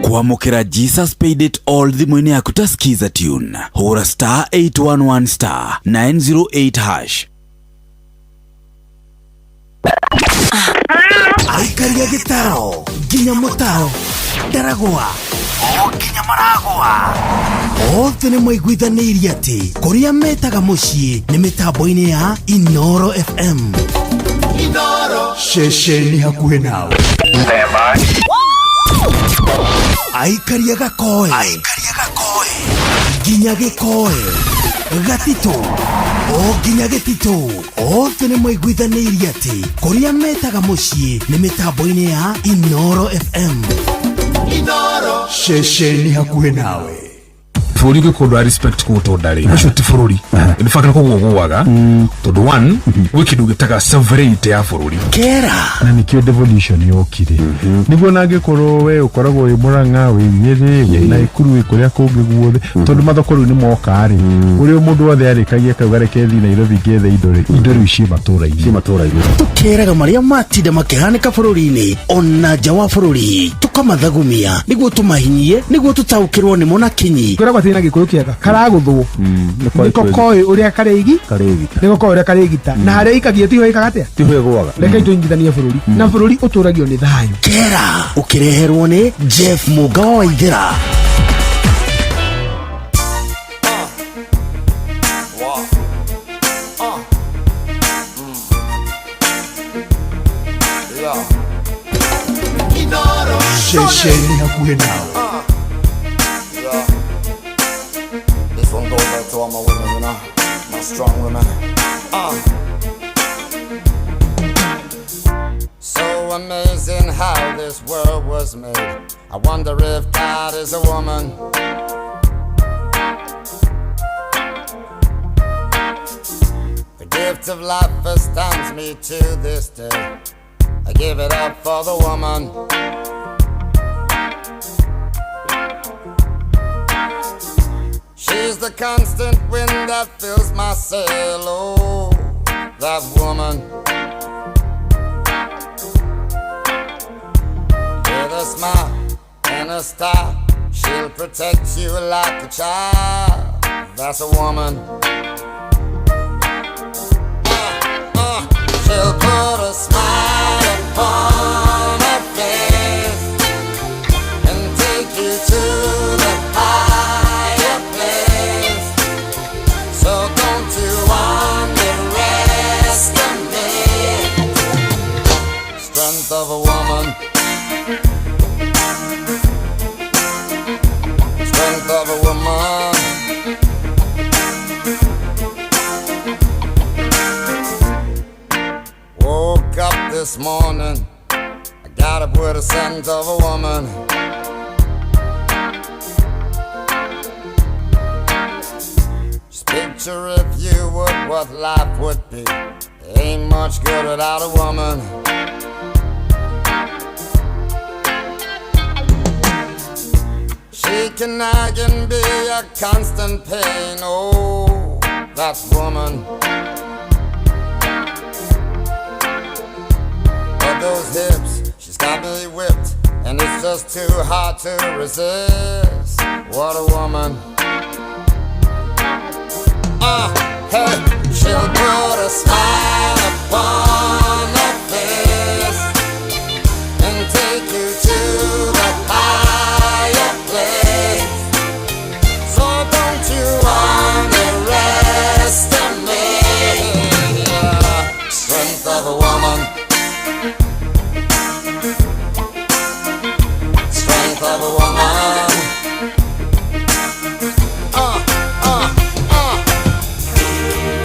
Kwamũkĩra Jesus Paid It All thimũ-inĩ yaku ta Skiza tune, hũra star 811 star 908 hash. Aikaria gĩtaro nginya mũtaro ndaragwa o nginya maragwa othe nĩ maiguithanĩirie atĩ kũrĩa metaga mũciĩ nĩ mĩtambo-inĩ ya Inoro FM. Ceceni hakuhĩ nawe. Aikaria gakoe nginya gĩkoe gatitũ o nginya gĩtitũ othe nĩ maiguithanĩirie atĩ kũrĩa metaga mũciĩ nĩ mĩtambo-inĩ ya Inoro FM. Ceceni hakuhĩ nawe. Bũrũri ũngĩkorwo ndũra respect kũũtonda rĩ, ũcio ti bũrũri. In fact, nĩkũguo gũaga tondũ one gwĩ kĩndũ gĩtaga sovereignty ya bũrũri. Kera. Na nikio devolution yokire niguo na angĩkorwo we ũkoragwo wĩ Mũrang'a, wĩ Nyĩrĩ, wĩ Naikuru, wĩ kũrĩa kũngĩ guothe, tondũ mathoko rĩu nĩ moka rĩ, ũrĩa mũndũ wothe arĩkagia akauga reke thiĩ Nairobi ngethe indo rĩ, indo rĩu ciĩ matũra-inĩ. Matũra-inĩ. Tũkeraga marĩa matinda makĩhanĩka bũrũri-inĩ ona nja wa bũrũri, tũkamathagumia nĩguo tũmahinyie nĩguo tũtaũkĩrwo nĩmo na kinyi. Kwĩragwo atĩ na gĩkũyũ kĩega karagũthwo nĩko koĩ ũrĩa karĩigi. Karĩgita. Nĩko koĩ ũrĩa karĩgita na harĩa ikagia tiho ĩkaga atĩa. Tiho ĩgũaga. Rekei tũnyitithanie bũrũri na bũrũri ũtũragio nĩ thayũ. Kera ũkĩreherwo nĩ Jeff Mũnga wa Waithĩra. Ceceni hakuhĩ nawe. This one goes out to all my women, you know, my strong women. So amazing how this world was made. I wonder if God is a woman. The gift of life astounds me to this day. I give it up for the woman. She's the constant wind that fills my sail. Oh, that woman. With a smile and a style, she'll protect you like a child. That's a woman. She'll put a smile upon her face and take you to the higher place. So don't you underestimate strength of a woman. Strength of a woman. Woke up this morning, I got up with a scent of a woman. Just picture if you would what life would be. Ain't much good without a woman. She can nag and be a constant pain. Oh, that woman. But those hips, she's got me whipped, and it's just too hard to resist. What a woman. Hey, she'll put a smile upon her face and take you to the higher place. So don't you underestimate the strength of a woman. Strength of a woman.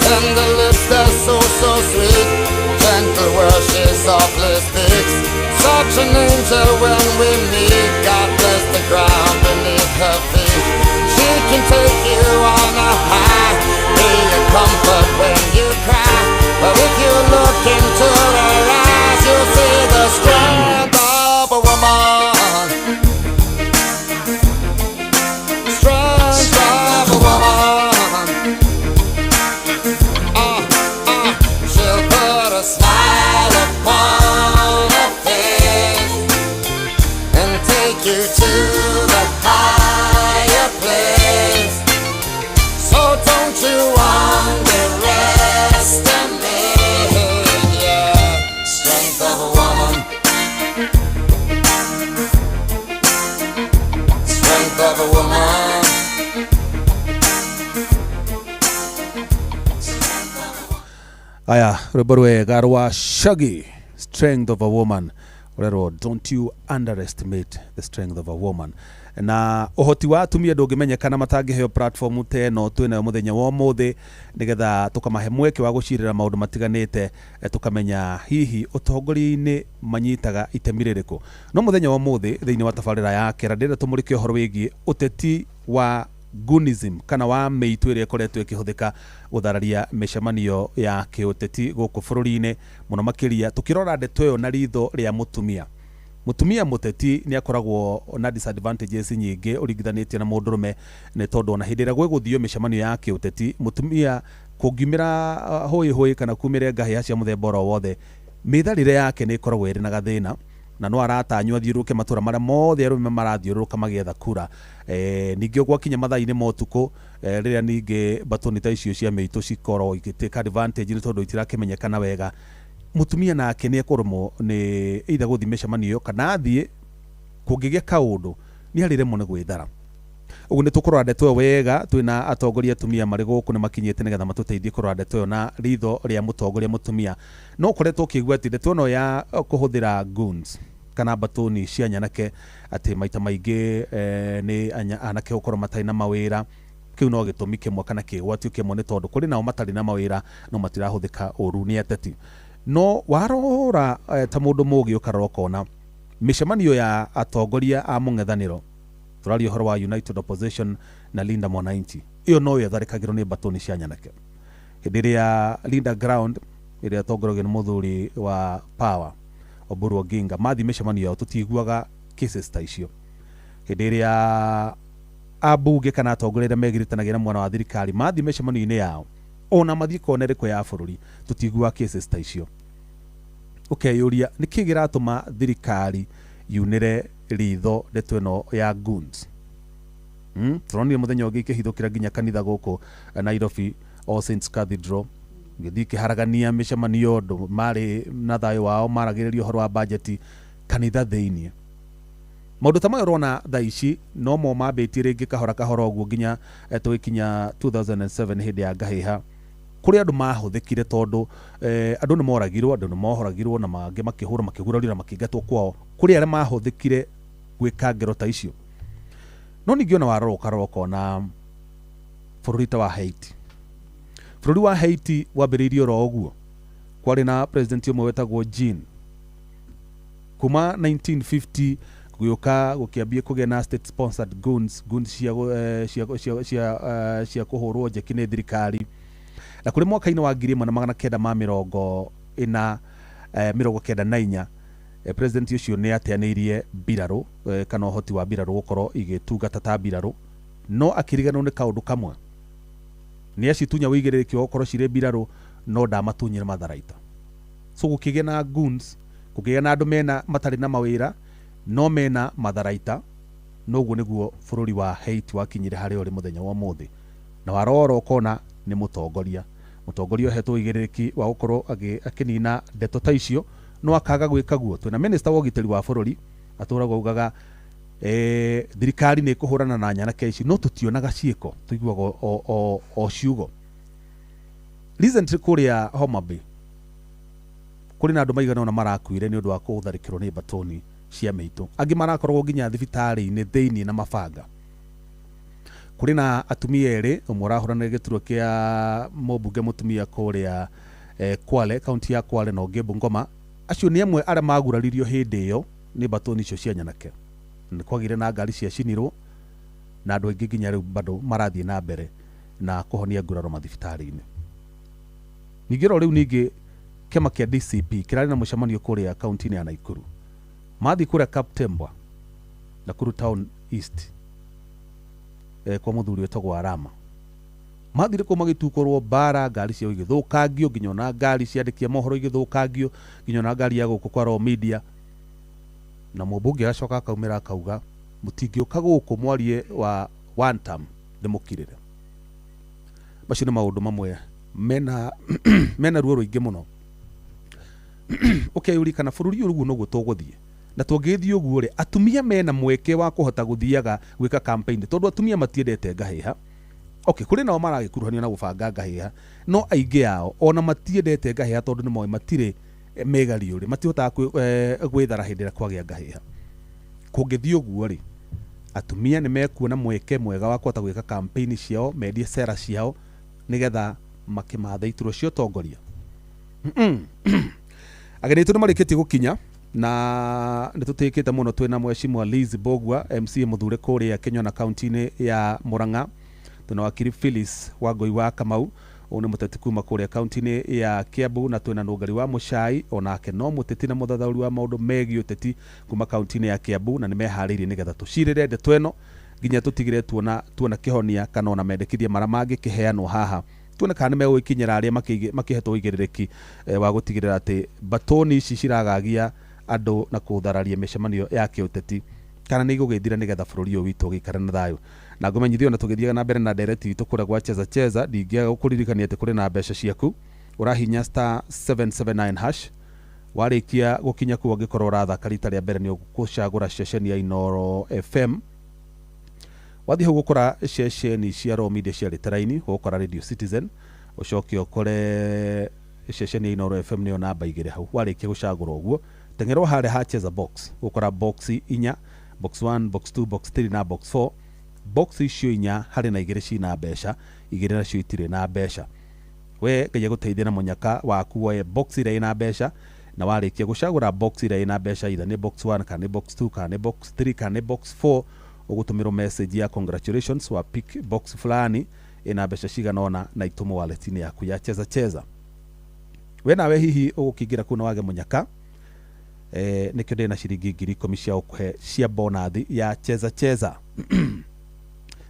Tender lips, they're so, so sweet. Gentle words she softly speaks. Such an angel when we meet. God bless the ground beneath her feet. She can take you on a high, be a comfort when you cry. But if you look into her eyes, you'll see the strength of a woman. Strength of a woman. She'll put a smile upon her face and take you to Aya, rwĩmbo rwega rwa Shaggy, Strength of a Woman, ũrerwo don't you underestimate the strength of a woman. Na ũhoti wa atumia ndũngĩmenyekana matangĩheo platform ta ĩno twĩnayo mũthenya wa ũmũthĩ, nĩgetha tũkamahe mweke wa gũcirĩra maũndũ matiganĩte, tũkamenya hihi ũtongoria-inĩ manyitaga itemi rĩrĩkũ. No mũthenya wa ũmũthĩ thĩinĩ wa tabarĩra ya Kera ndĩrenda tũmũrĩke ũhoro wĩgiĩ ũteti wa Gunism kana wa mĩitũ ĩrĩa ĩkoretwo ĩkĩhũthĩka gũthararia mĩcemanio ya kĩũteti gũkũ bũrũri-inĩ, mũno makĩria tũkĩrora ndeto ĩyo na ritho rĩa mũtumia. Mũtumia mũteti nĩ akoragwo na disadvantages nyingĩ ũringithanĩtie na mũndũrũme, nĩ tondũ ona hĩndĩ ĩrĩa gwĩgũthio mĩcemanio ya kĩũteti, mũtumia kũngiumĩra hũĩ hũĩ kana kumĩre ngahĩha cia mũthemba oro wothe, mĩtharĩre yake nĩ ĩkoragwo ĩrĩ na gathĩna, na no aratanywo athiũrũrũke matũra marĩa mothe arũme marathiũrũrũka magĩetha kura. Ningĩ gwakinya mathaa-inĩ ma ũtukũ, rĩrĩa ningĩ batoni ta icio cia mĩitũ cikorwo igĩtĩka advantage nĩ tondũ itirakĩmenyekana wega, mũtumia nake nĩ ekũremwo nĩ either gũthiĩ mĩcemanio ĩyo kana athiĩ kũngĩgĩa kaũndũ nĩ arĩremwo nĩ gwĩthara. Ũguo nĩ tũkũrora ndeto ĩyo wega, twĩna atongoria atumia marĩ gũkũ nĩ makinyĩte nĩgetha matũteithie kũrora ndeto ĩyo na ritho rĩa mũtongoria mũtumia. No ũkoretwo ũkĩigua atĩ ndeto ĩno ya kũhũthĩra goons kana batoni cia nyanake atĩ maita maingĩ nĩ anake gũkorwo matarĩ na mawĩra, kĩu no gĩtũmi kĩmwe kana kĩgwatio kĩmwe, nĩ tondũ kũrĩ nao matarĩ na mawĩra no matirahũthĩka ũru nĩ ateti. No warora ta mũndũ mũgĩ ũkarora ũkona mĩcemanio ya atongoria a mũng'ethanĩro, tũraria ũhoro wa United Opposition na Linda Mwananchi, ĩyo no ĩtharĩkagĩrwo nĩ batoni cia nyanake. Hĩndĩ ĩrĩa Linda Ground ĩrĩa ĩtongoragio nĩ mũthuri wa Power Oburu Oginga mathiĩ mĩcemanio yao tũtiguaga cases ta icio. Hĩndĩ ĩrĩa ambunge kana atongoria arĩa megiritanagia na mwena wa thirikari mathiĩ mĩcemanio-inĩ yao ona mathiĩ kona ĩrĩkũ ya bũrũri tũtiguaga cases ta icio. Ũkeyũria nĩkĩ kĩratũma thirikari yunĩre ritho ndeto ĩno ya goons. Tũronire mũthenya ũngĩ ikĩhithũkĩra nginya kanitha gũkũ Nairobi, All Saints Cathedral, gĩthiĩ kĩharagania mĩcemanio, andũ marĩ na thayũ wao maragĩrĩria ũhoro wa bajeti kanitha thĩiniĩ. Maũndũ ta maya ũrona thaa ici no mo mambĩtie rĩngĩ kahora kahora ũguo nginya tũgĩkinya 2007 hĩndĩ ya ngahĩha, kũrĩa andũ mahũthĩkire tondũ andũ nĩ moragirwo, andũ nĩ mohoragirwo na mangĩ makĩhũrwo, makĩgurario na makĩingatwo kwao, kũrĩ arĩa mahũthĩkire gwĩka ngero ta icio. No ningĩ ona warora ũkarora ũkona bũrũri ta wa Haiti. Bũrũri wa Haiti wambĩrĩirie oro ũguo, kwarĩ na president ũmwe wetagwo Jean. Kuma 1950 gũgĩũka gũkĩambia kũgĩa na state sponsored goons, goons cia cia kũhũrwo njeki nĩ thirikari. Na kũrĩ mwaka-inĩ wa 1994 president ũcio nĩ ateanĩirie mbirarũ, kana ũhoti wa mbirarũ gũkorwo igĩtungata ta mbirarũ, no akĩriganĩrwo nĩ kaũndũ kamwe, nĩ acitunya wĩigĩrĩrĩki wa gũkorwo cirĩ mbirarũ no ndamatunyire matharaita. So gũkĩgĩa na goons, gũkĩgĩa na andũ mena matarĩ na mawĩra no mena matharaita. Noguo nĩguo bũrũri wa Haiti wakinyire harĩa ũrĩ mũthenya wa ũmũthĩ. Na warora ũkona nĩ mũtongoria ũhetwo ũigĩrĩrĩki wa gũkorwo akĩnina ndeto ta icio no akaga gwĩka guo. Twĩna minister wa ũgitĩri wa bũrũri atũragwo augaga thirikari nĩ ĩkũhũrana na nyanake ici, no tũtionaga ciĩko, tũiguaga o ciugo. Recently kũrĩa Homa Bay kũrĩ na andũ maigana ũna marakuire nĩ ũndũ wa kũtharĩkĩrwo nĩ batoni cia mĩitũ, angĩ marakoragwo nginya thibitarĩ-inĩ thĩiniĩ na mabanga. Kũrĩ na atumia erĩ, ũmwe ũrahũranĩra gĩturwa kĩa mũmbunge mũtumia kũrĩa Kwale, kaunti ya Kwale, na ũngĩ Bungoma. Acio nĩ amwe arĩa maguraririo hĩndĩ ĩyo nĩ batoni icio cia nyanake. Nĩ kwagĩire na ngari ciacinirwo na andũ aingĩ nginya rĩu bado marathiĩ na mbere na kũhonia nguraro mathibitarĩ-inĩ. Ningĩ ro rĩu ningĩ kĩama kĩa DCP kĩrarĩ na mũcemanio kũrĩa kaunti-inĩ ya Nakuru. Mathiĩ kũrĩa Kaptembwa, Nakuru Town East, kwa mũthuri wĩtagwo Arama. Mathire kũu magĩtukorwo mbara, ngari ciao igĩthũkangio, nginya ona ngari ciandĩkia mohoro igĩthũkangio, nginya ona ngari ya gũkũ kwa Royal Media. Na mũmbunge agacoka akaumĩra akauga mũtingĩũka gũkũ mwarie wa one term ndĩmũkirĩre. Macio nĩ maũndũ mamwe mena ruo rũingĩ mũno. Ũkeyũria kana bũrũri ũyũ ũguo noguo tũgũthiĩ. Na tũngĩthiĩ ũguo rĩ, atumia mena mweke wa kũhota gũthiaga gwĩka campaign, tondũ atumia matiendete ngahĩha, Okay, kũrĩ nao maragĩkuruhanio na gũbanga ngahĩha, no aingĩ ao ona matiendete ngahĩha tondũ nĩ moĩ matirĩ megariũrĩ, matihotaga gwĩthara hĩndĩ ĩrĩa kwagĩa ngahĩha. Kũngĩthiĩ ũguo rĩ, atumia nĩ mekuona mweke mwega wa kũhota gwĩka campaign ciao, mendie sera ciao nĩgetha makĩmathe iturwa cia ũtongoria. Ageni aitũ nĩ marĩkĩtie gũkinya na nĩ tũtĩkĩte mũno. Twĩna Mheshimiwa Liz Mbugua, MCA mũthure kũrĩa Kenyona kaunti-inĩ ya Murang'a. Twĩna wakiri Phyllis Wangui wa Kamau, ũyũ nĩ mũteti kuma kũrĩa kaunti-inĩ ya Kiambu, na twĩna Nũngari wa Mũcai, onake no mũteti na mũthathaũri wa maũndũ megiĩ ũteti kuma kaunti-inĩ ya Kiambu, na nĩ meharĩirie nĩgetha tũcirĩre ndeto ĩno nginya tũtigĩre tuona kĩhonia kana ona mendekithia marĩa mangĩkĩheanwo haha, tuone kana nĩ megũgĩkinyĩra arĩa makĩhetwo ũigĩrĩrĩki wa gũtigĩrĩra atĩ batoni ici ciragagia andũ na kũthararia mĩcemanio ya kĩũteti kana nĩ igũgĩthira, nĩgetha bũrũri ũyũ witũ ũgĩikare na thayũ. Na ngũmenyithio na tũgĩthiaga na mbere na ndereti itũ kũrĩa gwa Cheza Cheza, ndingĩaga gũkũririkania atĩ kũrĩ na mbeca ciaku. Ũrahinya star 779 hash. Warĩkia gũkinya kũu, angĩkorwo ũrathaka rita rĩa mbere, nĩ ũgũcagũra ceceni ya Inoro FM. Wathiĩ hau gũkora ceceni cia Raw Media ciarĩte raini, ũgũkora Radio Citizen, ũcoke ũkore ceceni ya Inoro FM, nĩyo namba 2 hau. Warĩkia gũcagũra ũguo, teng'erwo harĩa ha Cheza box, ũgũkora box inya: box 1, box 2, box 3 na box 4. Box icio inya harĩ na igĩrĩ cina mbeca, igĩrĩ nacio itirĩ na mbeca. We Ngai agũteithie na mũnyaka waku woe box ĩrĩa ĩna mbeca, na warĩkia gũcagũra box ĩrĩa ĩna mbeca, either nĩ box 1 kana nĩ box 2 kana nĩ box 3 kana nĩ box 4, ũgũtũmĩrwo message ya congratulations, wa pick box fulani ĩna mbeca cigana ũna na itũmwo wallet-inĩ yaku ya Cheza Cheza. We nawe hihi ũgũkĩingĩra kũu na wage mũnyaka, nĩkĩo ndĩna ciringi 10,000 cia gũkũhe cia bonathi ya Cheza Cheza.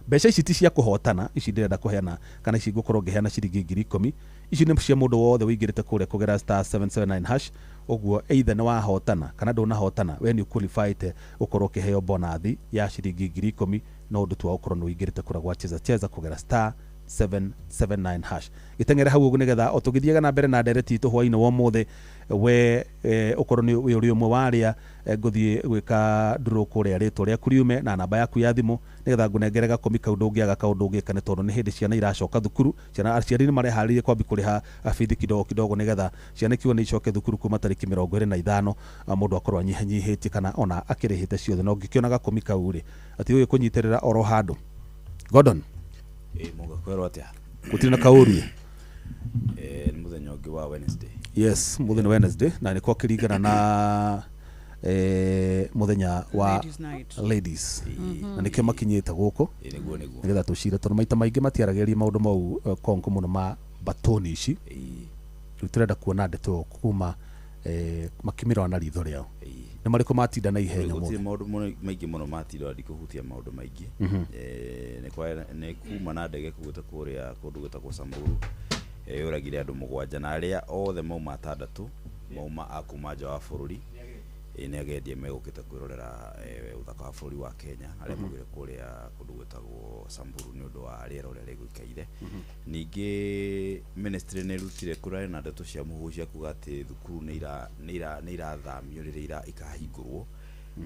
Mbeca ici ti cia kũhotana, ici ndĩrenda kũheana kana ici ngũkorwo ngĩheana ciringi 10,000, ici nĩ cia mũndũ wothe wĩingĩrĩte kũrĩa kũgera star 779 hash. Ũguo either nĩ wahotana kana ndũnahotana, we nĩ ũqualifyĩte gũkorwo ũkĩheo bonathi ya ciringi 10,000, no ũndũ tu wa gũkorwo nĩ ũingĩrĩte kũrĩa gwa Cheza Cheza kũgera star 779 hash. Gĩteng'ere hau ũguo nĩgetha o tũgĩthiaga na mbere na ndereti itũ hwaĩ-inĩ wa ũmũthĩ, we ũkorwo nĩ wĩ ũrĩ ũmwe wa arĩa ngũthiĩ gwĩka ndũrũ kũrĩa, rĩtwa rĩaku riume na namba yaku ya thimũ, nĩgetha ngũnengere gakũmi kau. Ndũngĩaga kaũndũ ũngĩka, nĩ tondũ nĩ hĩndĩ ciana iracoka thukuru. Ciana, aciari nĩ mareharĩria kwambi kũrĩha bithi kidogo kidogo, nĩgetha ciana ikiuga nĩ icoke thukuru kuma tarĩki 25, mũndũ akorwo anyihanyihĩtie kana ona akĩrĩhĩte ciothe. Na ũngĩkĩona gakũmi kau rĩ, atĩ ũyũ kũnyitĩrĩra oro handũ. Gordon. Ĩ mũgakwĩrwo atĩa? Gũtirĩ na kaũru. Nĩ mũthenya ũngĩ wa Wednesday. Yes, mũthenya Wednesday, na nĩ kwakĩringana na mũthenya wa Ladies night. Ladies, na nĩkĩo makinyĩte gũkũ Ĩ nĩguo nĩguo. nĩgetha tũcire, tondũ maita maingĩ matiaragĩrĩria maũndũ mau konko mũno ma batoni ici. Rĩu tũrenda kuona ndeto kuma makĩmĩrora na ritho rĩao, nĩ marĩkũ matinda na ihenya gũtirĩ mũno. Maũndũ mũno maingĩ mũno matinda, ndikũhutia maũndũ maingĩ. Nĩ kuma na ndege kugĩte kũrĩa kũndũ gwĩtagwo Samburu, yũragire andũ mũgwanja, na arĩa othe mauma atandatũ mauma a kuma nja wa bũrũri. Nĩ agendie megũkĩte kwĩrorera ũthaka wa bũrũri wa Kenya, arĩa maugire kũrĩa kũndũ gwĩtagwo Samburu nĩ ũndũ wa rĩera ũrĩa rĩgũikaire. Ningĩ ministry nĩ ĩrutire, kũrarĩ na ndeto cia mũhuhu cia kuga atĩ thukuru nĩ irathamio rĩrĩa ikahingũrwo.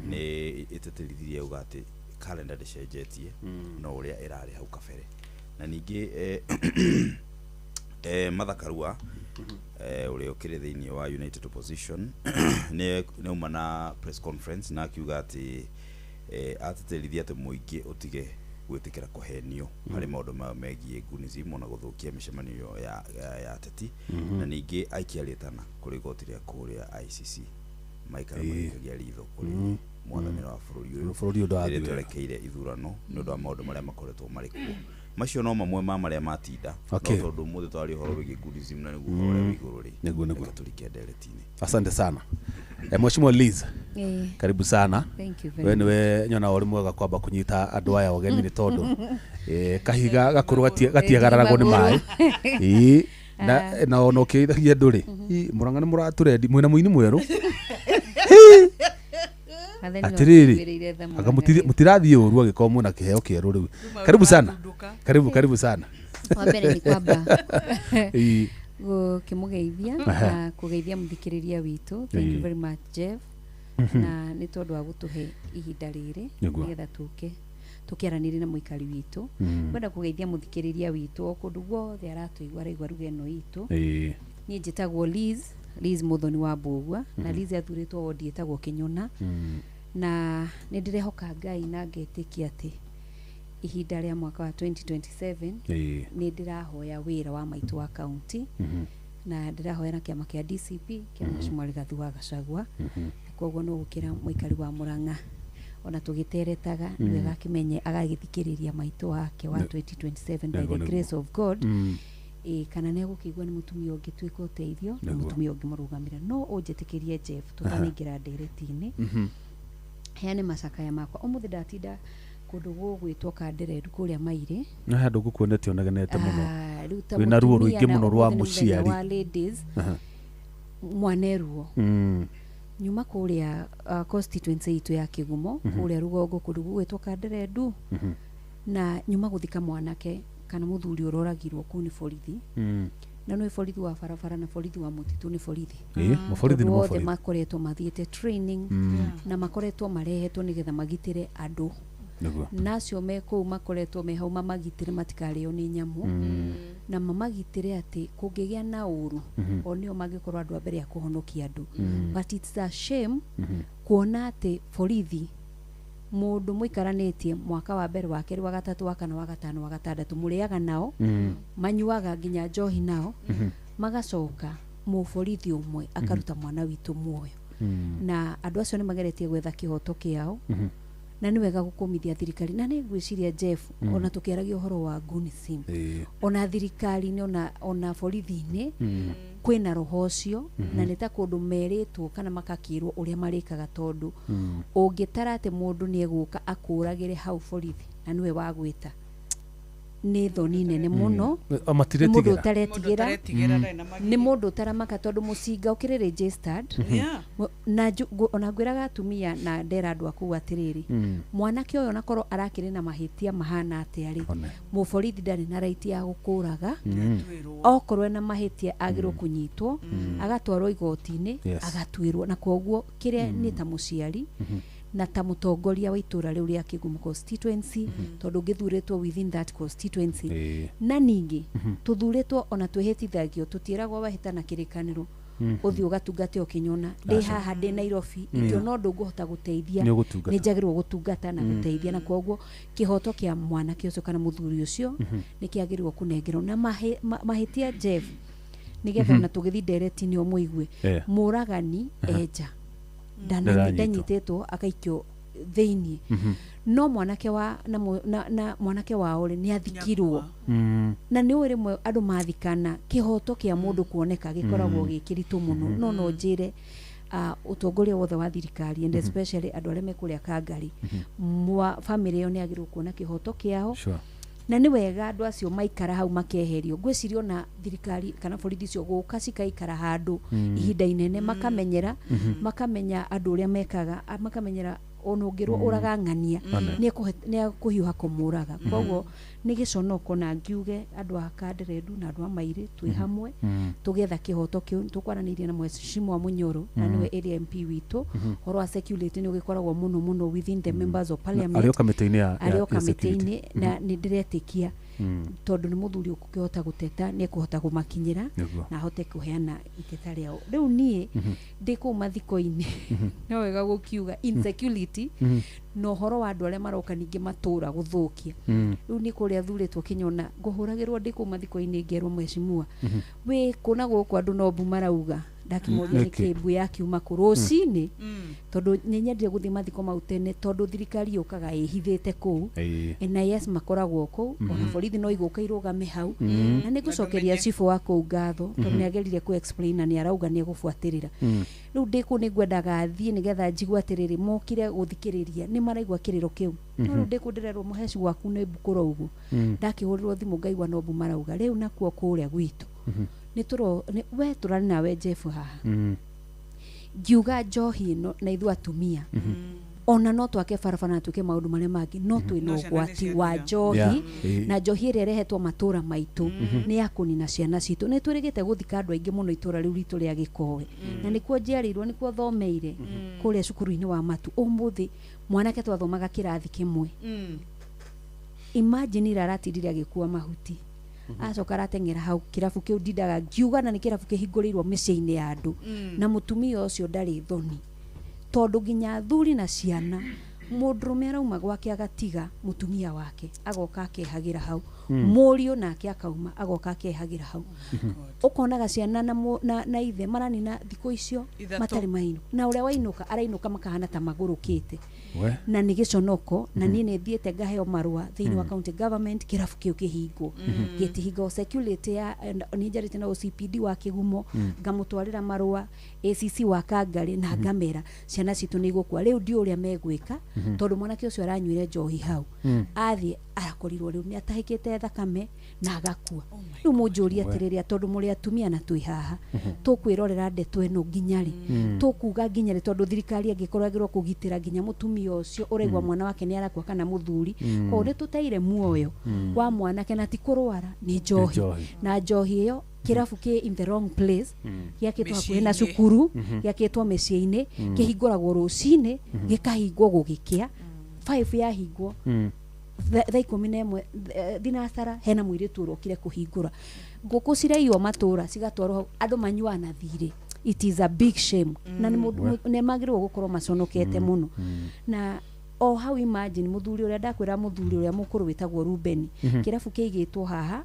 Nĩ ĩtĩtĩrithirie uga atĩ kalenda ndĩcenjetie, no ũrĩa ĩrarĩ hau kabere. Na ningĩ Martha Karua, ũrĩa ũkĩrĩ thĩinĩ wa United Opposition, nĩ auma na press conference na akiuga atĩ atĩtĩrithia atĩ mũingĩ ũtige gwĩtĩkĩra kũhenio harĩ maũndũ mayo megiĩ gunism ona gũthũkia mĩcemanio ya ateti. Na ningĩ aikia rĩtana kũrĩ igoti rĩa kũrĩa ICC maikara magĩikagia ritho kũrĩ mwathanĩre wa bũrũri ũyũ Bũrũri ũyũ ndũrathiĩ rĩrĩa wega. twerekeire ithurano, nĩ ũndũ wa maũndũ marĩa makoretwo marĩ kuo. Macio no mamwe ma marĩa matinda. No tondũ ũmũthĩ twaria ũhoro wĩgiĩ gunism na nĩguo ũhoro ũrĩa wĩ igũrũ rĩ, Nĩguo. reke tũrike ndereti-inĩ. Asante sana, Mheshimiwa Liz. Karibu sana. Thank you very We niwe nyona ũrĩ mwega kwamba kũnyita andũ aya ũgeni, nĩ tondũ kahiga gakũrũ gatiagararagwo nĩ maĩ. Ĩĩ, na ona ũkĩgeithagia andũ rĩ, Mũrang'a nĩ mũratũrendi mwĩna mũini mwerũ. Atiriri, anga mũtirathiĩ ũru angĩkorwo mwĩna kĩheo kĩerũ rĩu. Karibu sana, karibu, karibu sana. Wa mbere nĩ kwamba gũkĩmũgeithia na kũgeithia mũthikĩrĩria witũ. Thank you very much, Jeff, na nĩ tondũ wa gũtũhe ihinda rĩrĩ nĩgetha tũke Tũkĩaranĩria na mũikari witũ. Ngwenda kũgeithia mũthikĩrĩria witũ o kũndũ guothe aratũigua araigua ruga ĩno itũ. Niĩ njĩtagwo Liz Muthoni wa Mbũgua, na Liz athurĩtwo wodi ĩtagwo Kĩnyona. Na nĩ ndĩrehoka Ngai na ngetĩkia atĩ ihinda rĩa mwaka wa 2027 nĩ ndĩrahoya wĩra wa maitũ wa kaunti, na ndĩrahoya na kĩama kĩa DCP kĩa Mheshimiwa Rigathi wa Gachagua. Koguo no gũkĩra mũikari wa Murang'a ona tũgĩteretaga nĩ wega akĩmenye agagĩthikĩrĩria maitũ wake wa 2027 by the grace of God. Kana nĩ egũkĩigua nĩ mũtumia ũngĩtuĩka ũteithio na mũtumia ũngĩmũrũgamĩra. No ũnjĩtĩkĩrie Jeff, tũtanaingĩra ndereti-inĩ, heane macakaya makwa. Ũmũthĩ ndatinda kũndũ gũgwĩtwo Kandereru kũrĩa Mairĩ. Na handũ ngũkuonete ũnegenete mũno. Rĩu ta Wĩna ruo mũtumia rũingĩ na mũno rwa ũmũthĩ nĩ mũthenya mũciari. wa ladies, mwaneruo. Nyuma kũrĩa constituency itũ ya Kĩgumo, kũrĩa rũgongo kũndũ gũgwĩtwo Kanderendu, na nyuma gũthika mwanake kana mũthuri ũroragirwo kũu nĩ borithi. Na nĩ borithi wa barabara na borithi wa mũtitũ nĩ borithi. Mũborithi nĩ Tondũ othe mũborithi. makoretwo mathiĩte training na makoretwo marehetwo nĩgetha magitĩre andũ. Na acio me kũu makoretwo me hau mamagitĩre matikarĩo nĩ nyamũ, na mamagitĩre atĩ kũngĩgĩa na ũru o nĩo mangĩkorwo andũ a mbere a kũhonokia andũ. But it's a shame kuona atĩ borithi mũndũ mũikaranĩtie mwaka wa mbere, wa kerĩ, wa gatatũ, wa kana, wa gatano, wa gatandatũ, mũrĩaga nao, manyuaga nginya njohi nao, magacoka mũborithi ũmwe akaruta mwana witũ muoyo. Na andũ acio nĩ mageretie gwetha kĩhoto kĩao, na nĩ wega gũkũmithia thirikari. Na nĩ ngwĩciria Jeff, ona tũkĩaragia ũhoro wa Gunisim, ona thirikari-inĩ ona borithi-inĩ kwĩna roho ũcio, na nĩ ta kũndũ merĩtwo kana makakĩrwo ũrĩa marĩkaga, tondũ ũngĩtara atĩ mũndũ nĩ egũka akũragĩre hau borithi na nĩwe wagwĩta, nĩ thoni nene mũno. O Nĩ mũndũ matiretigĩra. ũtaretigĩra, nĩ mũndũ ũtaramaka, tondũ mũcinga ũkĩrĩ registered. Na ona ngwĩraga atumia na ndera andũ akuu atĩrĩrĩ, mwanake ũyũ onakorwo arakĩrĩ na mahĩtia mahana atĩa rĩ, mũborithi ndarĩ na right ya gũkũraga. Okorwo ena mahĩtia agĩrwo kũnyitwo agatwarwo igoti-inĩ, agatuĩrwo. Na koguo kĩrĩa nĩ ta mũciari na ta mũtongoria wa itũra rĩu rĩa Kĩgumo constituency, tondũ ngĩthurĩtwo within that constituency, na ningĩ tũthurĩtwo ona twĩhĩtithagio, tũtiĩragwo wahĩtana kĩrĩkanĩro ũthiĩ ũgatungate ũkĩnyona. Ndĩ haha ndĩ Nairobi, ingĩona ũndũ ngũhota gũteithia, Nĩ ũgũtungata. nĩ njagĩrĩirwo gũtungata na gũteithia. Na koguo kĩhoto kĩa mwanake ũcio kana mũthuri ũcio nĩ kĩagĩrĩirwo kũnengerwo na mahĩtia Jeff, nĩgetha ona tũgĩthiĩ ndereti-inĩ ũmũigue. Mũragani enja Ndaranyitwo. ndanyitĩtwo akaikio thĩiniĩ, no mwanake wa na, na mwanake wao rĩ nĩ athikirwo. Na nĩ ũĩ rĩmwe andũ mathikana kĩhoto kĩa mũndũ kuoneka gĩkoragwo gĩ kĩritũ mũno. No no njĩre ũtongoria wothe wa thirikari and especially andũ arĩa me kũrĩa Kangari, mwa bamĩrĩ ĩyo nĩ agĩrĩirwo kuona kĩhoto kĩao. Na nĩ wega andũ acio maikara hau makeherio. Ngwĩciria ona thirikari kana borithi icio gũka cikaikara handũ ihinda inene, makamenyera, makamenya andũ ũrĩa mekaga, makamenyera ona ũngĩrwo ũraga ng'ania nĩ ekũhiũha kũmũraga. Koguo nĩ gĩconoko, na ngiuge andũ a Kanderendu na andũ a Mairĩ twĩ hamwe tũgĩetha kĩhoto kĩu. Tũkwaranĩirie na Mheshimiwa Munyoro, na nĩwe area MP witũ. Ũhoro wa security nĩ ũgĩkoragwo mũno mũno within the members of parliament. Arĩ o kamĩtĩ-inĩ ya arĩ o ya security. kamĩtĩ-inĩ, na nĩ ndĩretĩkia tondũ nĩ mũthuri ũkũhota gũteta, nĩ ekũhota kũmakinyĩra na ahote kũheana iteta rĩao. Rĩu niĩ ndĩ kũu mathiko-inĩ, no wega gũkiuga insecurity na ũhoro wa andũ arĩa maroka ningĩ matũra gũthũkia. Rĩu nĩ kũrĩa thurĩtwo Kĩnyona, ngũhũragĩrwo ndĩ kũu mathiko-inĩ ngerwo, mheshimiwa wĩ kũ na gũkũ andũ no mbu marauga. Ndakĩmoria Nĩkĩ? nĩkĩ mbu yakiuma kũ rũcinĩ, tondũ nĩ nyendire gũthiĩ mathiko mau tene, tondũ thirikari yũkaga ĩhithĩte kũu. NIS makoragwo kũu, ona borithi no igũka irũgame hau. Na nĩ ngũcokeria cibũ wa kũu ngatho, tondũ nĩ agerire kũ explain na nĩ arauga nĩ egũbuatĩrĩra. Rĩu ndĩ kũu nĩ ngwendaga thiĩ nĩgetha njigue atĩrĩrĩ, mokire gũthikĩrĩria nĩ maraigua kĩrĩro kĩu. No rĩu ndĩ kũu ndĩrerwo mũheci waku nĩ mbu kũraugwo. Ndakĩhũrĩrwo thimũ ngaigua no mbu marauga. Rĩu nakuo kũrĩa gwitũ nĩ tũro we tũrarĩ nawe Jeff haha, ngiuga njohi ĩno na ithuĩ atumia ona no twake barabara na twĩke maũndũ marĩa mangĩ, no twĩna No ciana nĩ ũgwati wa ciathira. njohi. Na njohi ĩrĩa ĩrehetwo matũra maitũ nĩ ya kũnina ciana citũ. Nĩ twĩrĩgĩte gũthika andũ aingĩ mũno itũra rĩu ritũ rĩa Gĩkowe, na nĩkuo njiarĩirwo, nĩkuo thomeire kũrĩa cukuru-inĩ wa Matu. Ũmũthĩ mwanake twathomaga kĩrathi kĩmwe Imagine ira aratindire agĩkua mahuti, acoka arateng'era hau kĩrabu kĩu. Ndindaga ngiuga na nĩ kĩrabu kĩhingũrĩirwo mĩciĩ-inĩ ya andũ, na mũtumia ũcio ndarĩ thoni, tondũ nginya athuri na ciana, mũndũrũme arauma gwake agatiga mũtumia wake, agoka akehagĩra hau, mũriũ nake akauma agoka akehagĩra hau. Ũkonaga ciana na ithe maranina thikũ icio Ithatũ. matarĩ mainũka, na ũrĩa wainũka arainũka makahana ta magũrũkĩte. We. Na nĩ gĩconoko, na niĩ nĩ thiĩte ngaheo marũa thĩinĩ wa county government, kĩrabu kĩu kĩhingwo, gĩtihingwo. Security ya nĩ njarĩte na OCPD wa Kĩgumo, ngamũtwarĩra marũa, ACC wa Kangarĩ, na ngamera ciana citũ nĩ igũkua. Rĩu ndiũ ũrĩa megwĩka, tondũ mwanake ũcio aranyuire njohi hau, athiĩ arakorirwo rĩu nĩ atahĩkĩte thakame na agakua. Rĩu mũnjũrie atĩrĩrĩ, tondũ mũrĩ atumia na twĩ haha, tũkwĩrorera ndeto ĩno nginya rĩ? Tũkuga nginya rĩ? Tondũ thirikari angĩkorwo yagĩrĩirwo kũgitĩra nginya mũtumia ũcio ũraigua mwana wake nĩ arakua kana mũthuri. Koguo nĩ tũteire muoyo wa mwanake, na ti kũrwara, nĩ njohi. Njohi. Na njohi ĩyo, kĩrabu kĩ in the wrong place, gĩakĩtwo hakuhĩ na Mĩciĩ-inĩ. cukuru, gĩakĩtwo mĩciĩ-inĩ, kĩhingũragwo rũcinĩ, gĩkahingwo gũgĩkĩa 5, yahingwo thaa 11 thinacara. Hena mũirĩtu ũrokire kũhingũra, ngũkũ ciraiywo matũra cigatwarwo hau, andũ manyuaga na thirĩ. It is a big shame, na nĩ magĩrĩirwo gũkorwo maconokete mũno. Na o hau, imagine mũthuri ũrĩa ndakwĩra, mũthuri ũrĩa mũkũrũ wĩtagwo Rubeni, kĩrabu kĩigĩtwo haha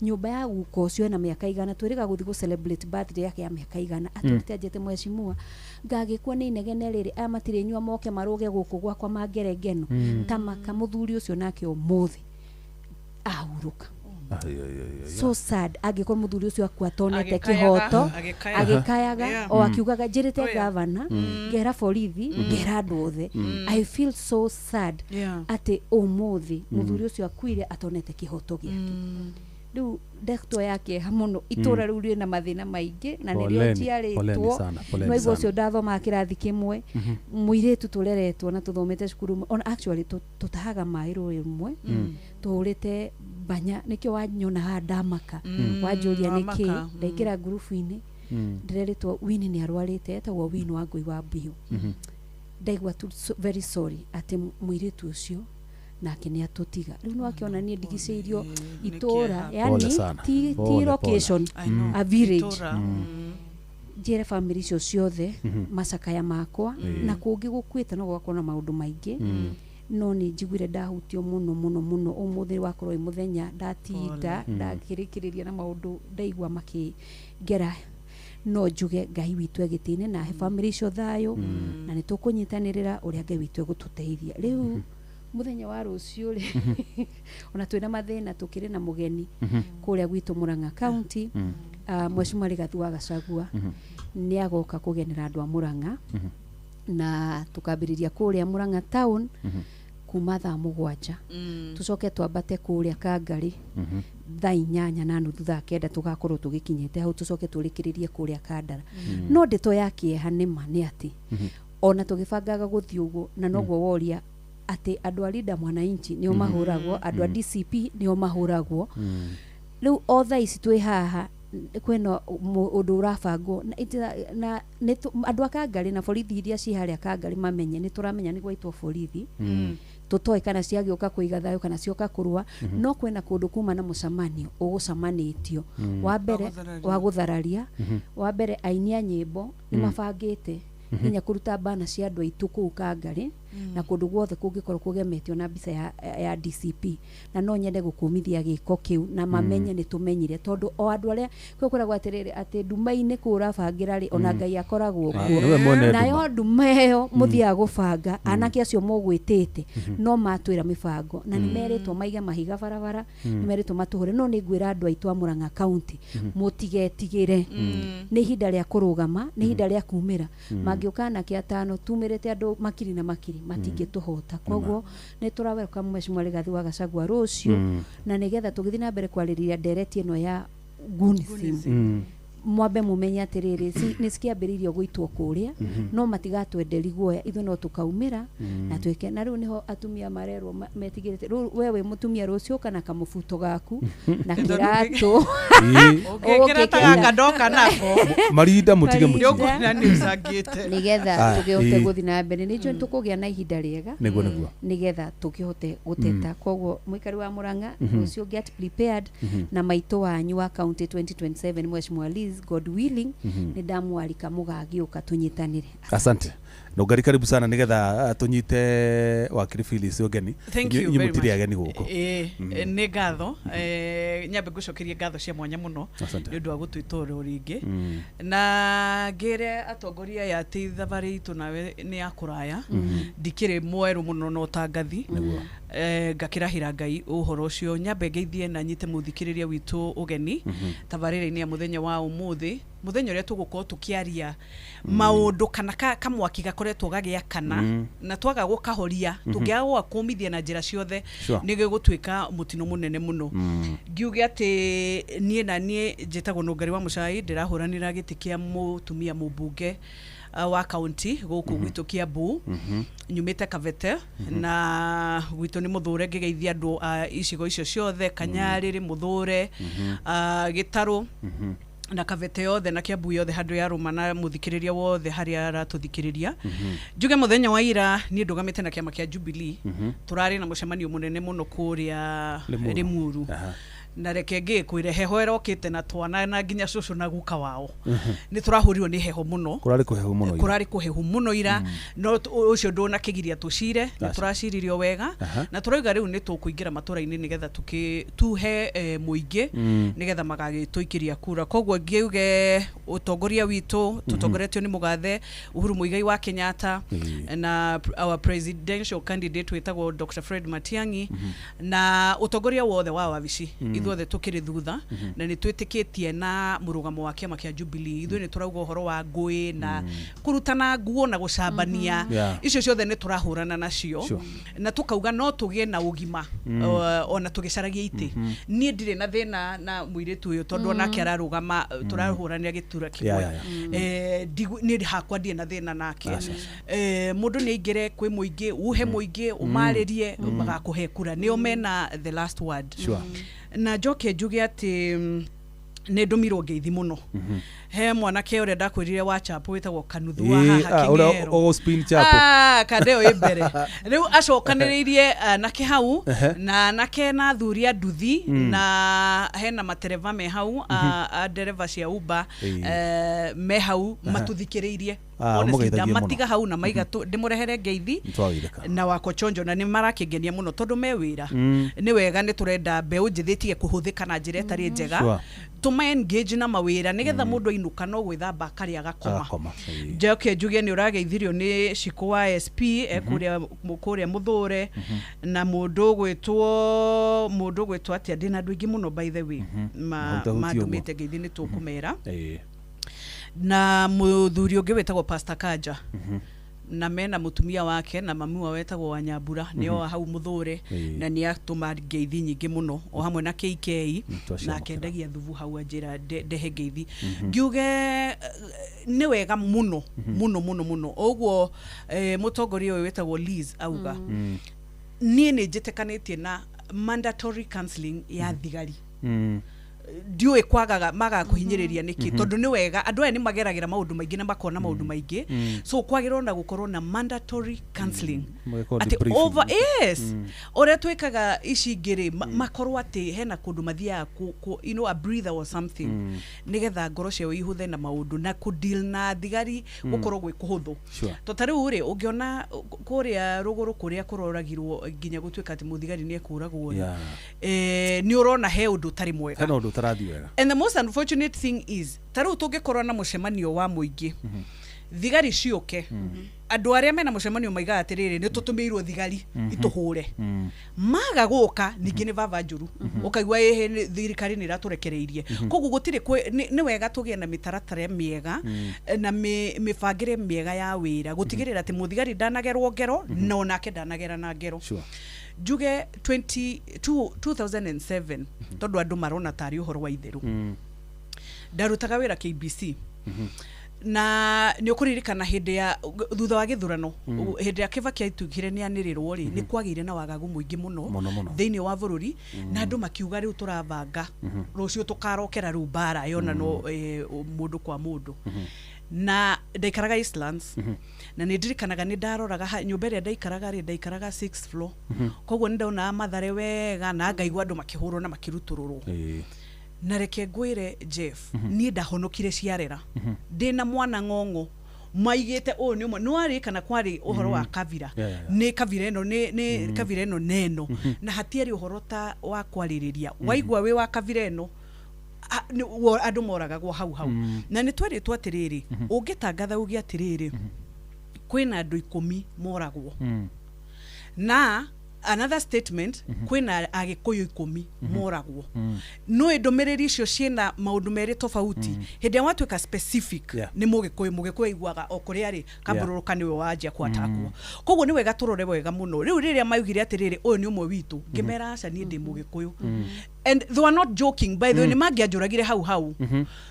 nyũmba ya guka ũcio ena mĩaka 100, twĩrĩga gũthiĩ gũ celebrate birthday yake ya mĩaka 100. Atũrĩte anjĩte, "Mheshimiwa, ngagĩkua nĩ inegene rĩrĩ, aya matirĩ nyua, moke marũge gũkũ gwakwa mangere ngeno ta maka." Mũthuri ũcio nake ũmũthĩ ahurũka. So sad. Angĩkorwo mũthuri ũcio akua atonete Agĩkayaga, kĩhoto. Agĩkayaga. Agĩkayaga o akiugaga njĩrĩte Oh, yeah. gavana, ngera borithi, ngera andũ othe. I feel so sad atĩ ũmũthĩ mũthuri ũcio akuire atonete kĩhoto gĩake. Rĩu ndeto ya kĩeha mũno, itũra rĩu rĩna mathĩna maingĩ na nĩrĩo Poleni, njiarĩtwo. Poleni sana, poleni Nwaigua sana. ũcio ndathomaga kĩrathi kĩmwe, mũirĩtu tũreretwo na tũthomete cukuru ũmwe. Ona actually tũtahaga maĩ rũĩ rũmwe, tũhũrĩte banya, nĩkĩo wanyona haha ndamaka, wanjũria nĩkĩ. Wamaka. Ndaingĩra ngurubu-inĩ, ndĩrerĩtwo Wini nĩ arwarĩte, etagwo Wini wa Ngũi wa Mbio. Ndaigua tu very sorry atĩ mũirĩtu ũcio nake nĩ atũtiga. Rĩu nĩ wakĩona niĩ ndigicĩirio Nĩ itũra kĩeha. yani Pole sana. ti Pole, location, I know. a village. Itũra. Njĩre bamĩrĩ icio ciothe macakaya makwa, na kũngĩ gũkuĩte no gũgakorwo na maũndũ maingĩ, no nĩ njiguire ndahutio mũno mũno mũno. Ũmũthĩ wakorwo wĩ mũthenya ndatinda ndakĩrĩkĩrĩria na maũndũ ndaigua makĩngera, no njuge Ngai witũ egĩtĩ-inĩ na ahe bamĩrĩ icio thayũ, na nĩ tũkũnyitanĩrĩra ũrĩa Ngai witũ egũtũteithia. Rĩu mũthenya wa rũciũ rĩ, ona twĩna mathĩna, tũkĩrĩ na mũgeni kũrĩa gwitũ Murang'a County, Mheshimiwa Rigathi wa Gachagua nĩ agoka kũgenera andũ a Murang'a, na tũkambĩrĩria kũrĩa Murang'a town kuma thaa 7, tũcoke twambate kũrĩa Kangarĩ thaa 8:30, 9:00 tũgakorwo tũgĩkinyĩte hau, tũcoke tũrĩkĩrĩrie kũrĩa Kandara. No ndeto ya kĩeha nĩma nĩ atĩ ona tũgĩbangaga gũthiĩ ũguo, na noguo woria atĩ andũ a Linda Mwananchi nĩo mahũragwo, andũ a DCP nĩo mahũragwo. Rĩu o thaa ici twĩ haha, kwĩna ũndũ ũrabangwo na andũ a Kangarĩ na borithi iria ci harĩa Kangarĩ mamenye nĩ tũramenya nĩ gwaitwo borithi, tũtoĩ kana ciagĩũka kũiga thayũ kana cioka kũrũa. No kwĩna kũndũ kuma na mũcemanio ũgũcemanĩtio wa mbere Wa gũthararia. Wa gũthararia wa mbere aini a nyĩmbo nĩ mabangĩte nginya kũruta bana cia andũ aitũ kũu Kangarĩ na kũndũ guothe kũngĩkorwo kũgemetio na mbica ya DCP. Na no nyende gũkũmithia gĩko kĩu na mamenye nĩ tũmenyire, tondũ o andũ arĩa kwĩ kwĩragwo atĩrĩrĩ, atĩ nduma-inĩ kũu ũrabangĩra rĩ, ona Ngai akoragwo kuo. Nĩwe mwene Nayo nduma. nduma ĩyo mũthiaga gũbanga, anake acio mũgwĩtĩte no matwĩra mĩbango, na nĩ merĩtwo maige mahiga barabara, nĩ merĩtwo matũhũre. No nĩ ngwĩra andũ aitũ a Murang'a County, mũtigetigĩre, nĩ ihinda rĩa kũrũgama, nĩ ihinda rĩa kumĩra. Mangĩũka anake atano, tumĩrĩte andũ makiri na makiri, matingĩtũhota. Koguo nĩ tũrawerũka Mheshimiwa Rigathi wa Gachagua rũciũ, na nĩgetha tũgĩthiĩ na mbere kwarĩrĩria ndereti ĩno ya gunism. Mwambe mumenye atiriri, nĩ cikĩambĩrĩirio gũitwo kũrĩa, no matigatwenderi guoya, ithuĩ no tũkaumĩra na twĩke. Na rĩu nĩho atumia marerwo metigĩrĩte. Rĩu we wĩ mũtumia, rũciũ kana kamũbuto gaku na kĩratũ. Ũngĩkĩra ta gaka ndoka nako. Marinda mũtige. Marinda. Mũtige. Nĩũkuona nĩ ũcangĩte. Nĩgetha Ah, tũkĩhote gũthiĩ na mbere, nĩ njũĩ tũkũgĩa na ihinda rĩega Nĩguo. Nĩgetha tũkĩhote gũteta. Koguo mũikari wa Murang'a, rũciũ get prepared na maitũ wanyu wa county 2027, Mheshimiwa Liz, God willing, nĩ ndamwarika mũgagĩũka tũnyitanĩre. Asante Nũngari, karibu sana nigetha tunyite wakiri Phyllis ũgeni. Thank you Inyuĩ very mũtirĩ much. ageni gũkũ. Ĩĩ, nĩ ngatho. Nyambe ngũcokerie ngatho cia mwanya mũno Asante. nĩ ũndũ wa gũtwĩta oro rĩngĩ, na ngĩre atongoria aya atĩ thabarĩ itũ nawe nĩ ya kũraya, ndikĩrĩ mwerũ mũno na ũtangathi. Ngakĩrahĩra Ngai ũhoro ũcio. Nyambe ngeithie na nyite mũthikĩrĩria witũ ũgeni tabarĩra-inĩ ya mũthenya wa ũmũthĩ, mũthenya ũrĩa tũgũkorwo tũkĩaria maũndũ kana kamwaki gakoretwo gagĩakana, na twaga gũkahoria, tũngĩaga gũgakũmithia na njĩra ciothe, nĩ gĩgũtuĩka mũtino mũnene mũno. Ngiuge atĩ niĩ na niĩ njĩtagwo Nũngari wa Mũcai, ndĩrahũranĩra gĩtĩ kĩa mũtumia mũmbunge wa kaunti gũkũ gwitũ Kiambu. Nyumĩte Kabete na gwitũ nĩ Mũthũre. Ngĩgeithia andũ a icigo icio ciothe, Kanyarĩrĩ, Mũthũre, Gĩtarũ na Kabete yothe na Kiambu yothe handũ ya rũma, na mũthikĩrĩria wothe harĩa aratũthikĩrĩria. Njuge mũthenya wa ira niĩ ndũgamĩte na kĩama kĩa Jubilee, tũrarĩ na mũcemanio mũnene mũno kũrĩa Limuru. Limuru. Na reke ngĩkwĩre, heho ĩrokĩte na twana na nginya cũcũ na guka wao nĩ tũrahũrirwo nĩ heho mũno. Kũrarĩ kũhehu mũno ira. Kũrarĩ kũhehu mũno ira, no ũcio ndũnakĩgiria tũcire, nĩ Aca. tũraciririo wega na tũrauga rĩu nĩ tũkũingĩra matũra-inĩ nĩgetha tuhe mũingĩ nĩgetha magagĩtũikĩria kura. Koguo ngiuge ũtongoria witũ tũtongoretio nĩ mũgathe Uhuru Muigai wa Kenyatta na our presidential candidate wĩtagwo Dr. Fred Matiang'i, na ũtongoria wothe wa wabici, ithuothe tũkĩrĩ thutha na nĩ twĩtĩkĩtie na mũrũgamo wa kĩama kĩa Jubilee. Ithuĩ nĩ tũrauga ũhoro wa ngũĩ na kũrutana nguo na gũcambania, icio ciothe nĩ tũrahũrana nacio na tũkauga no tũgĩe na ũgima ona tũgĩcaragia itĩ. Niĩ ndirĩ na thĩna na mũirĩtu ũyũ tondũ onake ararũgama, tũrahũranĩra gĩtura kĩmwe. Niĩ hakwa ndirĩ na thĩna nake. Mũndũ nĩ aingĩre kwĩ mũingĩ, uhe mũingĩ, ũmarĩrie, magakũhe kura, nĩo mena the last word. Na njoke njuge atĩ nĩ ndũmirwo ngeithi mũno he mwanake ũrĩa ndakwĩrire wa chapo wĩtagwo Kanuthu wa haha Ah, ũrĩa Kĩng'ero. ũgũ-spin chapo. Ah, kandeo ĩ mbere rĩu acokanĩrĩirie anake hau na anake na athuri a nduthi, na hena matereba me hau, a ndereba cia Uber, me hau matuthikĩrĩirie. Ah, Honestly, mũgeithagie mũno. ndamatiga hau na maiga ndĩmũrehere ngeithi Nĩtwageithĩka. Na wako chonjo, na nĩ marakĩngenia mũno tondũ me wĩra nĩ wega. Nĩ tũrenda mbeũ njĩthĩ ĩtige kũhũthĩka na njĩra ĩtarĩ njega, tũma engage na mawĩra nĩgetha mũndũ ainũka no gwĩthamba akarĩa agakoma. Agakoma. Njoke njuge nĩ ũrageithirio nĩ Cikũ wa SP kũrĩa kũrĩa Mũthũre, na mũndũ ũgwĩtwo atĩa, ndĩna andũ aingĩ mũno by the way Mahutahutie ũguo. mandũmĩte ngeithi, nĩ tũkũmera. Na mũthuri ũngĩ wĩtagwo Pastor Kanja na mena mũtumia wake na mami wao wetagwo Wanyambura, nĩo hau Mũthũre, na nĩ atũma ngeithi nyingĩ mũno o hamwe na KK. Twacamũkĩra. Na akendagia thubu hau, anjĩra ndehe ngeithi. Ngiuge nĩ wega mũno mũno mũno mũno ũguo mũtongoria ũyũ wĩtagwo Liz auga, niĩ nĩ njĩtĩkanĩtie na mandatory counseling ya thigari. Ndiũĩ kwagaga magaga kũhinyĩrĩria nĩkĩ, tondũ nĩ wega andũ aya nĩ mageragĩra maũndũ maingĩ na makona maũndũ maingĩ, so kwagĩrĩirwo na gũkorwo na mandatory counseling Magĩkorwo atĩ debriefing. Over yes, ũrĩa twĩkaga ici ingĩ rĩ, makorwo atĩ hena kũndũ mathiaga a breather or something, nĩgetha ngoro ciao ihũthe na maũndũ na kũ-deal na thigari gũkorwo gwĩ kũhũthũ. To ta rĩu rĩ, ũngĩona kũrĩa rũgũrũ kũrĩa kũroragirwo nginya gũtuĩka atĩ mũthigari nĩ ekũragwo rĩ, nĩ ũrona he ũndũ ũtarĩ mwega. Hena ũndũ ũtarathiĩ wega. And the most unfortunate thing is, ta rĩu tũngĩkorwo na mũcemanio wa mũingĩ, thigari ciũke, andũ arĩa mena mũcemanio maigaga atĩrĩrĩ, nĩ tũtũmĩirwo thigari itũhũre. Maga gũka ningĩ nĩ baba njũru, ũkaigua ĩhĩ thirikari nĩ ĩratũrekereirie. Koguo gũtirĩ nĩ wega tũgĩe na mĩtaratara mĩega na mĩbangĩre mĩega ya wĩra gũtigĩrĩra atĩ mũthigari ndanagerwo ngero na onake ndanagera na ngero. Njuge 2007, tondũ andũ marona tarĩ ũhoro wa itherũ. Ndarutaga wĩra KBC na nĩ ũkũririkana hĩndĩ ya thutha wa gĩthurano, hĩndĩ ya Kibaki aituĩkire nĩ anĩrĩrwo rĩ, nĩ kwagĩire na wagagu mũingĩ mũno Mũno, mũno. thĩinĩ wa bũrũri, na andũ makiuga rĩu tũrabanga rũciũ tũkarokera rĩu mbara yona no mũndũ kwa mũndũ. Na ndaikaraga Eastlands, na nĩ ndirikanaga nĩ ndaroraga nyũmba ĩrĩa ndaikaraga rĩ, ndaikaraga 6th floor, koguo nĩ ndonaga Mathare wega na ngaigua andũ makĩhũrwo na makĩrutũrũrwo. Na reke ngwĩre Jeff, niĩ ndahonokire ciarera ndĩna mwana ng'ong'o maigĩte ũyũ nĩ ũmwe nĩ warĩ kana kwarĩ ũhoro wa kabira. Nĩ kabira ĩno nĩ kabira ĩno neno, na hatiarĩ ũhoro ta wa kwarĩrĩria waigua wĩ wa kabira ĩno, andũ moragagwo hau hau. Na nĩ twerĩtwo atĩrĩrĩ, ũngĩtangatha uge atĩrĩrĩ kwĩna andũ 10 moragwo, na another statement kwĩna Agĩkũyũ 10 moragwo, no ndũmĩrĩri icio ciĩna maũndũ merĩ tofauti. Hĩndĩ ĩrĩa watuĩka specific nĩ Mũgĩkũyũ, Mũgĩkũyũ aiguaga o kũrĩa rĩ kambũrũrũka nĩwe wanjia kwatakwo. Koguo nĩ wega tũrore wega mũno. Rĩu rĩrĩa maugire atĩrĩrĩ ũyũ nĩ ũmwe witũ, ngĩmera aca niĩ ndĩ Mũgĩkũyũ, and they were not joking by the way, nĩ mangĩanjũragire hau hau.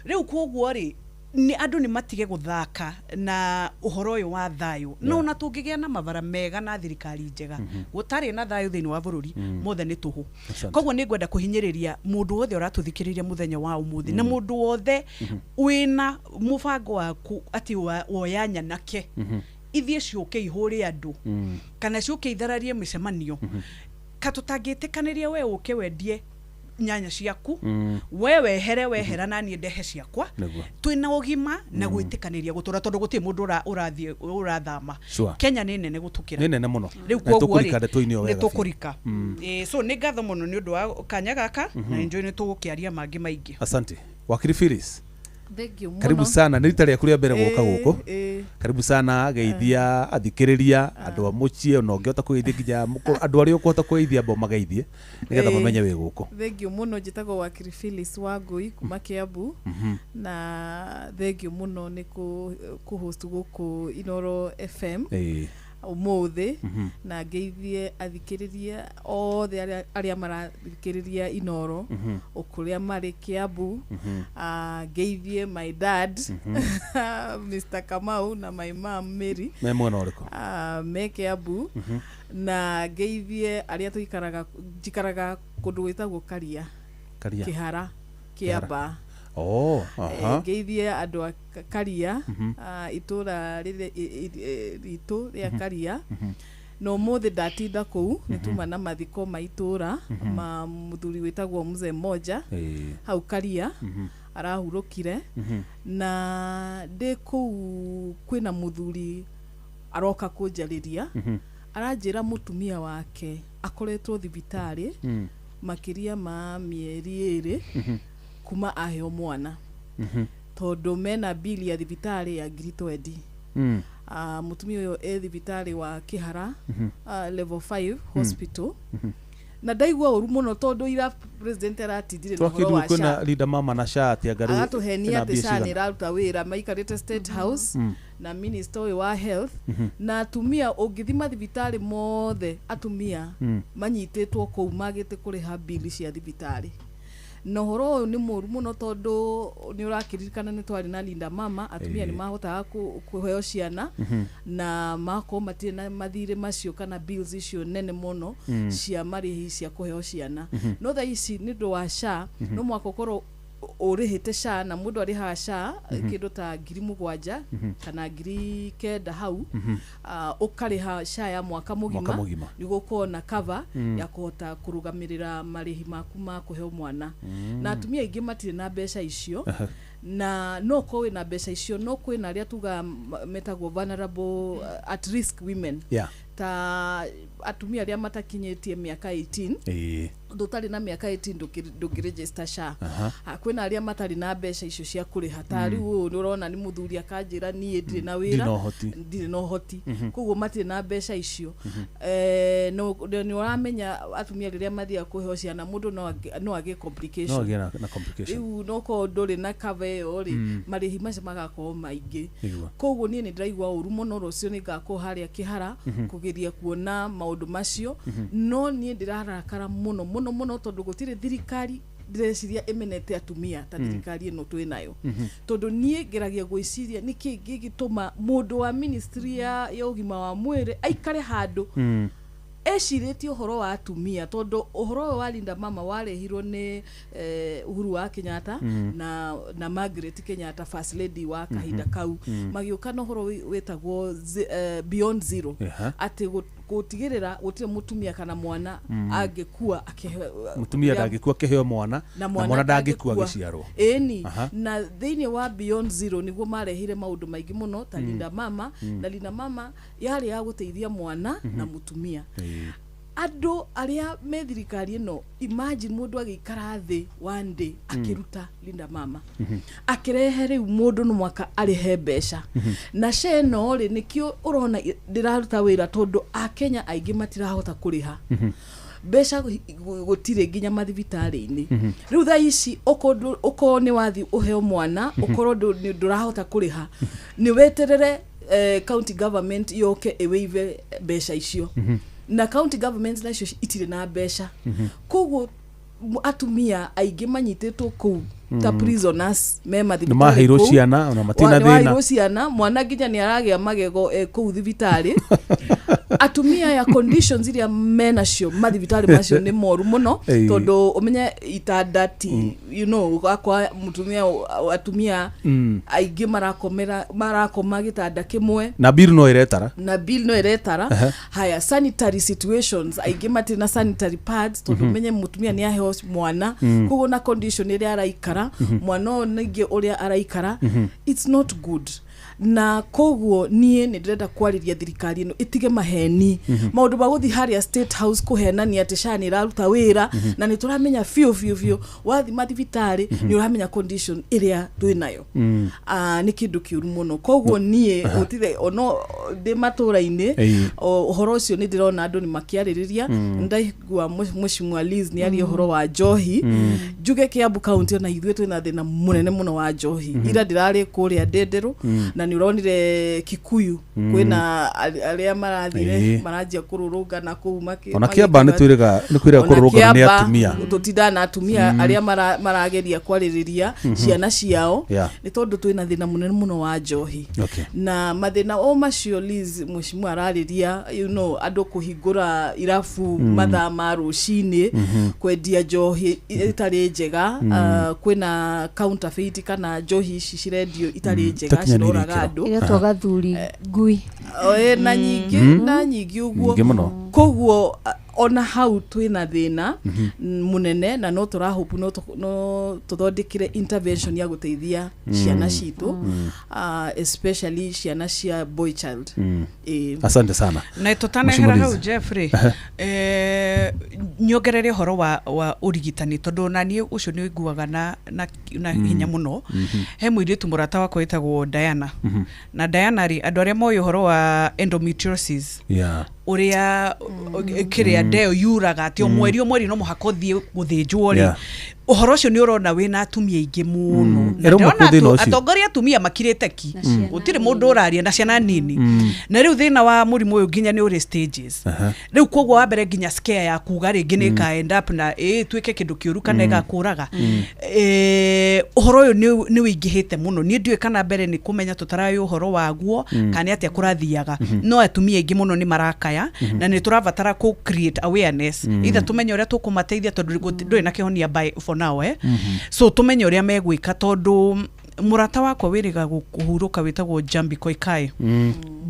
Rĩu koguo rĩ, nĩ andũ nĩ matige gũthaka na ũhoro ũyũ wa thayũ. No ona tũngĩgĩa na mabara mega na thirikari njega, gũtarĩ na thayũ thĩinĩ wa bũrũri, mothe nĩ tũhũ. Koguo nĩ ngwenda kũhinyĩrĩria mũndũ wothe ũratũthikĩrĩria mũthenya wa ũmũthĩ, na mũndũ wothe wĩna mũbango waku atĩ woya nyanake ithiĩ ciũke ihũre andũ kana ciũke ithararie mĩcemanio, ka tũtangĩtĩkanĩria we ũke wendie nyanya ciaku, we wehere wehera na niĩ ndehe ciakwa, twĩna ũgima na gwĩtĩkanĩria gũtũra, tondũ gũtirĩ mũndũ ũrathiĩ ũrathama. Kenya nĩ nene gũtũkĩra, nĩ nene mũno. Rĩu koguo rĩ nĩ tũkũrika. So nĩ ngatho mũno nĩ ũndũ wa kanya gaka, na enjoy nĩ tũgũkĩaria mangĩ maingĩ. Asante Wakiri Phyllis. Thank you. Karibu sana, nĩ rita rĩaku rĩa mbere gũka gũkũ. Karibu sana, geithia athikĩrĩria andũ a mũciĩ, ona ũngĩhota kũgeithia nginya andũ arĩa ũkũhota kũgeithia amba ũmageithie nĩgetha mamenye wĩ gũkũ. Thank you mũno, njĩtagwo Wakiri Phyllis Wangui kuma Kiambu, na thank you mũno nĩ kũ-host gũkũ Inoro FM ũmũthĩ, na ngeithie athikĩrĩria othe arĩa marathikĩrĩria Inoro o kũrĩa marĩ Kiambu. Ngeithie my dad Mr. Kamau na my mom Mary, me mwena ũrĩkũ? Me Kiambu. Na ngeithie arĩa tũikaraga, njikaraga kũndũ gwĩtagwo Karia, Kĩhara, Kĩamba. Ngeithie andũ a Karia, itũra rĩrĩa ritũ rĩa Karia. Na ũmũthĩ ndatinda kũu nĩ tuma na mathiko ma itũra ma mũthuri wĩtagwo Mzee Moja hau Karia, arahurũkire. Na ndĩ kũu kwĩna mũthuri aroka kũnjarĩria, aranjĩra mũtumia wake akoretwo thibitarĩ makĩria ma mĩeri 2 kuma aheo mwana, tondũ mena bili ya thibitarĩ ya 20,000. Mũtumia ũyũ e thibitarĩ wa Kĩhara, level 5 hospital. Na ndaigua ũru mũno tondũ ira president aratindire na ũhoro wa SHA. Linda Mama na SHA atĩ anga rĩu agatũhenia atĩ SHA nĩ ĩraruta wĩra, maikarĩte State House na minister ũyũ wa health, na atumia ũngĩthima thibitarĩ mothe atumia manyitĩtwo kũu magĩte kũrĩha bili cia thibitarĩ. Na ũhoro ũyũ nĩ mũru mũno tondũ nĩ ũrakĩririkana nĩ twarĩ na Linda Mama, atumia nĩ mahotaga kũheo ciana na makorwo matirĩ na mathirĩ macio kana bills icio nene mũno cia marĩhi cia kũheo ciana. No thaa ici nĩ ũndũ wa SHA, no mwaka ũkorwo ũrĩhĩte SHA, na mũndũ arĩhaga SHA kĩndũ ta 7,000 kana 9,000 hau, ũkarĩha SHA ya mwaka mũgima nĩguo ũkorwo na cover ya kũhota kũrũgamĩrĩra marĩhi maku ma kũheo mwana. Na atumia aingĩ matirĩ na mbeca icio, na no ũkorwo wĩna mbeca icio, no kwĩna arĩa tugaga metagwo vulnerable at risk women, ta atumia arĩa matakinyĩtie mĩaka 18. Ndũtarĩ na mĩaka 18 ndũngĩregister SHA. Kwĩna arĩa matarĩ na mbeca icio cia kũrĩha, ta rĩu ũyũ nĩũrona nĩ mũthuri akanjĩra niĩ ndirĩ na wĩra, ndirĩ na ũhoti, koguo matirĩ na mbeca icio. Nĩ ũramenya atumia rĩrĩa mathiaga kũheo ciana mũndũ no agĩe complication, rĩu no korwo ndũrĩ na cover ĩyo rĩ, marĩhi macio magakorwo maingĩ. Koguo niĩ nĩ ndĩraigua ũru mũno, rũciũ nĩ ngakorwo harĩa Kĩhara kũgeria kuona maũndũ macio. No niĩ ndĩrarakara mũno mũno mũno tondũ gũtirĩ thirikari Ndĩreciria ĩmenete atumia ta thirikari ĩno twĩ nayo, tondũ niĩ ngeragia gwĩciria nĩkĩ gĩgĩtũma mũndũ wa ministry ya ũgima wa mwĩrĩ aikare handũ ecirĩtie ũhoro wa atumia, tondũ ũhoro ũyũ wa Linda Mama warehirwo nĩ Uhuru wa Kenyatta na Margaret Kenyatta, first lady wa kahinda kau, magĩũka na ũhoro wĩtagwo Beyond Zero, atĩ gũtigĩrĩra gũtirĩ mũtumia kana mwana angĩkua Mũtumia ndangĩkua akĩheo mwana, na mwana ndangĩkua agĩciarwo. Ĩni. Na thĩinĩ wa Beyond Zero nĩguo marehire maũndũ maingĩ mũno ta Linda Mama, na Linda Mama yarĩ ya gũteithia mwana na mũtumia. Andũ arĩa me thirikari ĩno, imagine mũndũ agĩikara thĩ one day akĩruta Linda Mama, akĩrehe rĩu mũndũ no mwaka arĩhe mbeca na SHA ĩno rĩ, nĩkĩo ũrona ndĩraruta wĩra, tondũ akenya aingĩ matirahota kũrĩha mbeca, gũtirĩ nginya mathibitarĩ-inĩ. Rĩu thaa ici okorwo nĩ wathi ũheo mwana, ũkorwo ndũrahota kũrĩha, nĩ weterere county government yoke ĩwĩive mbeca icio, na county government nacio itirĩ na mbeca. Koguo atumia aingĩ manyitĩtwo kũu ta prisoners me mathibitarĩ. Maheirwo Kũu. ciana, ona matirĩ na Nĩ thĩna. waheirwo ciana, mwana nginya nĩ aragĩa magego kũu thibitarĩ. Atumia aya, conditions iria menacio mathibitarĩ macio nĩ moru mũno, tondũ ũmenye itanda ti akwa mũtumia, atumia aingĩ marakomera, marakoma gĩtanda kĩmwe. Na bill no ĩretara. Na bill no ĩretara. Haya, sanitary situations, aingĩ matirĩ na sanitary pads, tondũ menye mũtumia nĩ aheo mwana, koguo na condition ĩrĩa araikara mwana ũyũ, ningĩ ũrĩa araikara, it's not good. Na koguo niĩ nĩ ndĩrenda kwarĩria thirikari ĩno ĩtige maheni, maũndũ ma gũthiĩ harĩa State House kũhenania atĩ SHA nĩ ĩraruta wĩra, na nĩ tũramenya biũ biũ biũ wathiĩ mathibitarĩ nĩ ũramenya condition ĩrĩa twĩ nayo. Ah, nĩ kĩndũ kĩũru mũno. Koguo niĩ gũtirĩ ono ndĩ matũra-inĩ, ũhoro ũcio nĩ ndĩrona andũ nĩ makĩarĩrĩria. Ndaigua Mheshimiwa Liz nĩ aria ũhoro wa njohi. Njuge Kiambu County ona ithuĩ twĩna thĩna mũnene mũno wa njohi. Ira ndĩrarĩ kũrĩa Ndenderũ, na nĩ ũronire Kikuyu kwĩna arĩa marathire maranjia kũrũrũngana kũu Ona Kĩamba nĩ magĩkiuga twĩrĩga nĩ kwĩrĩga ona kũrũrũngana nĩ Kĩamba, atumia. Tũtindaga na atumia arĩa marageria kwarĩrĩria ciana ciao, nĩ tondũ twĩna thĩna mũnene mũno wa njohi. Na mathĩna o macio Liz mheshimiwa ararĩria, andũ kũhingũra irabu mathaa ma rũcinĩ, kwendia njohi ĩtarĩ njega, kwĩna counterfeit kana njohi ici cirendio itarĩ njega, Itakinyanĩirie ciroraga ikĩro. andũ. Ĩretwo gathuri ngui. Na nyingĩ na nyingĩ ũguo. Nyingĩ mũno. Koguo ona hau twĩna thĩna mũnene, na no tũrahope no tũthondekire intervention ya gũteithia ciana citũ, especially ciana cia boy child. Ĩĩ. Asante sana. Na tũtanehera Mheshimiwa hau, Liz. Jeffrey, nyongerere ũhoro wa ũrigitani, tondũ na niĩ ũcio nĩ ũiguaga na hinya mũno. He mũirĩtu mũrata wakwa wĩtagwo Diana, na Diana rĩ, andũ arĩa moĩ ũhoro wa endometriosis, ũrĩa kĩrĩa ndeo yuraga atĩ o mweri o mweri no mũhaka ũthiĩ gũthĩnjwo rĩ, ũhoro ũcio nĩ ũrona wĩna atumia aingĩ mũno. Na Ĩrauma ndĩrona kũ thĩna ũcio? atongoria atumia makirĩte ki, Na ciana gũtirĩ nini. Mũndũ ũraria na ciana nini. Na rĩu thĩna wa mũrimũ ũyũ nginya nĩ ũrĩ stages. Rĩu koguo wa mbere nginya scare ya kuga rĩngĩ nĩ ĩka end up na ĩtuĩke kĩndũ kĩũru kana ĩgakũraga. Ũhoro ũyũ nĩ ũingĩhĩte mũno. Niĩ ndiũĩ kana mbere nĩ kũmenya tũtarayũ ũhoro waguo kana nĩ atĩa kũrathiaga, no atumia aingĩ mũno nĩ marakaya, na nĩ tũrabatara kũ create awareness, either tũmenye ũrĩa tũkũmateithia, tondũ ndũrĩ na kĩhonia by for now, so tũmenye ũrĩa megwĩka, tondũ mũrata wakwa wĩrĩga kũhurũka wĩtagwo Jambi Koikai.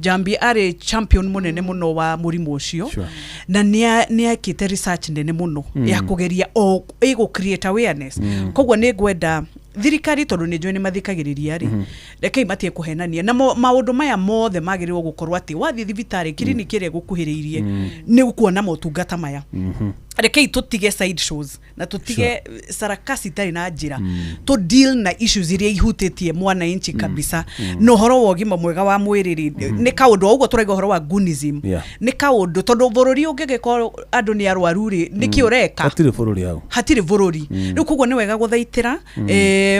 Jambi arĩ champion mũnene mũno wa mũrimũ ũcio, na nĩ ekĩte research nene mũno ya kũgeria o ĩgũ create awareness. Koguo nĩ ngwenda thirikari, tondũ nĩ njũĩ nĩ mathikagĩrĩria rĩ, rekei matige kũhenania na maũndũ maya mothe magĩrĩirwo gũkorwo atĩ wathiĩ thibitarĩ, kiriniki ĩrĩa ĩgũkuhĩrĩirie, nĩ ũkuona motungata maya. Rekei tũtige side shows na tũtige sarakasi itarĩ na njĩra, tũ deal na issues iria ihutĩtie mwananchi kabisa. Na ũhoro wa ũgima mwega wa mwĩrĩ rĩ, nĩ kaũndũ o ũguo tũraiga ũhoro wa gunism, nĩ kaũndũ tondũ bũrũri ũngĩgĩkorwo andũ nĩ arwaru rĩ, nĩkĩ ũreka? Hatirĩ bũrũri hau. Hatirĩ bũrũri. Rĩu koguo nĩ wega gũthaitĩra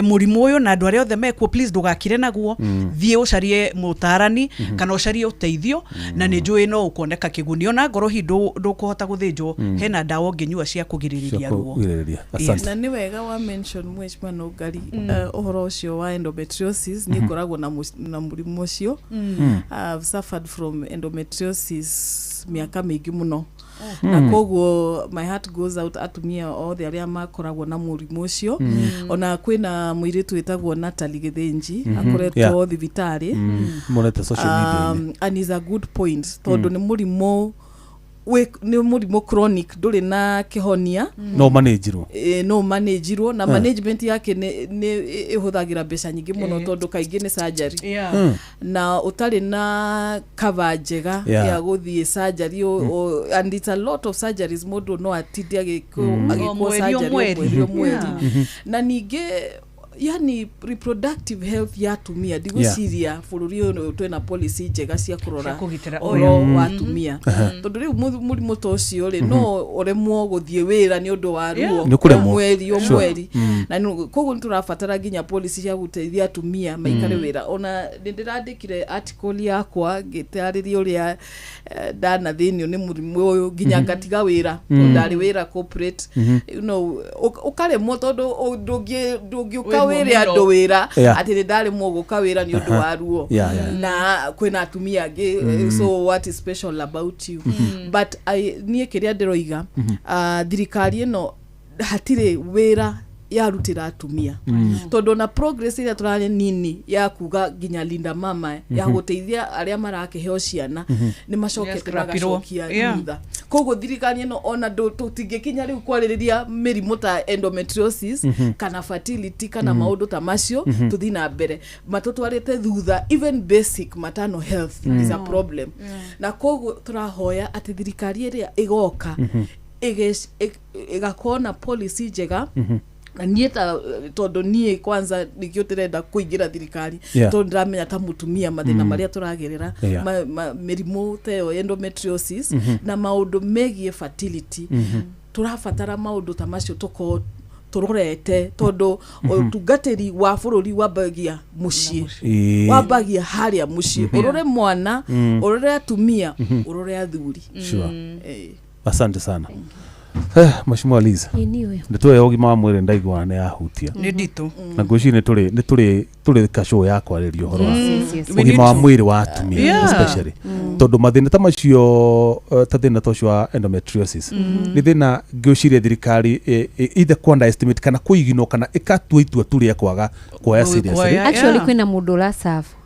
mũrimũ ũyũ, na andũ arĩa othe mekuo, please ndũgakire naguo, thiĩ ũcarie mũtaarani kana ũcarie ũteithio, na nĩ njũĩ no ũkuoneka kĩguni. Ona ngorwo hihi ndũkũhota gũthĩnjwo, hena ndawa ũngĩnyua cia kũgirĩrĩria ruo. Kũgirĩrĩria. Asante. Na nĩ wega wa mention, Mheshimiwa Nũngari, ũhoro ũcio wa endometriosis. Nĩ ngoragwo na mũrimũ ũcio. I've suffered from endometriosis mĩaka mĩingĩ mũno, na koguo my heart goes out atumia othe arĩa makoragwo na mũrimũ ũcio. Ona kwĩna mũirĩtu wĩtagwo Natalie Gĩthĩnji, akoretwo thibitarĩ. Monete social media. And is a good point, tondũ nĩ mũrimũ chronic, ndũrĩ na kĩhonia. No manĩnjirwo. No managirwo na management yake nĩ ĩhũthagĩra mbeca nyingĩ mũno, tondũ kaingĩ nĩ surgery, na ũtarĩ na cover njega ya gũthiĩ surgery, and it's a lot of surgeries. Mũndũ no atinde agĩkwo O mweri, o surgery o mweri. mweri, o mweri. Na ningĩ yani reproductive health ya atumia, ndigwĩciria bũrũri ũyũ twĩna policy njega cia kũrora Cia kũgitĩra. ũhoro wa atumia, tondũ rĩu mũrimũ ta ũcio rĩ, no ũremwo gũthiĩ wĩra nĩ ũndũ wa ruo. Nĩ ũkũremwo. O mweri, o mweri. Na koguo nĩ tũrabatara nginya policy cia gũteithia atumia maikare wĩra. Ona nĩ ndĩrandĩkire article yakwa ngĩtarĩria ũrĩa ndanathĩnio nĩ mũrimũ ũyũ nginya ngatiga wĩra, tondũ ndarĩ wĩra corporate, ũkaremwo tondũ ndũngĩũka Wĩ ruo wĩre mũno. andũ wĩra atĩ nĩ ndaremwo gũka wĩra nĩ ũndũ wa ruo. Na kwĩna atumia angĩ, so what is special about you? But niĩ kĩrĩa ndĩroiga, thirikari ĩno hatirĩ wĩra yarutĩra atumia, tondũ ona progress ĩrĩa tũrarĩ nini ya kuga nginya Linda Mama ya gũteithia arĩa marakĩheo ciana nĩ macokete Nĩyascrapirwo. magacokia thutha. Koguo thirikari ĩno ona tũtingĩkinya rĩu kwarĩrĩria mĩrimũ ta endometriosis kana fertility kana maũndũ ta macio tũthiĩ na mbere, matũtwarĩte thutha. Even basic maternal health is a problem, na koguo tũrahoya atĩ thirikari ĩrĩa ĩgoka ĩgakorwo na policy njega. Na niĩ ta, tondũ niĩ kwanza nĩkĩo ndĩrenda kũingĩra thirikari, tondũ ndĩramenya ta mũtumia mathĩna marĩa tũragerera, mĩrimũ ta ĩyo endometriosis na maũndũ megiĩ fertility, tũrabatara maũndũ ta macio tũkorwo tũrorete, tondũ ũtungatĩri wa bũrũri wambagia mũciĩ, wambagia harĩa mũciĩ, ũrore mwana, ũrore atumia, ũrore athuri. Asante sana. Mheshimiwa Liz. Ĩniwe. Ndeto ya ũgima wa mwĩrĩ ndaigua nĩ yahutia. Nĩ nditũ. Na ngwĩciria nĩ tũrĩ kacũũ ya kwarĩria ũhoro wa Yes. We ũgima wa need to. mwĩrĩ wa atumia, especially tondũ mathĩna ta macio, ta thĩna ta ũcio wa endometriosis, nĩ thĩna ngwĩciria thirikari either ku underestimate kana kũiginwo kana ĩkatua itua tu rĩa kwaga kuoya seriously. Kuoya. Actually, kwĩna mũndũ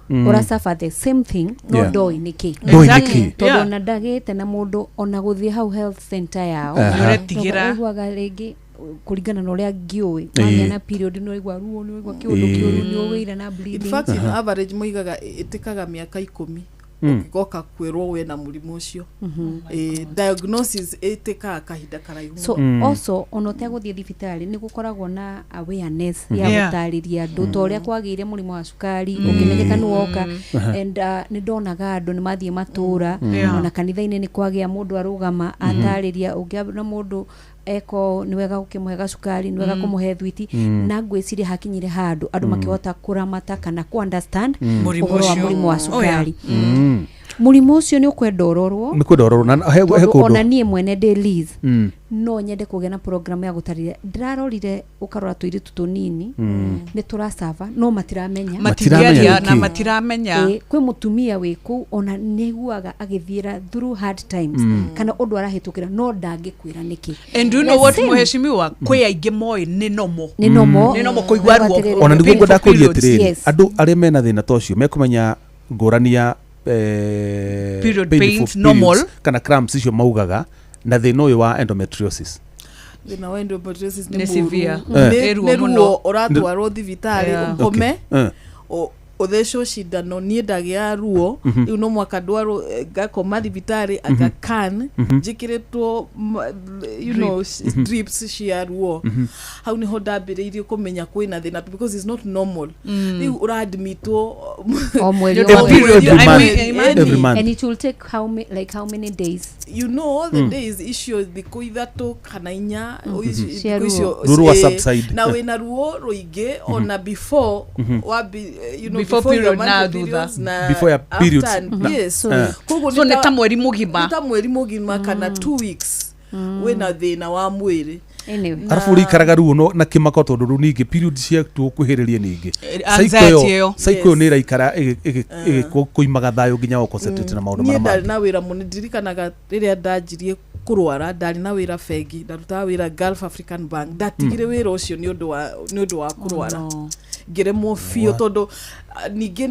ũrasafa the same thing, no ndoĩ nĩkĩ. Ndoĩ nĩkĩ. Tondũ ona ndagĩte na mũndũ ona gũthiĩ hau health center yao. Nĩũretigĩra. Ũiguaga rĩngĩ kũringana na ũrĩa ngĩũĩ, wagĩa na period nĩ ũraigua ruo, nĩ ũraigua kĩũndũ kĩũru, nĩ ũgĩire na In bleeding. fact, in average moigaga ĩtĩkaga mĩaka 10 ũngĩgoka kwĩrwo wĩna mũrimũ ũcio. Diagnosis ĩtĩkaga kahinda karaihu. So also ona ũtegũthiĩ thibitarĩ, nĩ gũkoragwo na awareness ya gũtarĩria andũ ta ũrĩa kwagĩire mũrimũ wa cukari ũngĩmenyeka nĩ woka. And nĩ ndonaga andũ nĩ mathiĩ matũra, ona kanitha-inĩ nĩ kwagĩa mũndũ arũgama atarĩria ũngĩona mũndũ eko nĩ wega gũkĩmũhe gacukari, nĩ wega kũmũhe thwiti. Na ngwĩciria hakinyire handũ andũ makĩhota kũramata kana kũ understand Mũrimũ ũhoro wa ũcio. mũrimũ wa Oh, yeah. cukari. Mũrimũ ũcio nĩ ũkwenda ũrorwo. Nĩ kwenda ũrorwo na he Tondũ kũndũ. Ona niĩ mwene ndĩ Liz, no nyende kũgĩa na program ya gũtarĩria. Ndĩrarorire ũkarora tũirĩtu tũnini nĩ tũracaba no matiramenya. Matiramenya Matingĩaria na nĩkĩ. matiramenya. Kwĩ mũtumia wĩ kũu ona nĩiguaga agĩthiĩra through hard times kana ũndũ arahĩtũkĩra, no ndangĩkwĩra nĩkĩ. And do you know The what, same. mheshimiwa, kwĩ aingĩ moĩ nĩ nomo. Nĩ nomo. Nĩ nomo kũigua ruo. Atĩrĩrĩ. Ona nĩguo ngwenda Painful kũria periods. atĩrĩrĩ, andũ arĩa mena thĩna ta ũcio mekũmenya ngũrani ya Period painful pains, normal. periods kana cramps icio maugaga na thĩna ũyũ wa endometriosis. Thĩna wa endometriosis Nĩ nĩ severe. mũru. Nĩ ruo Nĩ mũno. ruo, ũratwarwo thibitarĩ, ũkome, ũthecwo cindano. Niĩ ndagĩa ruo rĩu no mwaka ndwarwo, ngakoma thibitarĩ Aga Khan, njĩkĩrĩtwo drips cia ruo. Hau nĩho ndambĩrĩirie kũmenya kwĩna thĩna, because it's not normal. Rĩu ũradmitwo O mweri, Nĩ o ũndũ wa mweri. period. Every I month. mean, imagine. Every month. And it will take like how many days? All the days icio, thikũ 3 kana 4 Cia thikũ ruo. icio. Ruo rwa subside. Na wĩna ruo rũingĩ ona before wabi, Before before your period na monthly thutha. periods na Before your after periods. Yes. Eh. Koguo So nĩ ta mweri mũgima. nĩ ta mweri mũgima kana 2 weeks. Wĩna thĩna wa mwĩrĩ. Anyway. Arabu ũrĩikaraga ruo na kĩmako tondũ rĩu ningĩ period ciaku ũkuhĩrĩrie ningĩ. Anxiety ĩyo. Cycle ĩyo nĩ ĩraikara ĩgĩkũimaga thayũ nginya ũ concentrate na maũndũ Niĩ marĩa ndarĩ mangĩ. na wĩra mũnene, ndirikanaga rĩrĩa ndanjirie kũrwara ndarĩ na wĩra bengi, ndarutaga wĩra Gulf African Bank, ndatigire wĩra ũcio nĩ ũndũ wa kũrwara. Ngĩremwo biũ tondũ ningĩ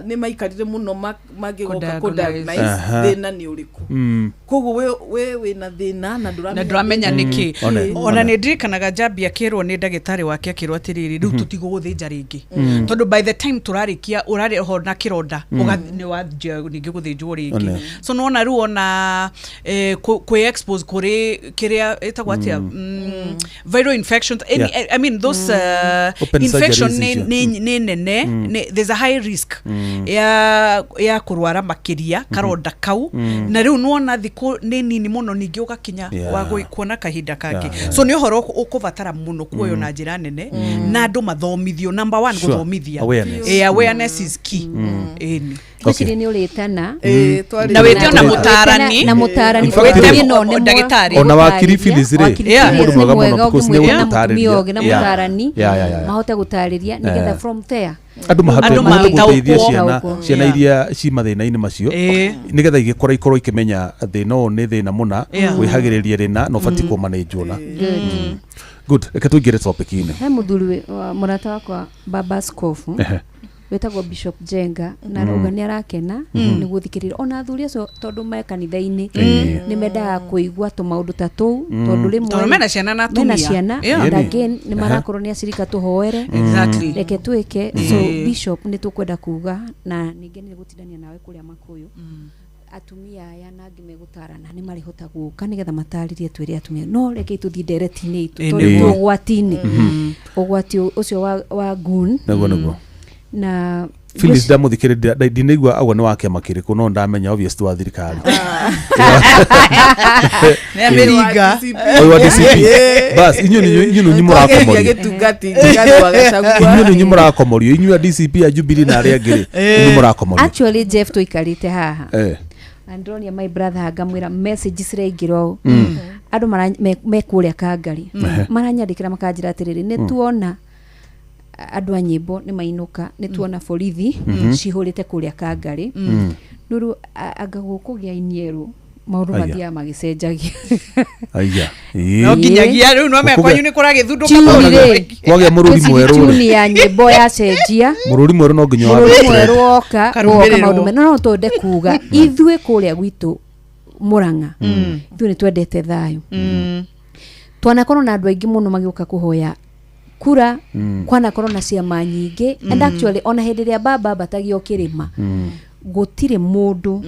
nĩ maikarire mũno mangĩgoka kũ-diagnose thĩna nĩ ũrĩkũ. Koguo we wĩna thĩna na ndũramenya nĩkĩ. Ona nĩ ndirikanaga Njambi akĩrwo nĩ ndagĩtarĩ wake akĩrwo atĩrĩrĩ, rĩu tũtigũgũthĩnja rĩngĩ tondũ by the time tũrarĩkia ũrarĩ ho na kĩronda nĩ wanjia ningĩ gũthĩnjwo rĩngĩ. So nĩwona rĩu ona kwĩ expose kũrĩ kĩrĩa ĩtagwo atĩa, viral infections, I mean those infection nĩ nene, there's a high risk ya kũrwara makĩria karonda kau, na rĩu nĩwona thikũ nĩ nini mũno ningĩ ũgakinya wa kuona kahinda kangĩ. So nĩ ũhoro ũkũbatara mũno kuoywo na njĩra nene na andũ mathomithio. Number one, gũthomithia. Awareness is key. Ngwĩciria nĩ ũrĩtana na wĩte ona mũtaarani na mũtaarani ndagĩtarĩ ona wakiri Phyllis rĩ nĩ mũndũ mwega mũno because nĩ ũgũtarĩria na mũtaarani mahote gũtarĩria nĩgetha from there andũ mahote gũteithia ciana iria ci mathĩna-inĩ macio nĩgetha igĩkũra ikorwo ikĩmenya thĩna ũyũ nĩ thĩna mũna wĩhagĩrĩrie rĩna na ũbatiĩ kũmanĩnjwo na. Good, reke tũingĩre topic-inĩ. He mũthuri mũrata wakwa Baba Askofu wĩtagwo Bishop Jenga na arauga nĩ arakena nĩ gũthikĩrĩria ona athuri acio tondũ me kanitha-inĩ nĩ mendaga kũigua tũmaũndũ ta tũu tondũ rĩmwe mena ciana na atumia mena ciana and again nĩ marakorwo nĩ acirika tũhoere reke twĩke. So Bishop nĩ tũkwenda kuga na ningĩ nĩ gũtindania nawe kũrĩa Makũyũ atumia aya na angĩ megũtarana nĩ marĩhota gũka nĩgetha matarĩrie twĩre atumia no reke tũthiĩ ndereti-inĩ itũ tondũ ũgwati-inĩ ũgwati ũcio wa gun nĩguo na Phyllis ndamuthikĩrĩria ndinaigua auga nĩ wa kĩama kĩrĩkũ no ndamenya obvious wa thirikari nĩ amĩringa ũyũ wa DCP bas inyuĩ nĩ mũrakomorio inyuĩ nĩ mũrakomorio inyuĩ a DCP a Jubilee na arĩa angĩ rĩ inyuĩ mũrakomorio. Actually Jeff tũikarĩte haha Andronia my brother ngamwĩra message ciraingĩra ũũ andũ me kũrĩa Kangari maranyandĩkĩra makanjĩra atĩrĩrĩ nĩ tuona andũ a nyĩmbo nĩ mainũka nĩ tuona borithi cihũrĩte kũrĩa Kangari nũrũ anga gũkũgĩa inierũ maũndũ mathiaga magĩcenjagia. No nginyagia rĩu no mekwanyu nĩ kũragĩthundũka kwagĩa mũrũri mwerũ tuni ya nyĩmbo yacenjia mũrũri mwerũ no nginya mũrũri mwerũ woka maũndũ mena no twende kuga ithuĩ kũrĩa gwitũ Murang'a ithuĩ nĩ twendete thayũ twanakorwo na andũ aingĩ mũno magĩũka kũhoya kura kwanakorwo na ciama nyingĩ and actually ona hĩndĩ ĩrĩa baba ambatagio kĩrĩma gũtirĩ mũndũ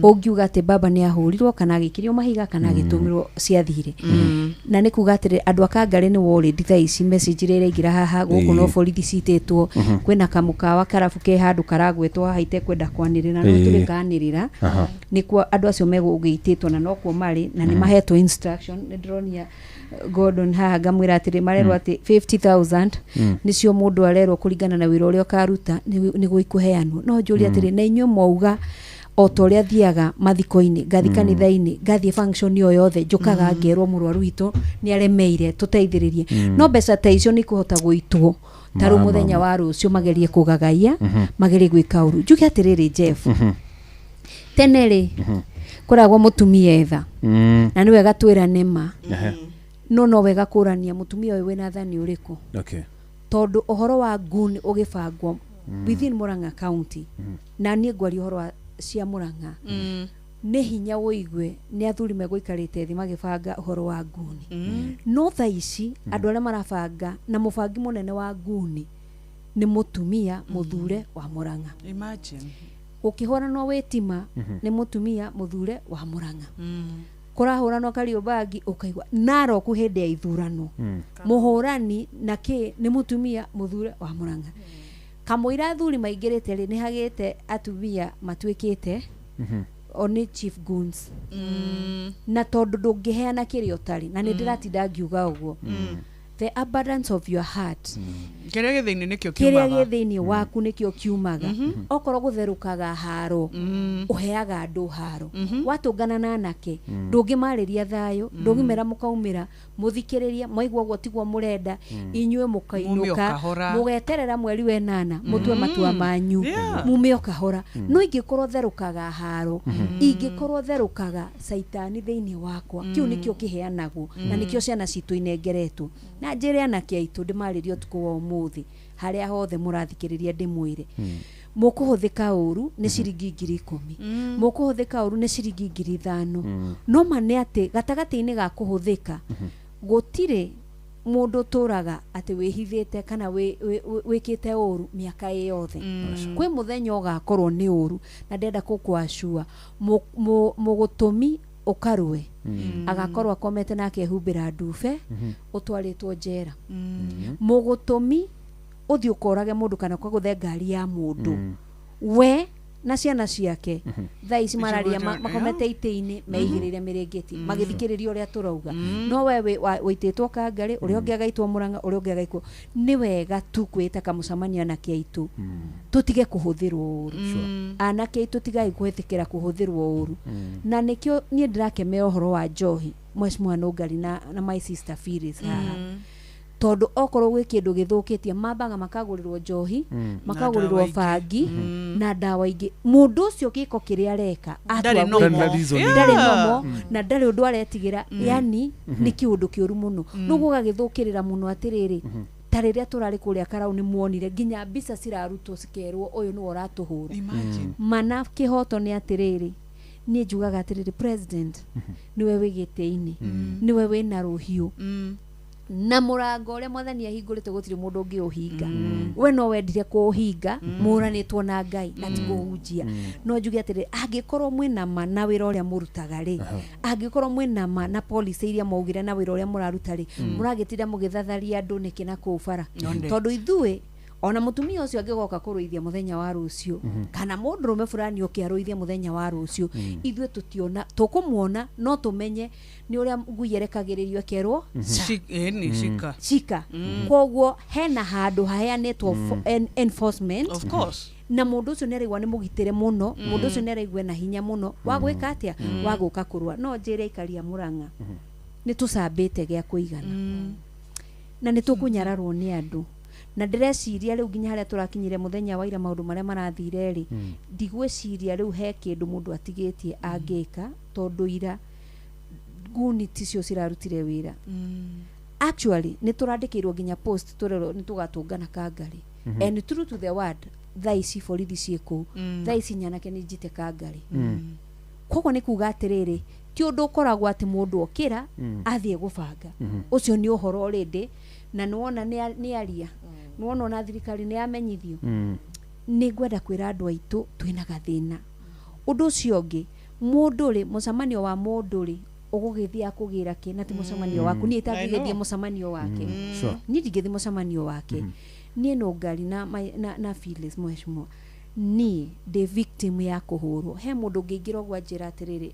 ũngiuga atĩ baba nĩ ahũrirwo kana agĩkirio mahiga kana agĩtũmĩrwo ciathire na nĩ kuga atĩrĩ andũ a Kangari nĩ worried thaa ici message iria iraingĩra haha gũkũ no borithi citĩtwo kwĩna kamũkawa karabu ke handũ karagwetwo haha itekwenda kwanĩrĩra no tũrĩkanĩrĩra nĩkuo andũ acio megũgĩitĩtwo na nokuo marĩ na nĩ mahetwo instruction nĩ ndĩronia Gordon haha ngamwĩra atĩrĩ marerwo atĩ 50,000 nĩcio mũndũ arerwo kũringana na wĩra ũrĩa ũkaruta nĩguo ikũheanwo no njũrie atĩrĩ na inyuĩ mwauga o ta ũrĩa thiaga mathiko-inĩ ngathiĩ kanitha-inĩ ngathiĩ function o yothe njũkaga ngerwo mũrwaru witũ nĩ aremeire tũteithĩrĩrie no mbeca ta icio nĩ ikũhota gũitwo ta rĩu mũthenya wa rũciũ magerie kũgagaia magerie gwĩka ũru njuge atĩrĩrĩ Jeff tene rĩ kũragwo mũtumia etha na nĩ wega twĩrane ma no wega kũrania mũtumia ũyũ wĩna tha nĩ ũrĩkũ tondũ ũhoro wa gun ũgĩbangwo within Murang'a County na niĩ ngwaria ũhoro wa cia Murang'a nĩ hinya ũigue nĩ athuri megũikarĩte thĩ magĩbanga ũhoro wa nguni no thaa ici andũ arĩa marabanga na mũbangi mũnene wa nguni nĩ mũtumia mũthure wa Murang'a. Imagine gũkĩhũranwo wĩtima nĩ mũtumia mũthure wa Murang'a kũrahũranwo Kariobangi ũkaigua Narok hĩndĩ ya ithurano mũhũrani na kĩ nĩ mũtumia mũthure wa Murang'a kamũira athuri maingĩrĩte rĩ nĩ hagĩte atumia matuĩkĩte o nĩ chief goons na tondũ ndũngĩheana kĩrĩa ũtarĩ na nĩ ndĩratinda ngiuga ũguo The abundance of your heart, kĩrĩa gĩ thĩinĩ nĩkĩo kĩrĩa kiumaga. gĩ thĩinĩ waku nĩkĩo kiumaga. Okorwo gũtherũkaga haro, ũheaga andũ haro. Watũngana na anake, ndũngĩmarĩria thayũ, ndũngĩmera mũkaumĩra mũthikĩrĩrie mwaigua ũguo tiguo mũrenda, inyuĩ Mume o mũkainũka kahora. Mũgeterera mweri wenana mũtue matua manyu, Yeah. mume o kahora. No ingĩkorwo therũkaga haro, ingĩkorwo therũkaga caitani thĩinĩ wakwa, kĩu nĩkĩo kĩheanagwo na nĩkĩo ciana citũ inengeretwo. Na njĩre anake aitũ ndĩmarĩrie ũtukũ wa ũmũthĩ, harĩa hothe mũrathikĩrĩria, ndĩmwĩre mũkũhũthĩka ũru nĩ ciringi 10,000, mũkũhũthĩka ũru nĩ ciringi 5,000. No ma nĩ atĩ gatagatĩ-inĩ ga kũhũthĩka gũtirĩ mũndũ ũtũraga atĩ wĩhithĩte kana wĩkĩte ũru mĩaka ĩ yothe. Kwĩ mũthenya ũgakorwo nĩ ũru, na ndenda gũkwacua mũgũtũmi ũkarũe agakorwo akomete na akehumbĩra ndube, ũtwarĩtwo njera. Mũgũtũmi ũthiĩ ũkorage mũndũ kana ũkagũthe ngari ya mũndũ, we na ciana ciake thaa ici mararia makomete itĩ-inĩ meigĩrĩire mĩrĩngĩti magĩthikĩrĩria ũrĩa tũrauga. No we wĩitĩtwo Kangarĩ, ũrĩa ũngĩ agaitwo Mũrang'a, ũrĩa ũngĩ agaikwo. Nĩ wega tu kwĩta kamũcemanio anake aitũ, tũtige kũhũthĩrwo ũru. Anake aitũ, tigai gwĩtĩkĩra kũhũthĩrwo ũru. Na nĩkĩo niĩ ndĩrakemera ũhoro wa njohi, Mheshimiwa Nũngari na my sister Phyllis haha, tondũ okorwo gwĩ kĩndũ gĩthũkĩtie, mambaga makagũrĩrwo njohi, makagũrĩrwo Ndawa ingĩ. Bangi na ndawa ingĩ. Mũndũ ũcio gĩko kĩrĩa areka atua Ndarĩ gwĩka, nomo. Ndarĩ na reasoning. Ndarĩ nomo na ndarĩ ũndũ aretigĩra. Yani nĩ kĩũndũ kĩũru mũno rĩu gũgagĩthũkĩrĩra mũno. Atĩrĩrĩ, ta rĩrĩa tũrarĩ kũrĩa Karau, nĩ muonire nginya mbica cirarutwo cikerwo ũyũ nĩwe ũratũhũra. Imagine. Mana kĩhoto nĩ atĩrĩrĩ, niĩ njugaga atĩrĩrĩ, president nĩwe wĩ gĩtĩ-inĩ, nĩwe wĩna rũhiũ na mũrango ũrĩa mwathani ahingũrĩte gũtirĩ mũndũ ũngĩ ũhinga. We no wendire kũũhinga, mũranĩtwo na Ngai na ti kũhunjia. No njuge atĩrĩ, angĩkorwo mwĩna ma na wĩra ũrĩa mũrutaga rĩ, angĩkorwo mwĩna ma na policy iria mwaugire na wĩra ũrĩa mũraruta rĩ, mũragĩtinda mũgĩthatharia andũ nĩkĩ na kũu bara? Nonde. Tondũ ithuĩ ona mũtumia ũcio angĩgoka kũrũithia mũthenya wa rũciũ, kana mũndũrũme fulani oke arũithie mũthenya wa rũciũ, ithuĩ tũtiona tũkũmuona, no tũmenye nĩ ũrĩa ngui ĩrekagĩrĩrio ĩkerwo Ĩni, cika. Cika. Koguo hena handũ haheanĩtwo enforcement. Of course. Na mũndũ ũcio nĩ araigua nĩ mũgitĩre mũno, mũndũ ũcio nĩ araigua na hinya mũno wa gwĩka atĩa, wa gũka kũrũa. No njĩre aikari a Mũrang'a, nĩ tũcambĩte gĩa kũigana na nĩ tũkũnyararwo nĩ andũ. Na ndĩreciria rĩu nginya harĩa tũrakinyire mũthenya wa ira, maũndũ marĩa marathire rĩ, ndigwĩciria rĩu he kĩndũ mũndũ atigĩtie angĩka, tondũ ira nguni ticio cirarutire wĩra. Actually nĩ tũrandĩkĩirwo nginya post tũrerwo nĩ tũgatũngana Kangarĩ, and true to the word, thaa ici borithi ciĩ kũu, thaa ici nyanake nĩ njite Kangarĩ. Koguo nĩ kuga atĩrĩrĩ, ti ũndũ ũkoragwo atĩ mũndũ okĩra athiĩ gũbanga. Ũcio nĩ ũhoro already, na nĩwona nĩ aria, nĩwona ona thirikari nĩ yamenyithio. Nĩ ngwenda kwĩra andũ aitũ twĩna gathĩna. Ũndũ ũcio ũngĩ, mũndũ rĩ, mũcemanio wa mũndũ rĩ, ũgũgĩthiĩ akũgĩra kĩ na ti mũcemanio waku? Niĩ itangĩgĩthiĩ I know. mũcemanio wake. Sure. Niĩ ndingĩthiĩ mũcemanio wake. Niĩ Nũngari na Phyllis, mheshimiwa, niĩ ndĩ victim ya kũhũrwo. He mũndũ ũngĩingĩra ũguo anjĩra atĩrĩrĩ,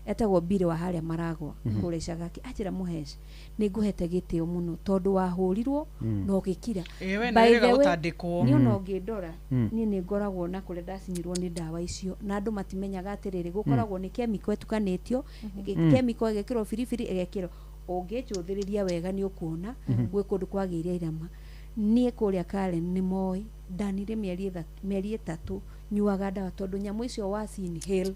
etagwo Mbirĩ wa harĩa Maragwa kũrĩa Icagaki, anjĩra, "Mũheci, nĩ ngũhete gĩtĩo mũno tondũ wahũrirwo na ũgĩkira." Ĩĩ, we By nĩ the wĩrĩga way, gũtandĩkwo. Niĩ ona ũngĩndora, niĩ nĩ ngoragwo na kũrĩa ndacinyirwo nĩ ndawa icio, na andũ matimenyaga atĩrĩrĩ, gũkoragwo nĩ chemical ĩtukanĩtio, chemical ĩgekĩrwo biribiri ĩgekĩrwo. Ũngĩnjũthĩrĩria wega nĩ ũkuona gwĩ kũndũ kwagĩire irama. Niĩ kũrĩa Karen nĩ moĩ ndanire mĩeri 3 nyuaga ndawa, tondũ nyamũ icio waci inhale,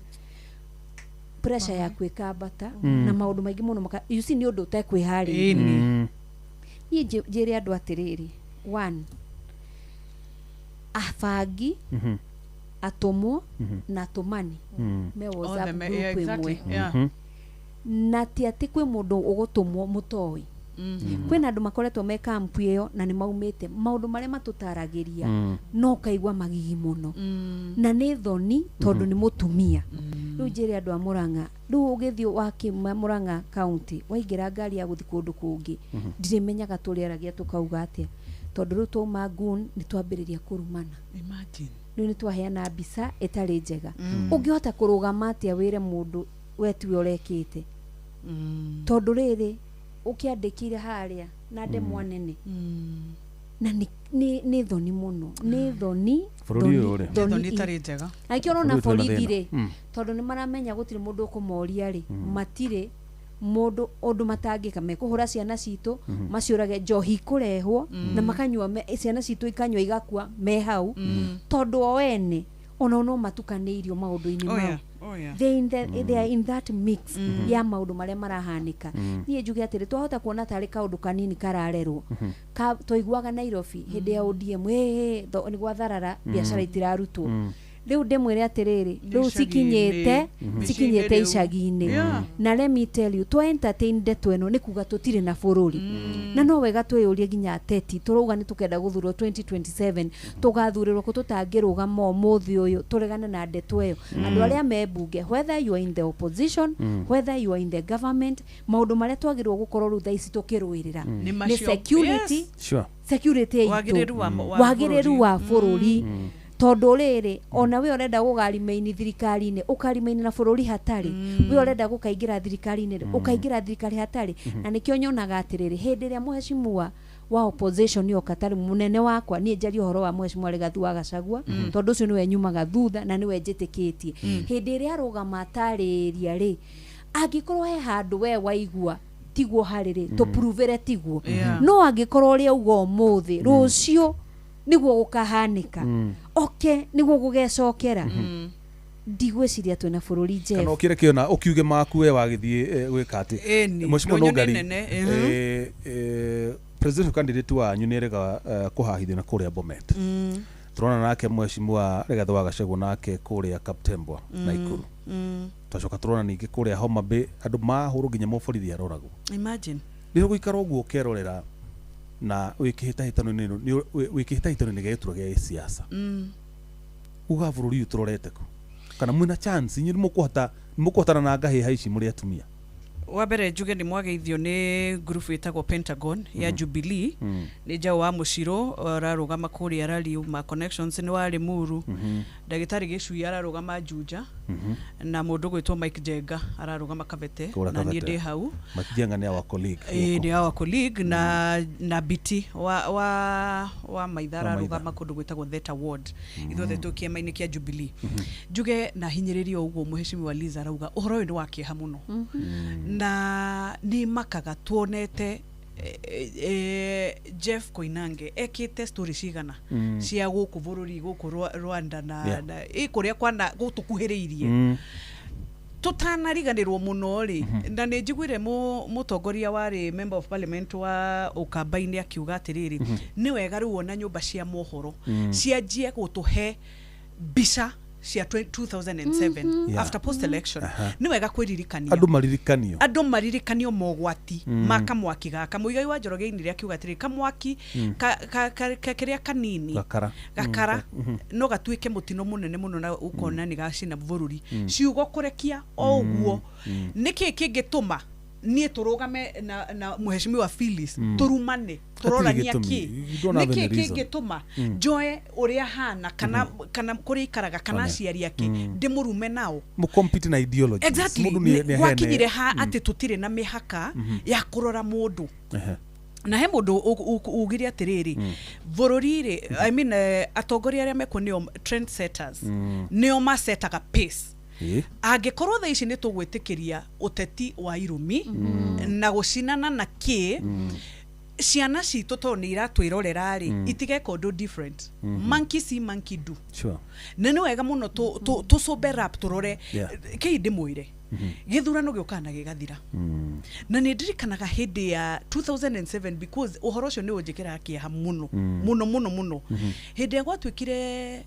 pressure yaku ĩkambata na maũndũ maingĩ mũno maka, you see, nĩ ũndũ ũtekwĩharĩria. Ĩni. Niĩ njĩre andũ atĩrĩrĩ, one, abangi, atũmwo na atũmani me WhatsApp Othe group yeah, ĩmwe. exactly. Yeah. Na ti atĩ kwĩ mũndũ ũgũtũmwo mũtoĩ, kwĩna andũ makoretwo me kampu ĩyo na nĩ maumĩte maũndũ marĩa matũtaragĩria, no ũkaigua magigi mũno na nĩ thoni tondũ nĩ mũtumia. Rĩu njĩre andũ a Mũrang'a, rĩu ũgĩthiĩ wakĩma Mũrang'a county, waingĩra ngari ya gũthiĩ kũndũ kũngĩ, ndirĩmenyaga tũrĩaragia tũkauga atĩa, tondũ rĩu twauma ngun nĩ twambĩrĩria kũrumana. Imagine. Rĩu nĩ twaheana mbica ĩtarĩ njega. Ũngĩhota kũrũgama atĩa wĩre mũndũ we tiwe ũrekĩte? Tondũ rĩrĩ ũkĩandĩkire harĩa na ndemwa nene na nĩ thoni mũno nĩ thoni thoni itarĩ njega na ikĩo ũrona borithi rĩ tondũ nĩ maramenya gũtirĩ mũndũ ũkũmoria rĩ matirĩ mũndũ ũndũ matangĩka mekũhũra ciana citũ maciũrage njohi kũrehwo na makanyua ciana citũ ikanyua igakua me hau tondũ o ene ona no matukanĩirio maũndũ-inĩ mau. They are in that mix ya maũndũ marĩa marahanĩka. Niĩ njuge atĩrĩ twahota kuona tarĩ kaũndũ kanini kararerwo twaiguaga Nairobi hĩndĩ ya ODM nĩ gwatharara biacara itirarutwo rĩu ndĩmwĩre atĩrĩrĩ rĩu cikinyĩte icagi-inĩ na let me tell you twa entertain ndeto ĩno nĩ kuga tũtirĩ na bũrũri na no wega twĩyũrie nginya ateti tũrauga nĩ tũkenda gũthurwo 2027 tũgathurĩrwo kũ tũtangĩrũgama ũmũthĩ ũyũ tũregane na ndeto ĩyo andũ arĩa me mbunge whether you are in the opposition whether you are in the government maũndũ marĩa twagĩrĩirwo gũkorwo rĩu thaa ici tũkĩrũĩrĩra nĩ security security itũ wagĩrĩru wa bũrũri tondũ rĩrĩ ona we ũrenda gũgarimaini thirikari-inĩ ũkarimaini na bũrũri hatarĩ we ũrenda gũkaingĩra thirikari-inĩ ũkaingĩra thirikari hatarĩ na nĩkĩo nyonaga atĩrĩrĩ hĩndĩ ĩrĩa mũheshimiwa wa opposition yoka tarĩ mũnene wakwa niĩ njarie ũhoro wa mũheshimiwa Rigathi wa Gachagua tondũ ũcio nĩwe nyumaga thutha na nĩwe njĩtĩkĩtie hĩndĩ ĩrĩa arũgama atarĩria rĩ angĩkorwo he handũ we waigua tiguo harĩ rĩ tũpruvĩre tiguo no angĩkorwo ũrĩa auga ũmũthĩ rũciũ niguo gukahanika oke niguo gugecokera ndigwiciria twina bururi Jeff kana ukire kiona ukiuge maku we wagithie gwika ati Mheshimiwa Nungari presidential candidate wanyu ni erega kuhahithio na kuria Bomet turona nake Mheshimiwa Rigathi wa Gachagua nake kuria Kaptembwa Nakuru twacoka turona ningi kuria Homa Bay andu mahurwo nginya muborithi aroragwo imagine ni guikara uguo kerorera na wikihitahitano wikihitahitano ni gĩturwa gĩa siasa uga bũrũri ũyũ tũrorete kũ kana mwĩna chance inyuĩ nĩmũkũhotana na ngahĩha ici mũrĩ atumia wa mbere njuge nĩ mwageithio nĩ group ĩtagwo Pentagon ya Jubilee nĩ Njaũ wa Mũcirũ ararũgama kũrĩa Rally ma connections nĩ wa Limuru ndagĩtarĩ Gĩcui ararũgama Juja na mũndũ gwĩtwo Mike Jenga ararũgama Kabete na niĩ ndĩ hau Mike Jenga nĩ our colleague nĩ our colleague na Biti wa Maitha ararũgama kũndũ gwĩtagwo Theta Ward ithuothe twĩ kĩama-inĩ kĩa Jubilee njuge na hinyĩrĩrio ũguo Mheshimiwa Liz arauga ũhoro ũyũ nĩ wa kĩeha mũno na nĩ makaga tuonete Jeff Koinange ekite story cigana cia gũkũ bũrũri gũkũ Rwanda na kũrĩa kwana gũtũkuhĩrĩirie tũtanariganĩrwo mũno rĩ na nĩ njiguire mũtongoria warĩ member of parliament wa Ũkamba-inĩ akiuga atĩrĩrĩ nĩ wega rĩu ona nyũmba cia mohoro cianjie gũtũhe mbica cia 2007 after post election nĩ wega kwĩririkania andũ maririkanio mogwati ma kamwaki gaka Muigai wa Njoroge inire akiuga atĩrĩ kamwaki kĩrĩa kanini gakara no gatuĩke mũtino mũnene mũno na ũkona nĩ gacina bũrũri ciugo kũrekia o ũguo nĩkĩ kĩngĩtũma niĩ tũrũgame na Mheshimiwa Phyllis tũrumane tũrorania kĩ nĩkĩ kĩngĩtũma njoe ũrĩa hana kana kũrĩa ikaraga kana aciari ake ndĩmũrume nao mũcompete na ideologies exactly gwakinyire ha atĩ tũtirĩ na mĩhaka ya kũrora mũndũ na he mũndũ ugire atĩrĩrĩ bũrũri rĩ I mean atongoria arĩa mekuo nĩo trend setters nĩo masetaga pace angĩkorwo thaa ici nĩ tũgwĩtĩkĩria ũteti wa irumi na gũcinana na kĩ ciana citũ tondũ nĩ iratwĩrorera rĩ itigeka ũndũ different monkey see monkey do na nĩ wega mũno tũcũmbe rap tũrore kĩi ndĩmwĩre gĩthurano gĩũkaga na gĩgathira na nĩ ndirikanaga hĩndĩ ya 2007 because ũhoro ũcio nĩ ũnjĩkĩraga kĩeha mũno mũno mũno mũno hĩndĩ ĩrĩa gwatuĩkire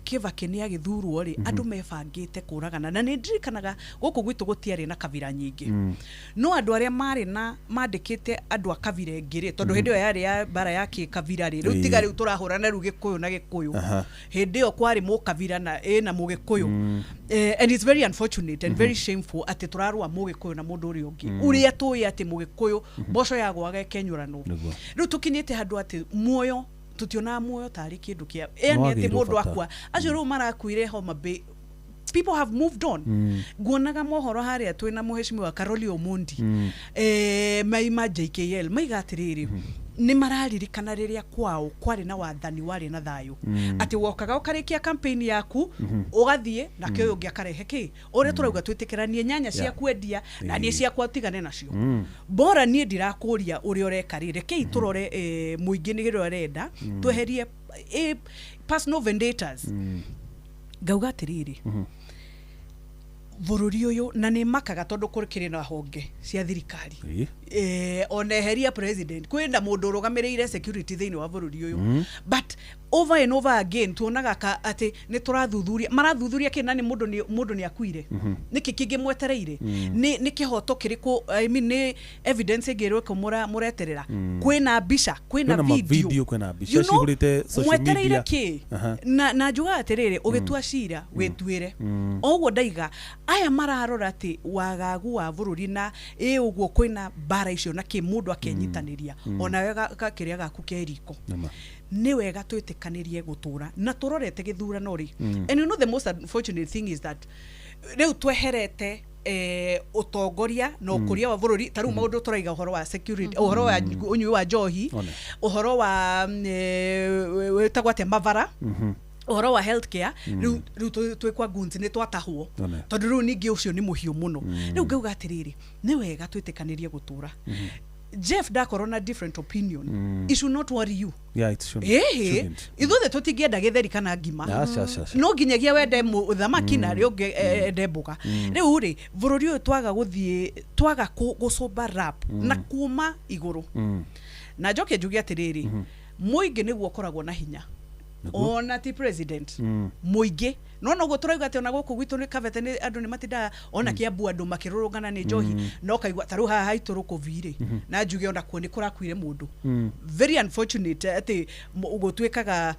Kibaki nĩ agĩthurwo rĩ andũ mebangĩte kũragana na nĩ ndirikanaga gũkũ gwitũ gũtiarĩ na kabira nyingĩ no andũ arĩa marĩ na mandĩkĩte andũ a kabira ĩngĩ rĩ tondũ hĩndĩ ĩyo yarĩ ya mbara ya kĩkabira rĩ rĩu tiga rĩu tũrahũrana rĩu Gĩkũyũ na Gĩkũyũ hĩndĩ ĩyo kwarĩ mũkabira na ĩna mũgĩkũyũ and it's very unfortunate and very shameful atĩ tũrarũa mũgĩkũyũ na mũndũ ũrĩa ũngĩ ũrĩa tũĩ atĩ mũgĩkũyũ mboco yagwaga ĩkenyũranwo rĩu tũkinyĩte handũ atĩ muoyo tũtionaga muoyo tarĩ kĩndũ kĩa yani atĩ mũndũ akua acio rĩu marakuire Homa Bay People have moved on. Nguonaga mohoro haria twina muheshimiwa Karoli Omondi, maima JKL maiga atiriri, nĩ mararirikana rĩrĩa kwao kwarĩ na wathani warĩ na thayũ, atĩ wokaga ũkarĩkia campaign yaku ũgathiĩ nake ũyũ ũngĩ akarehe kĩ ũrĩa tũrauga twĩtĩkĩranie nyanya cia kwendia na niĩ ciakwa tigane nacio, bora niĩ ndirakũria ũrĩa ũreka rĩ, rekei tũrore mũingĩ nĩ kĩrĩa ũrenda, tweherie personal vendettas. Ngauga atĩrĩrĩ, bũrũri ũyũ na nĩ makaga tondũ kũrĩ na honge cia thirikari, ona eheria president kwĩna mũndũ ũrũgamĩrĩire security thĩinĩ wa bũrũri ũyũ, but over and over again tuonaga atĩ nĩ tũrathuthuria, marathuthuria kĩ na nĩ mũndũ nĩ akuire, nĩkĩ kĩngĩ mwetereire, nĩ kĩhoto kĩrĩkũ, I mean, nĩ evidence ĩngĩ ĩrĩkũ mũreterera, kwĩna mbica, kwĩna video, kwĩna mbica cihũrĩte social media, mwetereire kĩ? Na njugaga atĩrĩrĩ, ũgĩtua cira wĩtuĩre o ũguo ndaiga, aya mararora atĩ wagagu wa bũrũri na ĩ ũguo kwĩna mbara icio na kĩ mũndũ akenyitanĩria onawe kĩrĩa gaku ke riko, nĩ wega twĩtĩkanĩrie gũtũra na tũrorete gĩthurano rĩ. And you know the most unfortunate thing is that rĩu tweherete ũtongoria na ũkũria wa bũrũri, ta rĩu maũndũ tũraiga ũhoro wa security, ũhoro wa ũnyui wa njohi, ũhoro wa wĩtagwo atĩa mavara, ũhoro wa healthcare, rĩu twĩ kwa guns nĩ twatahwo, tondũ rĩu ningĩ ũcio nĩ mũhiũ mũno. Rĩu ngauga atĩrĩrĩ, nĩ wega twĩtĩkanĩrie gũtũra. Jeff ndakorwo na different opinion, it should not worry you. Yeah, it shouldn't. Ithuothe tũtingĩenda gĩtheri kana ngima, no nginyagia wende mũthamaki na arĩa ũngĩ ende mboga. Rĩu rĩ, bũrũri ũyũ twaga gũthiĩ, twaga gũcũmba rap na kuma igũrũ. Na njoke njuge atĩrĩrĩ, mũingĩ nĩguo ũkoragwo na hinya, ona ti president, mũingĩ no noguo tũrauga atĩ ona gũkũ gwitũ nĩ Kabete nĩ andũ nĩ matindaga ona Kiambu andũ makĩrũrũngana nĩ njohi, no kaigua ta rĩu haha haitũ Rũkũvi rĩ, na njuge ona kuo nĩ kũrakuire mũndũ. Very unfortunate atĩ gũtuĩkaga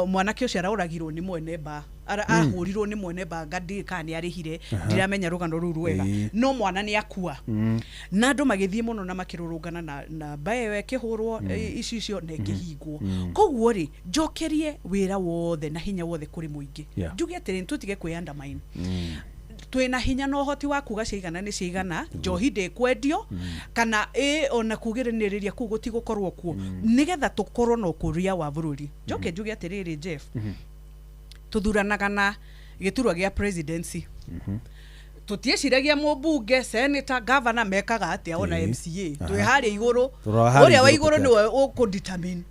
mwanake ũcio araũragirwo nĩ mwene mba, ahũrirwo nĩ mwene mba, ndiũĩ kana nĩ arĩhire, ndiramenya rũgano rũu rwega, no mwana nĩ akua. Na andũ magĩthiĩ mũno na makĩrũrũngana na mba ĩyo ĩkĩhũrwo ici icio na ĩkĩhingwo. Koguo rĩ, njokerie wĩra wothe na hinya wothe kũrĩ mũingĩ. Njuge atĩrĩ, tũtige kwĩ undermine. Twĩna hinya na ũhoti wa kuga ciigana nĩ ciigana, njohi ndĩkwendio, kana ona kugĩrĩrĩria kũu gũtigũkorwo kuo, nĩgetha tũkorwo na ũkũria wa bũrũri. Njoke njuge atĩrĩrĩ, Jeff, tũthuranaga na gĩturwa gĩa presidency, tũtiĩciragia mũmbunge, senator, governor mekaga atĩa, ona MCA twĩ harĩa igũrũ, ũrĩa wa igũrũ nĩwe ũkũdetermine.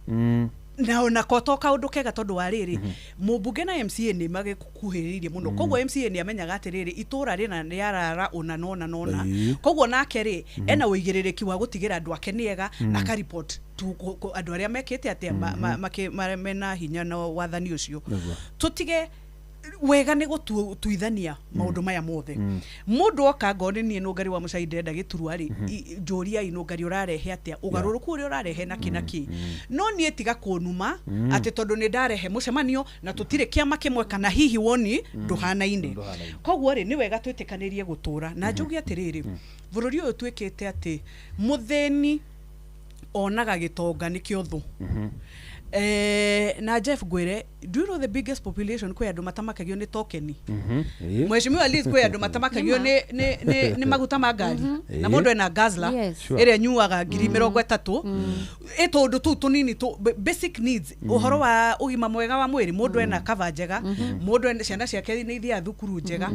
Na ona ko to kaũndũ kega tondũ wa rĩrĩ, mũmbunge na MCA nĩ magĩkuhĩrĩirie mũno, koguo MCA nĩ amenyaga atĩrĩrĩ, itũra rĩna nĩ arara ũna na ũna na ũna, koguo nake rĩ ena ũigĩrĩrĩki wa gũtigĩra andũ ake nĩega, na akaripot andũ arĩa mekĩte atĩa mena hinya na wathani ũcio. Tũtige wega nĩ gũtuithania maũndũ maya mothe. Mũndũ oka ngone niĩ Nũngari wa Mũcai ndĩrenda gĩturwa rĩ, njũriai Nũngari ũrarehe atĩa, ũgarũrũku ũrĩa ũrarehe na kĩ na kĩ. No niĩ tiga kũnuma atĩ tondũ nĩ ndarehe mũcemanio na tũtirĩ kĩama kĩmwe kana hihi woni ndũhanaine. Koguo rĩ, nĩ wega twĩtĩkanĩrie gũtũra. Na njuge atĩrĩrĩ, bũrũri ũyũ twĩkĩte atĩ mũthĩni onaga gĩtonga nĩkĩo thũ. Na Jeff ngwĩre, do you know the biggest population kwĩ andũ matamakagio nĩ tokeni? Mheshimiwa Liz, kwĩ andũ matamakagio nĩ maguta ma ngari, na mũndũ ena Gazla ĩrĩa nyuaga 30,000, ĩ tũndũ tũu tũnini basic needs, ũhoro wa ũgima mwega wa mwĩrĩ, mũndũ ena cover njega, mũndũ ena ciana ciake nĩ ithiaga thukuru njega,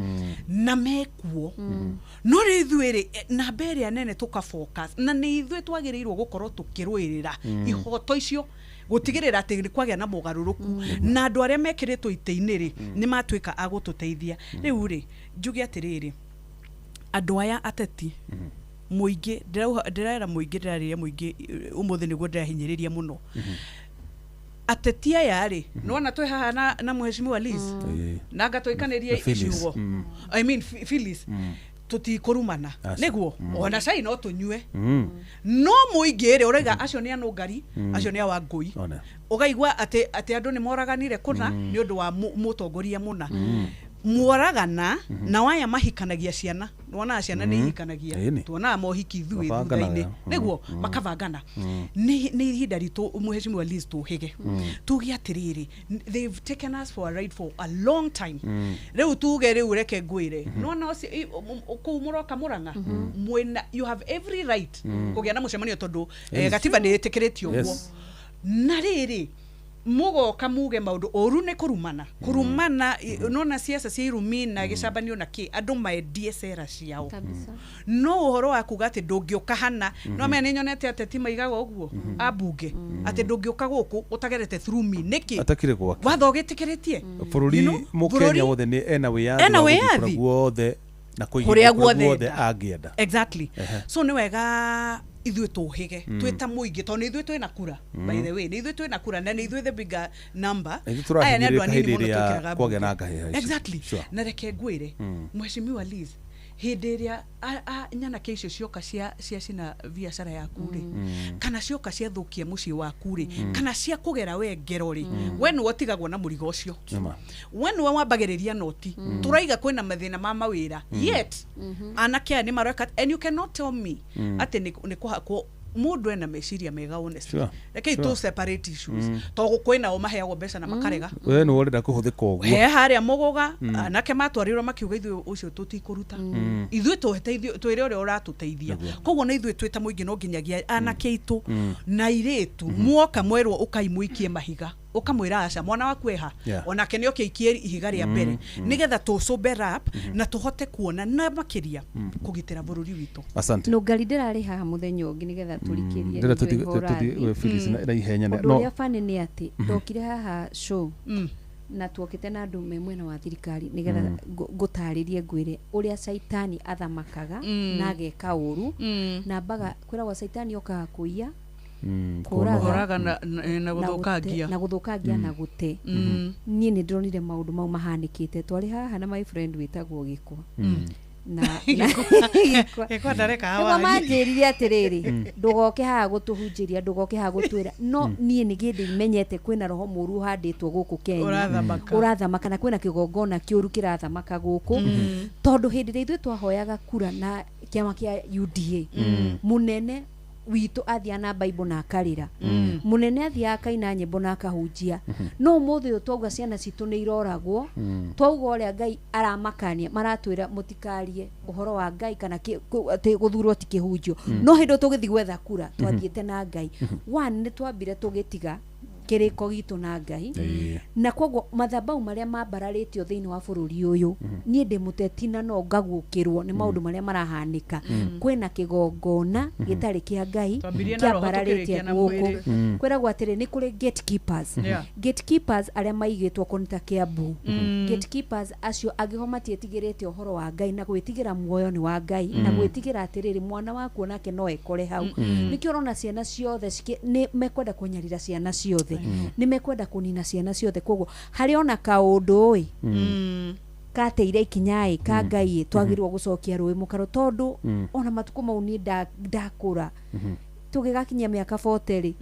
na mekuo. No rĩ ithuĩ rĩ, namba ĩrĩa nene tũka focus, na nĩ ithuĩ twagĩrĩirwo gũkorwo tũkĩrũĩrĩra ihoto icio, gũtigĩrĩra atĩ nĩ kwagĩa na mogarũrũku, na andũ arĩa mekĩrĩtwo itĩ-inĩ rĩ, nĩ matuĩka a gũtũteithia. Rĩu rĩ, njuge atĩrĩrĩ, andũ aya ateti, mũingĩ, ndĩrera mũingĩ, ndĩrarĩria mũingĩ ũmũthĩ nĩguo ndĩrahinyĩrĩria mũno. Ateti aya rĩ, nĩwona twĩ haha na Mheshimiwa Liz, na ngatwĩkanĩria ciugo, I mean Phyllis, tũtikũrumana nĩguo ona cai no tũnyue, no mũingĩ rĩ ũrauga acio nĩ anũngari, acio nĩ awangũi, ũgaigua atĩ andũ nĩ moraganire kũna nĩ ũndũ wa mũtongoria mũna. Mworagana na waya mahikanagia ciana nwonaga ciana nĩ ihikanagia Ĩni. tuonaga mohiki ithuĩ Mabanganaga. thutha-inĩ nĩguo makabangana. Nĩ ihinda ritũ, mheshimiwa Liz, tũhĩge tuge atĩrĩrĩ, they've taken us for a ride for a long time. Rĩu tuge rĩu reke ngwĩre, nona ũcio kũu mũroka Mũrang'a mwĩna, you have every right kũgĩa na mũcemanio tondũ gatiba nĩ ĩtĩkĩrĩtie ũguo. Na rĩrĩ mũgoka muge maũndũ ũru nĩ kũrumana kũrumana, nona ciaca cia irumi na gĩcambanio na kĩ andũ maendie cera ciao. Kabisa. No ũhoro wa kuga atĩ ndũngĩũka hana, no menya nĩ nyonete ateti maigaga ũguo ambunge atĩ ndũngĩũka gũkũ ũtagerete through me nĩkĩ? Atakire gwake. Watho ũgĩtĩkĩrĩtie. Bũrũri You know, mũkenya wothe nĩ ena wĩyathi Ena wa gũthiĩ wĩyathi. kũrĩa guothe na Kũrĩa kũrĩa guothe guothe enda. angĩenda. Exactly. So nĩ wega ithuĩ tũhĩge twĩ ta mũingĩ tondũ nĩ ithuĩ twĩna kura, by the way, nĩ ithuĩ twĩna kura na nĩ ithuĩ the bigger number. Na ithuĩ Aya nĩ andũ tũrahinyĩrĩrĩka anini hĩndĩ mũno ĩrĩa twĩkĩraga kwagĩa na mbunge. ngahĩha ici. Exactly. Na reke ngwĩre, mheshimiwa Liz, hĩndĩ ĩrĩa nyanake icio cioka cia ciacina biacara yaku rĩ, kana cioka ciathũkia mũciĩ waku rĩ, kana cia kũgera we ngero rĩ, we nĩwe ũtigagwo na mũrigo ũcio. Nĩma. We nĩwe wambagĩrĩria noti tũraiga kwĩna mathĩna ma mawĩra, yet anake aya nĩ mareka, and you cannot tell me atĩ nĩ kũhakwo mũndũ ena meciria mega, honestly. Rekei tũ separate issues tondũ kwĩnao maheagwo mbeca na makarega. We nĩwe ũrenda kũhũthĩka ũguo. He harĩa mũgũga anake matwarirwo makiuga ithuĩ ũcio tũtikũruta, ithuĩ tũteithio twĩre ũrĩa ũratũteithia. Koguo na ithuĩ twĩ ta mũingĩ no nginyagia anake aitũ na airĩtu muoka mwerwo ũkai mũikie mahiga, ũkamwĩra aca, mwana waku eha, onake nĩ oke aikie ihiga rĩa mbere nĩgetha tũcũmbe rap na tũhote kuona na makĩria kũgitĩra bũrũri witũ. Asante. Nũngari ndĩrarĩ haha mũthenya ũngĩ nĩgetha tũrikĩrie. Ndĩrenda nĩtũĩ tũthiĩ ũrathiĩ. Phyllis na ihenya Ũndũ no ũrĩa bani nĩ atĩ ndokire haha show na tuokĩte na andũ me mwena wa thirikari nĩgetha ngũtarĩrie ngwĩre ũrĩa caitani athamakaga na ageka ũru, na mbaga kwĩragwo caitani okaga kũiya, kũraga, kũraga na gũthũkangia. Na gũthũkangia na gũte. Niĩ nĩ ndĩronire maũndũ mau mahanĩkĩte. Twarĩ haha na my friend wĩtagwo Gĩkwa na Gĩkwa. Gĩkwa ndareka nĩguo hawarie. Manjĩrire atĩrĩrĩ, ndũgoke haha gũtũhunjĩria, ndũgoke haha gũtwĩra, no niĩ nĩ gĩndĩ menyete kwĩna roho mũru ũhandĩtwo gũkũ Kenya. Ũrathamaka. Ũrathamaka na kwĩna kĩgongona kĩũru kĩrathamaka gũkũ, tondũ hĩndĩ ĩrĩa ithuĩ twahoyaga kura na kĩama kĩa UDA, mũnene witũ athiaga na Bible na akarĩra, mũnene athiaga akaina nyĩmbo na akahunjia. No ũmũthĩ ũyũ twauga ciana citũ nĩ iroragwo, twauga ũrĩa Ngai aramakania, maratwĩra mũtikarie ũhoro wa Ngai kana atĩ gũthurwo ti kĩhunjio. No hĩndĩ ĩyo tũgĩthiĩ gwetha kura twathiĩte na Ngai. One, nĩ twambire tũgĩtiga kĩrĩko gitũ na Ngai, na koguo mathabau marĩa mambararĩtio thĩinĩ wa bũrũri ũyũ, niĩ ndĩ mũteti na no ngaguũkĩrwo nĩ maũndũ marĩa marahanĩka. Kwĩna kĩgongona gĩtarĩ kĩa Ngai Twambirie na roho, kĩambararĩtie tũkĩrĩkia na gũkũ. mwĩrĩ. Kwĩragwo atĩrĩ, nĩ kũrĩ gatekeepers. Gatekeepers arĩa maigĩtwo kũnĩ ta Kĩambu. Gatekeepers acio angĩkorwo matiĩtigĩrĩte ũhoro wa Ngai na gwĩtigĩra muoyo nĩ wa Ngai na gwĩtigĩra atĩrĩrĩ, mwana waku onake no ekore hau. Nĩkĩo ũrona ciana ciothe nĩ mekwenda kũnyarira ciana ciothe, nĩ mekwenda kũnina ciana ciothe. Koguo harĩ ona kaũndũ ĩ kateire ikinya ĩ ka Ngai ĩ twagĩrĩirwo gũcokia rũĩ mũkaro, tondũ ona matukũ mau niĩ ndakũra tũgĩgakinyia mĩaka 40 rĩ,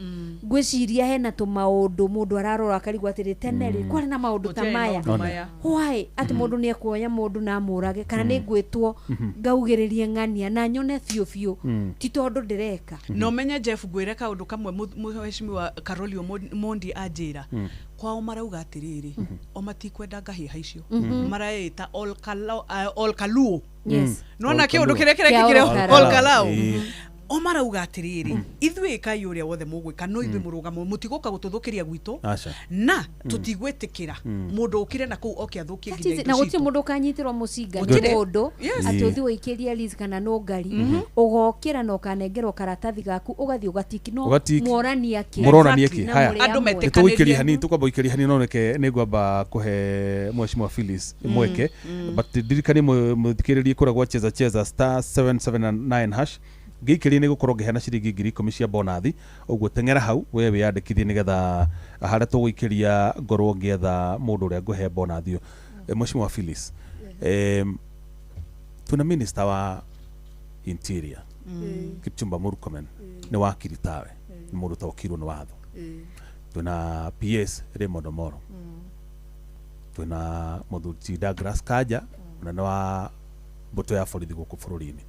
ngwĩciria hena tũmaũndũ mũndũ ararora akarigwo atĩrĩ, tene rĩ kwarĩ na maũndũ ta Gũtiarĩ maya? maũndũ maya. Why atĩ mũndũ nĩ ekuoya mũndũ na amũrage, kana nĩ ngwĩtwo ngaugĩrĩrie ng'ania na nyone biũ biũ ti tondũ ndĩreka. Na ũmenye, Jeff, ngwĩre kaũndũ kamwe, mheshimiwa Carolio Mondi anjĩra kwao marauga atĩrĩrĩ, o matikwenda ngahĩha icio maraĩta Olkaluo. Nona kĩũndũ kĩrĩa kĩrekĩkire Kĩa Olkalau. Olkalau. O marauga atĩrĩrĩ, ithuĩ ĩkai ũrĩa wothe mũgwĩka, no ithuĩ mũrũgamo mũtigũka gũtũthũkĩria gwitũ Aca. na tũtigwĩtĩkĩra mũndũ ũkire na kũu oke athũkie That nginya is it. indo Na gũtirĩ citũ. mũndũ ũkanyitĩrwo mũcinga nĩ Gũtirĩ. mũndũ atĩ ũthiĩ ũikĩrie Liz kana nũngari, ũgokĩra na ũkanengerwo karatathi gaku ũgathiĩ ũgatiki no Ũgatiki. mworania kĩ? Mũronania Exactly. kĩ? Na Haya. mũrĩ Andũ amwe. metĩkanĩrie. Tũgũikĩria hanini, tũkwamba gũikĩria hanini, no reke nĩ ngwamba kũhe mheshimiwa Phyllis mweke, but ndirikanie mũthikĩrĩrie kũrĩa gwa cheza cheza *779# ngĩikĩria nĩ gũkorwo ngĩheana ciringi 10,000 cia bonathi. Ũguo teng'era hau we wĩyandĩkithie nĩgetha harĩa tũgũikĩria ngorwo ngĩetha mũndũ ũrĩa ngũhe bonathi ũyũ. Mheshimiwa Phyllis, twĩna minister wa interior Kipchumba Murkomen, nĩ wakiri tawe, nĩ mũndũ ũtaũkirwo nĩ watho. Twĩna PS Raymond Omoro. Twina Mũthuri Douglas Kanja munene wa mbũtũ ya borithi gũkũ bũrũri-inĩ.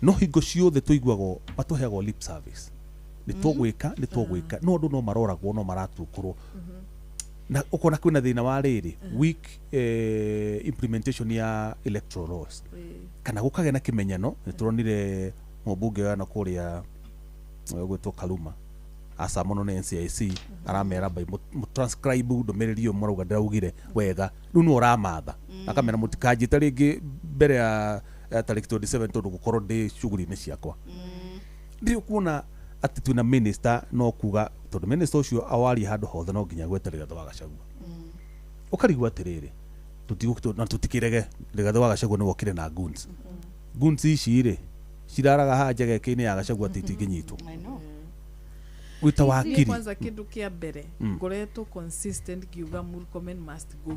No hingo ciothe tũiguagwo matũheagwo lip service, nĩ tũgwĩka nĩ tũgwĩka, no andũ no maroragwo no maratukurwo, na ukona kwina thina wa riri weak implementation ya electoral laws kana gukagĩa na kimenyano. Nĩ turonire mũmbunge wa na kũrĩa gwĩtwo Kaluma aca mũno nĩ NCIC aramera bai transcribe ndũmĩrĩri ĩyo mũrauga ndĩraugire wega, rĩu nĩ ũramatha akamera mũtikanjĩte rĩngĩ mbere ya tarĩki 27 tondũ gũkorwo ndĩ shughuli-inĩ ciakwa. Ndirĩ kuona atĩ twĩna minister no kuga tondũ minister ũcio awaria handũ hothe no nginya gwete Rigathĩ wa Gachagua. Ũkarigwo atĩrĩrĩ, na tũtikĩrege Rigathĩ wa Gachagua nĩ wokire na goons. Goons ici rĩ ciraraga haha njegeke-inĩ ya Gachagua atĩ itingĩnyitwo. Gwĩta wakiri kwanza kindu kia mbere ngoretwo consistent ngiuga Murkomen must go.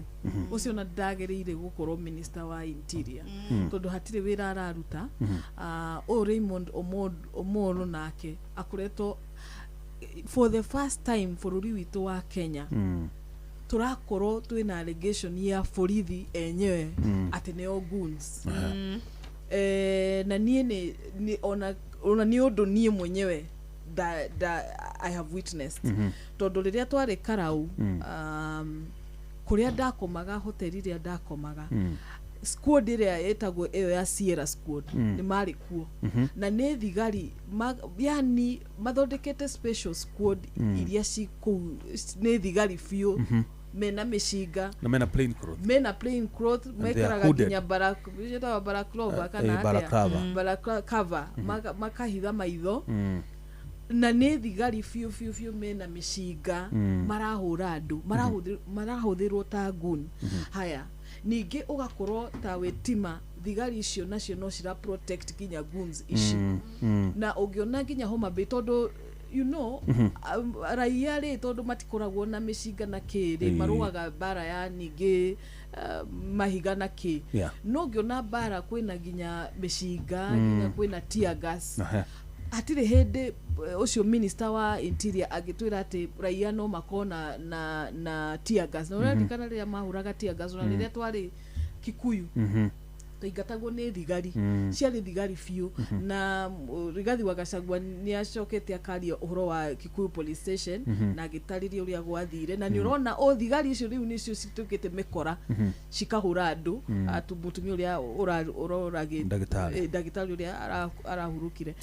Ucio na ndagĩrĩire gũkorwo minister wa interior tondu hatirĩ wĩra araruta. O Raymond Omolo nake akoretwo for the first time bũrũri witũ wa Kenya tũrakorwo twĩna allegation ya borithi enyewe atĩ nĩo goons. Na niĩ nĩ ona nĩ ũndũ niĩ mwenyewe that I have witnessed. Tondu riria twari Karau, kuria ndakomaga hoteli iria ndakomaga, squad iria etagwo iyo ya Sierra squad ni mari kuo, na ni thigari yani mathondekete special squad iria ciku ni thigari biũ, mena micinga na mena plain cloth, mena plain cloth, mekaraga nginya balaclava kana balaclava makahitha maitho, na nĩ thigari biũ biũ biũ mena mĩcinga marahũra andũ, marahũthĩrwo ta gun. Haya ningĩ ũgakorwo ta wĩtima thigari icio nacio no cira protect nginya guns ici, na ũngĩona nginya Homa Bay tondũ you know raia rĩ tondũ matikoragwo na mĩcinga na kĩrĩ, marũaga mbara ya ningĩ mahiga na kĩ, no ũngĩona mbara kwĩna nginya mĩcinga nginya kwĩna tear gas. Hatirĩ hĩndĩ ũcio minister wa interior agĩtwĩra atĩ raia no makorwo na tear gas. Na ũraririkana rĩrĩa mahũraga tear gas, ona rĩrĩa twarĩ Kikuyu twaingatagwo nĩ thigari, ciarĩ thigari biũ. Na Rigathi wa Gachagua nĩ acokete akaria ũhoro wa Kikuyu police station na agĩtarĩria ũrĩa gwathire, na nĩ ũrona o thigari icio rĩu nĩcio cituĩkĩte mĩkora cikahũra andũ, mũtumia ũrĩa ũroragĩte ndagĩtarĩ ũrĩa arahurũkire.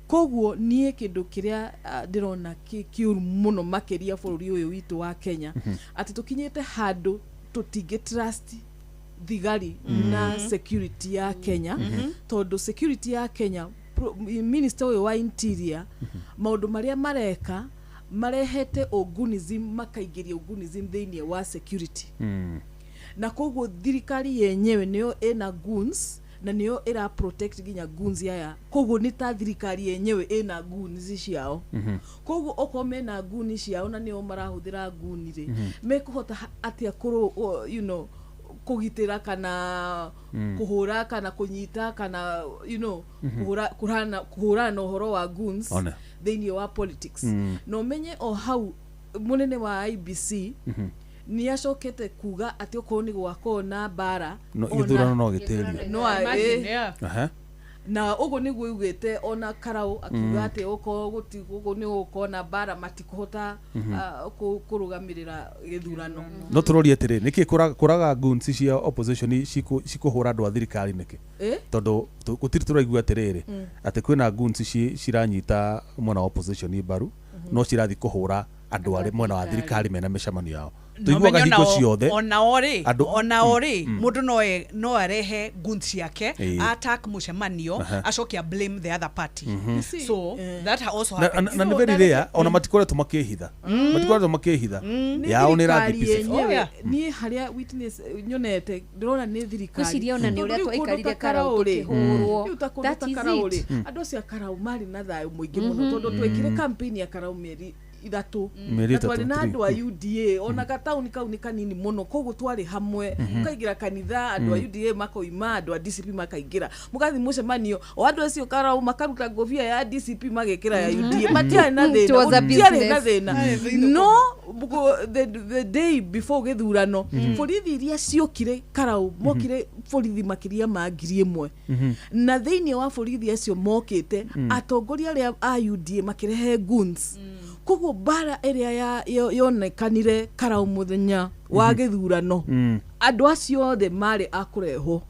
Koguo niĩ kĩndũ kĩrĩa ndĩrona kĩũru mũno makĩria bũrũri ũyũ witũ wa Kenya, atĩ tũkinyĩte handũ tũtingĩ trust thigari na security ya Kenya, tondu security ya Kenya minister ũyũ wa interior maũndũ marĩa mareka marehete ogunism, makaingĩria ogunism thĩinĩ wa security. Na koguo thirikari yenyewe nĩyo ĩna goons na nĩyo ĩra protect nginya goons aya, koguo nĩ ta thirikari yenyewe ĩna goons ciao. Koguo okorwo mena goons ciao na nĩo marahũthĩra goon rĩ, mekũhota atĩa kũrũ you know kũgitĩra kana kũhũra kana kũnyita kana you know kũhũrana na ũhoro wa goons thĩinĩ wa politics. Na ũmenye o hau mũnene wa IBC nĩ acokete kuga atĩ okorwo nĩ gwakorwo na mbara gĩthurano no gĩtĩrio no na ũguo nĩguo augĩte ona Karau akiuga atĩ okorwo gũtigũkũ nĩ gũkorwo na mbara matikũhota kũrũgamĩrĩra gĩthurano. No tũrorie atĩrĩ, nĩkĩ kũraga goons cia opposition cikũhũra andũ a thirikari nĩkĩ? Tondũ gũtirĩ tũraigua atĩrĩrĩ atĩ kwĩna goons ciranyita mwena wa opposition mbaru, no cirathiĩ kũhũra andũ arĩa mwena wa thirikari mena mĩcemanio yao. Tũiguaga hingo ciothe onao rĩ mũndũ no arehe goons ciake attack mũcemanio acoke blame the other party. So that also happens. Na nĩ very rare ona matikoretwo makĩhitha, matikoretwo makĩhitha yao nĩ ĩrathiĩ peaceful. Niĩ harĩa witness nyonete ndĩrona nĩ thirikari ngwĩciria ona nĩ ũrĩa twaikarire Karau tũkĩhũrwo, that is it. Andũ acio a Karau marĩ na thayũ mũingĩ mũno tondũ twekire campaign ya Karau mĩeri ithatũ Mĩeri na ĩtatũ, twarĩ na three. andũ a UDA ona gataũni kau nĩ kanini mũno koguo twarĩ hamwe mũkaingĩra kanitha andũ a UDA makoima andũ a DCP makaingĩra mũgathiĩ mũcemanio o andũ acio karau makaruta ngobia ya DCP magekĩra ya UDA matiarĩ na It was a thĩna gũtiarĩ na business. thĩna no the day before gĩthurano borithi iria ciokire karau mokire borithi makĩria ma 1,000 na thĩinĩ wa borithi acio mokĩte atongoria arĩa a UDA makĩrehe goons koguo mbara ĩrĩa yonekanire karau mũthenya wa gĩthurano andũ acio othe marĩ a kũrehwo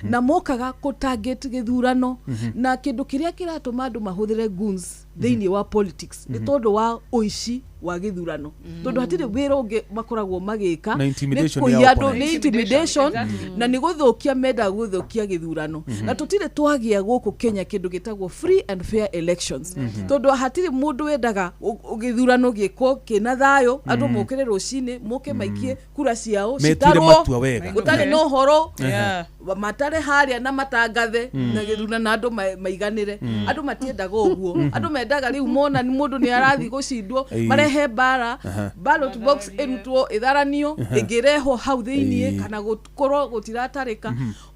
na mokaga kũ target gĩthurano na kĩndũ kĩrĩa kĩratũma andũ mahũthĩre goons thĩinĩ wa politics nĩ tondũ wa ũici wa gĩthurano tondũ hatirĩ wĩra ũngĩ makoragwo magĩka Na nĩ intimidation ya kũiya andũ opponents. nĩ intimidation na nĩ gũthũkia mendaga gũthũkia gĩthurano na tũtirĩ twagĩa gũkũ Kenya kĩndũ gĩtagwo free and fair elections tondũ hatirĩ mũndũ wendaga gĩthurano gĩkwo kĩna thayũ andũ mokĩre rũcinĩ moke maikie kura ciao Metuire citarwo matua wega. gũtarĩ na ũhoro Yeah. matare harĩa na matangathe na gĩthurano na andũ maiganĩre andũ matiendaga ũguo andũ mendaga rĩu mona nĩ mũndũ nĩ arathiĩ gũcindwo Ĩĩ. marehe mbara ballot box ĩrutwo ĩtharanio ĩngĩrehwo hau thĩiniĩ Ĩĩ. kana gũkorwo gũtiratarĩka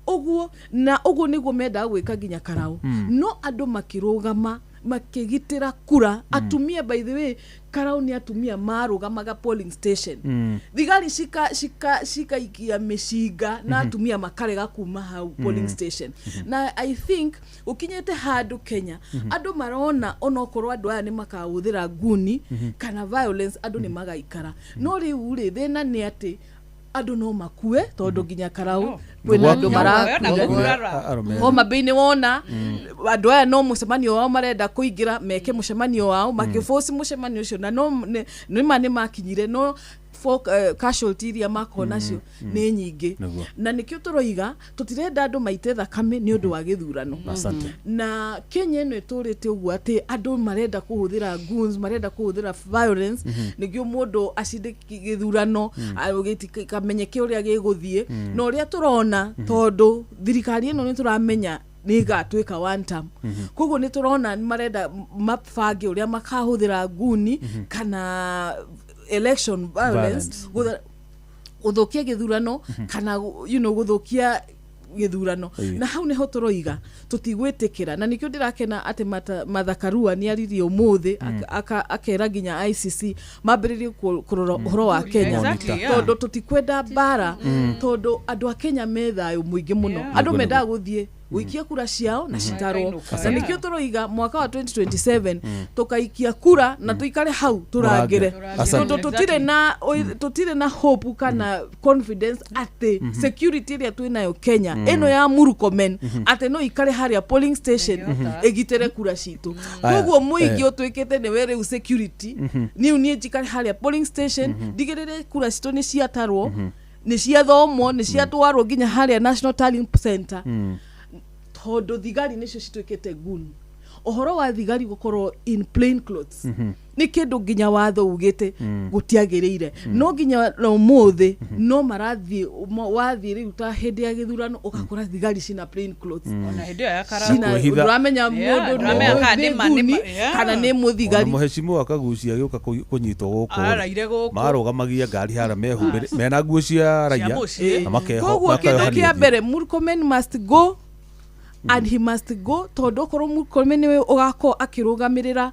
ũguo na ũguo nĩguo mendaga gwĩka nginya karau no andũ makĩrũgama makĩgitĩra kura atumia by the way karau nĩ atumia marũgamaga polling station thigari cikaikia mĩcinga na atumia makarega kuma hau polling station na I think ũkinyĩte handũ Kenya andũ marona onokorwo andũ aya nĩ makahũthĩra nguni kana violence andũ nĩ magaikara no rĩu rĩ thĩna nĩ atĩ andũ no makue tondũ nginya karau kwĩna andũ marakuire Arũme. Homa Bay nĩ wona andũ aya no mũcemanio wao marenda kũingĩra meke mũcemanio wao makĩboci mũcemanio ũcio na no nĩma nĩ makinyire no for casualty iria makorwo nacio nĩ nyingĩ Nĩguo. na nĩkĩo tũroiga tũtirenda andũ maite thakame nĩ ũndũ wa gĩthurano Asante. na Kenya ĩno ĩtũrĩte ũguo atĩ andũ marenda kũhũthĩra guns marenda kũhũthĩra violence nĩguo mũndũ acinde gĩthurano gĩtikamenyeke ũrĩa gĩgũthiĩ na ũrĩa tũrona tondũ thirikari ĩno nĩ tũramenya nĩ ĩgatuĩka one term koguo nĩ tũrona nĩ marenda mabange ũrĩa makahũthĩra nguni kana election violence gũthũkia gĩthurano kana you know, gũthũkia gĩthurano Ĩĩ. na hau nĩho tũroiga tũtigwĩtĩkĩra na nĩkĩo ndĩrakena atĩ Martha Karua nĩ aririe ũmũthĩ akera nginya ICC mambĩrĩrie kũrora ũhoro wa Kenya Exactly, yeah. tondũ tũtikwenda mbara tondũ andũ a Kenya me thayũ mũingĩ mũno Yeah. andũ mendaga gũthiĩ gũikia kura ciao na citarwo Makainũka, na yeah. nĩkĩo tũroiga mwaka wa 2027 tũkaikia kura na tũikare hau tũrangĩre Asante. tondũ tũtirĩ na hope kana confidence atĩ security ĩrĩa twĩnayo Kenya ĩno ya Murkomen atĩ no ikare harĩa polling station ĩgitĩre kura citũ Aya, koguo mũingĩ eh. ũtuĩkĩte nĩwe rĩu security niu niĩ njikare harĩa polling station ndigĩrĩre kura citũ nĩ ciatarwo nĩ ciathomwo nĩ ciatwarwo nginya harĩa National Tallying Center tondũ thigari nĩcio cituĩkĩte gun ũhoro wa thigari gũkorwo in plain clothes nĩ kĩndũ nginya watho ugĩte gũtiagĩrĩire no nginya na ũmũthĩ no marathiĩ wathiĩ rĩu ta hĩndĩ ya gĩthurano ũgakora thigari cina plain clothes Ona hĩndĩ ĩyo ya karau. cina Kwĩhitha. ndũramenya Yeah, mũndũ ndũramenya kana nĩ nĩ ma- nĩ nguni ma- yeah. kana nĩ Ona mũthigari mũhecimiwa kagucia gĩũka kũnyitwo gũkũ Araire gũkũ. marũgamagia ngari harĩa mehumbĩre mena nguo cia raia mũciĩ. na makeho koguo kĩndũ makeohania kĩa ũthiũ. mbere Murkomen must go and he must go tondũ okorwo Murkomen nĩwe ũgakorwo akĩrũgamĩrĩra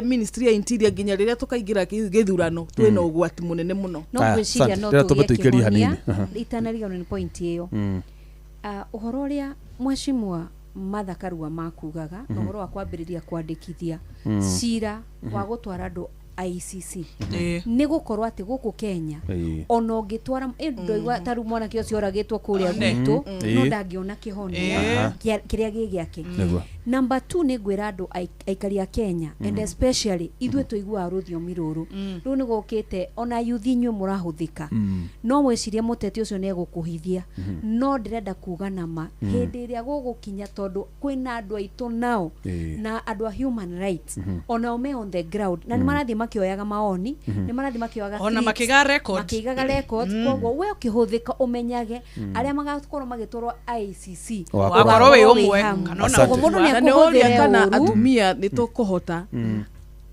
ministry ya interior nginya rĩrĩa tũkaingĩra gĩthurano twĩna ũgwati mũnene mũno no Aya, ngwĩciria asante. no Rĩrĩa tũmbe tũgĩe tũikĩrie kĩhonia hanini. Aha. itanariganwo nĩ point ĩyo ũhoro ũrĩa mheshimiwa Martha Karua makugaga na ũhoro wa kwambĩrĩria kwandĩkithia cira wa gũtwara andũ ICC Ĩĩ. nĩ gũkorwo atĩ gũkũ Kenya Ĩĩ. ona ũngĩtwara ndoigua ta rĩu mwanake ũcio oragĩtwo kũrĩa One. gwitũ no Ĩĩ. ndangĩona kĩhonia kĩrĩa gĩ gĩake Nĩguo. number two nĩ ngwĩra andũ aikari a Kenya and especially ithuĩ tũiguaga rũthiomi rũrũ rũu nĩ gũkĩte ona yuthi inyuĩ mũrahũthĩka no mwĩcirie mũteti ũcio nĩ egũkũhithia no ndĩrenda kuga nama hĩndĩ ĩrĩa gũgũkinya tondũ kwĩna andũ aitũ nao Ĩĩ. na andũ a human rights onao me on the ground na nĩ marathiĩ makĩoyaga maoni nĩ marathiĩ makĩoyaga Ona clips, makĩigaga record. makĩigaga records koguo we ũkĩhũthĩka ũmenyage arĩa magakorwo magĩtwarwo ICC Wakorwo Wakorwo wĩ ũmwe, hamwe. kana ona Asante. Koguo mũndũ na nĩ ũria nĩekũhũthĩre kana ũru atumia nĩ tũkũhota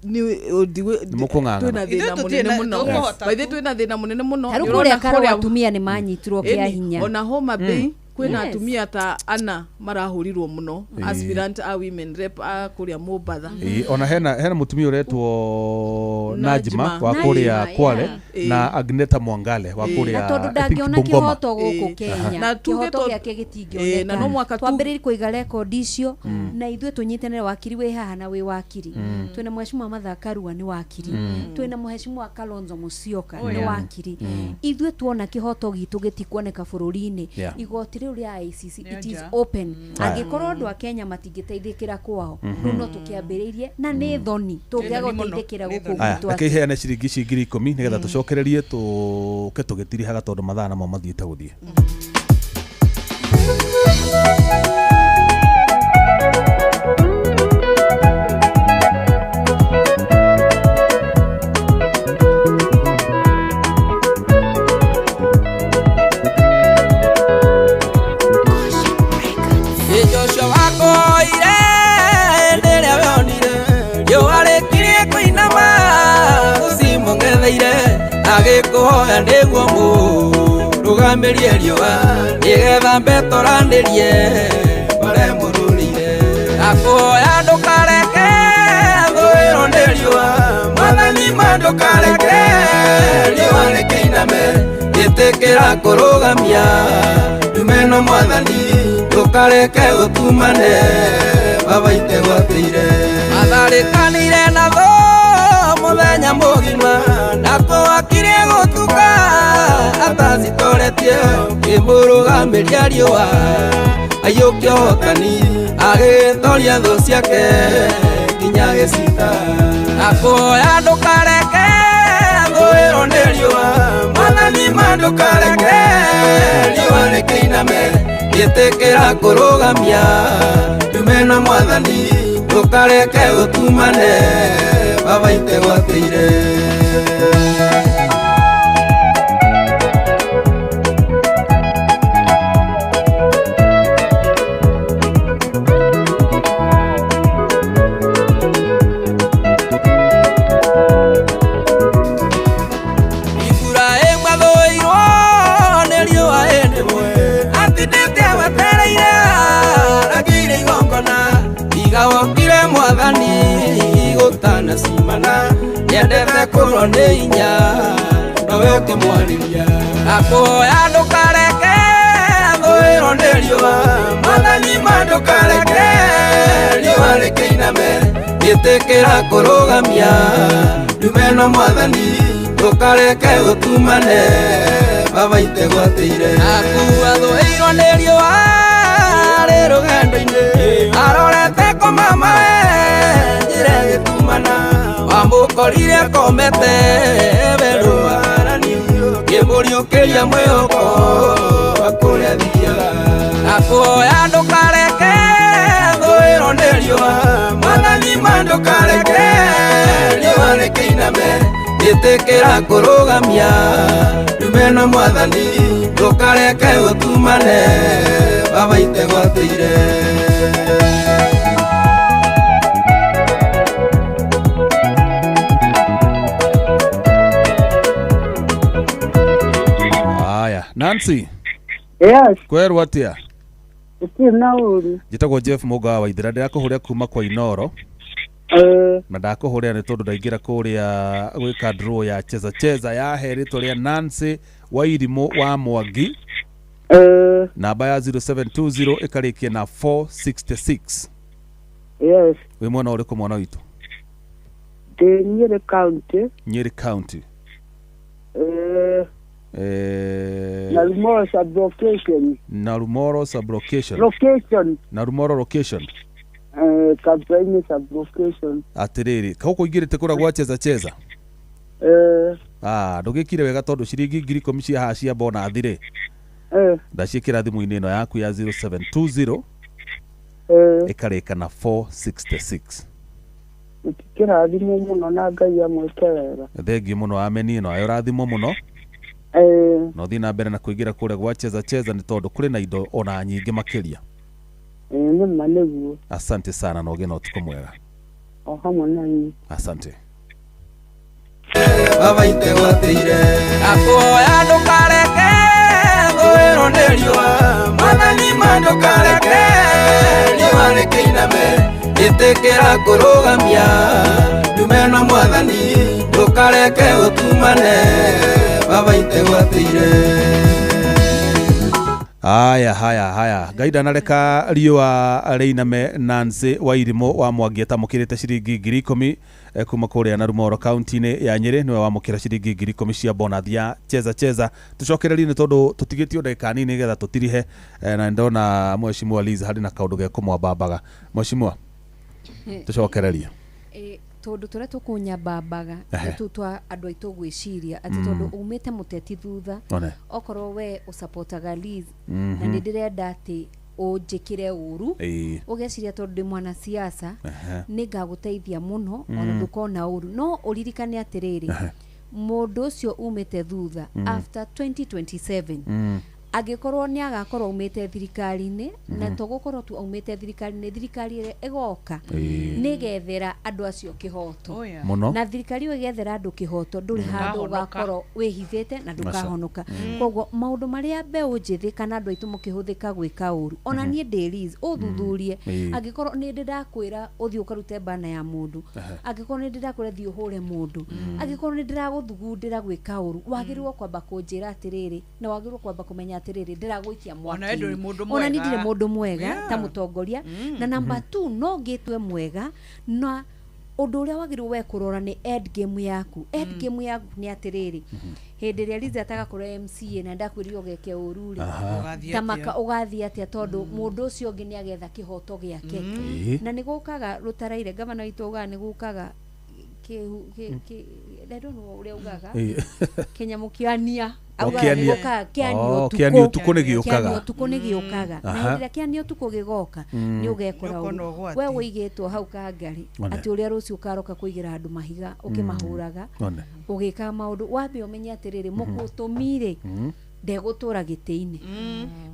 Twĩna thĩna mũnene mũno. By the twĩna thĩna mũnene mũno. Tarĩu kũrĩa Karũa atumia nĩ manyitirwo kĩa hinya. Ona Homa Bay kwĩna atumia ta ana marahũrirwo mũno, aspirant a women rep a kũrĩa Mombatha. Ona hena mũtumia ũretwo Najma wa kũrĩa Kwale na Agneta Mwangale wa kũrĩa, na tondũ ndangĩona kĩhoto gũkũ Kenya, kĩhoto gĩake gĩtingĩoneka, twambĩrĩrie kũiga rekondi icio na ithuĩ tũnyitanĩre. Wakiri wĩ haha na wĩ wakiri, twĩna mheshimiwa Martha Karua nĩ wakiri, twĩna mheshimiwa Kalonzo Musyoka nĩ wakiri. Ithuĩ tuona kĩhoto gitũ gĩtikuoneka bũrũri-inĩ, igoti rĩu rĩa ICC it is open. Angĩkorwo andũ a Kenya matingĩteithĩkĩra kwao, rĩu no tũkĩambĩrĩirie na nĩ thoni tũngĩaga gũteithĩkĩra gũkũ gwitũ. Reke iheane ciringi ici 10,000 nĩgetha tũcokererie tũke tũgĩtirihaga tondũ mathaa namo mathiĩte gũthiĩ. Agĩkũhoya nĩguo mũrũgamĩrie riũa nĩgetha mbetoranĩrie bare mũrũrire. Akũhoya ndũkareke thũĩrwo nĩ riũa, mwathani ma ndũkareke riũa rĩkĩiname, ĩtĩkĩra kũrũgamia ndume no mwathani ndũkareke ũtumane baba itegwatĩire. Matharĩkanĩire na thũ mũthenya mũgima na kũhakirie gũtuka atacitoretie kĩmũrũgamĩria riũa aiyũkia ũhotani agĩtoria thũ ciake nginya gĩcita. Akũhoya ndũkareke thũĩrwo nĩ riũa, mwathani ma ndũkareke riũa rĩkĩiname, ĩtĩkĩra kũrũgamia ndume na mwathani ndũkareke ũtumane baba itegwatĩire. Iburahĩmu athũirwo nĩ riũa hĩndĩ ĩmwe, atindĩte ewetereire aragĩire igongona, tiga wokire mwathani gũtanacimana, nĩendete kũrwo nĩ hinya nowe ũkĩmwarĩria. Akũhoya ndũkareke thũĩrwo nĩ riũa, mwathani ma ndũkareke riũa rĩkĩiname, ĩtĩkĩra kũrũgamia ndume no mwathani ndũkareke ũtumane baba itegwatĩire. Akua thũĩrwo nĩ riũa rĩ rũgendo-inĩ, arorete kũmama we njĩra ĩgĩtumana, wamũkorire akomete werũarani kĩmũriũkĩria mwĩhoko wa kũrĩa athiaga. Akũhoya ndũkareke thũĩrwo nĩ riũa, mwathani ma ndũkareke riũa rĩkĩiname, ĩtĩkĩra kũrũgamia ndume na mwathani ndũkareke ũtumane baba itegwatĩire. Aya, Nancy. Yes. Kwerwo atia? Gũtirĩ na ũru. Njĩtagwo Jeff Mũga wa Waithera, ndĩrakũhũrĩra kuma kwa Inoro. Na ndakũhũrĩra nĩ tondũ ndaingĩra kũrĩa gwĩka draw ya cheza cheza yahe rĩtwa rĩa Nancy Wairimũ wa Mwangi. Namba ya 0720 ĩkarĩkia na 466. Yes. Wĩ mwena ũrĩkũ mwana witũ? Ndĩ Nyĩrĩ County. Nyĩrĩ County. Narumoro sub-location. Narumoro sub-location. Location. Narumoro location. Kabraini sub-location. Atĩrĩrĩ, gũkũ ingĩrĩte kũrĩa gwa cheza cheza? Ndũgĩkire wega tondũ ciringi 10,000 cia haha cia bonathi rĩ, ndaciĩkĩra thimũ-inĩ ĩno yaku ya 0720 ĩkarĩka na 466. Kĩrathimwo mũno na Ngai amwĩke wega. Thengiũ mũno, ameni. Ĩno ayo rathimwo mũno. No thiĩ na mbere na kũingĩra kũrĩa gwa cheza cheza nĩ tondũ kũrĩ na indo ona nyingĩ makĩria. Nĩ ma nĩguo. Asante sana na ũgĩe na ũtukũ mwega. O hamwe na inyuĩ. Asante. Baba itegwatĩire akũhoya ndũkareke ngũĩrwo nĩ riũa mwathani ma ndũkareke riũa rĩkĩiname ĩtĩkĩra kũrũgamia ndume na mwathani ndũkareke ũtumane baba itegwatĩire. Haya haya haya, Ngai ndanareka riũa rĩiname. Nancy wa Irimũ wa Mwangi atamũkĩrĩte ciringi 10,000 kuma kũrĩa Narumoro kaunti-inĩ ya Nyĩrĩ, nĩwe wamũkĩra ciringi 10,000 cia bonus ya cheza cheza. Tũcokererie nĩ tondũ tũtigĩtio ndagĩka nini nĩgetha tũtirihe, na ndona Mheshimiwa Liz harĩ na kaũndũ gekũmwambambaga. Mheshimiwa, tũcokererie. Tondũ tũrĩa tũkũnyambambaga nĩ twa andũ aitũ gwĩciria atĩ tondũ umĩte mũteti thutha, okorwo we ũsapotaga Liz na nĩ ndĩrenda atĩ ũnjĩkĩre ũru, ũgeciria tondũ ndĩ mwanasiasa nĩ ngagũteithia mũno ona ndũkona ũru, no ũririkane atĩrĩrĩ, mũndũ ũcio umĩte thutha after 2027 angĩkorwo nĩ agakorwo aumĩte thirikari-inĩ, na tũgũkorwo tu aumĩte thirikari-inĩ, thirikari ĩrĩa ĩgoka nĩgethera andũ acio kĩhoto, na thirikari ĩyo ĩgethera andũ kĩhoto, ndũrĩ handũ ũgakorwo wĩhithĩte na ndũkahonoka. Koguo maũndũ marĩa mbeũ njĩthĩ kana andũ aitũ mũkĩhũthĩka gwĩka ũru, ona niĩ ndĩ Liz, ũthuthurie, angĩkorwo nĩ ndĩ ndakwĩra ũthiĩ ũkarute bana ya mũndũ, angĩkorwo nĩ ndĩ ndakwĩra thiĩ ũhũre mũndũ, angĩkorwo nĩ ndĩragũthugundĩra gwĩka ũru, wagĩrĩirwo kwamba kũnjĩra atĩrĩrĩ, na wagĩrĩirwo kwamba kũmenya atĩrĩrĩ ndĩragũikia mwaki, ona niĩ ndirĩ mũndũ mwega ta mũtongoria. Na namba 2, no ngĩtue mwega, na ũndũ ũrĩa wagĩrĩirwo we kũrora nĩ end game yaku. End game yaku nĩ atĩrĩrĩ, hĩndĩ ĩrĩa Liz atagakorwo MCA na ndakwĩrire ũgeke ũru rĩ, ta maka ũgathiĩ atĩa, tondũ mũndũ ũcio ũngĩ nĩ agetha kĩhoto gĩake. Na nĩ gũkaga rũtaraire gavana witũ augaga nĩ gũkaga I don't know ũrĩa augaga kĩnyamũ kĩania, kĩani ũtukũ nĩ gĩũkaga, ũtukũ nĩ gĩũkaga, na hĩndĩ ĩrĩa kĩani ũtukũ gĩgoka nĩ ũgekora ũru. We ũigĩtwo hau kangari atĩ ũrĩa rũciũ ũkaroka kũigĩra andũ mahiga ũkĩmahũraga ũgĩkaga maũndũ, wambe ũmenye atĩrĩrĩ, mũgũtũmi-rĩ ndegũtũra gĩtĩ-inĩ,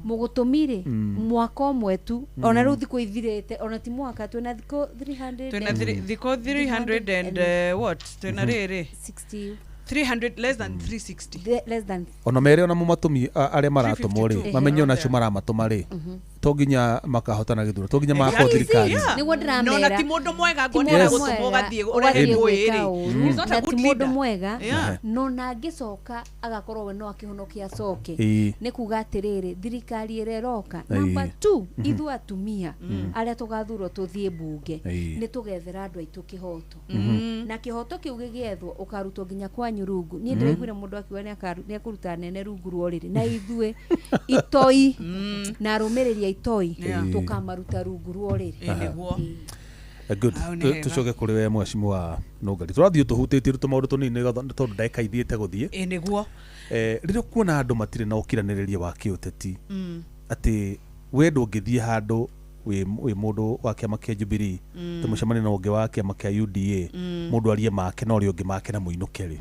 mũgũtũmi-rĩ mwaka ũmwe tu, ona rĩu thikũ ithirĩte, ona ti mwaka, twĩna thikũ 300, twĩna thikũ 300 and what, twĩna rĩrĩ 60 300 less than 360, less than ona mere ona mumatũmi arĩa maratũmwo rĩ, mamenye ona acio maramatũma rĩ, to nginya makahotana gĩthurano, to nginya magakorwo thirikari. Nĩguo ndĩramera, na ti mũndũ mwega ngona gũtũmwo ũgathiĩ ũrehe ngũĩ rĩ, he's not a good leader, ti mũndũ mwega, no na angĩcoka agakorwo we no akĩhonokia acoke, nĩ kuga atĩrĩrĩ, thirikari ĩrĩa ĩroka, namba 2, ithuĩ atumia arĩa tũgathurwo tũthiĩ mbunge, nĩ tũgethera andũ aitũ kĩhoto, na kĩhoto kĩu gĩgĩethwo ũkarutwo nginya kwanyu rungu. Niĩ ndĩraiguire mũndũ akiuga nĩ ekũruta nene rungu rwa ũrĩrĩ, na ithuĩ itoi na arũmĩrĩri a itoi tũkamaruta rungu rwa ũrĩrĩ. Good. Tucoke kũrĩ we Mheshimiwa Nũngari, tũrathiĩ tũhutĩtie tũmaũndũ tũnini tondũ ndagĩka ithiĩte gũthiĩ. Nĩguo rĩrĩa ũkuona andũ matirĩ na ũkiranĩrĩria wa kĩũteti, atĩ we ndũngĩthiĩ handũ wĩ mũndũ wa kĩama kĩa Jubilee ta mũcemanio na ũngĩ wa kĩama kĩa UDA, mũndũ arie make na ũrĩa ũngĩ make na mũinũke rĩ,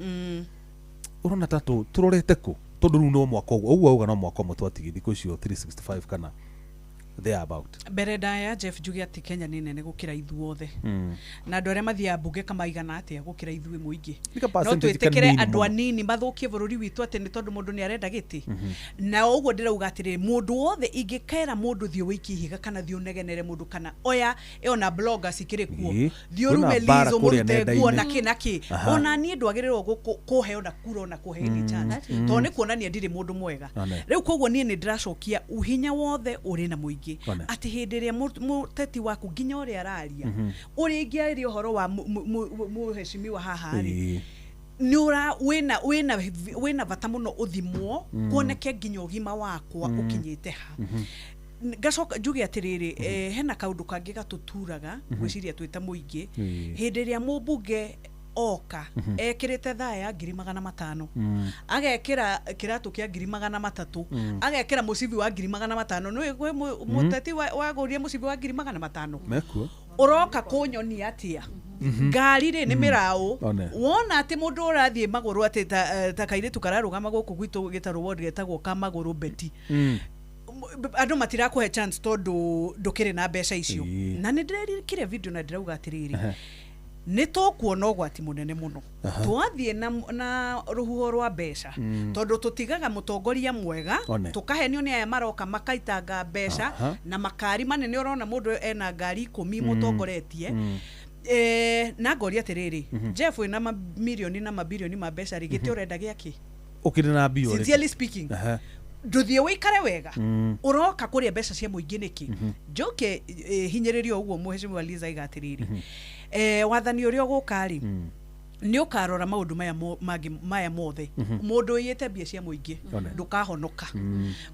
ũrona ta tũrorete kũ? Tondũ rĩu no mwaka ũguo ũguo auga no mwaka ũmwe twatigie thikũ icio 365 kana there about. Mbere ndaya Jeff njuge atĩ Kenya nĩ nene gũkĩra ithuothe, na andũ arĩa mathiaga mbunge kamaigana atĩa gũkĩra ithuĩ mũingĩ, no twĩtĩkĩre andũ anini mathũkie bũrũri witũ atĩ nĩ tondũ mũndũ nĩ arenda gĩtĩ. Na ũguo ndĩrauga atĩrĩrĩ, mũndũ wothe ingĩkera mũndũ thiĩ ũikie ihiga kana thiĩ ũnegenere mũndũ kana oya ĩyo na bloggers ikĩrĩ kuo, thiĩ ũrume Liz ũmũrute nguo na kĩ na kĩ, ona niĩ ndwagĩrĩrwo kũhe ona kura ona kũhe any chance, tondũ nĩ kuonania ndirĩ mũndũ mwega. Rĩu koguo niĩ nĩ ndĩracokia uhinya wothe ũrĩ na mũingĩ, atĩ hĩndĩ ĩrĩa mũteti waku nginya ũrĩa araria, ũrĩa ingĩaria ũhoro wa mũheshimiwa haha rĩ, nĩ ũra wĩna bata mũno ũthimwo kuoneke nginya ũgima wakwa ũkinyĩte ha. Ngacoka njuge atĩrĩrĩ, hena kaũndũ kangĩ gatũturaga gwĩciria twĩ ta mũingĩ, hĩndĩ ĩrĩa mũmbunge oka ekĩrĩte thaa ya 500,000, agekĩra kĩratũ kĩa 300,000, agekĩra mũcibi wa 500,000, nĩ kwĩ mũteti wagũrire mũcibi wa 500,000, ũroka kũnyonia atĩa? Ngari rĩ nĩ mĩraũ, wona atĩ mũndũ ũrathiĩ magũrũ atĩ ta kairĩtu kararũgama gũkũ gwitũ gĩtarũ ward getagwo ka magũrũ Betty, andũ matirakũhe chance tondũ ndũkĩrĩ na mbeca icio. Na nĩ ndĩrerikire video na ndĩrauga atĩrĩrĩ, Nĩ tũkuona ũgwati mũnene mũno twathiĩ na rũhuho rwa mbeca tondũ tũtigaga mũtongoria mwega tũkahenio nĩ aya maroka makaitanga mbeca na makari manene. Ũrona mũndũ ena ngari 10 mũtongoretie. Na ngoria atĩrĩrĩ, Jeff wĩna mamirioni na mabirioni ma mbeca rĩ, gĩtĩ ũrenda gĩakĩ? Ũkĩrĩ na mbia. Sincerely speaking, ndũthiĩ wĩikare wega, ũroka kũrĩa mbeca cia mũingĩ nĩkĩ? Njoke hinyĩrĩrio ũguo Mheshimiwa Liza aiga atĩrĩrĩ, wathani ũrĩa ũgũka rĩ, nĩ ũkarora maũndũ maya mangĩ maya mothe. Mũndũ ũiyĩte mbia cia mũingĩ ndũkahonoka.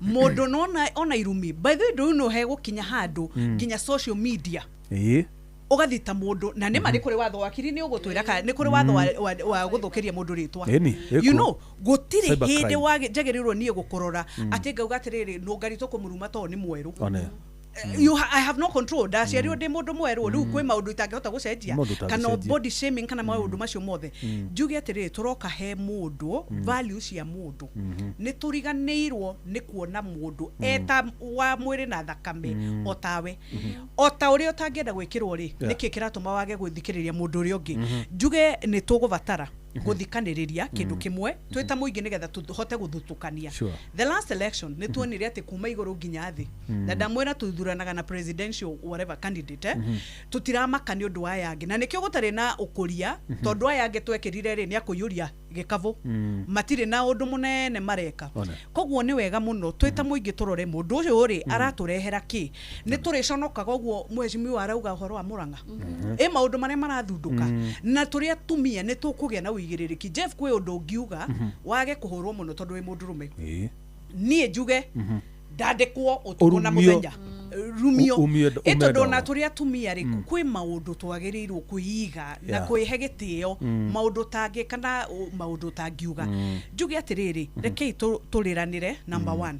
Mũndũ nona ona irumi, by the way, ndũu no hegũkinya handũ nginya social media ũgathita mũndũ na nĩ ma nĩ kũrĩ watho wakiri nĩ ũgũtwĩra kana nĩ kũrĩ watho wa gũthũkĩria mũndũ rĩtwa. Ĩni, You know, gũtirĩ Cyber hĩndĩ crime. Njagĩrĩirwo niĩ gũkũrora atĩ ngauga atĩrĩrĩ, nũngari tũkũmũruma tondũ nĩ mwerũ. One. I have no control, ndaciarirwo ndĩ mũndũ mwerũ, rĩu kwĩ maũndũ itangĩhota gũcenjia Maũndũ kana ũtangĩcenjia. body shaming kana maũndũ macio mothe. Njuge atĩrĩrĩ, tũroka he mũndũ value cia mũndũ, nĩ tũriganĩirwo nĩ kuona mũndũ eta wa mwĩrĩ na thakame o tawe, o ta ũrĩa ũtangĩenda gwĩkĩrwo rĩ. Nĩkĩ kĩratũma wage gwĩthikĩrĩria mũndũ ũrĩa ũngĩ? Njuge nĩ tũgũbatara gũthikanĩrĩria kĩndũ kĩmwe twĩ ta mũingĩ nĩgetha tũhote gũthutũkania. The last election nĩ tuonire atĩ kuma igũrũ nginya thĩ, na ndamwĩra tũthuranaga na presidential whatever candidate, tũtiramaka nĩ ũndũ wa aya angĩ, na nĩkĩo gũtarĩ na ũkũria, tondũ aya angĩ twekĩrire rĩ, nĩ akũiyũria gĩkabũ, matirĩ na ũndũ mũnene mareka. One. Koguo nĩ wega mũno twĩ ta mũingĩ tũrore mũndũ ũyũ rĩ, aratũrehera kĩ. Nĩ tũrĩconokaga ũguo mheshimiwa arauga ũhoro wa Mũrang'a, ĩ maũndũ marĩa marathundũka, na tũrĩ atumia nĩ tũkũgĩa na ũigĩrĩrĩki. Jeff, kwĩ ũndũ ũngiuga wage kũhũrwo mũno tondũ wĩ mũndũrũme. Niĩ njuge ndandĩkwo ũtukũ na Ũrumio. mũthenya, rumio. Umio Ĩ tondũ ona ndogo. tũrĩ atumia rĩ, kwĩ maũndũ twagĩrĩirwo kwĩiga na kwĩhe gĩtĩo, maũndũ tangĩ kana maũndũ ũtangiuga. Njuge atĩrĩrĩ, rekei tũrĩranĩre number one,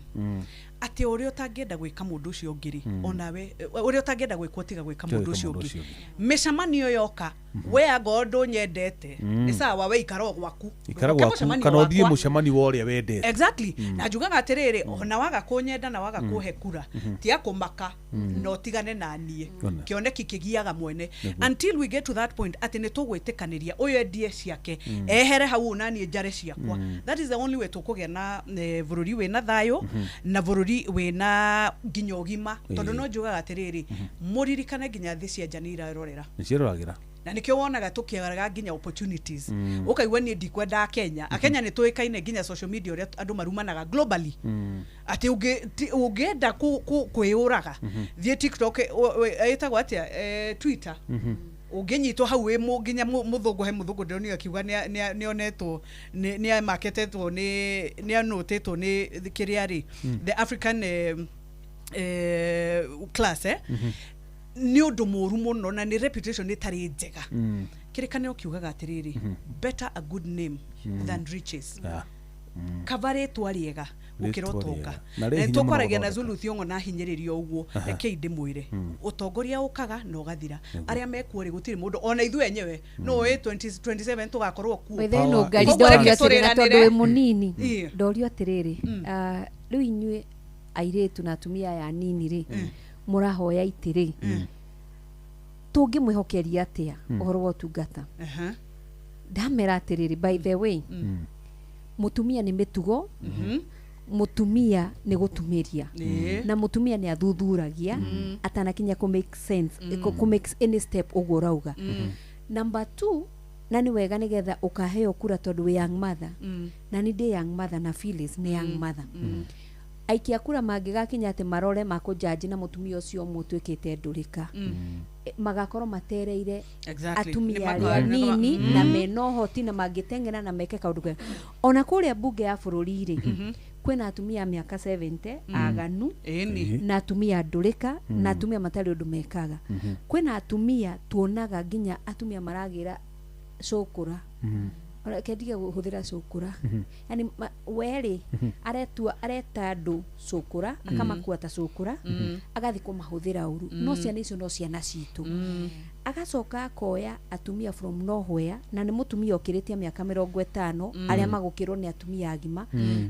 atĩ ũrĩa ũtangĩenda gwĩka mũndũ ũcio ũngĩ rĩ, onawe ũrĩa ũtangĩenda gwĩkwo tiga gwĩka Tiga mũndũ gwĩka ũcio mũndũ ũngĩ. ũcio. Mĩcemanio yoka, we angorwo ndũnyendete nĩ sawa, we ikara o gwaku. Ikara Ũke gwaku mũcemanio kana ũthiĩ wakwa. mũcemanio wa ũrĩa wendete. Exactly. Na njugaga atĩrĩrĩ, ona waga kũnyenda na waga kũhe kura, tiga kũmaka na ũtigane na niĩ. Ona. Kĩoneki kĩgiaga mwene until we get to that point atĩ nĩ tũgwĩtĩkanĩria ũyũ endie ciake ehere hau na niĩ njare ciakwa. That is the only way tũkũgĩa na bũrũri wĩna thayũ na bũrũri wĩna nginya ũgima, tondũ no njugaga atĩrĩrĩ, mũririkane nginya thĩ cia nja nĩ irarorera. Nĩ ciĩroragĩra. Na nikio wonaga tukiaraga nginya opportunities, ukaigua niĩ ndikwenda Akenya. Akenya nĩ tũĩkaine nginya social media ũrĩa andũ marumanaga globally, atĩ ũngĩenda kwĩyũraga, thiĩ TikTok, ĩtagwo atĩa, Twitter, ũngĩnyitwo hau wĩ nginya mũthũngũ, he mũthũngũ ndĩronire akiuga nĩonetwo nĩ amaketetwo, nĩ anũtĩtwo nĩ kĩrĩa rĩ, the African class, nĩ ũndũ mũru mũno na nĩ reputation ĩtarĩ njega. Kĩrĩkanĩro kiugaga atĩrĩrĩ, better a good name than riches. Kaba rĩtwa rĩega gũkĩra Rĩtwa ũtonga. rĩega. Na rĩ hinya mũno Tũkwaragia na gũthondeka. Zulu Thiong'o na hinyĩrĩrio ũguo. Rekei ndĩmwĩre, ũtongoria ũkaga na ũgathira, arĩa mekuo rĩ, gũtirĩ mũndũ, ona ithuĩ enyewe no ĩ 2027 tũgakorwo kuo. By the way, no ngari Koguo ndorio reke atĩrĩrĩ, na tondũ tũrĩranĩre. wĩ mũnini, ndorio atĩrĩrĩ, rĩu inyuĩ airĩtu na atumia aya anini rĩ, mũrahoya itĩ rĩ, tũngĩmwĩhokeria atĩa ũhoro wa ũtungata? Ndamera atĩrĩrĩ, by the way, mũtumia nĩ mĩtugo, mũtumia nĩ gũtumĩria, na mũtumia nĩ athuthuragia atanakinya kũ make sense, kũ make any step ũguo ũrauga. Number two, na nĩ wega nĩgetha ũkaheo kura tondũ wĩ young mother, na nĩ ndĩ young mother, na Phyllis nĩ young mother. Aikia kura mangĩgakinya atĩ marore makũnjanji na mũtumia ũcio ũmwe ũtuĩkĩte ndũrĩka, magakorwo matereire atumia arĩa nini na mena ũhoti na mangĩteng'era na meke kaũndũ kega. Ona kũrĩa mbunge ya bũrũri rĩ, kwĩna atumia a mĩaka 70 aganu, na atumia ndũrĩka, na atumia matarĩ ũndũ mekaga. Kwĩna atumia tuonaga nginya atumia maragĩra cũkũra. Reke ndige kũhũthĩra cũkũra, yani werĩ aretua, areta andũ cũkũra, akamakua ta cũkũra, agathiĩ kũmahũthĩra ũru. No ciana icio no ciana citũ. Agacoka akoya atumia from nowhere, na nĩ mũtumia ũkĩrĩtie mĩaka 50, arĩa magũkĩrwo nĩ atumia agima,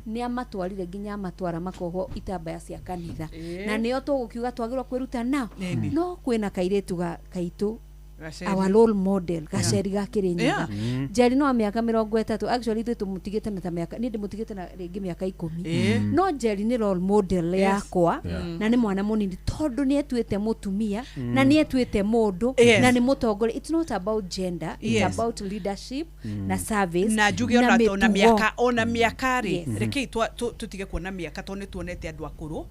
nĩ amatwarire nginya amatwara makohwo itambaya cia kanitha, na nĩo tũgũkiuga twagĩrĩirwo kwĩruta nao. No kwĩna kairĩtu ga kaitũ. Gaceri. Our role model Gaceri ga Kirinyaga. Yeah. Njeri no wa mĩaka 30, actually ithuĩ tũmũtigĩte na ta mĩaka, niĩ ndĩmũtigĩte na rĩngĩ mĩaka 10. No Njeri nĩ role model yakwa na nĩ mwana mũnini tondũ nĩ etuĩte mũtumia na nĩ etuĩte mũndũ na nĩ mũtongoria. It's not about gender, it's about leadership na service. Na njuge ona ona mĩtugo. Mĩaka, ona mĩaka rĩ, rekei tũtige kuona mĩaka tondũ nĩ tuonete andũ akũrũ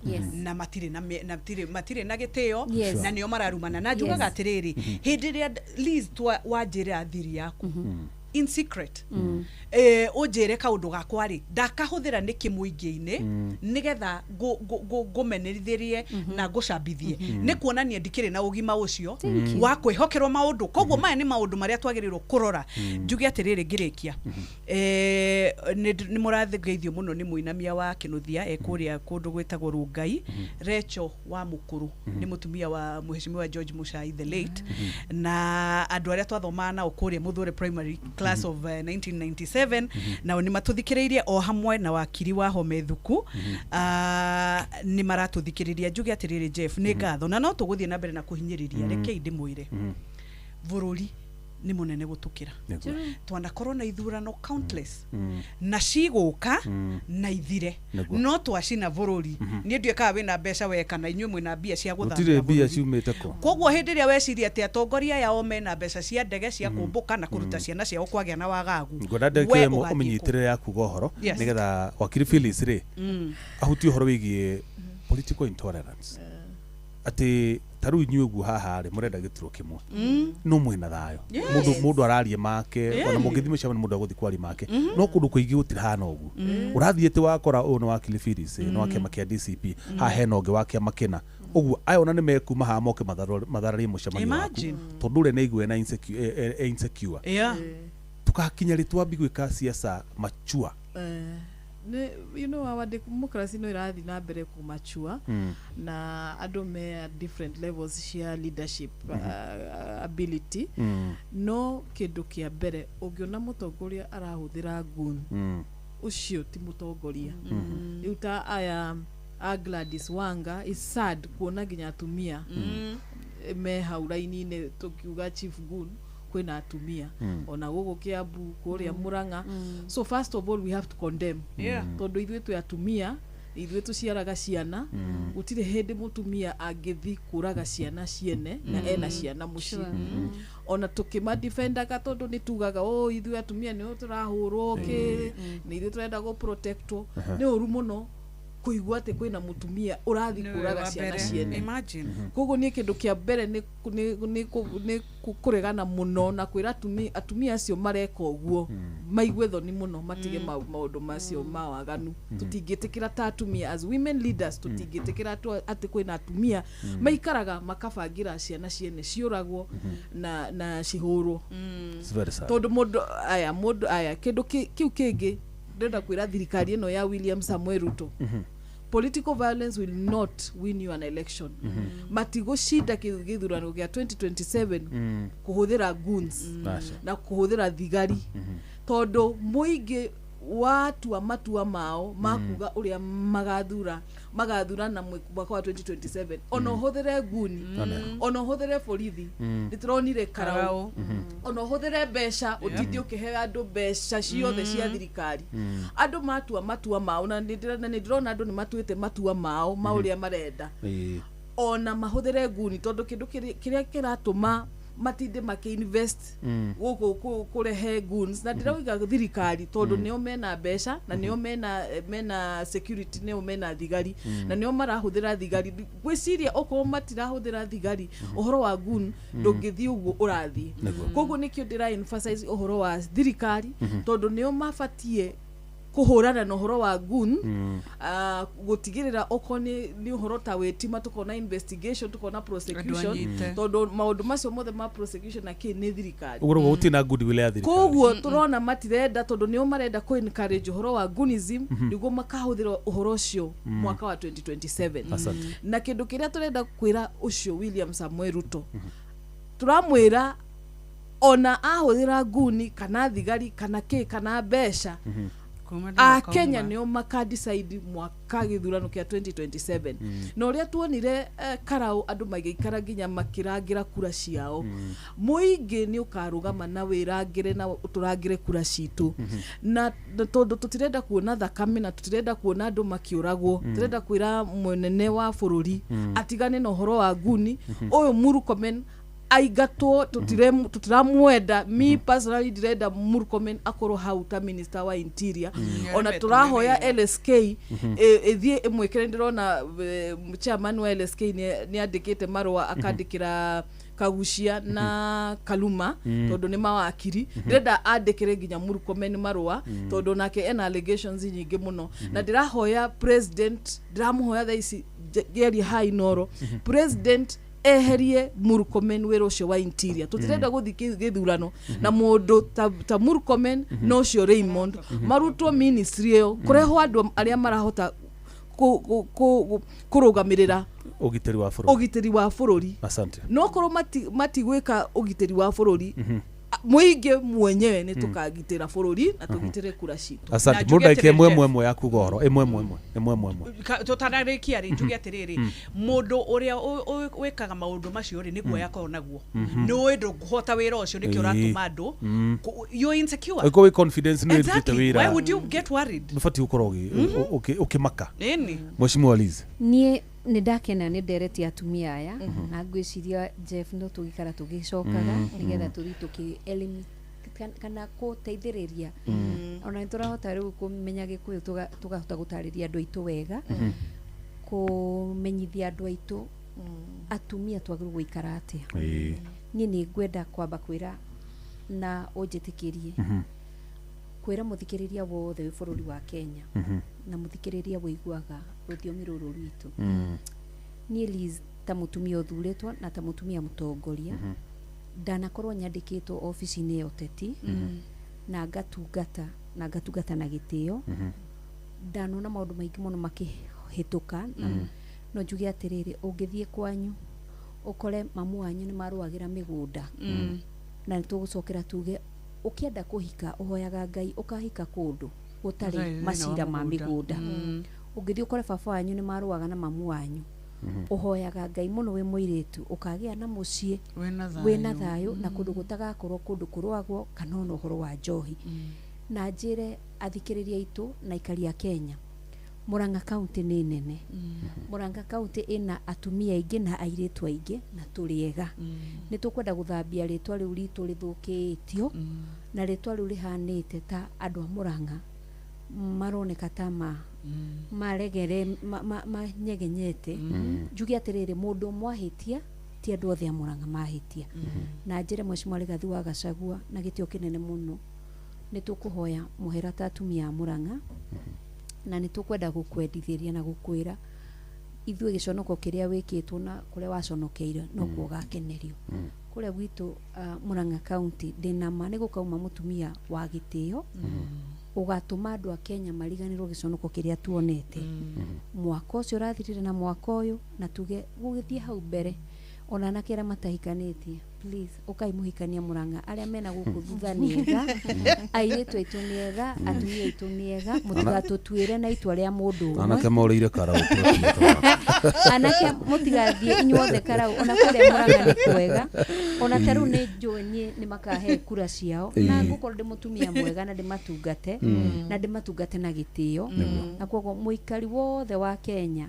na matirĩ na matirĩ na gĩtĩo na nĩo mararumana. Na njugaga atĩrĩrĩ, hĩndĩ ĩrĩa Liz wanjĩra thiri yaku in secret, ũnjĩre kaũndũ gakwa rĩ, ndakahũthĩra nĩkĩ mũingĩ-inĩ nĩgetha ngũmenerithĩrie na ngũcambithie? Nĩ kuonania ndikĩrĩ na ũgima ũcio Thank you. wa kwĩhokerwo maũndũ. Koguo maya nĩ maũndũ marĩa twagĩrĩirwo kũrora. Njuge atĩrĩrĩ ngĩrĩkia, nĩ mũrageithio mũno nĩ mũinamia wa Kĩnũthia e kũrĩa kũndũ gwĩtagwo Rũngai, Recho wa Mũkũrũ, nĩ mũtumia wa Mheshimiwa George Muchai the late, na andũ arĩa twathomaga nao kũrĩa Mũthũre Primary, class of 1997, nao nĩ matũthikĩrĩirie o hamwe na wakiri wa Home Thuku. Nĩ maratũthikĩrĩria. Njuge atĩrĩrĩ, Jeff, nĩ ngatho na no tũgũthiĩ na mbere na kũhinyĩrĩria. Rekei ndĩmwĩre, bũrũri nĩ mũnene gũtũkĩra. Twanakorwo na ithurano countless na cigũka na ithire. No twacina bũrũri. Niĩ ndiũĩ kana wĩna mbeca we kana inyuĩ mwĩna mbia cia Gũtirĩ gũthambĩra mbia bũrũri. Ciumĩte kũ? Koguo hĩndĩ ĩrĩa weciria atĩ atongoria aya o mena mbeca cia ndege cia kũmbũka na kũruta ciana ciao kwagĩa na wagagu, Ngwenda ndagĩka we ĩmwe ũgathiĩ kũ? Ũmĩnyitĩrĩre ya kuga ũhoro nĩgetha wakiri Phyllis rĩ ahutie ũhoro wĩgiĩ political intolerance, atĩ ta rĩu inyuĩ ũguo haha rĩ mũrenda gĩturwa kĩmwe no mwĩna thayũ. Mũndũ araria make, ona mũngĩthiĩ mĩcemanio mũndũ agũthiĩ kwaria make, no kũndũ kũingĩ gũtirahana ũguo. Ũrathiĩ atĩ wakora ũyũ nĩ wakiri Phyllis, nĩ wa kĩama kĩa DCP, haha hena ũngĩ wa kĩama kĩna ũguo, aya ona nĩ mekuma haha moke mathararie mũcemanio waku Imagine. tondũ ũrĩa nĩ aigue ena insecure. Tukakinya rĩ twambi gwĩka siasa machua? Nĩ our democracy no ĩrathiĩ na mbere kũmachua na andũ me at different levels cia leadership ability. No kĩndũ kĩa mbere, ũngĩona mũtongoria arahũthĩra gun, ũcio ti mũtongoria. Rĩu ta aya a Gladys Wanga, is sad kuona nginya atumia me hau raini-inĩ. Tũkiuga chief gun, kwĩna atumia ona gũkũ Kiambu, kũrĩa Murang'a. So first of all we have to condemn tondũ ithuĩ twĩ atumia, ithuĩ tũciaraga ciana. Gũtirĩ hĩndĩ mũtumia angĩthi kũraga ciana ciene na ena ciana mũciĩ. Ona tũkĩmadefendaga, tondũ nĩ tugaga o ithuĩ atumia nĩo tũrahũrwo kĩ, nĩ ithuĩ tũrenda gũ-protectwo. Nĩ ũru mũno kũigua atĩ kwĩna mũtumia ũrathi Nĩwe kũraga wa ciana mbere. ciene. Imagine. Koguo niĩ kĩndũ kĩa mbere nĩ kũregana mũno na kwĩra atumia acio mareka ũguo maigue thoni mũno, matige maũndũ macio ma waganu. Tũtingĩtĩkĩra ta atumia, as women leaders, tũtingĩtĩkĩra atĩ kwĩna atumia maikaraga makabangĩra ciana ciene ciũragwo na cihũrwo. It's very sad. Tondũ mũndũ aya kĩndũ kĩu kĩngĩ ndĩrenda kwĩra thirikari ĩno ya William Samuel Ruto, political violence will not win you an election. Matigũcinda gĩthurano gĩa 2027 kũhũthĩra guns Aca. na kũhũthĩra thigari, tondũ mũingĩ watua matua mao makuga ũrĩa magathura na mwaka wa 2027, ona ũhũthĩre nguni, ona ũhũthĩre borithi, nĩ tũronire karau, Karau. Ona ũhũthĩre mbeca, ũtinde ũkĩhe andũ mbeca ciothe cia thirikari, andũ matua matua mao na nĩ ndĩrona andũ nĩ matuĩte matua mao ma ũrĩa marenda, ona mahũthĩre nguni, tondũ kĩndũ kĩrĩa kĩratũma matinde makĩinvest gũkũ kũrehe goons, na ndĩrauga thirikari tondũ nĩo mena mbeca na nĩo mena security, nĩo mena thigari na nĩo marahũthĩra thigari. Ngwĩciria okorwo matirahũthĩra thigari, ũhoro wa gun ndũngĩthiĩ ũguo ũrathiĩ. Koguo nĩkĩo ndĩra emphasize ũhoro wa thirikari, tondũ nĩo mabatiĩ kũhũrana na ũhoro wa gun, gũtigĩrĩra okorwo nĩ ũhoro ta wĩtima, tũkona investigation, tũkona prosecution. Anyite. Tondũ maũndũ macio mothe ma prosecution na kĩ nĩ thirikari. Ũguo nĩguo gũtirĩ na goodwill ya thirikari. Koguo tũrona matirenda, tondũ nĩo marenda kũ encourage ũhoro wa gunism nĩguo makahũthĩra ũhoro ũcio mwaka wa 2027. Asante. Na kĩndũ kĩrĩa tũrenda kwĩra ũcio William Samuel Ruto, tũramwĩra ona ahũthĩra nguni kana thigari kana kĩ kana mbeca, Akenya nĩo makadecide mwaka gĩthurano kĩa 2027. Na ũrĩa tuonire karau andũ magĩikara nginya makĩrangĩra kura ciao, mũingĩ nĩ ũkarũgama na wĩrangĩre na tũrangĩre kura citũ. Na tondũ tũtirenda kuona thakame na tũtirenda kuona andũ makĩũragwo, tũrenda kwĩra mũnene wa bũrũri atigane na ũhoro wa nguni ũyũ Murkomen aingatwo, tutiramwenda. Mi personally ndirenda Murkomen akorwo hau ta minister wa interior. Ona tũrahoya LSK ĩthiĩ ĩmwĩkĩre, ndĩrona chairman wa LSK nĩ andĩkĩte marũa akandĩkĩra Kagucia na Kaluma tondũ nĩ mawakiri. Ndĩrenda andĩkĩre nginya Murkomen marũa tondũ nake ena allegations nyingĩ mũno. Na ndĩrahoya president, ndĩramũhoya thaa ici ngĩaria hai Inoro, president eherie Murkomen wĩra ũcio wa interior. Tũtirenda gũthiĩ gĩthurano na mũndũ ta Murkomen na ũcio Raymond marutwo ministry ĩyo, kũrehwo andũ arĩa marahota kũrũgamĩrĩra ũgitĩri wa bũrũri, ũgitĩri wa bũrũri. Asante. No korwo matigwĩka ũgitĩri wa bũrũri, mũingĩ mwenyewe nĩ tũkagitĩra bũrũri na tũgitĩre kura citũ. Asante. Mũndũ ndagĩka ĩmwe ya kuga ũhoro, ĩmwe. Tũtanarĩkia rĩ, njuge atĩrĩrĩ, mũndũ ũrĩa wĩkaga maũndũ macio rĩ, nĩ guoya akoragwo naguo. Nĩ ũĩ ndũkũhota wĩra ũcio, nĩkĩo ũratũma andũ you're insecure. Ũngĩkorwo wĩ confidence nĩ wĩrutĩte wĩra. Why would you get worried? Ndũbatiĩ gũkorwo ũkĩmaka. Mheshimiwa Liz. Niĩ nĩ ndakena nĩ ndereti atumia aya, na ngwĩciria Jeff no tũgĩikara tũgĩcokaga nĩgetha tũthiĩ tũkĩ kana gũteithĩrĩria. Ona nĩ tũrahota rĩu kũmenya Gĩkũyũ, tũkahota gũtarĩria andũ aitũ wega, kũmenyithia andũ aitũ atumia twagĩrĩirwo gũikara atĩa. Niĩ nĩ ngwenda kwamba kwĩra na ũnjĩtĩkĩrie kwĩra mũthikĩrĩria wothe wĩ bũrũri wa Kenya na mũthikĩrĩria wĩiguaga rũthiomi rũrũ rwitũ. Niĩ Liz ta mũtumia ũthurĩtwo na ta mũtumia mũtongoria, ndanakorwo nyandĩkĩtwo obici-inĩ ya ũteti na ngatungata na ngatungata na gĩtĩo. Ndanona maũndũ maingĩ mũno makĩhĩtũka, no njuge atĩrĩrĩ, ũngĩthiĩ kwanyu ũkore mamu wanyu nĩ marũagĩra mĩgũnda, na nĩ tũgũcokera tuge ũkĩenda kũhika ũhoyaga Ngai ũkahika kũndũ gũtarĩ macira ma mĩgũnda. Ũngĩthiĩ ũkore baba wanyu nĩ marũaga na mamu wanyu, ũhoyaga Ngai mũno wĩ mũirĩtu ũkagĩa na mũciĩ wĩna thayũ na kũndũ gũtagakorwo kũndũ kũrũagwo kana ona ũhoro wa njohi. Na njĩre athikĩrĩria aitũ na aikari a Kenya, Murang'a County nĩ nene. Murang'a County ĩna atumia aingĩ na airĩtu aingĩ na tũrĩ ega. Nĩ tũkwenda gũthambia rĩtwa rĩu ritũ rĩthũkĩtio, na rĩtwa rĩu rĩhanĩte ta andũ a Murang'a maroneka ta maregere manyegenyete. Njuge atĩrĩrĩ, mũndũ mwahĩtia ti andũ othe a Murang'a mahĩtia. Na njĩre Mheshimiwa Rigathi wa Gachagua na gĩtĩo kĩnene mũno, nĩ tũkũhoya mũhera ta atumia a Murang'a, na nĩ tũkwenda gũkwendithĩria na gũkwĩra ithuĩ gĩconoko kĩrĩa wĩkĩtwo na kũrĩa waconokeire nokuo ũgakenerio. Kũrĩa gwitũ Murang'a County ndĩna ma nĩ gũkauma mũtumia wa gĩtĩo ũgatũma andũ a Kenya mariganĩrwo gĩconoko kĩrĩa tuonete mwaka ũcio ũrathirire na mwaka ũyũ, na tuge gũgĩthiĩ hau mbere ona anake arĩa matahikanĩtie, please ũkai mũhikania Murang'a, arĩa mena gũkũ thutha nĩ ega, airĩtu aitũ nĩ ega, atumia aitũ nĩ ega, mũtigatũtuĩre na itua rĩa mũndũ ũmwe. Anake morĩire karau. Anake mũtigathiĩ inyuothe karau, ona kũrĩa Murang'a nĩ kwega, ona ta rĩu nĩ njũĩ niĩ nĩ makahe kura ciao, na ngũkorwo ndĩ mũtumia mwega na ndĩmatungate na ndĩmatungate na gĩtĩo. Na koguo mũikari wothe wa Kenya,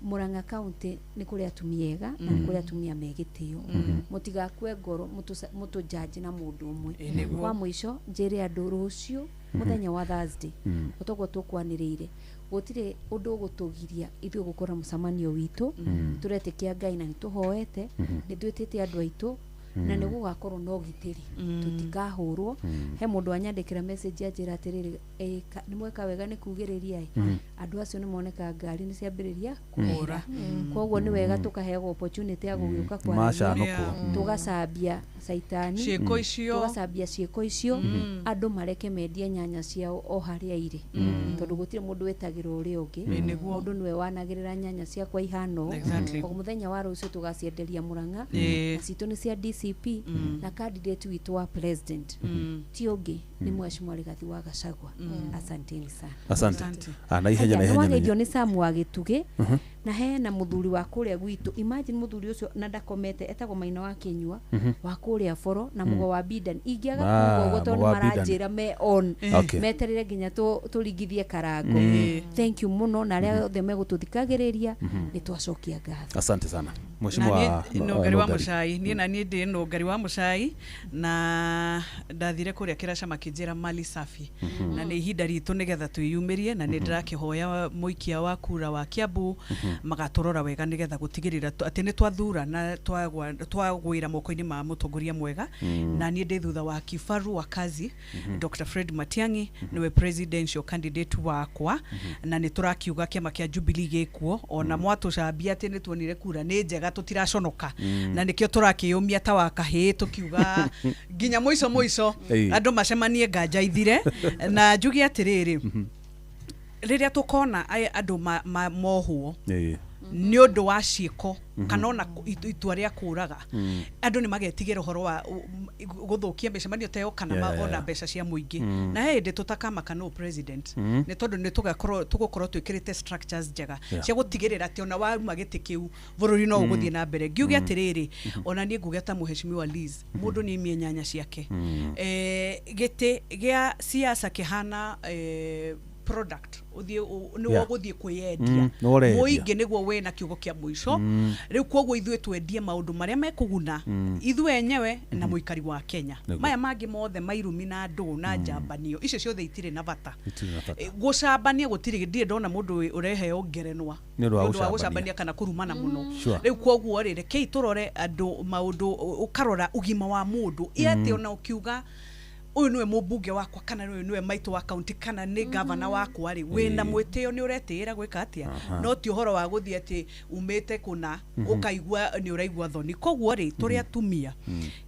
Murang'a County nĩ kũrĩ atumia ega na nĩ kũrĩ atumia me gĩtĩo. Mũtigakue ngoro mũtũjanji na mũndũ ũmwe. Kwa mũico njĩre andũ rũciũ mũthenya wa Thursday, ũtoguo tũkwanĩrĩire, gũtirĩ ũndũ ũgũtũgiria ithuĩ gũkorwo mũcemanio witũ. Tũretĩkia Ngai na nĩ tũhoete, nĩ twĩtĩte andũ aitũ na nĩ gũgakorwo na ũgitĩri, tũtikahũrwo. He mũndũ wanyandĩkĩra message anjĩra atĩrĩrĩ, nĩ mweka wega nĩ kugĩrĩria ĩ, andũ acio nĩ moneka ngari nĩ ciambĩrĩria kũra, koguo nĩ wega tũkaheagwo opportunity ya gũgĩũka kwaranĩria, tũgacambia caitani, ciĩko icio, tũgacambia ciĩko icio, andũ mareke mendie nyanya ciao o harĩa irĩ, tondũ gũtirĩ mũndũ wĩtagĩra ũrĩa ũngĩ, mũndũ nĩwe wanagĩrĩra nyanya ciakwa ihana ũũ. Koguo mũthenya wa rũciũ tũgacienderia Murang'a, na citũ nĩ cia DCI DCP na candidate witũ wa president ti ũngĩ nĩ Mheshimiwa Rigathi wa Gachagua. Asanteni sana. Asante. Ah, na ihenya na Aya, ihenya na nĩwageithio ihenya. nĩ Sam wa Gĩtugĩ na hena mũthuri wa kũrĩa gwitũ, imagine mũthuri ũcio na ndakomete, etagwo Maina wa Kĩnyua wa kũrĩa Boro na Mũgo wa Bidan. Ingĩaga Ah, kuga ũguo tondũ Mũgo wa Bidan. maranjĩra me on Okay. meterere nginya tũringithie karango. Thank you mũno, na arĩa othe megũtũthikagĩrĩria nĩ twacokia ngatho. Asante sana mheshimiwa. Nũngari wa Mũcai, niĩ na niĩ ndĩ Nũngari wa Mũcai, na ndathire kũrĩa kĩraca makĩnjĩra mali safi, na nĩ ihinda ritũ nĩgetha twĩyumĩrie, na nĩ ndĩrakĩhoya mũikia wa kura wa Kiambu magatũrora wega nĩgetha gũtigĩrĩra atĩ nĩ twathura na twagwĩra moko-inĩ ma mũtongoria mwega. Na niĩ ndĩ thutha wa kibaru wa kazi Dr. Fred Matiang'i, nĩwe presidential candidate wakwa, na nĩ tũrakiuga kĩama kĩa Jubilee gĩkuo ona mwatũcambia atĩ nĩ tuonire kura nĩ njega, tũtiraconoka, na nĩkĩo tũrakĩyũmia ta wa kahĩĩ tũkiuga nginya mũico mũico andũ macemanie nganja ithire. Na njuge atĩrĩrĩ, rĩrĩa tũkona andũ mohwo nĩ ũndũ wa ciĩko kana ona itua rĩa kũraga andũ, nĩ magetigĩra ũhoro wa gũthũkia mĩcemanio ta ĩyo kana ona mbeca cia mũingĩ. Na he hĩndĩ tũtakamaka no president, nĩ tondũ nĩ tũgakorwo tũgũkorwo twĩkĩrĩte structures njega cia gũtigĩrĩra atĩ ona wauma gĩtĩ kĩu bũrũri no ũgũthiĩ na mbere. Ngiuge atĩrĩrĩ, ona niĩ nguge ta mũheshimiwa Liz, mũndũ nĩ imie nyanya ciake. Gĩtĩ gĩa siasa kĩhana product ũthiĩ nĩ ũgũthiĩ kwĩyendia. Nĩ ũrendia. Mũingĩ nĩguo wĩna kiugo kĩa mũico. Rĩu koguo ithuĩ twendie maũndũ marĩa mekũguna ithuĩ enyewe na mũikari wa Kenya. Maya mangĩ mothe mairumi na ndũ na njambanio icio ciothe itirĩ na bata. Itirĩ na bata. Gũcambania gũtirĩ, ndirĩ ndona mũndũ ũreheo ngerenwa Nĩ ũndũ wa nĩ ũndũ wa gũcambania. gũcambania kana kũrumana mũno. Rĩu koguo rĩ, rekei tũrore andũ maũndũ, ũkarora ũgima wa mũndũ ĩ atĩ ona ũkiuga ũyũ nĩwe mũmbunge wakwa kana ũyũ nĩwe maitũ wa kaunti kana nĩ gavana wakwa rĩ, wĩna mwĩtĩo nĩ ũretĩĩra gwĩka atĩa, no ti ũhoro wa gũthiĩ atĩ umĩte kũna ũkaigua nĩ ũraigua thoni. Koguo rĩ, tũrĩ atumia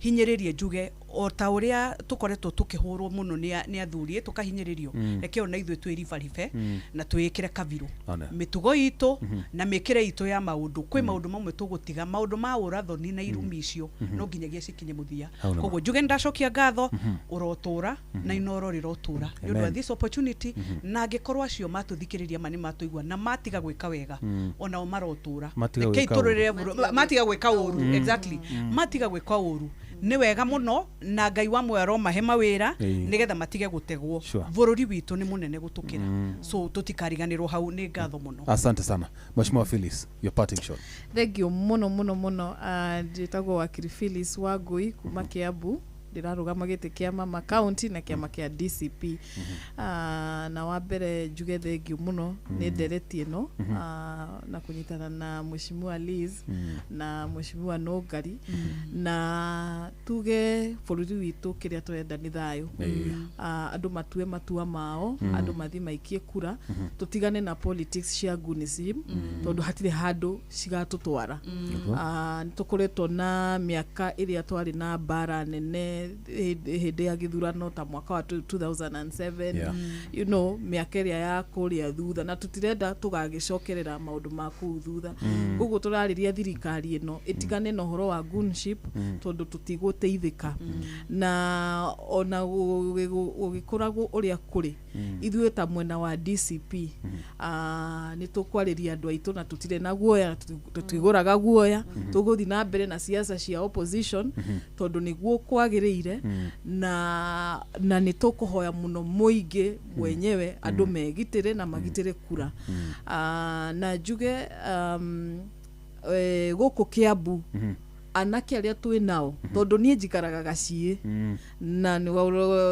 hinyĩrĩrie njuge o ta ũrĩa tũkoretwo tũkĩhũrwo mũno nĩ athuri tũkahinyĩrĩrio, reke ona ithuĩ twĩribaribe na twĩĩkĩre kabirũ One. mĩtugo itũ na mĩkĩre itũ ya maũndũ. Kwĩ maũndũ mamwe tũgũtiga, maũndũ ma ũrathoni na irumi icio no nginyagia cikinye mũthia. Hau nĩ ma. Koguo njuge nĩndacokia ngatho, ũrotũra na inoro rĩrotũra nĩ ũndũ wa Amen. this opportunity, na angĩkorwo acio matũthikĩrĩria ma nĩ matũigua na matiga gwĩka wega, onao marotũra. Matiga Rekei gwĩka tũrũrĩre matiga gwĩka ũru, exactly, matiga gwĩka ũru nĩ wega mũno, na Ngai wa muoyo aromahe mawĩra nĩgetha matige gũtegwo. Bũrũri witũ nĩ mũnene gũtũkĩra, so tũtikariganĩrwo hau. Nĩ ngatho mũno. Asante sana. Mheshimiwa Phyllis, your parting shot. Thank you mũno mũno mũno. Njĩtagwo wakiri Phyllis Wangui kuma Kiambu, ndĩrarũgama gĩtĩ kĩa mama county na kĩama kĩa DCP. Na wa mbere njuge thank you mũno nĩ ndereti ĩno na kũnyitana na Mheshimiwa Liz na Mheshimiwa Nũngari, na tuge bũrũri witũ kĩrĩa tũrenda nĩ thayũ. Andũ matue matua mao, andũ mathiĩ maikie kura, tũtigane na politics cia gunism tondũ hatirĩ handũ cigatũtwara. Nĩ tũkoretwo na mĩaka ĩrĩa twarĩ na mbara nene hĩndĩ ya gĩthurano ta mwaka wa 2007, mĩaka ĩrĩa ya kũrĩa thutha, na tũtirenda tũgagĩcokerera maũndũ ma kũu thutha. Koguo tũrarĩria thirikari ĩno ĩtigane na ũhoro wa gunship tondũ tũtigũteithĩka, na ona gũgĩkoragwo ũrĩa kũrĩ, ithuĩ ta mwena wa DCP nĩ tũkwarĩria andũ aitũ na tũtirĩ na guoya, na tũtigũraga guoya. Tũgũthiĩ na mbere na siasa cia opposition tondũ nĩguo kwagĩrĩire, na nĩ tũkũhoya mũno mũingĩ mwenyewe andũ megitĩre na magitĩre kura. Na njuge gũkũ Kiambu anake arĩa twĩ nao, tondũ niĩ njikaraga gaciĩ na nĩ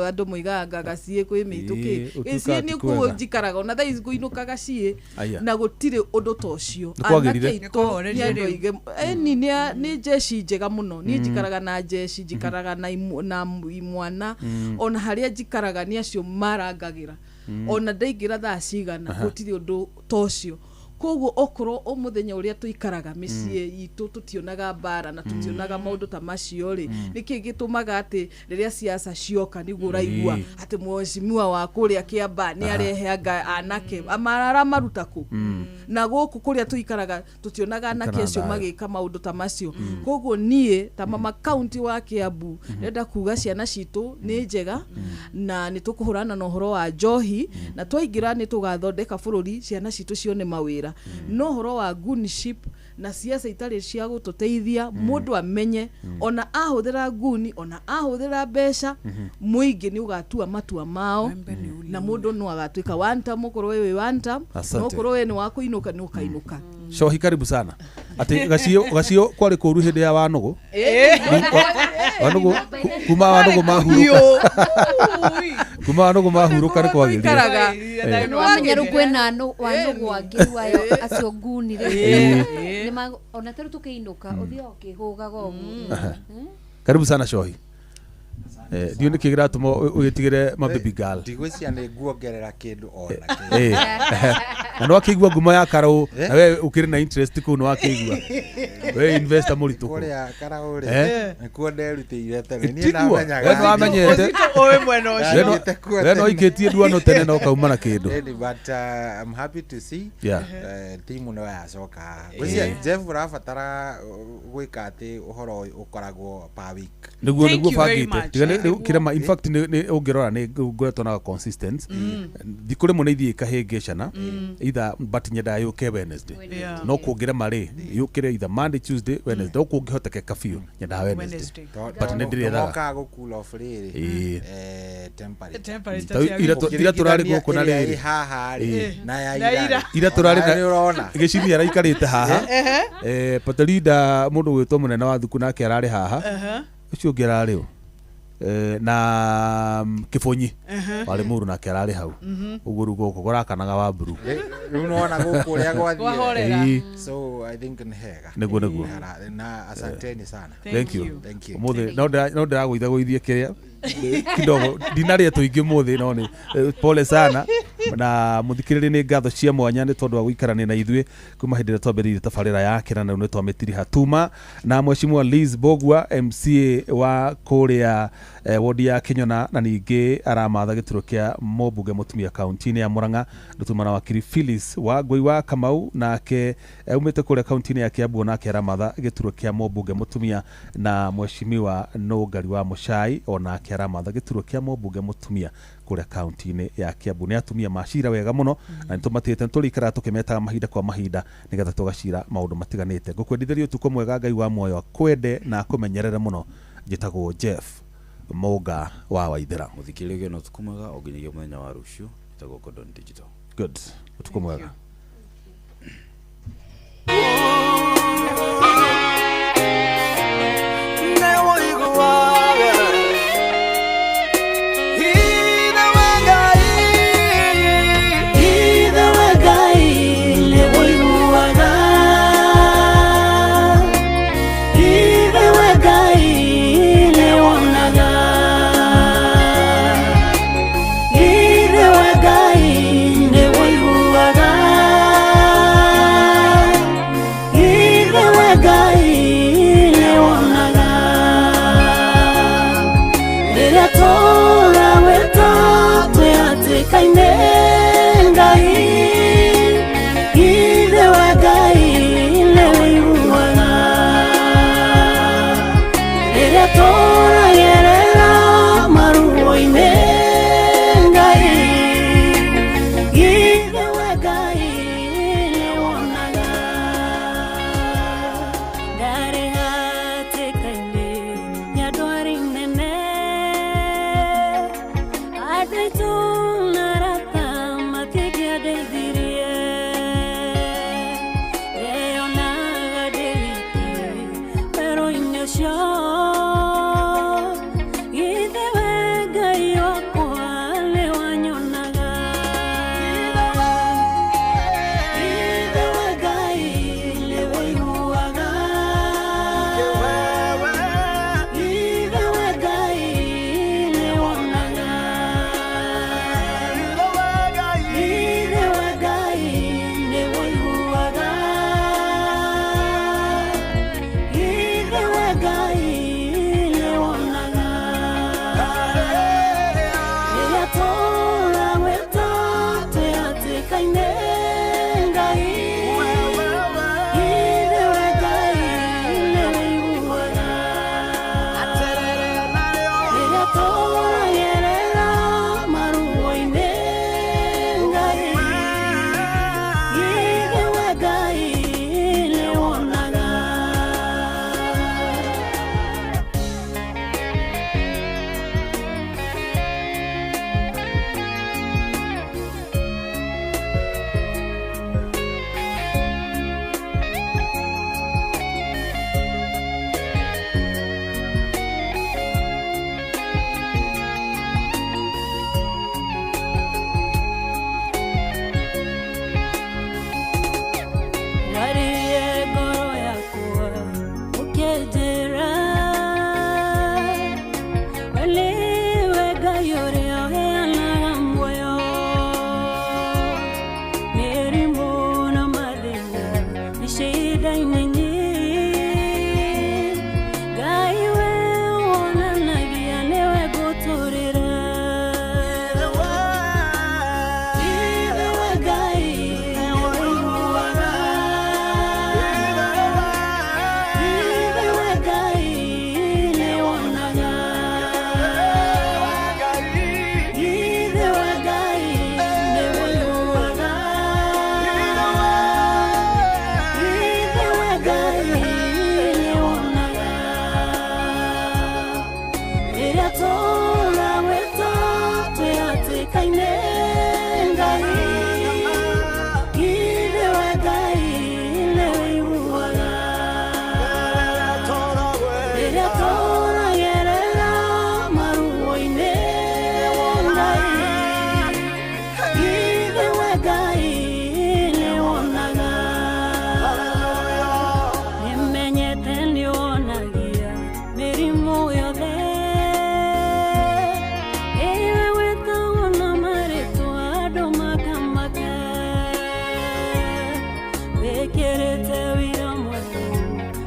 andũ moigaga gaciĩ kwĩ mĩitũ kĩ. Ĩĩ, ũtuĩkaga Gĩciĩ ti nĩ kwega. kuo njikaraga, ona thaa ici ngũinũka gaciĩ Aya. na gũtirĩ ũndũ ta ũcio. Nĩ kwagĩrire. Anake aitũ Nĩ kwahorerire nĩ andũ rĩu. aingĩ ĩni nĩ njeci njega mũno. Niĩ njikaraga na njeci, njikaraga na imwana, ona harĩa njikaraga nĩ acio marangagĩra, ona ndaingĩra thaa cigana gũtirĩ ũndũ ta ũcio. Koguo okorwo o muthenya uria tuikaraga mĩciĩ itũ tutionaga mbara na tutionaga maũndũ ta macio rĩ, nĩkĩ gĩtũmaga atĩ rĩrĩa siasa cioka nĩguo ũraigua atĩ mheshimiwa wa kũrĩa Kĩambaa nĩ areheanga anake aramaruta kũ? Na gũkũ kũrĩa tũikaraga tutionaga anake acio magĩka maũndũ ta macio. Koguo niĩ ta mama county wa Kiambu ndĩrenda kuga ciana citũ nĩ njega na nĩ tũkũhũrana na ũhoro wa njohi, na twaingĩra nĩ tũgathondeka bũrũri ciana citũ cione mawĩra. No ũhoro wa gunship na siasa itarĩ cia gũtũteithia, mũndũ amenye ona ahũthĩra nguni ona ahũthĩra mbeca, mũingĩ nĩ ũgatua matua mao na mũndũ no agatuĩka one term, okorwo wewe one term, no okorwo we nĩ wa kũinũka nĩ ũkainũka. Cohi karibu sana. Ati gacio kwarĩ kũru hĩndĩ ya Wanũgũ. Wanũgũ kuma Wanũgũ mahurũka. Kuma Wanũgũ mahurũka nĩ kwagĩrire. Nĩwamenya rĩu kwĩna Wanũgũ angĩ rĩu ayo acio nguni rĩu. Ona tarĩu tũkĩinũka ũthiaga ũkĩhũgaga ũguo. Karibu sana Cohi. Ndiũ nĩkĩ kĩratũma ũgĩtigĩre ma baby girl. Ndigwĩciria nĩ nguongerera kĩndũ ona kĩ. Na nĩwakĩigua ngumo ya Karau na we ũkĩrĩ na interest kũu nĩwakĩigua. We investor mũritũ kũu. Kũrĩa Karau rĩ nĩkuo nderutĩire tene. Niĩ ndamenyaga. We nĩwamenyete. Ũĩ mwena ũcio. We no ikĩtie nduano tene na ũkauma na kĩndũ. But I'm happy to see timu no yacoka haha. Ngwĩciria Jeff ũrabatara gwĩka atĩ ũhoro ũkoragwo per week. Nĩguo nĩguo bangĩte. Tiga nĩ kĩrema, in fact nĩ ũngĩrora nĩ ngoretwo na consistent. Thikũ rĩmwe nĩ ithiĩ ikahĩngĩcana either, but nyendaga yũke Wednesday. No kũngĩrema rĩ yũkĩre either Monday, Tuesday, Wednesday. No kũngĩhotekeka biũ nyendaga Wednesday. But nĩ ndĩrĩethaga. Mokaga gũ cool off rĩrĩ temperature. Ira tũrarĩ gũkũ na rĩrĩ haha rĩ na ya ira. Ira tũrarĩ na gĩcini araikarĩte haha. Patelida mũndũ gwĩtwo mũnene wa thuku nake ararĩ haha. Ũcio ũngĩ ararĩ ũ? Na Kĩbũnyi warĩ mũru nake ararĩ hau. Ũguo rĩu gũkũ kũrakanaga wa mburu. Rĩu nĩwona gũkũ ũrĩa gwathire. So I think nĩ hega. Nĩguo nĩguo. Na asanteni sana. Thank you. Thank you. Ũmũthĩ no ndĩragũithagũithie kĩrĩa kidogo ndinarĩa tũingĩ mũthĩ no nĩ pole sana. Na mũthikĩrĩria nĩ ngatho cia mwanya nĩ tondũ wa gũikarania na ithuĩ kuma hĩndĩ ĩrĩa twambĩrĩirie tabarĩra yake na rĩu nĩ twamĩtiriha tuma na mheshimiwa Liz Bogwa MCA wa kũrĩa wodi ya Kĩnyona na ningĩ aramatha gĩturwa kĩa mũmbunge mũtumia kaunti-inĩ ya Murang'a. Ndũtuma na wakiri Phyllis wa Ngũi wa Kamau nake aumĩte kũrĩa kaunti-inĩ ya Kiambu nake aramatha gĩturwa kĩa mũmbunge mũtumia na mheshimiwa Nũngari wa Mũcai onake aramatha gĩturwa kĩa mũmbunge mũtumia kũrĩa kaunti-inĩ ya Kiambu. Nĩ atumia macira wega mũno na nĩtũmatĩte nĩtũrĩikaraga tũkĩmetaga mahinda kwa mahinda nĩgetha tũgacira maũndũ matiganĩte. Ngũkwendithĩria ũtukũ mwega, Ngai wa muoyo akwende na akũmenyerere mũno. Njĩtagwo Jeff Mũnga wa Waithera. Mũthikĩrĩria na ũtukũ mwega o nginyagia mũthenya wa rũciũ. Njĩtagwo Gordon Digital. Good. Ũtukũ mwega. Rĩrĩa tũrawĩta twĩ hatĩka-inĩ Ngai, githĩ we Ngai nĩũiguaga. Rĩrĩa tũragerera maruo-inĩ Ngai, githĩ we Ngai nĩwonaga. Nĩmenyete nĩwonagia mĩrimũ yothe, ĩwe wĩtagwo na marĩtwa andũ makamaka. Wĩkĩrĩte wĩra mwerũ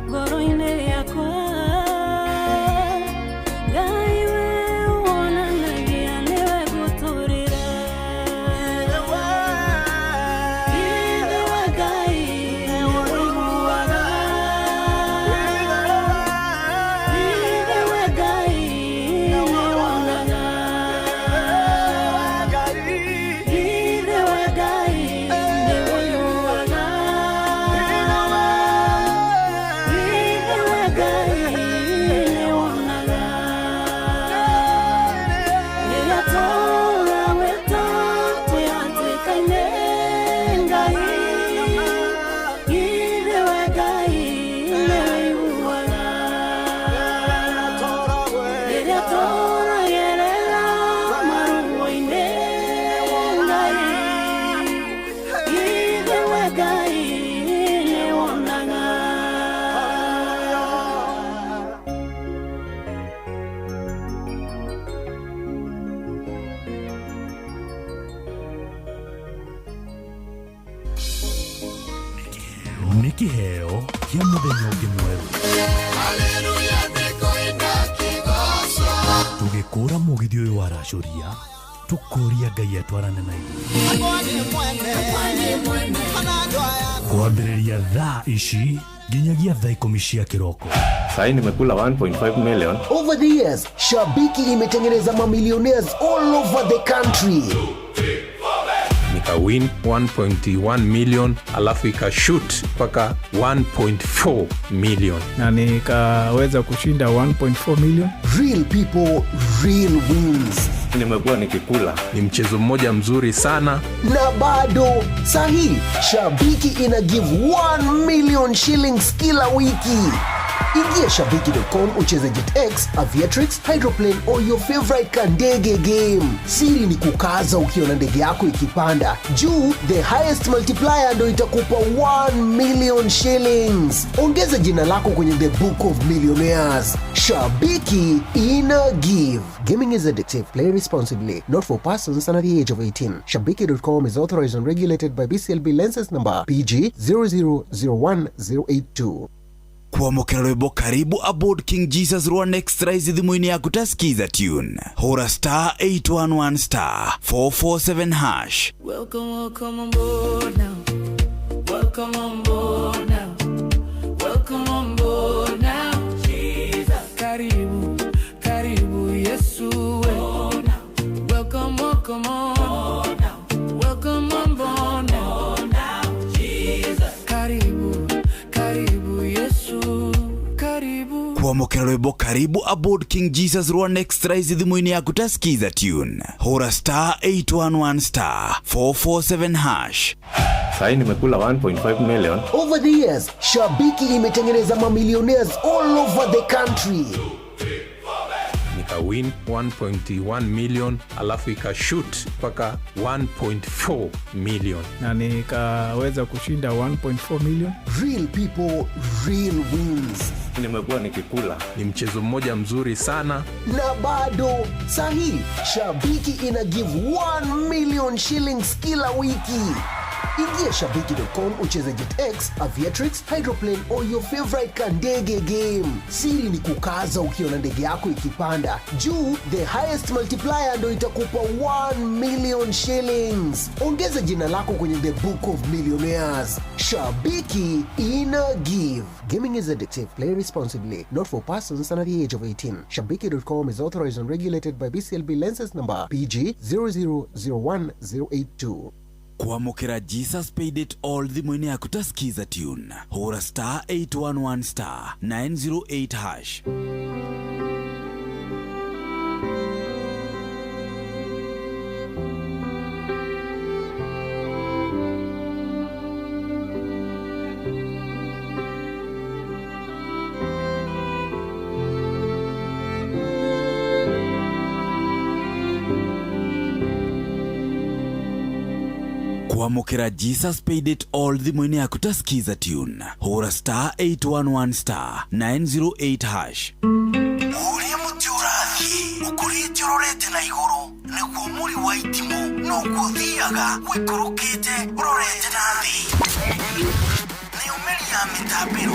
ngoro-inĩ yakwa, Ngai we wonanagia nĩwe ngũtũrĩra. Githĩ we Ngai nĩũiguaga. Githĩ we Ngai nĩwonaga. Githĩ we Ngai nĩũiguaga. Githĩ we Ngai nĩwonaga. Rĩrĩa tũrawĩta twĩ hatĩka-inĩ Ngai, githĩ we Ngai nĩũiguaga. Rĩrĩa tũragerera maruo-inĩ Ngai, githĩ we Ngai nĩwonaga. Nĩ kĩheo kĩa mũthenya ũngĩ mwerũ tũgĩkũra mũgithi ũyũ waracũria tũkũria Ngai atwarane na ithuĩ kwambĩrĩria thaa ici nginyagia thaa 10 cia kĩroko. Sahii nimekula 1.5 million. Over the years, Shabiki imetengeneza mamillionaires all over the country. Nikawin 1.1 million, alafu ikashoot mpaka 1.4 million. Na nikaweza kushinda 1.4 million. Real people, real wins. Nimekuwa nikikula. Ni mchezo mmoja mzuri sana. Na bado sahi, Shabiki ina give 1 million shillings kila wiki. Ingia shabiki.com ucheze JetX, Aviatrix, Hydroplane or your favorite kandege game. Siri ni kukaza ukiona ndege yako ikipanda juu, the highest multiplier ndo itakupa 1 million shillings. Ongeza jina lako kwenye the book of millionaires. Shabiki ina give. Gaming is addictive. Play responsibly. Not for persons under the age of 18. Shabiki.com is authorized and regulated by BCLB license number PG 0001082. Kwamũkĩra rwĩmbo karibu aboard King Jesus rwa Next Rise thimũ-inĩ yaku ta skiza tune, hũra star 811 star 447 hash. Welcome, welcome on board now. Welcome on board now. Welcome on board now. Jesus. Karibu, karibu Yesu. Welcome, welcome on. Welcome on board now. Jesus. Karibu, karibu Yesu. Karibu. Kwamũkĩra rwĩmbo karibu aboard King Jesus rwa Next Rise thimũ-inĩ yaku ta skiza tune, hũra star 811 star 447 hash. Sahii nimekula 1.5 million. Over the years, Shabiki imetengeneza mamillionaires all over the country. Nikawin 1.1 million, alafu ikashoot mpaka 1.4 million. Na nikaweza kushinda 1.4 million. Real people, real wins. Nimekuwa nikikula. Ni mchezo mmoja mzuri sana. Na bado sahi, Shabiki ina give 1 million shillings kila wiki. Ingia shabiki.com ucheze JetX, Aviatrix, Hydroplane or your favorite kandege game. Siri ni kukaza ukiona ndege yako ikipanda juu, the highest multiplier ndo itakupa 1 million shillings. Ongeza jina lako kwenye the book of millionaires. Shabiki ina give. Gaming is addictive. Play responsibly. Not for persons under the age of 18. Shabiki.com is authorized and regulated by BCLB license number PG 0001082. Kwamũkĩra Jesus paid it all thimũ-inĩ yaku ta skiza tune, hũra star 811 star 908 hash. Kwamũkĩra Jesus Paid It All thimũ-inĩ yaku ta Skiza tune. Hũra star 811 star 908 hash. Ũrĩa mũtĩ ũrathiĩ ũkũrĩte ũrorete na igũrũ nĩguo mũri wa itimũ noguo ũthiaga ũikũrũkĩte ũrorete na thĩ.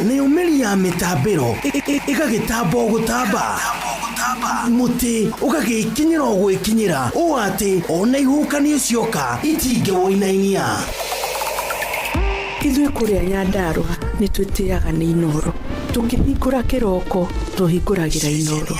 Nayo mĩri ya mĩtambĩro ĩgagĩtamba o gũtamba, mũtĩ ũgagĩkinyĩra o gwĩkinyĩra ũũ atĩ ona ihuhũkanio cioka itingĩwũinainia. Ithuĩ kũrĩa Nyandarũa nĩ twĩtĩaga nĩ Inoro. Tũkĩhingũra kĩroko tũhingũragĩra Inoro.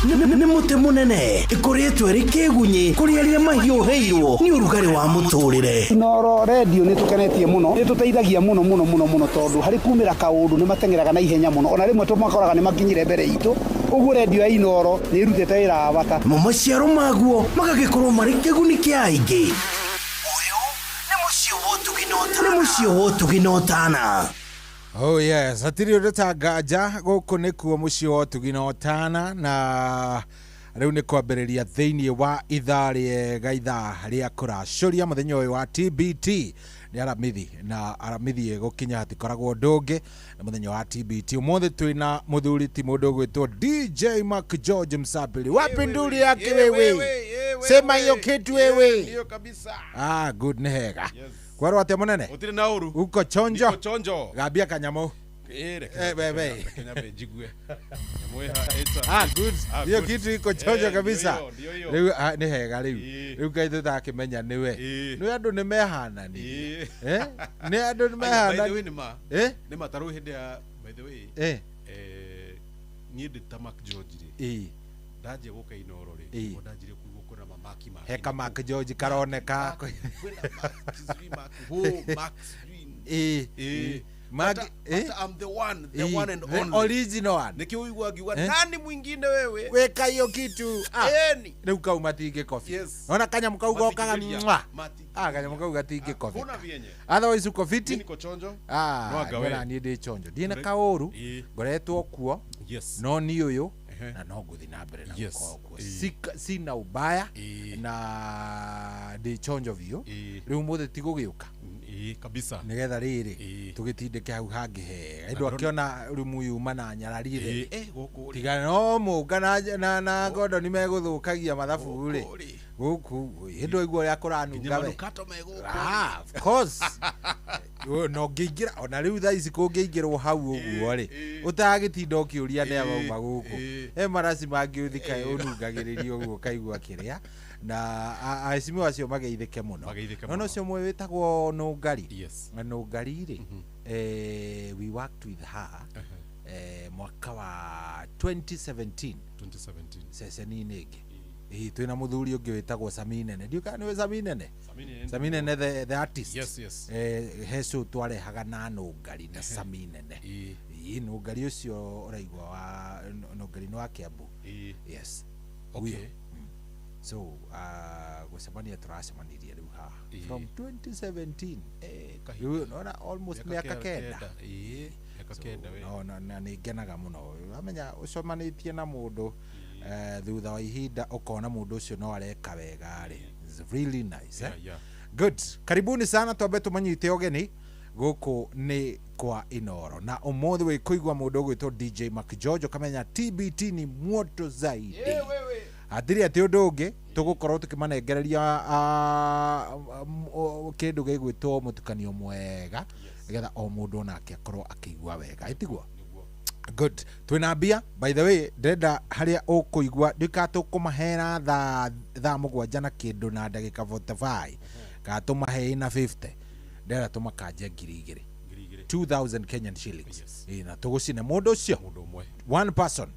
Nĩ mũtĩ mũnene ĩkoretwo ĩrĩ kĩgunyĩ kũrĩ arĩa mahiũhĩirwo nĩ ũrugarĩ wa mũtũrĩre. Inoro redio nĩ tũkenetie mũno, nĩ tũteithagia mũno mũno mũno mũno tondũ harĩ kumĩra kaũndũ nĩ mateng'eraga na ihenya mũno, ona rĩmwe tũmakoraga nĩ makinyire mbere itũ. Ũguo redio ya Inoro nĩ ĩrutĩte wĩra wa bata. Mo maciaro maguo magagĩkorwo marĩ kĩguni kĩa aingĩ. Nĩ mũciĩ wa ũtugi na ũtana. Oh yes, hatirĩ ũndũ ta nganja gũkũ nĩkuo mũciĩ wa ũtugi na ũtana, na rĩu nĩ kwambĩrĩria thĩinĩ wa ithaa rĩega, ithaa rĩa kũracũria mũthenya ũyũ wa TBT nĩ Aramithi, na Aramithi ĩgũkinya hatikoragwo ũndũ ũngĩ nĩ mũthenya wa TBT. Ũmũthĩ twĩna mũthuri ti mũndũ ũgwĩtwo DJ Mark George Msapili. Wapi nduri yake wewe? Sema hiyo kitu wewe. Ndio kabisa. Ah, good, nĩ hega. Kwarwo atia munene? Utire na uru. Uko chonjo. Niko chonjo. Gambia kanyamu. Wewe. Kenyambe jigue. Nyamu eta. Ah, good. Hiyo kitu iko chonjo kabisa. Ndio Riu nĩ hega riu. Riu ngai tũtakĩmenya nĩwe. Nĩ andũ nĩ mehanani. Nĩ andũ nĩ mehanani. By the way nĩ ma. Nĩ ma tarũ hĩndĩ ya by the way. Niĩ ndĩ ta Mark George rĩ. Ndanjia gũka Inoro rĩ. Nĩguo ndanjirie kũigua kwĩna mamaki maki. Heka Mark George karoneka. Mark, but I'm the one, the one and only. Original one. Nĩkĩo ũigua ngiuga nani mwingine wewe? Weka hiyo kitu. Rĩu kau matingĩ kobi. Ona kanyamu kau gokaga mwa. Ah, kanyamu kau gatingĩ kobi. Otherwise uko fiti? Niko chonjo. Ah, na niĩ ndĩ chonjo. Ndĩ na kaũru. Ngoretwo kuo. No niĩ ũyũ na no ngũthiĩ na mbere na gũkorwo kuo. Sina ubaya na ndĩ chonjo biũ. Rĩu ũmũthĩ ti gũgĩũka. Kabisa. Nĩgetha rĩrĩ tũgĩtindĩke hau hangĩ hega. Andũ akĩona rumu yuma na nyararire. Tiga no mũnga na Gordon megũthũkagia mathabu rĩ. Gũkũ hĩndĩ waigua ũrĩa kũranunga we. Ah, of course. No ngĩingĩra ona rĩu thaa ici kũngĩingĩrwo hau ũguo rĩ ũtagĩtinda ũkĩũria nĩ amauma gũkũ. He maraci mangĩ ũthika ũnungagĩrĩria ũguo ũkaigua kĩrĩa na aheshimiwa acio mageithĩke mũno. No ũcio ũmwe wĩtagwo Nũngari. Nũngari rĩ, we worked with her mwaka wa 2017 ceceni-inĩ ĩngĩ. Twĩna mũthuri ũngĩ wĩtagwo Saminene. Ndiũĩ kana nĩwe Saminene? Saminene the artist. Yes, yes. He show twarehaga na Nũngari na Saminene. Nũngari ũcio ũraigua wa Nũngari nĩ wa Kiambu. Yes. Okay. So gũcemania tũracemanirie rĩu haha from 2017. Rĩu nona almost mĩaka kenda. No na nĩ ngenaga mũno. Wamenya ũcemanĩtie na mũndũ thutha wa ihinda ũkona mũndũ ũcio no areka wega rĩ. It's really nice. Good. Karibuni sana twambe tũmanyite ũgeni gũkũ nĩ kwa Inoro. Na ũmũthĩ wĩ kũigua mũndũ ũgwĩtwo DJ Mark George ũkamenya TBT ni moto zaidi. Hatirĩ atĩ ũndũ ũngĩ tũgũkorwo tũkĩmanengereria kĩndũ gĩgwĩtwo mũtukanio mwega nĩgetha o mũndũ onake akorwo akĩigua wega. Ĩtiguo? Good. Twĩna mbia by the way ndĩrenda harĩa ũkũigua ndĩka tũkũmahera thaa 7 na kĩndũ na ndagĩka 45 kana tũmahe na 50 ndĩrenda tũmakanje 2000 2000 Kenyan shillings. Na tũgũcine mũndũ ũcio one person.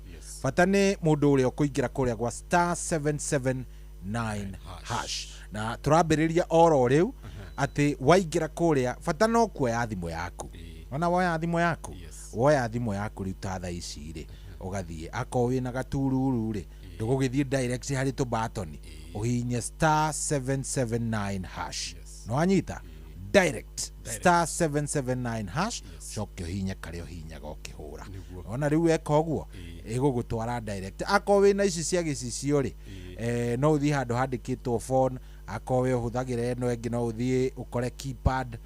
Bata nĩ mũndũ ũrĩa ũkũingĩra kũrĩa gwa star 779 hash. Na tũrambĩrĩria oro rĩu atĩ waingĩra kũrĩa bata no kuoya thimũ yaku. Ona woya thimũ yaku. Woya thimũ yaku rĩu ta thaa ici rĩ ũgathiĩ akorwo wĩna gatururu rĩ ndũgũgĩthiĩ direct harĩ tũbatoni ũhihinye star 779 hash. No wanyita direct star 779 hash coke ũhihinye karĩa ũhihinyaga ũkĩhũra. Ona rĩu weka ũguo ĩgũgũtwara direct. Akorwo wĩna ici cia gĩcicio rĩ no ũthiĩ handũ handĩkĩtwo phone Akorwo we ũhũthagĩra ĩno ĩngĩ no ũthiĩ ũkore keypad.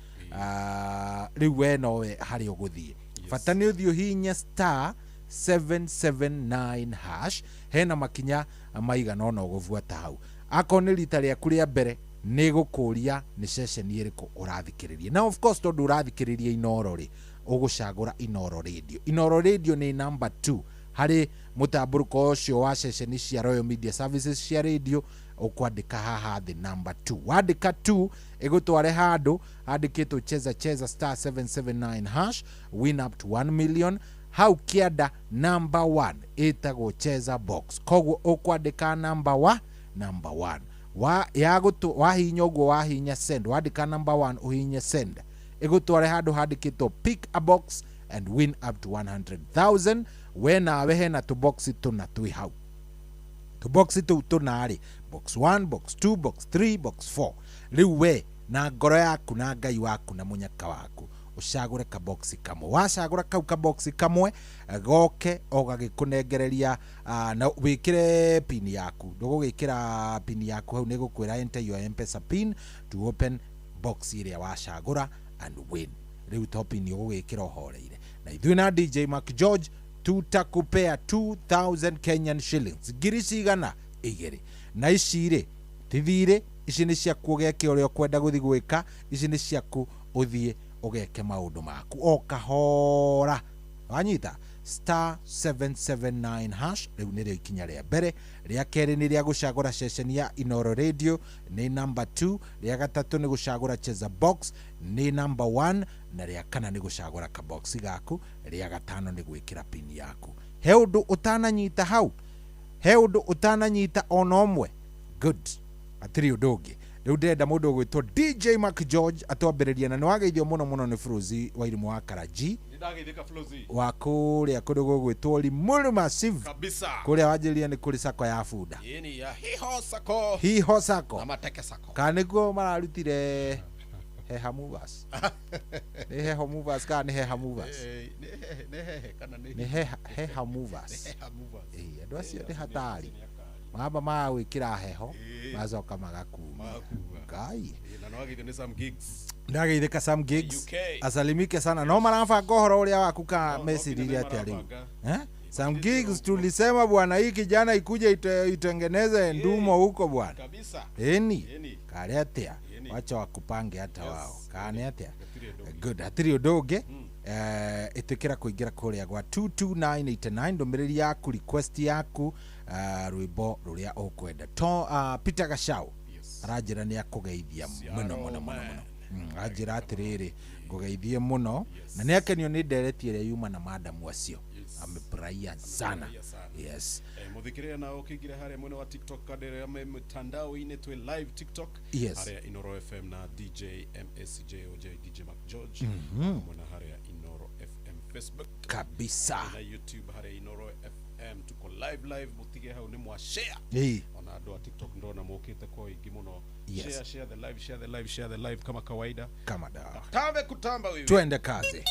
Rĩu we nowe harĩa ũgũthiĩ, bata nĩ ũthiĩ ũhihinye star 779 hash. Hena makinya maigana ũna ũgũbuata hau. Akorwo nĩ rita rĩaku rĩa mbere, nĩ gũkũria nĩ ceceni ĩrĩkũ ũrathikĩrĩria, na of course tondũ ũrathikĩrĩria Inoro rĩ, ũgũcagũra Inoro Radio. Inoro Radio nĩ number 2 harĩ mũtambũrũko ũcio wa ceceni cia Royal Media Services cia radio. Ũkwandĩka haha thĩ number 2. Wandĩka 2, ĩgũtware handũ handĩkĩtwo cheza cheza star 779 hash, win up to 1 million. Hau kĩanda number 1 ĩtagwo cheza box, koguo ũkwandĩka number 1 wa yagũtũ. Wahihinya ũguo, wahihinya send, wandĩka number 1, ũhihinye send, ĩgũtware handũ handĩkĩtwo pick a box and win up to 100,000. We nawe hena tũboxi tũna twĩ hau. Tũboxi tũu tũna rĩ, box 1, box 2, box 3, box 4. Rĩu we na ngoro yaku na Ngai waku na mũnyaka waku ũcagũre kaboxi kamwe. Wacagũra kau kaboxi kamwe, goke o gagĩkũnengereria na wĩkĩre pin yaku. Ndũgũgĩkĩra pin yaku hau, nĩ gũkwĩra enter your M-Pesa pin to open box ĩrĩa wacagũra and win. Rĩu to pin ũgũgĩkĩra ũhoreire, na ithuĩ na DJ Mark George tutakupea 2000 Kenyan shillings, ngiri cigana igĩrĩ. Na ici rĩ ti thirĩ, ici nĩ ciaku ũgeke ũrĩa ũkwenda gũthiĩ gwĩka. Ici nĩ ciaku ũthiĩ ũgeke maũndũ maku o kahora. Wanyita star 779 hash, rĩu nĩrĩo ikinya rĩa mbere. Rĩa kerĩ nĩ rĩa gũcagũra ceceni ya Inoro Radio, nĩ number 2. Rĩa gatatũ nĩ gũcagũra cheza box, nĩ number 1. Na rĩa kana nĩ gũcagũra kaboxi gaku. Rĩa gatano nĩ gwĩkĩra pin yaku. He ũndũ ũtananyita hau? He ũndũ ũtananyita ona ũmwe? Good, hatirĩ ũndũ ũngĩ. Rĩu ndĩrenda mũndũ ũgwĩtwo DJ Mark George atwambĩrĩrie, na nĩ wageithio mũno mũno nĩ Frozi wa Irimũ wa Karaji Nĩndageithĩka, Flozi. Wa kũrĩa kũndũ gũgwĩtwo Limuru Massive. Kabisa. Kũrĩa wanjĩrĩria nĩ kũrĩ sako ya bunda. Ĩni ya Hiho Sako. Hiho Sako. Na Mateke Sako. Kana nĩkuo mararutire Heha Movers? Nĩ Heho Movers kana nĩ Heha Movers? Nĩ hehe kana nĩ Nĩ Heha, Heha Movers. Nĩ Heha Movers. Ĩĩ, andũ acio nĩ hatari, mamba magagwĩkĩra heho, magacoka magakumia. Ngai. Ĩ, na nĩwageithio nĩ Sam Giggs. Ndageithĩka Sam Giggs. UK. Asalimike sana. No marabanga ũhoro ũrĩa waku ka meciririe atĩa rĩu, eh? Sam Giggs, tulisema bwana, hii kijana ikuje itengeneze ndumo huko bwana. Kabisa. Eni Eni. kare atĩa, wacha wakupange hata wao kane atĩa. Good, hatirĩ ũndũ ũngĩ. Ĩtĩkĩra kũingĩra kũrĩa gwa 22989, ndũmĩrĩri yaku, request yaku, rwĩmbo rũrĩa ũkwenda. To Peter Gachau aranjĩra nĩ akũgeithia mũno mũno mũno mũno. Anjĩra atĩrĩrĩ, ngũgeithie mũno na nĩ akenio nĩ ndereti ĩrĩa yuma na madamu acio. Amefurahia sana. Yes. Muthikiria na ukiingira haria mwena wa TikTok kadere me mtandao-inĩ twi live TikTok, haria Inoro FM na DJ MSJOJ, DJ Mark George, hamwe na haria Inoro FM Facebook Kabisa. na YouTube haria Inoro FM tuko live live. Mutige hau nĩ mwa share. Ona andũ a TikTok ndona mokĩte kwa ũingĩ mũno. Share, share the live, share the live, share the live kama kawaida. Kama dawa. Tambe kutamba wewe. Twende kazi.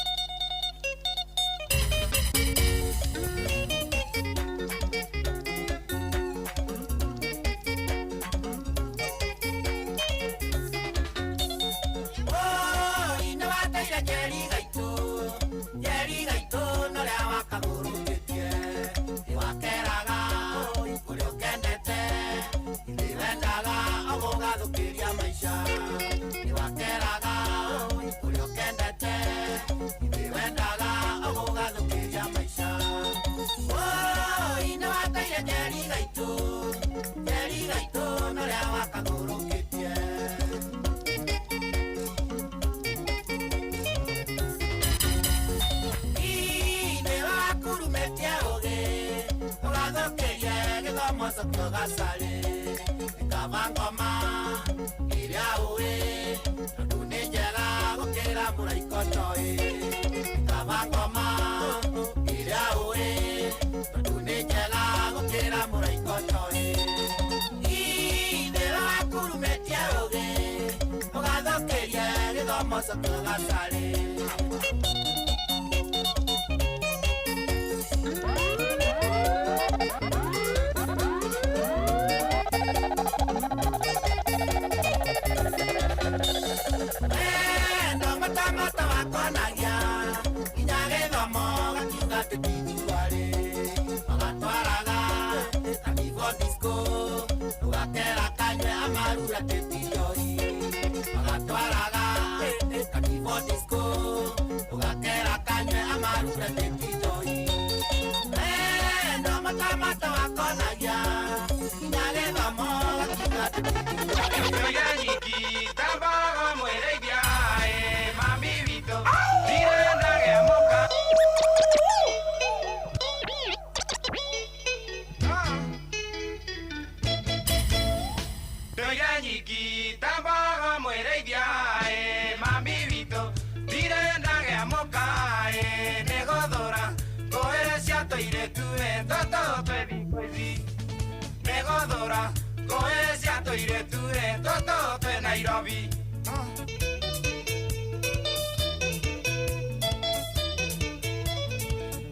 Nairobi.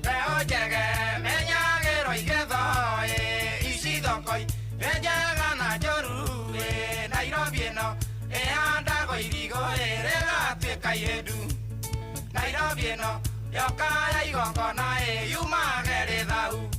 Leo llegué, me llegué, y quedó, y si doy, me llegan a Yoru, Nairobi no, anda y digo, la cayedu. Nairobi no, yo caigo con a yuma geredau.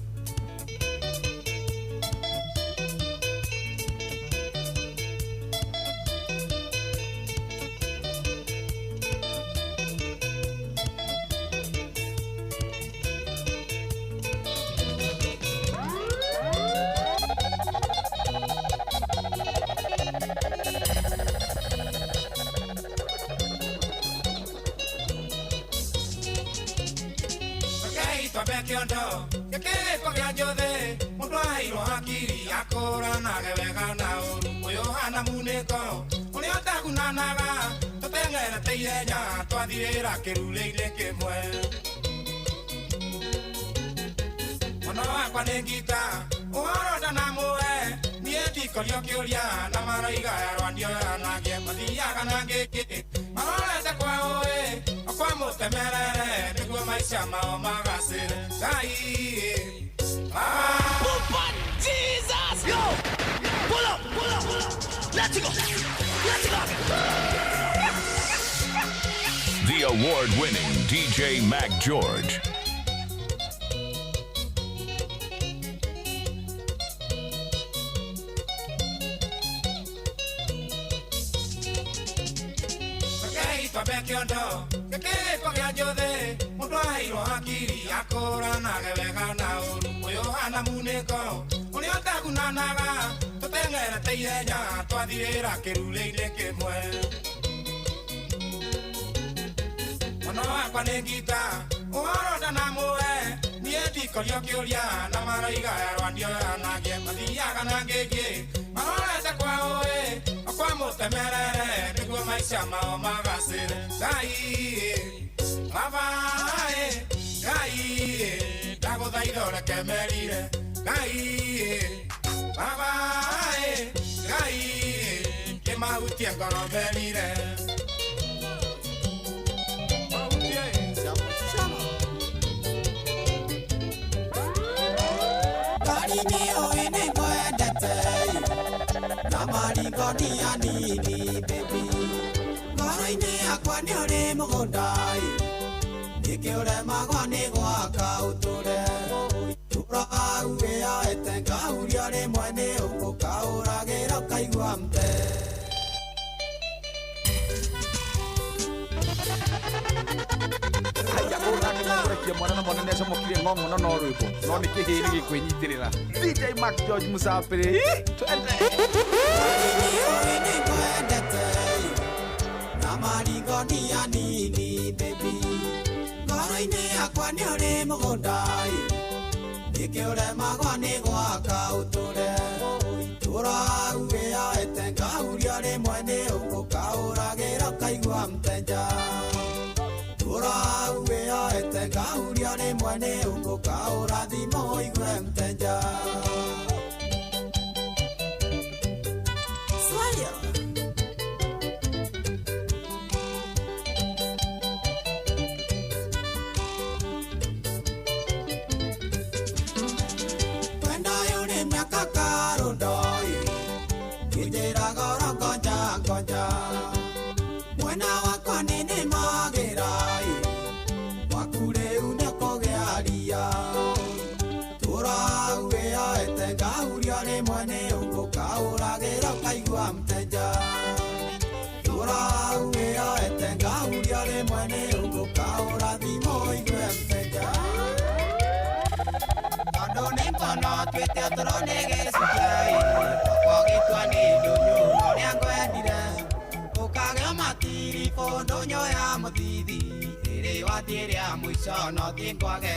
Jesus! Yo! Pull up! Pull up! Pull up! Let's go! Let's go! The award-winning DJ Mac George. DJ Mac George Musapiri. Kwa Ndathiĩ rĩa mũico no thiĩ ngwage.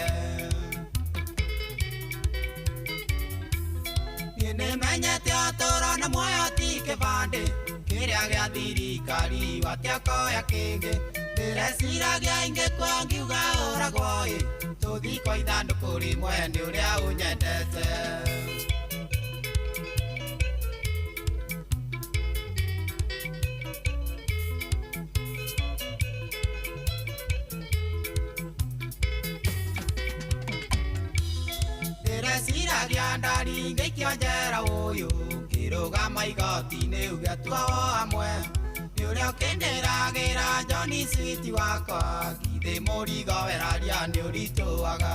Niĩ nĩmenyete ũtũũro na muoyo ti kĩbandĩ kĩrĩa gĩa thirikari watiakoya kĩngĩ. Ndĩreciragia ingĩkua ngiuga ũragwo ĩ, tũthiĩ kwa ithandũkũ rĩmwe nĩ ũrĩa ũnyendete. Ndĩreciragia ndari ngĩikio njera ũyũ, ngĩrũgama igoti-inĩ uge tuohwo hamwe. Nĩ ũrĩa ũkĩndĩragĩra Johnny sweet wakwa, githĩ mũrigo weraria nĩ ũritũhaga.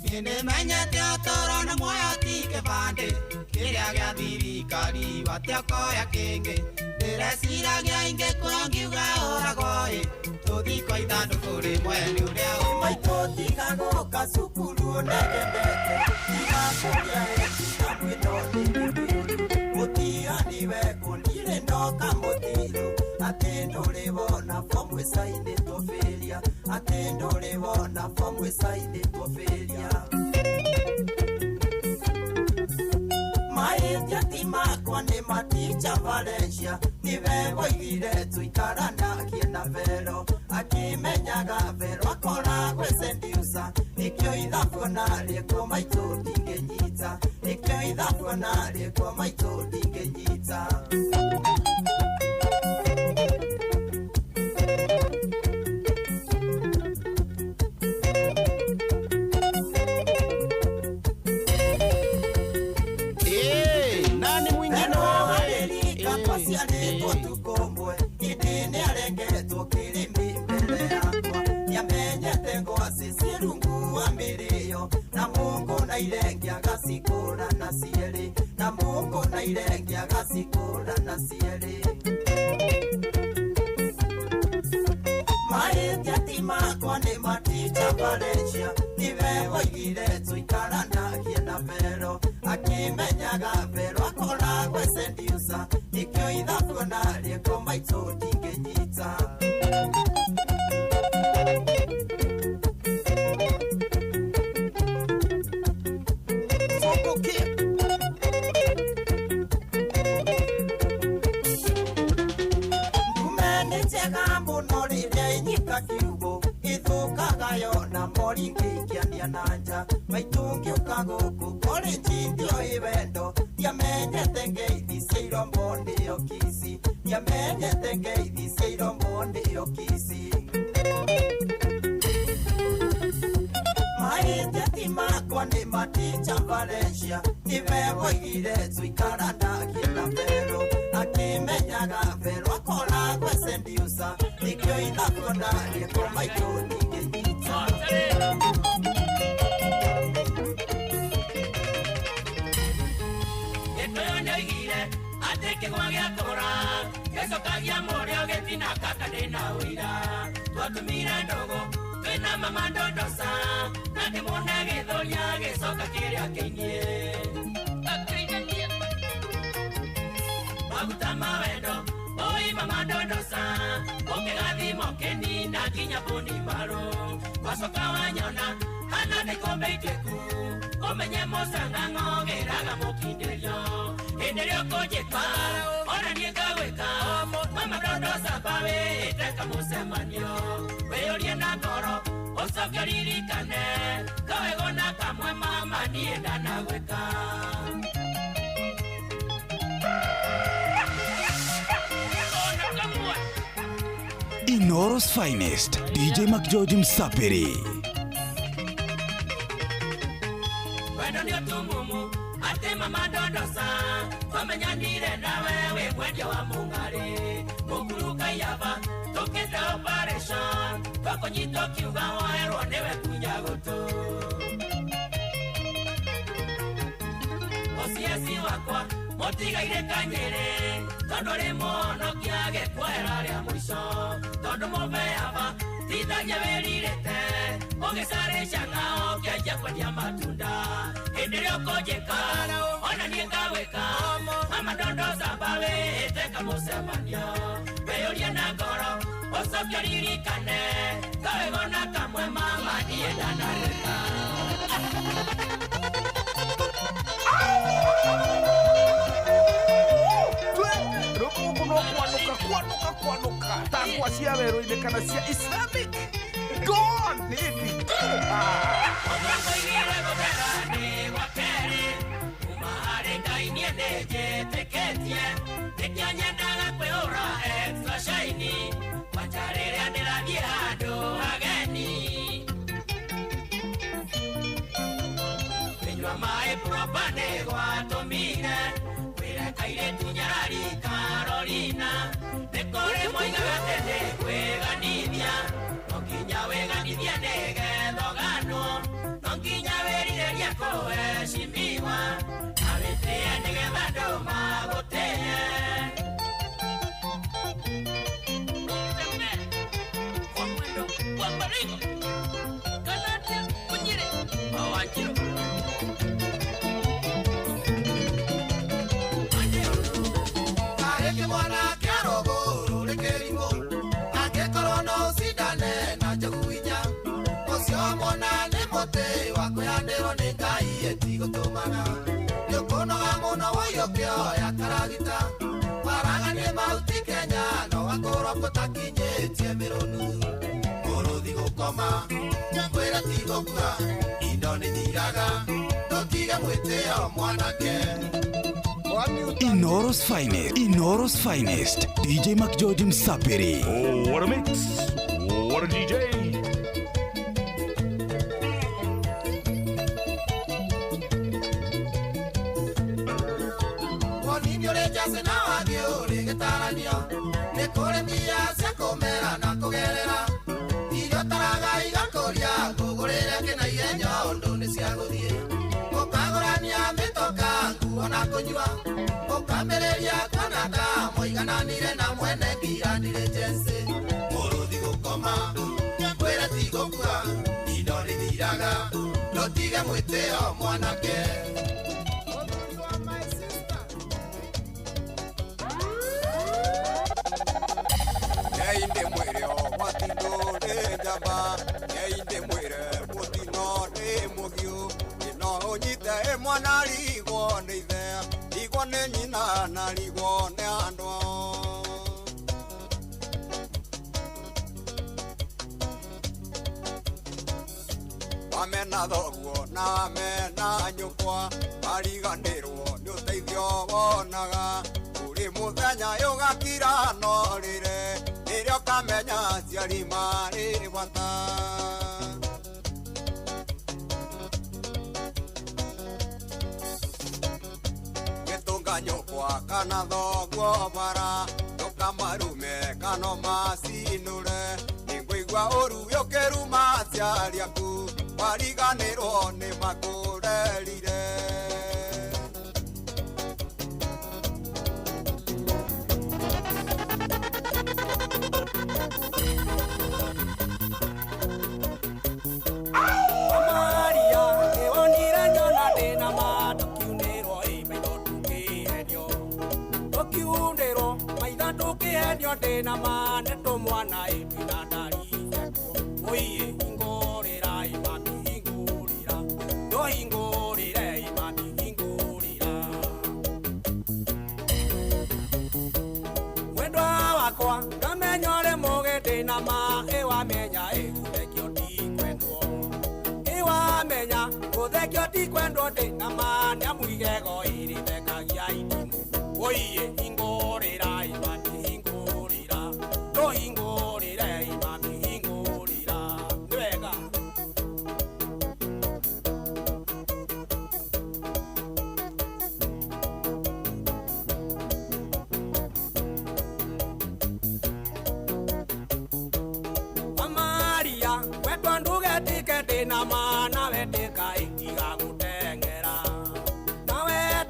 Niĩ nĩmenyete ũtũũro na muoyo ti kĩbandĩ kĩrĩa gĩa thirikari watiakoya kĩngĩ. Ndĩreciragia ingĩkua ngiuga ũragwo ĩ, tũthiĩ kwa ithandũkũ rĩmwe nĩ ũrĩa Maitũ tiga gũka cukuru ũnegenete, tiga kũrĩa ĩtiga mwĩno ndĩkĩbĩru. Mũtiani wekũnire ndoka mũtiro, atĩ ndũrĩ wona fomu ĩcainĩtwo bĩria, atĩ ndũrĩ wona fomu ĩcainĩtwo bĩria. Mahĩtia ti makwa nĩ maticha Valencia, nĩwe woigire tũikaranagie na Vero, akĩmenyaga Vero akoragwo e seducer, nĩkĩo ithabu ona rĩkwo maitũ ndingĩnyita, nĩkĩo ithabu ona rĩkwo maitũ ndingĩnyita. Nani mwingine Aciarĩtwo tukũ ũmwe, ĩndĩ nĩarengetwo kĩrĩmĩ mbere yakwa. Nĩamenyete ngwacĩ ciĩ rungu wa mĩrĩo, na mũngũ na irenge agacikũra na cierĩ, na mũngũ na irenge agacikũra na cierĩ. Mahĩtia ti makwa nĩ maticha Valencia, nĩwe woigire tũikaranagie na Vero, akĩmenyaga Vero akoragwo e seducer, nĩkĩo ithabu ona rĩkwo maitũ ndingĩnyita. Ndume nĩ njega mũno rĩrĩa ĩnyita kiugo, ĩthũkaga yona mori ngĩikiania na nja. Maitũ ngĩũka gũkũ korĩnji ndioĩ wendo, ndiamenyete ngeithi cia irombo nĩyo kici, ndiamenyete ngeithi cia irombo nĩyo kici. Mahĩtia ti makwa nĩ maticha Valencia, nĩwe woigire tũikaranagie na Vero, akĩmenyaga Vero akoragwo e seducer, nĩkĩo ithabu ona rĩkwo maitũ ndingĩnyita. Gĩkũyũ nĩoigire atĩ kĩgwa gĩa kũgũra gĩcokagia mũrĩo gĩtina kaka ndĩna ũira. Twatumire ndũgũ twĩna mama ndondoca, na kĩmũne gĩthũria gĩcoka kĩrĩa kĩinie. Maguta ma wendo oi mama ndondoca, ũkĩgathimo kĩnina nginya buni mbaru. Wacoka wanyona hana ndĩkombe ituĩku, ũmenye mũcang'ang'o gĩraga mũkindĩrio. Hĩndĩ ĩrĩa ũkũnjĩka ona niĩ ngagwĩka, mama ndondoca mbawĩte kamũcemanio. Wĩyũrie na ngoro ũcoke ũririkane, kawego na kamwe mama niĩ ndanagwĩka. Inoro's finest, DJ McGeorge Msapiri. Wendo nĩ ũtumumu atĩ mama ndondoca, twamenyanire nawe wĩ mwendia wa mũng'arĩ. Mũkuru Kaiaba tũkĩte operation, twakũnyita ũkiuga woerwo nĩwe kunya gũtũ. Ũciaci wakwa mũtigaire Kanyĩrĩ, tondũ rĩ mũhonokia gĩkuoera rĩa mũico. Tondũ mũbeaba tithagia wĩrirĩte, ũgĩcarĩca ng'ao ũkĩanjia kwendia matunda. Hĩndĩ ĩrĩa ũkũnjĩka ona niĩ ngagwĩka, mama ndondoca mbawĩte kamũcemanio. Wĩyũrie na ngoro Ũcoke ũririkane kawegona kamwe mama niĩ ndanareka. Rũkũngũ no kwanuka kwanuka kwanuka ta ngwa cia werũ-inĩ kana cia Islamic. Go on, lady. Ũngĩkoigire gũthera nĩ gwa kerĩ kuma harĩ Ngai niĩ nĩnjĩtĩkĩtie nĩkĩo nyendaga kwĩhũra extra shine kwanja rĩrĩa ndĩrathiĩ handũ hageni. Kũnyua maĩ proper nĩ gwatũmire kwĩre kairĩtu nyarari Carolina nĩ kũrĩ moigaga atĩ nĩ kwĩganithia no nginya wĩganithie nĩgetha ũganwo no nginya wĩrirĩrie kũheshimiwa na wĩtĩe nĩgetha andũ magũtĩe. Kwa mwendo wa Baringo kana atĩa Mũnyĩrĩ o Wanjirũ. Arĩkĩ mwana kĩa rũgũrũ rĩ kĩrimũ angĩkorwo no ũcindane na njogu inya ũcio mwana nĩ mũtĩ wa kwĩhanĩrwo nĩ Ngai ĩtigũtũmana nĩũkũnoga mũno wũiyũkĩoya karagita waraganie mahuti Kenya no wakorwo kũtakinyĩtie mĩrũnu mũrũthi gũkoma ngwĩra tigũkua indo nĩthiraga ndũtige mwĩtĩo mwanake. Inooro's finest, Inooro's finest, DJ McGeorge Msapiri. Oh, what a mix. What a DJ. Wonini ũrĩ njacĩ na wathiĩ ũrĩ gĩtaranio nĩ kũrĩ mbia cia kũmera na kũgerera irio taraga igakũria ngũgũrĩre kĩna ihenya ũndũ nĩ cia gũthiĩ ũkagũrania mĩtoka nguo na kũnyua ũkambĩrĩria kuona ta mũigananire na mwene ngiranire jensi mũrũthi gũkoma ngwĩra tigũkua indo nĩthiraga ndũtige mwĩtĩo mwanake. Neinde mwire o watindũ nĩ njamba neinde mwire mũtino nĩ mũgiũ no ũnyite ĩ mwana rigwo nĩ ithe rigwo nĩ nyina na rigwo nĩ andũ ao. Wamena thoguo na wamena nyũkwa mariganĩrwo nĩ ũteithio wonaga kũrĩ mũthenya ũgakira no rĩre rĩrĩa ũkamenya aciari marĩ bata. Gĩtũnga nyũkwa kana thoguo bara ndũkamarume kana ũmacinũre nĩngũigua ũru ũkĩruma aciari aku wariganĩrwo nĩ makũrerire. Maria nĩwonire nyona ndĩna ma tũkiunĩrwo ĩ maitho tũkĩhenio tũkiunĩrwo maitho tũkĩhenio ndĩna ma nĩ tũmwana ĩ twĩna ndari ciakuo ũiĩ hingũrĩra ĩ mami hingũrĩra ndũhingũrĩre ĩ mami hingũrĩra mwendwa wakwa ngamenya ũrĩ mũgĩ ndĩna ma ĩ wamenya ĩ gũthekio ndikwendwo wamenya gũthekio ndikwendwo ndĩna ma nĩamu igego ĩrĩthekagia itimũ ũiĩ hingũrĩra ĩ mami hingũrĩra ndũhingũrĩre ĩ mami hingũrĩra nĩ wega. Maria wetwa ndugetike ndĩna ma na wetĩka ĩtiga gũteng'era na wetĩka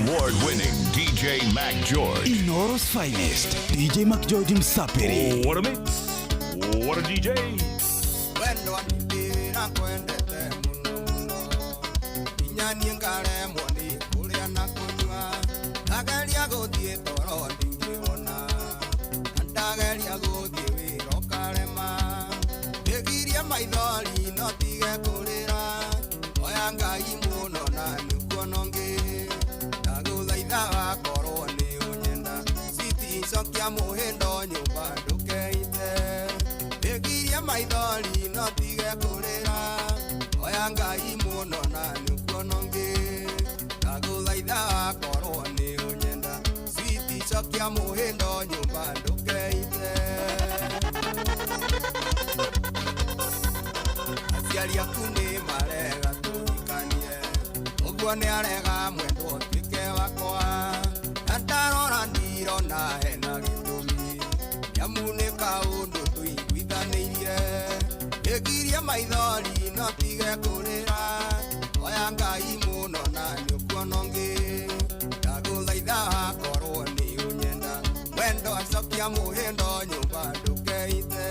Award-winning DJ Mac George. Inoro's finest, DJ Mac George Msapiri. What a mix. What a DJ. Wendo ndira kwendete muno muno inyanie ngaremwo ni kuria na kunyua ndageria guthie toro ndingĩwona ndageria guthie wĩra ũkarema ndĩgirie maithori no tige kũrĩra oya Ngai mũno na nĩũkuona ũngĩ ndagũthaitha wakorwo nĩ ũnyenda citicokia mũhĩndo nyũmba ndũkeite ndĩgirie maithori no tige kũrĩra oya Ngai mũno na nĩũkuona ũngĩ ndagũthaitha wakorwo nĩ ũnyenda citicokia mũhĩndo nyũmba ndũkeite aciari aku nĩ marega tũhikanie ũguo nĩ arega mwendwo ũtuĩke wakwa na ndarora ndirona hena gĩtũmi nĩamu nĩ kaũndũ tũiguithanĩirie ndĩgirie maithori no tige kũrĩra oya Ngai mũno na nĩũkuona ũngĩ ndagũthaitha wakorwo nĩ ũnyenda mwendo acokia mũhĩndo nyũmba ndũkeite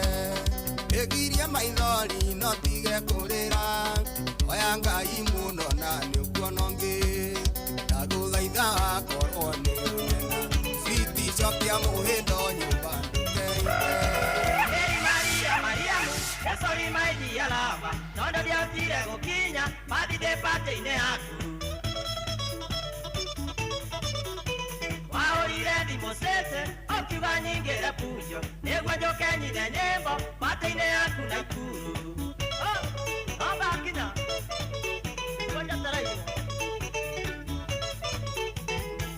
ndĩgirie maithori no tige kũrĩra oya Ngai mũno na nĩũkuona ũngĩ ndagũthaitha wakorwo nĩ ũnyenda citicokia mũhĩndo nyũmba ndũkeite. Maria Mariamu Yesori maiji alama Tondo ndiahotire gũkinya mathinde patĩ-inĩ yaku Wahũrire thimũ cĩcĩ ũkiuga nyingĩre bunjo nĩguo njũke nyine nyĩmbo patĩ-inĩ yaku Naikuru. Oh, ndakinya nĩguo njetereirwo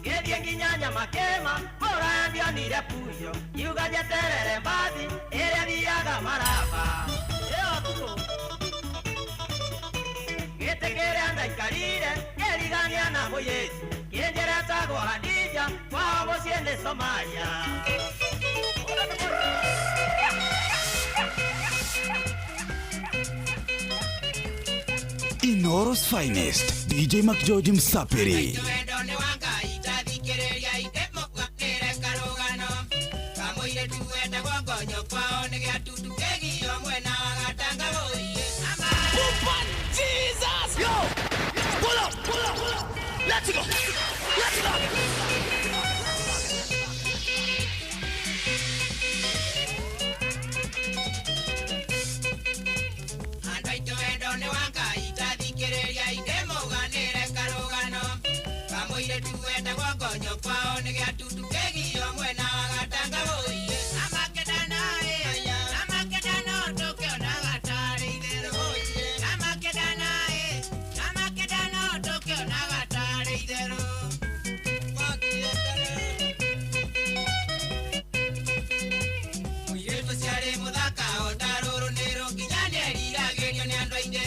ngĩthiĩ nginya Nyamakĩma mũraya ndionire bunjo ngiuga njeterere mbathi ĩrĩa thiaga Maraba. Ĩyo tukũ gĩtĩ kĩrĩa ndaikarire kĩrigania na mũirĩtu kĩnjĩra etagwo Hadija kwao mũciĩ nĩ Somalia. Inoro's finest, DJ Mac George Msapiri. Wendo nĩ wa Ngai tathikĩrĩria ikĩmũkanĩre karũgano kamũirĩtu wetagwo Ngonyo kwao nĩ gĩatundu kĩgio mwena wa Gatanga wũiĩ. Jesus! Yo! Pull up! Pull up! Pull up! Let's go! Let's go! Andũ aitũ wendo nĩ wa Ngai tathikĩrĩria ikĩmũganĩre karũgano kamũirĩtu wetagwo Ngonyo kwao nĩ gĩatundu kĩgio mwena wa Gatanga wũiĩ. Mũirĩtu ũcio arĩ mũthaka o ta rũrũ nĩ rũnginya nĩeriragĩrio nĩ andũ aingĩ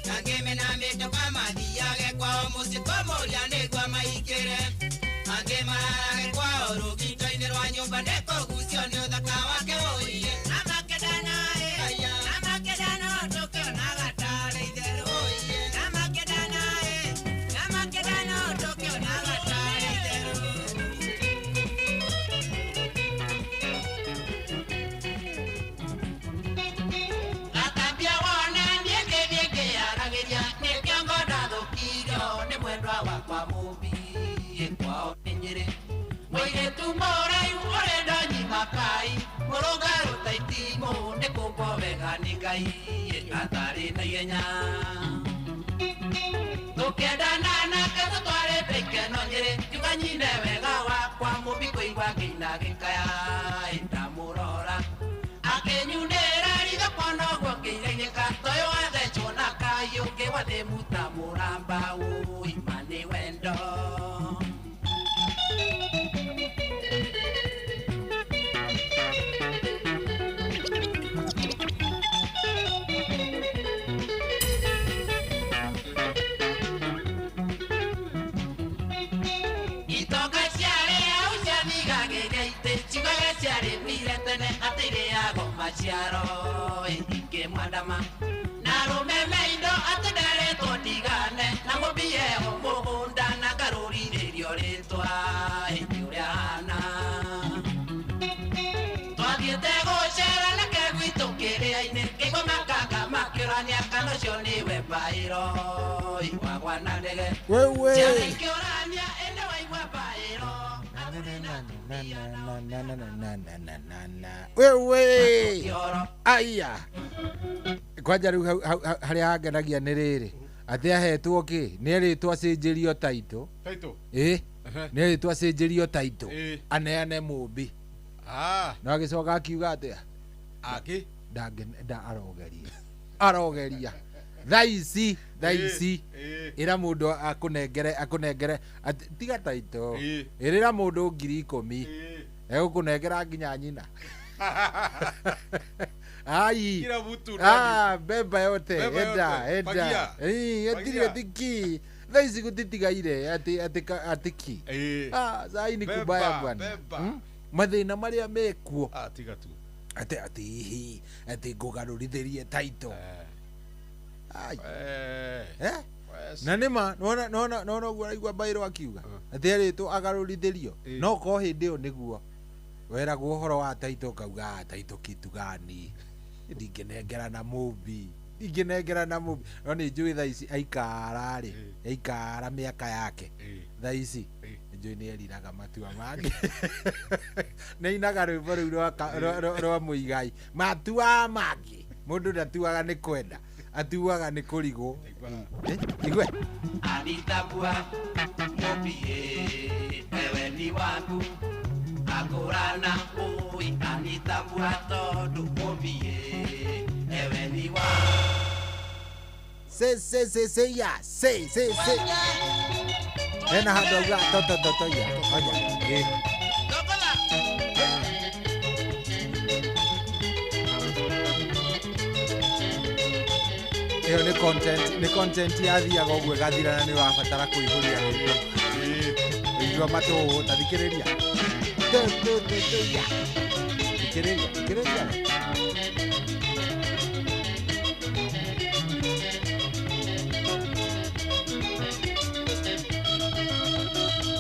na ngĩmena mĩtoka mathiage kwao mũciĩ kũmũria nĩguo amaingĩre angĩ mararage kwao rũgito-inĩ rwa nyũmba nĩkũgucio nĩ ũthaka wake wũiĩ. Gatambia wona niĩ ngĩthiĩ ngĩyaragĩria nĩ kĩongo ndathũkirio nĩ mwendwa wakwa mũmbi kwao nĩ Nyĩrĩ. Mũirĩtu mũraihu ũrenda nyima kai mũrũngarũ ta itimũ nĩ kũmbwo wega nĩ Ngai atarĩ na ihenya. Tũkĩendana nake tũtwarĩte ikeno Nyĩrĩ ngiuga nyine wega wakwa mũmbi kũigua ngĩina gĩkaya ndamũrora akĩnyunĩra ritho kuona ũguo ngĩigainĩka toyũ wathecwo na kai ũngĩ wathĩmuta mũramba ũima nĩ wendo. Itonga ciarĩ hau ciathigagĩria itĩ ciugaga ciarĩmire tene atĩ irĩago maciaro ingĩmwandama na arũme me indo atĩ nderetwo ndigane na mũmbie o mũgũnda na ngarũrithĩrio rĩtwa ĩndĩ ũrĩa hana twathiĩte gũcera nake gwitũ kĩrĩa-inĩ kĩigua makanga makĩũrania kana ũcio nĩwe mbaĩro wagwa na ndege Wewe. Ciana ikĩũrania ĩndĩ waigua mbaĩro Wewe. Aya. Kwanja rĩu harĩa hangenagia nĩ rĩrĩ atĩ ahetwo kĩ nĩ erĩtwo acenjerio taitũ. Taitũ? Ĩ Ehe. nĩ erĩtwo acenjerio taitũ Ĩ. aneane mũmbi Ah. no agĩcoka akiuga atĩa Akĩ? Ndangĩ arogeria arogeria thaa ici thaa ici ĩra mũndũ akũnengere akũnengere tiga taitũ ĩrĩra mũndũ 10,000 egũkũnengera nginya nyina ai Kila mtu ah beba yote Beba enda yote. enda Fagia. eh atiri Fagia. atiki thaa ici gũtitigaire ati ati atiki ah saa hii ni Beba, kubaya bwana beba. Mathĩna marĩa mekuo Ah, tiga tu. ati ati hihi ati ngũgarũrithĩrie taito Ai. Eh? Na nĩma nona nona nona ũguo araigua mbairwo akiuga atĩ erĩtwo agarũrithĩrio no ko hĩndĩ ĩyo nĩguo weragwo ũhoro wa taito ũkauga "Ah, taito kitu gani ndingĩnengera na mũmbi ndingĩnengera na mũmbi no nĩ njũĩ thaa ici aikara rĩ aikara mĩaka yake thaa ici njũĩ nĩ eriraga matua mangĩ nĩ ainaga rwĩmbo rũu rwa mũigai matua mangĩ mũndũ ndatuaga nĩ kwenda atuaga nĩ kũrigwo igue Anitambua mũmbiĩ ewe ni waku akũrana ũi anitambua tondũ mũmbiĩ ewe ni waku se se se se ya se se se hena handũ auga to to to to ya oja ĩ ĩyo nĩ content nĩ content yathiaga ũguo ĩgathira na nĩ ũrabatara kũihũria rwĩmbo igua matũhũhũ ta thikĩrĩria to to to to ya thikĩrĩria thikĩrĩria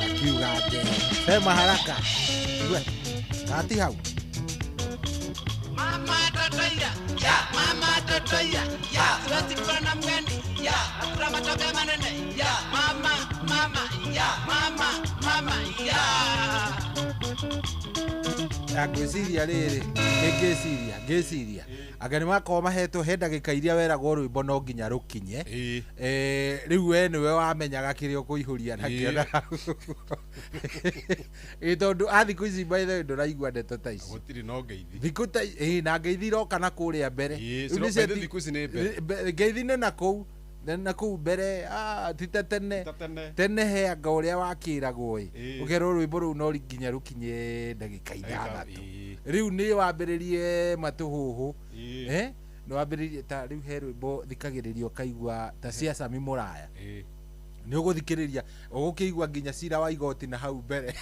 akiuga atĩ sema haraka igue kati hau Mama totoya ya mama totoya ya siwezi kuwa na mgeni ya hakuna matoke manene ya mama mama ya mama mama ya ya ngwĩciria rĩrĩ nĩ ngĩciria ngĩciria anga nĩ makorwo mahetwo he ndagĩka iria weragwo rwĩmbo no nginya rũkinye rĩu we nĩwe wamenyaga kĩrĩa ũkũihũria nakĩo na hau. Ĩ, tondũ a thikũ ici by the way ndũraigua ndeto ta ici Gũtirĩ no ngeithi. thikũ ta ĩ na ngeithi iroka na kũrĩa mbere Ĩ, Rĩu nĩ by the ciati- thikũ ici nĩ mbere. ngeithi nĩ na kũu na kũu mbere ah, ti ta tene tene heanga ũrĩa wakĩragwo ĩ Ĩ. ũkerwo rwĩmbo rũu no nginya rũkinye ndagĩka ithathatũ rĩu nĩ wambĩrĩrie matũhũhũ eh nĩ wambĩrĩrie ta rĩu he rwĩmbo thikagĩrĩria ũkaigua ta cia Sami Mũraya nĩ ũgũthikĩrĩria ũgũkĩigua nginya cira wa igoti na hau mbere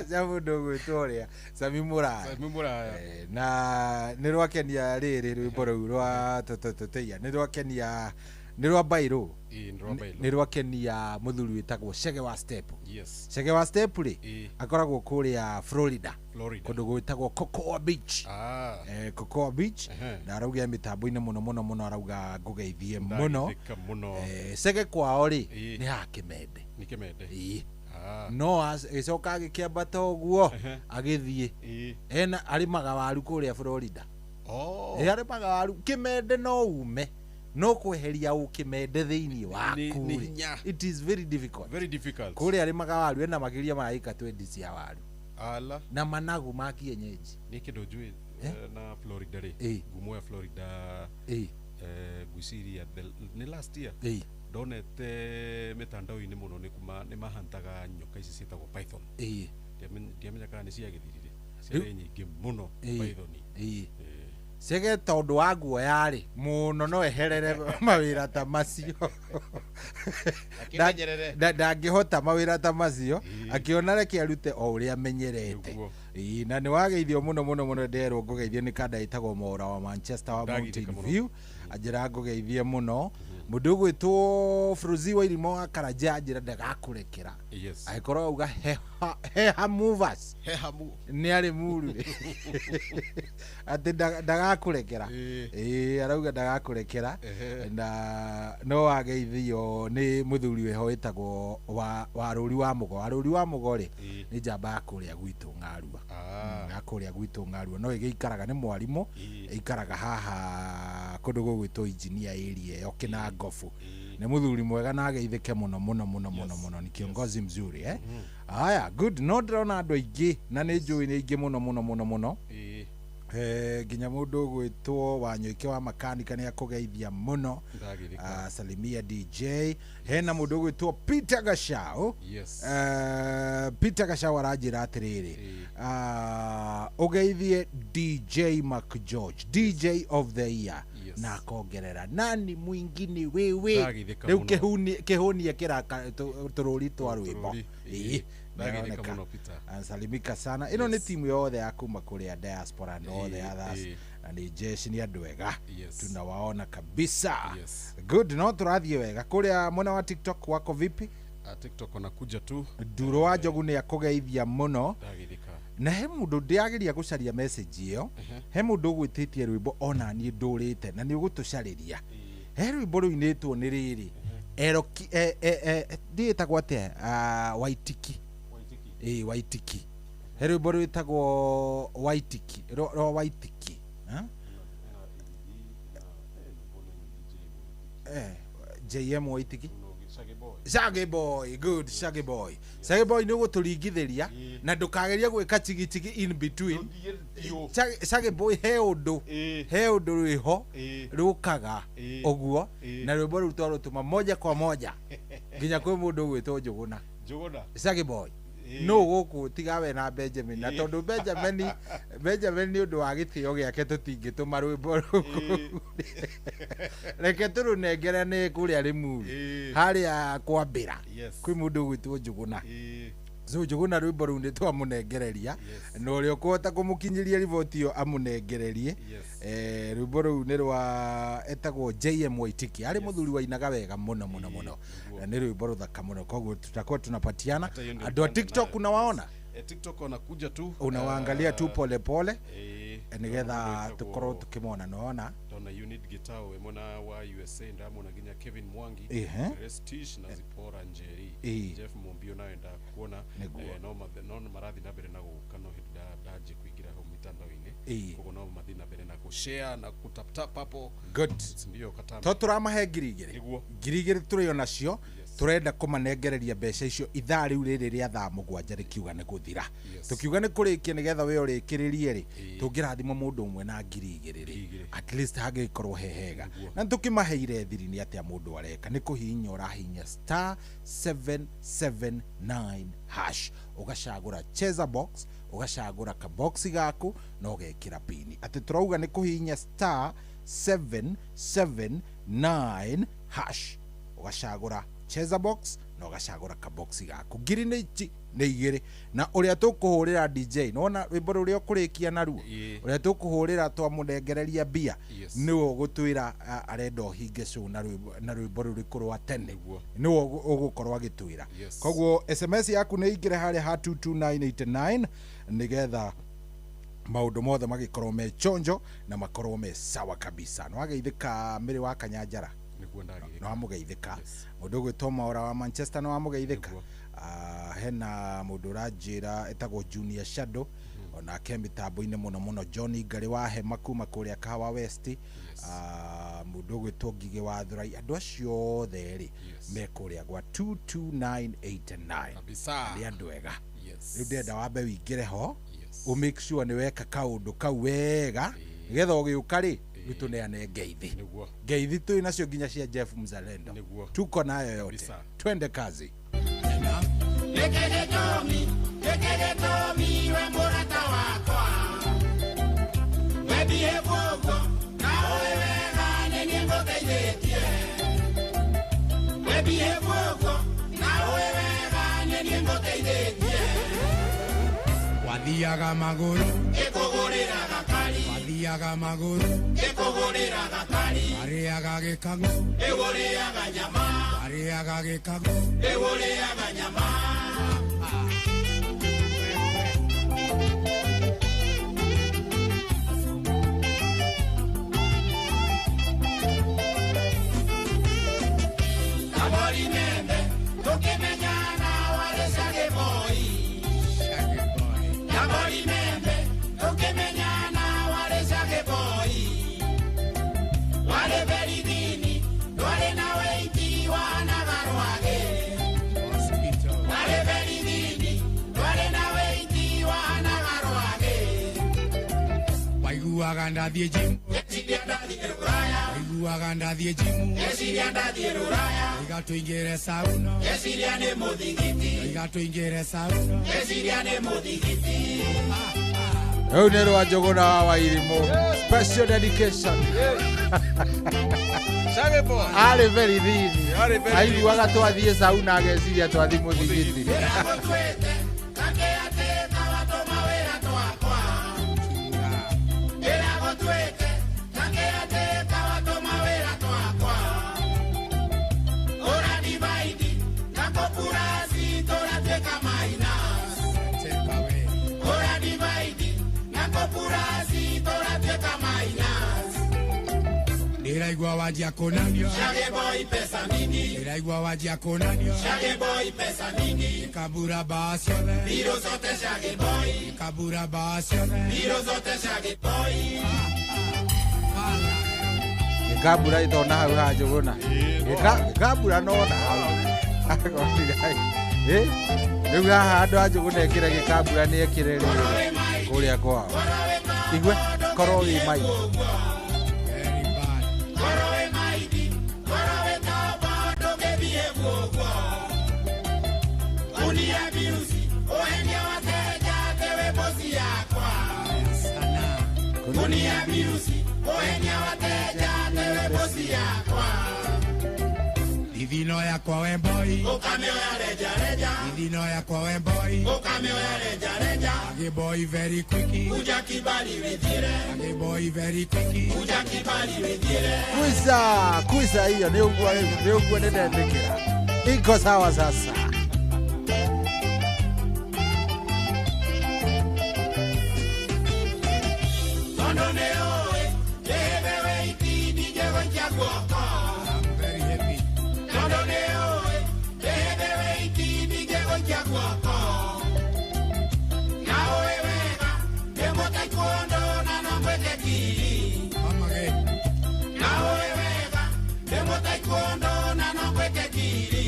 cia mũndũ ũgwĩtwo ũrĩa Sami Mũraya Sami Mũraya. Na nĩ rwakenia rĩrĩ rwĩmbo rũu rwa tũtũtũtũia nĩ rwakenia nĩ rwa Bairũ Ĩ, nĩ rwa Bairũ. nĩ rwakenia mũthuri wĩtagwo Chege wa Step Yes. Chege wa Step rĩ Ĩ. akoragwo kũrĩa Florida Florida. kũndũ gwĩtagwo Cocoa Beach Ah. Cocoa Beach Ehe. na arauga mĩtambo-inĩ mũno mũno mũno arauga ngũgeithie mũno Ndageithĩka mũno. Chege kwao rĩ Ĩ. nĩ ha Kĩmende Nĩ Kĩmende. Ĩ. Ah. no agĩcoka agĩkĩambata ũguo Ehe. agĩthiĩ Ĩ. ena arĩmaga waru kũrĩa Florida Oh. Ĩ, arĩmaga waru Kĩmende no ume no kweheria ũkĩmende thĩinĩ waku nĩ rĩ, hinya. it is very difficult Very difficult. kũrĩa arĩmaga waru ena makĩria ma ĩka 20 cia waru Ala. na managu ma kienyeji Nĩ kĩndũ njũĩ na Florida rĩ. Ĩ. Ngumo ya Florida. Ĩ. Ngwĩciria nĩ last year. Ĩ. Ndonete mĩtandao-inĩ mũno nĩ kuma nĩ mahantaga nyoka ici ciĩtagwo python. Ĩ. Ndiamenya kana nĩ ciagĩthirire. Ciarĩ nyingĩ mũno Ĩ. python. Ĩ. Chege tondũ wa guoya-rĩ mũno no eherere mawĩra ta macio Akĩmenyerere. Ndangĩhota mawĩra ta macio akĩona reke arute o ũrĩa amenyerete Ĩ, na nĩ wageithio mũno mũno mũno nderwo ngũgeithio nĩ kanda ĩtagwo Mwaura wa Manchester wa Ndageithĩka Mountain mũno. View Anjĩra ngũgeithie mũno. Mũndũ ũgwĩtwo Frozi wa Irimo wa Karanja anjĩra ndagakũrekera. Yes. Angĩkorwo auga heha movers. Heha mu. Nĩ arĩ muru. Atĩ ndagakũrekera. Ĩĩ arauga ndagakũrekera. Na no wageithio nĩ mũthuri wĩho wĩtagwo wa Rũri wa Mũgo. Wa Rũri wa Mũgo rĩ nĩ njamba ya kũrĩa gwitũ Ng'arua. Ya kũrĩa gwitũ Ng'arua no ĩgĩikaraga nĩ mwarimũ ĩikaraga haha kũndũ gũgwĩtwo engineer area ĩyo Kĩnangobu. Nĩ mũthuri mwega na ageithĩke mũno mũno mũno mũno mũno, ni kiongozi mzuri eh. Haya, good. No ndĩrona andũ aingĩ na nĩ njũĩ nĩ aingĩ mũno mũno mũno mũno. Nginya mũndũ ũgwĩtwo Wanyoike wa makanika nĩ akũgeithia mũno. Salimia DJ. Hena mũndũ ũgwĩtwo Peter Gachau. Yes. Peter Gachau aranjĩra atĩrĩrĩ, ũgeithie DJ Mac George, DJ of the year. Yes. Na akongerera nani mwingine wewe. Rĩu kĩhũnie kĩraka tũrũri twa rwĩmbo. Ĩĩ. Ansalimika sana. Ĩno nĩ timu yothe ya kuma kũrĩa diaspora and all the others. Na nĩ jeshi nĩ andũ ega. Tunawaona kabisa. Good. No tũrathiĩ wega. Kũrĩa mwena wa TikTok wako vipi? TikTok wanakuja tu. Nduro wa Njogu nĩ akũgeithia mũno. Na he mũndũ ndĩageria gũcaria message ĩyo. He mũndũ ũgwĩtĩtie rwĩmbo ona niĩ ndũrĩte na nĩ ũgũtũcarĩria. He rwĩmbo rũinĩtwo nĩ rĩrĩ. Eroki ndĩĩtagwo atĩa? Waitiki. Ĩĩ Waitiki. He rwĩmbo rwĩtagwo Waitiki, rwa Waitiki. JM Waitiki. Shaggy Boy, good. Shaggy Boy. Shaggy Boy nĩ ũgũtũringithĩria na ndũkageria gwĩka chigi in between. Shaggy Boy he ũndũ rwĩho rũkaga ũguo na rwĩmbo rũu twarũtũma moja kwa moja nginya kwĩ mũndũ ũgwĩtwo Njũgũna. Shaggy Boy. No gũkũ tiga we na Benjamin na tondũ Benjamin nĩ ũndũ wa gĩtĩo gĩake tũtingĩtũma rwĩmbo rũu. Reke tũrũnengerane kũrĩa Limuru harĩa kwambĩra kwĩ mũndũ ũgwĩtwo Njũgũna. So Njũgũna rwĩmbo rũu nĩ twamũnengereria na ũrĩa ũkũhota kũmũkinyĩria riboti ĩyo amũnengererie. Rwĩmbo rũu nĩ rwa etagwo JM Waitiki, arĩ mũthuri wainaga wega mũno mũno mũno na nĩ rwĩmbo rũthaka mũno, koguo tutakuwa tunapatiana. Andũ a TikTok unawaona? TikTok wanakuja tu, unawaangalia tu pole pole nigetha tukorwo tukimona. Nona ndona Unit Gitao mwena wa USA, ndamona nginya Kevin Mwangi, Restish na Zipora Njeri, Jeff Mumbio nawe ndakuona no marathi na mbere na gũka no hĩndĩ ndaje kuingira hau mitandao-inĩ, koguo no mathi na mbere na kushare na kutap tap hapo. Good. Ndio katame to turamahe 2,000 2,000 tũrĩ onacio turenda kũmanengereria mbeca icio ithaa rĩu rĩrĩ rĩa thaa 7 rĩkiuga nĩ gũthira. Tũkiuga nĩ kũrĩkia nĩgetha we ũrĩkĩrĩrie rĩ, tũngĩrathimwo mũndũ ũmwe na 2,000 rĩ, at least hangĩkorwo he hega. Na tũkĩmaheire thiri nĩ atĩa mũndũ areka? Nĩ kũhihinya ũrahihinya star 779 hash, ũgacagũra cheza box, ũgacagũra kaboxi gaku na ũgekĩra pini. Atĩ tũrauga nĩ kũhihinya star 779 hash, ũgacagũra cheza box na ũgacagũra kaboxi gaku. 2,000 nĩ ici nĩ 2 na ũrĩa tũkũhũrĩra DJ nona rwĩmbo rũrĩa ũkũrĩkia naruo ũrĩa tũkũhũrĩra twamũnengereria mbia nĩwe ũgũtwĩra arenda ũhinge show na rwĩmbo rũrĩkũ rwa tene, nĩwe ũgũkorwo agĩtwĩra. Koguo SMS yaku nĩ ingĩre harĩa ha 22989 nĩgetha maũndũ mothe magĩkorwo me chonjo na makorwo me sawa kabisa. No wageithĩka Mĩrĩ wa Kanyanjara, no wamũgeithĩka. Mũndũ ũgwĩtwo Maura wa Manchester no wamũgeithĩka. Hena mũndũ ũranjĩra etagwo Junior Shadow onake mĩtambo-inĩ mũno mũno, Johnny Ngarĩ wa Hema kuma kũrĩa Kahawa West, mũndũ ũgwĩtwo Ngigĩ wa Thurai, andũ acio othe rĩ me kũrĩa gwa 22989 nĩ andũ ega. Rĩu ndĩrenda wambe wĩingĩre ho ũ make sure nĩ weka kaũndũ kau wega nĩgetha ũgĩũka rĩ rĩu tũneane ngeithi. Ngeithi twĩ nacio nginya cia Jeff Mzalendo, tuko nayo yote. Twende kazi. Wathiaga magũrũ. Ngĩkũgũrĩra gakari. Mathiaga magũrũ. Ngĩkũgũrĩra gakari. Marĩaga gĩkang'ũ. Ĩgũrĩaga nyama. Marĩaga gĩkang'ũ. Ĩgũrĩaga nyama. Kabori membe, tukimenyana wale Shaggy Boy. Kabori membe, tukimenyana wale Shaggy Boy. Wale beridini, wale na weiti wanagarwage. Wale beridini, wale na weiti wanagarwage. Waiguaga ndathiĩ gym. Ngeciria ndathiĩ rũraya. Waiguaga ndathiĩ gym. Ngeciria ndathiĩ rũraya. Iga tũingĩre sauna. Ngeciria nĩ mũthigiti. Iga tũingĩre sauna. Ngeciria nĩ mũthigiti. Rĩu nĩ rwa Njũgũna wa Wairimũ. Special dedication. Shaggy Boy. Arĩ very thini. Arĩ very Aiguaga twathiĩ sauna ageciria twathiĩ mũthigiti. Ndĩragũtuĩte take atĩ tawatũma wĩra twakwa. Ndĩragũtuĩte take atĩ tawatũma wĩra twakwa. Ũra divide na kũpurasi tũratuĩka minus. Ũra divide na kũpurasi tũratuĩka minus. Ndĩraigua wanjia kũnanio. Shaggy Boy pesa mingi. Ndĩraigua wanjia kũnanio. Shaggy Boy pesa mingi. Kabura baa ciothe. Biro zote Shaggy Boy. Kabura baa ciothe. Biro zote Shaggy Boy. Gĩkambura ĩtona hau ha Njũgũna. Gĩkambura nona hau. Rĩu haha andũ a Njũgũna ekĩre gĩkambura nĩ ekĩre rĩrĩ kũrĩa kwao. Igue korwo wĩ mai. Korwo wĩ maidi, korwo wĩ tobo ndũngĩthiĩ guoguo. Unia biusi, ũhenia wateja atĩ wĩ bosi yakwa. Unia biusi, ũhenia wateja atĩ wĩ bosi yakwa. Thithino yakwa we boy. Ũkamĩoya reja reja. Thithino yakwa we boy. Ũkamĩoya reja reja. Age boy very quick. Kuja kibali wĩthiĩre. Age boy very quick. Kuja kibali wĩthiĩre. Kuisa, kuisa hiyo nĩ ũguo nĩ ũguo nĩ ndendekera. Iko sawa sasa. Tondũ nĩ ũĩ, ndĩhĩbe wĩiti ndingĩgũikia guoko. Very happy. Tondũ nĩ ũĩ, ndĩhĩbe wĩiti ndingĩgũikia guoko. Na ũĩ wega, ndĩ mũtaikũndũ na no ngwĩke kiri. Amage. Na ũĩ wega, ndĩ mũtaikũndũ na no ngwĩke kiri.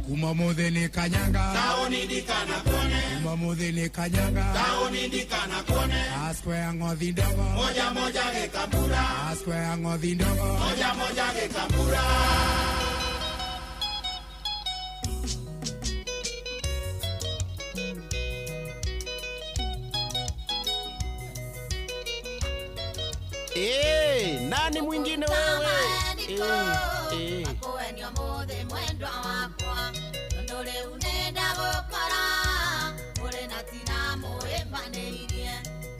Kuma mũthĩ nĩ kanyanga. Taũni ndikanakuone. Kuma mũthĩ nĩ kanyanga. Taũni ndikanakuone. A square ng'othi ndogo. Moja moja gĩkambura. A square ng'othi ndogo. Moja moja gĩkambura. Nani mwingine wewe? Akũwenio mũthĩ mwendwa wakwa tondũ rĩu nĩndagũkora ũrĩ na tina mũĩmanĩirie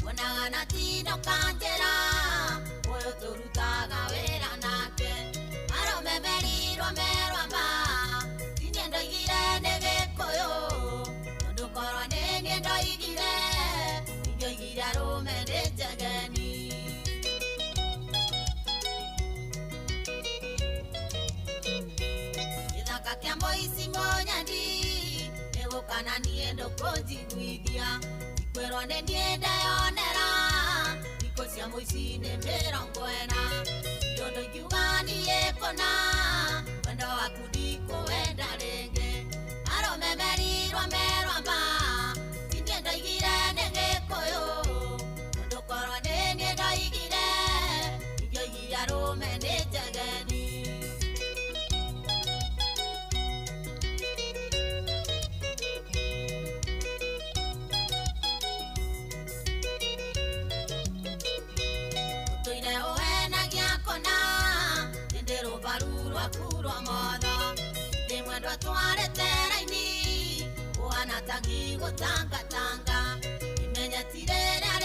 wonaga na tino kanjĩra ũyũ tũrutaga wĩra nake arũme merirwo merwa ma tinie ndoigire nĩ gĩkũyũ tondũ korwo nĩ niĩ ndoigire ingĩoigire arũme nĩ njegeni. Gĩthaka kĩa mũici mũnyandi nĩgũkana niĩ ndũkũnjiguithia ikwĩrwo nĩ niĩ ndeyonera thikũ cia mũici nĩ 40 tondũ ingiuga niĩ kũna wendo waku ndikũwenda rĩngĩ arũme merirwo merwa ma tinie ndoigire nĩ gĩkũyũ tondũ korwo nĩ niĩ ndoigire ingĩoigire arũme nĩ njegeni. Tũire ũhenagia kũna ĩndĩ rũbaru rwaku rwa motho ndĩ mwendwa twarĩte raini ũhana ta ngigũtangatanga imenye ti rĩrĩa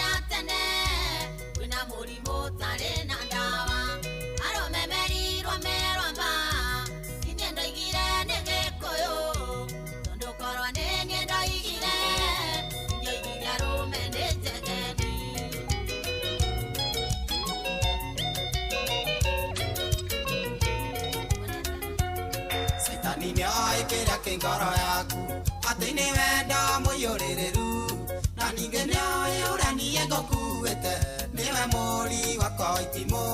Ngoro yaku atĩ nĩ wendo mũiyũrĩrĩru na ningĩ nĩoĩ ũrĩa niĩ ngũkuĩte nĩwe mũri wakwa itimũ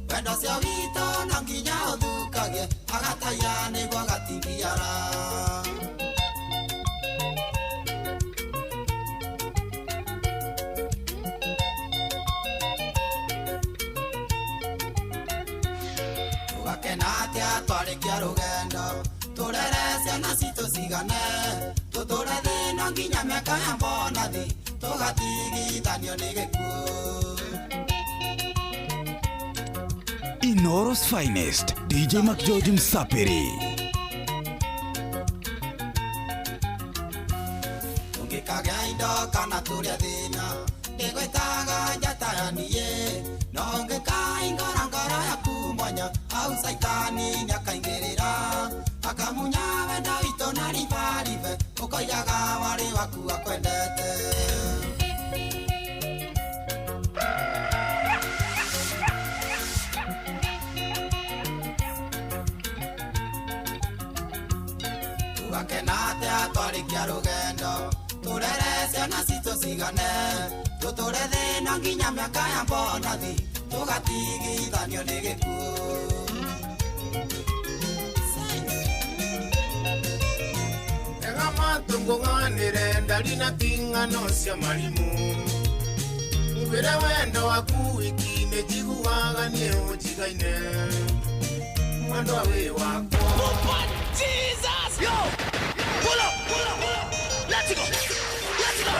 wendo ũcio witũ no nginya ũthukagie agataiya nĩguo agatingiara. Tũgakena atĩa twarĩkia rũgendo tũrere ciana citũ cigane tũtũre thĩna nginya mĩaka ya mbonathi tũgatigithanio nĩ gĩkuũ. Inooro's finest, DJ McGeorge Msapiri. Tũngĩkagĩa indo kana tũrĩe thĩna ndĩgwĩtaga njata ya niĩ no ũngĩkaingũra ngoro yaku mwanya hau caitani nĩakaingĩrĩra akamunya wendo witũ na ribaribe ũkoigaga warĩ waku akwendete. Tũgakena atĩa twarĩkia rũgendo tũrere ciana citũ cigane tũtũre thĩna nginya mĩaka ya mbonathi tũgatigithanio nĩ gĩkuũ. Matunguganire ndari na ting'ano cia marimu ngwire wendo waku wiki-inĩ njiguaga niĩ ũnjigaine mwendwa wĩ wakwa. Jesus! Yo! Pull up! Pull up! Pull up! Let's go! Let's go!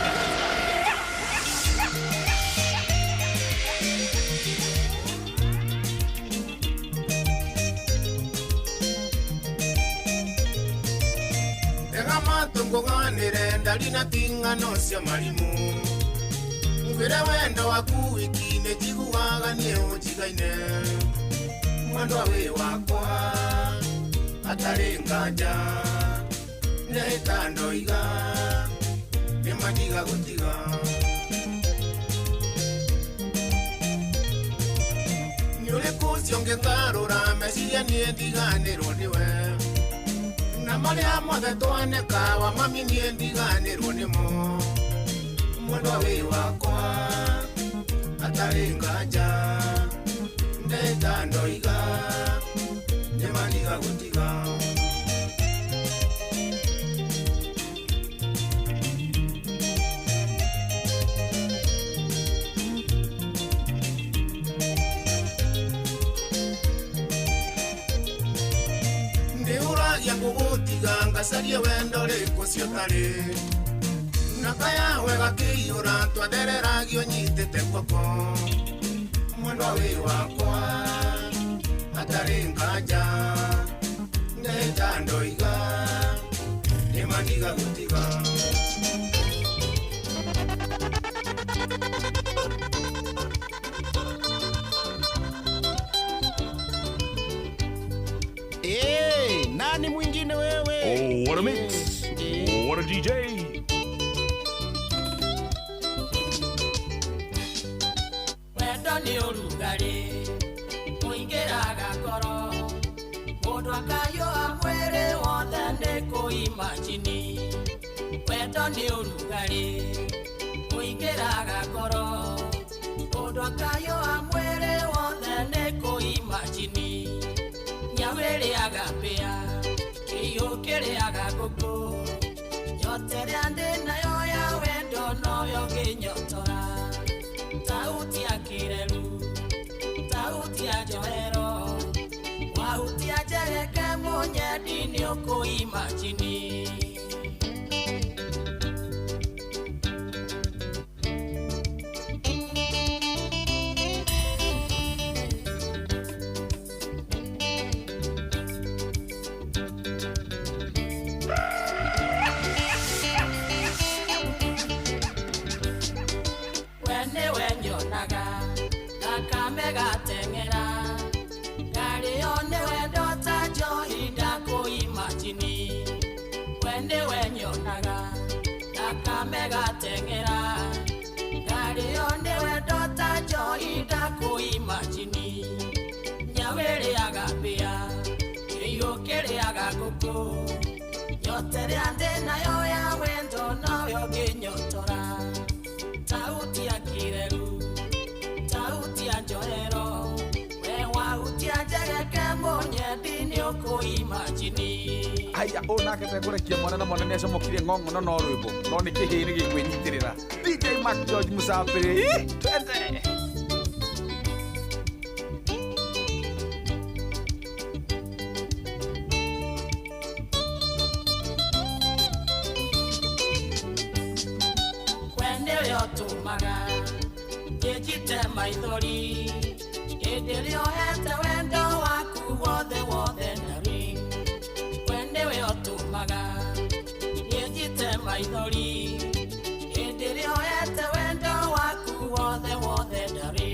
Matunguganire ndari na ting'ano cia marimu ngwire wendo waku wiki-inĩ njiguaga niĩ ũnjigaine mwendwa wĩ wakwa atarĩ nganja nĩhĩta ndoiga nĩmandiga gũtiga nĩ ũrĩkũ ũcio ngĩngarũra meciria niĩ ndiganĩrwo nĩwe na marĩa mothe twaneka wa mami niĩ ndiganĩrwo nĩmo mwendwa wĩ wakwa atarĩ nganja ndeta ndoiga nĩmandiga gũtiga. Ngũgũtiga ngacarie wendo rĩkũ cio tarĩ na kayawe gakĩiyũra twathereragio nyitĩte guoko mwendwa wĩ wakwa atarĩ nganja ndeta ndoiga nĩmandiga gũtiga. Hey, nani mwingine wewe? Oh, what a mix. What a DJ. Wendo nĩ ũrugarĩ ũingĩraga ngoro mũndũ akayũa mwĩrĩ wothe nĩ kũimajini. Wendo nĩ ũrugarĩ ũingĩraga ngoro mũndũ akayũa mwĩrĩ wothe nĩ kũimajini. Nyawĩrĩaga mbĩa kĩiyũ kĩrĩaga ngũkũ nyote ĩrĩa ndĩ nayo ya wendo noyo ngĩnyotora tauti ya kĩreru tauti ya njohero wahutia njereke mũnyendi nĩ ũkũimajini. Gateng'era ngarĩo nĩ wendo ta njohi ndakũimajini we nĩwe nyonaga thakame gateng'era ngarĩo nĩ wendo ta njohi ndakũimajini nyawĩrĩaga mbĩa kĩiyũ kĩrĩaga ngũkũ. Nyotere ande nayo ya wendo nowe ũngĩnyotora. Tauti ya kireru, tauti ya njohero, we wahutia njegeke mũnyendi nĩũkũimajini. Aya å nake tekũrekia mwana na mwana nĩacomokire ng'ong'ono no rwĩmbo no nĩ kĩhĩ nĩ gĩkwĩnyitĩrĩra. DJ Mark George Musafiri, twende. Wende ũrĩa ũtũmaga njĩnjite maithori, hĩndĩ ĩrĩa ũhete wendo waku wothe wothe nari. Wende ũrĩa ũtũmaga njĩnjite maithori, hĩndĩ ĩrĩa ũhete wendo waku wothe wothe nari.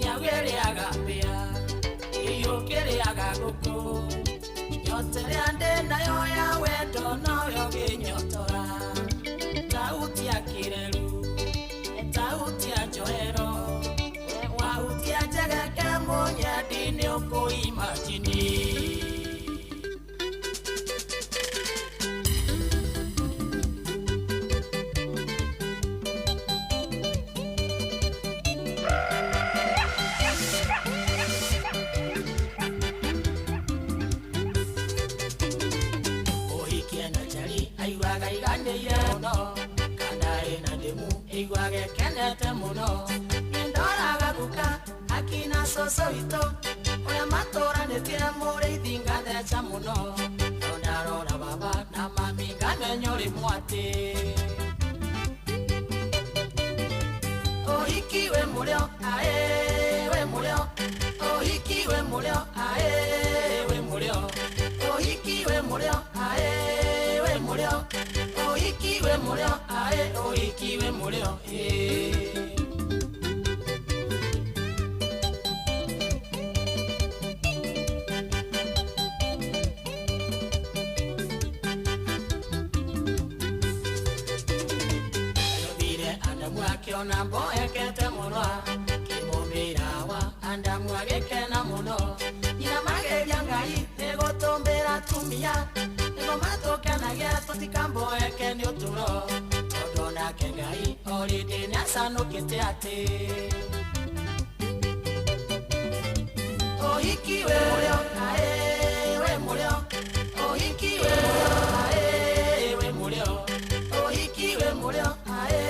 Nyau ĩrĩaga mbĩa, iyũkĩrĩaga ngũkũ, nyote ĩrĩa ndĩ nayo ya wendo nowe ũngĩnyotora. Tauti ya kireru, tauti ya njohero, wahutia njegeke mũnyendi nĩũkũimajini. Ũhikie na njari aiguaga iganĩire mũno, kana ĩna ndĩmu ĩiguaga ĩkenete mũno. Nĩndoraga guka akina cũcũ witũ ũrĩa matũranĩtie mũrĩithi ngatheca mũno. No ndarora baba na mami ngamenya ũrĩ mwatĩ. Ũhiki wĩ mũrĩo, aĩ wĩ mũrĩo, ũhiki wĩ mũrĩo, aĩ wĩ mũrĩo, ũhiki wĩ mũrĩo, aĩ wĩ mũrĩo, ũhiki wĩ mũrĩo, aĩ ũhiki wĩ mũrĩo, ĩĩ. Ayobire Adamu akĩona mboekete mũno, akĩmũmbĩra Hawa, Adamu agĩkena mũno. Nyina mageria Ngai nĩgũtũmbĩra atumia, nĩguo matũkenagia tũtikamboeke nĩ ũtũro. Tondũ nake Ngai orĩndĩ nĩacanũkĩte atĩ ũhiki wĩ mũrĩo, aĩ wĩ mũrĩo, ũhiki wĩ mũrĩo, aĩ wĩ mũrĩo, ũhiki wĩ mũrĩo, aĩ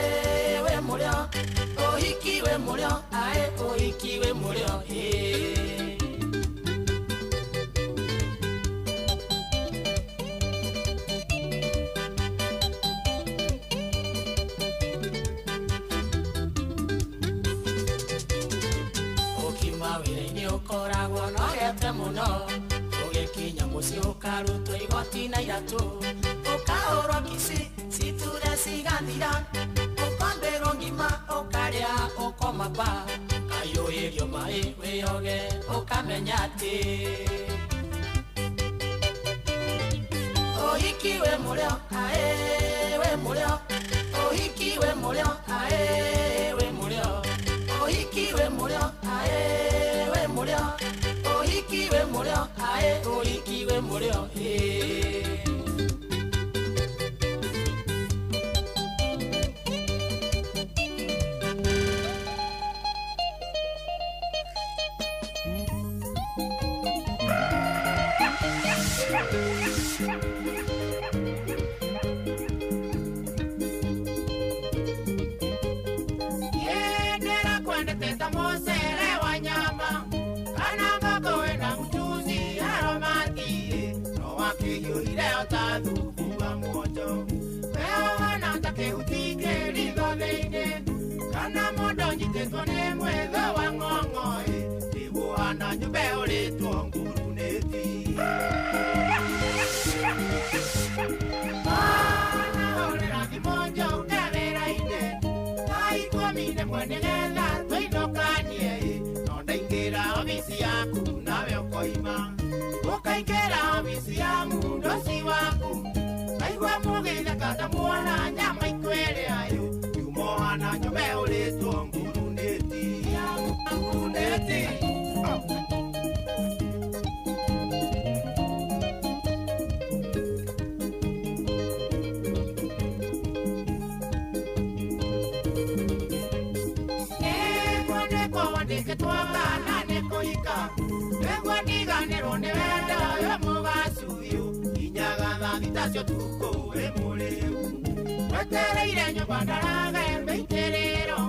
wĩ mũrĩo, ũhiki wĩ mũrĩo, aĩ ũhiki wĩ mũrĩo, ĩĩ. Ũkiuma wĩra-inĩ ũkoragwo ũnogete mũno, ũgĩkinya mũciĩ ũkarutwo igoti na iratũ, ũkahũrwo kici citure cigathira, ũkombĩrwo ngima ũkarĩa ũkoma pa, ũkaiyũhĩrio maĩ wĩyoge ũkamenya atĩ ũhiki wĩ mũrĩo, aĩ wĩ mũrĩo, ũhiki wĩ mũrĩo, aĩ wĩ mũrĩo, ũhiki wĩ mũrĩo, aĩ wĩ mũrĩo, ũhiki wĩ mũrĩo, aĩ ũhiki wĩ mũrĩo, ĩĩ. Tũgĩtwakana nĩ kũhika nĩguo ndiganĩrwo nĩ wendo ũyũ mũgacuyu kinyaga thaa thita cia ũtukũ wĩ mũrĩu wetereire nyũmba ndaragembe itĩrĩro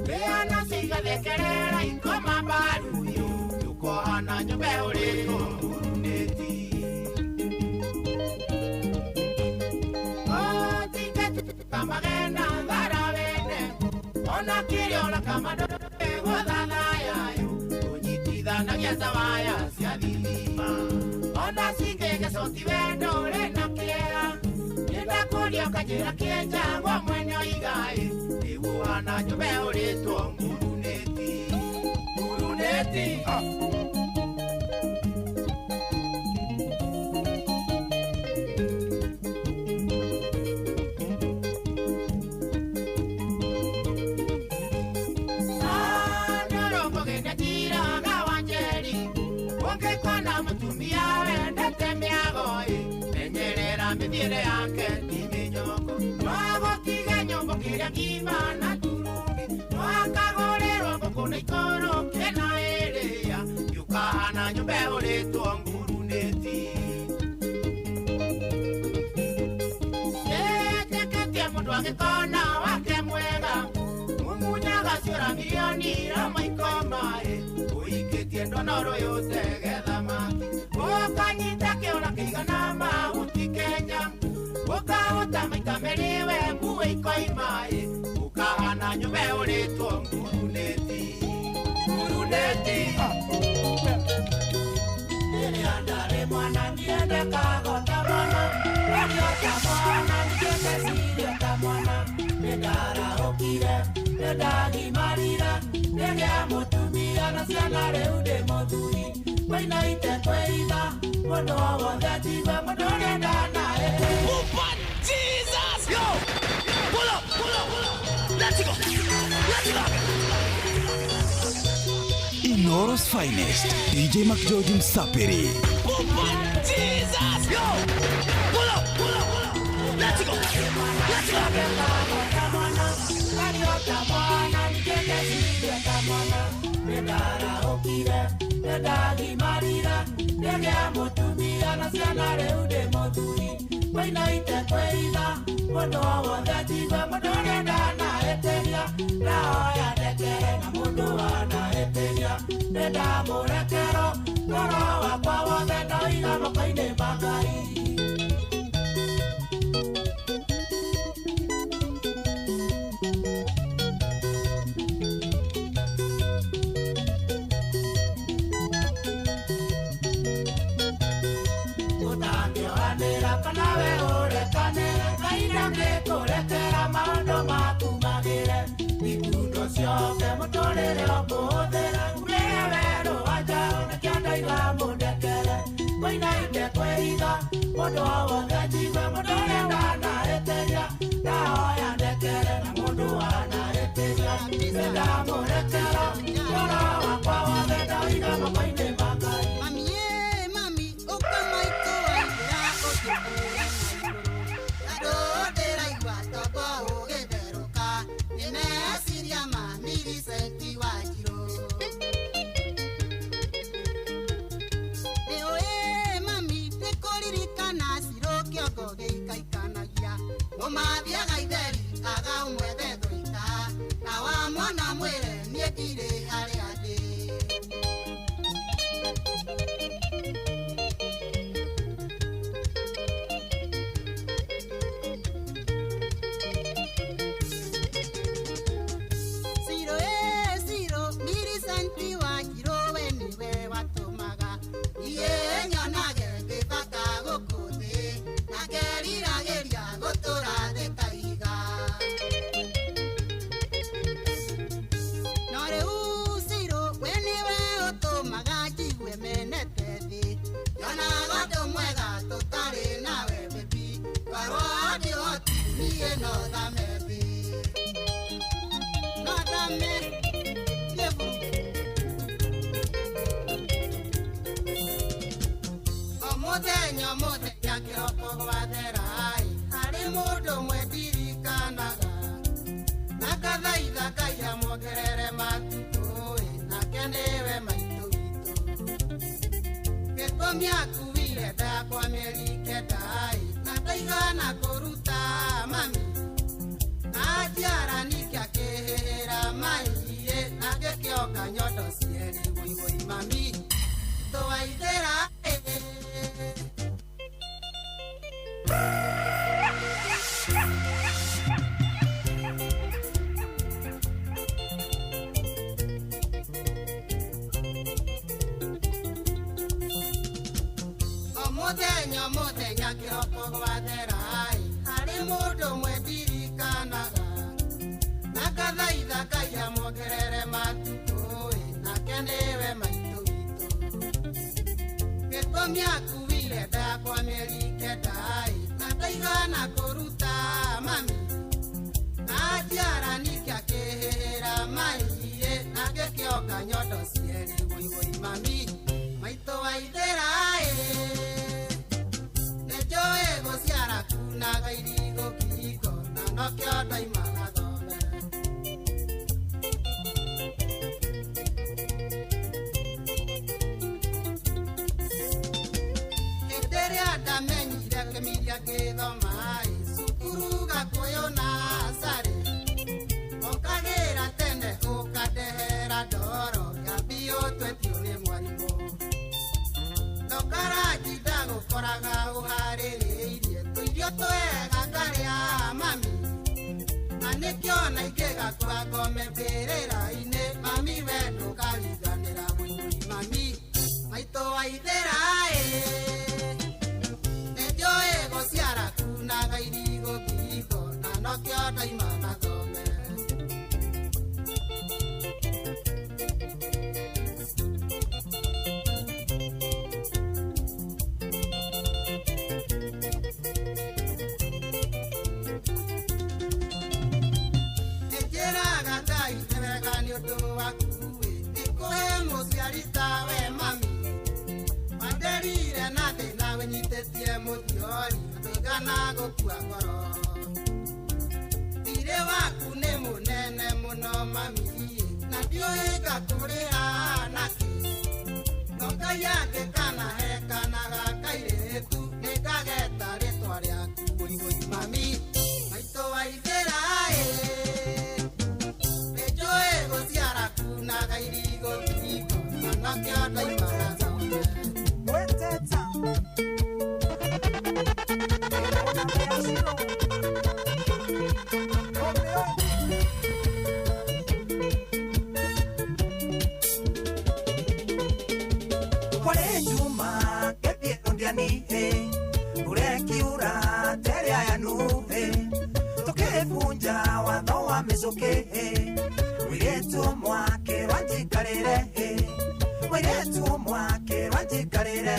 rĩana cigathekerera ikoma mbaruyu ũkohana nyũmba ĩhũrĩtwo ngurunĩti kamagena tharawene ona kĩrĩora kamadogũthathayayo ũnyitithanagia zawaya cia thitima ona cingĩgecoti wendo ũrĩ na kĩeha nĩndakũria ũkanjĩra kĩenjagwo mwene oigaĩ nĩguhana nyũmba ĩhũrĩtwo ngurunĩti ngurunĩti. Menyerera mĩthiĩre yake ti mĩnyoko twagũtiga nyũmba kĩrĩa ngima na turungi twakagũrĩrwo ngũkũ na ikoroke na ĩrĩa yũkahana nyũmba ĩhũrĩtwo ngurunĩti ĩtĩkĩtie mũndũ angĩkona wake mwega mumunyaga ciũra mirioni rama ikomaĩ ũikĩtie ndonoro yũtege thamaki ũkanyita kĩũra kĩigana mahuti Kenya ũkahota maita merĩ we mbue ikoimaĩ ũkahana nyũmba ĩhũrĩtwo ngurunĩti ngurunĩti. Rĩrĩa ndarĩ mwana ndiendekaga ta mwana ndio ta mwana ndiendeciria ta mwana nĩndarahũkire nĩndagimarire nĩgĩa mũtumia na ciana rĩu ndĩ mũthuri wainaite kwĩitha mũndũ o wothe njigue mũndũ ũrĩa ndanaĩtĩria. Jesus! Yo! Pull up, pull up, pull up. Let's go. Let's go. Inoro's finest, DJ McGeorge Msapiri. Jesus! Yo! Pull up, pull up, pull up. Let's go. Let's go. Nĩndagimarire nĩgĩa mũtumia na ciana rĩu ndĩ mũthuri wainaite kwĩitha mũndũ o wothe njigue mũndũ ũrĩa ndanahĩtĩria ndahoya ndekere na mũndũ wanahĩtĩria nĩndamũrekero ngoro wakwa wothe ndoiga moko-inĩ ma Ngai. Nawe ũrekanĩre Ngai ndangĩkũrekera maũndũ maku magĩre ikundo ciothe mũtũrĩre ũkũhũthĩra ngũrĩre werũ wa njaũ nĩkĩo ndoiga mũndekere ngũinaite kwĩitha mũndũ o wothe njigue mũndũ ũrĩa ndanahĩtĩria ndahoya ndekere na mũndũ wanahĩtĩria nĩndamũrekera ngoro wakwa wothe ndoiga moko-inĩ ma Ngai. Mathiaga itheri aga ũmwethe thũita na wamwona mwĩre niĩ ndirĩ harĩa ndĩ. Ciro ĩ Ciro Millicent wa Njirũ we nĩwe watũmaga niĩ nyonage ndĩ bata gũkũ thĩ na ngeriragĩria gũtũra thĩ ta ihiga. No rĩu Ciro we nĩwe ũtũmaga njigue menete thĩ nyonaga ũndũ mwega tũtarĩ nawe baby twarwo ndĩhoti niĩ no thame thĩ no thame thĩ. O mũthenya o mũthenya kĩroko gwathera-ĩ harĩ mũndũ ũmwe ndirikanaga na ngathaitha Ngai amuongerere matukũ-ĩ nake Gĩtũmi akuire nda yakwa mĩeri kenda ĩ, na ndaigana kũruta mami. Na njiara ningĩ akĩhĩhĩra mai ĩ, na ngĩkĩonga nyondo cierĩ wũi wũi mami. Tũwaithĩra ĩ. O mũthenya o mũthenya kĩroko gwathera ĩ, harĩ mũndũ ũmwe ndirikanaga, na ngathaitha Ngai amuongerere matukũ ĩ, nake nĩwe maitũ witũ. Gĩtũmi akuire nda yakwa mĩeri kenda ĩ, na ndaigana kũruta mami. Na njiara ningĩ akĩhĩhĩra mai ĩ, na ngĩkĩonga nyondo cierĩ wũi wũi mami. Maitũ waithĩra ĩ, nĩnjũĩ gũciara kunaga irigũ kĩhingo, na nokĩo ndoimaga thome. Hĩndĩ ĩrĩa ndamenyire kĩmiria ngĩthoma ĩ, cukuru Gakũyũ na Carĩ, ũkagĩra tene ũkandehera ndoro yambio twetio nĩ mwarimũ. Ndũkaranji ndagũkoraga ũharĩrĩirie tũirio twega ngarĩa mami, na nĩkĩo na ingĩgakua ngome mbĩrĩra-inĩ mami we ndũkariganĩra wũi wũi mami. Maitũ waithĩra ĩ, nĩnjũĩ gũciara kunaga irigũ ngingo, na nokĩo ndoima na thome. Njĩraga Ngai nĩ wega nĩ ũndũ waku ĩ, nĩkũhe mũciari tawe mami. Wanderire na thĩna wĩnyitĩtie mũthiori, ndũigana gũkua ngoro. Thirĩ waku nĩ mũnene mũno mami ĩ, na ndiũĩ ngakũrĩha nakĩ. No Ngai angĩkanahe kana ga kairĩtu, nĩngageta rĩtwa rĩaku wũi wũi mami. Maitũ waithĩra ĩ, nĩnjũĩ gũciara kunaga irigũ ngingo, na nokĩo ndoimaga thome. Kware Juma ngĩthiĩ Londiani ũrekiura teria ya nuhe tũkĩbunja watho wa mĩcũkĩ mũirĩtu mwake wanjikarĩre mũirĩtu mwake wanjikarĩre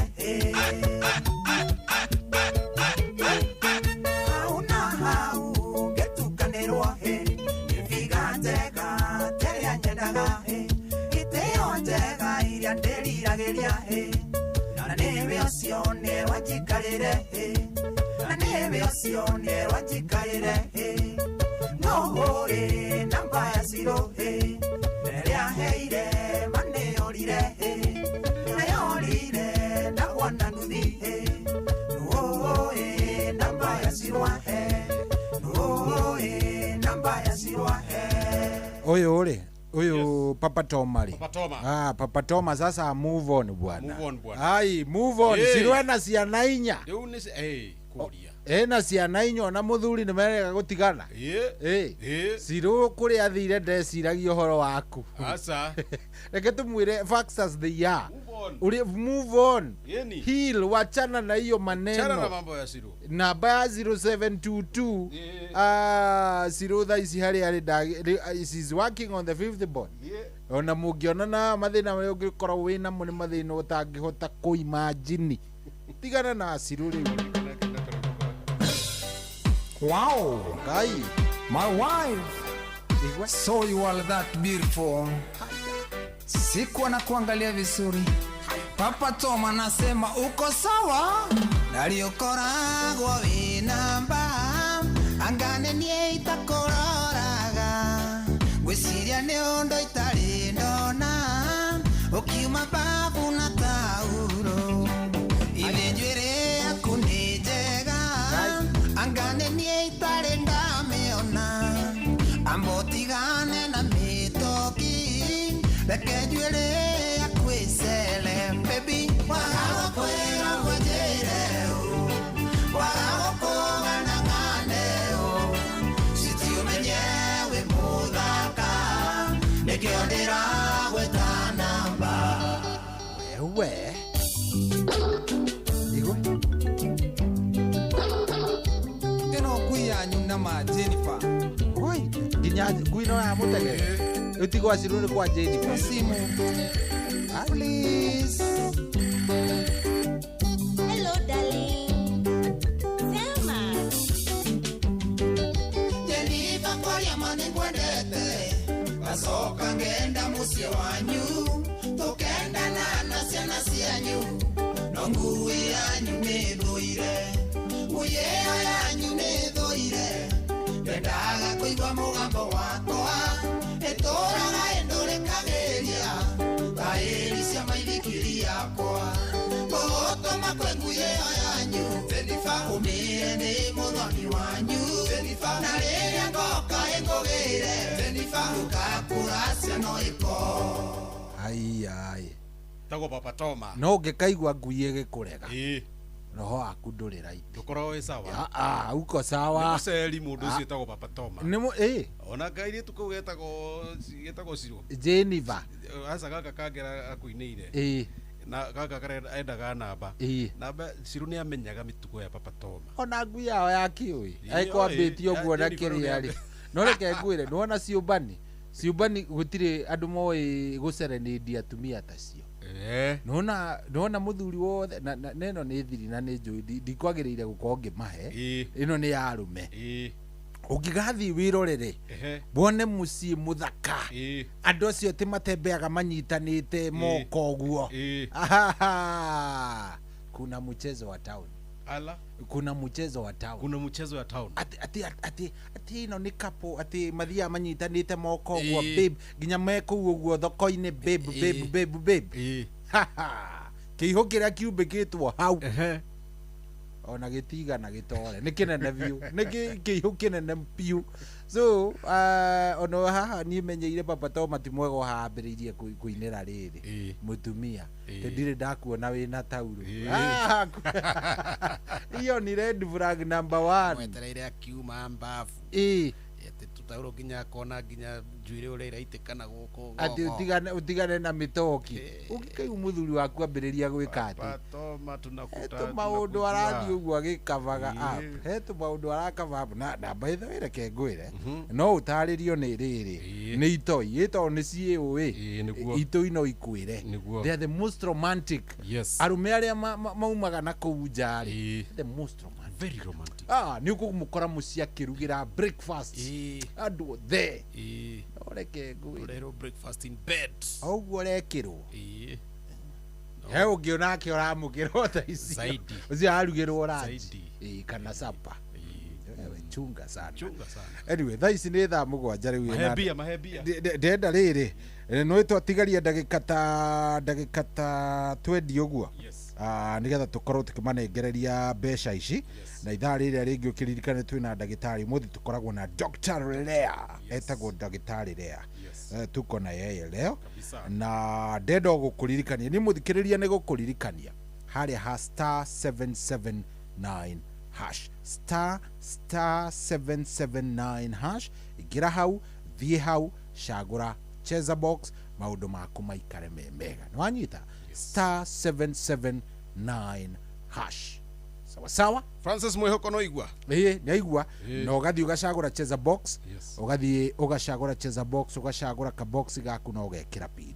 hau na hau ngĩtukanĩrwo nĩbiga njega teria nyendaga itĩo njega iria ndĩriragĩria na nĩwe ũcio nĩwanjikarĩre na nĩwe ũcio nĩwanjikarĩre no hũrĩ namba ya ciro ĩrĩa heire manĩorire nĩyorire ndagwa na nduthi nũĩ namba ya ciro nũĩ namba ya ciro. Ũyũ rĩ, huyu Papa Toma ri. Papa Toma. Ah, Papa Toma sasa move on bwana. Move on bwana. Ai, move on. Hey. Cirwe na ciana inya. Rĩu nĩ hey, kũria. Ena ciana inya ona muthuri nĩ merega gũtigana. Ĩ. Ĩ. Cirũ kũrĩa athire ndeciragia ũhoro waku. Aca. Reke tumwire facts as they are. Move on. Uri, move on. Yeni. Heal, wachana na hiyo maneno. Chana na mambo ya Ciru. Namba ya 0722 Ciru thaa ici harĩa arĩ she's working on the fifth born. Ona mũngĩonana mathĩna marĩa ũngĩkorwo wĩnamo nĩ mathĩna ũtangĩhota kũimagine. Tigana na Ciru rĩu. Wow. Ngai. My wife. So you are that beautiful. Sikuwa na kuangalia vizuri. Papa Toma nasema uko sawa. Naliokoragwo wĩna mba angane niĩ itakũroraga ngwĩciria nĩ ũndũ itarĩ ndona ũkiuma babu na tauro. Reke njuĩrĩ yaku ĩcere baby. Waga gũkwĩra ũguo njĩre ũ, waga gũkũgana ng'ane ũ, citi ũmenye wĩ mũthaka, nĩkĩo ndĩragwĩta namba. Wewe igwe Ĩno ngui yanyu na ma Jennifer. Oi, nginya ngui no ya mũtege ũtigwa ciru nĩ kwa Jennifer. Simu please. Hello, darling. Sema. Jennifer kwaria ma nĩngwendete, ngacoka ngenda mũciĩ wanyu, tũkendana na ciana cianyu, no ngui yanyu nĩ thũire, ngui ĩyo yanyu nĩ thũire, ndendaga kũigua mũgambo wakwa, ĩtũraga ĩndũrĩkagĩria ta ĩri cia maithikiri yakwa, ngũgũtũma kwĩ ngui ĩyo yanyu, Jennifer, ũmĩre nĩ mũthoni wanyu, Jennifer, na rĩrĩa ngoka ĩngũgĩre, Jennifer, ndũgakũra ciana ĩko. Ai ai. Tagwo Papa Toma. No ũngĩkaigua ngui ĩgĩkũrega, Ĩĩ. roho waku ndũrĩ right. Ndũkoragwo wĩ sawa. Ah, ah, uko sawa. Nĩ mũceri mũndũ ũcio wĩtagwo Papa Toma. Nĩ mũ ĩ Ona kairĩtu kau getagwo Cirũ. Jennifer. Aca gaka kangera akũinĩire. Ĩ. Na gaka karenda endaga namba. Ĩ. Namba Cirũ nĩ amenyaga mĩtugo ya Papa Toma. Ona ngui yao ya kĩũĩ Ĩ, aikwambĩtie ĩ, ũguo na Jennifer kĩrĩa rĩ, nĩ no reke ngwĩre, nĩwona ciũmbani ciũmbani gũtirĩ andũ moĩ gũcerenĩndia atumia ta cio. Eh. Nona nona mũthuri wothe na na ĩno nĩ thiri na nĩ njũĩ ndikwagĩrĩire gũkorwo ngĩmahe, ĩno nĩ ya arũme. Ũngĩgathiĩ wĩrorere Ehe. wone mũciĩ mũthaka, Ĩ. andũ acio atĩ matembeaga manyitanĩte moko ũguo. Ĩ. Ahaha. Kuna mchezo wa town. Ala. Kuna mchezo wa town. Kuna mchezo wa town. Ati ati ati ati ĩno nĩ couple atĩ mathiaga manyitanĩte moko ũguo, Ĩ. babe, nginya me kũu ũguo thoko-inĩ, babe, babe, babe, babe. Ĩ. Haha. Kĩihũ kĩrĩa kiumbĩkĩtwo hau ona gĩtigana gĩtore nĩ kĩnene biũ, nĩ kĩihũ kĩnene biũ. So ona haha niĩ menyeire Papa Toma ti mwega ũhambĩrĩirie kũinĩra rĩrĩ mũtumia Ĩ. ndirĩ ndakuona wĩna taurũ. Ĩ. Ah, iyo ni red flag number one. Mwetereire akiuma mbabu. Ĩ. Atĩ tũtaurũ nginya akona nginya njuĩrĩ ũrĩa ĩraitĩkana gũkũ atĩ guoko. ũtigane na mĩtoki. Ũngĩkaigua mũthuri waku ambĩrĩria gwĩka atĩ Papa Toma tunakuta. tũmaũndũ tunakujua. arathiĩ ũguo agĩkavaga Ĩ. up, he tũmaũndũ arakava up na by the way reke ngwĩre, no ũtarĩrio nĩ rĩrĩ nĩ itoi ĩ tondũ nĩ ciĩũĩ nĩguo. itoi no ikwĩre. Nĩguo. They are the most romantic. Yes. Arũme arĩa maumaga na kũu nja rĩ, the most romantic. Very romantic. Ah, nĩ ũkũmũkora mũciĩ akĩrugĩra breakfast andũ othe. Ĩ. No reke ngwĩre, Ũrerwo breakfast in bed. o ũguo ũrekĩrwo Ĩ. he ũngĩ onake ũramũkĩrwo tha icio Zaidi. ũcio ararugĩrwo ranji Zaidi. Ĩ, kana sapa. Wewe chunga sana. Chunga sana. Anyway, thaa ici nĩ thaa 7 rĩu ĩna- Mahe mbia, mahe mbia. Ndĩrenda rĩrĩ nĩ twatigaria ndagĩka ta 20 ũguo. Yes. Ah, nĩgetha tũkorwo tũkĩmanengereria mbeca ici na ithaa rĩrĩa rĩngĩ ũkĩririkane twĩna ndagĩtarĩ ũmũthĩ tũkoragwo na Dr. Lea. Etagwo ndagĩtarĩ Lea. Yes. Tuko na yeye leo. Kabisa. Na ndenda o gũkũririkania nĩ mũthikĩrĩria nĩ gũkũririkania harĩa ha star 779 hash, star star 779 hash, ingĩra hau, thiĩ hau, cagũra cheza box, maũndũ maku maikare me mega. Nĩ wanyita? Star 779 hash, sawa sawa. Francis Mwihoko no igua. Ĩĩ nĩ aigua. Ĩĩ. Na ũgathiĩ ũgacagũra cheza box. Yes. Ũgathiĩ ũgacagũra cheza box, ũgacagũra kabox gaku na ũgekĩra pini.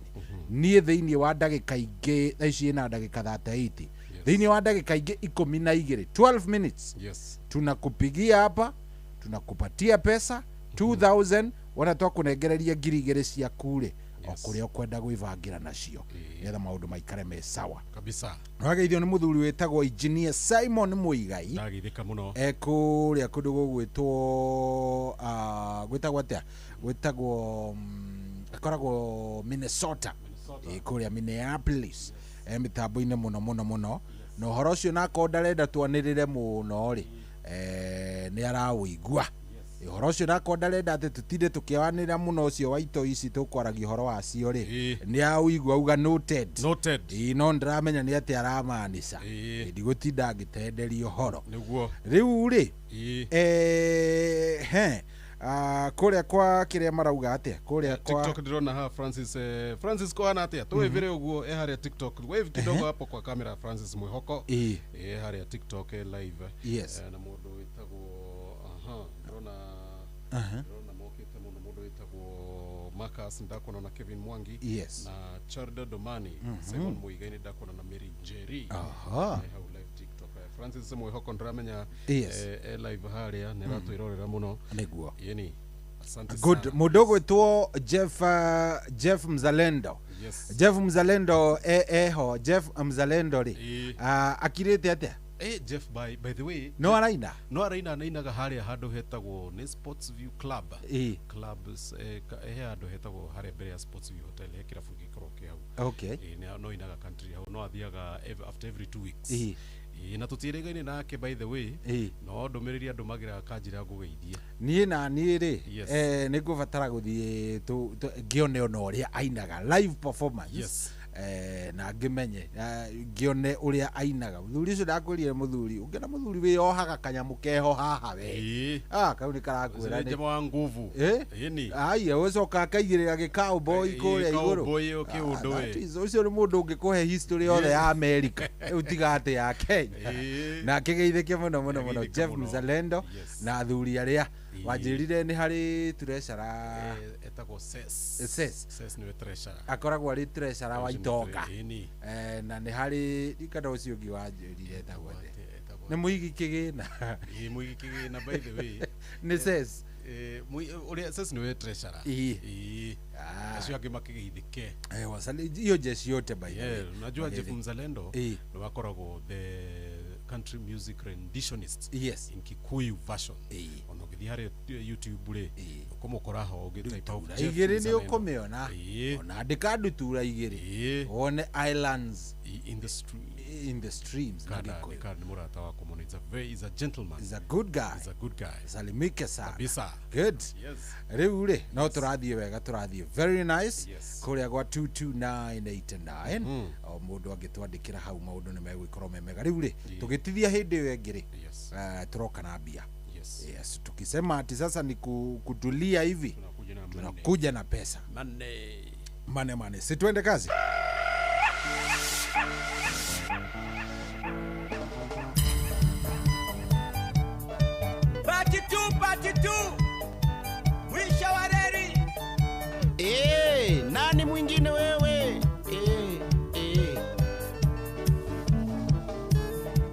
Niĩ thĩinĩ wa ndagĩka ingĩ thaa ici ĩna ndagĩka 38, thĩinĩ wa ndagĩka ingĩ 12, 12 minutes. Yes. Tunakupigia hapa, tunakupatia pesa 2000, wona twakũnengereria 2000 ciaku rĩ, o kũrĩa ũkwenda gwĩbangĩra nacio nĩgetha maũndũ maikare me sawa. Kabisa. Wageithio nĩ mũthuri wĩtagwo engineer Simon Mũigai. Ndageithĩka mũno. Ekũrĩa kũndũ gũgwĩtwo gwĩtagwo atĩa, gwĩtagwo akoragwo Minnesota. Ĩ, kũrĩa Minneapolis. Mĩtambo-inĩ mũno mũno mũno na ũhoro ũcio nakorwo ndarenda twanĩrĩre mũno rĩ, nĩ araũigua. Ũhoro ũcio nakwa ndarenda atĩ tũtinde tũkĩaranĩra mũno ũcio wa itoi ici tũkwaragia ũhoro wacio rĩ, nĩ aũigua auga noted. Noted. Ĩĩ, no ndĩramenya nĩ atĩ aramaanisha. Ndigũtinda ngĩtenderia ũhoro. Nĩguo. Rĩu rĩ, he kũrĩa kwa kĩrĩa marauga atĩa kũrĩa kwa TikTok ndĩrona haha Francis, Francis kohana atĩa tũwĩvĩre ũguo e harĩa TikTok, wave kidogo hapo kwa kamera Francis Mwihoko e harĩa TikTok live. Yes. Na mũndũ wĩtagwo aha ndĩrona ndĩrona mokĩte mũno mũndũ wĩtagwo Marcus ndakuona na Kevin Mwangi. Yes. Na Charda Domani, Simon Muigai ndakuona na Mary Njeri. Aha. Hau live TikTok. Francis Mwihoko ndĩramenya. Yes. Live harĩa nĩ aratwĩrorera mũno. Nĩguo. Yeni asante Good. sana. Mũndũ ũgwĩtwo Jeff, Jeff Mzalendo. Yes. Jeff Mzalendo eho Jeff Mzalendo rĩ, akirĩte atĩa? Jeff, by the way, No araina? No araina, anainaga harĩa handũ hetagwo nĩ Sports View Club. Clubs, he handũ hetagwo harĩa mbere ya Sports View Hotel, he kĩrabu gĩkoragwo kĩ hau. Okay. No inaga country hau, no athiaga after every 2 weeks. Na tũtiĩrĩgaine nake by the way. No ndũmĩrĩri andũmagĩra akanjĩra ngũgeithie. Niĩ na niĩ rĩ, Yes. nĩ ngũbatara gũthiĩ ngĩone ona ũrĩa ainaga live performance. Yes. Na ngĩmenye, ngĩone ũrĩa ainaga. Mũthuri ũcio ndakwĩrire, mũthuri ũngĩona mũthuri wĩyohaga kanyamũ keho haha we, kau nĩ karakwĩra Ũcio nĩ njama wa nguvu. Ĩni. Aya ũcoka akaigĩrĩra gĩcowboy kũrĩa igũrũ. Cowboy ĩyo kĩũndũ That is, ũcio nĩ mũndũ ũngĩkũhe history yothe ya America rĩu tiga atĩ ya Kenya. Na kĩgeithĩke mũno mũno mũno Jeff Mzalendo na athuri arĩa wanjĩrire nĩ harĩ treasurer etagwo Ses. Ses. Ses nĩwe treasurer. Akoragwo arĩ treasurer wa itonga. Ĩni. Na nĩ harĩ ndikana ũcio ũngĩ wanjĩrire etagwo atĩa? Nĩ mũigi kĩgĩna. Ĩĩ, mũigi kĩgĩna by the way. Nĩ Ses. Ũrĩa Ses nĩwe treasurer. Ĩĩ. Acio angĩ makĩgeithĩke. Hiyo jeshi yote by the way. Unajua Jeff Mzalendo nĩwe akoragwo the country music renditionist. Yes. In Kikuyu version. Ona ũgĩthiĩ harĩa YouTube rĩ, ũkũmũkora ho ũgĩtype out Jeff Igĩrĩ nĩ Mzalendo. ũkũmĩona. Ona andĩka ndutura igĩrĩ. Wone islands in the stream. In the streams na Kada Gĩkũyũ. nĩ mũrata wakwa mũno. He's a gentleman. He's a good guy. He's a good guy. Salimike sana. Kabisa. Good. Yes. Rĩu rĩ, no tũrathiĩ wega, tũrathiĩ very nice. Yes. Kũrĩa gwa 22989 o mũndũ angĩtwandĩkĩra hau maũndũ nĩ megũgĩkorwo me mega. Rĩu rĩ, tũgĩtithia hĩndĩ ĩyo ĩngĩ rĩ, Yes. tũroka na mbia. Yes. Yes, tukisema ati sasa ni kutulia hivi, tunakuja na pesa. Money. Mane mane. Si tuende kazi? Party 2, party 2. Mwisho wa reli. Nani mwingine wewe?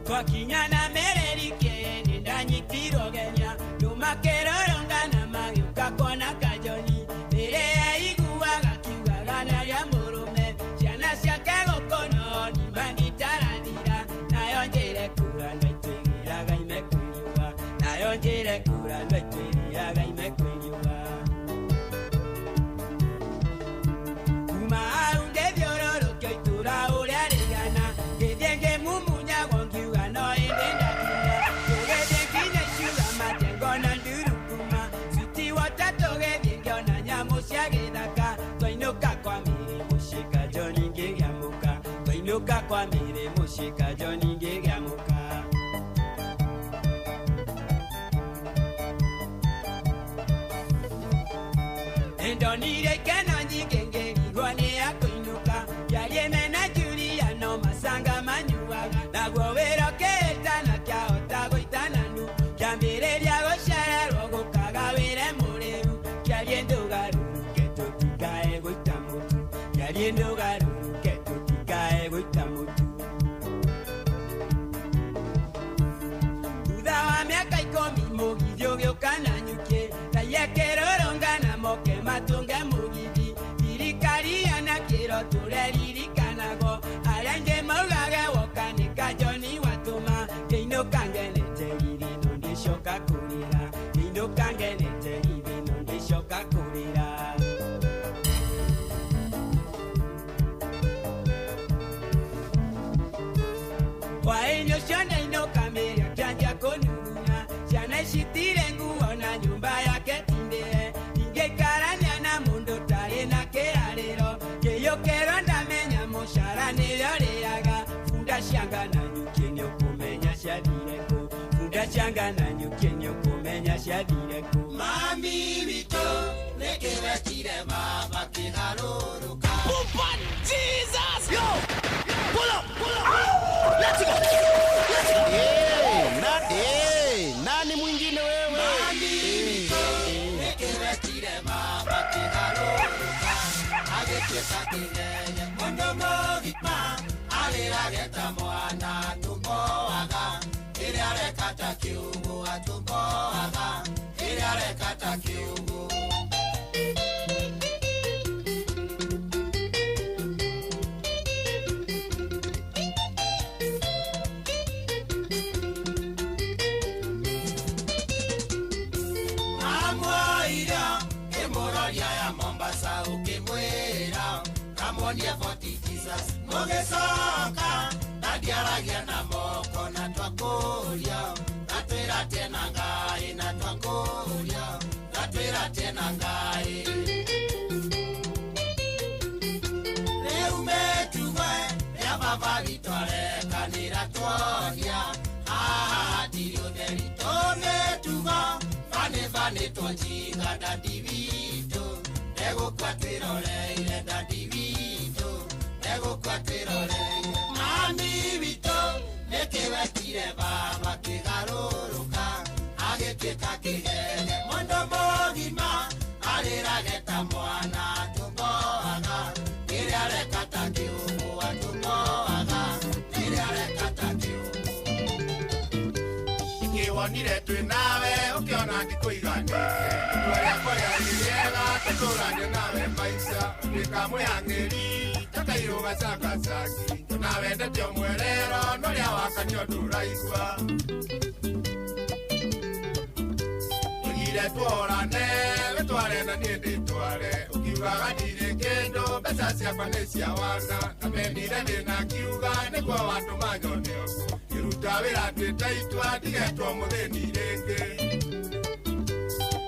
Kwa kinyana mererike nindanyitiro genya numakerorongana magiuka kona kajoni rĩrĩa iguaga kiugaga na rĩa mũrũme ciana ciake gũkũno nimangitarathira nayo njĩre kura ndaitwĩrĩraga ime kwĩriũa nayo njĩre kura ndaitwĩrĩraga ime kwĩriũa kuma hau ngĩthiũrũrũkio itũra ũrĩa rĩigana ngĩthiĩ ngĩmumunyagwo ngiuga no ĩndĩ ndakinya tũgĩthiĩ nginya iciuga matengo na ndurukuma switi wota tũgĩthiĩ ngĩona nyamũ cia gĩthaka twainũka kwa mĩrĩ mũciĩ kajoni ngĩgĩa mũka twainũka kwa mĩrĩ mũciĩ kajoni ngĩgĩa mũka. Ndonire ikeno nyingĩ ngĩrigwo nĩ ya kũinũka kĩarie mena Julia no macanga manyuaga naguo wĩra ũkĩĩtana kĩahota gũitana nu kĩambĩrĩria gũcererwo gũkaga wĩre mũrĩu kĩarie ndũgarũrũke tũtikae gũita mũtu kĩarie ndũgarũrũke tũtikae gũita mũtu. Thutha wa mĩaka 10 mũgithi ũgĩũka na nyuki raiya moke matunge mũgithi thirikari yana kĩro tũreririkanago arĩa aingĩ maugage woka nĩ kajoni watũma ngĩinũka ngenete githĩ no ndĩcoka kũrĩra ngĩinũka ngenete githĩ no ndĩcoka kũrĩra. Ũngĩcenga na nyuki nĩũkũmenya ciathire kũ. Mami witũ nĩkĩwekire baba kĩgarũrũka. Pumpan Jesus! Yo! Pull up! Pull up! Let's go! Let's go! Hey, na, hey, nani mwingine wewe? Mami witũ nĩkĩwekire baba kĩgarũrũka. Agĩtuĩka kĩnene mũndũ mũgima arĩrage ta mwana tũmboaga. Kĩrĩa areka ta kiugo atũmboaga. Kĩrĩa areka ta kiugo. Kamonia 40 Jesus mugicoka ndandiaragia na moko na twakuria ngatwĩra tena Ngai na twakuria ngatwĩra tena Ngai rĩu mĩtugo ya baba witũ arekanĩra tuonia haha hatirĩ ũtheri tũmĩtugo banibanĩtwo njinga dadi witũ egũkua twĩroreire dadi witũ egũkua twĩroreire mami witũ nĩkĩwekire baba kĩgarũrũka agĩtuĩka kĩgege mũndũ mũgima arĩrage ta mwana atũmboaga kĩrĩa areka ta kĩũgũ atũmboaga kĩrĩa areka ta kĩũgũ. Wonire twĩ nawe ũkĩona ndikũiganĩte itua rĩakwa rĩarĩ rĩega tũtũranie nawe maica ũtuĩka mwĩhang'ĩri ta kairũ gacangacaki tũnawendete o mwerero no rĩa wakanio ndũraigua ũgire tuorane wĩtware na niĩ ndĩtware ũkiugaga ndirĩ kĩndũ mbeca ciakwa nĩ cia wana na mendire ndĩna kiuga nĩguo watũma nyone ũguo ngĩruta wĩra ndĩta itua ndigetwo mũthĩni rĩngĩ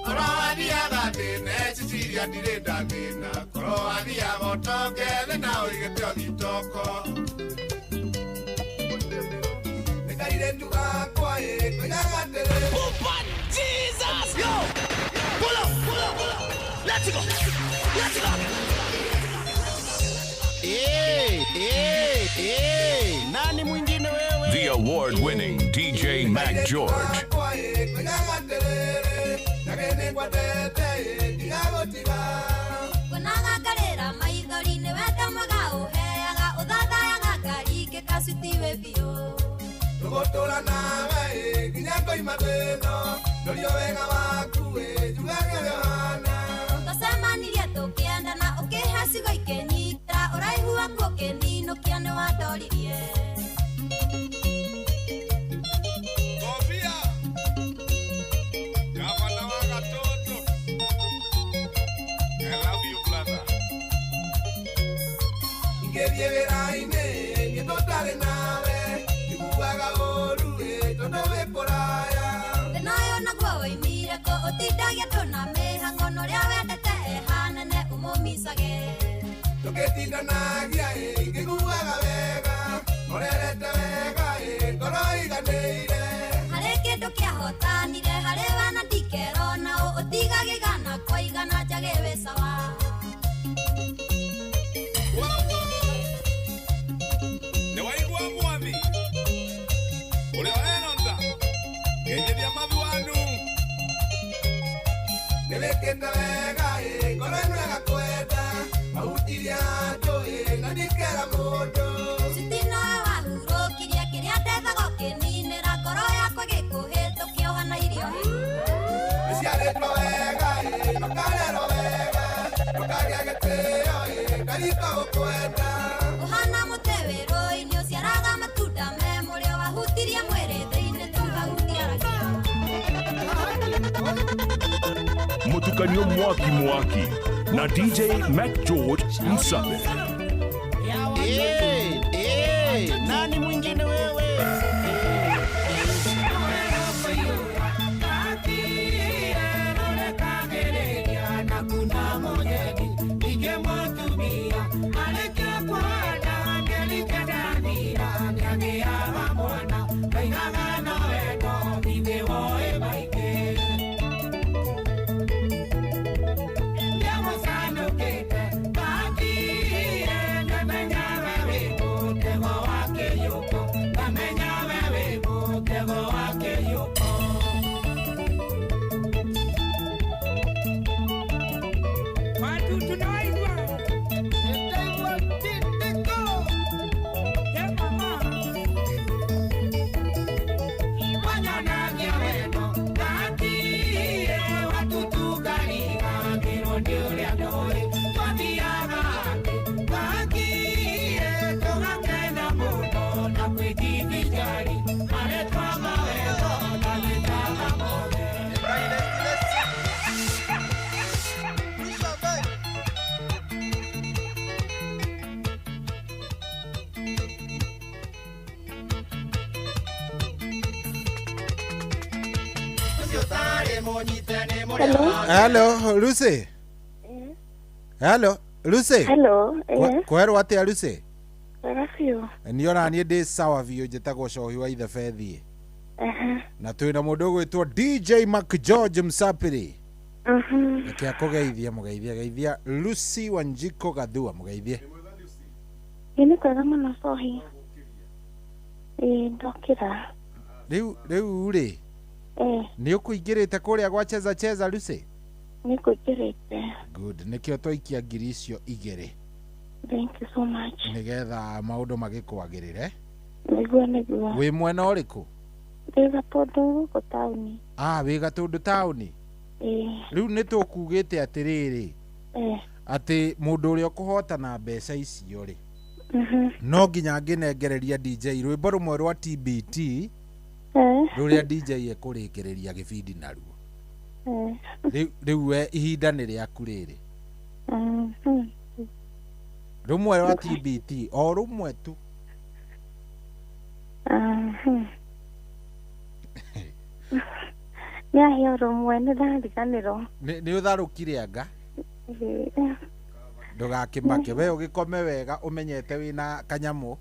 korwo wathiaga thĩna Cecilia ndirĩ ndathĩna korwo wathiaga ũtonge thĩna ũigĩte o thitoko nĩkairĩtu gakwa ĩ ngoigaga atĩrĩ Pumpan Jesus! Yo! Pull up! Pull up! Pull up! Let's go! Let's go! Hey, hey, hey, nani mwingine wewe? The award-winning DJ Mac George. Tũgũtũra nawe nginya ngoima thĩno ndorio wega waku njugage ũrĩa ũhana. Tũcemanirie tũkĩendana ũkĩhe cigo ikĩnyitĩra ũraihu waku ũkĩninũkia nĩwandoririe. Kobia gavana wa Gatoto I love you brother. Ingĩthiĩ wĩra-inĩ niĩ tũtarĩ nawe njiguaga ũru tondũ wĩ kũraya. Thĩna ũyũ naguo woimire kũ ũtindagia tũna mĩhang'o na ũrĩa wendete ehanene ũmũmicage. Tũgĩtindanagia ngĩiguaga wega ũrerete wega ngoro iganĩire. Harĩ kĩndũ kĩahotanire harĩ we na ndikero na ũ ũtigage igana kwa igana njage wĩ sawa. Nĩ waigua mwathi ũrĩa ũrenonda ngeithĩria mathi wanyu. Nĩ wĩkĩte wega ngoro ĩno ĩgakwenda mahutirie andũ na ndikera mũndũ. Citino wahurũkirie kĩrĩa ndethaga ũkĩninĩra ngoro yakwa gĩkũhĩtũkia ũhana irio hĩu. Nĩciarĩtwo wega makarerwo wega ũkagĩa gĩtĩo ngarika gũkwenda. Ũhana mũtĩ wĩ rũĩ-inĩ ũciaraga matunda me mũrĩo wahutirie mwĩrĩ thĩinĩ tu hau ndiaragia. Mutukanio Mwaki Mwaki na DJ Mac George Msabe. Hey, hey, nani mwingine wewe? Mwana, Hello, Lucy. Hello, Lucy. Hello, eh. Kwerwo atia Lucy? Wega biũ. Niĩ ona niĩ ndĩ sawa biũ, njĩtagwo Cohi wa Ithe Aha. na twĩna mũndũ ũgwĩtwo DJ Mac George Msapiri. Reke akũgeithie, mũgeithie, geithia Lucy Wanjiko Gathua, mũgeithie. Ĩ nĩ kwega mũno Cohi. Ĩ ndokĩra. Rĩu rĩ, nĩ ũkũingĩrĩte kũrĩa gwa Cheza Cheza, Lucy? Nĩ kũingĩrĩte. Good, nĩkĩo twaikia 2,000. Thank you so much. Nĩgetha maũndũ magĩkwagĩrĩre. Nĩguo nĩguo. Wĩ mwena ũrĩkũ? Ndĩ Gatũndũ gũkũ taũni. Ah, wĩ Gatũndũ taũni. Ĩ. Rĩu nĩ tũkugĩte atĩrĩrĩ, atĩ mũndũ ũrĩa ũkũhotana mbeca icio rĩ, no nginya ngĩnengereria DJ rwĩmbo rũmwe rwa TBT rũrĩa DJ ekũrĩkĩrĩria gĩbindi naruo. Rĩu we ihinda nĩ rĩaku rĩrĩ. Rũmwe rwa TBT, o rũmwe tu. Nĩ aheo rũmwe nĩ ndariganĩrwo. Nĩ ũtharũkire anga? Ndũgakĩmake, we ũgĩkome wega ũmenyete wĩna kanyamũ.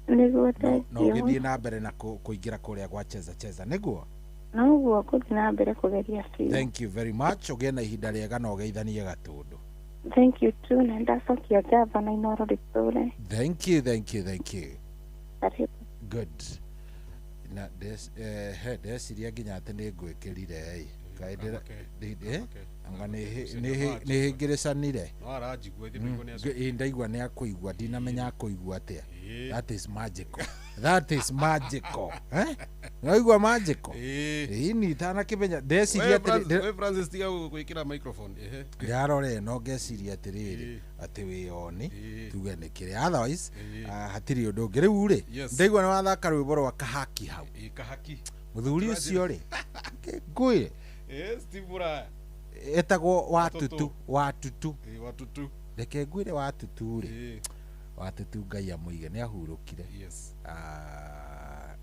Nĩguo, No thank you. ũgĩthiĩ na mbere na kũingĩra kũrĩa gwa Cheza Cheza, nĩguo? Noguo ngũthiĩ na mbere kũgeria biũ. Thank you very much, ũgĩe na ihinda rĩega na ũgeithanie Gatũndũ. Thank you too, na ndacokia ngatho na Inoro rĩtũre. Thank you, thank you, thank you. Karibu. Good. Na he ndeciria nginya atĩ nĩ ngwĩkĩrire ĩ. Kaĩ anga nĩ hĩngĩrĩcanire. No aranjigua ithe ndũigua nĩ acoka. Ĩ ndaigua nĩ akũigua, ndinamenya akũigua atĩa. That is magical. That is magical. Eh? Waigua magical? Ĩ ni itanakĩmenya ndeciria atĩrĩ. We Francis, tiga gwĩkĩra microphone. Ehe. Ndarora ĩno ngeciria atĩrĩrĩ, atĩ wĩ oni tuge nĩ kĩrĩa, otherwise hatirĩ ũndũ ũngĩ. Rĩu rĩ, ndaigua nĩ wathaka rwĩmbo rwa Kahaki hau. Ĩ Kahaki. Mũthuri ũcio rĩ, ngwĩre Steve Muraya. Etagwo Watutu, Watutu. Ĩ Watutu. Reke ngwĩre Watutu rĩ, Watutu Ngai amũige nĩ ahurũkire. Yes.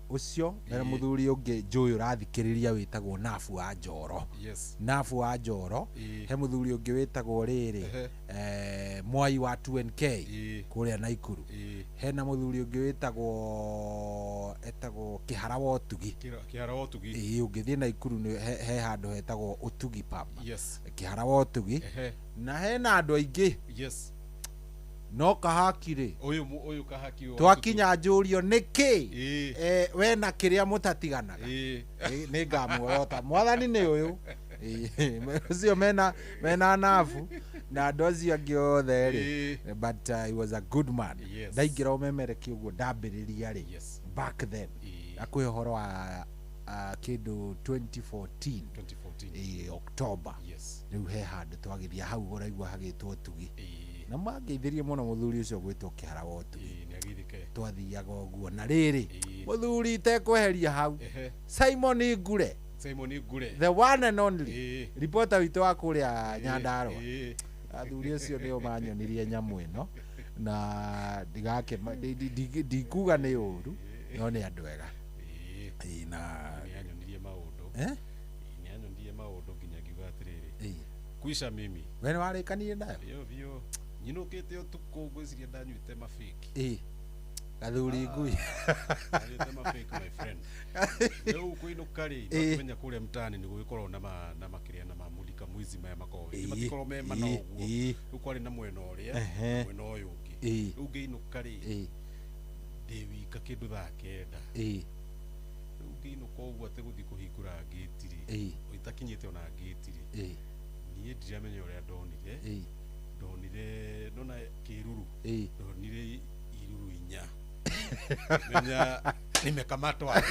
Ũcio na mũthuri ũngĩ njũĩ ũrathikĩrĩria wĩtagwo Nabu wa Njoro. Yes. Nabu wa Njoro. He mũthuri ũngĩ wĩtagwo rĩrĩ, Mwai wa 2NK kũrĩa Naikuru. Hena mũthuri ũngĩ wĩtagwo etagwo Kĩhara wa Ũtugi. Kĩhara wa Ũtugi. Ĩĩ, ũngĩthiĩ Naikuru nĩ he handũ hetagwo Ũtugi pub. Yes. Kĩhara wa Ũtugi. Na hena andũ aingĩ. Yes. No Kahaki rĩ, ũyũ Kahaki wa twakinya njũrio nĩkĩ we na kĩrĩa mũtatiganaga, nĩ ngamuorota mwathani nĩ ũyũ ũcio mena nabu na andũ acio angĩ othe rĩ, but he was a good man. Ndaingĩra ũmemereki ũguo ndambĩrĩria rĩ, back then akũhe ũhoro wa kĩndũ 2014 October. Rĩu he handũ twagĩthiĩ hau ũraigua hagĩtwo Ũtugi, na mangeithirie mũno mũthuri ũcio gwĩtwo Kĩhara wa Ũtugi. Twathiaga ũguo na rĩrĩ mũthuri itekweheria hau, Simon Ngure, Simon Ngure, the one and only reporter witũ wa kũrĩa Nyandarua. Athuri acio nĩo manyonirie nyamũ ĩno na ndikuga nĩ ũru, no nĩ andũ ega. Na nĩanyonirie maũndũ. Nĩanyonirie maũndũ nginya ngiuga atĩrĩrĩ, kwisha mimi. We nĩ warĩkanire nayo? Biũ biũ. Nyinũkĩte ũtukũ ngwĩciria ndanyuĩte mabĩki. Gathuri ngui. Ndanyuĩte mabĩki, my friend. Rĩu kũinũka rĩ, nĩwakĩmenya kũrĩa mtaani nĩ gũgĩkoragwo na makĩrĩa na mamulika mwizi maya makoragwo matikoragwo me mana ũguo. Rĩu kwarĩ na mwena ũrĩa na mwena ũyũ ũngĩ. Rĩu ngĩinũka rĩ, ndĩ wika kĩndũ thaa 9. Rĩu ngĩinũka ũguo atĩ gũthiĩ kũhingũra ngĩti rĩ, itakinyĩte ona ngĩti rĩ, niĩ ndiramenya ũrĩa ndonire. Ndonire ndona kĩruru, ndonire iruru 4. Menya nimekamatwa.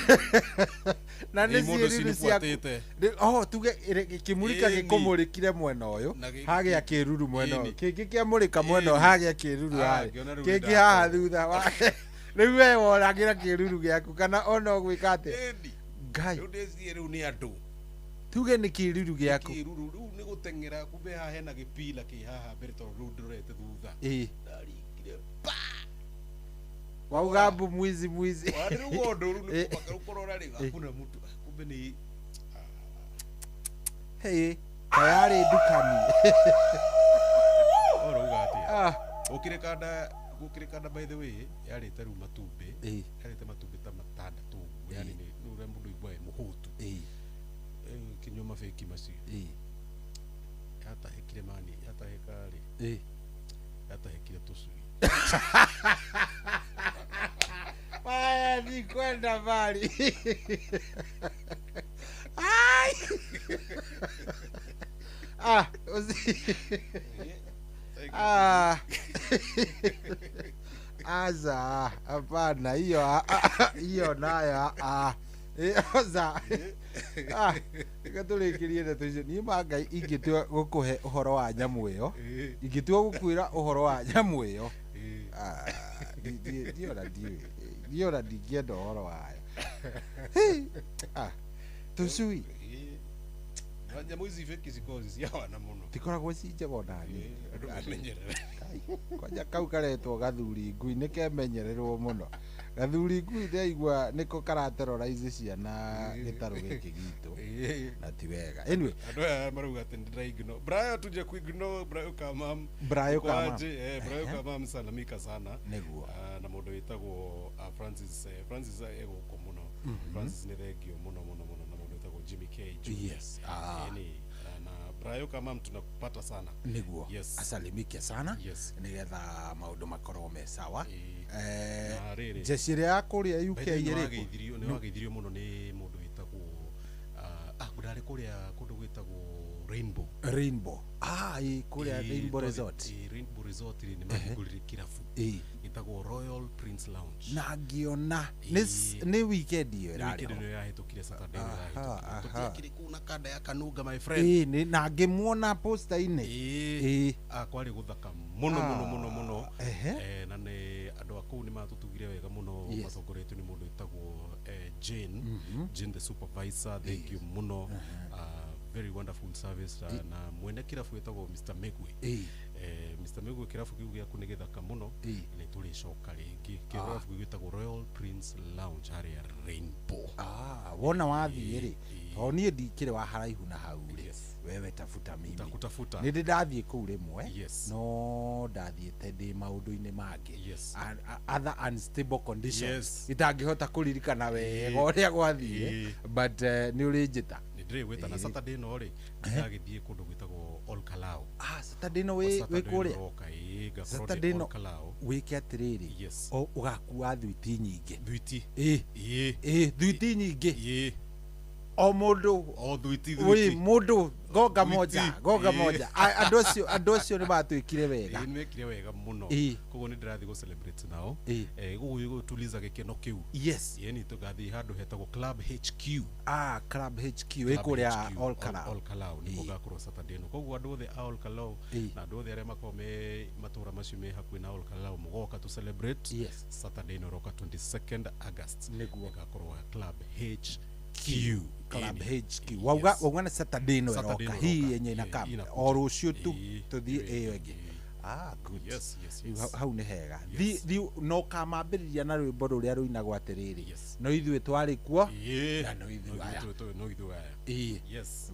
Na nĩ ciĩruru ciaku. Oh, tuge kĩmũrika gĩkũmũrĩkire mwena ũyũ, hagĩa kĩruru mwena ũyũ, kĩngĩ kĩamũrĩka mwena ũyũ, hagĩa kĩruru harĩa, kĩngĩ haha thutha wa. Rĩu we woragĩra kĩruru gĩaku kana ona ũgwĩka atĩa? Ngai. Rĩu ndĩcirie rĩu nĩ andũ. Tuge nĩ kĩruru gĩaku. Kĩruru rĩu nĩ gũteng'era kumbe haha hena gĩpila kĩ haha mbere tondũ rĩu ndorete thutha. Ndaringire pa. Wauga mbu mwizi mwizi. Rĩu ũndũ rĩu nĩ kũmaka rĩu kũrora rĩ, hakuna mtu. Kumbe nĩ Hey, tayari ndukani. Ũrauga atĩa? Ah. Gũkĩrĩ kanda, gũkĩrĩ kanda, by the way, yarĩte rĩu matumbĩ. Yarĩte matumbĩ ta matandatũ ũguo, yani nĩ ũrĩa mũndũ aiguaga e mũhũtu. Kĩnyua mabĩki macio. Yatahĩkire mani, yatahĩka rĩ. Yatahĩkire tũcui. Waya ni kwenda mbali. Ai. Ah, ah. Aza, hapana hiyo, hiyo nayo, ah. Oza. Ah, gatũrĩkĩrie ndeto icio. Niĩ ma Ngai ingĩtua gũkũhe ũhoro wa nyamũ ĩyo, ingĩtua gũkwĩra ũhoro wa nyamũ ĩyo, ah, ndiona ndiũĩ, ndiona ndingĩenda ũhoro wayo. Ah, tũcui. Na nyamũ ici fake cikoragwo ci cia wana mũno. Tikoragwo ci njega ona nini. Andũ memenyerere. Kwanja kau karetwo gathuri ngui nĩ kemenyererwo mũno. Gathuri ngui ndĩraigua nĩko karaterrorize ciana gĩtarũ gĩkĩ gitũ, na ti wega. Anyway, andũ aya marauga atĩ ndĩra ignore Brayo, tuje ku ignore Brayo Kamam. Brayo Uko Kamam. aje? Brayo Kamam salamika sana. Nĩguo. Ah, na mũndũ wĩtagwo Francis, Francis egũkũ mũno. Francis nĩ thengio mũno mũno mũno, na mũndũ wĩtagwo Jimmy K Jr. Yes. Ah. Yaani, na Brayo Kamam tunakupata sana. Nĩguo. Yes. Asalimike sana. Yes. Nĩgetha maũndũ makorwo me sawa. Na rĩrĩ. Jeshi ĩrĩa ya kũrĩa UK By the way, ĩrĩkũ? nĩwageithirio, nĩwageithirio mũno nĩ mũndũ wĩtagwo ndarĩ kũrĩa kũndũ gwĩtagwo Rainbow. Rainbow. Ah, ĩ kũrĩa Rainbow Resort. Rainbow Resort rĩ, nĩ mahingũrire kĩrabu Ĩ. gĩtagwo Royal Prince Lounge. Na ngĩona nĩ weekend ĩyo Nĩ ĩrarĩ weekend ho. ĩno yahĩtũkire, Saturday ĩno Aha, yahĩtũkire. aha. Tũtiakĩrĩ kũu na kanda ya Kanunga, my friend. Ĩ, na ngĩmuona poster-inĩ. Ĩ. Ah, kwarĩ gũthaka mũno mũno mũno mũno. Ehe. Na nĩ andũ a kũu nĩ matũtugire wega mũno, matongoretio nĩ mũndũ wĩtagwo Jane. Jane the supervisor, thank you mũno. Ah, very wonderful service, na mwene kĩrabu wĩtagwo Mr. Megwe. Mr. Megwe, kĩrabu kĩu gĩaku nĩ gĩthaka mũno, nĩ tũrĩcoka rĩngĩ. Kĩrabu kĩu gĩtagwo Royal Prince Lounge harĩa Rainbow. Ah, wona wathiĩ rĩ, tondũ niĩ ndikĩrĩ wa haraihu na hau rĩ, wewe tafuta mimi. Takutafuta. Nĩ ndĩ ndathiĩ kũu rĩmwe, Yes. no ndathiĩte ndĩ maũndũ-inĩ mangĩ. Yes. Other unstable conditions. Yes. Itangĩhota kũririkana wega ũrĩa gwathiĩ, but nĩ ũrĩnjĩta. Nĩ ndĩrĩgwĩta na Saturday ĩno rĩ, ndagĩthiĩ kũndũ gwĩtagwo Ol Kalou. Ah, Saturday ĩno wĩ kũrĩa? Roka, ĩ, ngakorwo ndĩ Saturday ĩno Ol Kalou. wĩke atĩrĩrĩ, Yes. ũgakua thwiti nyingĩ. Thwiti. Ĩ. Ĩ. Ĩ, thwiti nyingĩ. Ĩ. O mũndũ O thwiti, wĩ thwiti. mũndũ gonga Thwiti. moja, gonga Ĩ. moja. Andũ acio nĩ matwĩkire wega. Ĩ, nĩmekire wega mũno. Ĩ. Koguo nĩ ndĩrathiĩ gũ celebrate nao. Ĩ. Gũgũthiĩ gũtuliza gĩkeno kĩu. Yes. Ĩni tũgathiĩ handũ hetagwo Club HQ. Ah, Club HQ ĩ Club kũrĩa HQ, Ol Kalou. Ol Kalou nĩkuo ngakorwo Saturday ĩno. Koguo andũ othe a Ol Kalou Ĩ. na andũ othe arĩa makoragwo me matũra macio me hakuhĩ na Ol Kalou, mũgoka tũ celebrate. Yes. Saturday ĩno ĩroka, 22nd August. Nĩguo. Ĩgakorwo Club HQ. Club Ĩni. HQ. Wauga nĩ Saturday ĩno Saturday ĩroka ĩno hii ĩroka. yenye inakam inakuja. o rũciũ tu Ĩ, tũthiĩ ĩ, ĩyo ĩngĩ. Ah, good. Yes, yes, Rĩu yes. hau nĩ hega. Yes. Thi no ũkamambĩrĩria na rwĩmbo rũrĩa rũinagwo atĩrĩrĩ, Yes. no ithuĩ twarĩ kuo Ĩ. na no ithuĩ No aya. no ithuĩ aya. Ĩ. Yes.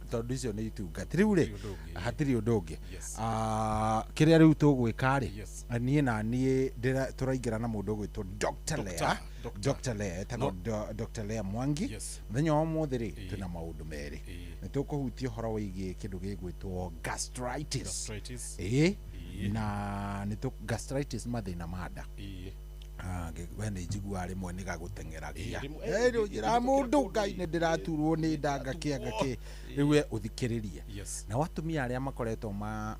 Tondũ icio nĩ itungati rĩu rĩ, Hatirĩ ũndũ ũngĩ. hatirĩ ũndũ ũngĩ. Yes. Ah, kĩrĩa rĩu tũgwĩka rĩ, Yes. niĩ na niĩ tũraingĩra na mũndũ ũgwĩtwo Dr. Lea. Dr. Dr. Lea etagwo No. Dr. Lea Mwangi. Yes. Mũthenya wa ũmũthĩ rĩ, Ĩ. twĩna maũndũ merĩ. Ĩ. Nĩ tũkũhutia ũhoro wĩgiĩ kĩndũ gĩgwĩtwo gastritis. Gastritis. Ĩ. Ĩ. Na nĩ gastritis, mathĩna ma nda. Ĩ. Ah, we nĩ njiguaga rĩmwe nĩ gagũteng'eragia. Ĩ, rĩmwe- Rĩu njĩra mũndũ, Ngai, nĩ ndĩraturwo nĩ nda, ngakĩ ngakĩ. Rĩu we ũthikĩrĩrie. Yes. Nao atumia arĩa makoretwo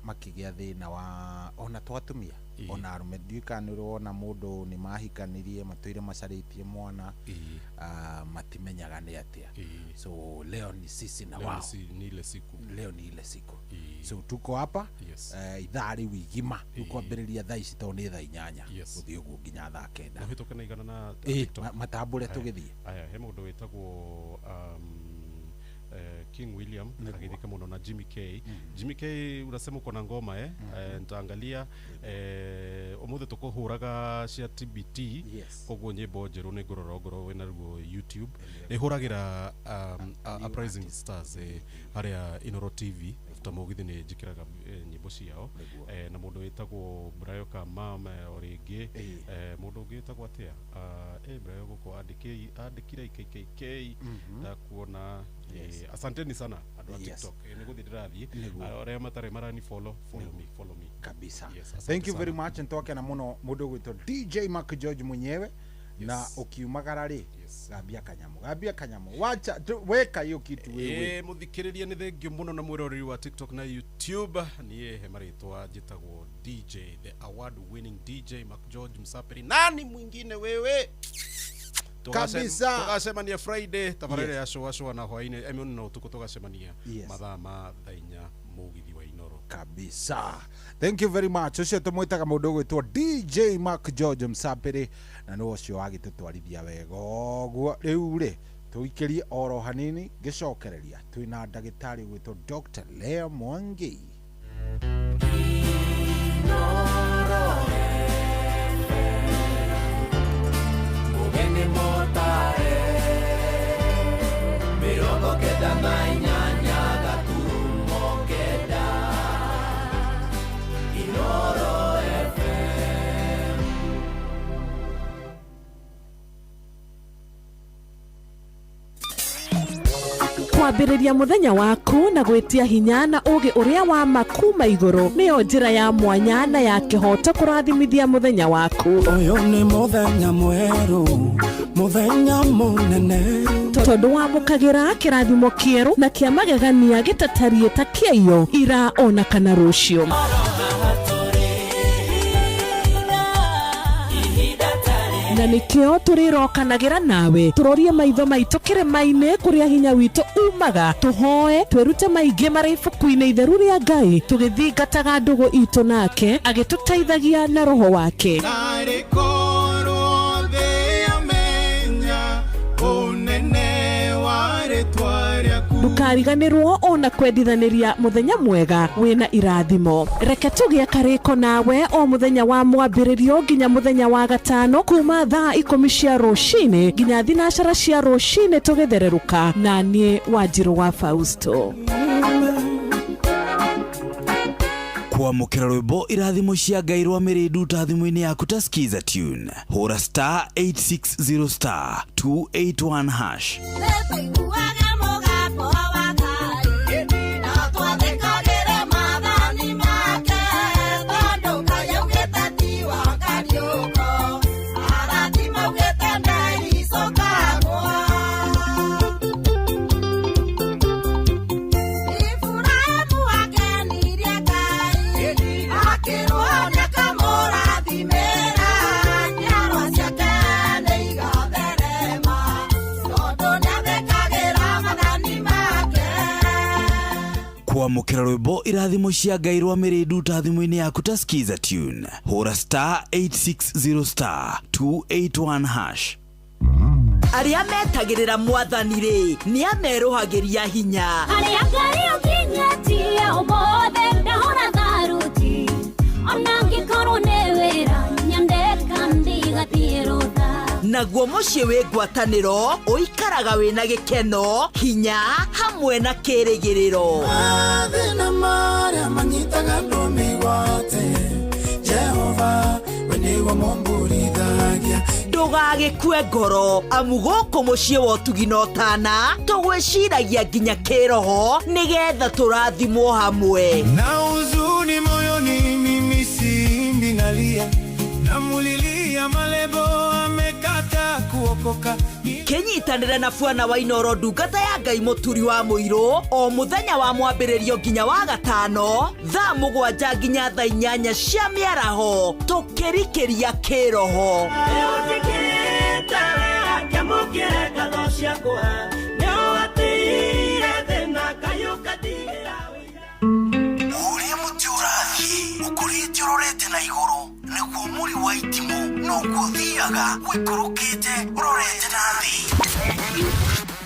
makĩgĩa thĩna wa, ona to atumia, Ĩ. ona arũme, ndiũĩ kana nĩ ũrona mũndũ nĩ mahikanirie, matũire macarĩtie mwana, Ĩ. ah, matimenyaga nĩ atĩa. Ĩ. So leo ni sisi na Leo ni wao. ni ile siku. Leo ni ile siku. Ĩ. So tuko hapa Yes. ithaa rĩu igima, rĩu Ĩ. kwambĩrĩria thaa ici tondũ nĩ thaa 8 Yes. gũthiĩ ũguo nginya thaa 9. No hĩtũke na igana na Ĩ, TikTok. matambũre Aya. tũgĩthiĩ. Aya, he mũndũ wĩtagwo King William Nĩguo. agithike muno na Jimmy K. Jimmy K unasema uko na ngoma eh? Nitaangalia umuthi tukuhuraga cia TBT. Yes. Koguo nyimbo njeru nĩ ngũrora ongorwo wĩna ruo YouTube nĩ hũragĩra Uprising Stars harĩa Inoro TV ta mũgithi nĩ njĩkĩraga nyĩmbo ciao na mũndũ wĩtagwo Brayo Kamam o rĩngĩ mũndũ ũngĩ wĩtagwo atĩa? Brayo gũkũ andĩkire IKKK. Ndakuona. Asanteni sana andũ a TikTok. Nĩ gũthiĩ ndĩrathiĩ. Nĩguo. Arĩa matarĩ marani follow, follow me, follow me. Kabisa. Yes, asante Thank you very sana. much. Ntwakena muno mundu gwitwo DJ Mark George mwenyewe na ukiumagara ri, gambia kanyamu, gambia kanyamu, wacha weka hiyo kitu wewe. Ĩ mũthikĩrĩria, nĩ thengio mũno na mwĩroreri wa TikTok na YouTube. Niĩ he marĩtwa njĩtagwo DJ, the award winning DJ Mac George Msapiri, nani mwingine wewe. Kabisa. Tũgacemania Friday tabarĩra Yes. ya cũa cũa na hwainĩ emioni na ũtukũ tũgacemania Yes. mathaa ma thaa 4 mũgithi wa Inoro. Kabisa, thank you very much. Ucio tumwitaga mundu gwitwo DJ Mark George Msapiri na nĩ ũcio wagĩtũtwarithia wega ũguo. Rĩu rĩ tũikĩrie oro hanini ngĩcokereria twĩna ndagĩtarĩ gwĩtwo Dr. Lea Mwangi. Mugeni motare 98 gaturumo 9 Inoro FM. Kwambĩrĩria mũthenya waku na gwĩtia hinya na ũgĩ ũrĩa wa ma kuma igũrũ nĩyo njĩra ya mwanya na ya kĩhoto kũrathimithia mũthenya waku. Ũyũ nĩ mũthenya mwerũ, mũthenya mũnene. Tondũ wamũkagĩra kĩrathimo kĩerũ na kĩa magegania gĩtatariĩ ta kĩaiyo ira ona kana rũciũ. Na nĩkĩo tũrĩrokanagĩra nawe tũrorie maitho maitũ kĩrĩma-inĩ kũrĩa hinya witũ umaga, tũhoe twĩrute maingĩ marĩ ibuku-inĩ itheru rĩa Ngai tũgĩthingataga ndũgũ itũ nake agĩtũteithagia na roho wake. Narĩ korwo thĩ yamenya ũnene wa rĩtwa rĩaku. Ndũkariganĩrwo ona kwendithanĩria mũthenya mwega wĩna irathimo. Reke tũgĩe karĩko nawe o mũthenya wa mwambĩrĩrio nginya mũthenya wa gatano kuma thaa 10 cia rũcinĩ nginya 12 cia rũcinĩ tũgĩthererũka na niĩ Wanjirũ wa Fausto. Kwamũkĩra rwĩmbo irathimo cia Ngai rwa mĩrĩndu ta thimũ-inĩ yaku ta Skiza tune, hũra star 860 star 281 hash. Tũiguaga mũgambo wa Ngai na twathĩkagĩre maathani make tondũ Ngai augĩte ti wa kariũko arathi maugĩte ndeicũkagwo. Iburahĩmu akenirie Ngai akĩrwo nĩakamũrathimĩra njiarwa ciake nĩigatherema tondũ nĩathĩkagĩra maathani make. Kwamũkĩra rwĩmbo irathimo cia Ngai rwa mĩrĩndu ta thimũ-inĩ yaku ta Skiza tune, hũra star 860 star 281 hash. Arĩa metagĩrĩra mwathani rĩ nĩ amerũhagĩria hinya. Harĩa Ngai ũkinyĩtie ũmũthĩ ndahũra tharuti ona ngĩkorwo nĩ wĩra nyandĩka ndigathiĩ rũtha. Naguo mũciĩ wĩ ngwatanĩro ũikaraga wĩna gĩkeno hinya hamwe na kĩrĩgĩrĩro. Mathĩna marĩa manyitaga andũ mĩgwate, Jehova we nĩwe mũmburithagia. Ndũgagĩkue ngoro amu gũkũ mũciĩ wa ũtugi na ũtana tũgwĩciragia nginya kĩroho nĩgetha tũrathimwo hamwe. Na huzuni moyoni mimi simbi nalia, namulilia malebo amekata kuokoka. Kĩnyitanĩre na bwana wa Inoro ndungata ya Ngai mũturi wa mũirũ o mũthenya wa mwambĩrĩrio nginya wa gatano thaa 7 nginya thaa 8 cia mĩaraho tũkĩrikĩria kĩroho. Nĩũnjĩkĩte wega ngĩamũkĩre ngatho ciakwa nĩũhatĩire thĩna Ngai ũkandigĩra. Ũrĩa mũtĩ ũrathiĩ ũkũrĩte ũrorete na igũrũ nĩguo mũri wa itimũ noguo ũthiaga ũikũrũkĩte ũrorete na thĩ.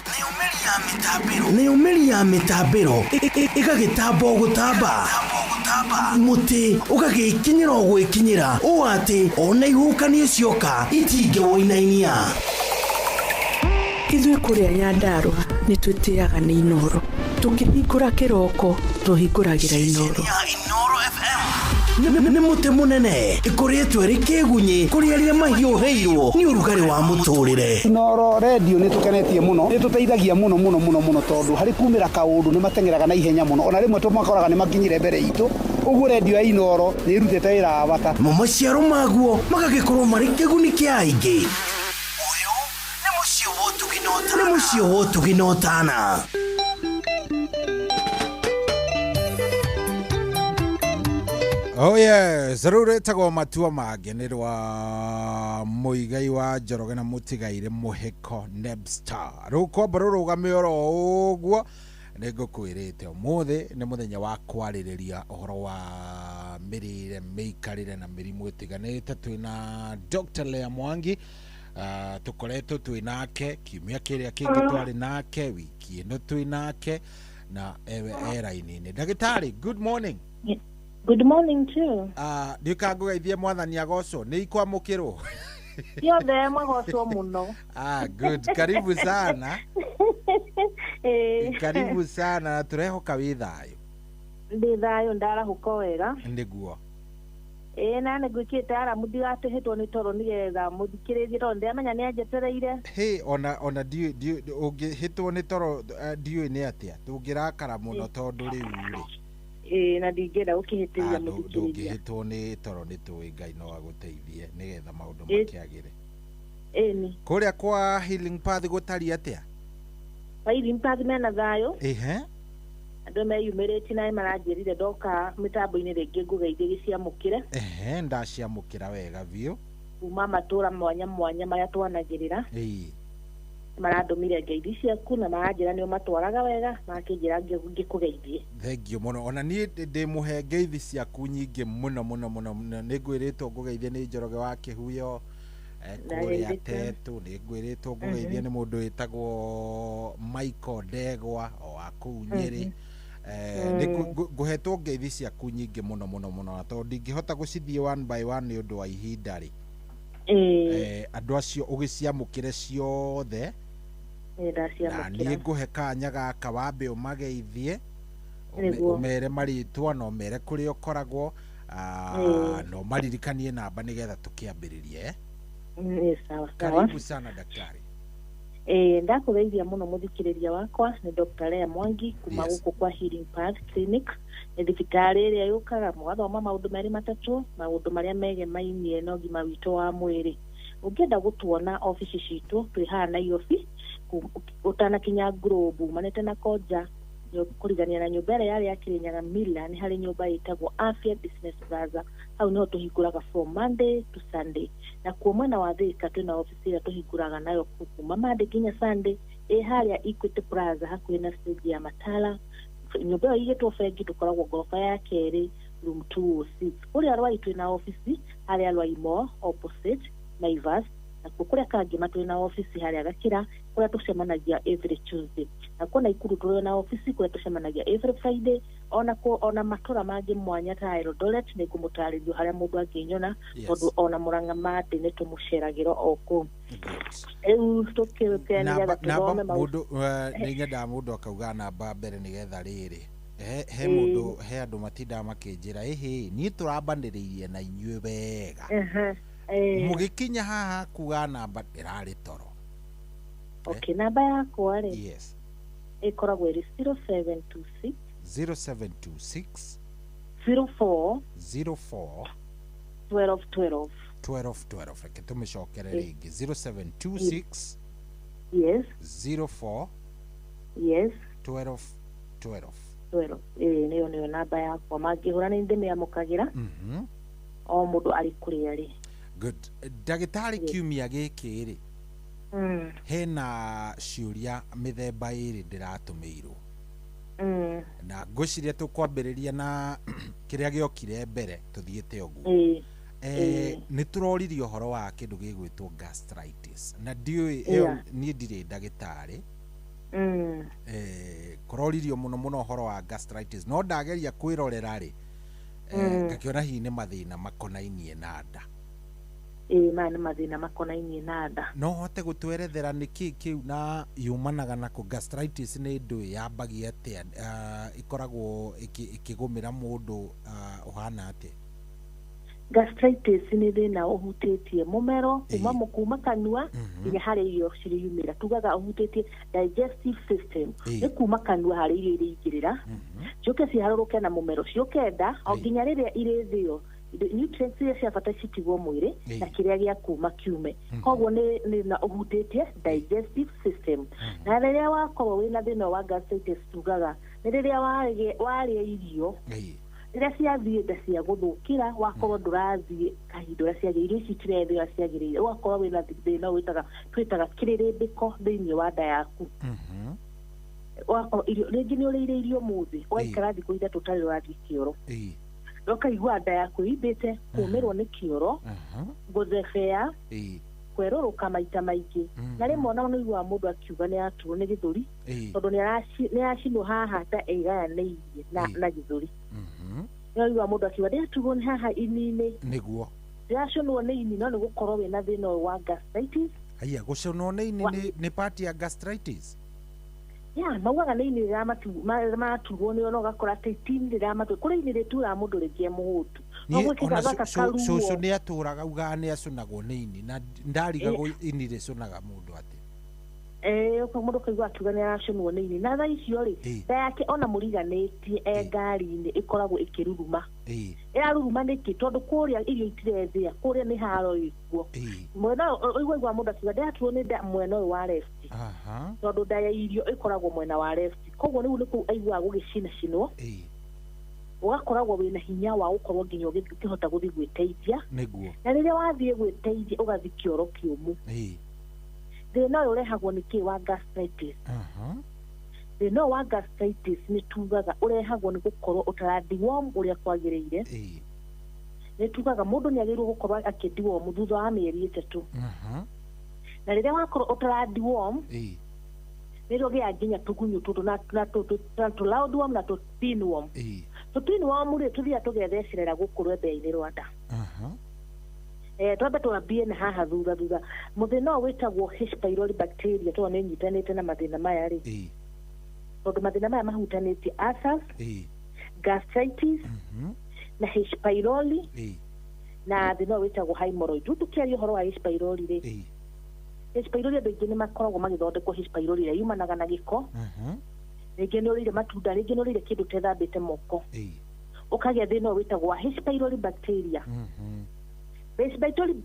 Nayo mĩri Nayo mĩri ya mĩtambĩro ĩgagĩtamba o gũtamba, mũtĩ ũgagĩkinyĩra o gwĩkinyĩra ũũ atĩ ona ihuhũkanio cioka itingĩwũinainia. Ithuĩ kũrĩa Nyandarũa nĩ twĩtĩaga nĩ Inoro. Tũkĩhingũra kĩroko tũhingũragĩra Inoro. Nĩ mũtĩ mũnene ĩkoretwo ĩrĩ kĩgunyĩ kũrĩ arĩa mahiũhĩirwo nĩ ũrugarĩ wa mũtũrĩre. Inoro redio nĩ tũkenetie mũno, nĩ tũteithagia mũno mũno mũno mũno, tondũ harĩ kumĩra kaũndũ nĩ mateng'eraga na ihenya mũno, ona rĩmwe tũmakoraga nĩ makinyire mbere itũ. Ũguo redio ya Inoro nĩ ĩrutĩte wĩra wa bata. Mo maciaro maguo magagĩkorwo marĩ kĩguni kĩa aingĩ. Ũyũ nĩ mũciĩ wa ũtugi na ũtana. Oh yes, rĩu rĩtagwo matua mangĩ nĩ rwa Mũigai wa Njoroge na Mũtigairĩ Mũhĩko Nebstar. Rĩu kwamba rũrũgame oro ũguo, nĩ ngũkwĩrĩte ũmũthĩ nĩ mũthenya wa kwarĩrĩria ũhoro wa mĩrĩre, mĩikarĩre na mĩrimũ ĩtiganĩte. Twĩna Dr. Lea Mwangi, tũkoretwo twĩ nake kiumia kĩrĩa kĩngĩ, twarĩ nake wiki ĩno, twĩ nake na ewe e raini-inĩ. Ndagĩtarĩ, good morning. Good morning too. Ndiũka ngũgeithie, mwathani agocwo, nĩ ikwamũkĩrwo. Ciothe mwagocwo mũno. Ah, good, karibu sana. Karibu sana na tũrehoka wĩ thayũ. Ndĩ thayũ, ndarahũka wega. Nĩguo. Ĩĩ, na nĩ ngwĩkĩte aramu ndigatĩhĩtwo nĩ toro nĩgetha mũthikĩrĩrie, tondũ ndĩramenya nĩ anjetereire. Hĩ, ona ndiũĩ ũngĩhĩtwo nĩ toro, ndiũĩ nĩ atĩa tũngĩrakara mũno, tondũ rĩu rĩ Ĩĩ, na ndingĩenda gũkĩhĩtĩria mũthikĩrĩria. Ndũngĩhĩtwo nĩ toro, nĩ tũĩ Ngai no agũteithie nĩgetha maũndũ makĩagĩre. Ĩni. Kũrĩa kwa Healing Path gũtariĩ atĩa? Healing Path mena thayũ. Andũ meyumĩrĩtie na nĩ maranjĩrire ndoka mĩtambo-inĩ rĩngĩ ngũgeithie gĩciamũkĩre. Ehe, ndaciamũkĩra wega biũ. Kuma matũra mwanya mwanya marĩa twanagĩrĩra. Marandũmire ngeithi ciaku na maranjĩra nĩ ũmatwaraga wega, makĩnjĩra ngĩkũgeithie. Thengiũ mũno, ona niĩ ndĩ mũhe ngeithi ciaku nyingĩ mũno mũno mũno mũno. Nĩ ngwĩrĩtwo ngũgeithie nĩ Njoroge wa Kĩhuyo, kũrĩa Ndageithĩka. Tetũ. Nĩ ngwĩrĩtwo ngũgeithie nĩ mũndũ wĩtagwo Michael Ndegwa o wa kũu Nyĩrĩ. Nĩ ngũhetwo ngeithi ciaku nyingĩ mũno mũno mũno, na tondũ ndingĩhota gũcithiĩ one by one nĩ ũndũ wa ihinda rĩ, andũ acio ũgĩciamũkĩre ciothe. Nĩ Na ndaciamũkĩra. niĩ ngũhe kanya gaka wambe ũmageithie, ũmere marĩtwa na ũmere kũrĩa ũkoragwo, na ũmaririkanie namba nĩgetha tũkĩambĩrĩrie, eh? Nĩ sawa sawa. Karibu sana, daktari. Ĩĩ, ndakũgeithia mũno mũthikĩrĩria wakwa, nĩ Dr. Lea Mwangi kuma gũkũ kwa Healing Path Clinic. Nĩ thibitarĩ ĩrĩa yũkaga mũgathoma maũndũ merĩ matatũ, maũndũ marĩa megemainie na ũgima witũ wa mwĩrĩ. Ũngĩenda gũtuona obici citũ, twĩ haha Nairobi, ũtanakinya Globe umanĩte na Konja, kũrigania na nyũmba ĩrĩa yarĩ ya Kirinyaga Miller, nĩ harĩ nyũmba ĩtagwo Afya Business Plaza. Hau nĩho tũhingũraga from Monday to Sunday. Nakuo mwena wa Thika twĩna obici ĩrĩa tũhingũraga nayo kuma Monday nginya Sunday, ĩ harĩa Equity Plaza hakuhĩ na stage ya Matala, nyũmba ĩyo igĩtwo bengi, tũkoragwo ngoroba ya kerĩ, room 206. Kũrĩa Rwai twĩna obici harĩa Rwai Mall opposite Naivas. Nakuo kũrĩa Kangema twĩna obici harĩa Gakĩra, kũrĩa tũcemanagia every Tuesday. Nakuo Naikuru tũrĩ na obici kũrĩa tũcemanagia every Friday. Ona kũ ona matũra mangĩ mwanya ta Eldoret nĩ ngũmũtarĩrio harĩa mũndũ angĩnyona, tondũ ona Mũrang'a Mande nĩ tũmũceragĩra o kũu. Rĩu tũkĩũke namba nĩgetha namba tũthome maũndũ. Mũndũ, nĩ nyendaga mũndũ akauga namba mbere nĩgetha rĩrĩ he mũndũ, he andũ matindaga makĩnjĩra, ĩhĩ, niĩ tũrambanĩrĩirie na inyuĩ wega, mũgĩkinya haha kuga namba ĩrarĩ toro. Okay, namba yakwa rĩ, ĩkoragwo ĩrĩ 0726 0726 04 04 12 12. 12 12. Reke tũmĩcokere rĩngĩ, 0726 04 12 12. 12, ĩĩ, nĩyo namba yakwa, mangĩhũra nĩ ndĩmĩamũkagĩra, o mũndũ arĩ kũrĩa arĩ. Good. Ndagĩtarĩ, kiumia gĩkĩ rĩ, hena ciũria mĩthemba ĩrĩ ndĩratũmĩirwo, na ngwĩciria tũkwambĩrĩria na kĩrĩa gĩokire mbere, tũthiĩte ũguo. Nĩ tũroririe ũhoro wa kĩndũ gĩgwĩtwo gastritis, na ndiũĩ ĩyo, niĩ ndirĩ ndagĩtarĩ. Kũroririo mũno mũno ũhoro wa gastritis no ndageria kwĩrorera rĩ, ngakĩona hihi nĩ mathĩna makonainie na nda. Ĩĩ, maya nĩ mathĩna makonainie na nda. No hote gũtwerethera nĩkĩ kĩu na yumanaga nako? Gastritis nĩ ndũ yambagia atĩa, ĩkoragwo ĩkĩgũmĩra mũndũ ũhana atĩa? Gastritis nĩ thĩna ũhutĩtie mũmero kuma kuma kanua nginya harĩa irio cirĩyumĩra. Tugaga ũhutĩtie digestive system. Nĩ kuma kanua harĩa irio irĩingĩrĩra, ciũke ciharũrũke na mũmero, ciũke nda o nginya rĩrĩa irĩthĩo, nutrients iria cia bata citigwo mwĩrĩ na kĩrĩa gĩa kuma kiume. Koguo nĩ thĩna ũhutĩtie digestive system, na rĩrĩa wakorwo wĩna thĩna wa gastritis, tugaga nĩ rĩrĩa warĩa irio, rĩrĩa ciathiĩ nda cia gũthũkĩra, wakorwo ndũrathiĩ kahinda ũrĩa ciagĩrĩire, irio ici itirethĩo ũrĩa ciagĩrĩire, ũgakorwo wĩna thĩna wĩtaga twĩtaga kĩrĩrĩmbĩko thĩinĩ wa nda yaku. Ũgakorwo irio rĩngĩ nĩ ũrĩire irio mũthĩ, ũgaikara thikũ 3 ũtarĩ ũrathiĩ kĩoro, ũkaigua nda yaku ĩimbĩte, kũmĩrwo nĩ kĩoro, gũthebea, kwerũrũka maita maingĩ, na rĩmwe ona nĩ ũiguaga mũndũ akiuga nĩ aturwo nĩ gĩthũri, tondũ nĩ aracinwo haha ta ĩgayanĩirie na gĩthũri. Nĩ ũiguaga mũndũ akiuga ndĩraturwo nĩ haha ini-inĩ. Nĩguo. Ndĩracinwo nĩ ini, no nĩ gũkorwo wĩna thĩna ũyũ wa gastritis. Haiya, gũcũnwo nĩ ini nĩ part ya gastritis? Ya, maugaga nĩ ini rĩrĩa maturwo nĩo, no ũgakora atĩ ti ini rĩramaturwo, kũrĩ ini rĩturaga mũndũ rĩngĩ e mũhũtu. No Niĩ gwĩkĩka ona gaka karuo. Cũcũ nĩ atũraga augaga nĩ acũnagwo nĩ ini, na ndarigagwo ini rĩcũnaga mũndũ atĩa. Mũndũ kaigua akiuga nĩ aracũnwo nĩ ini, na thaa icio rĩ, nda yake ona mũriganĩtie e ngari-inĩ ĩkoragwo ĩkĩruruma. Ĩraruruma nĩkĩ? Tondũ kũrĩa irio itirethĩa, kũrĩa nĩ haro ĩkuo. Mwena ũyũ ũiguaga mũndũ akiuga ndĩraturwo nĩ nda mwena ũyũ wa left, tondũ nda ya irio ĩkoragwo mwena wa left, koguo rĩu nĩ kũu aiguaga gũgĩcinacinwo. Ũgakoragwo wĩna hinya wa gũkorwo nginya ũkĩhota gũthiĩ gwĩteithia. Nĩguo. Na rĩrĩa wathiĩ gwĩteithia ũgathiĩ kĩoro kĩũmũ. Thĩna ũyũ ũrehagwo nĩ kĩ wa gastritis? Thĩna ũyũ wa gastritis nĩ tugaga ũrehagwo nĩ gũkorwo ũtara deworm ũrĩa kwagĩrĩire. Nĩ tugaga mũndũ nĩ agĩrĩirwo gũkorwo akĩ deworm thutha wa mĩeri 3. Na rĩrĩa wakorwo ũtara deworm, nĩrĩo ũgĩaga nginya tũgunyũ tũtũ na tũ roundworm na tũ pinworm. Tũ pinworm rĩ, tũthiaga tũgethecerera gũkũ rwembe-inĩ rwa nda. Twambe twambie na haha thutha thutha. Mũthĩna ũyũ wĩtagwo H pylori bacteria, tondũ nĩ ĩnyitanĩte na mathĩna maya rĩ, tondũ mathĩna maya mahutanĩtie ulcers, gastritis na H pylori na thĩna ũyũ wĩtagwo hemorrhoid. Rĩu tũkĩaria ũhoro wa H pylori rĩ, H pylori andũ aingĩ nĩ makoragwo magĩthondekwo H pylori ĩrĩa yumanaga na gĩko. Rĩngĩ nĩ ũrĩire matunda, rĩngĩ nĩ ũrĩire kĩndũ ũtethambĩte moko, ũkagĩa thĩna ũyũ wĩtagwo wa H pylori bacteria. H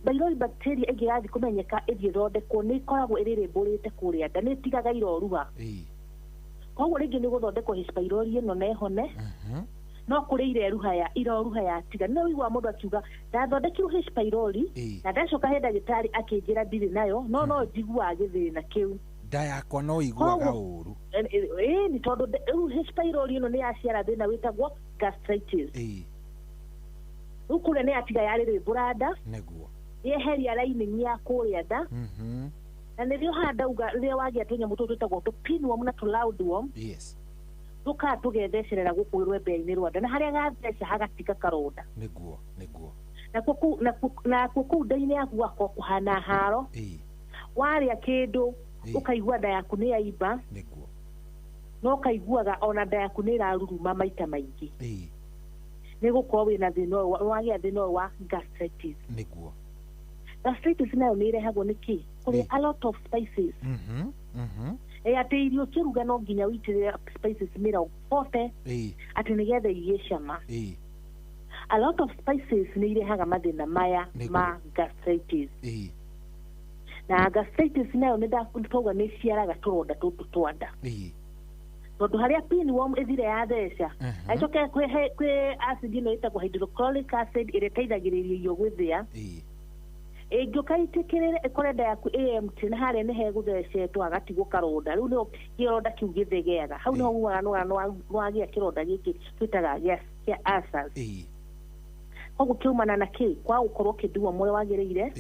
pylori bacteria ĩngĩgathiĩ kũmenyeka ĩthiĩ ĩthondekwo, nĩ ĩkoragwo ĩrĩrĩmbũrĩte kũrĩa nda, nĩ ĩtigaga iroruha. Koguo rĩngĩ nĩ gũthondekwo H pylori ĩno na ĩhone, no kũrĩ ireruha ya iroruha yatiga. Nĩ ũiguaga mũndũ akiuga ndathondekirwo H pylori na ndacoka he ndagĩtarĩ akĩnjĩra ndirĩ nayo, no no njiguaga gĩthĩna kĩu. Nda yakwa no iguaga ũru. Ĩĩ, nĩ tondũ rĩu H pylori ĩno nĩ yaciara thĩna wĩtagwo gastritis. Rĩu kũrĩa nĩ yatiga yarĩrĩmbũra nda. Nĩguo. Yeheria lining ya kũrĩa nda. Na nĩrĩo haha ndauga rĩrĩa wagĩa tũnyamũ tũtũ twĩtagwo tũ pinworm na tũ roundworm, tũkaga tũgethecerera gũkũ rwembe-inĩ rwa nda, na harĩa gatheca hagatiga karonda. Nĩguo, nĩguo. Nakuo kũu nda-inĩ yaku gũgakorwo kũhana haro. Warĩa kĩndũ ũkaigua nda yaku nĩ yaimba. Nĩguo. No ũkaiguaga ona nda yaku nĩ ĩraruruma maita maingĩ. Nĩ gũkorwo wĩna thĩna ũyũ, wagĩa thĩna ũyũ wa gastritis. Nĩguo. Gastritis nayo nĩ ĩrehagwo nĩ kĩ? Kũrĩa a lot of spices. Atĩ irio ũkĩruga no nginya ũitĩrĩre spices mĩrongo 40, atĩ nĩgetha igĩe cama. A lot of spices nĩ irehaga mathĩna maya ma gastritis. Na gastritis nayo nĩ twauga nĩ ĩciaraga tũronda tũtũ twa nda. Tondũ harĩa pinworm ĩthire yatheca, acoke kwĩ acid ĩno ĩtagwo hydrochloric acid ĩrĩa ĩteithagĩrĩria irio gwĩthĩa. Ĩngĩũka ĩtĩkĩrĩre ĩkore nda yaku ĩ empty, na harĩa nĩ hegũthecetwo hagatigwo karonda, rĩu nĩho kĩronda kĩu gĩthegeaga. Hau nĩho ugaga nĩwagĩa kĩronda gĩkĩ twĩtaga gĩa ulcers. Koguo kĩumana na kĩ? Kwaga gũkorwo ũkĩnduo mũrĩa wagĩrĩire,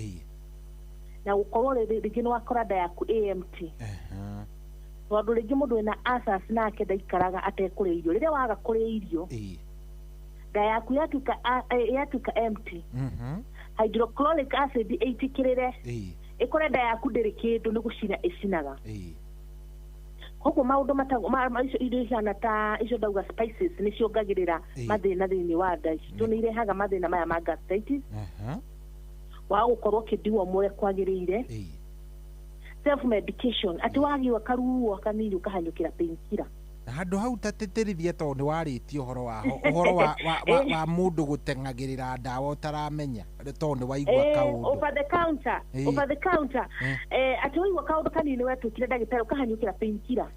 na gũkorwo rĩngĩ nĩ wakora nda yaku ĩ empty. Tondũ rĩngĩ mũndũ wĩna ulcers nake ndaikaraga atekũrĩa irio. Rĩrĩa waga kũrĩa irio, nda yaku yatuĩka empty, hydrochloric acid ĩitĩkĩrĩre, ĩkore nda yaku ndĩrĩ kĩndũ, nĩ gũcina ĩcinaga. Koguo maũndũ matagwo icio irio ihana ta icio ndauga spices nĩ ciongagĩrĩra mathĩna thĩinĩ wa nda citũ, nĩ irehaga mathĩna maya ma gastritis, wa gũkorwo ũkĩndigwo mũrĩa kwagĩrĩire, self medication, atĩ wagiwa karuo kanini ũkahanyũkĩra painkiller. Na handũ hau tatĩtĩrithie tondũ nĩ warĩtie ũhoro waho, ũhoro wa mũndũ gũteng'agĩrĩra ndawa ũtaramenya tondũ nĩ waigua kaũndũ. Over the counter. Over the counter. Atĩ waigua kaũndũ kanini wetwĩkire ndagĩtarĩ ũkahanyũkĩra painkiller.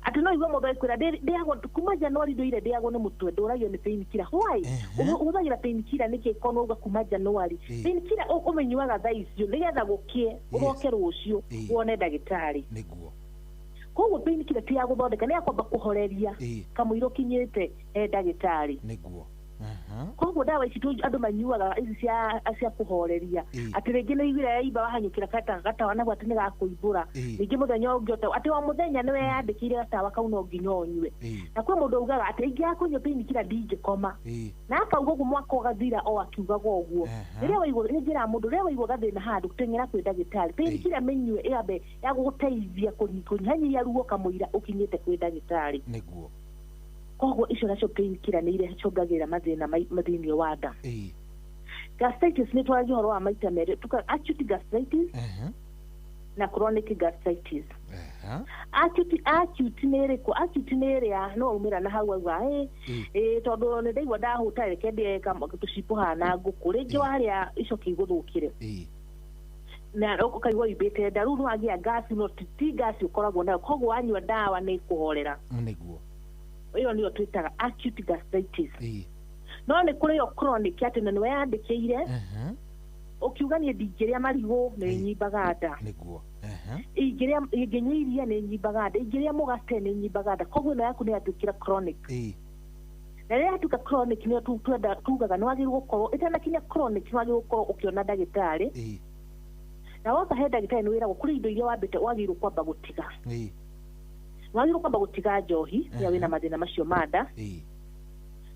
Atĩ no igue mũndũ agĩkwĩra, ndĩagwo kuma Januari, ndũire ndĩagwo nĩ mũtwe, ndũragio nĩ painkiller. Why ũhũthagĩra painkiller nĩkĩ korwo uga kuma Januari? Painkiller ũmĩnyuaga thaa icio nĩgetha gũkĩe, ũroke rũciũ wone ndagĩtarĩ. Nĩguo. Koguo painkiller ti ya gũthondeka, nĩ ya kwamba kũhoreria kamũira ũkinyĩte he ndagĩtarĩ. Nĩguo. Koguo ndawa ici andũ manyuaga ici cia kũhoreria, atĩ rĩngĩ nĩ iguire yaimba, wahanyũkĩra gatawa nagwo atĩ nĩ gakũimbũra. Rĩngĩ mũthenya ũngĩ atĩ o mũthenya nĩ weyandĩkĩire gatawa kau no nginya ũnyue. Na kwĩ mũndũ augaga atĩ ingĩaga kũnyua painkiller ndingĩkoma, na akauga ũguo mwaka ũgathira o akiugaga ũguo. Rĩrĩa waigua, nĩ njĩra mũndũ, rĩrĩa waigua gathĩna handũ, teng'era kwĩ ndagĩtarĩ. Painkiller mĩnyue ĩambe ya gũgũteithia kũnyihanyihia ruo kamũira ũkinyĩte kwĩ ndagĩtarĩ. Nĩguo. Koguo icio nacio painkiller nĩ irecongagĩrĩra mathĩna thĩinĩ wa nda. Gastritis nĩ twaragia ũhoro wa maita merĩ, tuka acute gastritis na chronic gastritis. Acute nĩ ĩrĩkũ? Acute nĩ ĩrĩa no umĩra na hau auga ĩ tondũ nĩ ndaigua ndahũta, reke ndĩe tũcipo hana ngũkũ, rĩngĩ warĩa icoke igũthũkĩre na ũkaigua ũimbĩte nda. Rĩu nĩwagĩa ngasi, no ti ngasi ũkoragwo nayo, koguo wanyua ndawa nĩ ĩkũhorera. Nĩguo. Ĩyo nĩyo twĩtaga acute gastritis. No nĩ kũrĩ yo chronic, atĩ na nĩweyandĩkĩire ũkiuga niĩ ndingĩrĩa marigũ nĩ nyimbaga nda. Nĩguo. Ingĩrĩa, ingĩnyua iria nĩ nyimbaga nda, ingĩrĩa mũgate nĩ nyimbaga nda. Koguo ĩno yaku nĩ yatuĩkĩra chronic. Na rĩrĩa yatuĩka chronic, nĩyo twenda tugaga nĩ wagĩrĩirwo gũkorwo, ĩtanakinya chronic, nĩ wagĩrĩirwo gũkorwo ũkĩona ndagĩtarĩ. Na woka he ndagĩtarĩ nĩ wĩragwo kũrĩ indo iria wambĩte wagĩrĩirwo kwamba gũtiga. Wagĩrĩirwo kwamba gũtiga njohi rĩrĩa wĩna mathĩna macio ma nda.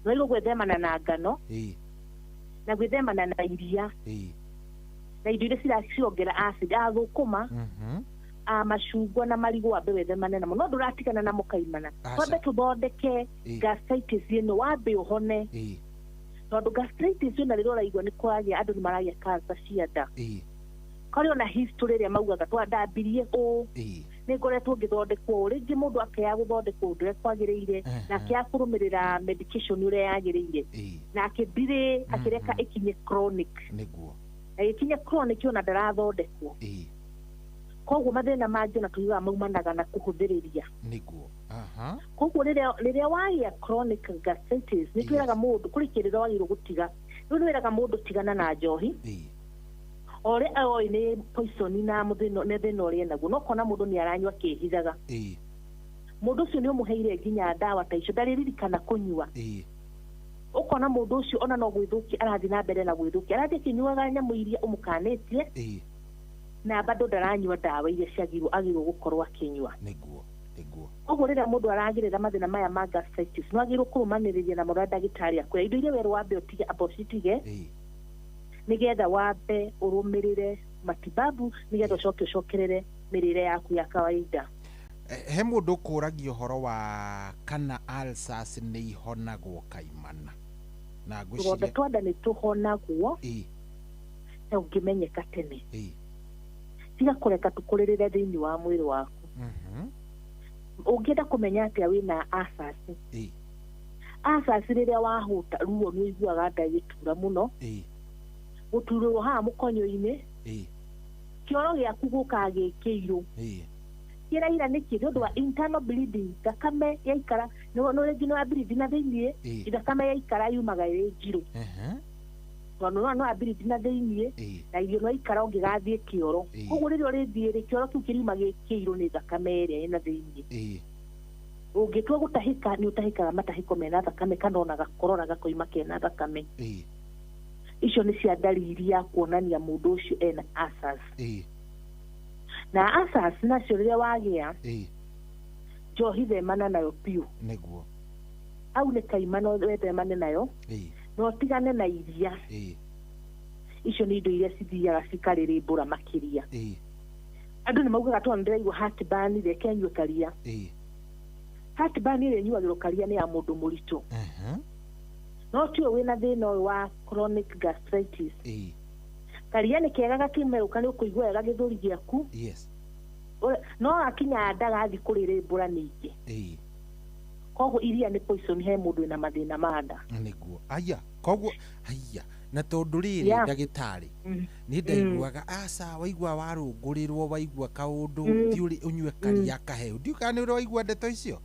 Wagĩrĩirwo gwĩthemana na ngano na gwĩthemana na iria na indo iria cirongerera acid, a thũkũma, a macungwa na marigũ, wambe wĩthemane namo. No ndũratigana namo kaimana. Twambe tũthondeke gastritis ĩno, wambe ũhone, tondũ gastritis ĩno rĩrĩa ũraigua nĩ kũragĩa andũ nĩ maragĩa cancer cia nda, kũrĩ ona history ĩrĩa maugaga twandambirie ũũ, nĩ ngoretwo ngĩthondekwo ũũ. Rĩngĩ mũndũ akĩaga gũthondekwo ũndũ ũrĩa kwagĩrĩire na akĩaga kũrũmĩrĩra medication ũrĩa yagĩrĩire, na akĩndirĩ akĩreka ĩkinye chronic. Nĩguo. Na ĩkinye chronic ona ndarathondekwo. Koguo mathĩna mangĩ ona tugaga maumanaga na kũhũthĩrĩria. Nĩguo. Koguo rĩrĩa wagĩa chronic gastritis, nĩ twĩraga mũndũ kũrĩ kĩrĩro wagĩrĩirwo gũtiga. Rĩu nĩ wĩraga mũndũ tigana na njohi, o ũrĩa oĩ nĩ poison na mũthĩna nĩ thĩna ũrĩa enaguo, no kona mũndũ nĩ aranyua akĩhithaga. Mũndũ ũcio nĩ ũmũheire nginya ndawa ta icio ndarĩririkana kũnyua. Ũkona mũndũ ũcio ona no gwĩthũkia arathiĩ na mbere na gwĩthũkia, arathiĩ akĩnyuaga nyamũ iria ũmũkanĩtie, na bado ndaranyua ndawa iria ciagĩrĩirwo agĩrĩirwo gũkorwo akĩnyua. Nĩguo. Nĩguo. Koguo rĩrĩa mũndũ aragĩrĩra mathĩna maya ma gastritis, nĩ wagĩrĩirwo kũrũmanĩrĩria na mũrĩa ndagĩtarĩ akwĩra indo iria werwo wambe ũtige, amba ũcitige, nĩgetha wambe ũrũmĩrĩre matibabu, nĩgetha ũcoke ũcokerere mĩrĩre yaku ya kawaida. He mũndũ ũkũragia ũhoro wa kana ulcers nĩ ihonagwo kaimana, na Tũronda ngwĩciria twa nda nĩ tũhonagwo na ũngĩmenyeka tene. Tiga kũreka tũkũrĩrĩre thĩinĩ wa mwĩrĩ waku. Ũngĩenda kũmenya atĩa wĩna ulcers? Ulcers rĩrĩa wahũta ruo nĩ ũiguaga nda ĩgĩtura mũno, gũturĩrwo haha mũkonyo-inĩ, kĩoro gĩaku gũkaga gĩ kĩirũ. Kĩraira nĩkĩ? Nĩ ũndũ wa internal bleeding. Thakame yaikara nĩ rĩngĩ nĩ wa bleed na thĩiniĩ, thakame yaikara yumaga ĩrĩ njirũ, tondũ no wa bleed na thĩiniĩ na irio no ikara ũngĩgathiĩ kĩoro. Koguo rĩrĩa ũrĩthiĩ rĩ, kĩoro kĩu kĩriuma gĩ kĩirũ nĩ thakame ĩrĩa ĩna thĩiniĩ. Ũngĩtua gũtahĩka, nĩ ũtahĩkaga matahĩko mena thakame, kana ona gakorora gakoima kena thakame. Icio nĩ cia ndariri ya kuonania mũndũ ũcio ena ulcers. Na ulcers nacio rĩrĩa wagĩa, Njohi themana nayo biũ. Nĩguo. Hau nĩ kaimana wethemane nayo. Na ũtigane na iria. Icio nĩ indo iria cithiaga cikarĩrĩmbũra makĩria. Andũ nĩ maugaga tondũ ndĩraigua heartburn reke nyue karia. Heartburn ĩrĩa ĩnyuagĩrwo karia nĩ ya mũndũ mũritũ. No tiwe wĩna thĩna ũyũ wa chronic gastritis. Karia nĩ kega gakĩmerũka nĩ ũkũigua wega gĩthũri gĩaku. Yes. No akinya nda gathiĩ kũrĩrĩmbũra ningĩ. Koguo iria nĩ poison he mũndũ wĩna mathĩna ma nda. Nĩguo. Aya, koguo haiya na tondũ rĩrĩ ndagĩtarĩ nĩ ndaiguaga aca waigua warũngũrĩrwo waigua kaũndũ thiĩ ũnyue karia kaheu. Ndiũĩ kana nĩ ũrĩ waigua ndeto icio?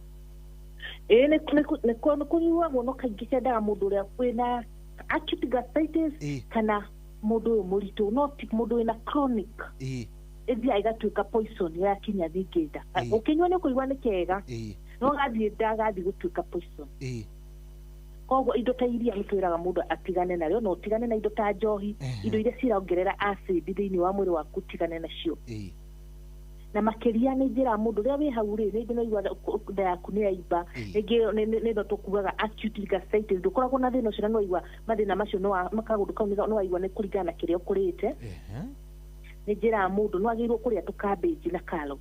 Ĩĩ nĩ kũnyuagwo no kaingĩ kendaga mũndũ ũrĩa wĩna acute gastritis kana mũndũ ũyũ mũritũ, no ti mũndũ wĩna chronic. Ĩthiaga ĩgatuĩka poison yakinya ningĩ nda. Ũkĩnyua nĩ ũkũigua nĩ kega no gathiĩ nda gathiĩ gũtuĩka poison. Koguo indo ta iria nĩ twĩraga mũndũ atigane narĩo, na ũtigane na indo ta njohi, indo iria cirongerera acid thĩinĩ wa mwĩrĩ waku ũtigane nacio. Na makĩria nĩ njĩra mũndũ ũrĩa wĩ hau rĩ, rĩngĩ no igua nda yaku nĩ yaimba, rĩngĩ nĩ no tũkugaga acute gastritis, ndũkoragwo na thĩna ũcio na no waigua mathĩna macio no kaũndũ kau no waigua nĩ kũringana na kĩrĩa ũkũrĩte. Nĩ njĩra mũndũ no agĩrĩirwo kũrĩa tũkambĩnji na carrot.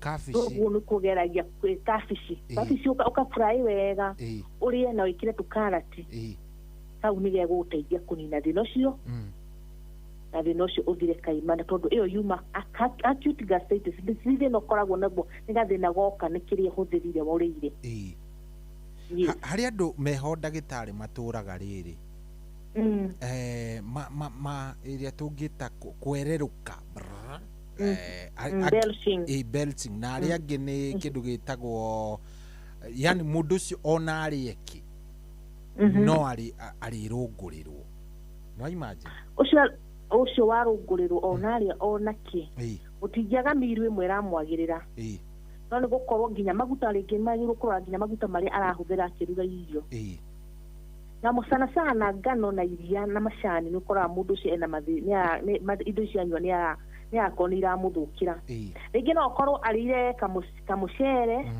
Kabici. Ũguo nĩ kũgeragia kabici. Kabici ũkafry wega, ũrĩe na wĩkĩre tũkarati. Kau nĩ gegũgũteithia kũnina thĩna ũcio. Na thĩna ũcio ũthire kaimana tondũ ĩyo yuma acute gastritis nĩ thĩna ũkoragwo naguo, nĩ gathĩna goka nĩ kĩrĩa ũhũthĩrire ũrĩire. Harĩ andũ meho ndagĩtarĩ matũraga rĩrĩ ma ĩrĩa tũngĩta kwererũka belching, na arĩa angĩ nĩ kĩndũ gĩtagwo yani mũndũ ũcio ona arĩe kĩ no arĩrũngũrĩrwo. No imagine ũcio warũngũrĩrwo ona arĩa ona kĩ ũtingĩaga mĩiru ĩmwe ĩramwagĩrĩra. No nĩ gũkorwo nginya maguta rĩngĩ magĩrĩirwo kũrora nginya maguta marĩa arahũthĩra akĩruga irio. Na sana sana ngano na iria na macani nĩ ũkoraga mũndũ ũcio ena mathĩna, indo icio anyua nĩ akorwo nĩ iramũthũkĩra. Rĩngĩ no akorwo arĩire kamũcere,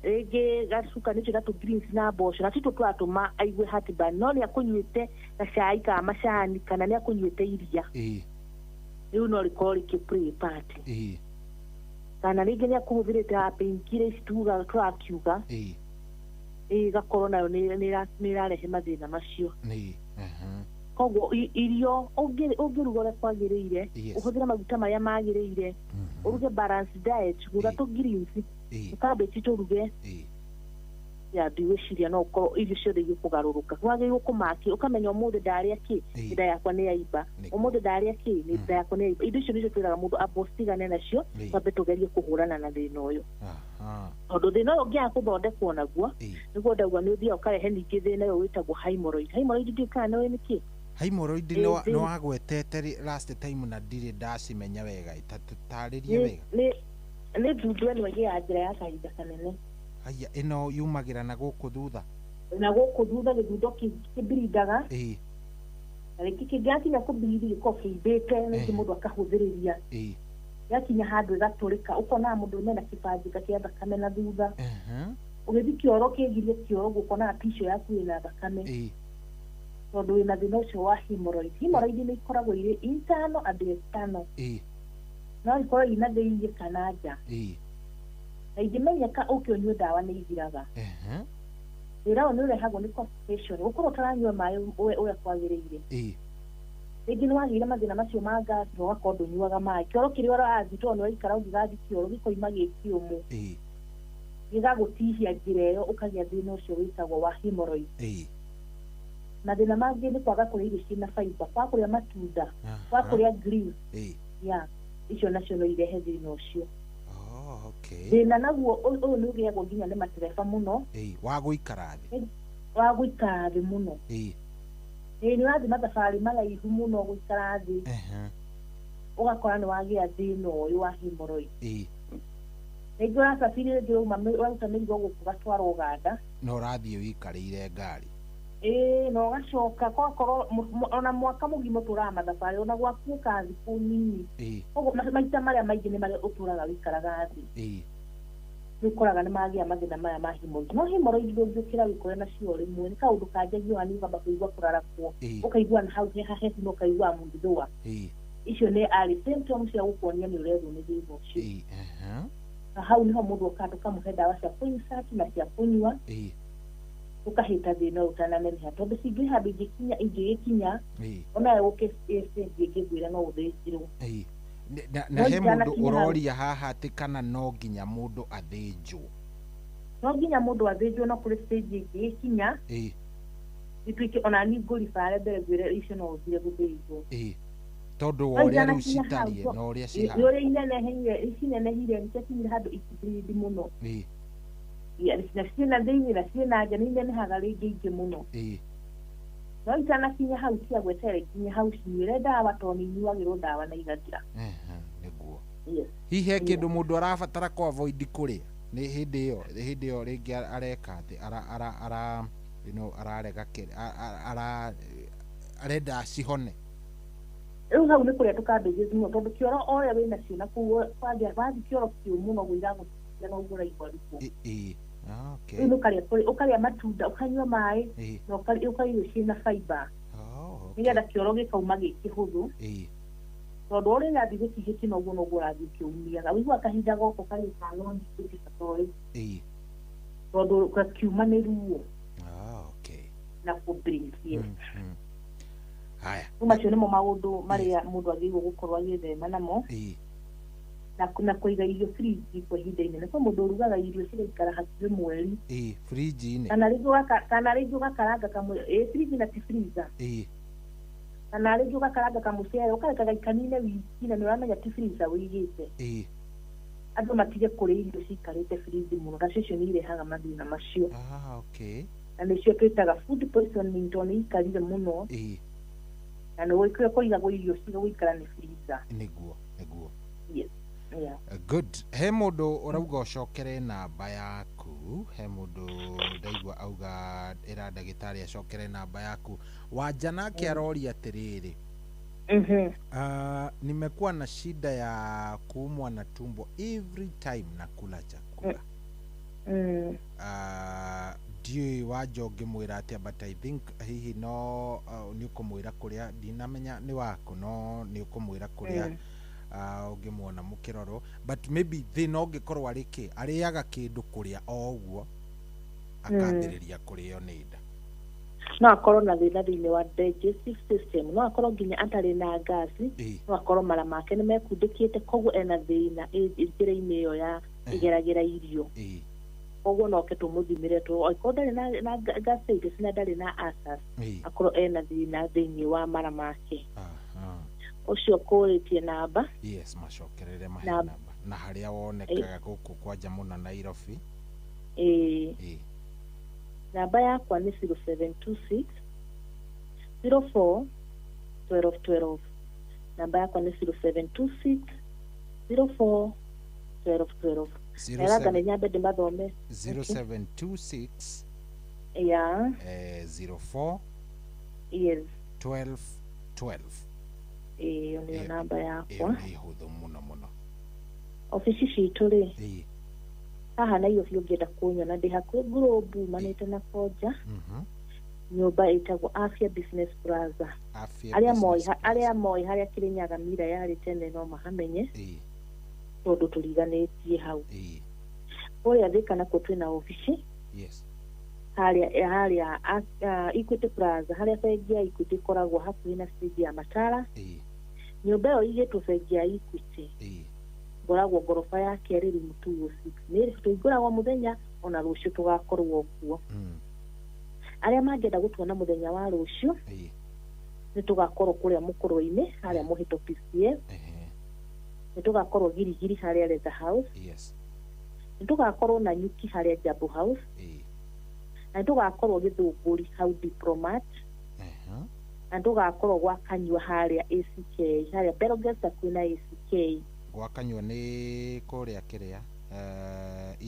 rĩngĩ gacukanĩtio na tũ-greens na mboco, na tituo tũratũma aigue heartburn, no nĩ akũnyuĩte gacai ka macani kana nĩ akũnyuĩte iria. Rĩu no rĩkorwo rĩkĩ play part. Kana rĩngĩ nĩ akũhũthĩrĩte painkiller ici tugaga tũrakiuga, ĩgakorwo nayo nĩ ĩrarehe mathĩna macio. Koguo irio ũngĩruga ũrĩa kwagĩrĩire, ũhũthĩre maguta marĩa magĩrĩire, ũruge balanced diet, gũra tũ greens, tũkambĩji tũruge, ya ndigwĩciria no ũkorwo irio ciothe igĩkũgarũrũka. Wagĩrĩirwo kũmaki, ũkamenya ũmũthĩ ndarĩa kĩ, nda yakwa nĩ yaimba, ũmũthĩ ndarĩa kĩ, nda yakwa nĩ yaimba. Indo icio nĩcio twĩraga mũndũ amba ũcigane nacio, twambe tũgerie kũhũrana na thĩna ũyũ. Tondũ thĩna ũyũ ũngĩaga kũthondekwo naguo, nĩguo ndauga nĩ ũthiaga ũkarehe ningĩ thĩna ũyũ wĩtagwo hemorrhoid. Hemorrhoid ndiũĩ kana nĩũĩ nĩkĩ? Hemorrhoid nĩ wagwetete last time na ndirĩ ndacimenya wega, tatarĩrie wega. Nĩ thundu ĩno ĩgĩaga njĩra ya kahinda kanene. Haiya, ĩno yumagĩra na gũkũ thutha. Na gũkũ thutha gĩthundo kĩblindaga. Na rĩngĩ kĩngĩgakinya kũblindi gĩkorwo kĩimbĩte, rĩngĩ mũndũ akahũthĩrĩria. Yakinya handũ ĩgatũrĩka, ũkonaga mũndũ mena kĩbanjĩka kĩa thakame na thutha. Ũgĩthiĩ kĩoro kĩgirie kĩoro ũguo ũkonaga tissue yaku ĩna thakame. Tondũ wĩna thĩna ũcio wa hemorrhoid. Hemorrhoid nĩ ikoragwo irĩ internal and external. No ikorwo ina thĩinĩ kana nja. Na ingĩmenyeka ũke ũnyue ndawa nĩ ithiraga. Thĩna ũyũ nĩ ũrehagwo nĩ constipation, gũkorwo ũtaranyua maĩ ũrĩa kwagĩrĩire. Rĩngĩ nĩ wagĩire mathĩna macio ma gas na ũgakorwo ndũnyuaga maĩ. Kĩoro kĩrĩa ũrathiĩ tondũ nĩ waikara ũngĩgathiĩ kĩoro gĩkoima gĩ kĩũmũ. Gĩgagũtihia njĩra ĩyo ũkagĩa thĩna ũcio wĩtagwo wa hemorrhoid. Mathĩna mangĩ nĩ kwaga kũrĩa irio ciĩna fiber, kwaga kũrĩa matunda, kwaga kũrĩa greens. Ya, icio nacio no irehe thĩna ũcio. Thĩna naguo ũyũ nĩ ũgĩagwo nginya nĩ matereba mũno. Wa gũikara thĩ. Wa gũikara thĩ mũno. Nĩ ũrathiĩ mathabarĩ maraihu mũno gũikara thĩ. Ũgakora nĩ wagĩa thĩna ũyũ wa hemorrhoid. Rĩngĩ ũracabiri rĩngĩ ũraruta mĩrigo gũkũ ũgatwara Ũganda. Na ũrathiĩ ũikarĩire ngari. Na ũgacoka kwakorwo ona mwaka mũgima ũtũraga mathabarĩ, ona gwaku ũkaga thikũ nini. Koguo maita marĩa maingĩ nĩ marĩa ũtũraga ũikaraga thĩ. Nĩ ũkoraga nĩ magĩa mathĩna maya ma hemorrhoid. No hemorrhoid ndũngĩũkĩra wĩkore nacio rĩmwe, nĩ kaũndũ kanjagia wani ũkamba kũigua kũrarakwo, ũkaigua na hau he hahehu na ũkaigua mũthithũa. Icio nĩ arĩ symptoms cia gũkuonia nĩ ũrethwo nĩ thĩna ũcio. Na hau nĩho mũndũ okaga tũkamũhe ndawa cia kũinsert na cia kũnyua, ũkahĩta thĩna ũyũ ũtananeneha, tondũ cingĩ handũ ingĩkinya ingĩgĩkinya onawe gũkĩ stage ĩngĩngwĩra no ũthĩnjĩrwo. Na he mũndũ ũroria haha atĩ kana no nginya mũndũ athĩnjwo? No nginya mũndũ athĩnjwo, no kũrĩ stage ĩngĩgĩkinya ituĩke ona ni ngũribare mbere ngwĩre icio no ũthire gũthĩnjwo. Tondũ wa ũrĩa rĩu citariĩ na ũrĩa cihana. Nĩ ũrĩa inenehire, icinenehire nĩciakinyire handũ ikibleed mũno. Na ciĩna thĩinĩ na ciĩna nja, nĩ inenehaga rĩngĩ ingĩ mũno. No itanakinya hau tia gweterera ikinye hau cinyuĩre ndawa, tondũ nĩ inyuagĩrwo ndawa na igathira. Nĩguo. Hihi he kĩndũ mũndũ arabatara kũ avoid kũrĩa nĩ hĩndĩ ĩyo rĩngĩ areka atĩ ara you know ararega arenda cihone? Rĩu hau nĩ kũrĩa tũkambĩrĩria mũno, tondũ kĩoro o ũrĩa wĩnacio na kũu wathiĩ kĩoro kĩũmũ noguo iragũteithia noguo ũraigua ruo. Rĩu ũkarĩa matunda, ũkanyua maĩ, na ũkarĩa irio ciĩna fiber, nĩgetha kĩoro gĩkauma gĩ kĩhũthũ. Tondũ ũrĩa ũrathiĩ gũtihĩtie noguo noguo ũrathiĩ ũkĩumiaga. Ũiguaga kahinda goko karĩ ka longi gatoĩ. Tondũ gakiuma nĩ ruo. Na kũ-breathe. Haya. Rĩu macio nĩmo maũndũ marĩa mũndũ agĩrĩirwo gũkorwo agĩthema namo. Na kũiga irio fridge kwa ihinda inene. Kwĩ mũndũ ũrugaga irio cigaikara hakuhĩ mweri. Fridge-inĩ. Kana rĩngĩ ũgakaranga fridge na ti freezer. Kana rĩngĩ ũgakaranga kamũcere ũkareka gaikanine wiki na nĩ ũramenya ti freezer ũigĩte. Andũ matige kũrĩa irio ciikarĩte fridge mũno, nacio icio nĩ irehaga mathĩna macio. Na nĩcio twĩtaga food poisoning, tondũ nĩ ikarire mũno. Na nĩ kũigagwo irio cigũikara nĩ freezer. Nĩguo. Yes. Yeah. Good. He mũndũ ũrauga ũcokere namba yaku. He mũndũ ndaigua auga ĩra ndagĩtarĩ acokere namba yaku. Wanja nake aroria atĩrĩrĩ. Nimekuwa na shida ya kuumwa na tumbo every time nakula chakula. Ndiũĩ Wanja ũngĩmwĩra atĩa, but I think hihi no nĩ ũkũmwĩra kũrĩa, ndinamenya nĩ waku, no nĩ ũkũmwĩra kũrĩa ũngĩmuona mũkĩrorwo, but maybe thĩna ũngĩkorwo arĩ kĩ, arĩaga kĩndũ kũrĩa o ũguo akambĩrĩria kũrĩo nĩ nda. No akorwo na thĩna thĩinĩ wa digestive system, no akorwo nginya atarĩ na ngasi, no akorwo mara make nĩ mekundĩkĩte, koguo ena thĩna njĩra-inĩ ĩyo ya ĩgeragĩra irio. Koguo no oke tũmũthimĩre, angĩkorwo ndarĩ na gastritis na ndarĩ na ulcers, akorwo ena thĩna thĩinĩ wa mara make. Ũcio kũrĩtie namba. Yes, macokerere mahe namba na harĩa wonekaga gũkũ kwanja mũno Nairobi. Namba yakwa nĩ 0726 04 12 12. Namba yakwa nĩ 0726 04 12 12. Neraga nĩ nyambe ndĩmathome. 0726 yeah 04 yes 12 12. Ĩyo nĩyo namba yakwa. Nĩ hũthũ mũno mũno. Obici citũ rĩ, haha Nairobi ũngĩenda kũnyona ndĩ hakuhĩ Globe umanĩte na Konja, nyũmba ĩtagwo Afya Business Plaza. Arĩa moĩ harĩa Kĩrĩnyaga Mira yarĩ tene no mahamenye, tondũ tũriganĩtie hau. Kũrĩa Thĩka nakuo twĩna obici. Harĩa Equity Plaza, harĩa bengi ya Equity ĩkoragwo hakuhĩ na stage ya Matara. Nyũmba ĩyo ĩigĩtwo bengi ya Equity. Ngoragwo ngoroba ya kerĩ room 206. Nĩ tũhingũragwo mũthenya ona rũciũ tũgakorwo kuo. Arĩa mangĩenda gũtuona mũthenya wa rũciũ, nĩ tũgakorwo kũrĩa Mũkũrwe-inĩ harĩa Mũhĩto PCA. Nĩ tũgakorwo Girigiri harĩa Leather House. Nĩ tũgakorwo Nanyuki harĩa Jambo House. Na nĩ tũgakorwo Gĩthũngũri hau Diplomat. Na nĩ tũgakorwo gwa Kanyua harĩa ACK, harĩa Belgest hakuhĩ na ACK. Gwa Kanyua nĩ kũrĩa kĩrĩa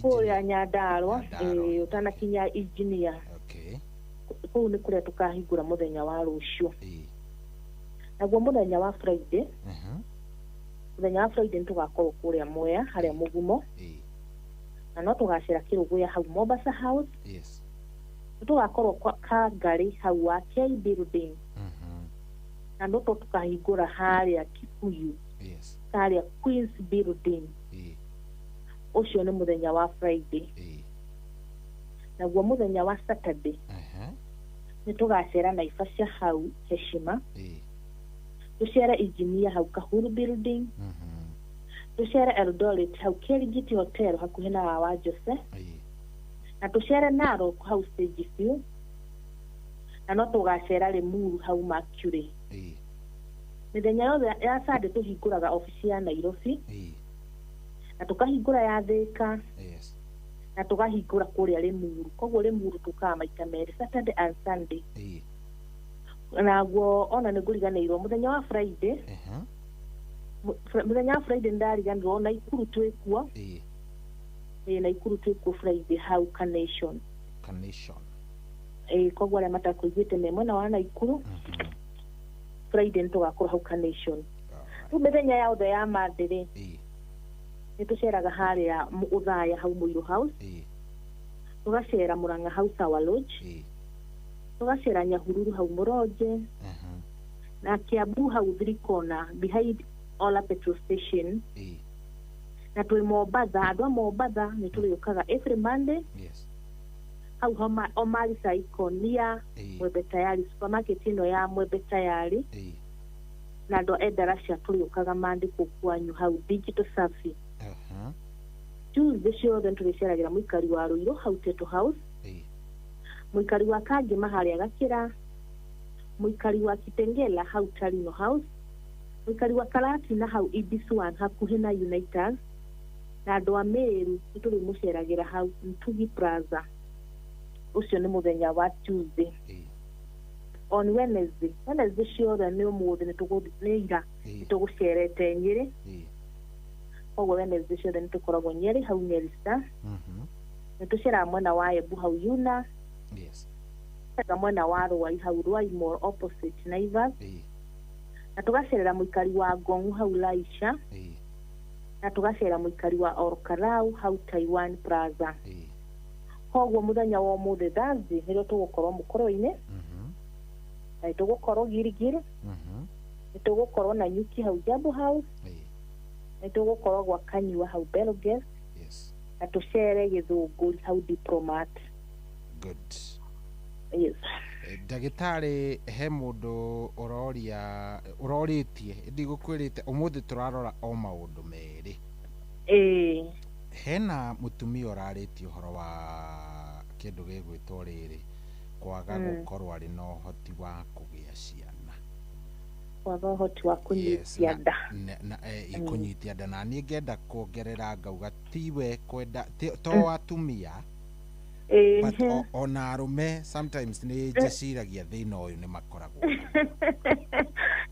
kũrĩa Nyandarua, ũtanakinya engineer. Kũu nĩ kũrĩa tũkahingũra mũthenya wa rũciũ. Naguo mũthenya wa Friday, mũthenya wa Friday nĩ tũgakorwo kũrĩa Mwea harĩa Mũgumo. Na no tũgacera Kĩrũgũya hau Mombasa House. Yes. Nĩ tũgakorwo kwa Kangari hau wa K building. Na no tũkahingũra harĩa Kikuyu. Yes. Harĩa Queens building. Ũcio nĩ mũthenya wa Friday. Naguo mũthenya wa Saturday nĩ tũgacera Naivasha hau Heshima. Tũcere Engineer hau Kahuru building. Tũcere Eldoret hau Kerigiti Hotel hakuhĩ na Wawa Jose. Na tũcere Narok hau Stage View. Na no tũgacera Limuru hau Mercury. Mĩthenya yothe ya Sunday tũhingũraga obici ya Nairobi. Na tũkahingũra ya Thika. Yes. Na tũkahingũra kũrĩa Limuru. Koguo Limuru tũkaga maita merĩ, Saturday and Sunday. Naguo ona nĩ ngũriganĩirwo mũthenya wa Friday. Mũthenya wa Friday nĩndariganĩrwo Naikuru twĩkuo. Ĩĩ, Naikuru twĩkuo Friday hau Carnation. Carnation. Ĩĩ, koguo arĩa matakũiguĩte me mwena wa Naikuru, Friday nĩ tũgakorwo hau Carnation. Rĩu mĩthenya yothe ya Monday rĩ, nĩ tũceraga harĩa Ũthaya hau Mũirũ House. Tũgacera Mũrang'a hau Sawa Lodge. Tũgacera Nyahururu hau Mũronje. Na Kiambu hau Three Corner behind Ola petrol station. Na twĩ Mombatha, andũ a Mombatha nĩ tũrĩũkaga every Monday. Yes. Hau Omari Saiko near Mwembe Tayari supermarket ĩno ya Mwembe Tayari. Na andũ a Endarasha tũrĩũkaga Monday kũu kwanyu hau Digital Safi. Tuesday ciothe nĩtũrĩceragĩra mũikari wa Rũirũ hau Teto House. Mũikari wa Kangema harĩa Gakĩra. Mũikari wa Kitengela hau Tarino House. Mũikari wa Karatina hau Ibis One hakuhĩ na Unitas. Na andũ a Meru nĩtũrĩmũceragĩra hau Ntugi Plaza. Ũcio nĩ mũthenya wa Tuesday. On Wednesday, Wednesday ciothe nĩ ũmũthĩ nĩ ira nĩtũgũcerete Nyĩrĩ. Koguo Wednesday ciothe nĩtũkoragwo Nyĩrĩ hau Nyeri Star. Nĩtũceraga mwena wa Embu hau Yuna. Yes. Tũgacerera mwena wa Ruai hau Ruai Mall opposite Naivas. Na tũgacerera mũikari wa Ngong'u hau Laisha. Na tũgacerera mũikari wa Olkalau hau Taiwan Plaza. Koguo mũthenya wa ũmũthĩ Thursday nĩrĩo tũgũkorwo Mũkũrwe-inĩ. Na nĩtũgũkorwo Gilgil. Nĩtũgũkorwo Nanyuki hau Jambo House. Nĩtũgũkorwo gwa Kanyua hau Belges. Yes. Na tũcere Gĩthũngũri hau Diplomat. Good. Yes. Ndagĩtarĩ, he mũndũ ũroria ũrorĩtie ndigũkwĩrĩte ũmũthĩ tũrarora o maũndũ merĩ. Ĩĩ. Hena mũtumia ũrarĩtie ũhoro wa kĩndũ gĩgwĩtwo rĩrĩ kwaga gũkorwo arĩ na ũhoti wa kũgĩa ciana. Kwaga ũhoti wa kũnyitia nda. Na kũnyitia nda. Na niĩ ngenda kuongerera ngauga tiwe kwenda to atumia, but ona arũme sometimes nĩ njĩciragia thĩna ũyũ nĩ makoragwo.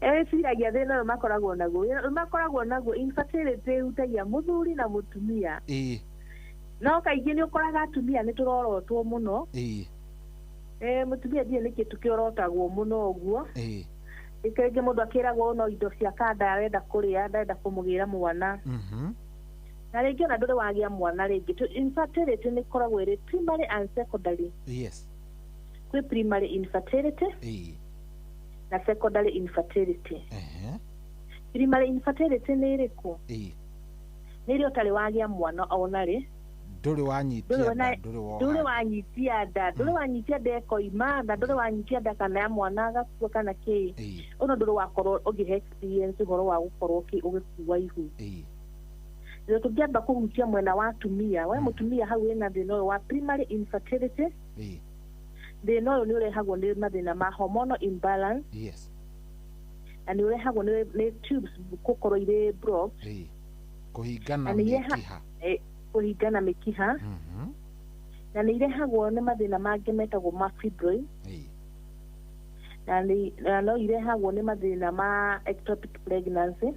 Eciragia thĩna ũyũ makoragwo naguo. Makoragwo naguo infertility ĩhutagia mũthuri na mũtumia. No kaingĩ nĩ ũkoraga atumia nĩ tũrorotwo mũno. Mũtumia ndiũĩ nĩkĩ tũkĩorotagwo mũno ũguo. Rĩngĩ mũndũ akĩragwo no indo cia kanda arenda kũrĩa, ndarenda kũmũgĩra mwana. Na rĩngĩ ona ndũrĩ wagĩa mwana rĩngĩ. Infertility nĩ ĩkoragwo ĩrĩ primary and secondary. Yes. Kwĩ primary infertility na secondary infertility. Primary infertility nĩ ĩrĩkũ? Nĩ ĩrĩa ũtarĩ wagĩa mwana ona rĩ. Ndũrĩ wanyitia nda, ndũrĩ wanyitia nda, ndũrĩ wanyitia nda ĩkoima nda, ndũrĩ wanyitia nda kana ya mwana agakua kana kĩ. Ũno ndũrĩ wakorwo ũgĩhe experience ũhoro wa gũkorwo ũgĩkua ihu. Rĩu tũngĩamba kũhutia mwena wa atumia, we mũtumia hau wĩna thĩna ũyũ wa primary infertility. Thĩna ũyũ nĩ ũrehagwo nĩ mathĩna ma hormonal imbalance. Yes. Na nĩ ũrehagwo nĩ tubes gũkorwo irĩ blocked. Kũhingana mĩkiha. Kũhingana mĩkiha. Na nĩ irehagwo nĩ mathĩna mangĩ metagwo ma fibroid. Na no irehagwo nĩ mathĩna ma ectopic pregnancy.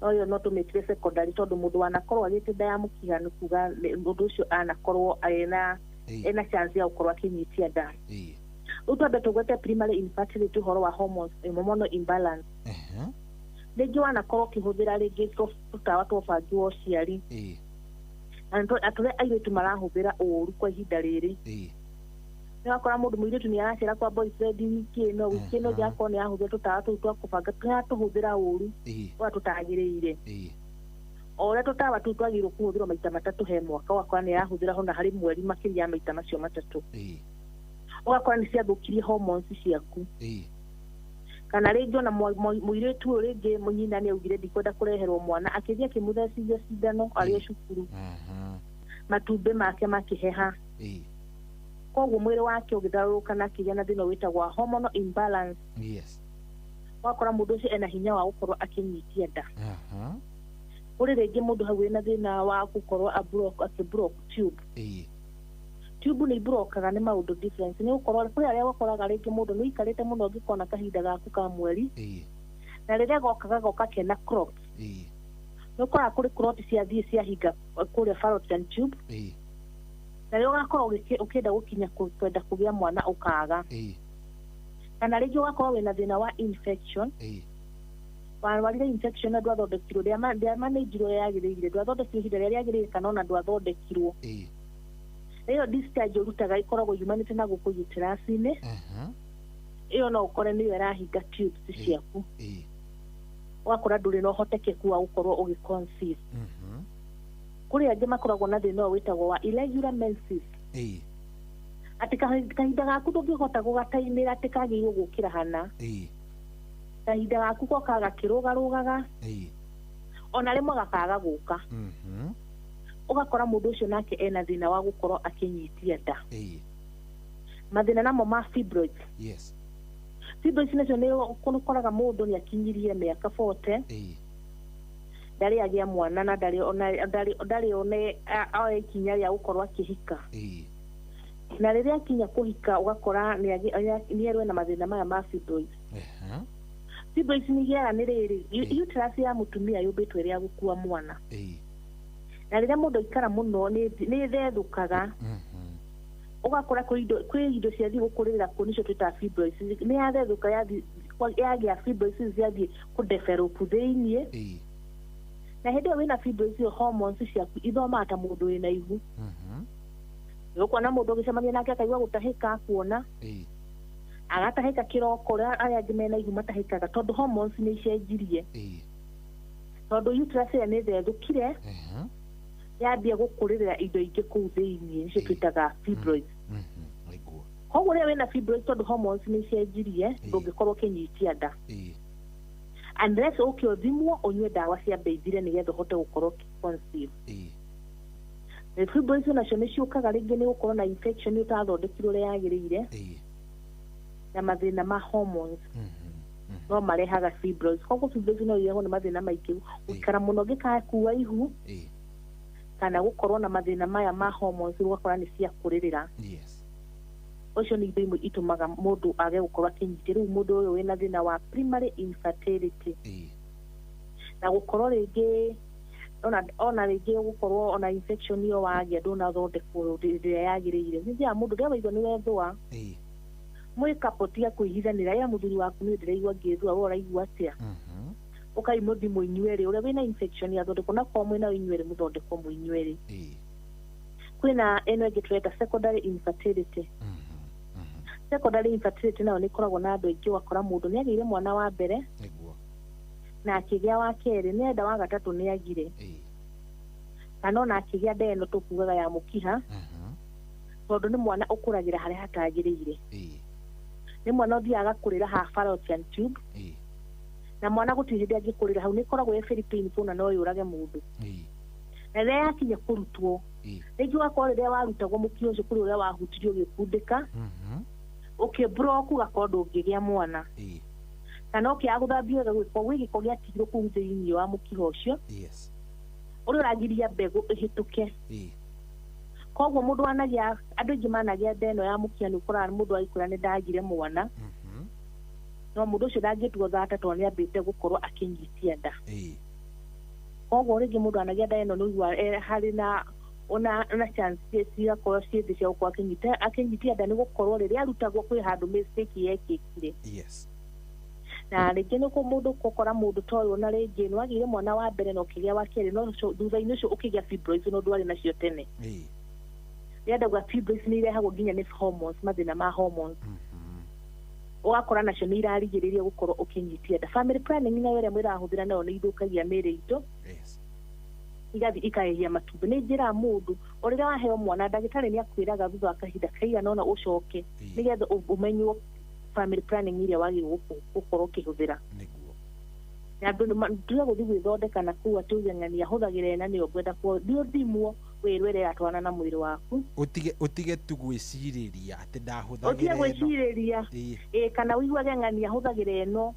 No yo no tũmĩtire secondary tondũ mũndũ wanakorwo agĩte nda ya mũkiha nĩ kuga mũndũ ũcio anakorwo ena chance ya gũkorwo akĩnyitia nda. Rĩu twambe tũgwete primary infertility ũhoro wa hormones, hormonal imbalance. Rĩngĩ wanakorwo ũkĩhũthĩra rĩngĩ tũtawa twa ũbangi wa ũciari. Na atũrĩa airĩtu marahũthĩra ũũru kwa ihinda rĩrĩ. Nĩ wakora mũndũ mũirĩtu nĩ aracera kwa boyfriend wiki ĩno, wiki ĩno ĩngĩ akorwo nĩ arahũthĩra tũtawa tũu twa kũbanga, tũratũhũthĩra ũũru ũrĩa tũtagĩrĩire. O ũrĩa tũtawa tũu twagĩrĩirwo kũhũthĩrwo maita matatũ he mwaka, ũgakora nĩ arahũthĩra ona harĩ mweri makĩria ya maita macio matatũ. Ũgakora nĩ ciathũkirie hormones ciaku. Kana rĩngĩ ona mũirĩtu ũyũ rĩngĩ nyina nĩ augire ndikwenda kũreherwo mwana, akĩthiĩ akĩmũthecithia cindano arĩ o cukuru, matumbĩ make makĩheha. Koguo mwĩrĩ wake ũgĩtharũrũka na akĩgĩa na thĩna wĩtagwo wa hormonal imbalance. Ũgakora mũndũ ũcio ena hinya wa gũkorwo akĩnyitia nda. Kũrĩ rĩngĩ mũndũ hau wĩna thĩna wa gũkorwo akĩ-block tube. Tube nĩ iblokaga nĩ maũndũ difference, nĩ gũkorwo kwĩ arĩa ũkoraga rĩngĩ mũndũ nĩ ũikarĩte mũno ũngĩkona kahinda gaku ka mweri, na rĩrĩa goka gagoka kena clot. Nĩ ũkoraga kũrĩ clot ciathiĩ ciahinga kũrĩa fallopian tube, na rĩrĩa ũgakorwo ũkĩenda gũkinya kwenda kũgĩa mwana ũkaga. Kana rĩngĩ ũgakorwo wĩna thĩna wa infection. Warwarire infection na ndwathondekirwo, ndĩamanĩnjirwo ũrĩa yagĩrĩire, ndwathondekirwo ihinda rĩrĩa rĩagĩrĩire, kana ona ndwathondekirwo. Ĩyo discharge ũrutaga ĩkoragwo yumanĩte na gũkũ uterus-inĩ. Ĩyo no ũkore nĩyo ĩrahinga tubes ciaku. Ũgakora ndũrĩ na ũhotekeku wa gũkorwo ũgĩ-conceive. Kũrĩ angĩ makoragwo na thĩna ũyũ wĩtagwo wa irregular menses. Atĩ kahinda gaku ndũngĩhota gũgataimĩra atĩ kagĩrĩirwo gũkĩra hana. Kahinda gaku gokaga gakĩrũgarũgaga, ona rĩmwe gakaga gũka. Ũgakora mũndũ ũcio nake ena thĩna wa gũkorwo akĩnyitia nda. Mathĩna namo ma fibroids. Fibroids nacio nĩ ũkoraga mũndũ nĩ akinyirie mĩaka 40, ndarĩ agĩa mwana na ndarĩ ona oe ikinya rĩa gũkorwo akĩhika. Na rĩrĩa akinya kũhika ũgakora nĩ erwo na mathĩna maya ma fibroids. Fibroids nĩ igĩaga nĩ rĩrĩ, uterus ya mũtumia yũmbĩtwo ĩrĩ ya gũkua mwana. Na rĩrĩa mũndũ aikara mũno nĩ ĩthethũkaga. Ũgakora kwĩ indo ciathiĩ gũkũrĩrĩra kũu, nĩcio twĩtaga fibroids. Nĩ yathethũka yagĩa fibroids ciathiĩ kũdevelop thĩiniĩ. Na hĩndĩ ĩyo wĩna fibroids ĩyo hormones ciaku ithomaga ta mũndũ wĩna ihu. Nĩ ũkuona mũndũ ũgĩcemania nake akaigua gũtahĩka akuona. Agatahĩka kĩroko, ũrĩa arĩa angĩ mena ihu matahĩkaga, tondũ hormones nĩ icenjirie. Tondũ uterus ĩrĩa nĩ ĩthethũkire, yambia gũkũrĩrĩra indo ingĩ kũu thĩiniĩ, nĩcio twĩtaga fibroids. Koguo rĩrĩa wĩna fibroids, tondũ hormones nĩ icenjirie, ndũngĩkorwo ũkĩnyitia nda. Unless ũke ũthimwo ũnyue ndawa cia mbeithire nĩgetha ũhote gũkorwo ũkĩ-conceive. Fibroids nacio nĩ ciũkaga rĩngĩ nĩ gũkorwo na infection ũtathondekirwo ũrĩa yagĩrĩire, na mathĩna ma hormones no marehaga fibroids. Koguo fibroids no irehwo nĩ mathĩna maingĩ, gũikara mũno ũngĩkakua ihu, kana gũkorwo na mathĩna maya ma hormones, ũgakora nĩ cia kũrĩrĩra. Ũcio nĩ indo imwe itũmaga mũndũ age gũkorwo akĩnyitia. Rĩu mũndũ ũyũ wĩna thĩna wa primary infertility, na gũkorwo rĩngĩ ona rĩngĩ gũkorwo ona infection ĩyo wagĩa ndũnathondekwo rĩrĩa yagĩrĩire. Nĩ njĩra mũndũ rĩrĩa waigua nĩ wethũa, mwĩkapo tiga kwĩhithanĩra, ya mũthuri waku nĩ ndĩraigua ngĩthua, we ũraigua atĩa? Ũkai mũthi mũinyuerĩ, ũrĩa wĩna infection yathondekwo, na korwo mwĩna inyuerĩ mũthondekwo mũinyuerĩ. Kwĩna ĩno ĩngĩ tũreta secondary infertility. Secondary infertility nayo nĩ ĩkoragwo na andũ aingĩ, ũgakora mũndũ nĩ agĩire mwana wa mbere na akĩgĩa wa kerĩ, nĩ enda wa gatatũ nĩ agire, kana ona akĩgĩa nda ĩno tũkugaga ya mũkiha, tondũ nĩ mwana ũkũragĩra harĩa hatagĩrĩire. Nĩ mwana ũthiaga agakũrĩra ha fallopian tube, na mwana gũtirĩ hĩndĩ angĩkũrĩra hau, nĩ ĩkoragwo ĩ very painful na no yũrage mũndũ. Na rĩrĩa yakinya kũrutwo, rĩngĩ ũgakorwo rĩrĩa warutagwo mũkiha ũcio kũrĩ ũrĩa wahutirio ũgĩkundĩka, ũkĩblock ũgakorwo ndũngĩgĩa mwana. Kana ũkĩaga gũthambio wega gwĩ gĩko gĩatigirwo kũu thĩiniĩ wa mũkiha ũcio, ũrĩa ũragiria mbegũ ĩhĩtũke. Koguo mũndũ anagĩa, andũ aingĩ managĩa nda ĩno ya mũkiha, nĩ ũkoraga mũndũ agĩkwĩra nĩ ndagire mwana, no mũndũ ũcio ndangĩtuo thata tondũ nĩ ambĩte gũkorwo akĩnyitia nda. Koguo rĩngĩ mũndũ anagĩa nda ĩno nĩ ũigua harĩ na ona chance cigakorwo ciĩ thĩ cia gũkorwo akĩnyitia nda, nĩ gũkorwo rĩrĩa arutagwo kwĩ handũ mistake yekĩkire. Na rĩngĩ nĩ mũndũ gũkora mũndũ ta ũyũ, na rĩngĩ nĩ wagĩire mwana wa mbere na ũkĩgĩa wa kerĩ, no thutha-inĩ ũcio ũkĩgĩa fibroids no ndwarĩ nacio tene. Rĩrĩa ndauga fibroids nĩ irehagwo nginya nĩ hormones, mathĩna ma hormones. Ũgakora nacio nĩ irarigĩrĩria gũkorwo ũkĩnyitia nda. Family planning nayo ĩrĩa mwĩrahũthĩra nayo nĩ ithũkagia mĩĩrĩ itũ, igathiĩ ikahehia matumbĩ. Nĩ njĩra mũndũ o rĩrĩa waheo mwana, ndagĩtarĩ nĩ akwĩraga thutha wa kahinda kaigana ũna ũcoke nĩgetha ũmenywo family planning ĩrĩa wagĩrĩirwo gũkorwo ũkĩhũthĩra. Na andũ tiga gũthiĩ gwĩthondeka na kũu atĩ uge ng'ania hũthagĩra ĩna nĩyo ngwenda kuo, thiĩ ũthimwo wĩrwo ĩrĩa ĩratwarana na mwĩrĩ waku. Ũtige tu gwĩcirĩria atĩ ũtige ndahũthagĩra ĩno. Gwĩcirĩria ĩ kana ũiguage ng'ania hũthagĩra ĩno,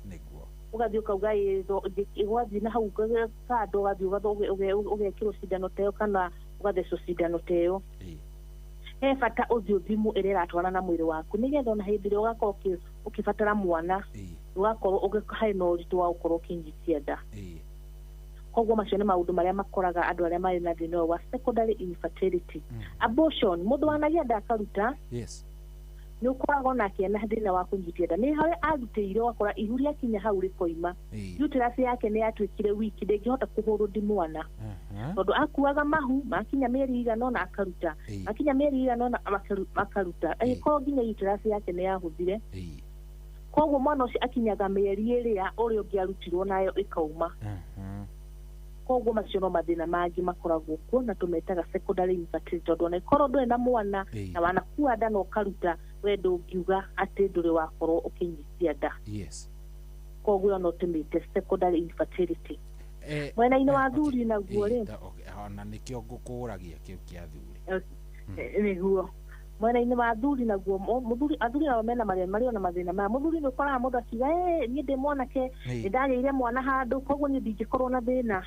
ũgathiĩ ũkauga ĩ, ũgathiĩ na hau kando, ũgathiĩ ũgekĩrwo cindano ta ĩyo kana ũgathecwo cindano ta ĩyo. He bata ũthiĩ ũthimwo ĩrĩa ĩratwarana na mwĩrĩ waku, nĩgetha ona hĩndĩ ĩrĩa ũgakorwo ũkĩbatara mwana, ndũgakorwo harĩ na ũritũ wa gũkorwo ũkĩnyitia nda. Koguo macio nĩ maũndũ marĩa makoraga andũ arĩa marĩ na thĩna ũyũ wa secondary infertility. Abortion, mũndũ wanagĩa nda akaruta, nĩ ũkoragwo nake na thĩna wa kũnyitia nda, nĩ harĩa arutĩire, ũgakora ihu rĩakinya hau rĩkoima. Uterus yake nĩ yatuĩkire wiki, ndĩngĩhota kũhũrũndi mwana, tondũ akuaga mahu makinya mĩeri igana ũna akaruta, makinya mĩeri igana ũna akaruta, agĩkorwo nginya uterus yake nĩ yahũthire. Koguo mwana ũcio akinyaga mĩeri ĩrĩa ũrĩa ũngĩ arutirwo nayo ĩkauma. Koguo macio no mathĩna mangĩ makoragwo kuo na tũmetaga secondary infertility, tondũ ona ĩkorwo ndũrĩ na mwana na wanakua nda na ũkaruta, we ndũngiuga atĩ ndũrĩ wakorwo ũkĩnyitia nda. Koguo ĩyo no tũmĩte secondary infertility. Mwena-inĩ wa thuri naguo rĩ, Ona nĩkĩo ngũkũragia kĩu kĩa thuri. Nĩguo mwena-inĩ wa thuri naguo, mũthuri, athuri nao mena marĩa marĩ ona mathĩna maya. Mũthuri nĩ ũkoraga mũndũ akiuga, "Ĩ, niĩ ndĩ mwanake, nĩ ndagĩire mwana handũ, koguo niĩ ndingĩkorwo na thĩna."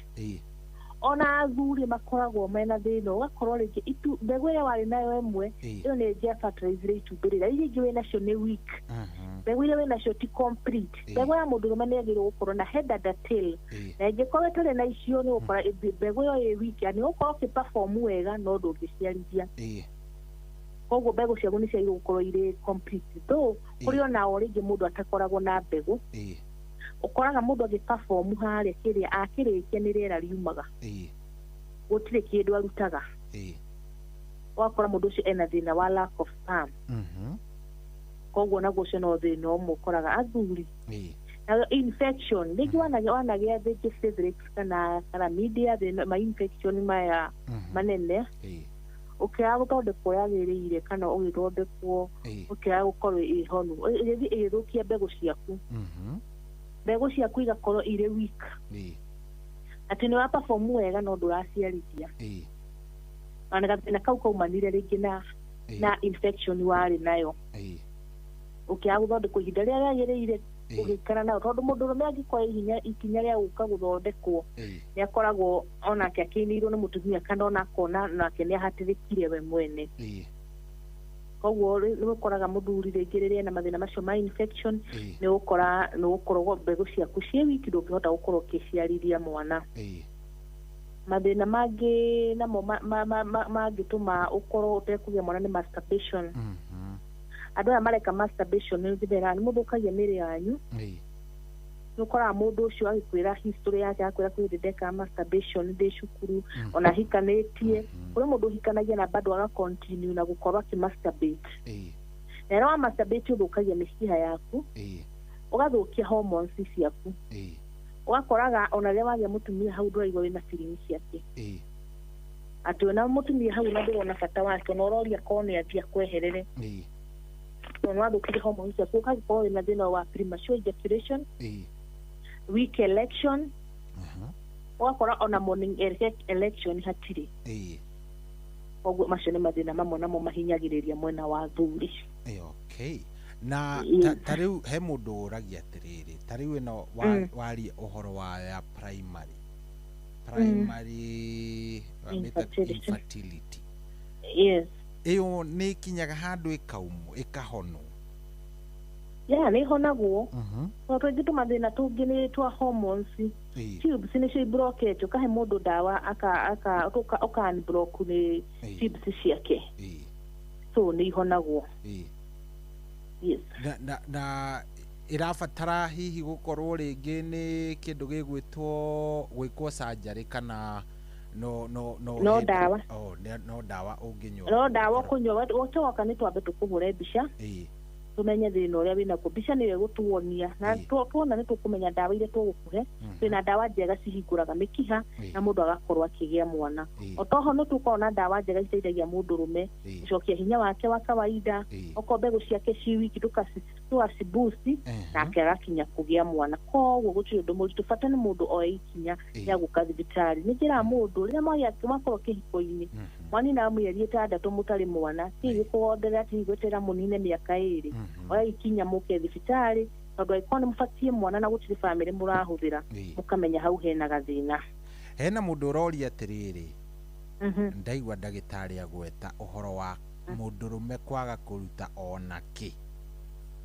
Ona athuri makoragwo mena thĩna, ũgakorwo rĩngĩ itu mbegũ ĩrĩa warĩ nayo ĩmwe, ĩyo nĩ ĩngĩa fertilize itumbĩ rĩrĩa, iria ingĩ wĩ nacio nĩ weak, mbegũ iria wĩ nacio ti complete. Mbegũ ya mũndũrũme nĩ yagĩrĩirwo gũkorwo na head and a tail, na ĩngĩkorwo ĩtarĩ na icio, nĩ gũkora mbegũ ĩyo ĩ weak, na nĩ ũgũkorwo ũkĩ-perform wega no ndũngĩciarithia. Koguo mbegũ ciaku nĩ ciagĩrĩirwo gũkorwo irĩ complete, though kũrĩ onao rĩngĩ mũndũ atakoragwo na mbegũ. Ũkoraga mũndũ agĩ-perform harĩa kĩrĩa akĩrĩkia nĩ rĩera riumaga, gũtirĩ kĩndũ arutaga. Ũgakora mũndũ ũcio ena thĩna wa lack of sperm. Koguo naguo ũcio no thĩna ũmwe ũkoraga athuri. Nayo infection rĩngĩ wanagĩa rĩngĩ syphilis kana chlamydia, thĩna ma infection maya manene, ũkĩaga gũthondekwo yagĩrĩire kana ũgĩthondekwo ũkĩaga gũkorwo ĩ honu, ĩgĩthiĩ ĩgĩthũkia mbegũ ciaku, mbegũ ciaku igakorwo irĩ weak, atĩ nĩ wa perform wega no ndũraciarithia. Na gathĩna kau kaumanire rĩngĩ na infection warĩ nayo, ũkĩaga gũthondekwo ihinda rĩrĩa rĩagĩrĩire, ũgĩikara nayo, tondũ mũndũrũme angĩkoya ikinya rĩa gũka gũthondekwo, nĩ akoragwo onake akĩinĩirwo nĩ mũtumia kana ona akona nake nĩ ahatĩrĩkire we mwene. Koguo nĩ ũkoraga mũthuri rĩngĩ rĩrĩa ena mathĩna macio ma infection, nĩ ũgũkora nĩ ũgũkorwo mbegũ ciaku ciĩ wiki, ndũngĩhota gũkorwo ũkĩciarithia mwana. Mathĩna mangĩ namo mangĩtũma ũkorwo ũtekũgĩa mwana nĩ masturbation. Andũ aya mareka masturbation, nĩ njĩra nĩ mũthũkagia mĩĩrĩ yanyu. Nĩ ũkoraga mũndũ ũcio agĩkwĩra history yake, akwĩra kwĩ hĩndĩ ndekaga masturbation ndĩ cukuru, ona hikanĩtie. Kũrĩ mũndũ ũhikanagia na bado aga continue na gũkorwo akĩ masturbate, na rĩrĩa wa masturbate ũthũkagia mĩkiha yaku, ũgathũkia hormones ciaku, ũgakoraga ona rĩrĩa wagĩa mũtumia hau ndũraigua wĩna feeling ciake, atĩ wĩna mũtumia hau na ndũrona bata wake, ona ũroria korwo nĩ athiĩ akweherere, tondũ nĩ wathũkirie hormones ciaku, ũgagĩkorwo wĩna thĩna wa premature ejaculation, weak erection, ũgakora ona morning erection hatirĩ. Koguo macio nĩ mathĩna mamwe namo mahinyagĩrĩria mwena wa thuri. Okay, na ta rĩu he mũndũ ũragia atĩrĩrĩ, ta rĩu ĩno waria ũhoro wa ya primary Infertility. Infertility. Yes. Ĩyo nĩ ĩkinyaga handũ ĩkaumwo ĩkahonwo? Ya, nĩ ĩhonagwo, tondũ tũingĩ tũmathĩna tũngĩ nĩ twa hormones. Tubes nĩcio ibrokete, ũkahe mũndũ ndawa aka ũka unblock nĩ tubes ciake, so nĩ ihonagwo. Yes. Na Ĩrabatara hihi gũkorwo rĩngĩ nĩ kĩndũ gĩgwĩtwo gwĩkwo surgery kana no no no No ndawa. Oh, no ndawa ũngĩnyua? No ndawa ũkũnyua. Wote woka nĩ twambe tũkũhũre mbica, tũmenye thĩna ũrĩa wĩnaguo. Mbica nĩyo ĩgũtuonia, na tuona nĩ tũkũmenya ndawa iria tũgũkũhe. Twĩna ndawa njega cihingũraga mĩkiha na mũndũ agakorwo akĩgĩa mwana. O toho nĩ tũkorwo na ndawa njega citeithagia mũndũrũme gũcokia hinya wake wa kawaida. Okorwo mbegũ ciake ci wiki, tũgacibusti nake agakinya kũgĩa mwana. Koguo gũtirĩ ũndũ mũritũ, bata nĩ mũndũ oe ikinya rĩa gũka thibitarĩ. Nĩ njĩra mũndũ rĩrĩa mwakorwo kĩhiko-inĩ, mwanina mĩeri 6 mũtarĩ mwana, ti gũkũgonderera, ti gweterera mũnine mĩaka 2. Oya ikinya mũke thibitarĩ, tondũ angĩkorwo nĩ mũbatiĩ mwana na gũtirĩ bamĩrĩ mũrahũthĩra, mũkamenya hau hena gathĩna. Hena mũndũ ũroria atĩrĩrĩ, ndaigua ndagĩtarĩ agweta ũhoro wa mũndũrũme kwaga kũruta ona kĩ.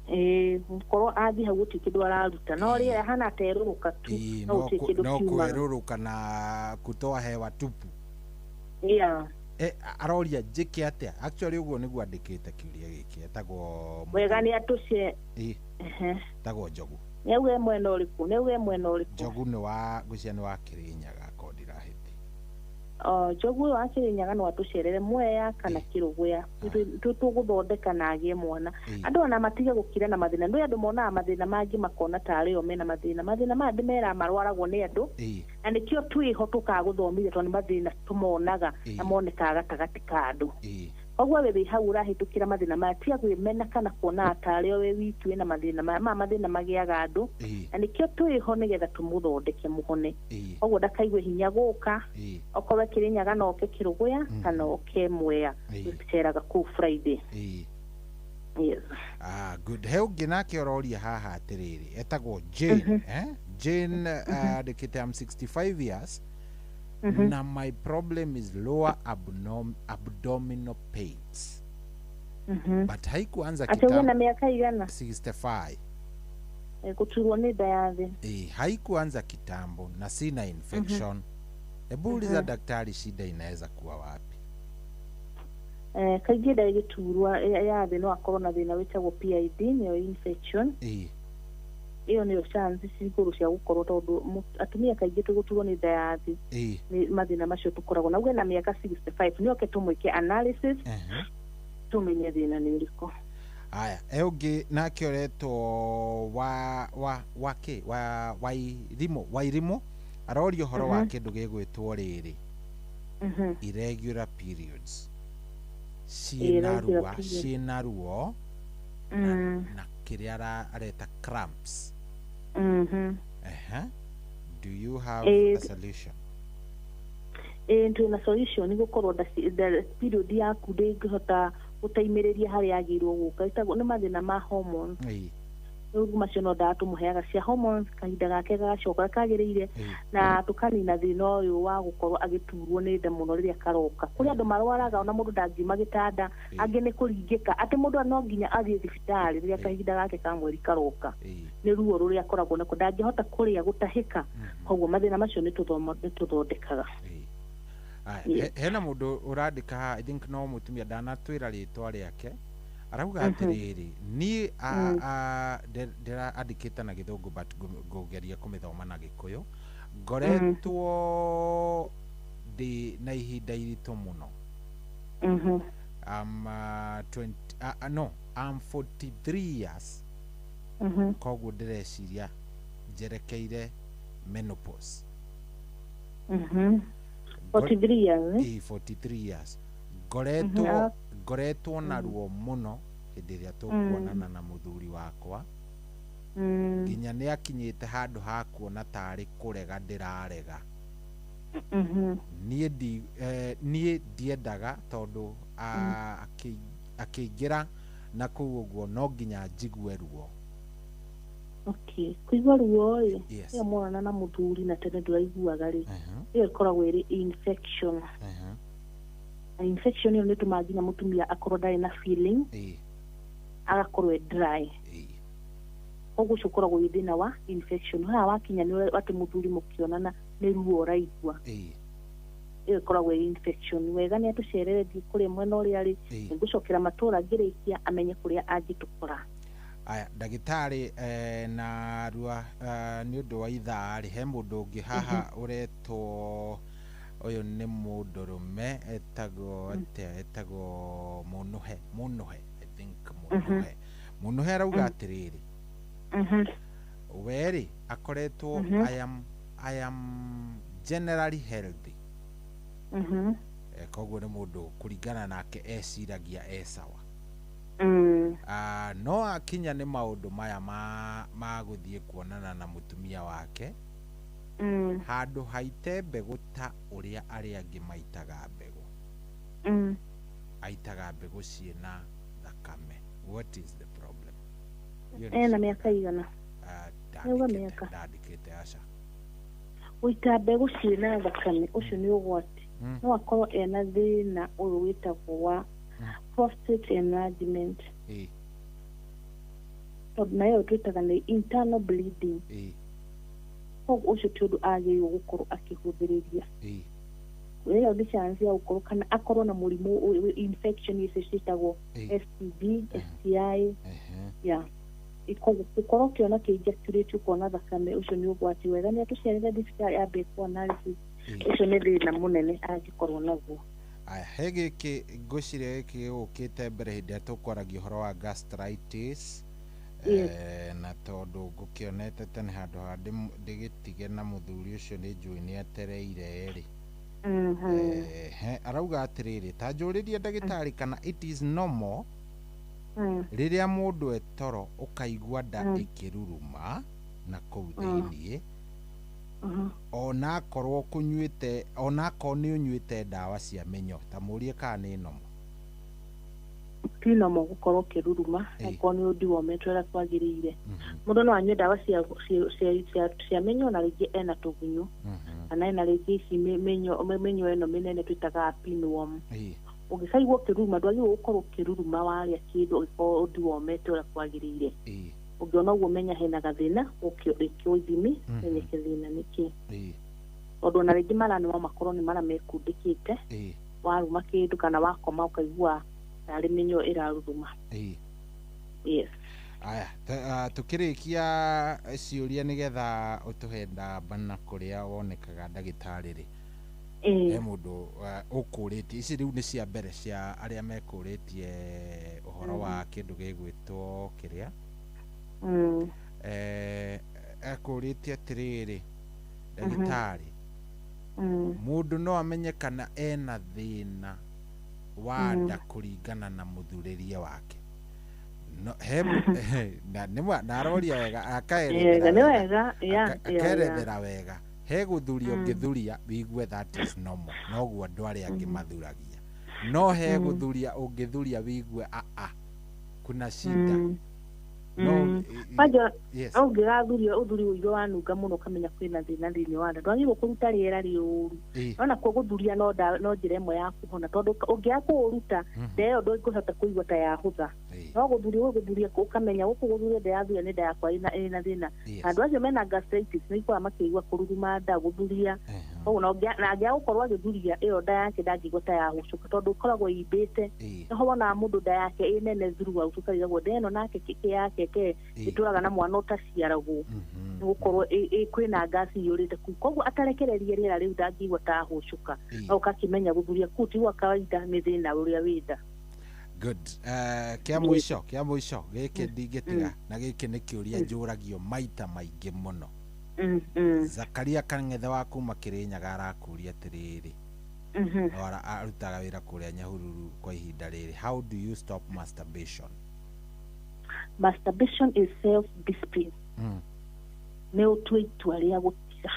Ĩĩ, korwo athiĩ hau gũtirĩ kĩndũ araruta, no rĩera hana terũrũka tu, no gũtirĩ kĩndũ no kiumaga. Kwerũrũka na kutoa hewa tupu. Yeah. Aroria njĩke atĩa? Actually ũguo nĩguo andĩkĩte kĩũria gĩkĩ, etagwo Wega nĩ atũce. Etagwo Njogu. Nĩ auge mwena ũrĩkũ? Nĩ auge mwena ũrĩkũ? Njogu nĩ wa ngwĩciria nĩ wa Kĩrĩnyaga, korwo ndirahĩtia. O, Njogu ũyũ wa Kĩrĩnyaga no atũcerere Mwea kana Kĩrũgũya. Tũgũthondeka na agĩe mwana. Andũ ona matige gũkira na mathĩna. Nĩ andũ monaga mathĩna mangĩ makona tarĩ o mena mathĩna. Mathĩna maya ndĩmeraga marwaragwo nĩ andũ, na nĩkĩo twĩho tũkagũthomithia, tondũ nĩ mathĩna tũmonaga na monekaga gatagatĩ ka andũ. Koguo we wĩ hau ũrahĩtũkĩra mathĩna maya, tiga kwĩmena kana kuona tarĩ o we wiki wĩna mathĩna maya. Maya mathĩna magĩaga andũ, na nĩkĩo twĩho nĩgetha tũmũthondeke mũhone. Koguo ndakaigue hinya gũka. Okorwo Kĩrĩnyaga no oke Kĩrũgũya kana oke Mwea, tũceraga kũu Friday. Yes. Ah, good. He ũngĩ nake ũroria haha atĩrĩrĩ, etagwo Jane, eh? Jane andĩkĩte, "I'm 65 years na my problem is lower abdominal pains, but haikuanza Atĩ uge na kitambo." mĩaka igana? 65. Gũturwo nĩ nda ya thĩ. Haikuanza kitambo na sina infection. Hebu uliza daktari shida inaweza kuwa wapi. Kaingĩ nda ĩgĩturwa ya thĩ no akorwo na thĩna wĩtagwo PID, nĩyo infection. Ĩyo nĩyo chance ci igũrũ cia gũkorwo, tondũ atumia kaingĩ tũgũturwo nĩ nda ya thĩ nĩ mathĩna macio tũkoragwo na. Uge na mĩaka 65, nĩ oke tũmwĩke analysis tũmenye thĩna nĩ ũrĩkũ. Aya, e ũngĩ nake ũretwo wa kĩ wa Wairimũ. Wairimũ aroria ũhoro wa kĩndũ gĩgwĩtwo rĩrĩ, irregular periods ciĩna Irregular ruo, periods. ciĩna ruo na kĩrĩa areta cramps. Ehe. Do you have a solution? Ĩĩ, twĩna solution. Gũkorwo period yaku ndĩngĩhota gũteimĩrĩria harĩa yagĩrĩirwo gũka, ĩtagwo nĩ mathĩna ma hormones. Rĩu macio no ndawa tũmũheaga cia hormones, kahinda gake gagacoka kagĩrĩire, na tũkanina thĩna ũyũ wa gũkorwo agĩturwo nĩ nda mũno rĩrĩa karoka. Kũrĩ andũ marwaraga ona mũndũ ndangiuma gĩtanda, angĩ nĩ kũringĩka, atĩ mũndũ no nginya athiĩ thibitarĩ rĩrĩa kahinda gake ka mweri karoka, nĩ ruo rũrĩa akoragwo nakuo, ndangĩhota kũrĩa, gũtahĩka. Koguo mathĩna macio nĩ tũthondekaga. Aya, Yes. hena mũndũ ũrandĩka haha, I think no mũtumia, ndanatwĩra rĩtwa rĩake, arauga atĩrĩrĩ, niĩ ndĩraandĩkĩte na Gĩthũngũ, but ngũgeria kũmĩthoma na Gĩkũyũ. Ngoretwo ndĩ na ihinda iritũ mũno. I'm 20, no, I'm 43 years, koguo ndĩreciria njerekeire menopause. 43 years, eh? Ĩĩ, 43 years. Ngoretwo ngoretwo na ruo mũno hĩndĩ ĩrĩa tũkuonana na mũthuri wakwa, nginya nĩ akinyĩte handũ ha kuona tarĩ kũrega ndĩrarega. Niĩ ndiendaga, tondũ akĩingĩra na kũu ũguo no nginya njigue ruo. Okay, kũigua ruo rĩ, rĩrĩa mwarana na mũthuri na tene ndũraiguaga rĩ, ĩyo ĩkoragwo ĩrĩ infection. Na infection ĩyo nĩ ĩtũmaga nginya mũtumia akorwo ndarĩ na feeling, agakorwo e dry. Koguo ũcio ũkoragwo wĩ thĩna wa infection. Haha wakinya nĩ atĩ mũthuri mũkĩonana nĩ ruo ũraigua, ĩyo ĩkoragwo ĩ infection. Wega nĩ atũcerere, thiĩ kũrĩa mwena ũrĩa rĩ, nĩngũcokera matũra ngĩrĩkia, amenye kũrĩa angĩtũkora. Aya, ndagĩtarĩ, na rua, nĩ ũndũ wa ithaa rĩ, he mũndũ ũngĩ haha ũretwo, ũyũ nĩ mũndũrũme etagwo atĩa, etagwo Mũnũhe, Mũnũhe, I think Mũnũhe. Mũnũhe arauga atĩrĩrĩ, we rĩ akoretwo, I am generally healthy. Koguo nĩ mũndũ kũringana nake eciragia e sawa. Ah, no akinya nĩ maũndũ maya ma gũthiĩ kuonana na mũtumia wake, handũ haite mbegũ ta ũrĩa arĩa angĩ maitaga mbegũ, aitaga mbegũ ciĩna thakame. What is the problem? Hiyo nĩ Ena mĩaka igana? Ah, Nĩuga ndandĩkĩte. Mĩaka. Ndandĩkĩte, aca. Gũita mbegũ ciĩna thakame, ũcio nĩ ũgwati. No akorwo ena thĩna ũyũ wĩtagwo wa prostate enlargement, tondũ nayo twĩtaga nĩ internal bleeding. Koguo ũcio ti ũndũ agĩrĩirwo gũkorwo akĩhũthĩrĩria. Ĩyo nĩ chance ya gũkorwo kana akorwo na mũrimũ infection icio ciĩtagwo STD, STI ya. Koguo gũkorwo ũkĩona kĩ-ejaculate ũkona thakame, ũcio nĩ ũgwati. Wega nĩ atũciarĩre thibitarĩ ambe ĩkwo analysis. Ũcio nĩ thĩna mũnene angĩkorwo naguo. Aya, he gĩkĩ ngwĩciria gĩkĩ gĩgũkĩte mbere hĩndĩ ĩrĩa tũkwaragia ũhoro wa gastritis. Na tondũ ngũkĩonete tene handũ ha ndĩgĩtige na mũthuri ũcio nĩ njũĩ nĩ etereire rĩ. He arauga atĩrĩrĩ, ta njũrĩrie ndagĩtarĩ kana it is normal rĩrĩa mũndũ etoro ũkaigua nda ĩkĩruruma na kũu thĩiniĩ, ona akorwo kũnyuĩte, ona akorwo nĩ ũnyuĩte ndawa cia mĩnyoo? Ta mũrie kana nĩ normal. Ti normal gũkorwo ũkĩruruma okorwo nĩ ũndiwometwo ũrĩa kwagĩrĩire. Mũndũ no anyue ndawa cia mĩnyoo na rĩngĩ ena tũgunyũ, kana ena rĩngĩ ici mĩnyoo ĩno mĩnene twĩtaga pinworm. Ũngĩkaigua ũkĩruruma, ndwagĩrĩirwo gũkorwo ũkĩruruma warĩa kĩndũ ũngĩkorwo ũndiwomete ũrĩa kwagĩrĩire. Ũngĩona ũguo, menya hena gathĩna, ũkĩo ithimi menyeke thĩna nĩkĩ, tondũ ona rĩngĩ mara no makorwo nĩ mara mekundĩkĩte waruma kĩndũ kana wakoma ũkaigua tarĩ mĩnyoo ĩraruruma. Yes. Aya, tukĩrĩkia ciũria nĩgetha ũtũhe namba na kũrĩa wonekaga, ndagĩtarĩ rĩ, he mũndũ ũkũrĩtie, ici rĩu nĩ cia mbere cia arĩa mekũrĩtie ũhoro wa kĩndũ gĩgwĩtwo kĩrĩa. Ekũrĩtie atĩrĩrĩ, ndagĩtarĩ, mũndũ no amenye kana ena thĩna wa nda kũringana na mũthurĩrie wake? No, he na nĩma na aroria wega, akaerethera Nĩ wega. wega, Akerethera wega, he gũthuria ũngĩthuria wĩigue that is normal, noguo andũ arĩa angĩ mathuragia, no he gũthuria ũngĩthuria wĩigue aa kuna shida. No Kwanja ũngĩgathuria ũthuri ũigua wanunga mũno, ũkamenya kwĩna thĩna thĩinĩ wa nda. Ndwagĩrĩirwo kũruta rĩera rĩũru. No nakuo gũthuria no njĩra ĩmwe ya kũhona, tondũ ũngĩaga kũũruta, nda ĩyo ndũngĩhota kũigua ta yahũtha. No gũthuria, gũgũthuria ũkamenya gũkũ gũthuria ndĩrathuria nĩ nda yakwa ĩna thĩna. Andũ acio mena gastritis nĩ ikoragwo makĩigua kũruruma nda gũthuria. Koguo na angĩaga gũkorwo agĩthuria, ĩyo nda yake ndangĩigua ta yahũcũka, tondũ ĩkoragwo ĩimbĩte. Nĩho wonaga mũndũ nda yake ĩ nene throughout, ũkarigagwo nda ĩno nake kĩ yake ke ĩtũraga na mwana ũtaciaragwo, nĩ gũkorwo kwĩna ngasi iyũrĩte kũu. Koguo atarekererie rĩera rĩu ndangĩigua ta ahũcũka. No ũgakĩmenya gũthuria kũu ti gwa kawaida, nĩ thĩna ũrĩa wĩ nda. Good. Kĩa mũico, kĩa mũico gĩkĩ ndingĩtiga na gĩkĩ nĩ kĩũria njũragio maita maingĩ mũno. Zakaria Kang'ethe wa kuma Kĩrĩnyaga arakũria atĩrĩrĩ, no arutaga wĩra kũrĩa Nyahururu kwa ihinda rĩrĩ, how do you stop masturbation? Masturbation is self discipline. Nĩ ũtue itua rĩa gũtiga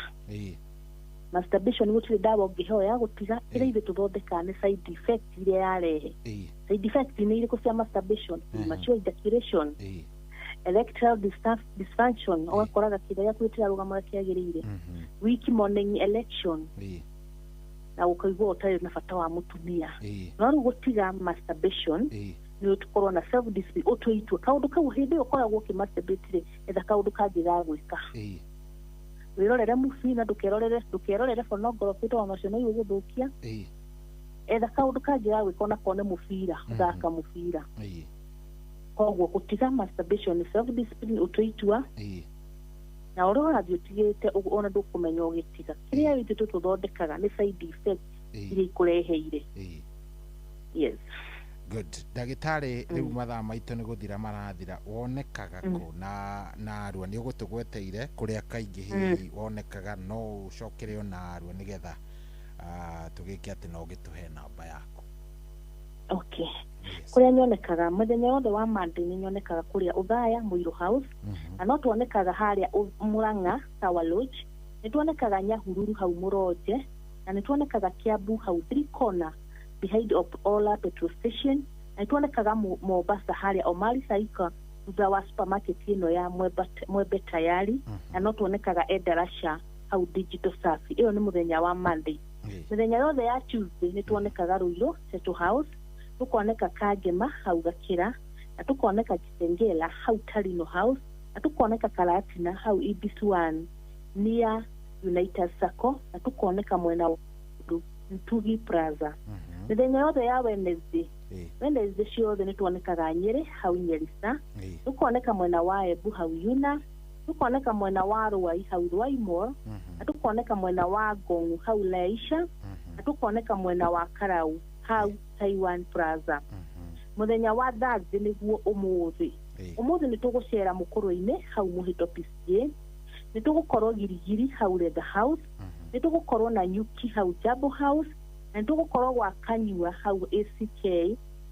masturbation. Gũtirĩ ndawa ũngĩheo ya gũtiga. Ĩrĩa ithuĩ tũthondekaga nĩ side effect iria yarehe. Side effect nĩ irĩkũ cia masturbation? Premature ejaculation, erectile dysfunction, ũgakoraga kĩga gĩaku gĩtirarũgama ũrĩa kĩagĩrĩire, weak morning erection, na ũkaigua ũtarĩ na bata wa mũtumia. No rĩu gũtiga masturbation nĩ ũkorwo na self discipline, ũtue itua kaũndũ kau hĩndĩ ĩyo ũkoragwo ũkĩmasturbate rĩ, etha kaũndũ kangĩ ga gwĩka, wĩrorere movie, na ndũkerorere pornography, tondũ onacio no igũgũthũkia. Etha kaũndũ kangĩ ga gwĩka, onakorwo nĩ mũbira, thaka mũbira. Koguo gũtiga masturbation nĩ self discipline, ũtue itua na ũrĩa ũrathiĩ ũtigĩte ũguo ona ndũkũmenya ũgĩtiga. Kĩrĩa ithuĩ tũthondekaga nĩ side effects iria ikũreheire. Yes. Good. Ndagĩtarĩ, rĩu mathaa maitũ nĩ gũthira marathira. Wonekaga kũ na arua? Nĩ ũgũtũgweteire kũrĩa kaingĩ hihi wonekaga, no ũcokere ona arua nĩgetha tũgĩke atĩ no ũgĩtũhe namba yaku. Okay, kũrĩa nyonekaga mũthenya wothe wa Monday nĩ nyonekaga kũrĩa Ũthaya Mũirũ House, na no tuonekaga harĩa Mũrang'a Tower Lodge, nĩ tuonekaga Nyahururu hau Mũronje, na nĩ tuonekaga Kiambu hau Three Corner behind of Ola petrol station, na nĩ tuonekaga Mombasa harĩa Omari Saika thutha wa supermarket ĩno ya Mwembe Tayari, na no tuonekaga Endarasha hau Digital Safi. Ĩyo nĩ mũthenya wa Monday. Mĩthenya yothe ya Tuesday nĩ tuonekaga Ruiru Settle House, tukoneka Kangema hau Gakĩra, na tukoneka Kitengela hau Tarino House, na tukoneka Karatina hau Ibis One near United Sacco, na tukoneka mwena wa Ntugi Plaza. Mĩthenya yothe ya Wednesday, Wednesday ciothe nĩ tuonekaga Nyĩrĩ hau Nyerisa, tukoneka mwena wa Embu hau Yuna, tukoneka mwena wa Ruai hau Ruai Mall, na tukoneka mwena wa Ngong'u hau Leisha, na tukoneka mwena wa Karau hau Taiwan Plaza. Mũthenya wa Thursday nĩguo ũmũthĩ, ũmũthĩ nĩ tũgũcera Mũkũrũ-inĩ hau Mũhĩto PCA, nĩ tũgũkorwo Girigiri hau Leather House, nĩ tũgũkorwo na Nyuki hau Jambo House, na nĩ tũgũkorwo gwa Kanyua hau ACK,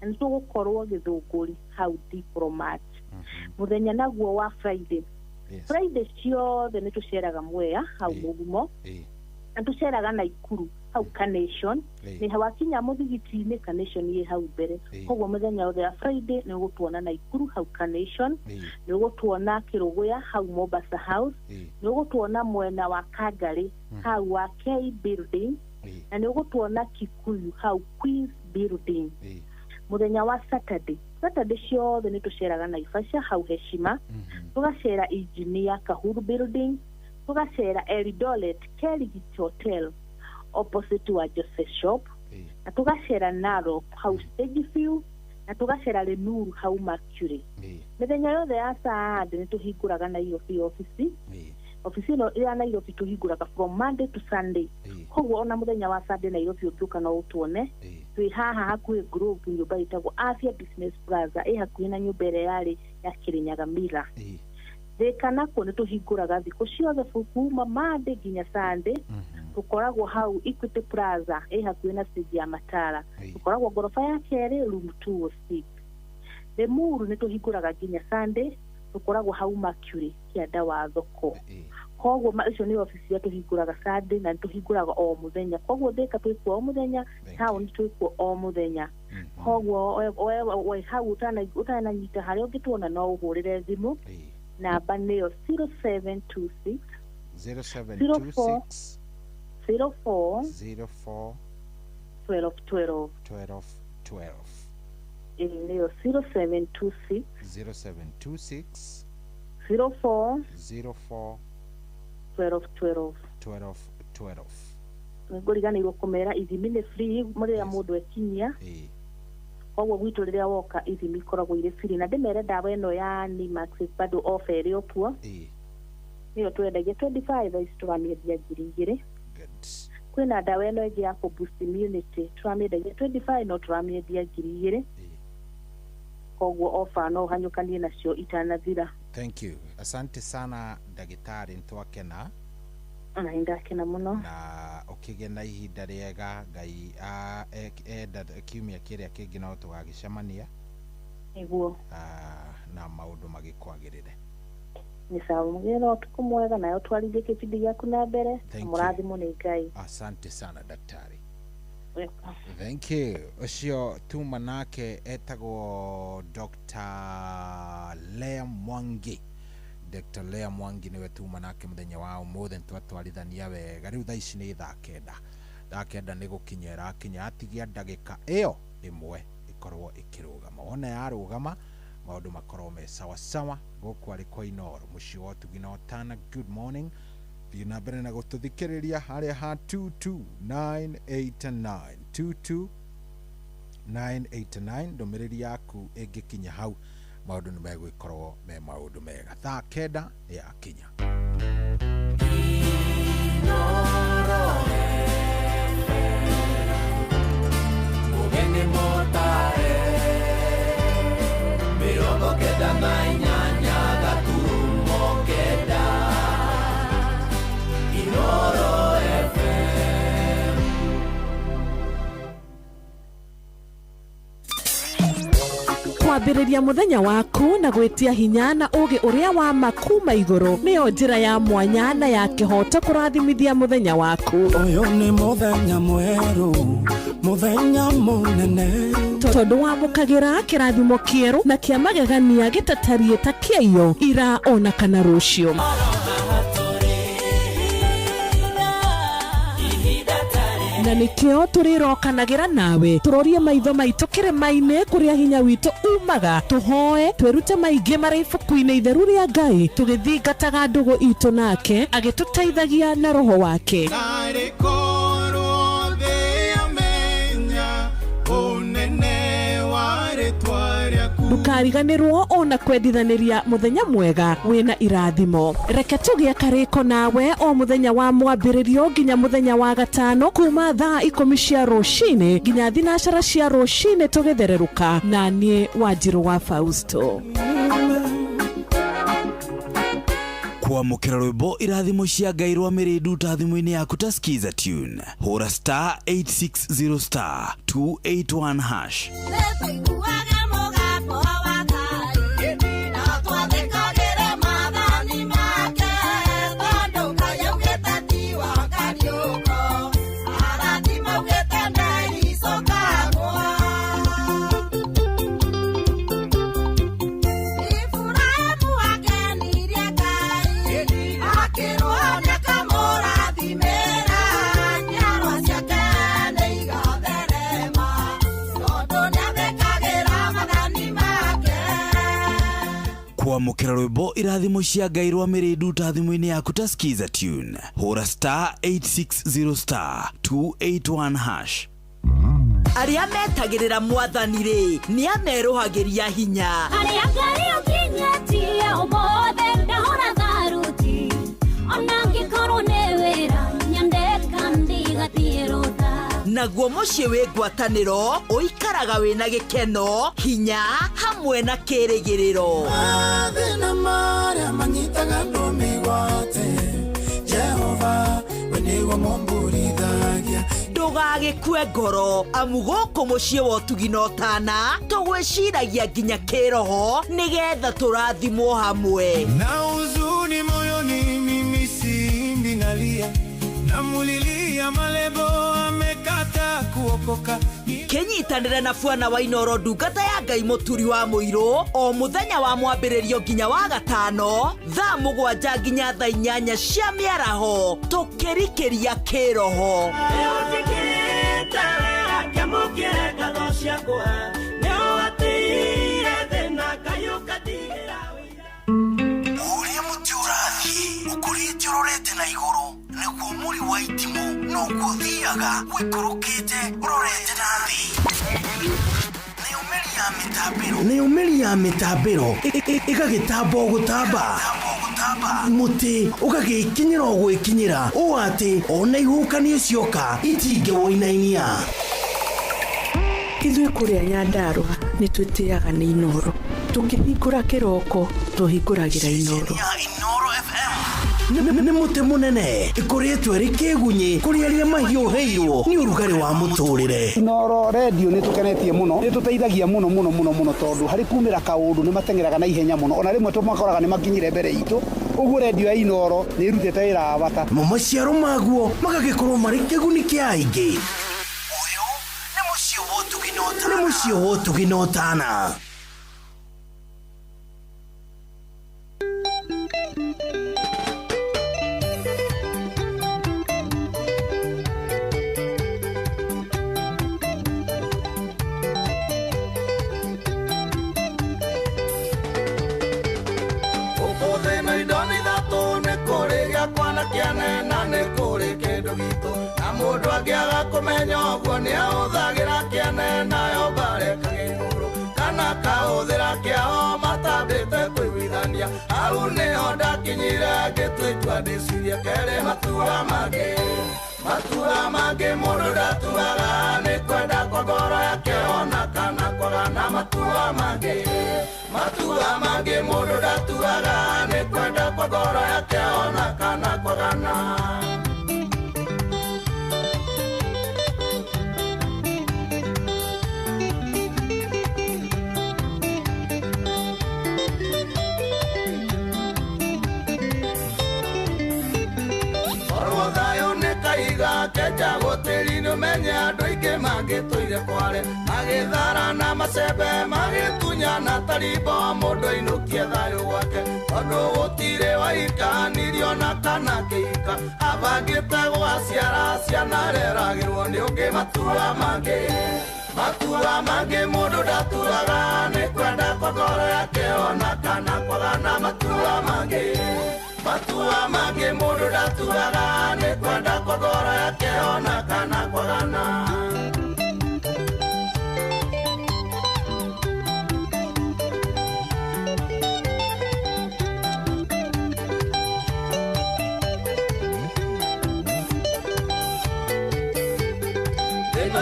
na nĩ tũgũkorwo Gĩthũngũri hau Diplomat. Mũthenya naguo wa Friday, Friday ciothe nĩ tũceraga Mwea hau Mũgumo, na tũceraga Naikuru hau Carnation. Nĩ wakinya mũthigiti-inĩ, Carnation ĩ hau mbere. Koguo mũthenya wothe wa Friday nĩ ũgũtuona Naikuru hau Carnation, nĩ ũgũtuona Kĩrũgũya hau Mombasa House, nĩ ũgũtuona mwena wa Kangarĩ hau wa K Building, na nĩ ũgũtuona Kikuyu hau Queens Building. Mũthenya wa Saturday, Saturday ciothe nĩ tũceraga Naivasha hau Heshima, tũgacera Engineer Kahuru Building, tũgacera Eldoret Kerigit Hotel opposite wa Joseph Shop, na tũgacera Narok hau Stage View, na tũgacera Limuru hau Mercury. Mĩthenya yothe ya Sunday nĩ tũhingũraga Nairobi ofici. Ofici ĩno ya Nairobi tũhingũraga from Monday to Sunday, koguo ona mũthenya wa Sunday Nairobi ũngĩũka no ũtuone. Twĩ haha hakuhĩ Grove, nyũmba ĩtagwo Afya Business Plaza, ĩ hakuhĩ na nyũmba ĩrĩa yarĩ ya Kirinyaga Mira. Thĩka nakuo nĩ tũhingũraga thikũ ciothe kuma Monday nginya Sunday. Tũkoragwo hau Equity Plaza ĩ hakuhĩ na stage ya Matara, tũkoragwo ngoroba ya kerĩ, room 206. Limuru nĩ tũhingũraga nginya Sunday, tũkoragwo hau Mercury kĩanda wa thoko. Koguo icio nĩ obici iria tũhingũraga Sunday, na nĩ tũhingũraga o mũthenya. Koguo Thĩka twĩkuo o mũthenya, taũni twĩkuo o mũthenya. Koguo we hau ũtananyita harĩa ũngĩtuona, no ũhũrĩre thimũ, namba nĩyo 0726 0726 04 04 12 12. 12 12. Ĩĩ, nĩyo 0726 0726 04 04 12 12. 12 12. Ngũriganĩirwo kũmera ithimi nĩ free rĩrĩa mũndũ ekinyia. Koguo gwitũ rĩrĩa woka ithimi ikoragwo irĩ free, na ndĩmere ndawa ĩno ya Nimax bado offer ĩrĩ o kuo. Nĩyo twendagia 25, thaa ici tũramĩendia 2000. Kwĩna ndawa ĩno ĩngĩ ya kũ boost immunity, tũramĩendagia 25 no tũramĩendia 2000. Koguo offer no ũhanyũkanie nacio itanathira. Thank you, asante sana ndagĩtarĩ, nĩtwakena. Ona nĩ ndakena mũno. Na ũkĩgĩe na ihinda rĩega. Ngai enda, kiumia kĩrĩa kĩngĩ no tũgagĩcemania. Nĩguo. Na maũndũ magĩkwagĩrĩre. Nĩ sawa, mũgĩe na ũtukũ mwega, nayo twarithie kĩbindi gĩaku na mbere. Thank you. Mũrathimwo nĩ Ngai. Asante sana, daktari. Welcome. Thank you. Ũcio tuma nake etagwo Dr. Lea Mwangi. Dr. Lea Mwangi niwe tuma nake mũthenya wa ũmũthĩ, nĩtwatwarithania wega. Rĩu thaa ici nĩ thaa 9, thaa 9 nĩ gũkinya ĩrakinya, atigia ndagĩka ĩyo ĩmwe ĩkorwo ĩkĩrũgama. Wona yarũgama, maũndũ makorwo me sawa sawa. Gũkũ arĩ kwa Inoro, mũciĩ wa ũtugi na ũtana. Good morning, thiĩ na mbere na gũtũthikĩrĩria harĩa ha 22989, 22989. Ndũmĩrĩri yaku ĩngĩkinya hau. Maũndũ nĩ megũgĩkorwo me maũndũ mega. Thaa 9 nĩ yakinya. Mugeni motare 98 gaturumo 9 Inoro FM. Kwambĩrĩria mũthenya waku na gwĩtia hinya na ũgĩ ũrĩa wa ma kuma igũrũ nĩyo njĩra ya mwanya na ya kĩhoto kũrathimithia mũthenya waku. Ũyũ nĩ mũthenya mwerũ, mũthenya mũnene, tondũ wamũkagĩra kĩrathimo kĩerũ na kĩa magegania gĩtatariĩ ta kĩaiyo ira ona kana rũciũ. Na nĩkĩo tũrĩrokanagĩra nawe tũrorie maitho maitũ kĩrĩma-inĩ kũrĩa hinya witũ umaga, tũhoe twĩrute maingĩ marĩ ibuku-inĩ itheru rĩa Ngai, tũgĩthingataga ndũgũ itũ nake agĩtũteithagia na roho wake. Narĩ korwo thĩ yamenya ũnene wa rĩtwa rĩaku. Ndũkariganĩrwo ona kwendithanĩria mũthenya mwega wĩna irathimo. Reke tũgĩe karĩko nawe o mũthenya wa mwambĩrĩrio nginya mũthenya wa gatano kuma thaa 10 cia rũcinĩ nginya 12 cia rũcinĩ tũgĩthererũka na niĩ Wanjirũ wa Fausto. Kwamũkĩra rwĩmbo irathimo cia Ngai rwa mĩrĩndu thimũ-inĩ yaku ta Skiza Tune. Hũra star 860 star 281 hash. Kwamũkĩra rwĩmbo irathimo cia Ngai rwa mĩrĩndu thimũ-inĩ yaku ta Skiza Tune. Hũra star 860 star 281 hash. Arĩa metagĩrĩra mwathani rĩ nĩ amerũhagĩria hinya. Arĩa Ngai ũkinyĩtie ũmũthĩ ndahũra tharuti, ona ngĩkorwo nĩ wĩra nyandeka ndigathiĩ rũtha. Naguo mũciĩ wĩ ngwatanĩro ũikaraga wĩna gĩkeno, hinya hamwe na kĩrĩgĩrĩro. Mathĩna marĩa manyitaga andũ mĩgwate, Jehova we nĩwe mũmburithagia. Ndũgagĩkue ngoro amu gũkũ mũciĩ wa ũtugi na ũtana tũgwĩciragia nginya kĩroho nĩgetha tũrathimwo hamwe. Na huzuni moyoni mimi simbi nalia, namulilia malebo amekata kuokoka. Kĩnyitanĩre na Bwana wa Inoro ndungata ya Ngai mũturi wa mũirũ o mũthenya wa mwambĩrĩrio nginya wa gatano thaa 7 nginya thaa 8 cia mĩaraho tũkĩrikĩria kĩroho. Ũrĩa mũtĩ ũrathiĩ ũkũrĩte ũrorete na igũrũ nĩguo mũri wa itimũ noguo ũthiaga ũikũrũkĩte ũrorete na thĩ. Nayo mĩri ya mĩtambĩro ĩgagĩtamba o gũtamba, mũtĩ ũgagĩkinyĩra o gwĩkinyĩra ũũ atĩ ona ihuhũkanio cioka itingĩwũinainia. Ithuĩ kũrĩa Nyandarũa nĩ twĩtĩaga nĩ Inoro. Tũkĩhingũra kĩroko tũhingũragĩra Inoro. Nĩ mũtĩ mũnene ĩkoretwo ĩrĩ kĩgunyĩ kũrĩ arĩa mahiũhĩirwo nĩ ũrugarĩ wa mũtũrĩre. Inoro redio nĩ tũkenetie mũno, nĩ tũteithagia mũno mũno mũno mũno tondũ harĩ kumĩra kaũndũ nĩ mateng'eraga na ihenya mũno, ona rĩmwe tũmakoraga nĩ makinyire mbere itũ. Ũguo redio ya Inoro nĩ ĩrutĩte wĩra wa bata. Mo maciaro maguo magagĩkorwo marĩ kĩguni kĩa aingĩ. Ũyũ nĩ mũciĩ wa ũtugi na ũtana. Mũndũ angĩaga kũmenya ũguo nĩ ahũthagĩra kĩene nayo mbarĩ kagĩkũrũ kana kahũthĩra kĩao. ngĩmũcaria hau nĩho ndakinyire ngĩtua itua ndĩcirie kerĩ matua mangĩ matua mangĩ mũndũ ndatuaga nĩ kwenda kwa ngoro yake ona kana kwagana matua mangĩ matua mangĩ mũndũ ndatuaga nĩ kwenda kwa ngoro yake ona kana kwagana. Keja gũtĩri-inĩ ũmenye andũ aingĩ mangĩtũire kware magĩthara na macembe magĩtunyana tarimbo mũndũ ainũkie thayũ gwake tondũ gũtirĩ waikanirio na kana kĩhika abangĩte gwaciara ciana reragĩrwo nĩ ũngĩ matua mangĩ matua mangĩ mũndũ ndatuaga nĩ kwenda kwa ngoro yake ona kana kwagana matua mangĩ matua mangĩ mũndũ ndatuaga nĩ kwenda kwa ngoro yake ona kana kwagana.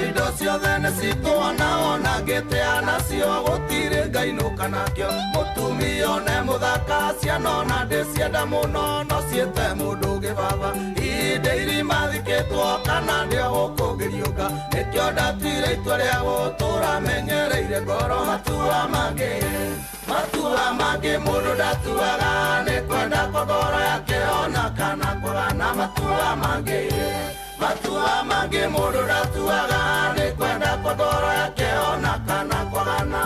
Indo ciothe nĩ citũona ona ngĩtĩa nacio gũtirĩ ngainũka nakĩo mũtumia one mũthaka ciana ona ndĩcienda mũno no ciĩte mũndũ ũngĩ baba ihinda irima thikĩtwo kana ndĩo gũkũ ngĩriũka nĩkĩo ndatuire itua rĩa gũtũra menyereire ngoro matua mangĩ matua mangĩ mũndũ ndatuaga nĩ kwenda kwa ngoro yake ona kana kwagana matua mangĩ matua mangĩ mũndũ ndatuaga nĩ kwenda kwa ngoro yake ona kana kwagana.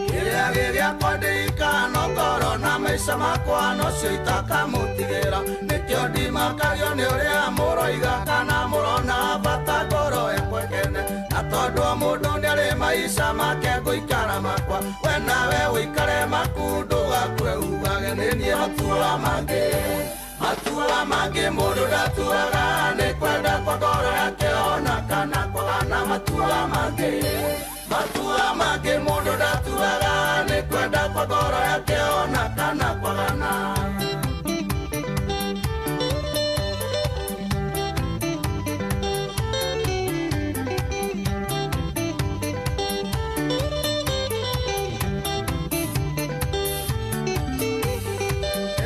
Kĩrĩa gĩgĩakwa ndĩikano ngoro na maica makwa nocio itakamũtigĩra nĩkĩo ndimakagio nĩ ũrĩa mũroiga kana mũrona bata ngoro yakwa ĩkene na tondũ o mũndũ nĩarĩ maica make ngũikara makwa we nawe ũikare maku ndũgakue ugage nĩ niĩ matua mangĩ matua mangĩ mũndũ ndatuaga nĩ kwenda kwa ngoro yake ona kana kwagana matua mangĩ matua mangĩ mũndũ ndatuaga nĩ kwenda kwa ngoro yake ona kana kwagana.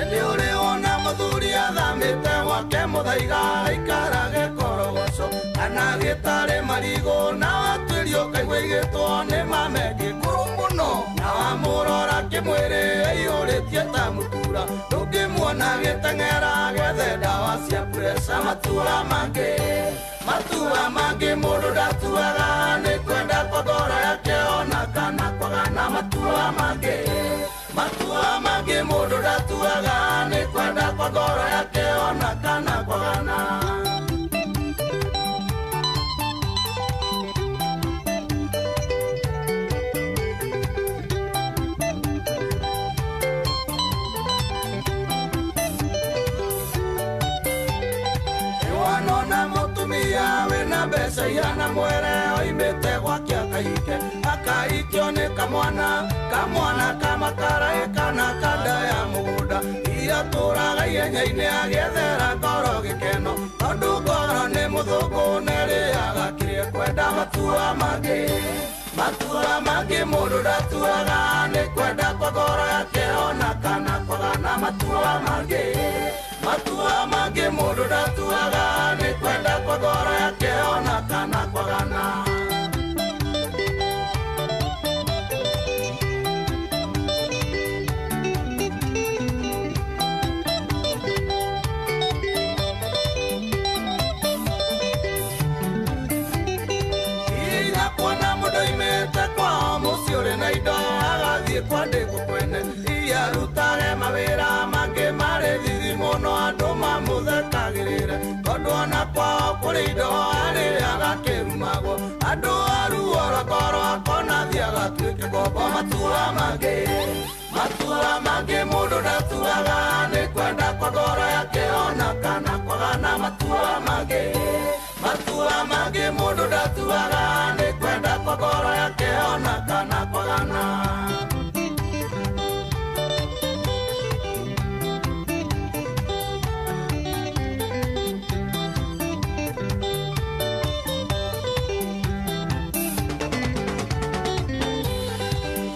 Ĩndĩ ũrĩ wona mũthuri athamĩte gwake mũthaiga aikarage korogoco kana gĩtarĩ marigũ na watuĩrio ũkaigua igĩtwo nĩ mamengĩ kũrũ mũno na wamũrora kĩmwĩrĩ aiyũrĩtie ta mũtura ndũngĩmuona gĩteng'era gethe ndawa cia preca matua mangĩ matua mangĩ mũndũ ndatuaga nĩ kwenda kwa ngoro yake ona kana kwagana matua mangĩ matua mangĩ mũndũ ndatuaga nĩ kwenda kwa ngoro yake ona kana kwagana. Wanona mũtumia wĩna mbeca ihana mwere oimĩte gwake akaike akaikio nĩ kamwana kamwana kamakaraĩ kana kanda ya mũgũnda iria tũraga ihenya-inĩ agĩethera ngoro gĩkeno tondũ ngoro nĩ mũthũngũ nerĩaga kĩrĩa kwenda matua mangĩ matua mangĩ mũndũ ndatuaga nĩ kwenda kwa ngoro yake ona kana kwagana matua mangĩ matua mangĩ mũndũ ndatuaga nĩ kwenda kwa ngoro yake ona kana kwagana. Inya kuona mũndũ oimĩte kwao mũciĩ ũrĩ na indo agathiĩ kwandĩkwo kwene iarutage mawĩra mangĩ marĩ thithi mũno andũ mamũthekagĩrĩre tondũ ona kwao kũrĩ indo arĩaga kĩrumagwo andũ aruo rwa ngoro akona thiĩ agatuĩke ngombo matua mangĩ. Matua mangĩ mũndũ ndatuaga nĩ kwenda kwa ngoro yake ona kana kwagana. Matua mangĩ, matua mangĩ mũndũ ndatuaga nĩ kwenda kwa ngoro yake ona kana kwagana.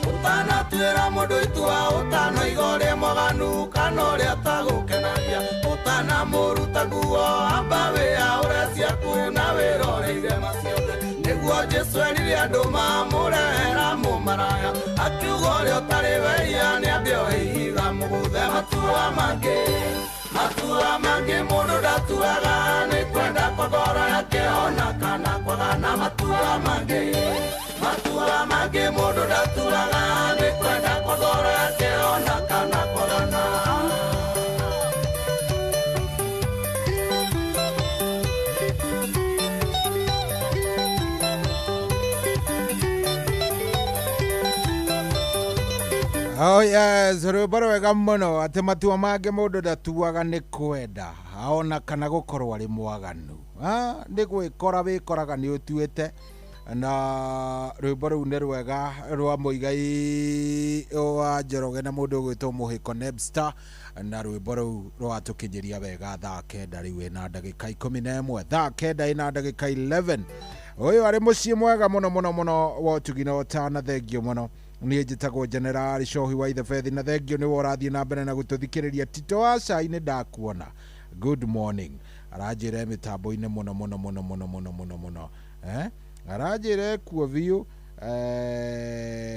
Utanatuĩra mũndũ itua ũtanoiga ũrĩa mwaganu kana ũrĩa ũtagũkenagia, ũtanamũruta nguo amba wĩyaũre ciaku na wĩroreire maciothe. Nĩguo Jesũ erire andũ mamũrehera mũmaraya, akiuga ũrĩa ũtarĩ wehia nĩambe oe ihiga mũgũthe. Matua mangĩ, matua mangĩ mũndũ ndatuaga nĩ kwenda kwa ngoro yake ona kana kwagana. Matua mangĩ, matua mangĩ mũndũ ndatuaga nĩ kwenda kwa ngoro yake ona kana kwagana. Oh yes, rwĩmbo rwega mũno atĩ matua mangĩ mũndũ ndatuaga nĩ kwenda ona kana gũkorwo arĩ mwaganu. Nĩ gwĩkora wĩkoraga nĩ ũtuĩte. Na rwĩmbo rũu nĩ rwega rwa Mũigai wa Njoroge na mũndũ ũgwĩtwo Mũhĩko Nebstar, na rwĩmbo rũu rwatũkinyĩria wega thaa 9 rĩu ĩna ndagĩka 11, thaa 9 ĩna ndagĩka 11. Ũyũ arĩ mũciĩ mwega mũno mũno mũno wa ũtugi na ũtana, thengio mũno. Niĩ njĩtagwo General Cohi wa Ithebethi, na thengio nĩwe ũrathiĩ na mbere na gũtũthikĩrĩria. Tito wa Cai nĩ ndakuona, good morning. Aranjĩra mĩtambo-inĩ mũno mũno mũno mũno mũno mũno mũno, aranjĩra kuo biũ,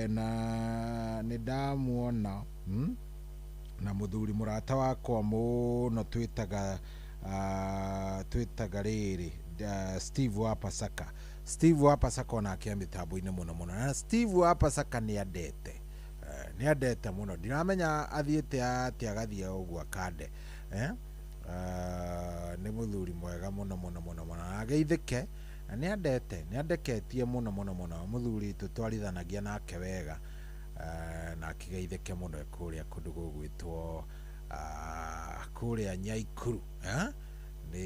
na nĩ ndamuona na mũthuri mũrata wakwa mũno twĩtaga twĩtaga rĩrĩ Steve wa Pasaka. Steve wa Pasaka onake mĩtambo-inĩ mũno mũno, na Steve wa Pasaka nĩ andete, nĩ andete mũno. Ndiramenya athiĩte atĩa agathiĩ ũguo akande, nĩ mũthuri mwega mũno mũno mũno mũno, ageithĩke. Nĩ andete, nĩ andeketie mũno mũno mũno, mũthuri tũtwarithanagia nake wega, na akĩgeithĩke mũno kũrĩa kũndũ gũgwĩtwo kũrĩa Nyaikuru. Nĩ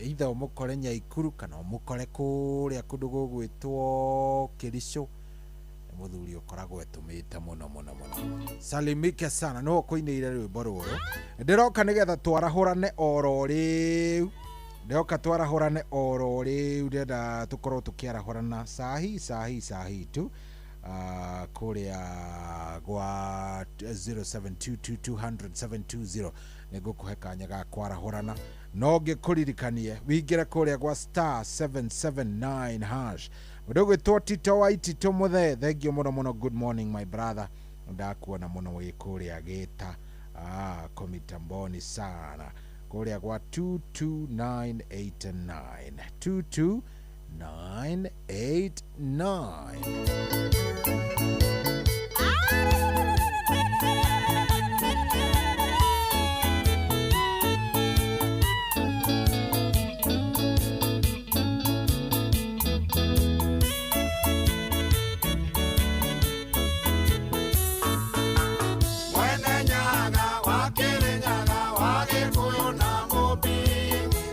either ũmũkore Nyaikuru kana ũmũkore kũrĩa kũndũ gũgwĩtwo Kĩricũ. Nĩ mũthuri ũkoragwo etũmĩte mũno mũno mũno. Salimike sana, nĩwe ũkũinĩire rwĩmbo rũrũ. Ndĩroka nĩgetha twarahũrane oro rĩu, ndĩroka twarahũrane oro rĩu, ndĩrenda tũkorwo tũkĩarahũrana sahi sahi sahi tu kũrĩa gwa 0722200720. Nĩngũkũhe kanya ga kwarahũrana, no ngĩkũririkanie wĩingĩre kũrĩa gwa star 779 hash. Mũndũ ũgwĩtwo Tito wa Itito Mũthee, thengio mũno mũno, good morning my brother, ndakuona mũno wĩ kũrĩa Gĩta komitamboni sana kũrĩa gwa 22989 22989. Mwene Nyaga wa Kĩrĩnyaga wa Gĩkũyũ na Mũmbi,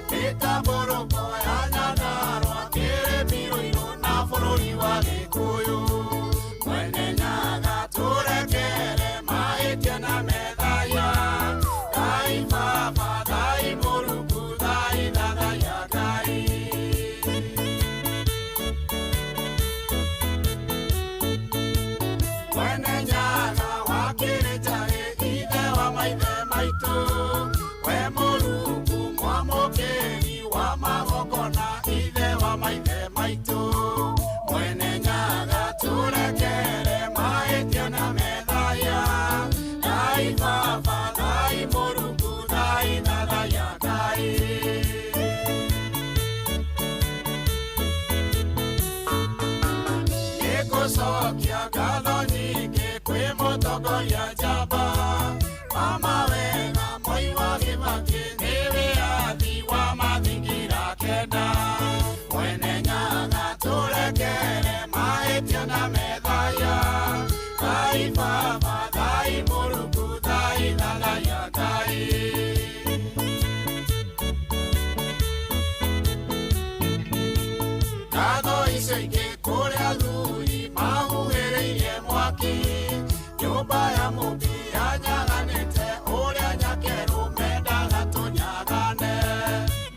mĩtambũrũko ya Nyandarũa kĩrĩmĩrũirũ na bũrũri wa Gĩkũyũ. Mwene Nyaga tũrekere mahĩtia na methaya, Ngai Baba, Ngai Mũrungu, Ngai Thathaya Ngai. Mwene Nyaga wa Kĩrĩnjarĩ ithe wa maithe maitũ, we Mũrungu mwamũkĩri wa magongona ithe wa maithe maitũ. Mwene Nyaga tũrekere mahĩtia na methaya, Ngai Baba, Ngai Mũrungu, Ngai Thathaya Ngai. Nĩngũcokia ngatho nyingĩ kwĩ mũtongoria njamba, mama wega Moi wa Kĩbakĩ nĩ wĩyathi wa mathingira kenda. Mwene Nyaga tũrekere mahĩtia na methaya, Ngai Baba, Ngai Mũrungu, Acio ingĩ kũrĩa thuri mahuhĩrĩirie mwaki. Nyũmba ya Mũmbi yanyaganĩte ũrĩa nyakerũ mendaga tũnyagane.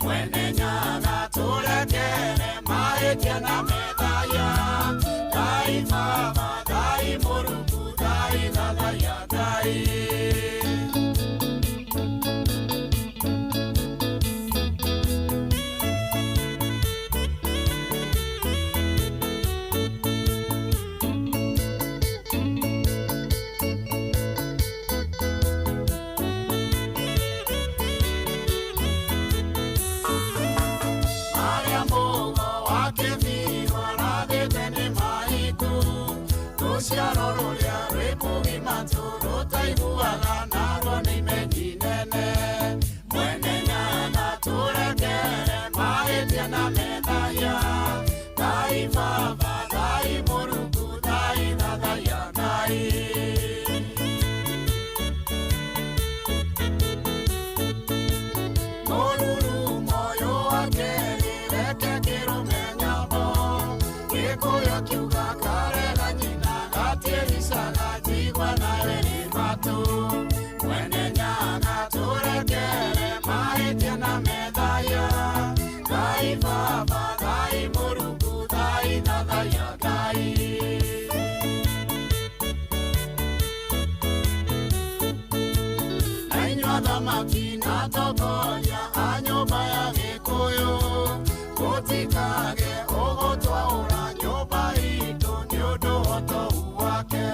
Mwene Nyaga tũrekere mahĩtia na methaya. Ngai Baba, Ngai Mũrungu, Ngai Thathaya, Ngai. Maria Mũgo wa Kĩbirũ arathĩte nĩ mahiku. Rũciaro rũrĩa rwĩ mũgima rũtaiguaga narwo nĩ imenyi nene. Mwene Nyaga tũrekere mahĩtia na methaya. Ngai Baba, Ngai Mũrungu, Ngai Thathaya, Ngai. Mũrurumo ũyũ wa kerĩ reke kĩrũme nyambo. Gĩkũyũ kiuga karega nyina gatiĩricaga njigua na ĩrĩ matũ. Mwene Nyaga tũrekere mahĩtia na methaya. Ngai Baba, Ngai Mũrungu, Ngai Thathaya, Ngai. Na inyuĩ athamaki na atongoria a nyũmba ya Gĩkũyũ, mũtikage ũgũtwaũra nyũmba itũ nĩ ũndũ wa ũtou wake.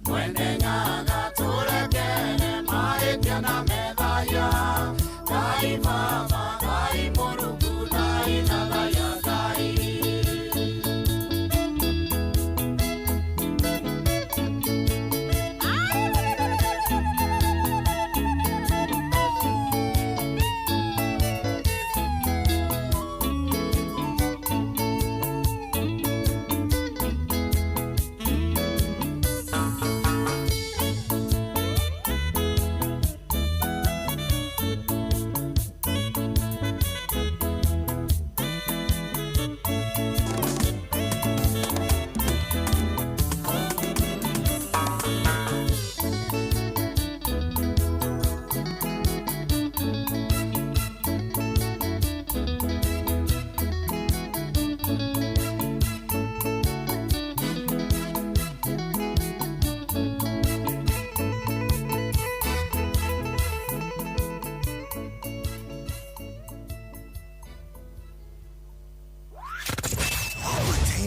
Mwene Nyaga tũrekere mahĩtia na methaya. Ngai Baba, Ngai Mũrungu, Ngai Thathaya, Ngai.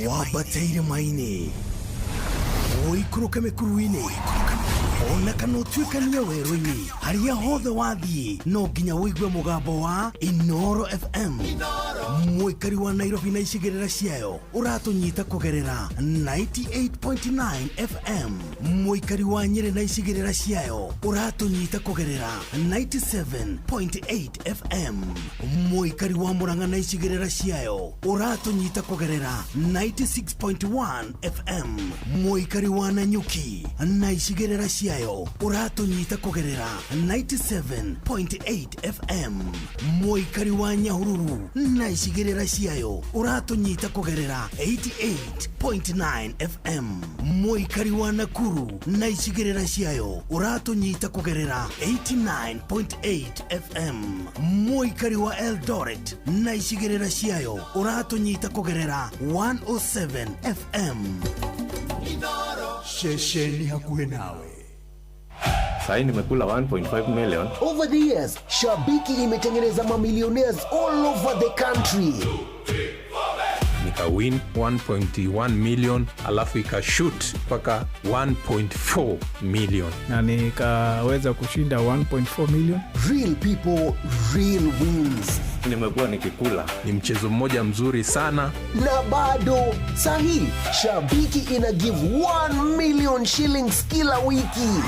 Wambate irĩma-inĩ, ũikũrũke mĩkuru-inĩ, ona kana ũtuĩkanie werũ-inĩ, harĩa hothe wathiĩ no nginya ũigue mũgambo wa Inoro FM. Mũikari wa Nairobi na icigĩrĩra ciayo ũratũnyita kũgerera 98.9 FM. Mũikari wa Nyĩrĩ na icigĩrĩra ciayo ũratũnyita kũgerera 97.8 FM. Mũikari wa Murang'a na icigĩrĩra ciayo ũratũnyita kũgerera 96.1 FM. Mũikari wa Nanyuki na icigĩrĩra ciayo ũratũnyita kũgerera 97.8 FM. Mũikari wa Nyahururu na icigĩrĩra ciayo ũratũnyita kũgerera 88.9 FM. Mũikari wa Nakuru na icigĩrĩra ciayo ũratũnyita kũgerera 89.8 FM. Mũikari wa Eldoret na icigĩrĩra ciayo ũratũnyita kũgerera 107 FM. Ceceni hakuhĩ nawe. Sahi nimekula 1.5 million. Over the years, Shabiki imetengeneza mamillionaires all over the country. Nikawin 1.1 million alafu ikashoot mpaka 1.4 million na nikaweza kushinda 1.4 million. Real people, real wins. Nimekuwa nikikula. Ni mchezo mmoja mzuri sana. Na bado sahi, Shabiki ina give 1 million shillings kila wiki.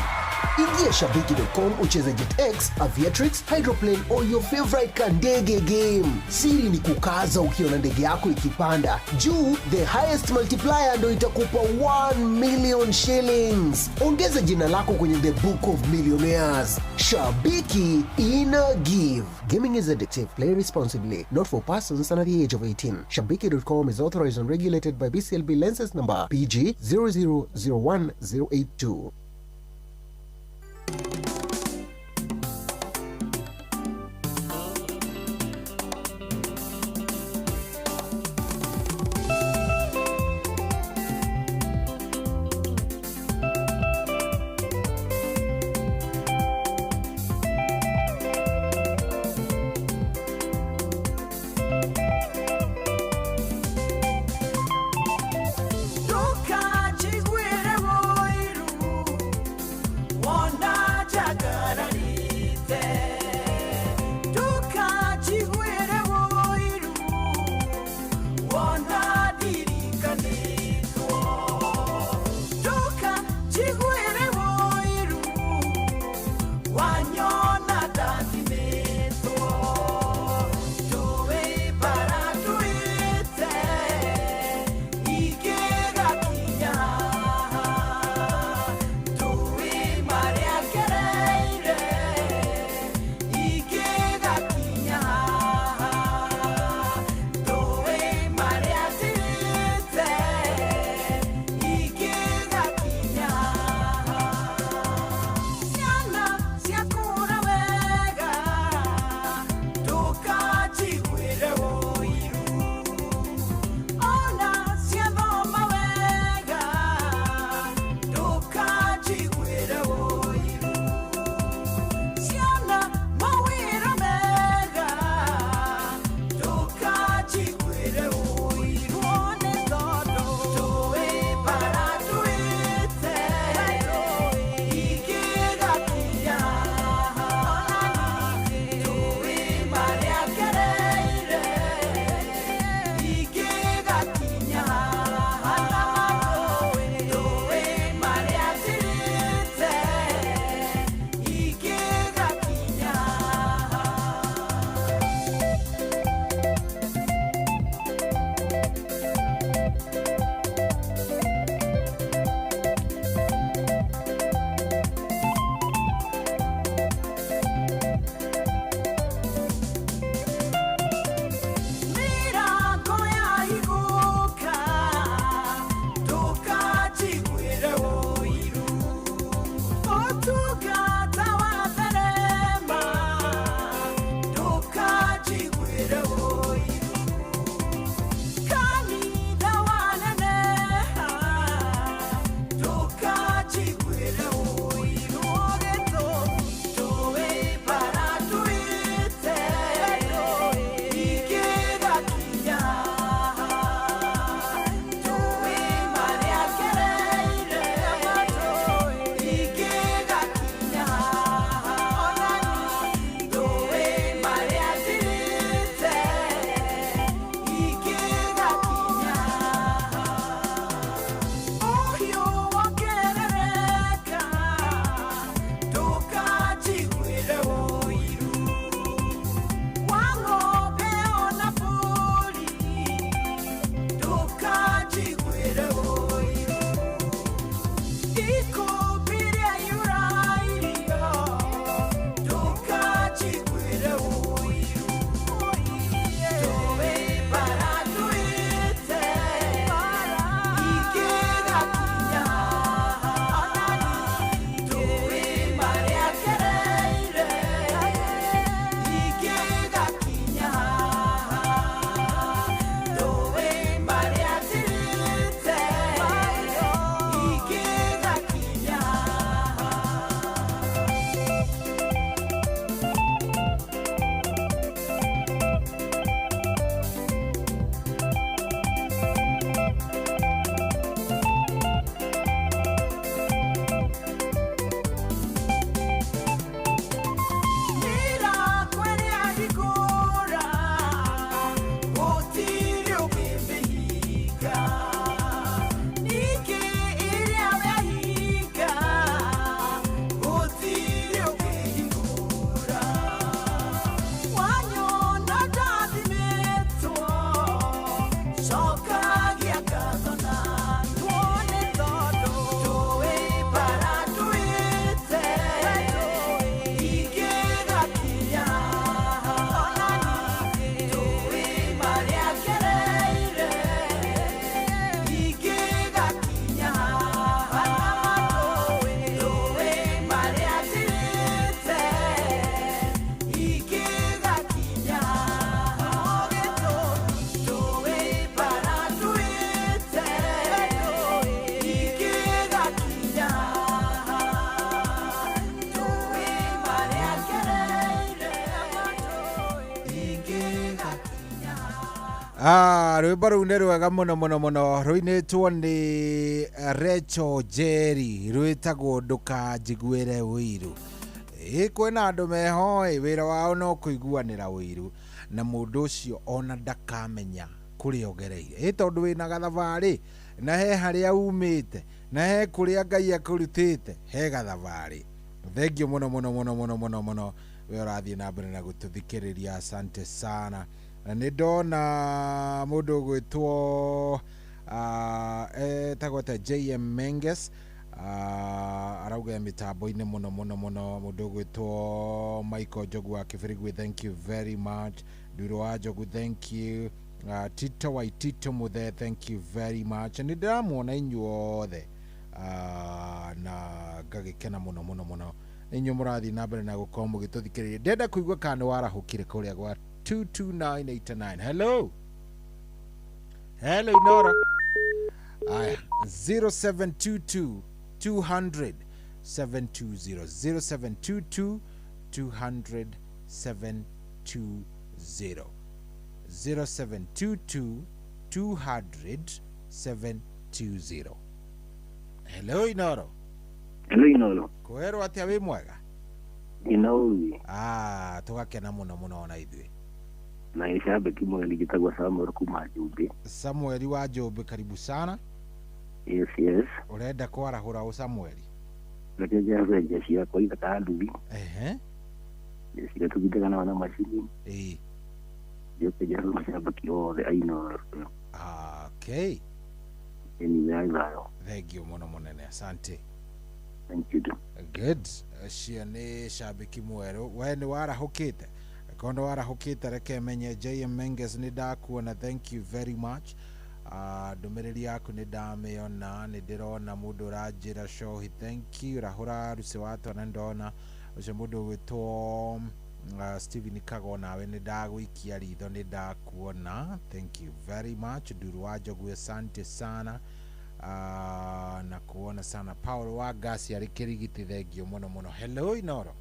Ingia shabiki.com ucheze JetX, Aviatrix, Hydroplane or your favorite kandege game. Siri ni kukaza ukiona ndege yako ikipanda juu, the highest multiplier ndo itakupa 1 million shillings. Ongeza jina lako kwenye the book of millionaires. Shabiki ina give. Gaming is addictive. Play responsibly. Not for persons under the age of 18. Shabiki.com is authorized and regulated by BCLB license number PG 0001082. Ndũkanjiguĩre ũiru. Rwĩmbo rũu nĩ rwega mũno mũno mũno, rũinĩtwo nĩ Recho Jerry, rwĩtagwo ndũkanjiguĩre ũiru. Ĩ kwĩna andũ meho ĩ wĩra wao no kũiguanĩra ũiru, na mũndũ ũcio ona ndakamenya kũrĩa ũgereire. Ĩ tondũ wĩna gathabarĩ na he harĩa umĩte na he kũrĩa Ngai akũrutĩte, he gathabarĩ. Thengiũ mũno mũno mũno mũno mũno mũno, we ũrathiĩ na mbere na gũtũthikĩrĩria, asante sana. Na nĩ ndona mũndũ ũgwĩtwo etagwo ta JM Menges, arauga mĩtambo-inĩ mũno mũno mũno. Mũndũ ũgwĩtwo Michael Njogu wa Kĩbĩrĩgwe, thank you very much. Nduro wa Njogu, thank you. Tito wa Tito Muthe, thank you very much. Nĩ ndĩramuona inyuothe, na ngagĩkena mũno mũno mũno inyuĩ mũrathiĩ na mbere na gũkorwo mũgĩtũthikĩrĩria. Ndĩrenda kũigua kana nĩ warahũkire kũrĩa gwa 22989. Hello, hello Inoro. Aya, 0722 200 720, 0722 200 720, 0722 200 720. Hello Inoro. Hello Inoro. Kwĩrwo atĩa, wĩ mwega? Inouri. Tũgakena mũno mũno ona ithuĩ. Na icambĩki mweri njĩtagwo Samuel kuma Njũmbĩ. Samueli wa Njũmbĩ, karibu sana. Yes, yes. Ũrenda kwarahũra ũ Samueli? Reke njarahũre jeshi yakwa ithaka nduthi. Ehe. Jeshi iria tũgitĩraga nayo na macini. Ĩĩ. Njoke njarahũre macambĩki othe a Inoro. Okay. Ĩni ya thayũ. Thank you mũno mũnene, asante. Thank you. Good. Ũcio nĩ cambĩki mwerũ. We nĩ warahũkĩte? Korwo nĩ warahũkĩte reke menye. JM Menges, nĩ ndakuona, thank you very much. Ndũmĩrĩri yaku nĩ ndamĩona, nĩ ndĩrona mũndũ ũranjĩra cohi, thank you. Rahũra ruci wa twana, ndona ũcio mũndũ ũgwĩtwo Steven Kago, nawe nĩ ndagũikia ritho, nĩ ndakuona, thank you very much. Nduru wa Njogu, asante sana. Na kuona sana Paul wa Gasi arĩ Kĩrigiti, thengio mũno mũno. Hello Inoro.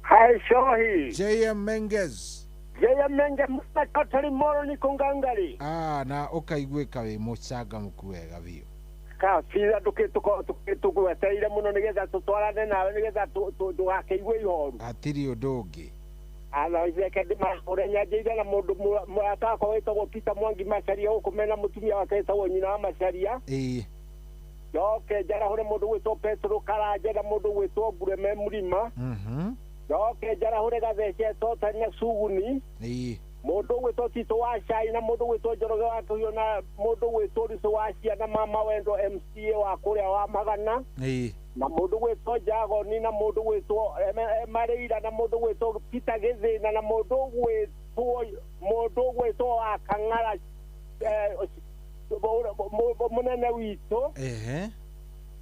Hi Shohi. JM Menges. JM Menges mwana totally moro ni kungangari. Na ũkaiguĩka wĩ mũcangamũku wega biũ. Kabisa tũgwetereire mũno nĩgetha tũtwarane nawe nĩgetha ndũgakĩigue ihoru. Hatirĩ ũndũ ũngĩ. Reke ndĩmahũre nyanjĩire na mũndũ mũrata wakwa wĩtagwo Peter Mwangi Macharia gũkũ mena mũtumia wake wĩtagwo nyina wa Macharia. Ĩĩ. Njoke njarahũre mũndũ gwĩtwo Petro Karanja na mũndũ gwĩtwo Ngureme Mũrima. Njoke njarahũre Gathece Totani na Cuguni. Ĩĩ. Mũndũ gwĩtwo Tito wa Cai na mũndũ gwĩtwo Njoroge wa Kĩhiũ na mũndũ gwĩtwo Ricũ wa Ciana, Mama Wendo MCA wa kũrĩa wa Magana. Ĩĩ. Na mũndũ gwĩtwo Jagoni na mũndũ gwĩtwo Mareira na mũndũ gwĩtwo Peter Gĩthĩna na mũndũ gwĩtwo wa Kang'ara mũnene witũ. Ehe.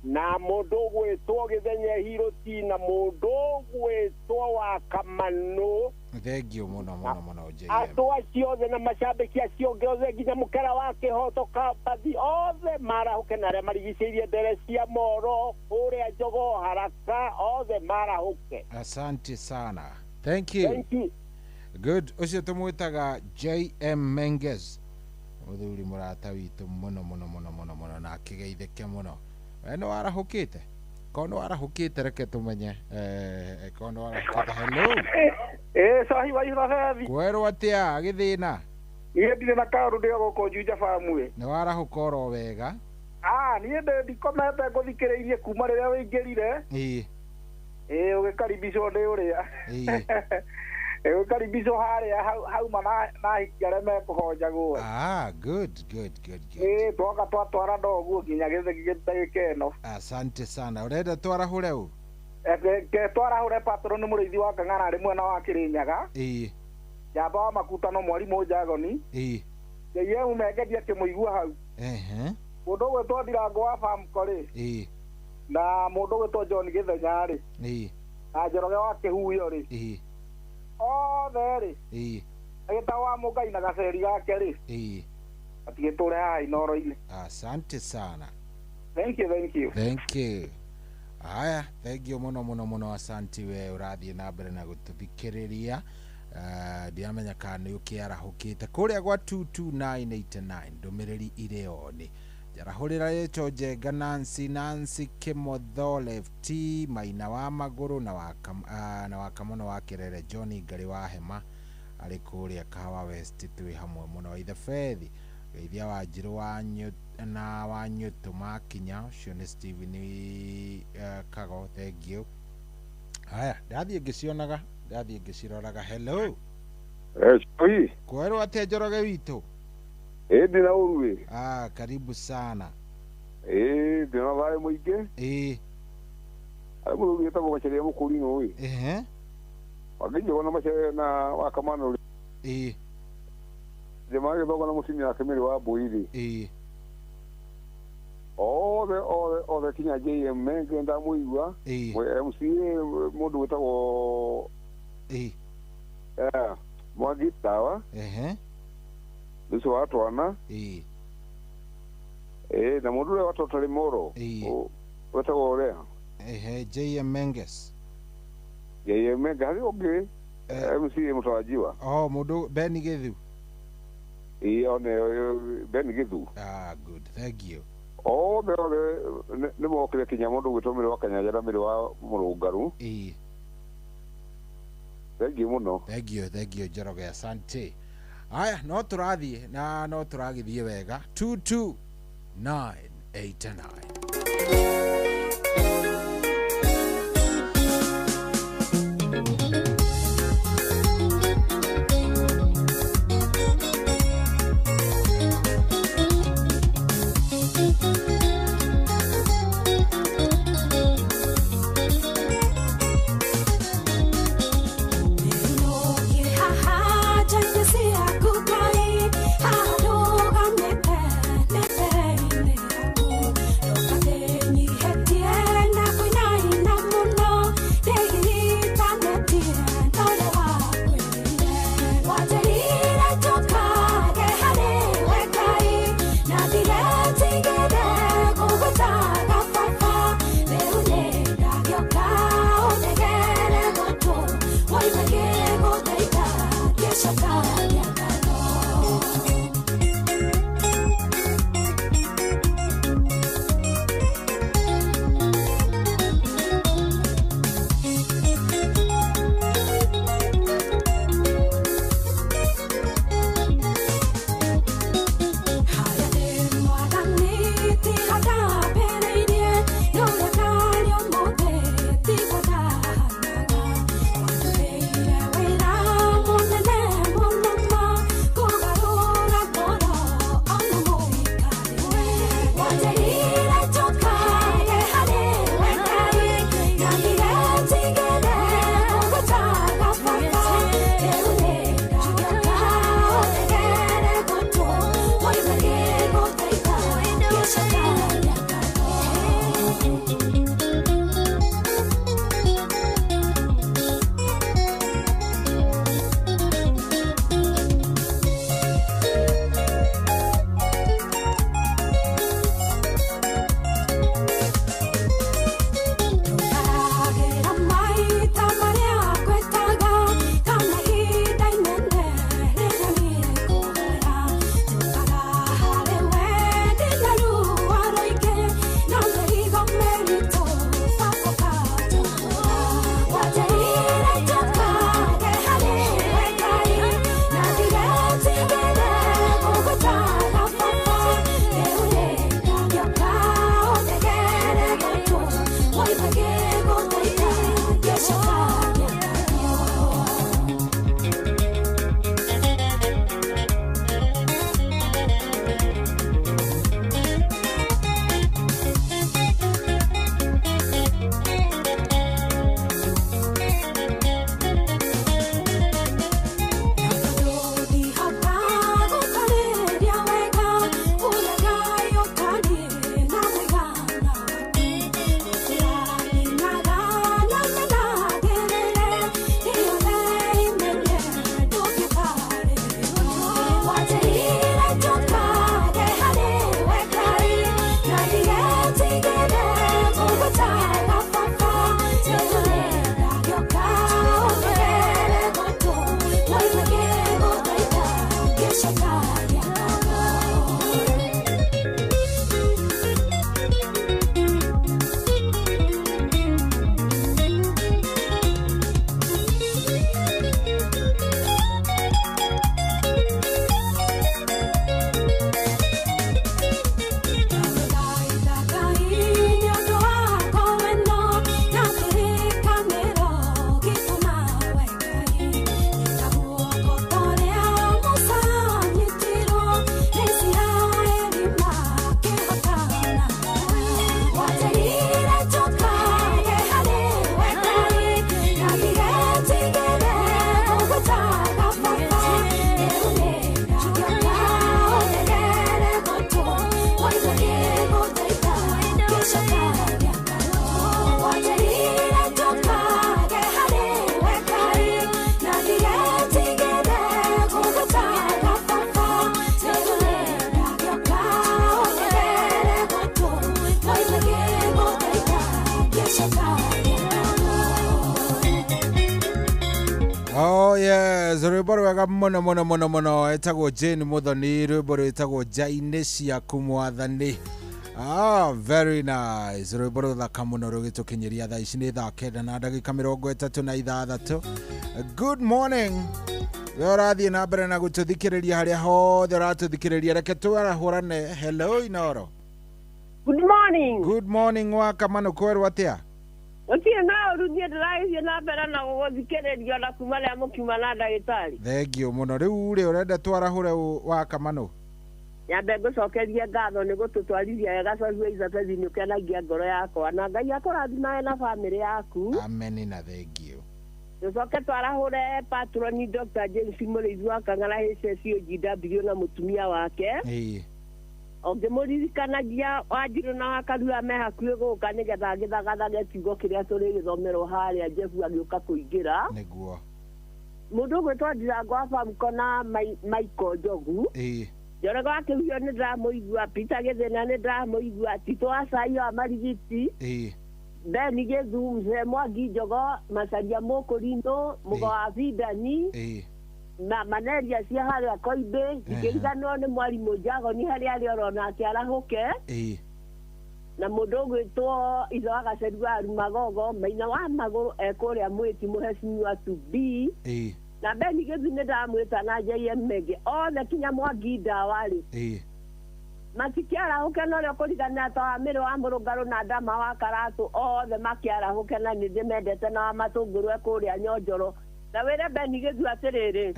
Na mũndũ gwĩtwo Gĩthenya Hiroti na mũndũ gwĩtwo wa Kamanũ. Thengio mũno mũno mũno JM. Andũ acio othe na macambĩki acio ũngĩ othe nginya mũkera wa Kĩhoto Kambathi othe marahũke, na arĩa marigicĩirie ndere cia Moro kũrĩa Jogoo Haraka othe marahũke. Asante sana. Thank you. Thank you. Good. Ũcio tũmwĩtaga JM Menges, mũthuri mũrata witũ mũno mũno mũno mũno mũno, na akĩgeithĩke mũno. We nĩ warahũkĩte? Korwo nĩ warahũkĩte reke tũmenye. Korwo nĩ warahũkĩte. Hello. Sahi wa Irabethi. Kwerwo atĩa gĩthĩna? Niĩ ndirĩ na kaũndũ, ndĩ o gũkũ Juja Farm. Nĩ warahũka oro wega? Niĩ ndikomete ngũthikĩrĩirie kuma rĩrĩa wĩingĩrire. Ĩĩ. Ĩĩ, ũgĩkaribicwo ndĩ ũrĩa. Ĩĩ. Ũgĩkaribicwo harĩa hauma na ahiki arĩa mekũhonjagwo. Good, good, good, good. Ĩĩ, twoka twatwara ndoguo nginya ndagĩka ĩno. Asante sana. Ũrenda twarahũre ũ? Ke twarahũre patron mũrĩithi wa Kang'ara arĩ mwena wa Kĩrĩnyaga. Ĩĩ. Njamba wa Makutano mwarimũ Njagoni. Ĩĩ. JM Mengethi akĩmũigua hau. Ehe. Mũndũ ũgwĩtwo Ndirango wa Famco rĩ. Ĩĩ. Na mũndũ ũgwĩtwo John Gĩthenya rĩ. Ĩĩ. Na Njoroge wa Kĩhuyo rĩ. Ĩĩ. Othe rĩ. Ĩĩ. Agĩtagwo wa Mũngai na gaceri gake rĩ. Ĩĩ. Matigĩtũre haha Inoro-inĩ. Asante sana. Thank you, thank you. Thank you. Haya, thank you mũno mũno mũno, asanti we ũrathiĩ na mbere na gũtũthikĩrĩria. Ndiramenya kana nĩ ũkĩarahũkĩte kũrĩa gwa 22989 ndũmĩrĩri irĩ oni. Njarahũrĩra Rachel Njenga, Nancy Nancy Kimotho, Lefty Maina wa Magũrũ na wa na wa Kamono wa Kerere, John Ngarĩ wa Hema arĩ kũrĩa Kahawa West, twĩ hamwe mũno. Ithe Fethi geithia wa Njirũ wa na wa Nyũtũ makinya, ũcio nĩ Steven Kago, thank you. Haya, ndathiĩ ngĩcionaga, ndathiĩ ngĩciroraga. Hello. Oi. Kwerwo atĩa Njoroge witũ? Ĩ ndĩna ũru ĩ. Ah, karibu sana. Ĩ ndĩna thayũ mũingĩ. Ĩ. Harĩ mũthuri wĩtagwo Macharia Mũkũrinũ ĩ. Ehe. Wangĩnjĩgo na Macharia na wa Kamano. Ĩ. Jamaa gĩthongo na mũtumia wake Mary wa Mbũi rĩ. Ĩ. Othe othe othe kinya JM Menge ndamũigua. Ĩ. MCA mũndũ wĩtagwo Ĩ. Mwangi Tawa. Ehe. Ũcio wa twana. Ĩ. Ĩ na mũndũ ũrĩa watotare Moro. Ĩ. Wĩtagwo ũrĩa. Ehe, JM Menges. JM Menges harĩ ũngĩ MCA mũtarajiwa. Oh, mũndũ Ben Githu. Ĩ one Ben Githu. Ah, good. Thank you. Othe othe nĩ mokire kinya mũndũ gwĩtwo Mĩrĩ wa Kanyanja na Mĩrĩ wa Mũrũngaru. Ĩ. Thank you mũno. Thank you, thank you Njoroge, asante. Aya, no tũrathiĩ na no tũragĩthiĩ wega. 22989. Wait, I'm on the Rwĩmbo rwega mũno mũno mũno mũno, ĩtagwo Jane Muthoni, rwĩmbo rwĩtagwo Nja-inĩ ciaku Mwathani. Ah, very nice. Rwĩmbo rũthaka mũno rũgĩtũkinyĩria thaa ici nĩ thaa 9 na ndagĩka 36. Good morning. We ũrathiĩ na mbere na gũtũthikĩrĩria harĩa hothe ũratũthikĩrĩria, reke twarahũrane. Hello Inoro. Good morning. Good morning wa Kamano, kwerwo atĩa? Gũtirĩ na ũru, niĩ ndĩragĩthiĩ na mbere na gũgũthikĩrĩria ona kuma rĩrĩa mũkiuma na ndagĩtarĩ. Thengio mũno. Rĩu rĩ, ũrenda twarahũre wa Kamano? Nyambe ngũcokerie ngatho nĩ gũtũtwarithia wega Cohi wa Elizabeth, nĩ ũkenagia ngoro yakwa na Ngai akũrathimae na bamĩrĩ yaku. Ameni na thengio. Tũcoke twarahũre patroni Dr. James Mũrĩithi wa Kang'ara HSOGW na mũtumia wake. Ũngĩmũririkanagia Wanjirũ na Wakarua me hakuhĩ gũka nĩgetha agĩthagathage kiugo kĩrĩa tũrĩgĩthomerwo harĩa Jebu agĩũka kũingĩra. Nĩguo. Mũndũ ũgwĩtwo Ndirango wa Famco na Michael Njogu. Njoroge wa Kĩhuyo nĩ ndĩramũigua, Peter Gĩthĩna nĩ ndĩramũigua, Tito wa Cai wa Marigiti, Ben Gĩthu, Mzee Mwangi Njogo, Macaria Mũkũrinũ, Mũgo wa Bindani, na Maneria cia harĩa Koimbĩ, ndingĩriganĩrwo nĩ mwarimũ Njagoni harĩa arĩ oro nake arahũke, na mũndũ ũgwĩtwo Ithe wa Gaceri wa Rumagogo, Maina wa Magũrũ ekũrĩa Mwĩti mũhecimiwa to B, na Ben Gĩthu nĩ ndamwĩta na JM Menge othe kinya Mwangi ndawa rĩ matikĩarahũke na ũrĩa ũkũriganĩra ta wa Mĩrĩ wa Mũrũngarũ na Ndama wa Karatũ othe makĩarahũke na nĩ ndĩmendete na wa Matũngũrũ ekũrĩa Nyonjoro. Na wĩre Ben Gĩthu atĩrĩrĩ,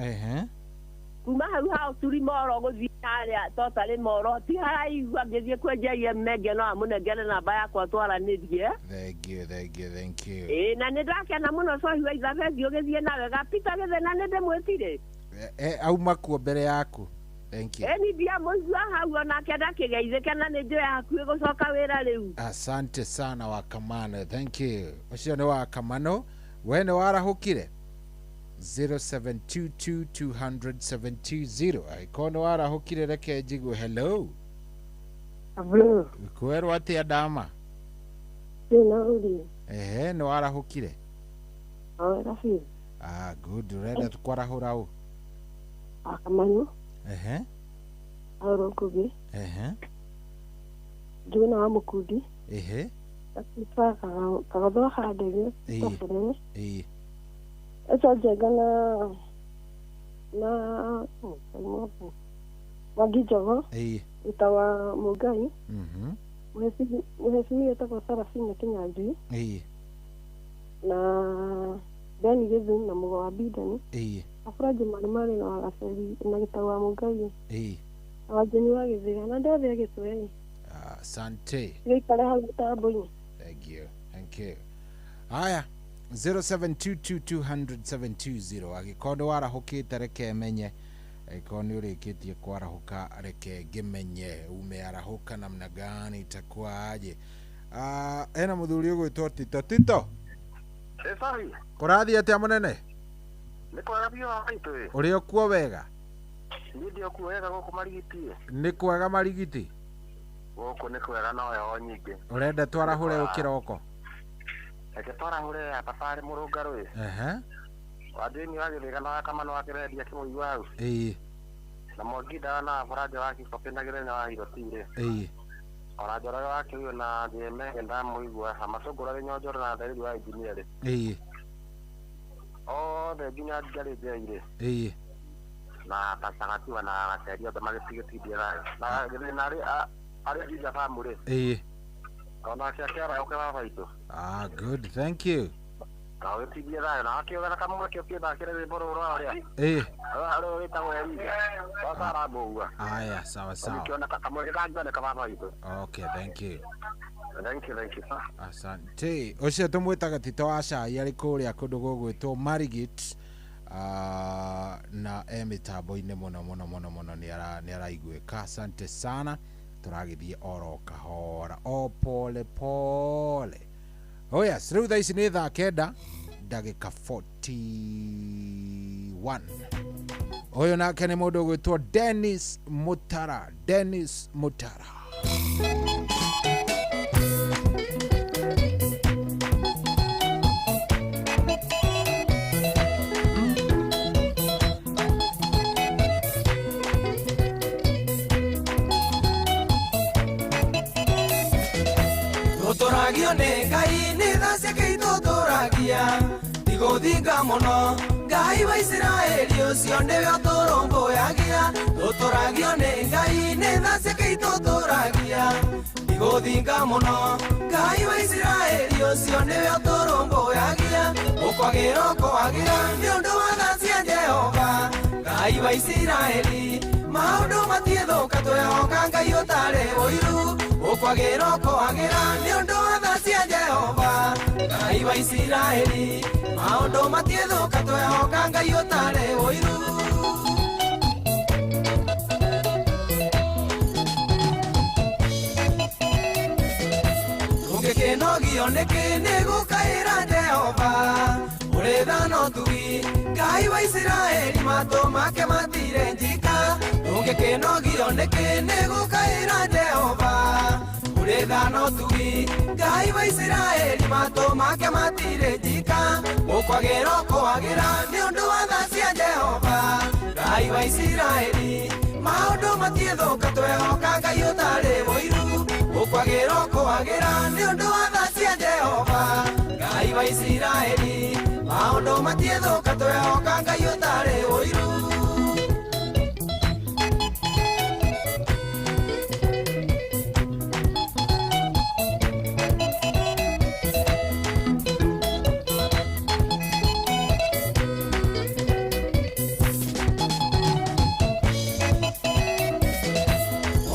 kuma hau ha ũturi moro gũthiĩ harĩa totarĩ moro ti haraihu, angĩthiĩ kwĩ JM Menge no amũnengere namba yakwa twaranĩrie. Thank you, thank you, thank you. Ĩĩ, na nĩ ndakena mũno Cohi wa Elizabeth ũgĩthiĩ na wega. Peter Gĩthĩna nĩ ndĩmwĩtire. Auma kuo mbere yaku. Thank you. Ĩni ndiamũigua hau onake ndakĩgeithĩke na nĩ njũĩ hakuhĩ gũcoka wĩra rĩu. Asante sana wa Kamano. Thank you. Ũcio nĩ wa Kamano. We nĩ warahũkire? 0722200720. Angĩkorwo nĩ warahũkire reke njigue. Hello. Hello. Kwerwo atĩa ndama? Ndĩna ũri. Ehe, nĩ warahũkire? Wega biũ. Ah, good. Ũrenda tũkwarahũra ũ? Akamano. Ehe. Auro Ngugi. Ehe. Njuguna wa Mũkundi. Ehe. Gatiba Kagotho wa Kandege. Kabũrũri. Eco Njenga na Mwangi Njogo. Ita wa Mũngai. Mũhecimiwa etagwo Sarafina Kĩnyanjui. Na Ben Gĩthu na Mũgo wa Bindani. Abũranji Marĩ na wa Gaceri na Gĩtau wa Mũngai. Na Wanjĩni wa Gĩthĩga na andũ othe a Gĩtũe. Asante. Gĩikare hau mũtambo-inĩ. Thank you. Thank you. Haya, 0722200720. Angĩkorwo nĩ warahũkĩte reke menye, angĩkorwo nĩ ũrĩkĩtie kwarahũka reke ngĩmenye umearahũka namna gani, itakuwaje. Ena mũthuri ũgwĩtwo Tito. Tito. Sorry. Kũrathiĩ atĩa mũnene? Nĩ kwega biũ haitũ ĩ. Ũrĩ o kuo wega? Niĩ ndĩ o kuo wega gũkũ Marigiti. Nĩ kwega Marigiti? Gũkũ nĩ kwega no heho nyingĩ. Ũrenda twarahũre ũkĩroko? Reke twarahũre ya baba arĩ mũrũngarũ ĩ. Wanjĩni wa Gĩthĩga na wa Kamano wa Kĩrendia kĩmũigua hau. Na Mwangi ndawa na Abaranja wa Kĩbabĩ na Gĩthenya wa Hiroti rĩ. Ona Njoroge wa Kĩhuyo na Njemenge ndamũigua, na Matũngũrũ arĩ Nyonjoro na Theriri wa Engineer rĩ. Othe nginya Ngarĩ Njei rĩ. Na Tacagatiwa na Gaceri othe magĩtigĩtindie thayũ. Na Gĩthĩna arĩ Jinja Farm rĩ. Onake akĩarahũke baba itũ. Ah, good, thank you. Kawĩtindie thayũ na akĩũgana kamweke ũkĩthakĩre rwĩmbo rũrũ rũrĩa. Rũrũ rwĩtagwo Elija. Rwa Sarah Mbũgua. Aya, sawa sawa. Ũngĩkĩona kamweke kangĩoneka baba itũ. Okay, thank you. Thank you, thank you. Asante. Ũcio tũmwĩtaga Tito wa Cai arĩ kũrĩa kũndũ gũgwĩtwo Marigit, na e mĩtambo-inĩ mũno mũno mũno mũno nĩ araiguĩka. Asante sana. Tũragĩthiĩ oro kahora o pole pole. Oh yes, rĩu thaa ici nĩ thaa 9 ndagĩka 41. Ũyũ nake nĩ mũndũ ũgwĩtwo Dennis Mutara. Dennis Mutara. Tũtoragio nĩ Ngai nĩ tha ciake itũtũragia tigũthinga mũno Ngai wa Isiraeli ũcio nĩwe ũtũrũmbũyagia tũtũragio nĩ Ngai nĩ tha ciake itũtũragia tigũthinga mũno Ngai wa Isiraeli ũcio nĩwe ũtũrũmbũyagia ũkwagĩra ũkwagĩra nĩ ũndũ wa tha cia Jehova Ngai wa Isiraeli maũndũ matiĩthũka twehoka Ngai ũtarĩ ũiru ũkwagĩra ũkwagĩra nĩ ũndũ wa tha cia Jehova Ngai wa Isiraeli maũndũ matiĩthũka twehoka Ngai ũtarĩ ũiru Tũngĩkĩnogio nĩkĩ nĩ gũkaĩra Jehova ũrĩ tha na ũtugi Ngai wa Isiraeli matũ make matirĩ njika Tũngĩkĩnogio nĩkĩ nĩ gũkaĩra Jehova ũrĩ tha na ũtugi Ngai wa Isiraeli matũ make matirĩ njika Ũkwagĩra ũkwagĩra nĩ ũndũ wa tha cia Jehova Ngai wa Isiraeli maũndũ matiĩthũka twehoka Ngai ũtarĩ ũiru Ũkwagĩra ũkwagĩra nĩ ũndũ wa tha cia Jehova Ngai wa Isiraeli maũndũ matiĩthũka twehoka Ngai ũtarĩ ũiru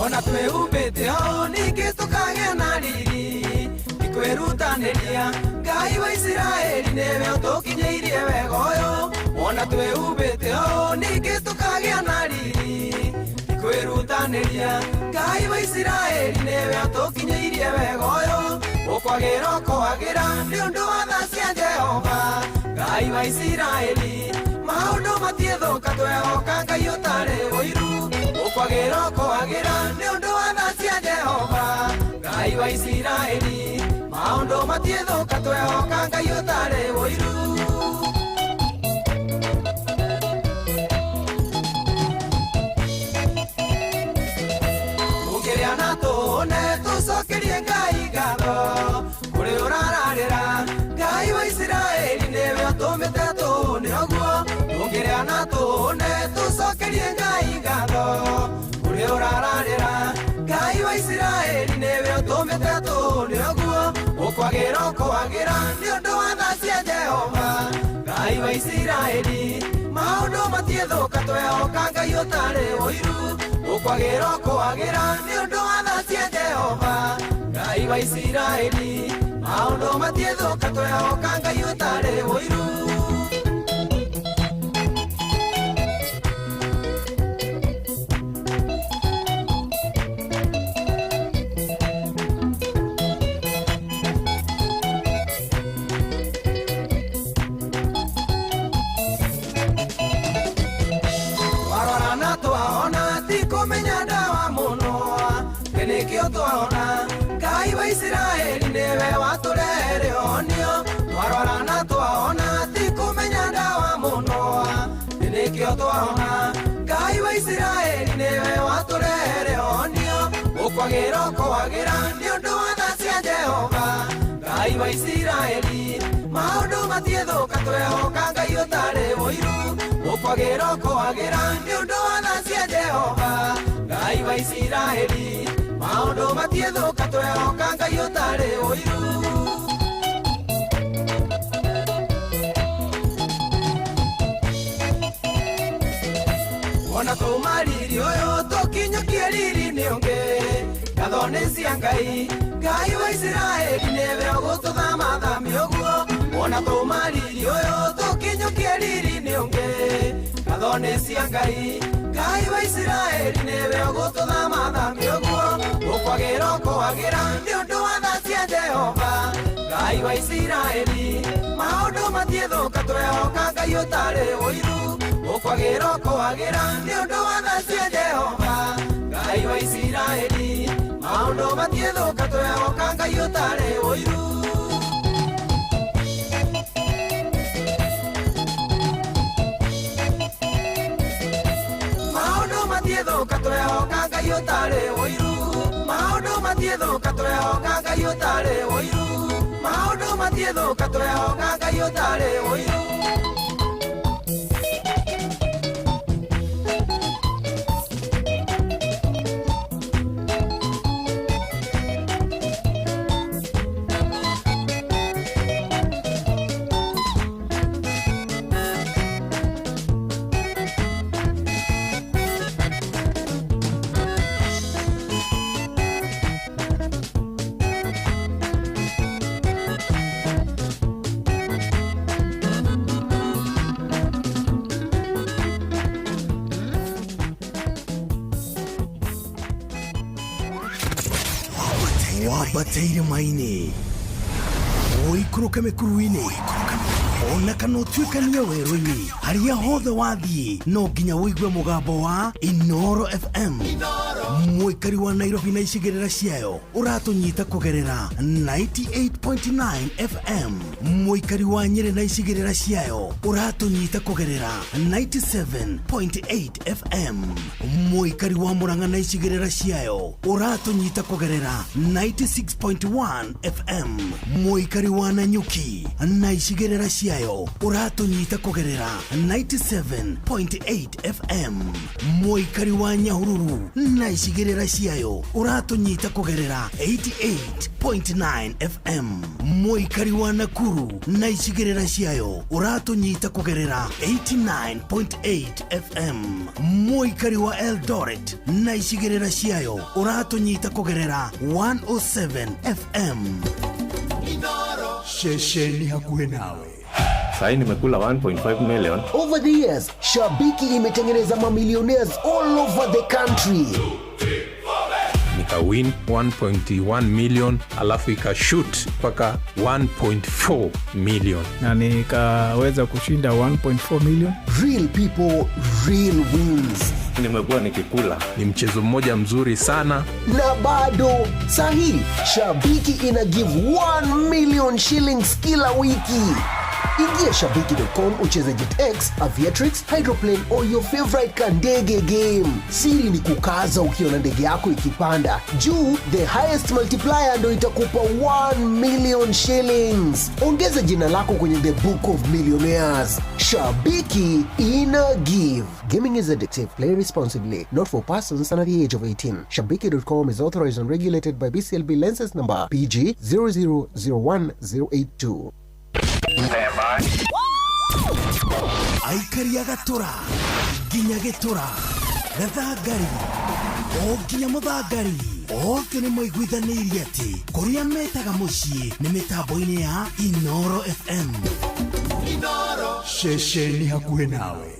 Ona twĩhumbĩte o ningĩ tũkagĩa na riri ikwĩrutanĩria Ngai wa Isiraeli nĩwe ũtũkinyĩirie wega ũyũ Ona twĩhumbĩte o ningĩ tũkagĩa na riri ikwĩrutanĩria Ngai wa Isiraeli nĩwe ũtũkinyĩirie wega ũyũ Ũkwagĩra ũkwagĩra nĩ ũndũ wa tha cia Jehova Ngai wa Isiraeli maũndũ matiĩthũka twehoka Ngai ũtarĩ ũiru Ũkwagĩra ũkwagĩra nĩ ũndũ wa tha cia Jehova Ngai wa Isiraeli maũndũ matiĩthũka twehoka Ngai ũtarĩ ũiru Tũngĩrĩa na tũhũne tũcokerie Ngai ngatho kũrĩ ũrararĩra Ngai wa Isiraeli nĩwe ũtũmĩte tũhũne ũguo Tũngĩrĩa na tũhũne tũcokerie Ngai ngatho kũrĩ ũrararĩra Ngai wa Isiraeli nĩwe ũtũmĩte tũhũne ũguo Ũkwagĩra ũkwagĩra nĩ ũndũ wa tha cia Jehova Ngai wa Isiraeli maũndũ matiĩthũka twehoka Ngai ũtarĩ ũiru Ũkwagĩra ũkwagĩra nĩ ũndũ wa tha cia Jehova Ngai wa Isiraeli maũndũ matiĩthũka twehoka Ngai ũtarĩ ũiru Twarora na twaona ti kũmenya ndawa mũno nĩkĩo twaona Ngai wa Isiraeli nĩwe watũrehere ũhonio Twarora na twaona ti kũmenya ndawa mũno nĩkĩo twaona Ngai wa Isiraeli nĩwe watũrehere ũhonio Ũkwagĩra ũkwagĩra nĩ ũndũ wa tha cia Jehova Ngai wa Isiraeli maũndũ matiĩthũka twehoka Ngai ũtarĩ ũiru Ũkwagĩra ũkwagĩra nĩ ũndũ wa tha cia Jehova Ngai wa Isiraeli maũndũ matiĩthũka twehoka Ngai ũtarĩ ũiru Ona tũma riri ũyũ tũkinyũkie riri-inĩ ũngĩ Ngatho nĩ cia Ngai Ngai wa Isiraeli nĩwe ũgũtũthamathamia ũguo Ona tũma riri ũyũ tũkinyũkie riri-inĩ ũngĩ Ngatho nĩ cia Ngai Ngai wa Isiraeli nĩwe ũgũtũthamathamia ũguo Ũkwagĩra ũkwagĩra nĩ ũndũ wa tha cia Jehova Ngai wa Isiraeli maũndũ matiĩthũka twehoka Ngai ũtarĩ ũiru Ũkwagĩra ũkwagĩra nĩ ũndũ wa tha cia Jehova Ngai wa Isiraeli maũndũ matiĩthũka twehoka Ngai ũtarĩ ũiru Maũndũ matiethũka twehoka Ngai ũtarĩ ũiru. Maũndũ matiethũka twehoka Ngai ũtarĩ ũiru. Maũndũ matiethũka twehoka Ngai ũtarĩ ũiru. Wambate irĩma-inĩ, ũikũrũke mĩkuru-inĩ, ona kana ũtuĩkanie werũ-inĩ, harĩa hothe wathiĩ no nginya ũigue mũgambo wa Inooro FM. Mũikari wa Nairobi na icigĩrĩra ciayo ũratũnyita kũgerera 98.9 FM. Mũikari wa Nyĩrĩ na icigĩrĩra ciayo ũratũnyita kũgerera 97.8 FM. Mũikari wa Murang'a na icigĩrĩra ciayo ũratũnyita kũgerera 96.1 FM. Mũikari wa Nanyuki na icigĩrĩra ciayo ũratũnyita kũgerera 97.8 FM. Mũikari wa Nyahururu na icigĩrĩra ciayo ũratũnyita kũgerera 88.9 FM. Mũikari wa Nakuru na icigĩrĩra ciayo ũratũnyita kũgerera 89.8 FM. Mũikari wa Eldoret na icigĩrĩra ciayo ũratũnyita kũgerera 107 FM. Ceceni hakuhĩ nawe. Sahi nimekula 1.5 million. Over the years, Shabiki imetengeneza mamillionaires all over the country. Nikawin 1.1 million, alafu ikashoot mpaka 1.4 million. Na nikaweza kushinda 1.4 million. Real people, real wins. Nimekuwa nikikula. Ni mchezo mmoja mzuri sana. Na bado sahi Shabiki ina give 1 million shillings kila wiki. Ingia shabiki.com ucheze JetX, Aviatrix, Hydroplane or your favorite kandege game. Siri ni kukaza ukiona ndege yako ikipanda juu, the highest multiplier ndo itakupa 1 million shillings. Ongeza jina lako kwenye the book of millionaires. Shabiki ina give. Gaming is addictive. Play responsibly. Not for persons under the age of 18. Shabiki.com is authorized and regulated by BCLB license number PG 0001082. Aikari a Gatura nginya Gĩtũra, Gathangari o nginya Mũthangari, othe nĩ maiguithanĩirie atĩ kũrĩa metaga mũciĩ nĩ mĩtambo-inĩ ya Inooro FM. Inooro, ceceni hakuhĩ nawe.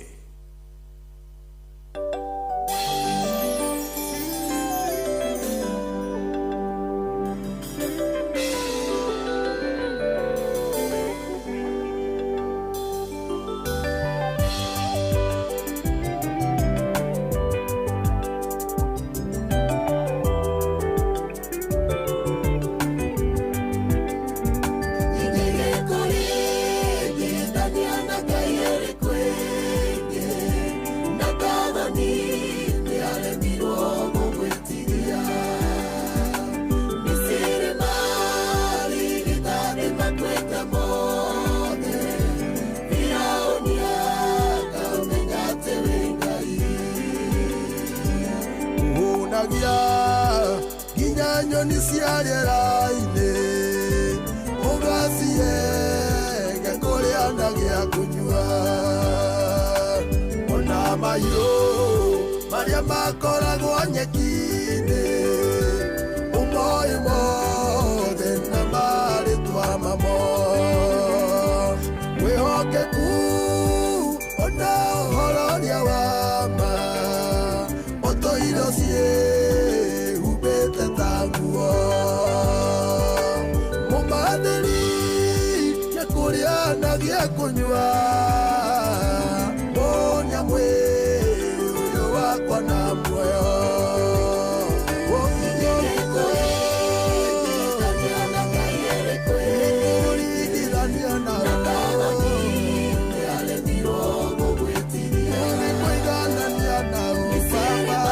Bye.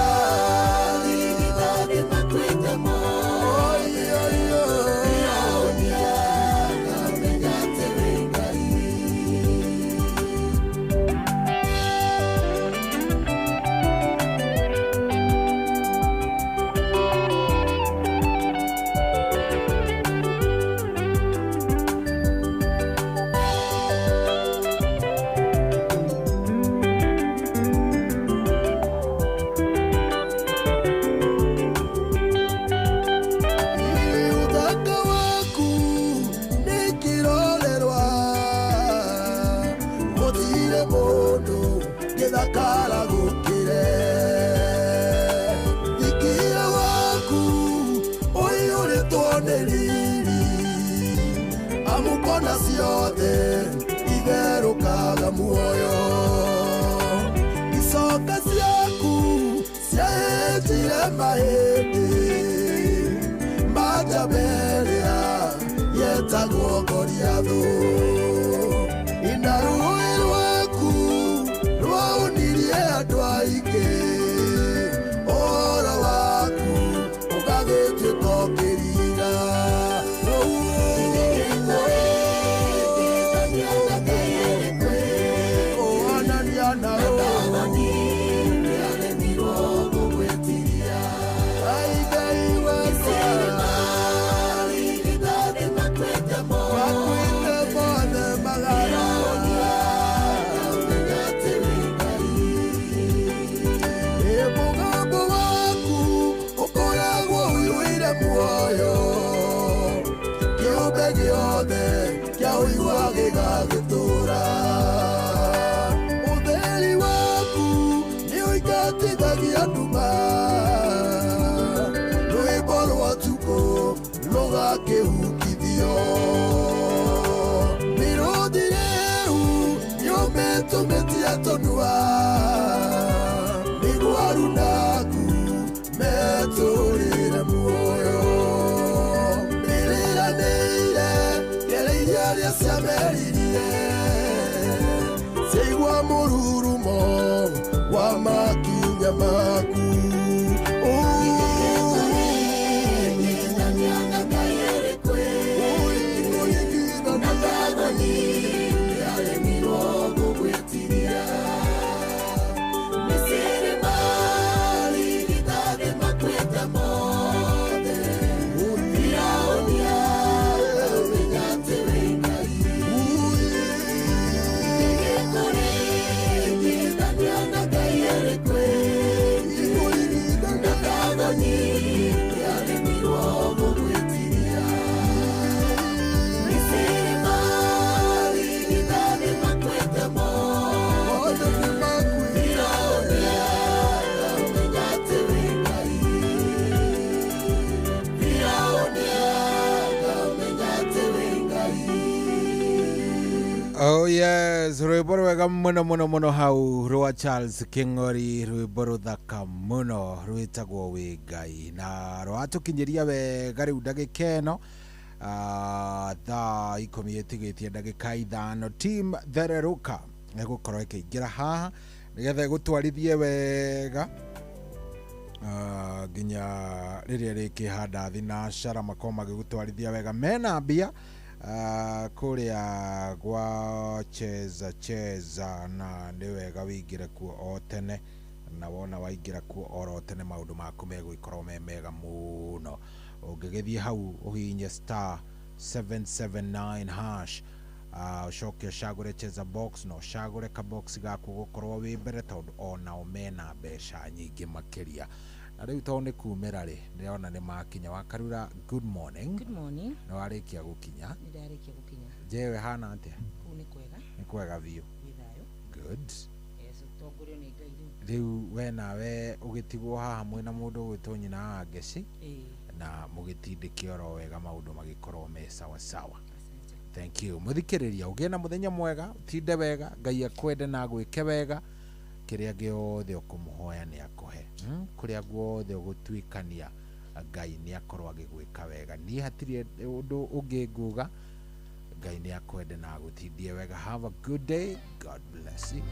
Ciaku ciahĩtire mahĩndĩ ma njamba ĩrĩa yetagwo Goliathũ. Ina rũĩ rwaku rwaunirie andũ aingĩ, ũhoro waku ũgagĩtuĩka ũkĩringa. Kũhanania na mũgambo waku ũkoragwo ũiyũire muoyo, kĩũmbe gĩothe kĩaũigua gĩgagĩtũũra. Ũtheri waku nĩ ũingatithagia nduma, rwĩmbo rwa ũtukũ rũgakĩhukithio. Mĩrũthi rĩu yũmĩtũmĩtie tũnua, nĩguo arunaku metũrĩre muoyo. Nĩrĩranĩire ngereirie arĩa ciameririe, ciaigua mũrurumo wa makinya maku. Oh yes, rwĩmbo rwega mũno mũno mũno hau rwa Charles King'ori, rwĩmbo rũthaka mũno rwĩtagwo Wĩ Ngai, na rwatũkinyĩria wega rĩu ndagĩka ĩno thaa 10 ĩtigĩtie ndagĩka 5. Team Thererũka ĩgũkorwo ĩkĩingĩra haha nĩgetha ĩgũtwarithie wega nginya rĩrĩa rĩkĩhanda thinacara, makorwo magĩgũtwarithia wega mena mbia kũrĩa gwa cheza cheza, na nĩ wega wĩingĩre kuo o tene, na wona waingĩra kuo oro tene maũndũ maku megũgĩkorwo me mega mũno. Ũngĩgĩthiĩ hau ũhihinye star 779 hash, ũcoke ũcagũre cheza box, na ũcagũre kabox gaku gũkorwo wĩ mbere, tondũ onao mena mbeca nyingĩ makĩria. Na rĩu tondũ nĩ kumĩra rĩ, ndĩrona nĩ makinya. Wakarura, good morning. Good morning. Nĩ warĩkia gũkinya? Nĩ ndarĩkia gũkinya. Jewe hana atĩa? Kũu nĩ kwega. Nĩ kwega biũ. Wĩ thayũ. Good. Yes, ũtongorio nĩ Ngai rĩu. Rĩu we nawe ũgĩtigwo haha mwĩna mũndũ ũgwĩtwo nyina wa Ngeci, na mũgĩtindĩke oro wega maũndũ magĩkorwo me sawa sawa. Thank you. Mũthikĩrĩria, ũgĩe na mũthenya mwega, ũtinde wega, Ngai akwende na agwĩke wega. Kĩrĩa gĩothe ũkũmũhoya nĩ akũhe. Kũrĩa guothe ũgũtuĩkania Ngai nĩ akorwo agĩgwĩka wega. Niĩ hatirĩ ũndũ ũngĩ nguga, Ngai nĩ akwende na agũtindie wega. Have a good day. God bless you.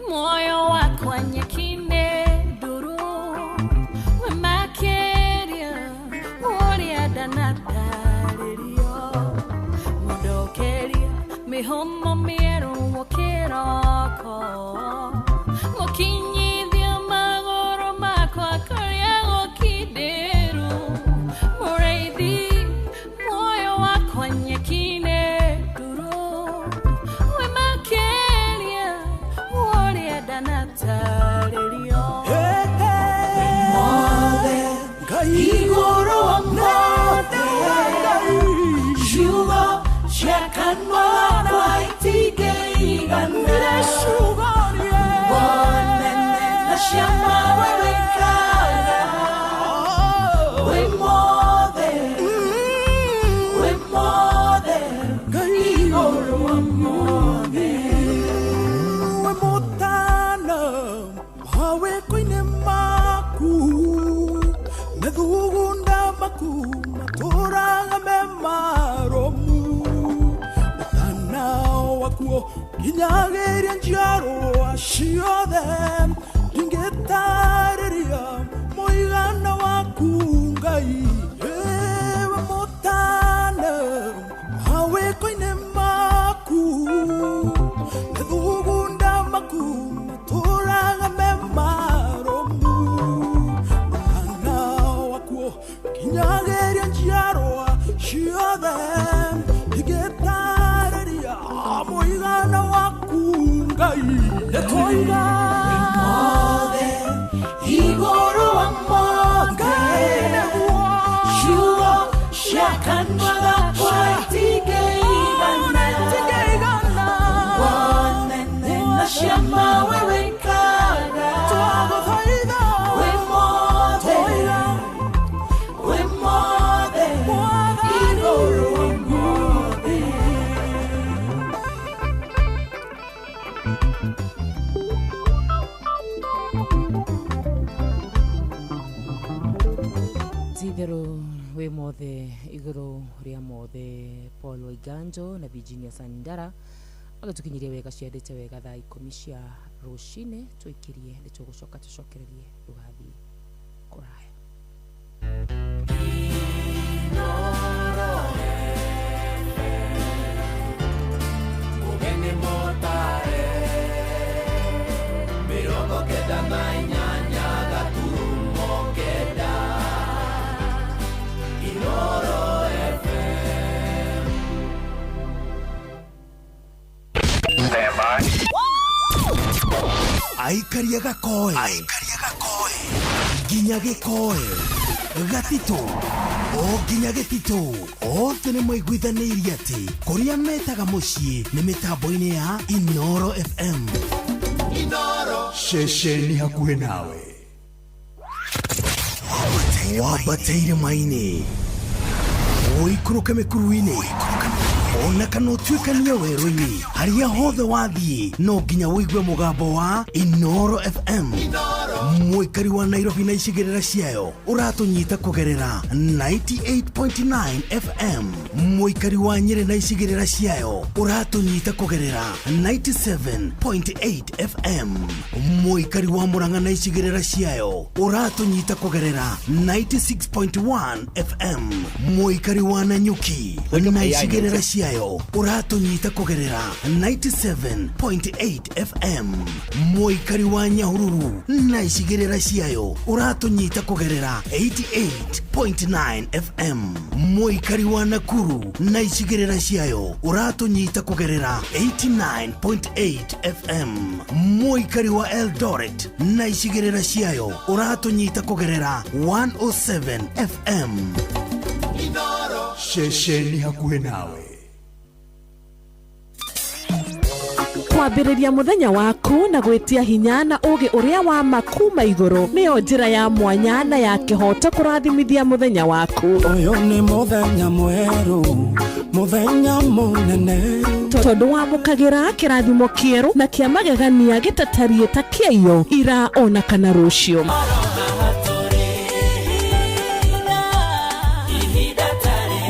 Moyo wakwa nye kanwa gakwa itingĩigana Wonene na ciama we wĩkaga wĩ mothe wĩ mothe igũrũ wa mothe wĩ mũtana mawĩko-inĩ maku methugunda maku matũraga me maromu mũtana wakuo nginyagĩria njiarwa ciothe ndingĩtarĩria mũigana waku Ngai wĩ mũtana mawĩko-inĩ maku methugunda maku matũraga me maromu mũtana wakuo nginyagĩria njiarwa ciothe ndingĩtarĩria mũigana waku Ngai nĩtwoiga mothe igũrũ wa mothe ciugo cia kanua gakwa itingĩigana Wonene na ciama we wĩkaga wĩ mothe wĩ mothe igũrũ wa mothe. Titherũ wĩ mothe igũrũ rĩa mothe Paul Waiganjo na Virginia Sandara agatukinyirie wega ciandĩte wega thaa 10 cia rũcinĩ tũikirie nĩ tũgũcoka tũcokererie ndũgathiĩ kũraya. Ũgeni mũtare 98.9 Inoro FM. Aikaria gakoe nginya gĩkoe gatitũ o nginya gĩtitũ othe nĩ maiguithanĩirie atĩ kũrĩa metaga mũciĩ nĩ mĩtambo-inĩ ya Inoro FM. Inoro ceceni hakuhĩ nawe wambatĩire maĩ-inĩ ũikũrũke mĩkuru-inĩ ona kana ũtuĩkanie werũ-inĩ harĩa hothe wathiĩ no nginya ũigue mũgambo wa Inoro FM. Mũikari wa Nairobi na icigĩrĩra ciayo ũratũnyita kũgerera 98.9 FM. Mũikari wa Nyĩrĩ na icigĩrĩra ciayo ũratũnyita kũgerera 97.8 FM. Mũikari wa Murang'a na icigĩrĩra ciayo ũratũnyita kũgerera 96.1 FM. Mũikari wa Nanyuki na icigĩrĩra ciayo ũratũnyita kũgerera 97.8 FM. Mũikari wa Nyahururu na icigĩrĩra ciayo ũratũnyita kũgerera 88.9 FM. Mũikari wa Nakuru na icigĩrĩra ciayo ũratũnyita kũgerera 89.8 FM. Mũikari wa Eldoret na icigĩrĩra ciayo ũratũnyita kũgerera 107 FM. Inoro ceceni hakuhĩ nawe kwambĩrĩria mũthenya waku na gwĩtia hinya na ũgĩ ũrĩa wa makuma igũrũ nĩyo njĩra ya mwanya na ya kĩhoto kũrathimithia mũthenya waku. Ũyũ nĩ mũthenya mwerũ mũthenya mũnene tondũ wamũkagĩra kĩrathimo kĩerũ na kĩa magegania gĩtatariĩ ta kĩaiyo ira ona kana rũciũ.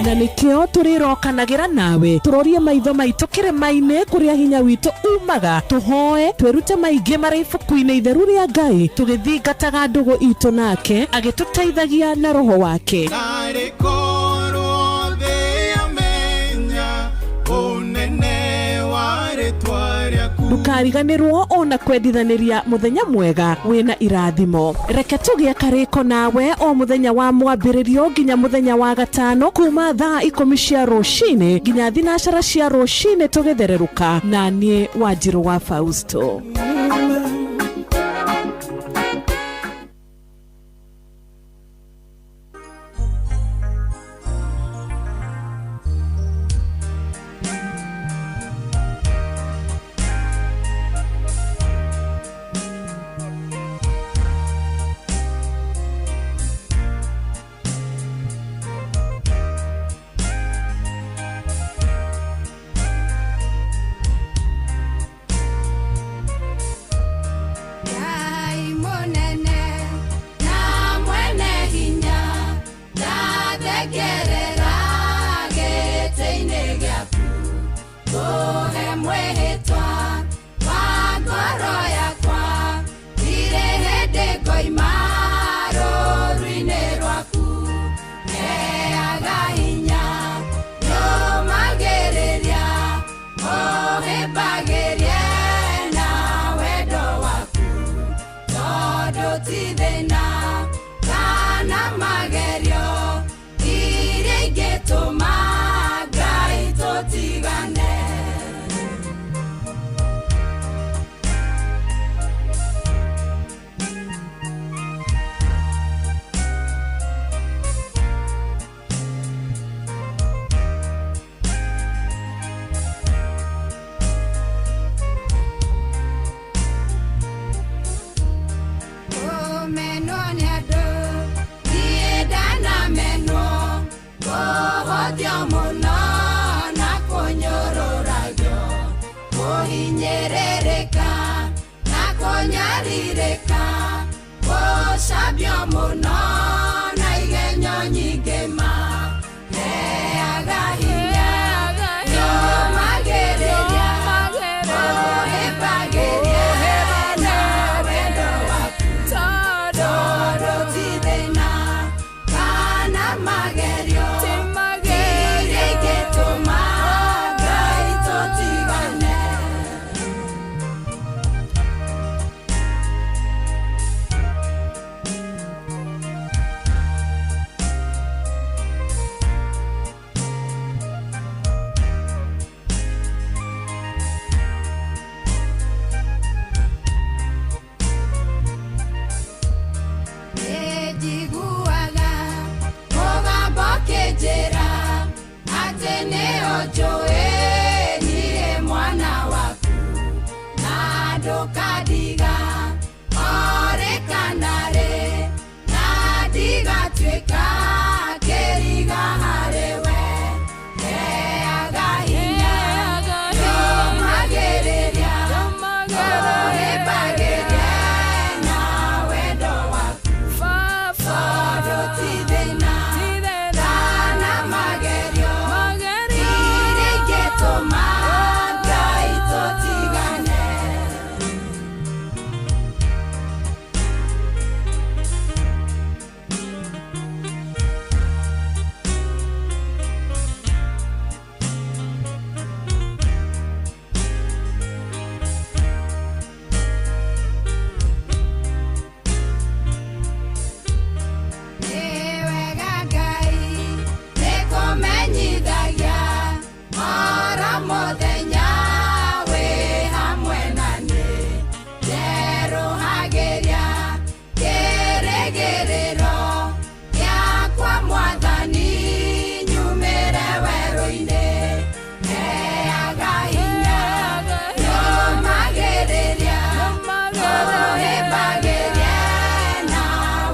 Na nikio tũrĩrokanagĩra nawe tũrorie maitho maitũ kĩrĩma-inĩ kũrĩa hinya witũ umaga tũhoe twĩrute maingĩ marĩ ibuku-inĩ itheru rĩa Ngai tũgĩthingataga ndũgũ itũ nake agĩtũteithagia na roho wake. Narĩ korwo thĩ yamenya ũnene wa rĩtwa rĩaku. Ndũkariganĩrwo ona kwendithanĩria mũthenya mwega wĩna irathimo. Reke tũgĩe karĩko nawe o mũthenya wa mwambĩrĩrio nginya mũthenya wa gatano kuma thaa 10 cia rũcinĩ nginya 12 cia rũcinĩ tũgĩthererũka na niĩ Wanjirũ wa Fausto. Ngoima rũũru-inĩ rwaku heaga hinya nyũmagĩrĩria ũhĩmbagĩrie na wendo waku tondũ ti thĩna kana magerio iria ingĩtũma Ngai tũtigane. Kũmenwo nĩ andũ niĩ ndanamenwo kũhũthio mũno na kũnyũrũragio kũhinyĩrĩrĩka na kũnyarirĩka gũcambio mũno na igenyo nyingĩ ma heaga hinya nyũmagĩrĩria ũhĩmbagĩrie na wendo waku tondũ ti thĩna kana magerio iria ingĩtũma Ngai tũtigane. Nĩnjiguaga mũgambo ũkĩnjĩra atĩ nĩũnjũĩ niĩ mwana waku na ndũkandiga orĩ kana rĩ na ndigatuĩka kĩriga harĩwe heaga hinya nyũmagĩrĩria ũhĩmbagĩrie na wendo waku tondũ ti thĩna kana magerio iria ingĩtũma Ngai tũtigane. Nĩ wega Ngai nĩkũmenyithagia oro mũthenya wĩ hamwe na niĩ njerũhagĩria kĩrĩgĩrĩro gĩakwa Mwathani nyumĩre werũ-inĩ heaga hinya nyũmagĩrĩria ũhĩmbagĩrie na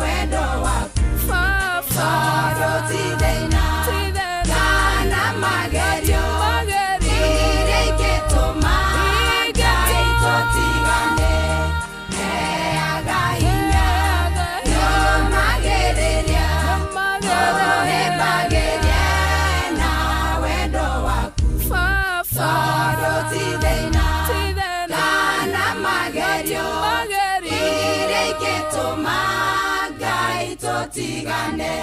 wendo waku tondũ ti thĩna kana magerio iria ingĩtũma Ngai tũtigane heaga hinya nyũmagĩrĩria ũhĩmbagĩrie na wendo waku tondũ ti thĩna kana magerio iria ingĩtũma Ngai tũtigane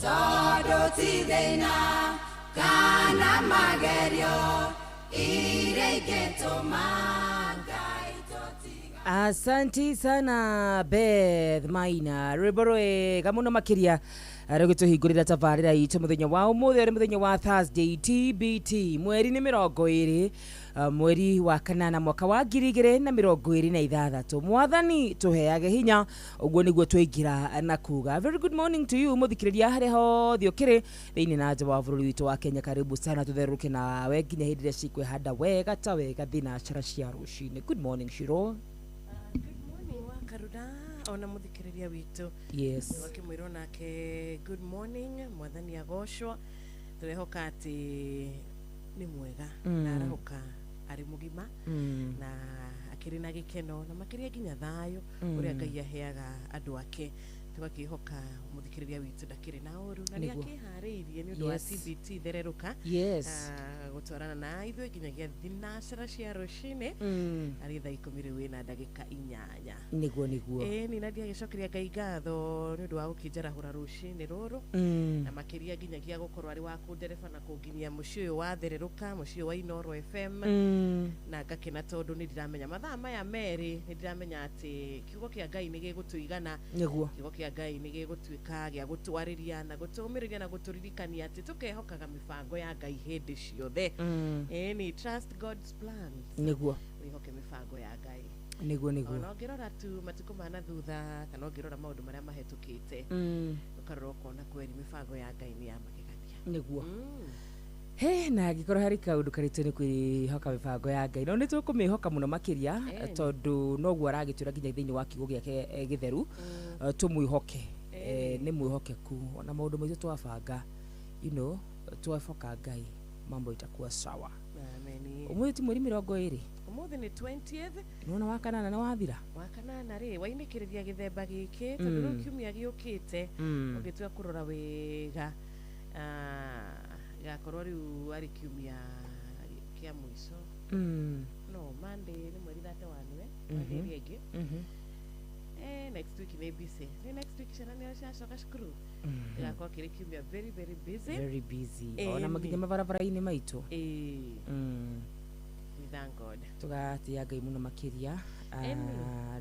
tondũ ti thĩna kana magerio iria ingĩtũma Ngai tũtigane. Asanti sana Beth Maina rwĩmbo rwega mũno makĩria rũgĩtũhingũrĩra tabarĩra itũ mũthenya wa ũmũthĩ ũrĩ mũthenya wa Thursday TBT mweri nĩ 20 mweri wa kanana mwaka wa 2026. Mwathani tũheage hinya ũguo nĩguo twaingĩra na kuga very good morning to you mũthikĩrĩria harĩa hothe ũkĩrĩ thĩinĩ na nja wa bũrũri witũ wa Kenya. Karibu sana tũtherũke nawe nginya hĩndĩ ĩrĩa cikwĩhanda wega ta wega thinacara cia rũcinĩ. Good morning Shiro. Karura ona muthikiriria witu. Yes. Wakimwirwo nake good morning Mwathani agocwo turehoka ati ni mwega na arahuka ari mugima na akiri na gikeno na makiria nginya thayo uria Ngai aheaga andu ake. Tũgakĩhoka mũthikĩrĩria witũ ndakĩrĩ na ũru na nĩ Nĩguo. akĩharĩirie nĩ ũndũ wa Yes. TBT thererũka. Yes. Gũtwarana na ithuĩ nginyagia thinacara cia rũcinĩ arĩ thaa 10 rĩu wĩna ndagĩka 8. Nĩguo nĩguo. Ĩĩ ni na ndiagĩcokeria Ngai ngatho nĩ ũndũ wa gũkĩnjarahũra rũcinĩ rũrũ na makĩria nginyagia gũkorwo arĩ wa kũndereba na kũnginyia mũciĩ ũyũ wa thererũka, mũciĩ ũyũ wa Inooro FM. Na ngakena tondũ nĩ ndiramenya mathaa maya merĩ, nĩ ndiramenya atĩ kiugo kĩa Ngai nĩ gĩgũtũigana. Nĩguo. Kiugo kĩa Ngai nĩ gĩgũtuĩka gĩa gũtwarĩria na gũtũmĩrĩria na gũtũririkania atĩ tũkehokaga mĩbango ya Ngai hĩndĩ ciothe. Ĩĩ ni trust God's plans. Nĩguo. Wĩhoke mĩbango ya Ngai. Nĩguo nĩguo. Ona ũngĩrora tu matukũ ma na thutha kana ũngĩrora maũndũ marĩa mahĩtũkĩte, ũkarora ũkona kweri mĩbango ya Ngai nĩ ya magegania. Nĩguo. He na angĩkorwo harĩ kaũndũ karitũ nĩ kwĩhoka mĩbango ya Ngai, no nĩ tũkũmĩhoka mũno makĩria tondũ noguo aragĩtwĩra nginya thĩinĩ wa kiugo gĩake gĩtheru, tũmwĩhoke. Nĩ mwĩhokeku ona maũndũ maitũ twabanga, tweboka Ngai mambo itakuwa sawa. Amen. Ũmũthĩ ti mweri 20. Ũmũthĩ nĩ 20th. Nĩwona wa kanana nĩ wathira. Wa kanana rĩ wainĩkĩrĩria gĩthemba gĩkĩ tondũ rĩu kiumia gĩũkĩte ũngĩtua kũrora wega, gakorwo rĩu arĩ kiumia kĩa mũico. No Monday nĩ mweri 31, Monday ĩrĩa ĩngĩ. Next week nĩ busy. Nĩ next week ciana nĩ ciacoka cukuru. Ĩgakorwo kĩrĩ kiumia very very busy. Very busy. Ona makinya mabarabara-inĩ maitũ. We thank God. Tũgatĩĩa Ngai mũno makĩria.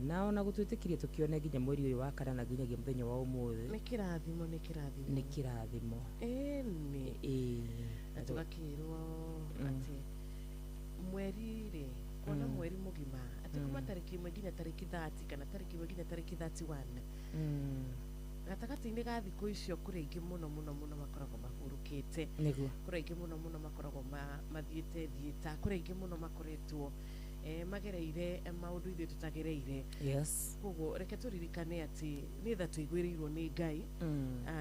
Na ona gũtwĩtĩkirie tũkĩone nginya mweri ũyũ wa kanana nginyagia mũthenya wa ũmũthĩ. Nĩ kĩrathimo, nĩ kĩrathimo. Nĩ kĩrathimo. Ĩni. Na tũgakĩrwo atĩ mweri rĩ, kuona mweri mũgima atĩ kuma tarĩki 1 nginya tarĩki 30 kana tarĩki 1 nginya tarĩki 31. Gatagatĩ-inĩ ga thikũ icio kũrĩ aingĩ mũno mũno mũno makoragwo mahurũkĩte. Nĩguo. Kũrĩ aingĩ mũno mũno makoragwo mathiĩte thiĩta, kũrĩ aingĩ mũno makoretwo magereire maũndũ ithuĩ tũtagereire. Yes. Koguo reke tũririkane atĩ nĩ tha tũiguĩrĩirwo nĩ Ngai,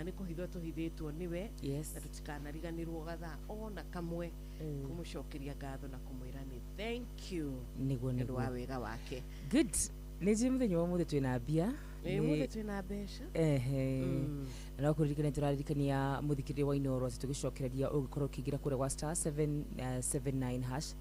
nĩ kũhithwo tũhithĩtwo nĩwe, Yes. na tũtikanariganĩrwo gathaa ona kamwe kũmũcokeria ngatho na kũmwĩra nĩ thank you Nĩguo nĩ ũndũ wa nĩguo. wega wake. Good. Nĩ njũĩ mũthenya wa ũmũthĩ twĩna mbia. Ũmũthĩ twĩna mbeca. Ehe. Na no kũririkania tũraririkania mũthikĩrĩria wa Inooro atĩ tũgĩcokereria ũngĩkorwo ũkĩingĩra kũrĩa gwa star 779 hash,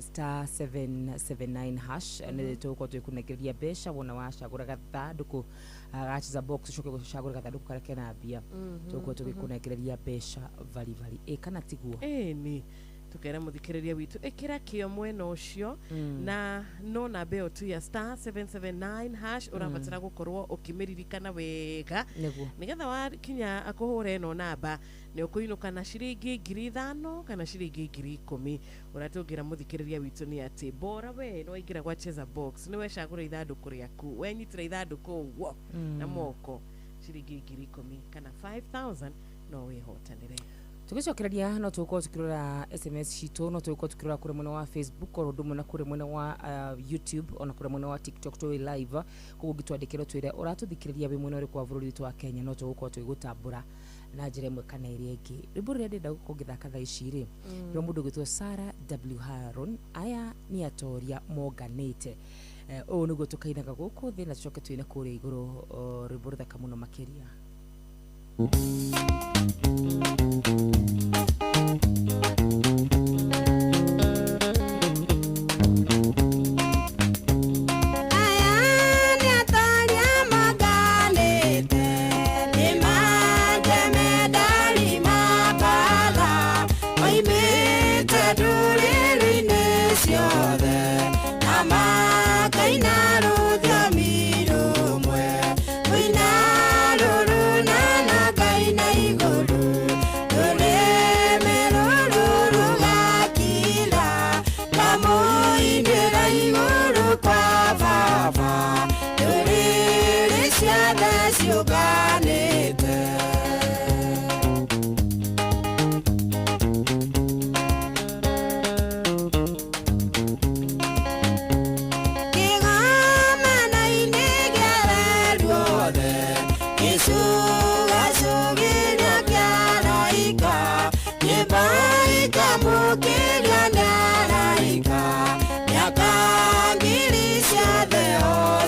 star 779 hash, nĩ tũgũkorwo twĩkũnengereria mbeca wona wacagũra gathandũkũ gacheza box, ũcoke gũcagũra gathandũkũ karĩa kena mbia, tũgũkorwo tũgĩkũnengereria mbeca varibari. Ĩ kana tiguo? Ĩni tukera mũthikĩrĩria witũ ĩkĩra kĩo mwena ũcio na no namba ĩyo tu ya star 779 hash ũrabatara gũkorwo ũkĩmĩririkana wega Nĩguo. nĩgetha wakinya kũhũra ĩno namba nĩ ũkũinũka na ciringi 5,000 kana ciringi 10,000. Ũrĩa tũngĩra mũthikĩrĩria witũ nĩ atĩ bora we nĩ waingĩra gwa Cheza Box, nĩ wecagũra ithandũkũ rĩaku, wenyitĩra ithandũkũ ũguo na moko, ciringi 10,000 kana 5,000 no wĩhotanĩre. Tũgĩcokereria no tũgũkorwo tũkĩrora SMS citũ, no tũgũkorwo tũkĩrora kũrĩa mwena wa Facebook oro ũndũ ũmwe na kũrĩa mwena wa YouTube ona kũrĩa mwena wa TikTok tũrĩ live. Koguo ũngĩtwandĩkĩra ũtwĩre ũratũthikĩrĩria wĩ mwena ũrĩkũ wa bũrũri witũ wa Kenya, no tũgũkorwo tũgĩgũtambũra na njĩra ĩmwe kana ĩrĩa ĩngĩ. Rwĩmbo rũrĩa ndĩrenda gũkorwo ngĩthaka thaa ici rĩ, rwa mũndũ ũgwĩtwo Sarah W Haron. Aya nĩ atoria monganĩte. Ũũ nĩguo tũkainaga gũkũ thĩ na tũcoke tũine kũrĩa igũrũ, rwĩmbo rũthaka mũno makĩria.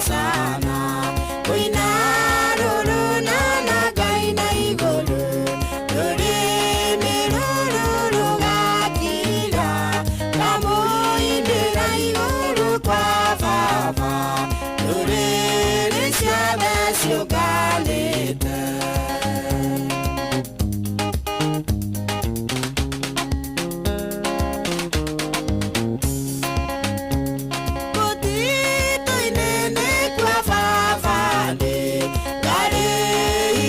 Sana, kuina. ciũnganĩte. Mũtitũ-inĩ nĩkuo baba ndĩ, ngarĩ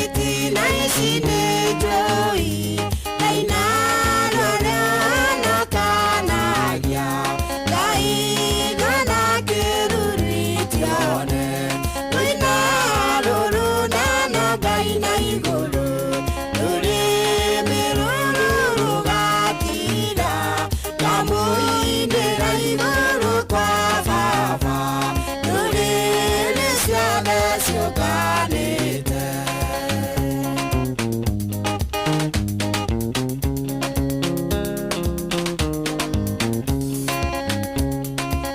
itina ici nĩ njũi, ndaina rũrĩa nakanagia, ngaigana kĩruritione, rũina rũrũ na ngaina igũrũ, rũrĩmĩ rũrũ rũgatira, ngamũinĩra igũrũ kwa baba, ndũrĩrĩ ciothe ciũnganĩte.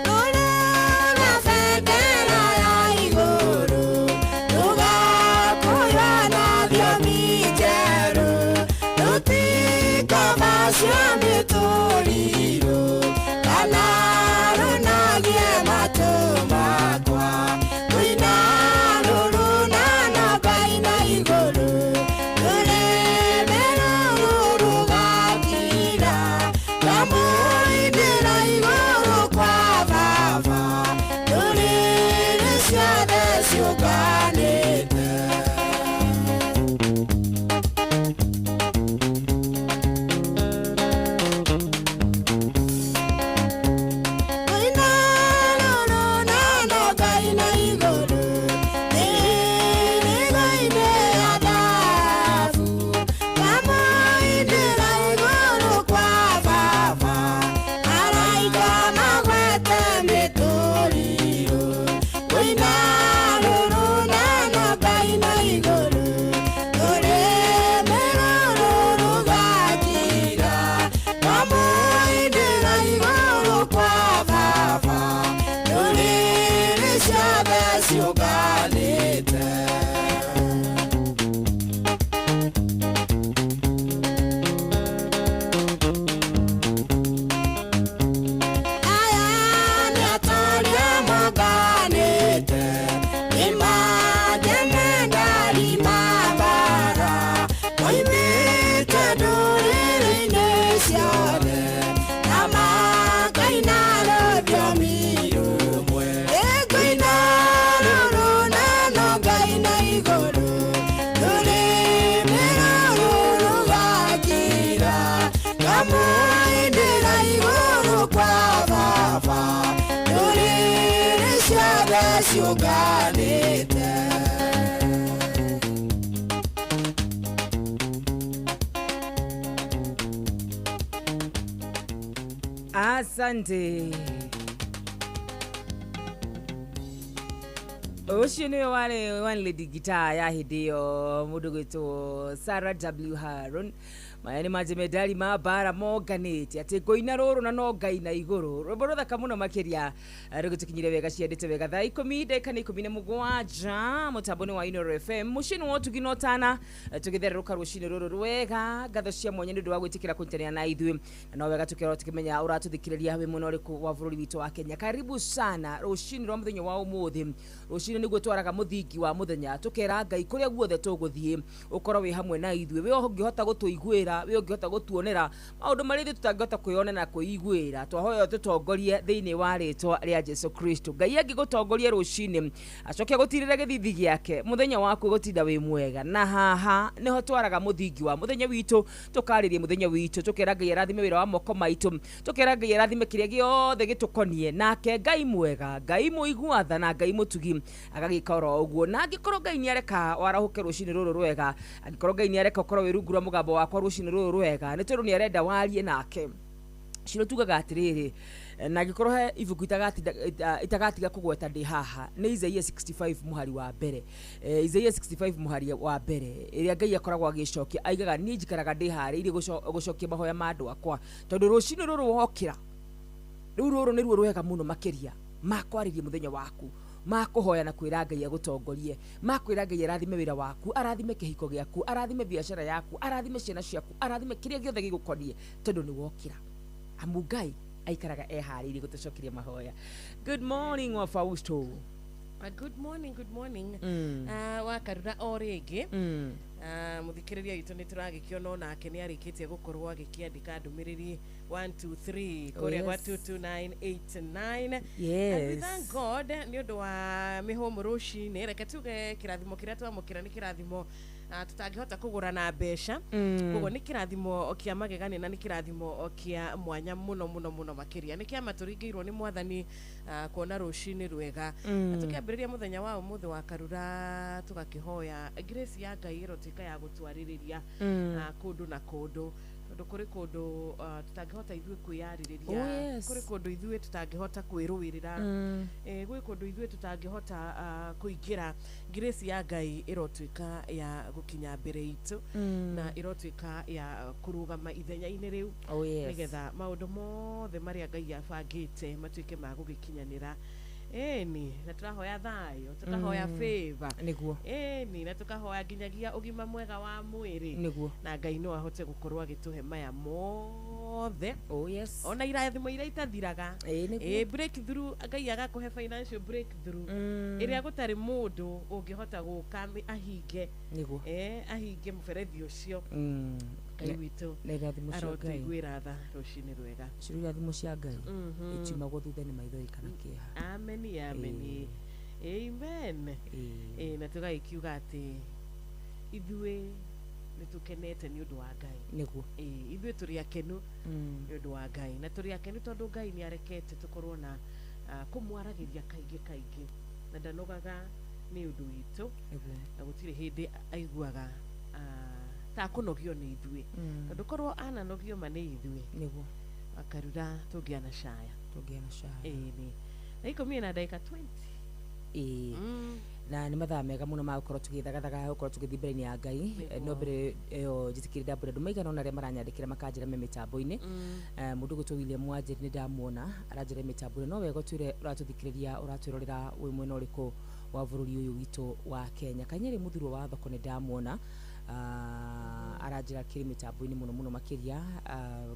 Rũrũ bendera ya igũrũ, rũgakũywo na thiomi njerũ, rũtikoba cia mĩtũrirũ, kana rũnagie matũ makwa, rũina rũrũ na ngaina igũrũ, rũrĩmĩ rũrũ rũgatira, ngamũinĩra igũrũ kwa baba, ndũrĩrĩ ciothe ciũnganĩte. Rũina rũrũ na ngaina igũrũ, mĩhĩrĩga-inĩ ya thahabu, ngamũinĩra igũrũ kwa baba, araika magwete mĩtũrirũ. Rũina rũrũ na ngaina igũrũ, rũrĩmĩ rũrũ rũgatira, ngamũinĩra igũrũ kwa baba, ndũrĩrĩ ciothe ciũnganĩte. Aya nĩ atoria monganĩte, nĩmanjemendari ma mbaara, moimĩte ndũrĩrĩ-inĩ ciothe, na makaina rũthiomi rũmwe. Ĩngũina rũrũ na ngaina igũrũ, rũrĩmĩ rũrũ rũgakira, ngamũinĩra igũrũ kwa baba, ndũrĩrĩ ciothe ciũnganĩte. Asante. Ũcio nĩwe warĩ one lady guitar ya hĩndĩ ĩyo mũndũ gwĩtwo Sarah W Haron. Maya nĩ majemedari ma mbara monganĩte atĩ ngũina rũrũ na no ngaina igũrũ. Rwĩmbo rũthaka mũno makĩria, rũgĩtũkinyire wega ciendete wega thaa 10 ndagĩka nĩ 17 mũtambo-inĩ wa Inooro FM mũciĩ-inĩ wa ũtugi na ũtana, tũgĩthererũka rũcinĩ rũrũ rwega. Ngatho cia mwanya nĩ ũndũ wa gwĩtĩkĩra kũnyitanĩra na ithuĩ, na no wega tũkĩrora tũkĩmenya ũratũthikĩrĩria wĩ mwena ũrĩkũ wa bũrũri witũ wa Kenya. Karibu sana rũcinĩ rwa mũthenya wa ũmũthĩ. Rũcinĩ nĩguo twaraga mũthingi wa mũthenya, tũkera Ngai kũrĩa guothe tũgũthiĩ ũkorwo wĩ hamwe na ithuĩ, wĩ ũngĩhota gũtũiguĩra, wĩ ũngĩhota gũtuonera maũndũ marĩa ithuĩ tũtangĩhota kwĩyonera na kwĩiguĩra. Twahoya ũtũtongorie thĩinĩ wa rĩtwa rĩa Jesu Kristo. Ngai angĩgũtongoria rũcinĩ acoke gũtirĩre gĩthithi gĩake, mũthenya waku gũtinda wĩ mwega. Na haha nĩho twaraga mũthingi wa mũthenya witũ, tũkarĩria mũthenya witũ, tũkera Ngai arathime wĩra wa moko maitũ, tũkera Ngai arathime kĩrĩa gĩothe gĩtũkonie. Nake Ngai mwega, Ngai mũigua tha na Ngai mũtugi agagĩka oro ũguo. Na angĩkorwo Ngai nĩareka warahũke rũcinĩ rũrũ rwega, angĩkorwo Ngai nĩareka ũkorwo wĩ rungu rwa mũgambo wakwa rũcinĩ rũrũ rwega, nĩ tondũ nĩarenda warie nake. Ciro tugaga atĩrĩrĩ, na angĩkorwo he ibuku itagatiga kũgweta ndĩ haha nĩ Isaia 65 mũhari wa mbere. Isaia 65 mũhari wa mbere ĩrĩa Ngai akoragwo agĩcokia, aigaga niĩ njikaraga ndĩharĩirie gũcokia mahoya ma andũ akwa, tondũ rũcinĩ rũrũ wokĩra rĩu rũrũ nĩruo rwega mũno makĩria makwarĩria mũthenya waku, makũhoya na kwĩra Ngai agũtongorie, makwĩra Ngai arathime wĩra waku, arathime kĩhiko gĩaku, arathime biacara yaku, arathime ciana ciaku, arathime kĩrĩa gĩothe gĩgũkonie, tondũ nĩ wokĩra. Amu Ngai aikaraga eharĩirie gũtũcokeria mahoya. Good morning wa Fausto. Good morning, good morning. wa Karura o rĩngĩ. Mũthikĩrĩria witũ nĩ tũragĩkĩona onake nĩ arĩkĩtie gũkorwo agĩkĩandĩka ndũmĩrĩri 1 2 3 Oh, kũrĩa gwa yes. 22989. Yes. And we thank God nĩ ũndũ wa mĩhũmũ rũcinĩ. Reke tuge kĩrathimo kĩrĩa twamũkĩra nĩ kĩrathimo tũtangĩhota kũgũra na mbeca. Koguo nĩ kĩrathimo kĩa magegania na nĩ kĩrathimo kĩa mwanya mũno mũno mũno makĩria. Nĩ kĩama tũringĩirwo nĩ mwathani kuona rũcinĩ rwega. Na tũkĩambĩrĩria mũthenya wa ũmũthĩ wa Karura tũgakĩhoya grace ya Ngai ĩrotuĩka ya gũtwarĩrĩria kũndũ na kũndũ, tondũ kũrĩ kũndũ tũtangĩhota ithuĩ kwĩyarĩrĩria. Oh, yes. Kũrĩ kũndũ ithuĩ tũtangĩhota kwĩrũĩrĩra. Gwĩ kũndũ ithuĩ tũtangĩhota kũingĩra. Grace ya Ngai ĩrotuĩka ya gũkinya mbere itũ na ĩrotuĩka ya kũrũgama ithenya-inĩ rĩu. Oh, yes. Nĩgetha maũndũ mothe marĩa Ngai abangĩte matuĩke ma gũgĩkinyanĩra. Ĩni na tũrahoya thayũ, tũkahoya favor. Nĩguo. Ĩni na tũkahoya nginyagia ũgima mwega wa mwĩrĩ. Nĩguo. Na Ngai no ahote gũkorwo agĩtũhe maya mothe. Oh, yes. Ona irathimo iria itathiraga. Ĩĩ, nĩguo. Ĩ breakthrough, Ngai agakũhe financial breakthrough ĩrĩa gũtarĩ mũndũ ũngĩhota gũka ahinge. Nĩguo. Ahinge mũberethi ũcio. Ngai witũ Na irathimo cia Ngai. arotũiguĩra tha rũcinĩ rwega. Cio irathimo cia Ngai itiumagwo thutha nĩ maithori kana kĩeha. Ameni, ameni, amen. Na tũgagĩkiuga atĩ ithuĩ nĩ tũkenete nĩ ũndũ wa Ngai. Nĩguo. Ithuĩ tũrĩ akenu nĩ ũndũ wa Ngai, na tũrĩ akenu tondũ Ngai nĩ arekete tũkorwo na kũmwaragĩria kaingĩ kaingĩ, na ndanogaga nĩ ũndũ witũ. Nĩguo. Na gũtirĩ hĩndĩ aiguaga ta kũnogio nĩ ithuĩ. Tondũ korwo ananogio ma nĩ ithuĩ. Nĩguo. Akarura tũngĩanacaya. Tũngĩanacaya. Ĩĩ, na 10:20. Ĩĩ. Na nĩ mathaa mega mũno ma gũkorwo tũgĩthagathaga, gũkorwo tũgĩthiĩ mbere-inĩ ya Ngai. No mbere ĩyo njĩtĩkĩrie ndambũre andũ maigana ũna arĩa maranyandĩkĩra makanjĩra me mĩtambo-inĩ. Mũndũ ũgwĩtwo William Wanjĩri nĩ ndamuona aranjĩra mĩtambo-inĩ. No wega ũtwĩre ũratũthikĩrĩria, ũratwĩrorera wĩ mwena ũrĩkũ wa bũrũri ũyũ witũ wa Kenya. Kanyerĩ mũthurwa wa thoko nĩ ndamuona aranjĩra kĩrĩ mĩtambo-inĩ mũno mũno makĩria.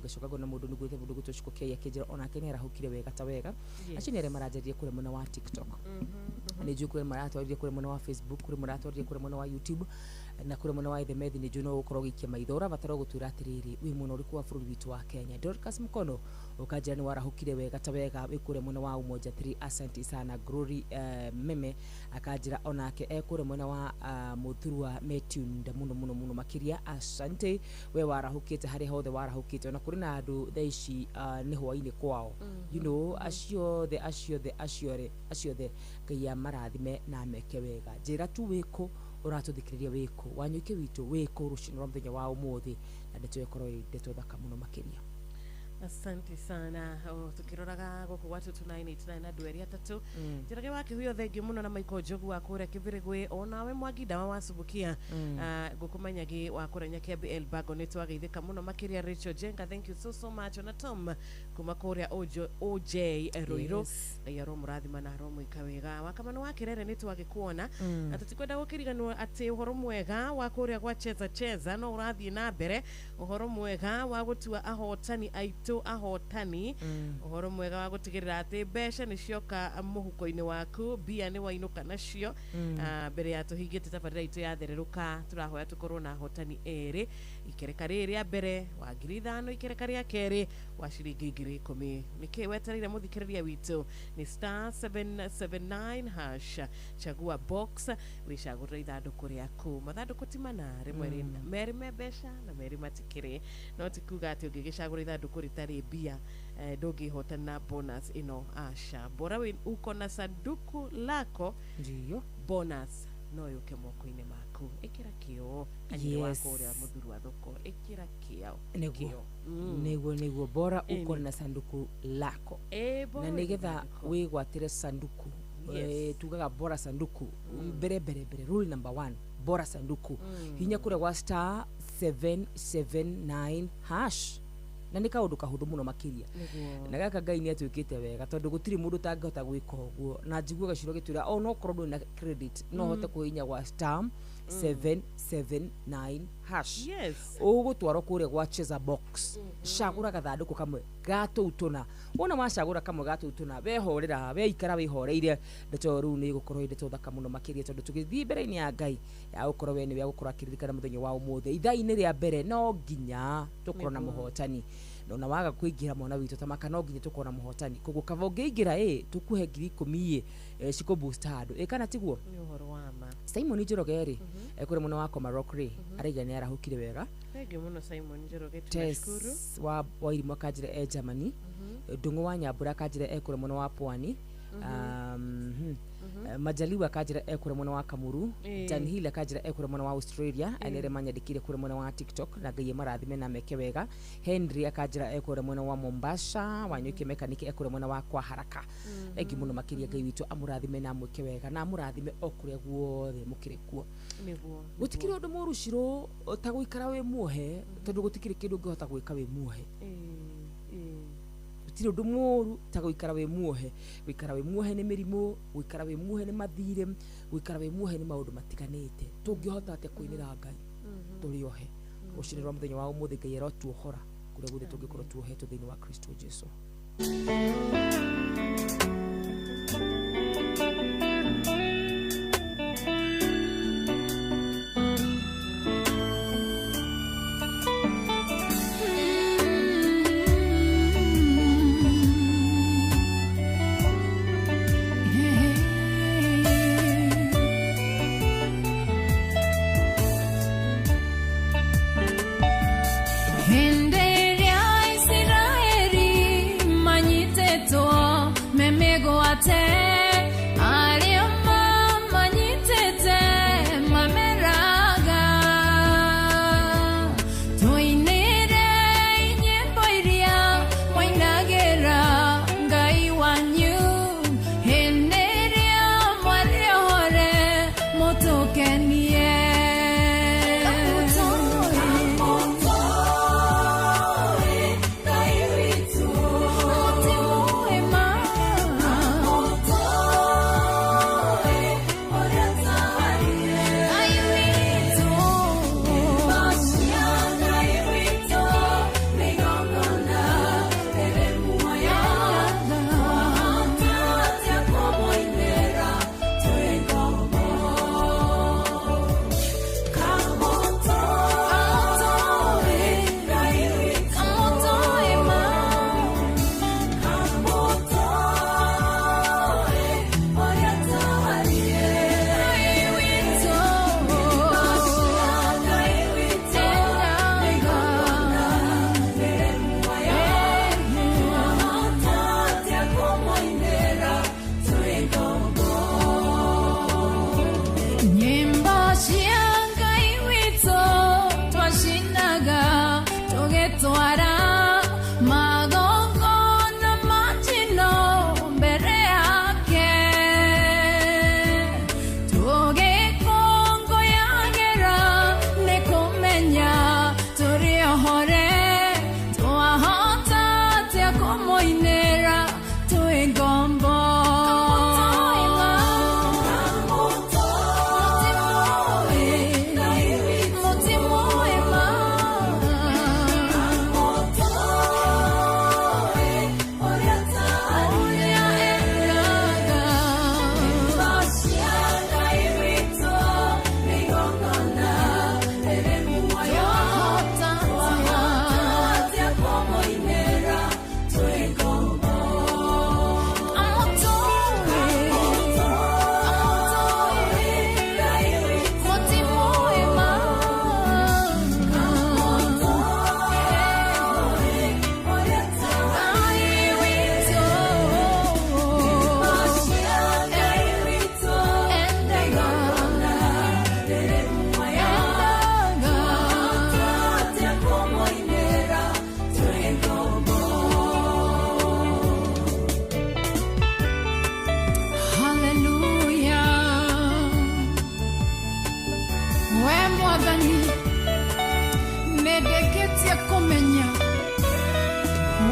Ngacoka ngona mũndũ nĩguĩte mũndũ ũgwĩtwo Cikũ Kei akĩnjĩra onake nĩ arahũkire wega ta wega. Acio nĩ arĩa maranjĩrire kũrĩa mwena wa TikTok. Nĩ njũĩ kũrĩa maratwarire kũrĩa mwena wa Facebook, kũrĩa maratwarire kũrĩa mwena wa YouTube, na kũrĩa mwena wa Ethemethi nĩ njũĩ no ũgũkorwo ũgĩikia maitho. Ũrabatara gũtwĩra atĩrĩrĩ, wĩ mwena ũrĩkũ wa bũrũri witũ wa Kenya. Dorcas Mkono ũkanjĩra nĩ warahũkire wega ta wega wĩ kũrĩa mwena wa Umoja 3, asante sana. Glory Meme akanjĩra onake e kũrĩa mwena wa Mũthurwa Metunda mũno mũno mũno makĩria, asante. We warahũkĩte harĩa hothe warahũkĩte, ona kũrĩ na andũ thaa ici nĩ hwaĩ-inĩ kwao. You know, acio othe acio othe acio othe acio othe Ngai amarathime na ameke wega. Njĩra tu wĩkũ ũratũthikĩrĩria, wĩkũ wanyuike witũ, wĩkũ rũcinĩ rwa mũthenya wa ũmũthĩ, na ndeto ĩkorwo ĩ ndeto thaka mũno makĩria. Asante sana. Tukiroraga gũkũ gwa 22989 andũ erĩ atatũ. Njĩrage wa kĩhuyo thengiũ mũno na Michael Njogu wa kũrĩa Kĩbĩrĩgwĩ, onawe Mwangi Ndawa wa Subukia. Ngũkũmanyagi wa kũrĩa Nyakĩambi El Bago nĩ twageithĩka mũno makĩria. Rachel Jenga, thank you so so much. Ona Tom kuma kũrĩa OJ Ruiru. Ngai aromũrathima na aromwĩka wega. Wakamano wa Kĩrere nĩ twagĩkuona. Na tũtikwenda gũkĩriganĩrwo atĩ ũhoro mwega wa kũrĩa gwa Cheza Cheza no ũrathiĩ na mbere, ũhoro mwega wa gũtua ahotani aitũ ahotani, ũhoro mwega wa gũtigĩrĩra atĩ mbeca nĩ cioka mũhuko-inĩ waku, mbia nĩ wainũka nacio. Mbere ya tũhingĩte tabarĩra itũ yathererũka, tũrahoya tũkorwo na ahotani erĩ, ikereka rĩrĩ rĩa mbere wa 5,000, ikereka rĩa kerĩ wa ciringi 10,000. Nĩkĩ wetereire mũthikĩrĩria witũ? Nĩ star 779 hash, chagua box, wĩcagũrĩre ithandũkũ rĩaku. Mathandũkũ ti mana, rĩmwe merĩ me mbeca na merĩ matikĩrĩ, no ti kuga atĩ ũngĩgĩcagũra ithandũkũ rĩtarĩ mbia ndũngĩhotana bonus ĩno, aca. Bora wĩ uko na sanduku lako, ndio bonus no yũke moko-inĩ maku. Ĩkĩra kĩo kanyiri Yes. wako ũrĩa mũthuru wa thoko, ĩkĩra kĩo. Nĩguo. Kĩo. Nĩguo nĩguo, bora uko Ĩni. na sanduku lako. Bora Na wĩna nĩgetha ithandũkũ. wĩgwatĩre sanduku. Yes. Tugaga bora sanduku mbere mbere mbere, rule number 1, bora sanduku. Hinya kũrĩa gwa star 779 hash, na nĩ kaũndũ kahũthũ mũno makĩria. Nĩguo. Na gaka Ngai nĩ atuĩkĩte wega tondũ gũtirĩ mũndũ ũtangĩhota gwĩka ũguo, na njiguaga ciro gĩtwĩra o no korwo ndũrĩ na credit no ũhote kũhihinya gwa star *779 hash. Yes. Ũgũtwarwo kũrĩa gwa Cheza Box. Cagũra gathandũkũ kamwe ga tũu tũna. Wona wacagũra kamwe ga tũu tũna, wehorera, weikara wĩhoreire, ndeto rĩu nĩ ĩgũkorwo ĩ ndeto thaka mũno makĩria, tondũ tũgĩthiĩ mbere-inĩ ya Ngai ya gũkorwo we nĩwe agũkorwo akĩririkana mũthenya wa ũmũthĩ. Ithaa-inĩ rĩa mbere no nginya tũkorwo na mũhotani. Na waga kuingira mwana witũ ta maka no nginya tũkorwo na mũhotani. Koguo kaba ũngĩingĩra ĩ tũkuhe 10,000 ĩ cikũ boost handũ ĩ kana tiguo? Nĩ ũhoro wa ma. Simon Njoroge rĩ, kũrĩ mwena wa Komarok rĩ, araiga nĩ arahũkire wega. Thank you mũno Simon Njoroge, tunashukuru. Tess wa Wairimũ akanjĩra e Germany. Ndung'u wa Nyambura akanjĩra e kũrĩ mwena wa Pwani. Majaliwa akanjĩra e kũrĩ mwena wa Kamuru. Dan Hill akanjĩra e kũrĩ mwena wa Australia. Aya nĩ arĩa manyandĩkire kũrĩ mwena wa TikTok, na Ngai amarathime na meke wega. Henry akanjĩra e kũrĩ mwena wa Mombasa. Wanyuki mekaniki e kũrĩ mwena wa kwa Haraka. Thengi mũno makĩria, Ngai witũ amũrathime na amwĩke wega, na amũrathime o kũrĩa guothe mũkĩrĩ kuo. Nĩguo. Gũtikĩrĩ ũndũ mũru Shiro ta gũikara wĩ muohe, tondũ gũtikĩrĩ kĩndũ ũngĩhota gwĩka wĩ muohe. Gũtirĩ ũndũ mũru ta gũikara wĩ muohe. Gũikara wĩ muohe nĩ mĩrimũ, gũikara wĩ muohe nĩ mathirĩ, gũikara wĩ muohe nĩ maũndũ matiganĩte. Tũngĩhota atĩa kũinĩra Ngai tũrĩ ohe? Rũcinĩ rwa mũthenya wa ũmũthĩ Ngai arotuohora kũrĩa guothe tũngĩkorwo tuohetwo thĩinĩ wa Kristo Jesu.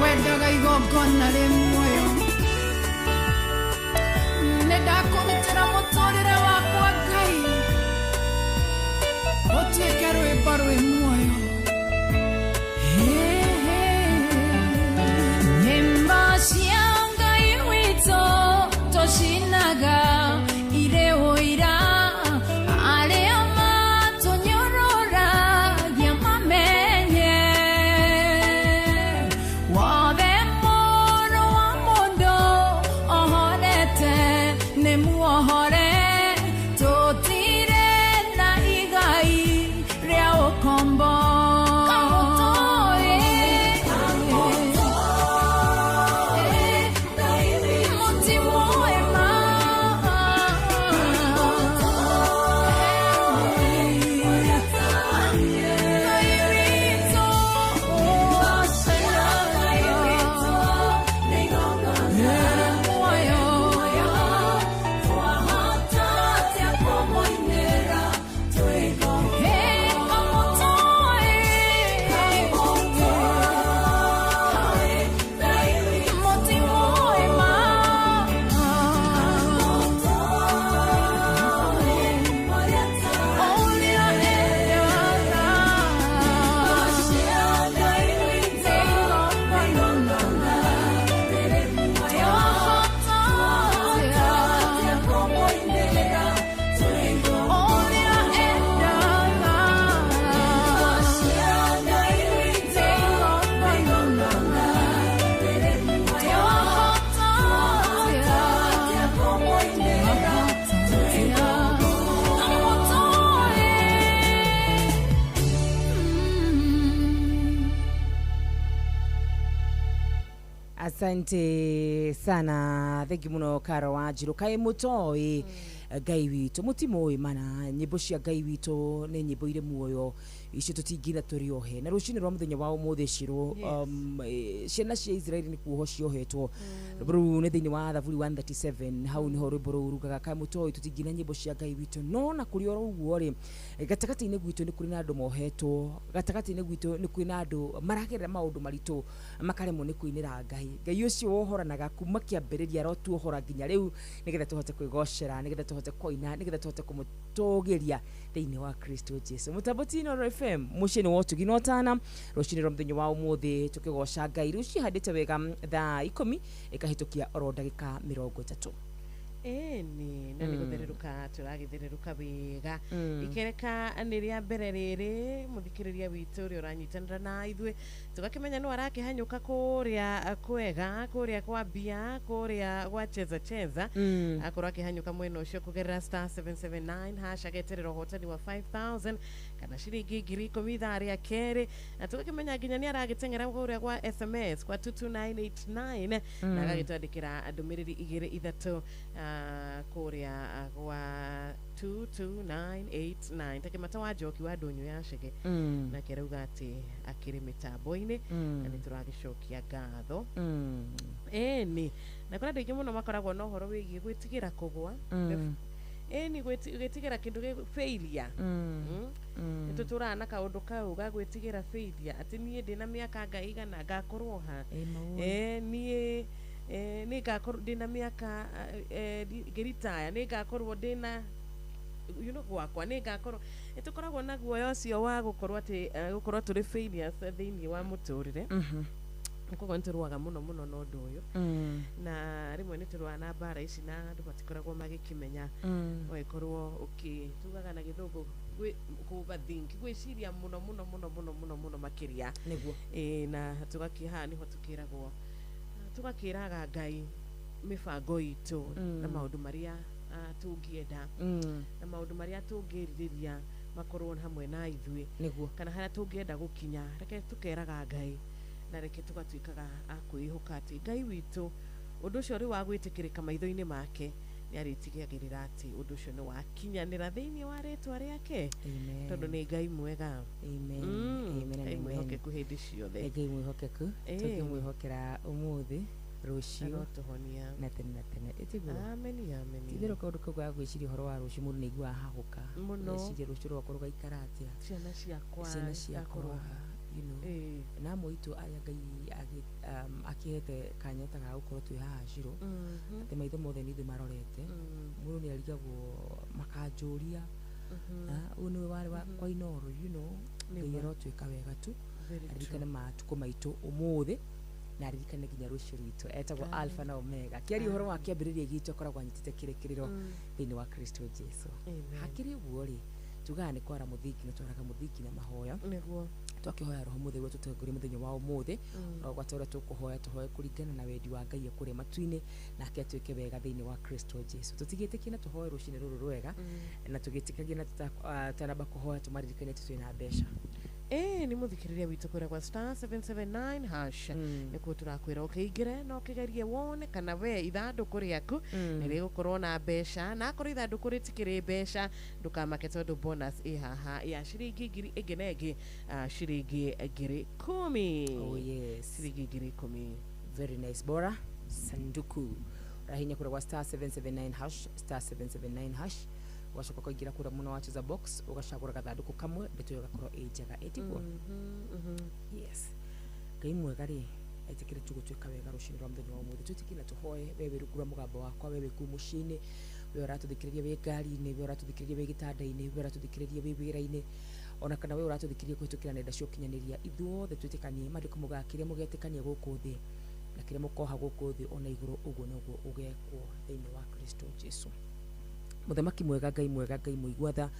Wendaga igongona rĩmwe nĩ ndakũrutĩra mũtũrĩre wakwa Ngai. Rũtuĩke rwĩmbo rwĩ muoyo. Nyĩmbo cia Ngai witũ tũcinaga irĩ ũira, arĩa matũnyũrũragia mamenye. Wothe mũrũ wa mũndũ ohorete nĩ muohore, tũtirĩ na igai rĩa ũkombo. Asante sana, thank you muno Karo Wanjiru. Kaĩ mũtoĩ Ngai witũ, mũtimũĩ mana nyĩmbo cia Ngai witũ nĩ nyĩmbo irĩ muoyo, icio tũtingĩina tũrĩ ohe. Na rũcinĩ rwa mũthenya wa ũmũthĩ Shiro, ciana cia Israeli nĩ kuohwo ciohetwo. Rwĩmbo rũu nĩ thĩinĩ wa Thaburi 137, hau nĩho rwĩmbo rũu rugaga kaĩ mũtoĩ tũtingĩina nyĩmbo cia Ngai witũ. No na kũrĩ oro ũguo rĩ, gatagatĩ-inĩ gwitũ nĩ kũrĩ na andũ mohetwo, gatagatĩ-inĩ gwitũ nĩ kũrĩ na andũ maragerera maũndũ maritũ makaremwo nĩ kũinĩra Ngai. Ngai ũcio wohoranaga kuma kĩambĩrĩria arotuohora nginya rĩu, nĩgetha tũhote kwĩgocera, nĩgetha tũhote kũina, nĩgetha tũhote kũmũtũgĩria thĩinĩ wa Kristo Jesu. Mũtambo ti Inooro FM, mũciĩ nĩ wa ũtugi na ũtana. Rũcinĩ rwa mũthenya wa ũmũthĩ tũkĩgoca Ngai. Rĩu cihandĩte wega thaa 10 ĩkahĩtũkia oro ndagĩka 30. Ĩni na nĩ gũthererũka tũragĩthererũka wega. Ikereka nĩ rĩa mbere rĩrĩ mũthikĩrĩria witũ ũrĩa ũranyitanĩra na ithuĩ, tũgakĩmenya nũ arakĩhanyũka kũrĩa kwega, kũrĩa kwa mbia, kũrĩa gwa cheza cheza. Akorwo akĩhanyũka mwena ũcio kũgerera star 779 hash, ageterera ũhotani wa 5000 kana ciringi 10,000 ithaa rĩa kerĩ. Na tũgakĩmenya nginya nĩ aragĩteng'era kũrĩa gwa SMS kwa 22989 na agagĩtwandĩkĩra ndũmĩrĩri igĩrĩ ithatũ kũrĩa gwa 22989. Takĩmata wa Njoki wa ndũnyũ ya Chege, nake arauga atĩ akĩrĩ mĩtambo-inĩ na nĩ tũragĩcokia ngatho. Ĩni na kũrĩ andũ aingĩ mũno makoragwo na ũhoro wĩgiĩ gwĩtigĩra kũgwa. Ĩni gwĩtigĩra kĩndũ gĩ failure. Nĩ tũtũraga na kaũndũ kau ga gwĩtigĩra failure, atĩ niĩ ndĩna mĩaka nga igana ngakorwo ha, niĩ nĩ ngakorwo ndĩna mĩaka ngĩritaya, nĩ ngakorwo ndĩna you know gwakwa, nĩ ngakorwo. Nĩ tũkoragwo na guoya ũcio wa gũkorwo atĩ gũkorwo tũrĩ failures thĩinĩ wa mũtũrĩre. Koguo nĩ tũrũaga mũno mũno na ũndũ ũyũ, na rĩmwe nĩ tũrũaga na mbara ici na andũ matikoragwo magĩkĩmenya. Ũgĩkorwo ũkĩ tugaga na gĩthũngũ overthink, gwĩciria mũno mũno mũno mũno mũno mũno makĩria. Nĩguo. Na tũgakĩhaha nĩho tũkĩragwo, tũgakĩraga Ngai mĩbango itũ na maũndũ marĩa tũngĩenda na maũndũ marĩa tũngĩrirĩria makorwo hamwe na ithuĩ, nĩguo, kana harĩa tũngĩenda gũkinya. Reke tũkeraga Ngai na reke tũgatuĩkaga a kwĩhoka atĩ Ngai witũ ũndũ ũcio ũrĩ wa gwĩtĩkĩrĩka maitho-inĩ make, nĩ arĩtigagĩrĩra atĩ ũndũ ũcio nĩ wakinyanĩra thĩinĩ wa rĩtwa rĩake, tondũ nĩ Ngai mwega. Amen. Amen. Ngai mwĩhokeku hĩndĩ ciothe. Ngai mwĩhokeku, tũkĩmwĩhokera ũmũthĩ, rũciũ na tene na tene. Ĩtiguo? Amen, amen. Ti-itherũ kaũndũ kau ga gwĩciria ũhoro wa rũciũ mũndũ nĩ aiguaga hahũka. Mũno. Ngeciria rũciũ rwakwa rũgaikara atĩa, ciana ciakwa, ciana ciakwa, you know. Na amwe aitũ arĩa Ngai akĩhete kanya ta ga gũkorwo twĩ haha Shiro, atĩ maitho mothe nĩ ithuĩ marorete. Mũndũ nĩ arigagwo makanjũria Ũyũ nĩwe warĩ wa kwa Inoro, you know. Ngai arotwĩka wega tu. Aririkane matukũ maitũ ũmũthĩ na aririkane nginya rũciũ rwitũ. Etagwo Alpha na Omega. Kĩaria ũhoro wa kĩambĩrĩria gitũ akoragwo anyitĩte kĩrĩkĩrĩro thĩinĩ wa Kristo Jesu. Hakĩrĩ ũguo rĩ, tugaga nĩ kwara mũthingi na twaraga mũthingi na mahoya. Nĩguo. Twakĩhoya roho mũtheru atũtongorie mũthenya wa ũmũthĩ. Gwata ũrĩa tũkũhoya tũhoe kũringana na wendi wa Ngai kũrĩa matu-inĩ, nake atuĩke wega thĩinĩ wa Kristo Jesu. Tũtigĩtĩkie na tũhoe rũcinĩ rũrũ rwega, na tũgĩtĩkagie na tũtanamba kũhoya tũmaririkanie atĩ twĩna mbeca. Nĩ mũthikĩrĩria witũ kũrĩa kwa star 779 hash. Nĩkuo tũrakwĩra ũkĩingĩre na ũkĩgerie wone kana we ithandũkũ rĩaku nĩ rĩgũkorwo na mbeca, na akorwo ithandũkũ rĩtikĩrĩ mbeca ndũkamake tondũ bonus ĩ haha ya ciringi ngiri ĩngĩ na ĩngĩ, ciringi 10,000. Oh yes. Ciringi 10,000. Very nice. Bora sanduku ũrahinya kũrĩa gwa star 779 hash, star 779 hash, ũgacoka ũkaingĩra kũrĩa mũno wa cheza box, ũgacagũra gathandũkũ kamwe, ndeto ĩyo ĩgakorwo ĩ njega, ĩtiguo? Yes. Ngai mwega rĩ, etĩkĩre tu gũtuĩka wega rũcinĩ rwa mũthenya wa ũmũthĩ. Twĩtĩkie na tũhoe, we wĩ rungu rwa mũgambo wakwa, we wĩ kũu mũciĩ-inĩ, we ũratũthikĩrĩria wĩ ngari-inĩ, we ũratũthikĩrĩria wĩ gĩtanda-inĩ, we ũratũthikĩrĩria wĩ wĩra-inĩ, ona kana we ũratũthikĩrĩria kũhĩtũkĩra nenda cia ũkinyanĩria. Ithuothe twĩtĩkanie, maandĩko maugaga kĩrĩa mũgetĩkania gũkũ thĩ na kĩrĩa mũkoha gũkũ thĩ ona igũrũ, ũguo noguo ũgekwo thĩinĩ wa Kristo Jesu. Mũthamaki mwega, Ngai mwega, Ngai mũigua tha,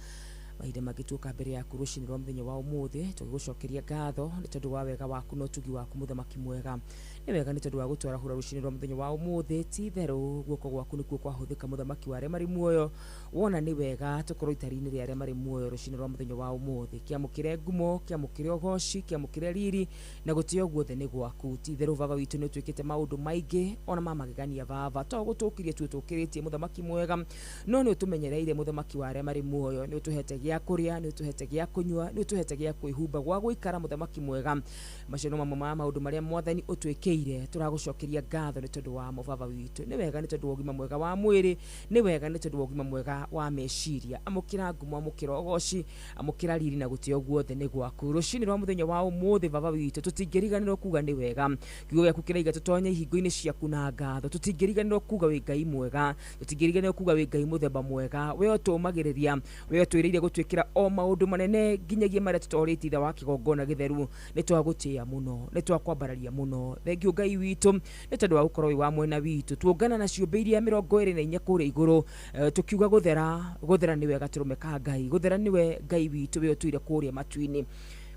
mahinda mangĩ tuoka mbere yaku rũcinĩ rwa mũthenya wa ũmũthĩ tũgĩgũcokeria ngatho nĩ tondũ wa wega waku na ũtugi waku, mũthamaki mwega. Nĩ wega nĩ tondũ wa gũtwarahũra rũcinĩ rwa mũthenya wa ũmũthĩ. Ti itherũ guoko gwaku nĩkuo kwahũthĩka, mũthamaki wa arĩa marĩ muoyo. Wona nĩ wega tũkorwo itari-inĩ rĩa arĩa marĩ muoyo rũcinĩ rwa mũthenya wa ũmũthĩ. Kĩamũkĩre ngumo, kĩamũkĩre ũgoci, kĩamũkĩre riri na gũtĩo guothe nĩ gwaku. Ti itherũ baba witũ nĩ ũtwĩkĩte maũndũ maingĩ ona ma magegania baba. To gũtũkĩria tu ũtũkĩrĩtie, mũthamaki mwega, no nĩ ũtũmenyereire, mũthamaki wa arĩa marĩ muoyo. Nĩ ũtũhete gĩa kũrĩa, nĩ ũtũhete gĩa kũnyua, nĩ ũtũhete gĩa kwĩhumba, gwa gũikara, mũthamaki mwega. Macio no mamwe ma maũndũ marĩa mwathani ũtwĩkĩire, tũragũcokeria ngatho nĩ tondũ wamo baba witũ. Nĩ wega nĩ tondũ wa ũgima mwega wa mwĩrĩ, nĩ wega nĩ tondũ wa ũgima mwega wa meciria. Amũkĩra ngumo, amũkĩra ũgoci, amũkĩra riri na gũtĩo guothe nĩ gwaku. Rũcinĩ rwa mũthenya wa ũmũthĩ baba witũ, tũtingĩriganĩrwo kuga nĩ wega. Kiugo gĩaku kĩraiga tũtonye ihingo-inĩ ciaku na ngatho. Tũtingĩriganĩrwo kuga wĩ Ngai mwega, tũtingĩriganĩrwo kuga wĩ Ngai mũthemba mwega. We ũtũũmagĩrĩria, we ũtwĩrĩire gũtwĩkĩra o maũndũ manene nginyagia marĩa tũtorĩtie ithe wa kĩgongona gĩtheru. Nĩ twagũtĩĩa mũno, nĩ twakwambararia mũno. Thengiũ Ngai witũ nĩ tondũ wa gũkorwo wĩ wa mwena witũ. Tuongana na ciũmbe iria 24 kũrĩa igũrũ, tũkiuga gũthera, gũthera nĩwe gatũrũme ka Ngai, gũthera nĩwe Ngai witũ we ũtũire kũrĩa matu-inĩ.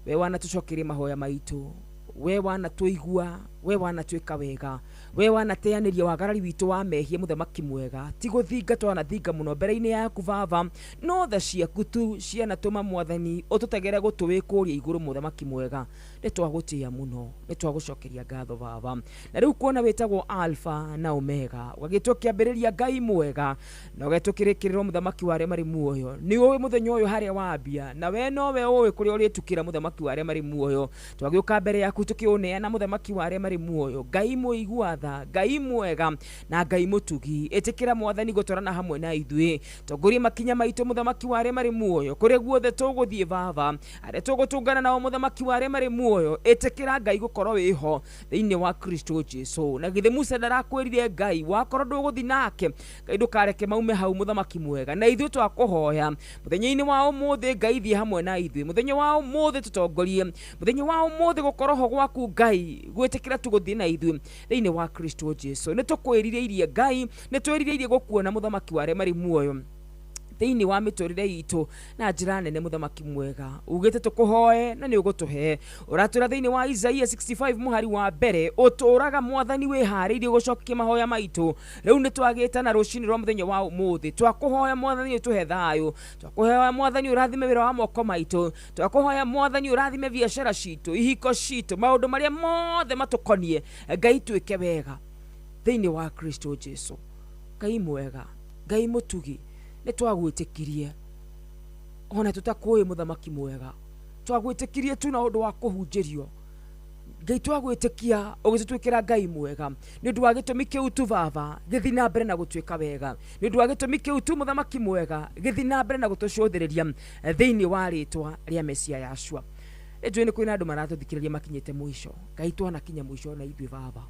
We wanatũcokeria mahoya maitũ, we wanatũigua, we wanatwĩka wega, we wanateanĩria wagarari witũ wa mehia, mũthamaki mwega. Ti gũthinga twanathinga mũno mbere-inĩ yaku baba, no tha ciaku tu cianatũma mwathani ũtũtegere gũtũ wĩ kũrĩa igũrũ, mũthamaki mwega. Nĩ twagũtĩĩa mũno, nĩ twagũcokeria ngatho baba. Na rĩu kuona wĩtagwo Alpha na Omega, ũgagĩtwo kĩambĩrĩria Ngai mwega, na ũgetwo kĩrĩkĩrĩro mũthamaki wa arĩa marĩ muoyo. Nĩ ũĩ mũthenya ũyũ harĩa wambia, na we nowe ũĩ kũrĩa ũrĩtukĩra, mũthamaki wa arĩa marĩ muoyo. Twagĩũka mbere yaku tũkĩũneana, mũthamaki wa arĩa marĩ muoyo, Ngai mũigua tha, Ngai mwega na Ngai mũtugi. Ĩtĩkĩra mwathani gũtwarana hamwe na ithuĩ, tongoria makinya maitũ, mũthamaki wa arĩa marĩ muoyo, kũrĩa guothe tũgũthiĩ baba, arĩa tũgũtũngana nao, mũthamaki wa arĩa marĩ muoyo. Ĩtĩkĩra Ngai gũkorwo wĩho thĩinĩ wa Kristo Jesu. Na githĩ Musa ndarakwĩrire Ngai wakorwo ndũgũthiĩ nake, Ngai ndũkareke maume hau, mũthamaki mwega. Na ithuĩ twakũhoya mũthenya-inĩ wa ũmũthĩ, Ngai thiĩ hamwe na ithuĩ mũthenya wa ũmũthĩ, tũtongorie mũthenya wa ũmũthĩ, gũkorwo ho gwaku Ngai gwĩtĩkĩra tũgũthiĩ na ithuĩ thĩinĩ wa Kristo Jesu. Nĩ tũkwĩrirĩirie Ngai, nĩ twĩrirĩirie gũkuona mũthamaki wa arĩa marĩ muoyo thĩinĩ wa mĩtũrĩre itũ na njĩra nene, mũthamaki mwega. Ugĩte tũkũhoe na nĩ ũgũtũhe. Ũratwĩra thĩinĩ wa Isaia 65 mũhari wa mbere, ũtũraga mwathani wĩharĩirie gũcokia mahoya maitũ. Rĩu nĩ twagĩtana rũcinĩ rwa mũthenya wa ũmũthĩ, twakũhoya mwathani ũtũhe thayũ, twakũhoya mwathani ũrathime wĩra wa moko maitũ, twakũhoya mwathani ũrathime biacara citũ, ihiko citũ, maũndũ marĩa mothe matũkonie, Ngai twĩke wega thĩinĩ wa Kristo Jesu. Ngai mwega, Ngai mũtugi, nĩ twagwĩtĩkirie ona tũtakũĩ, mũthamaki mwega. Twagwĩtĩkirie tu na ũndũ wa kũhunjĩrio Ngai, twagwĩtĩkia ũgĩtũtuĩkĩra Ngai mwega. Nĩ ũndũ wa gĩtũmi kĩu tu baba, gĩthiĩ na mbere na gũtuĩka wega. Nĩ ũndũ wa gĩtũmi kĩu tu, mũthamaki mwega, gĩthiĩ na mbere na gũtũcũthĩrĩria thĩinĩ wa rĩtwa rĩa Mesia Yashua. Nĩnjũĩ nĩ kwĩna andũ maratũthikĩrĩria makinyĩte mũico. Ngai twanakinya mũico na ithuĩ baba,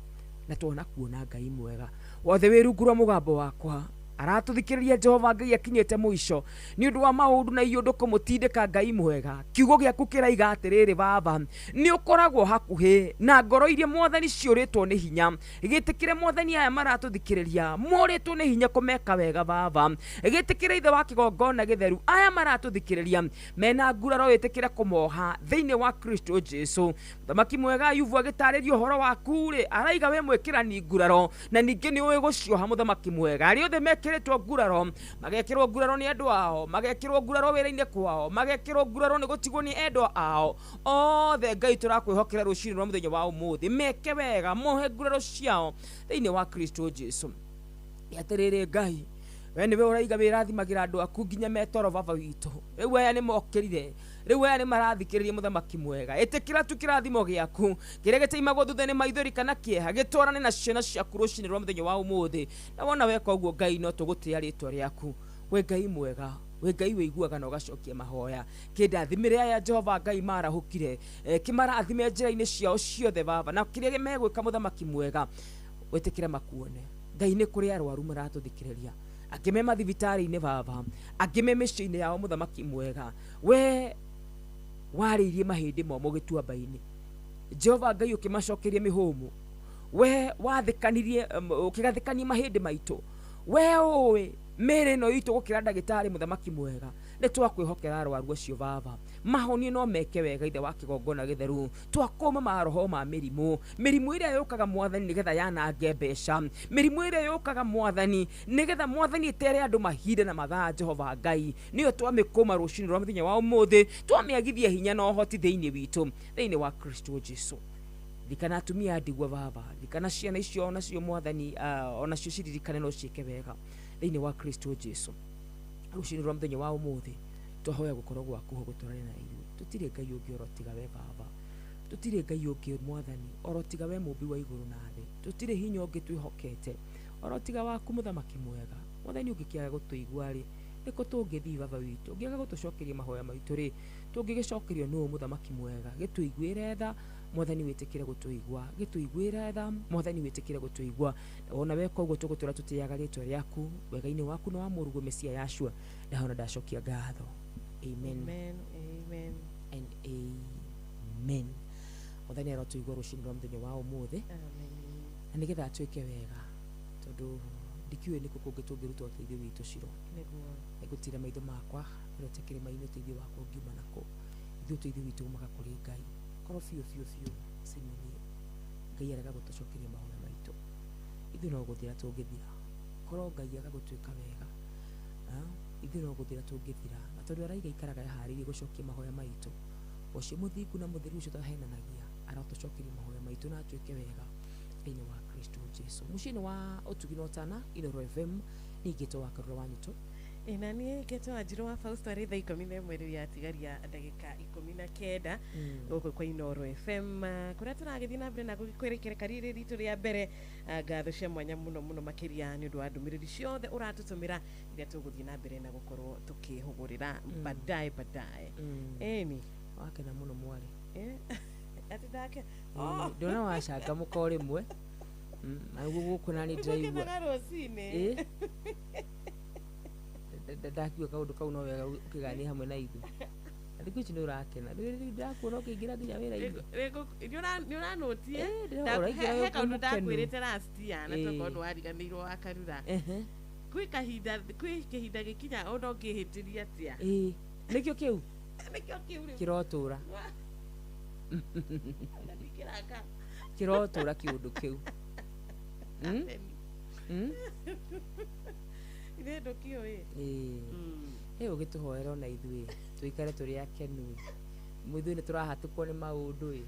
na twona kuona Ngai mwega wothe wĩ rungu rwa mũgambo wakwa. Aratũthikĩrĩria Jehova Ngai akinyĩte mũico nĩ ũndũ wa maũndũ na iũndũ kũmũtindĩka. Ngai mwega, kiugo gĩaku kĩraiga atĩrĩrĩ, Baba, nĩ ũkoragwo hakuhĩ na ngoro iria Mwathani ciũrĩtwo nĩ hinya. Gĩtĩkĩre Mwathani aya maratũthikĩrĩria morĩtwo nĩ hinya kũmeka wega. Baba, gĩtĩkĩre Ithe wa kĩgongona gĩtheru aya maratũthikĩrĩria mena nguraro, wĩtĩkĩre kũmoha thĩinĩ wa Kristo Jesu. Mũthamaki mwega, Ayubu agĩtarĩria ũhoro waku rĩ, araiga we mwĩkĩrani nguraro na ningĩ nĩ ũĩ gũcioha. Mũthamaki mwega, arĩa othe mekĩrĩtwo nguraro, magekĩrwo nguraro nĩ andũ ao, magekĩrwo nguraro wĩra-inĩ kwao, magekĩrwo nguraro nĩ gũtigwo nĩ endwa ao othe, Ngai tũrakwĩhokera rũcinĩ rwa mũthenya wa ũmũthĩ, meke wega, mohe nguraro ciao thĩinĩ wa Kristo Jesu. Atĩrĩrĩ Ngai, we nĩwe ũraiga wĩrathimagĩra andũ aku nginya metoro. Baba witũ, rĩu aya nĩ mokĩrire, rĩu aya nĩ marathikĩrĩria. Mũthamaki mwega, ĩtĩkĩra tu kĩrathimo gĩaku kĩrĩa gĩtaimagwo thutha nĩ maithori kana kĩeha, gĩtwarane na ciana ciaku rũcinĩ rwa mũthenya wa ũmũthĩ. Na wona weka ũguo, Ngai, no tũgũtĩa rĩtwa rĩaku. We Ngai mwega, we Ngai wĩiguaga na ũgacokia mahoya, kĩndathimĩre aya Jehova Ngai marahũkire, kĩmarathime njĩra-inĩ ciao ciothe, Baba, na kĩrĩa megwĩka. Mũthamaki mwega, wĩtĩkĩre makuone. Ngai, nĩ kũrĩ arwaru maratũthikĩrĩria, angĩ me mathibitarĩ-inĩ, Baba, angĩ me mĩciĩ-inĩ yao. Mũthamaki mwega, we warĩirie mahĩndĩ momũ gĩtuamba-inĩ, Jehova Ngai, ũkĩmacokeria mĩhũmũ. We wathĩkanirie, ũkĩgathĩkania mahĩndĩ maitũ. We ũĩ mĩĩrĩ ĩno itũ gũkĩra ndagĩtarĩ. Mũthamaki mwega, nĩ twakwĩhokera arwaru acio, Baba, mahonie no meke wega. Ithe wa kĩgongona gĩtheru, twakũma maroho ma mĩrimũ, mĩrimũ ĩrĩa yũkaga, Mwathani, nĩgetha yanange mbeca, mĩrimũ ĩrĩa yũkaga, Mwathani, nĩgetha, Mwathani, ĩtere andũ mahinda na mathaa. Jehova Ngai, nĩyo twamĩkũma rũcinĩ rwa mũthenya wa ũmũthĩ, twamĩagithia hinya na ũhoti thĩinĩ witũ, thĩinĩ wa Kristo Jesu. Ririkana atumia a ndigwa, Baba, ririkana ciana icio onacio, Mwathani, onacio ciririkane no ciĩke wega thĩinĩ wa Kristo Jesu. Rũcinĩ rwa mũthenya wa ũmũthĩ twahoya gũkorwo gwaku ho gũtwarane na ithuĩ. Tũtirĩ Ngai ũngĩ oro tiga we, Baba, tũtirĩ Ngai ũngĩ, Mwathani, oro tiga we, mũmbi wa igũrũ na thĩ. Tũtirĩ hinya ũngĩ twĩhokete oro tiga waku, Mũthamaki mwega. Mwathani, ũngĩkĩaga gũtũigua rĩ, nĩkũ tũngĩthiĩ? Baba witũ, ũngĩaga gũtũcokeria mahoya maitũ rĩ, tũngĩgĩcokerio nũũ? Mũthamaki mwega, gĩtũiguĩre tha, Mwathani, wĩtĩkĩre gũtũigua. Gĩtũiguĩre tha, Mwathani, wĩtĩkĩre gũtũigua. Na wona weka ũguo, tũgũtũra tũtĩaga rĩtwa rĩaku wega-inĩ waku na wa mũrũguo Mesia Yashua. Ndahona ndacokia ngatho. Amen. Amen, amen. And amen. Mwathani arotũigua rũcinĩ rwa mũthenya wa ũmũthĩ na nĩgetha atuĩke wega, tondũ ndikiũĩ nĩkũ kũngĩ tũngĩruta ũteithio witũ ciro. Nĩguo. Nĩngũtira maitho makwa ndorete kĩrĩma-inĩ, ũteithio wakwa ũngiuma nakũ? Ithuĩ ũteithio witũ umaga kũrĩ Ngai. Korwo biũ biũ biũ, Simoni, Ngai arega gũtũcokeria mahoya maitũ, ithuĩ no gũthira tũngĩthira. Korwo Ngai aga gũtuĩka wega, ithuĩ no gũthira tũngĩthira. Na tondũ araiga ikaraga eharĩirie gũcokia mahoya maitũ, ũcio mũthingu na mũtheru, ũcio ũtahenanagia, arotũcokeria mahoya maitũ na atuĩke wega thĩinĩ wa Kristo Jesu. Mũciĩ-inĩ wa ũtugi na ũtana, Inooro FM, ningĩ wa Karura wa Nyũtũ. Ĩ na niĩ ngetwo Wanjirũ wa Fausto. Arĩ thaa 11 rĩu yatigaria ndagĩka 19 gũkũ kwa Inooro FM, kũrĩa tũragĩthiĩ na mbere na gũgĩkwĩrĩkĩra rĩrĩ ritũ rĩa mbere. Ngatho cia mwanya mũno mũno makĩria nĩ ũndũ wa ndũmĩrĩri ciothe ũratũtũmĩra, iria tũgũthiĩ na mbere na gũkorwo tũkĩhũgũrĩra baadaye baadaye. Ĩni. Wakena mũno, mwarĩ. Atĩ ndake? Ndona wacangamũka o rĩmwe. Na nĩguo gũkũ nani ndĩraigua. Nĩgũkenaga rũcinĩ. Ĩ. Ndakiuga kaũndũ kau no wega ũkĩganie hamwe na ithuĩ. Na thikũ ici nĩ ũrakena, rĩu ndĩrakuona ũkĩingĩra nginya wĩra-inĩ. Nĩ ũranũtie. Ũraingĩra he wĩ kaũndũ mũkenu. Ndakwĩrĩte last year na tokorwo nĩ wariganĩirwo wa Karura. Kwĩ kahinda, kwĩ kĩhinda gĩkinya ona ũngĩhĩtĩria atĩa. Ĩ, nĩkĩo kĩu. Nĩkĩo kĩu rĩu. Kĩrotũra. Ndikĩraka. Kĩrotũra kĩũndũ kĩu. Ithe ndũkĩũĩ. Ĩ, ĩ, ũgĩtũhoera ona ithuĩ tũikare tũrĩ akenu. Ithuĩ nĩ tũrahatũkwo nĩ maũndũ, ĩ,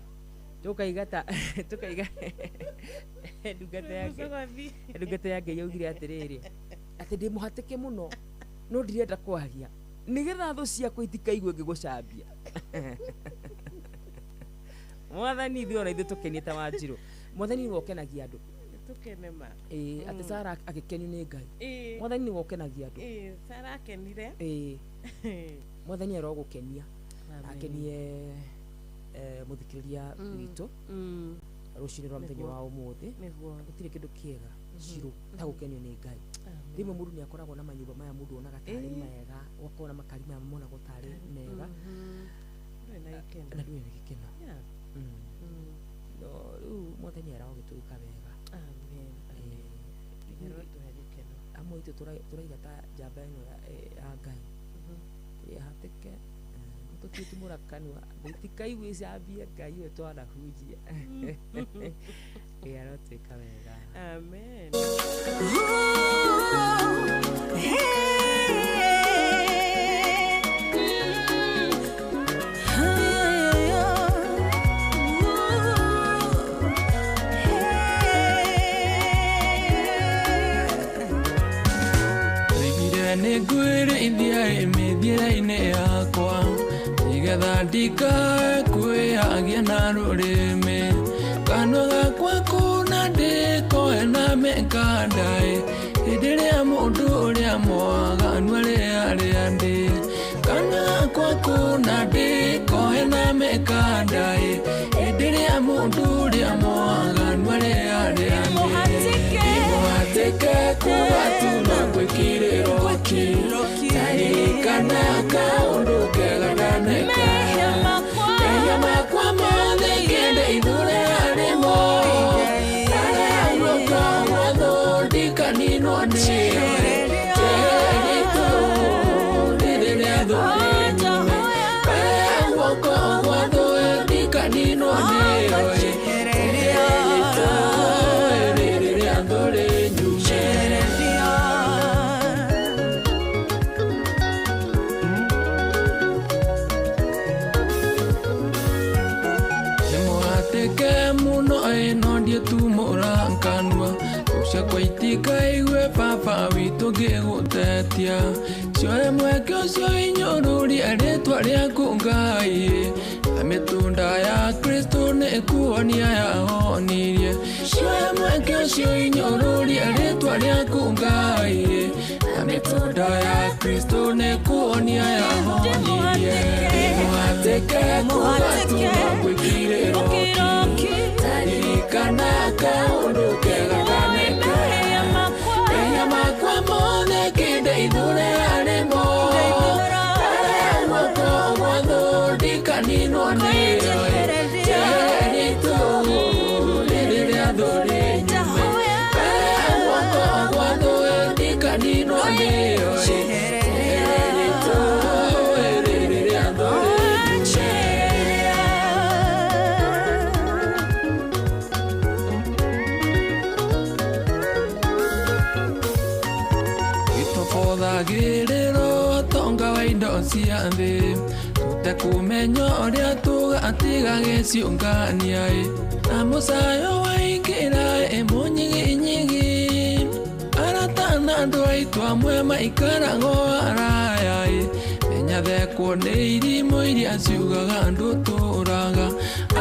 tũkaiga ta tũkaiga ndungata yake. Mũcogothi. Ndungata ya Ngai yaugire atĩrĩrĩ, atĩ ndĩ mũhatĩke mũno no ndirenda kwaria nĩgetha thũ ciakwa itikaigue ngĩgũcambia. Mwathani, ithuĩ ona ithuĩ tũkenie ta Wanjirũ. Mwathani nĩwe ũkenagia andũ. Tũkene ma. Ĩĩ, atĩ Sara agĩkenio nĩ Ngai. Mwathani nĩwe ũkenagia andũ. Ĩ, Sara akenire. Ĩĩ, Mwathani arogũkenia. Amen. Akenie mũthikĩrĩria witũ rũcinĩ rwa mũthenya wa ũmũthĩ. Gũtirĩ kĩndũ kĩega cirũ ta gũkenio nĩ Ngai. Rĩmwe mũndũ nĩ akoragwo na manyũmba maya mũndũ onaga tarĩ mega, ũgakora makari maya monagwo tarĩ mega Ndũrĩ na gĩkeno. Na ndũrĩ na gĩkeno. Yeah. No rĩu mwathani arogĩtwĩka wega. Amen. Amen. Rĩu Arotũhe gĩkeno. Amwe aitũ tũraiga ta njamba ĩno ya Ngai, tũrĩ ahatĩke, tũtiĩtumũra kanua tũtikaigue icambie Ngai ũyũ twanahunjia. Ĩ arotwĩka wega. Amen. Ndoigire nĩngwĩrĩithia mĩthiĩre-inĩ yakwa, nĩgetha ndikae kwĩhagia na rũrĩmĩ. Kanua gakwa kũna ndĩkoe na mĩkanda ĩ, hĩndĩ ĩrĩa mũndũ ũrĩa mwaganu arĩarĩa ndĩ. Kanua gakwa kũna ndĩkoe na mĩkanda ĩ, hĩndĩ ĩrĩa mũndũ ũrĩa mwaganu arĩarĩa ndĩ. Ndĩmũhatĩke kuga tu no ngwĩkirĩro ki, taririkana kaũndũ kega ndaneka. Mehia makwa mothe ngĩndeithũre harĩ mo, harĩa guoko gwotho ndikaninwo nĩyo. Njehereria rĩrĩ rĩa thũ rĩnyume, harĩa guoko gwotho ndikaninwo nĩyo. Njehereria rĩrĩ rĩa thũ rĩnyume. Nĩmũhatĩke mũno ĩ no ndiĩtumũra kanua, thũ ciakwa itikaigue baba witũ ngĩgũtetia. Cioe mweke ũcio inyũrũrie rĩtwa rĩaku Ngai, na mĩtunda ya Kristo nĩkuonia yahonirie. Cioe mweke ũcio inyũrũrie rĩtwa rĩaku Ngai, na mĩtunda ya Kristo nĩkuonia yahonirie. Ndĩmũhatĩke kuga tu no ngwĩkirĩro ki, taririkana kaũndũ kega ndaneka. Mehia makwa mothe ngĩndeithũre harĩ mo, harĩa guoko gwotho ndikaninwo nĩyo. Njehereria itũũ rĩrĩ rĩa thũ rĩnyume, harĩa guoko gwotho ndikaninwo nĩyo. Njehereria itũũ rĩrĩ rĩa thũ rĩnyume. Gĩtũbũthagĩrĩrwo ũtonga wa indo cia thĩ, tũtekũmenya ũrĩa tũgatiga gĩciũngania ĩ, na mũcayo waingĩra ĩ mũnyiginyigi. Arata na andũ aitũ amwe maikaragwo araya ĩ, menyathekwo nĩ irimũ iria ciugaga ndũtũraga.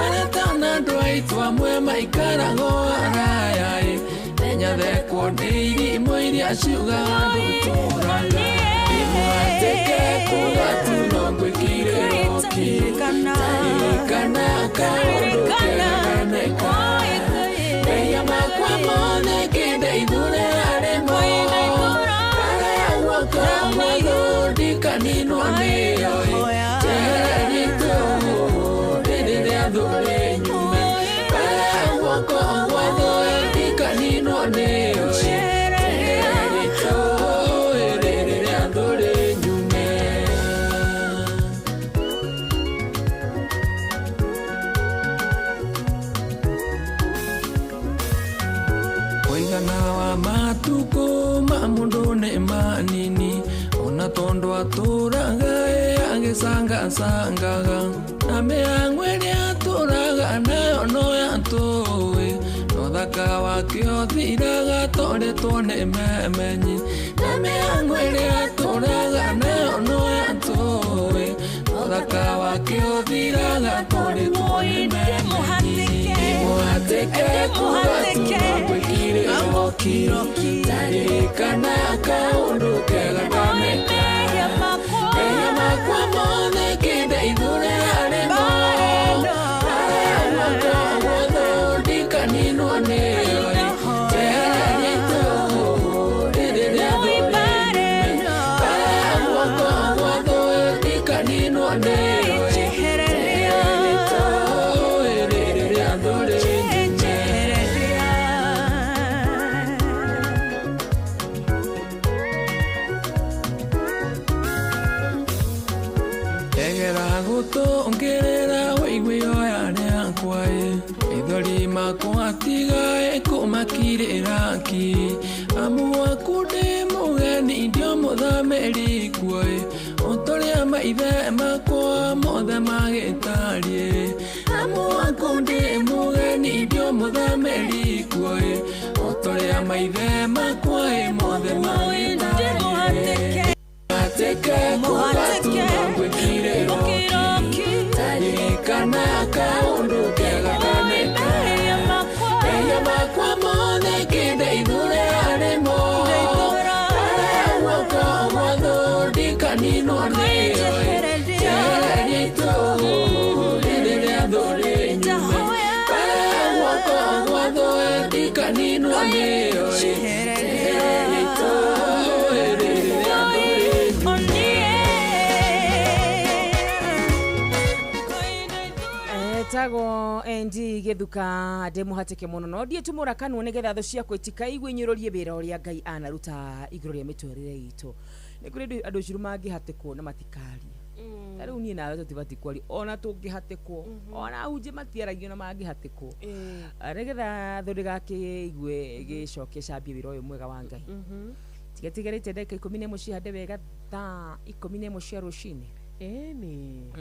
Arata na andũ aitũ amwe maikaragwo araya ĩ, menyathekwo nĩ irimũ iria ciugaga ndũtũraga. Ndĩmũhatĩke kuga tu no ngwĩkirĩro ki, taririkana kaũndũ kega ndaneka. Mehia makwa mothe ngĩndeithũre harĩ mo, harĩa guoko gwotho ndikaninwo nĩyo. Njehereria itũũ rĩrĩ rĩa thũ rĩnyume, harĩa guoko gwotho ndikaninwo nĩyo. Njehereria itũũ rĩrĩ rĩa thũ rĩnyume. Mũigana wa matukũ ma mũndũ nĩ manini, ona tondũ atũraga ĩ agĩcangacangaga, na mĩhang'o ĩrĩa atũraga nayo no yatũĩ, no thaka wake ũthiraga toretwo nĩ memenyi. Na mĩhang'o ĩrĩa atũraga nayo no yatũĩ, no thaka wake ũthiraga toretwo nĩ memenyi. Ndĩmũhatĩke kuga tu no ngwĩkirĩro ki, taririkana kaũndũ kega ndaneka. Mehia makwa mothe ngĩndeithũre harĩ mo, harĩa guoko gwotho ndikaninwo nĩyo. Njehereria itũũ rĩrĩ Ndagũtũngĩrĩra wĩigue ihoya rĩakwa ĩ maithori makwa tigae kũmakirĩra ki amu waku ndĩ mũgeni ndio mũthamĩri kuo ĩ ũtũrĩa maithe makwa mothe magĩtariĩ amu waku ndĩ mũgeni ndio mũthamĩri kuo ĩ ũtũrĩa maithe makwa ĩ mothe magĩtariĩ Muhatike kugatuma ngwĩkire roki Taririkana kaũndũ kega kaneka Mehia makwa mothe kĩndeithũre harĩ mo Bara guoko gwotho ndikaninwo nĩyo Njehereria itũhũhũ rĩrĩ rĩa thũ rĩnyume Bara guoko gwotho ndikaninwo nĩyo Njehereria itũhũhũ rĩrĩ rĩa thũ Tago endi githuka ndi muhatike muno no ndie tumura kanua nigetha thu ciakwa itikaigwe inyururie wira uria Ngai anaruta iguru ria miturire itu ni kuri andu ciru mangihatikwo na matikaria ta riu nie nawe tutibati kwaria ona tungihatikwo ona hunje matiaragio na mangihatikwo nigetha thu ndigakiigue gicoke cambie wira uyu mwega wa Ngai tigatigarite ndagika 11 cihande wega thaa 11 cia rucini eni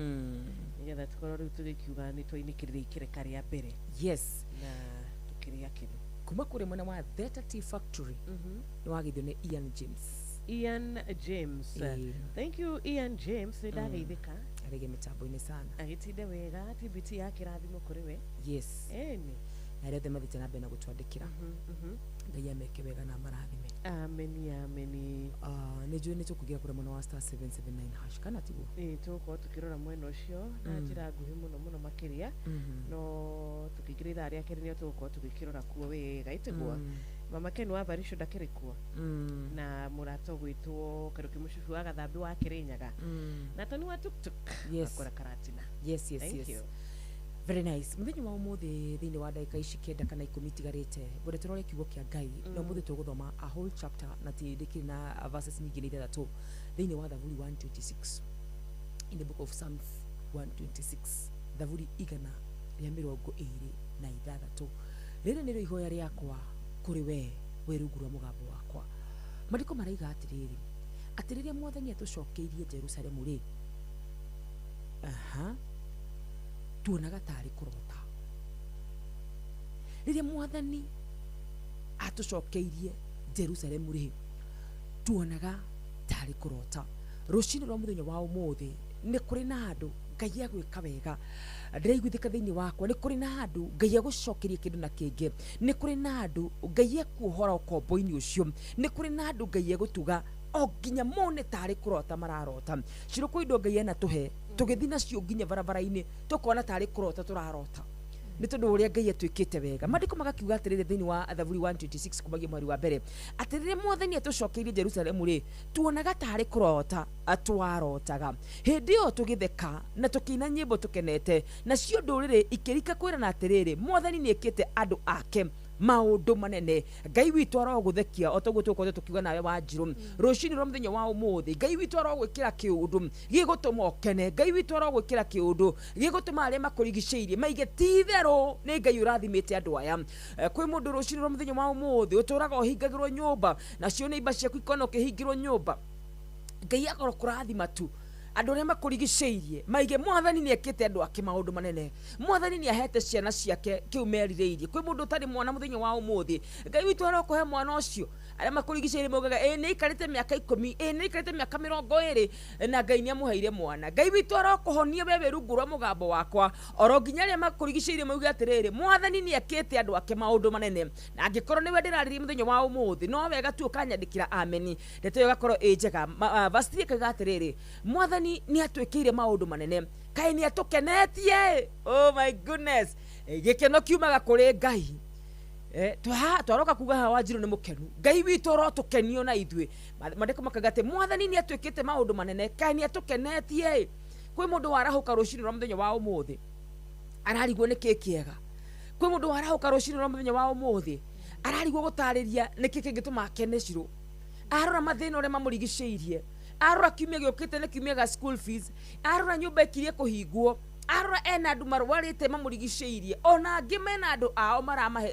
nigetha tukorwo riu tugikiuga ni twainikiria ikereka ria mbere yes na tukiria kinu kuma kuri mwena wa Theta Tea Factory ni wagithio ni Ian James. Ian James. Thank you Ian James ni ndageithika arege mitambo-ini sana agitinde wega TBT ya kirathimo kuri we yes eni na aria othe mathiĩte na mbere na gũtwandĩkĩra Ngai ameke wega na amarathime ameni ameni. Nĩ njũĩ nĩ tũkũingĩra kũrĩa mwena wa star 779 hash kana tiguo ĩĩ tũgũkorwo tũkĩrora mwena ũcio na njĩra nguhĩ mũno mũno makĩria no tũkĩingĩra ithaa rĩa kerĩ nĩo tũgũkorwo tũgĩkĩrora kuo wega ĩtiguo mama Ken wa Varisho ndakĩrĩ kuo na mũrata ũgwĩtwo Karuki Mũcubi wa Gathambi wa Kĩrĩnyaga na Toni wa Tuktuk yes akora Karatina yes yes Thank yes you. Very nice. Muthenya wa umuthi thiini wa ndagika ici 9 kana 10 itigarite ngwenda turore kiugo kia Ngai na umuthi tuguthoma a whole chapter na ti ndikiri na verses nyingi ni ithathatu thiini wa Thaburi 126 in the book of Psalms 126 Thaburi 126 rĩrĩ nĩrĩo ihoya rĩakwa kũrĩ we wĩ rungu rwa mũgambo wakwa. Maandĩko maraiga atĩrĩrĩ atĩ rĩrĩa mwathani atũcokeirie Jerusalemu rĩ aha tuonaga tarĩ kũrota. Rĩrĩa mwathani atũcokeirie Jerusalemu rĩ tuonaga tarĩ kũrota. Rũcinĩ rwa mũthenya wa ũmũthĩ nĩ kũrĩ na andũ Ngai agwĩka wega ndĩraiguithĩka thĩinĩ wakwa nĩ kũrĩ na andũ Ngai agũcokeria kĩndũ na kĩngĩ nĩ kũrĩ na andũ Ngai ekuohora ũkombo-inĩ ũcio nĩ kũrĩ na andũ Ngai egũtuga o nginya mone tarĩ kũrota mararota. Cirũ kwĩ indo Ngai anatũhe tũgĩthiĩ nacio nginya barabara-inĩ tũkona tarĩ kũrota tũrarota nĩ tondũ ũrĩa Ngai atuĩkĩte wega. Maandĩko magakiuga atĩrĩrĩ thĩinĩ wa Thaburi 126 kumagia mweri wa mbere atĩ rĩrĩa mwathani atũcokeirie Jerusalemu rĩ tuonaga tarĩ kũrota twarotaga hĩndĩ ĩyo tũgĩtheka na tũkĩina nyĩmbo tũkenete nacio ndũrĩrĩ ikĩrika kwĩrana atĩrĩrĩ mwathani nĩekĩte andũ ake maũndũ manene. Ngai witũ arogũthekia o toguo tũgũkorwo tũkiuga nawe Wanjirũ rũcinĩ rwa mũthenya wa ũmũthĩ Ngai witũ arogwĩkĩra kĩũndũ gĩgũtũma ũkene Ngai witũ arogwĩkĩra kĩũndũ gĩgũtũma arĩa makũrigicĩirie maige ti itherũ nĩ Ngai ũrathimĩte andũ aya. Kwĩ mũndũ rũcinĩ rwa mũthenya wa ũmũthĩ ũtũraga ũhingagĩrwo nyũmba nacio nĩimba ciaku ikona ũkĩhingĩrwo nyũmba Ngai akorwo kũrathima tu andũ arĩa makũrigicĩirie maige mwathani nĩekĩte andũ ake maũndũ manene mwathani nĩahete ciana ciake kĩu merirĩirie. Kwĩ mũndũ ũtarĩ mwana mũthenya wa ũmũthĩ Ngai witũ arokũhe mwana ũcio arĩa makũrigicĩirie maugaga ĩ nĩaikarĩte mĩaka 10 ĩ nĩaikarĩte mĩaka 20 na Ngai nĩamũheire mwana. Ngai witũ arokũhonia we wĩ rungu rwa mũgambo wakwa oro nginya arĩa makũrigicĩirie mauge atĩrĩrĩ mwathani nĩekĩte andũ ake maũndũ manene. Na angĩkorwo nĩwe ndĩrarĩria mũthenya wa ũmũthĩ no wega tu ũkanyandĩkĩra ameni ndeto ĩyo ĩgakorwo ĩ njega. Verse 3 ĩkauga atĩrĩrĩ mwathani nĩ atwĩkĩire maũndũ manene kaĩ nĩ atũkenetie. Oh my goodness, gĩkeno kiumaga kũrĩ Ngai. Twaroka kuga haha Wanjirũ nĩ mũkenu Ngai witũ ũrotũkenio na ithuĩ. Maandĩko makauga atĩ mwathani nĩ atwĩkĩte maũndũ manene kaĩ nĩ atũkenetie. Kwĩ mũndũ warahũka rũcinĩ rwa mũthenya wa ũmũthĩ ararigwo nĩ kĩ kĩega. Kwĩ mũndũ warahũka rũcinĩ rwa mũthenya wa ũmũthĩ ararigwo gũtarĩria nĩkĩ kĩngĩtũma akene Cirũ. Arora mathĩna ũrĩa mamũrigicĩirie Arora kiumia gĩũkĩte nĩ kiumia ga school fees. Arora nyũmba ĩkirie kũhingwo. Arora ena andũ marwarĩte mamũrigicĩirie, ona angĩ mena andũ ao maramahe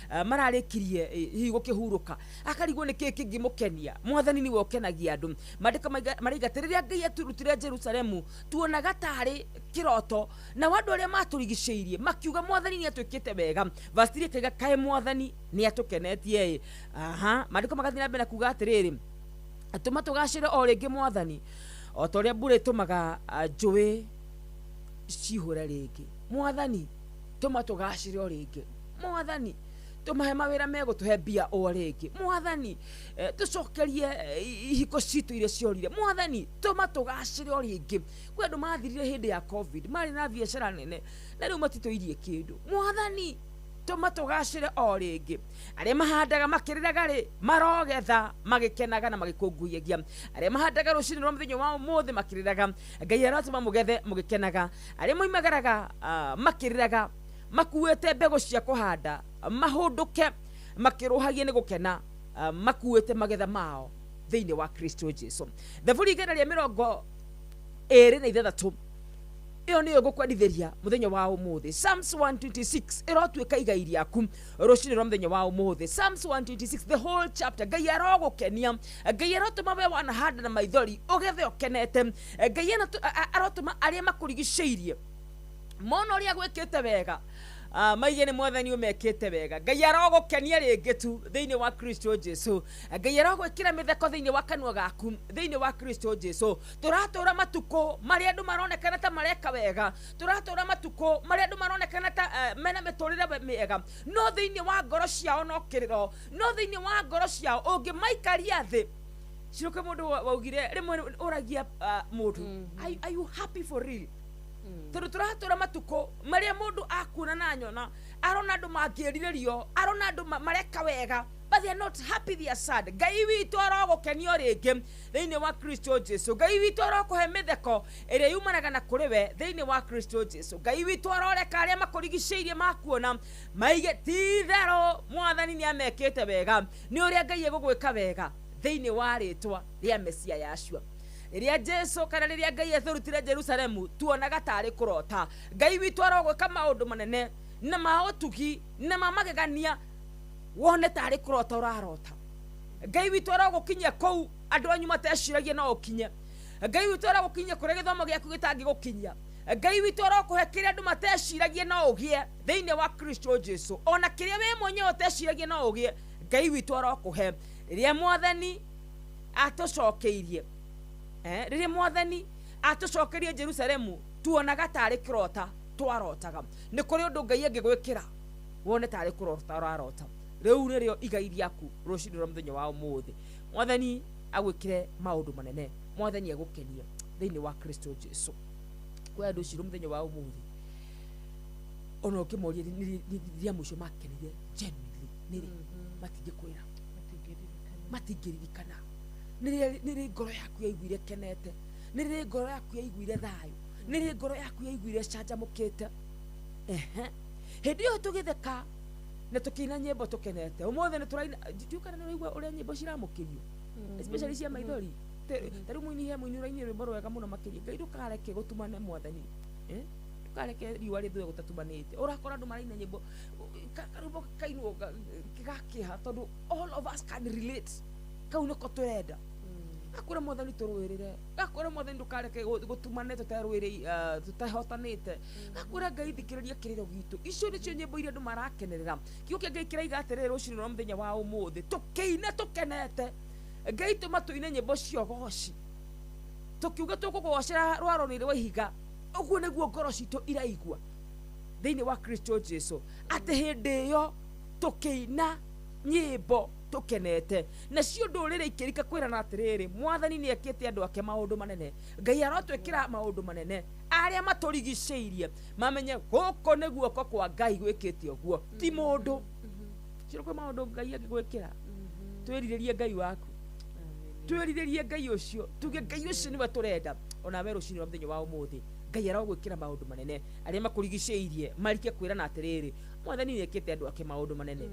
mararĩkirie hihi gũkĩhurũka, akarigwo nĩ kĩĩ kĩngĩmũkenia. Mwathani nĩwe ũkenagia andũ. Maandĩko maraiga atĩ rĩrĩa Ngai aturutire Jerusalemu tuonaga tarĩ kĩroto, nao andũ arĩa matũrigicĩirie makiuga mwathani nĩ atwĩkĩte wega. Verse 3 ĩkaiga kaĩ mwathani nĩ atũkenetie ĩ. Aha, maandĩko magathiĩ na mbere na kuga atĩrĩrĩ, tũma tũgacĩre o rĩngĩ mwathani, o ta ũrĩa mbura ĩtũmaga njũĩ cihũre rĩngĩ. Mwathani tũma tũgacĩre o rĩngĩ. Mwathani tũmahe mawĩra megũtũhe mbia o rĩngĩ. Mwathani tũcokerie ihiko citũ iria ciorire. Mwathani tũma tũgacĩre o rĩngĩ. Kwĩ andũ mathirire hĩndĩ ya COVID, marĩ na biacara nene na rĩu matitũirie kĩndũ. Mwathani tũma tũgacĩre o rĩngĩ. Arĩa mahandaga makĩrĩraga rĩ, marogetha magĩkenaga na magĩkũngũyagia. Arĩa mahandaga rũcinĩ rwa mũthenya wa ũmũthĩ makĩrĩraga, Ngai aratũma mũgethe mũgĩkenaga. Arĩa moimagaraga makĩrĩraga, makuĩte mbegũ cia kũhanda, mahũndũke makĩrũhagia nĩ gũkena, makuĩte magetha mao thĩinĩ wa Kristo Jesu. Thaburi 126 ĩyo nĩyo ngũkwendithĩria mũthenya wa ũmũthĩ. Psalms 126 ĩrotuĩka igai rĩaku rũcinĩ rwa mũthenya wa ũmũthĩ. Psalms 126, the whole chapter. Ngai arogũkenia, Ngai arotũma we wanahanda na maithori ũgethe ũkenete. Ngai arotũma arĩa makũrigicĩirie mona ũrĩa gwĩkĩte wega, maige nĩ mwathani ũmekĩte wega. Ngai arogũkenia rĩngĩ tu thĩinĩ wa Kristo Jesu. Ngai arogwĩkĩra mĩtheko thĩinĩ wa kanua gaku thĩinĩ wa Kristo Jesu. Tũratũra matukũ marĩa andũ maronekana ta mareka wega, tũratũra matukũ marĩa andũ maronekana ta mena mĩtũrĩre mĩega, no thĩinĩ wa ngoro ciao no kĩrĩro, no thĩinĩ wa ngoro ciao ũngĩmaikaria thĩ. Ciroke mũndũ waugire rĩmwe ũragia mũndũ, are you happy for real? Tondũ tũratũra matukũ marĩa mũndũ akuona na nyona, arona andũ mangĩrirĩrio, arona andũ mareka wega, but they are not happy, they are sad. Ngai witũ arogũkenio rĩngĩ thĩinĩ wa Kristo Jesu. Ngai witũ arokũhe mĩtheko ĩrĩa yumanaga na kũrĩ we thĩinĩ wa Kristo Jesu. Ngai witũ aroreka arĩa makũrigicĩirie makuona maige ti-itherũ mwathani nĩ amekĩte wega, nĩ ũrĩa Ngai egũgwĩka wega thĩinĩ wa rĩtwa rĩa Mesia Yahshua. Rĩrĩa Jesu kana rĩrĩa Ngai atũrutire Jerusalemu tuonaga tarĩ kũrota. Ngai witũ arogwĩka maũndũ manene na ma ũtugi na ma magegania, wone tarĩ kũrota ũrarota. Ngai witũ arogũkinyia kũu andũ anyu mateciragia no ũkinye. Ngai witũ arogũkinyia kũrĩa gĩthomo gĩaku gĩtangĩgũkinyia. Ngai witũ arokũhe kĩrĩa andũ mateciragia no ũgĩe thĩinĩ wa Kristo Jesu. Ona kĩrĩa wĩ mwenyewe ũteciragia no ũgĩe, Ngai witũ arokũhe. Rĩrĩa mwathani atũcokeirie, rĩrĩa mwathani atũcokerie Jerusalemu tuonaga tarĩ kĩrota twarotaga. Nĩ kũrĩ ũndũ Ngai angĩgwĩkĩra wone tarĩ kũrota ũrarota. Rĩu nĩrĩo igai rĩaku rũcinĩ rwa mũthenya wa ũmũthĩ. Mwathani agwĩkĩre maũndũ manene, mwathani agũkenie thĩinĩ wa Kristo Jesu. Kwĩ andũ ũcio mũthenya wa ũmũthĩ ona ũkĩmoria rĩrĩa mũico makenire genuinely nĩrĩ, matingĩkwĩra, matingĩririkana. Nĩrĩ ngoro yaku yaiguire kenete, nĩrĩ ngoro yaku yaiguire thayũ, nĩrĩ ngoro yaku yaiguire canjamũkĩte. Ehe, hĩndĩ ĩyo tũgĩtheka na tũkĩina nyĩmbo tũkenete. Ũmũthĩ nĩ tũraina, ndiũĩ kana nĩ ũraigua ũrĩa nyĩmbo ciramũkĩrio, especially cia maithori. Ta rĩu mũini he mũini ũrainire rwĩmbo rwega mũno makĩria, Ngai ndũkareke gũtumane mwathani, ndũkareke riũa rĩthũe gũtatumanĩte. Ũrakora andũ maraina nyĩmbo karwĩmbo kainwo gakĩha, tondũ all of us can relate. Kau nĩko tũrenda. Gakwĩra mwathani tũrũĩrĩre, gakwĩra mwathani ndũkareke gũtumane tũterũĩrĩ, tũtehotanĩte. Gakwĩra Ngai thikĩrĩria kĩrĩro gitũ. Icio nĩcio nyĩmbo iria andũ marakenerera. Kiugo kĩa Ngai kĩraiga atĩrĩrĩ rũcinĩ rwa mũthenya wa ũmũthĩ, tũkĩine tũkenete. Ngai tũma tũine nyĩmbo cia ũgoci, tũkiuga tũkũgocera rwaro-inĩ rwa ihiga. Ũguo nĩguo ngoro citũ iraigua thĩinĩ wa Kristo Jesu, atĩ hĩndĩ ĩyo tũkĩina nyĩmbo tũkenete, nacio ndũrĩrĩ ikĩrika kwĩrana atĩrĩrĩ, mwathani nĩ ekĩte andũ ake maũndũ manene. Ngai arotwĩkĩra maũndũ manene, arĩa matũrigicĩirie mamenye gũkũ nĩ guoko kwa Ngai gwĩkĩte ũguo, ti mũndũ. Ciro kwĩ maũndũ Ngai angĩgwĩkĩra, twĩrirĩrie Ngai waku, twĩrirĩrie Ngai ũcio, tuge Ngai ũcio nĩwe tũrenda. Ona we rũcinĩ rwa mũthenya wa ũmũthĩ, Ngai arogwĩkĩra maũndũ manene, arĩa makũrigicĩirie marike kwĩrana atĩrĩrĩ, mwathani nĩ ekĩte andũ ake maũndũ manene.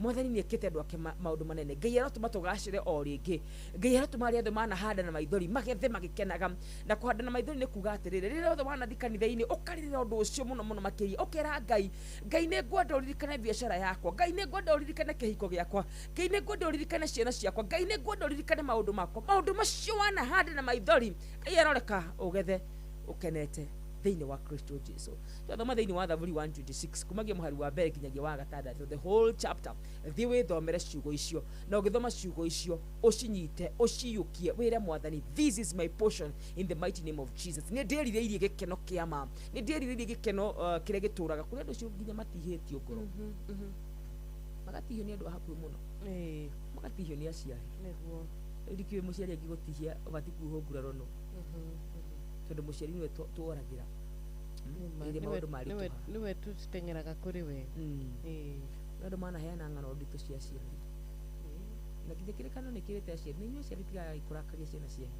Mwathani nĩ ekĩte andũ ake maũndũ manene. Ngai arotũma tũgacĩre o rĩngĩ. Ngai arotũma arĩa othe manahanda na maithori magethe magĩkenaga. Na kũhanda na maithori nĩ kuga atĩrĩrĩ, rĩrĩa othe wanathiĩ kanitha-inĩ ũkarĩrĩra ũndũ ũcio mũno mũno makĩria, ũkera Ngai, Ngai nĩ ngwenda ũririkane biacara yakwa, Ngai nĩ ngwenda ũririkane kĩhiko gĩakwa, Ngai nĩ ngwenda ũririkane ciana ciakwa, Ngai nĩ ngwenda ũririkane maũndũ makwa. Maũndũ macio wanahanda na maithori, Ngai aroreka ũgethe ũkenete thĩinĩ wa Kristo Jesu. Twathoma thĩinĩ wa Thaburi 126 kumagia mũhari wa mbere nginyagia wa gatandatũ, the whole chapter. Thiĩ wĩthomere ciugo icio, na ũgĩthoma ciugo icio ũcinyite, ũciyũkie, wĩre Mwathani, this is my portion in the mighty name of Jesus. Nĩ ndĩrirĩirie gĩkeno kĩa ma, nĩ ndĩrirĩirie gĩkeno kĩrĩa gĩtũraga. Kũrĩ andũ acio nginya matihĩtio ngoro, magatihio nĩ andũ a hakuhĩ mũno, magatihio nĩ aciari. Rĩu ndikĩũĩ mũciari angĩgũtihia ũbatiĩ kuohwo nguraro no, tondũ mũciari nĩwe tworagĩra rĩrĩa maũndũ maritũha. Nĩwe tũteng'eraga kũrĩ we. Andũ manaheana ng'ano nditũ cia aciari, na nginya kĩrĩkanĩro nĩ kĩrĩte aciari, na inyuĩ aciari tigagai kũrakaria ciana cianyu.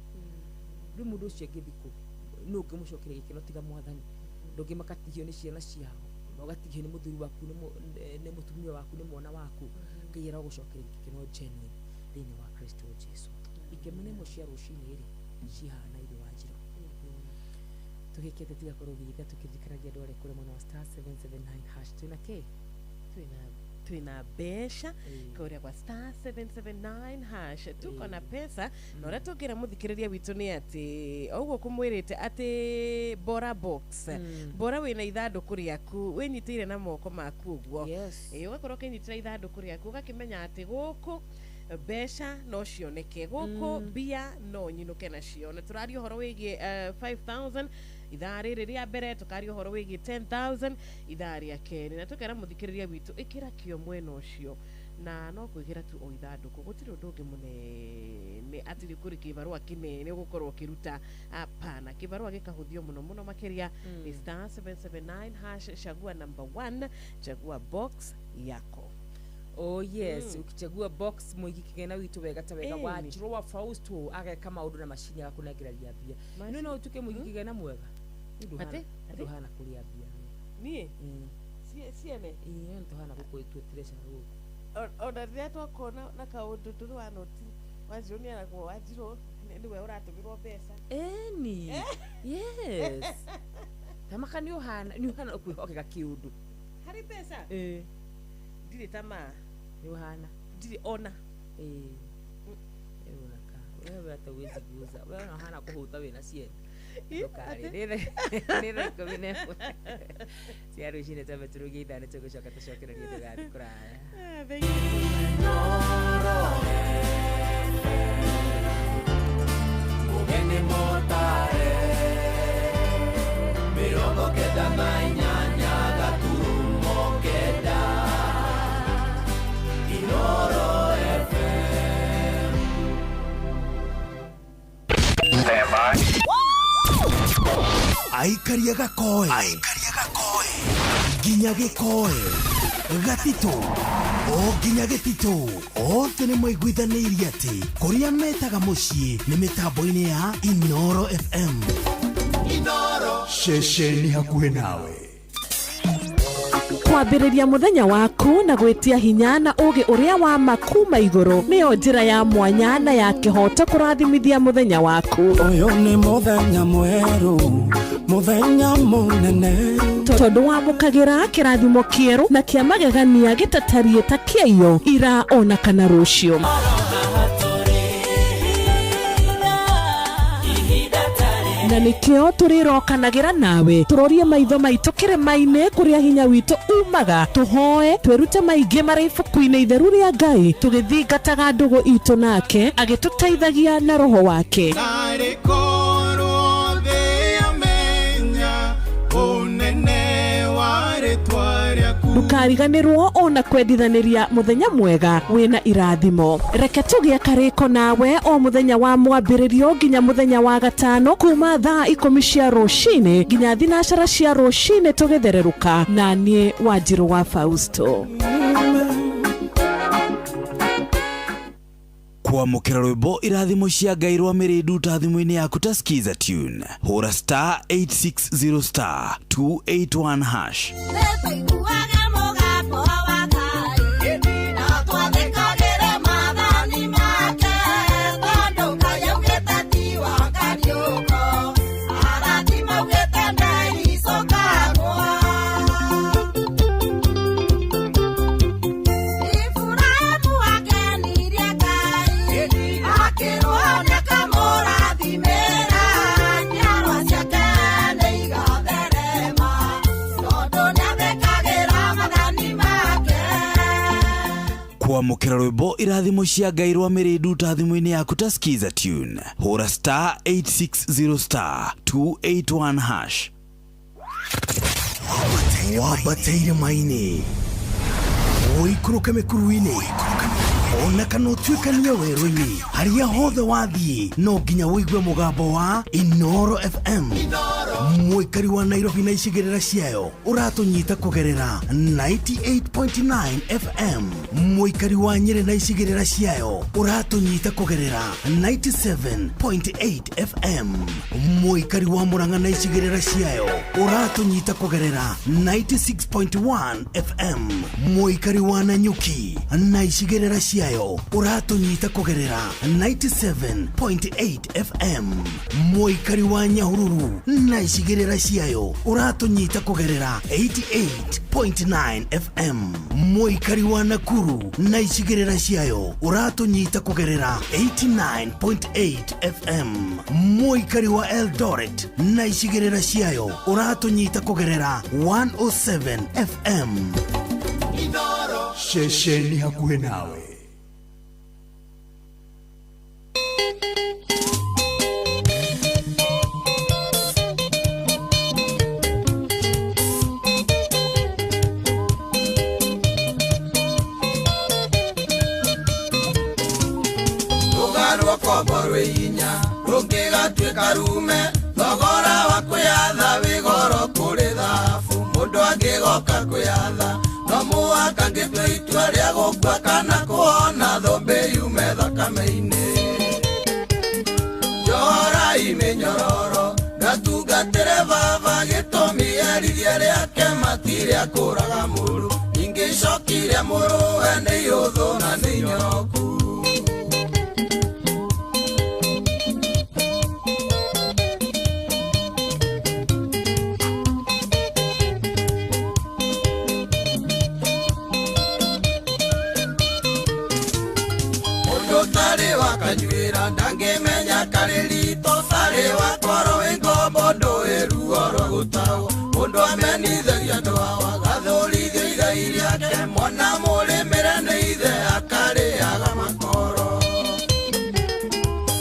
Rĩu mũndũ ũcio angĩthiĩ kũ, nũ ũngĩmũcokeria gĩkeno tiga Mwathani? Ndũngĩ makatihio nĩ ciana ciao, ũgatihio nĩ mũthuri waku, nĩ mũtumia waku, nĩ mwana waku. Ngai arogũcokeria gĩkeno genuine thĩinĩ wa Kristo Jesu. Ikemene imwe cia rũcinĩ rĩ cihana irĩ wa njĩra tũgĩkĩte tiga kũrũgitha, tũkĩririkanagia andũ arĩa kũrĩ mwena wa star 779 hash twĩna kĩ? Twĩna mbeca kũrĩa kwa star 779 hash, tuko na pesa. Na ũrĩa tũngĩra mũthikĩrĩria witũ nĩ atĩ o ũguo kũmwĩrĩte atĩ Bora Box, bora wĩna ithandũkũ rĩaku wĩnyitĩire na moko maku ũguo. Ĩĩ, ũgakorwo ũkĩnyitĩra ithandũkũ rĩaku, ũgakĩmenya atĩ gũkũ mbeca no cioneke, gũkũ mbia no nyinũke nacio. Na tũraria ũhoro wĩgiĩ 5000 ithaa rĩrĩ rĩa mbere, tũkaria ũhoro wĩgiĩ 10,000 ithaa rĩa kerĩ, na tũkera mũthikĩrĩria witũ ĩkĩra kĩo mwena ũcio, na no kwĩgĩra tu o ithandũkũ, gũtirĩ ũndũ ũngĩ mũnene atĩ nĩ kũrĩ kĩbarũa kĩnene ũgũkorwo ũkĩruta. Hapana, kĩbarũa gĩkahũthio mũno mũno makĩria. Nĩ star 779 hash, chagua number 1, chagua box yako. Oh yes. Ukichagua box, mũigi kĩgena witũ wega ta wega wa Ĩni. Njirũ wa Fausto ageka maũndũ na macini agakũnengereria mbia. No no ũtuĩke mũigi kĩgena mwega. Atĩ? Ndũhana kũrĩa mbia. Niĩ ciene? Ĩĩ, nĩ tũhana gũkũ twetereca gũkũ. Ona rĩrĩa twakona na kaũndũ ndũrĩ wa noti, Wanjirũ nĩ aragwo, Wanjirũ nĩwe ũratũmĩrwo mbeca. Ĩni, yes, tamaka nĩ ũhana, nĩ ũhana kwĩhokeka kĩũndũ. Harĩ mbeca? Ĩĩ. Ndirĩ tamaa. Nĩ ũhana. Ndirĩ ona. Ĩĩ, ĩroneka wewe hata huwezi guza, wewe unahana kũhũta wĩna ciene. Ndũkarĩ nĩ thaa 11 cia rũcinĩ, tambe tũrũgie ithano, tũgũcoka tũcokererie, ndũgathiĩ kũraya. Ah, thank you. Mũgeni mũtare 98.9 Inoro FM. Aikaria gakoe nginya gĩkoe gatitũ o nginya gĩtitũ, othe nĩ maiguithanĩirie atĩ kũrĩa metaga mũciĩ nĩ mĩtambo-inĩ ya Inoro FM. Inoro. Ceceni hakuhĩ nawe. Kwambĩrĩria mũthenya waku na gwĩtia hinya na ũgĩ ũrĩa wa ma kuma igũrũ nĩyo njĩra ya mwanya na ya kĩhoto kũrathimithia mũthenya waku. Ũyũ nĩ mũthenya mwerũ, mũthenya mũnene, tondũ wamũkagĩra kĩrathimo kĩerũ na kĩa magegania gĩtatariĩ ta kĩaiyo ira ona kana rũciũ. Na nĩkĩo tũrĩrokanagĩra nawe tũrorie maitho maitũ kĩrĩma-inĩ kũrĩa hinya witũ umaga, tũhoe twĩrute maingĩ marĩ ibuku-inĩ itheru rĩa Ngai, tũgĩthingataga ndũgũ itũ nake agĩtũteithagia na roho wake. Narĩ korwo thĩ yamenya ũnene wa rĩtwa rĩaku. Ndũkariganĩrwo ona kwendithanĩria mũthenya mwega wĩna irathimo. Reke tũgĩe karĩko nawe o mũthenya wa mwambĩrĩrio nginya mũthenya wa gatano kuma thaa 10 cia rũcinĩ nginya thinacara cia rũcinĩ tũgĩthererũka, na niĩ Wanjirũ wa Fausto. Kwamũkĩra rwĩmbo irathimo cia Ngai rwa mĩrĩndu ta thimũ-inĩ yaku ta Skiza Tune, hũra star 860 star 281 hash. Nĩtũiguaga mũgambo wa Ngai. Kwamũkĩra rwĩmbo irathimo cia Ngai rwa Mĩrĩ Nduta thimũ-inĩ yaku ta Skiza Tune. Hũra star 860 star 281 hash. Wambateire maini ũikũrũke mĩkuru-inĩ ona kana ũtuĩkanie werũ-inĩ harĩa hothe wathiĩ no nginya ũigue mũgambo wa Inoro FM. Mũikari wa Nairobi na icigĩrĩra ciayo ũratũnyita kũgerera 98.9 FM. Mũikari wa Nyĩrĩ na icigĩrĩra ciayo ũratũnyita kũgerera 97.8 FM. Mũikari wa Murang'a na icigĩrĩra ciayo ũratũnyita kũgerera 96.1 FM. Mũikari wa Nanyuki na icigĩrĩra ciayo ũratũnyita kũgerera 97.8 FM. Mũikari wa Nyahururu na icigĩrĩra ciayo ũratũnyita kũgerera 88.9 FM. Mũikari wa Nakuru na icigĩrĩra ciayo ũratũnyita kũgerera 89.8 FM. Mũikari wa Eldoret na icigĩrĩra ciayo ũratũnyita kũgerera 107 FM. Ceceni hakuhĩ nawe. Rũgarwo kombo rwĩ hinya rũngĩgatuĩka rume thogora wa kwĩyatha wĩ goro kũrĩ thahabu mũndũ angĩgoka kwĩyatha no mũhaka ngĩtue itua rĩa gũkua kana kũhona thũmbĩ yume thakame-inĩ. Njohorai mĩnyororo ngatungatĩre baba gĩtũmi erithia rĩake matirĩa kũraga mũru ningĩ icoki rĩa mũrũwe nĩ ihũthũ na nĩ inyoroku. Wakanyuĩra ndangĩmenya karĩ rito barĩ wakorwo wĩ ngombo ndũĩ ruo rwa gũtahwo mũndũ amenithagia andũ awa gathũrithio igai rĩake mwana mũrĩmĩre nĩ ithe akarĩaga makoro.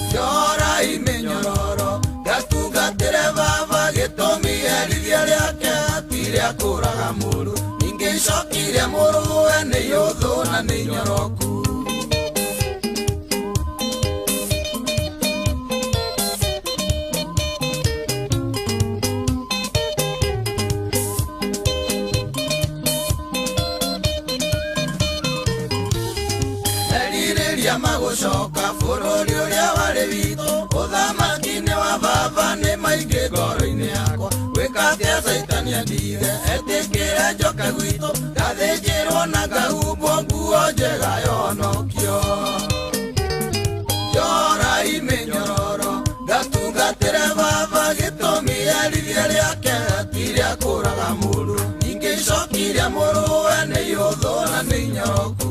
Njohorai mĩnyororo ngatungatĩre baba gĩtũmi herithia rĩake ti rĩa kũraga mũru ningĩ icoki rĩa mũrũwe nĩ ihũthũ na nĩ inyoroku. Magũcoka bũrũri ũrĩa warĩ witũ ũthamaki-inĩ wa baba nĩ maingĩ ngoro-inĩ yakwa gwĩka atĩa caitani andige etĩkĩre njoke gwitũ ngathĩnjĩrwo na ngahumbwo nguo njega yonokio. Njohorai mĩnyororo ngatungatĩre baba gĩtũmi herithia rĩake ti rĩa kũraga mũru ningĩ icoki rĩa mũrũwe nĩ ihũthũ na nĩ inyoroku.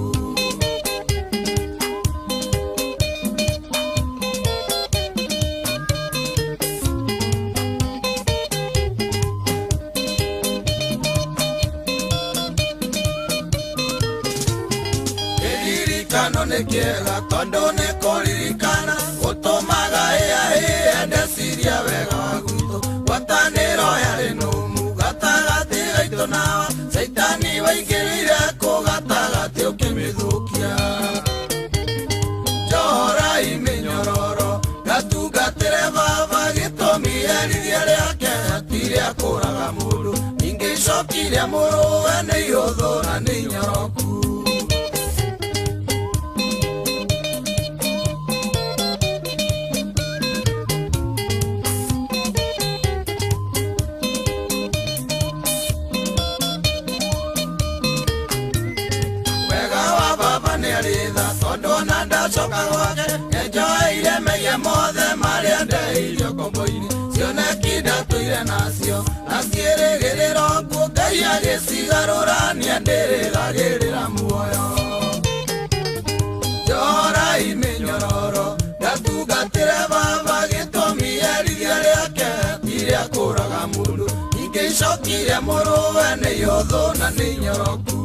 Nĩ kĩega tondũ nĩ kũririkana gũtũmaga ĩya ndeciria wega wa gwitũ ngwatanĩro yarĩ nũmu gatagatĩ gaitũ nawa caitani waingĩrĩire kũ gatagatĩ ũkĩmĩthũkia. Njohorai mĩnyororo ngatungatĩre baba gĩtũmi herithia rĩake ti rĩa kũraga mũndũ ningĩ icoki rĩa mũrũwe nĩ ihũthũ na nĩ inyoroku. Ndacoka gwake nĩnjoeire mehia mothe marĩa ndeirio ngombo-inĩ cioneki ndatũire nacio na ciĩrĩgĩrĩro nguo Ngai agĩcigarũrania ndĩrĩgagĩrĩra muoyo. Njohorai mĩnyororo ngatungatĩre baba gĩtũmi herithia rĩake ti rĩa kũraga mũndũ ningĩ icoki rĩa mũrũwe nĩ ihũthũ na nĩ inyoroku.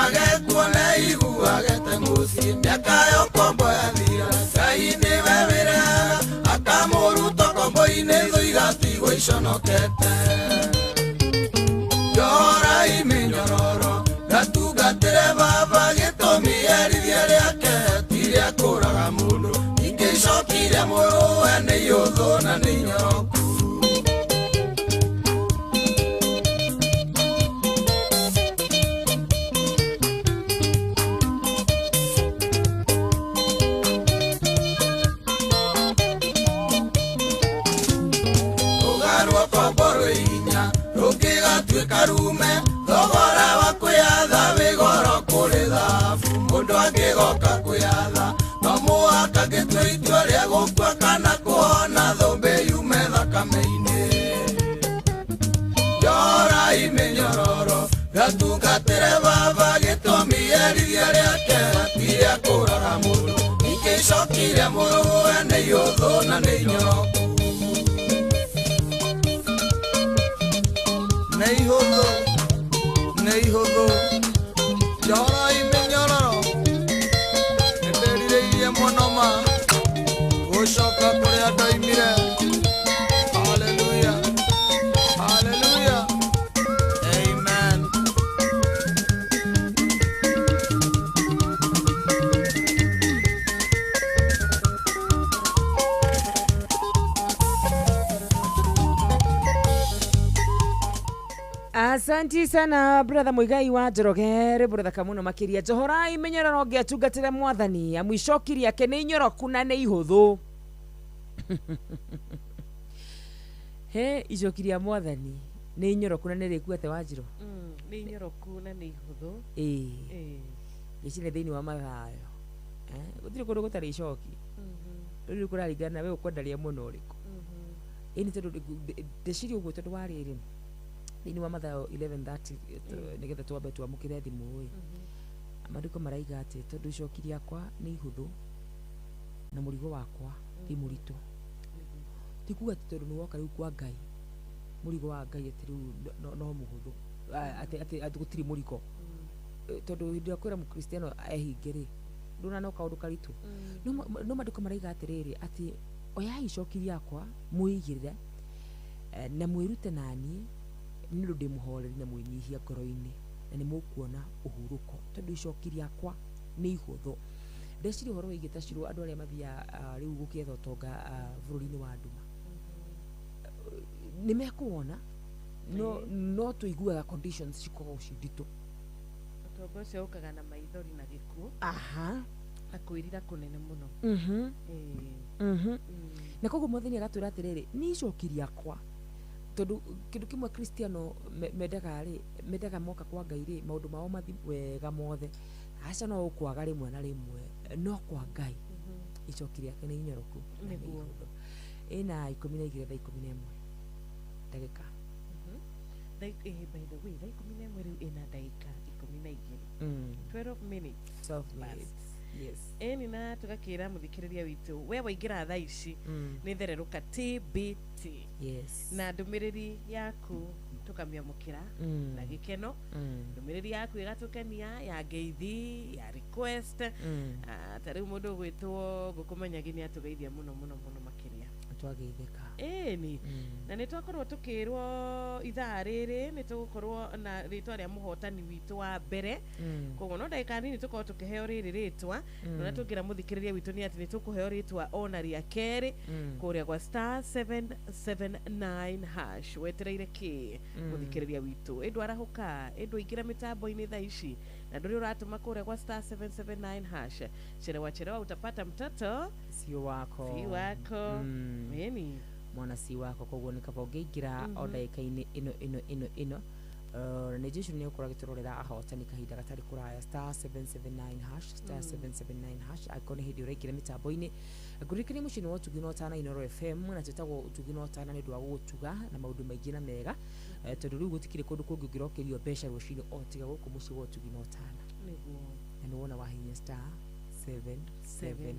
Ndũmage kuona iguage ta mũciĩ mĩaka ya ũkombo yathira Ngai nĩwe wĩrehaga akamũruta ũkombo-inĩ thũ igatigwo iconokete Njohorai mĩnyororo ngatungatĩre baba gĩtũmi herithia rĩake ti rĩa kũraga mũndũ ningĩ icoki rĩa mũrũwe nĩ ihũthũ na nĩ inyoroku. Rũngĩgatuĩka rume thogora wa kwĩyatha wĩ goro kũrĩ thabu mũndũ angĩgoka kwĩyatha no mũhaka ngĩtue itua rĩa gũkua kana kũhona thũmbĩ yume thakame-inĩ. Njohorai mĩnyororo ngatungatĩre baba gĩtũmi herithia rĩake ti rĩa kũraga mũndũ ningĩ icoki rĩa mũrũwe nĩ ihũthũ na nĩ inyoroku. Nĩ ihũthũ nĩ ihũthũ njohorai mĩnyororo nĩ ndĩrirĩirie mũno ma gũcoka kũrĩa ndoimire. Hallelujah, hallelujah, amen. Asanti sana brother Muigai wa Njoroge rwĩmbo rũthaka mũno makĩria njohorai mĩnyororo ngĩatungatĩre mwathani amu icoki rĩake nĩ inyoroku na nĩ ihũthũ. He icoki rĩa mwathani nĩ inyoroku na nĩ rĩku atĩ Wanjirũ? Nĩ inyoroku na nĩ ihũthũ. Ĩĩ gĩcire thĩinĩ wa Mathayo gũtirĩ kũndũ gũtarĩ icoki rĩu kũraringana we ũkwenda rĩa mwena ũrĩkũ. Ĩni tondũ ndeciria ũguo tondũ wa rĩrĩ thĩinĩ wa Mathayo 11:30 nĩgetha twambe twamũkĩre thimũ ĩ maandĩko maraiga atĩ tondũ icoki rĩakwa nĩ ihũthũ na mũrigo wakwa ti mũritũ. Ti kuga atĩ tondũ nĩwoka rĩu kwa Ngai mũrigo wa Ngai atĩ rĩu no mũhũthũ atĩ gũtirĩ mũrigo tondũ hĩndĩ ĩrĩa kwĩra mũkristiano ehinge rĩ ndũna no kaũndũ karitũ. No maandĩko maraiga atĩrĩrĩ atĩ oyai icoki rĩakwa mwĩigĩrĩre na mwĩrute naniĩ nĩ ũndũ ndĩ mũhoreri na mwĩnyihia ngoro-inĩ na nĩ mũkuona ũhurũko tondũ icoki rĩakwa nĩ ihũthũ. Ndeciria ũhoro wĩgiĩ ta Shiro andũ arĩa mathiaga rĩu gũkĩetha ũtonga bũrũri-inĩ wa nduma nĩ mekuwona no tũiguaga conditions cikoragwo ci nditũ. Ũtonga ũcio ũkaga na maithori na gĩkuũ. Aha. Na kwĩrira kũnene mũno. Na koguo mwathani agatwĩra atĩrĩrĩ nĩ icoki rĩakwa tondũ kĩndũ kĩmwe kristiano mendaga rĩ mendaga moka kwa Ngai rĩ maũndũ mao mathi wega mothe aca no ũkwaga rĩmwe na rĩmwe no kwa Ngai icoki rĩake nĩ inyoroku na nĩ ihũthũ. Ĩna 12 thaa 11 ndagĩka. By the way thaa 11 rĩu ĩna ndagĩka 12 12 minutes 12 minutes yes. Ĩni na tũgakĩra mũthikĩrĩria witũ we waingĩra thaa ici nĩ thererũka TBT. Yes. Na ndũmĩrĩri yaku tũkamĩamũkĩra na gĩkeno ndũmĩrĩri yaku ĩgatũkenia ya ngeithi ya request ta rĩu mũndũ ũgwĩtwo ngũkũmenyagi nĩ atũgeithia mũno mũno mũno makĩria twageithĩka. Ĩni na nĩ twakorwo tũkĩrwo ithaa rĩrĩ nĩ tũgũkorwo na rĩtwa rĩa mũhotani witũ wa mbere koguo no ndagĩka nini tũkorwo tũkĩheo rĩrĩ rĩtwa na tũngĩra mũthikĩrĩria witũ nĩ atĩ nĩ tũkũheo rĩtwa ona rĩa kerĩ kũrĩa gwa star 779 hash wetereire kĩ mũthikĩrĩria witũ ĩndũ arahũka ĩndũ ingĩra mĩtambo-inĩ thaa ici na ndũrĩ ũratũma kũrĩa gwa star 779 hash cherewa cherewa utapata mtoto sio wako si wako. Ĩni mwana si wako koguo nĩ kaba ũngĩingĩra o ndagĩka-inĩ ĩno ĩno ĩno ĩno na Jesu nĩ ũkorwo agĩtũrorera ahotani kahinda gatarĩ kũraya star 779 hash star 779 hash angĩkorwo nĩ hĩndĩ ũraingĩra mĩtambo-inĩ ngũririkanie mũciĩ-inĩ wa Ũtugi na Ũtana Inooro FM na twĩtagwo Ũtugi na Ũtana nĩ ũndũ wa gũgũtuga na maũndũ maingĩ na mega tondũ rĩu gũtikĩrĩ kũndũ kũngĩ ũngĩrokerio mbeca rũcinĩ o tiga gũkũ mũciĩ wa Ũtugi na Ũtana. Nĩguo na nĩ wona wahinya star 779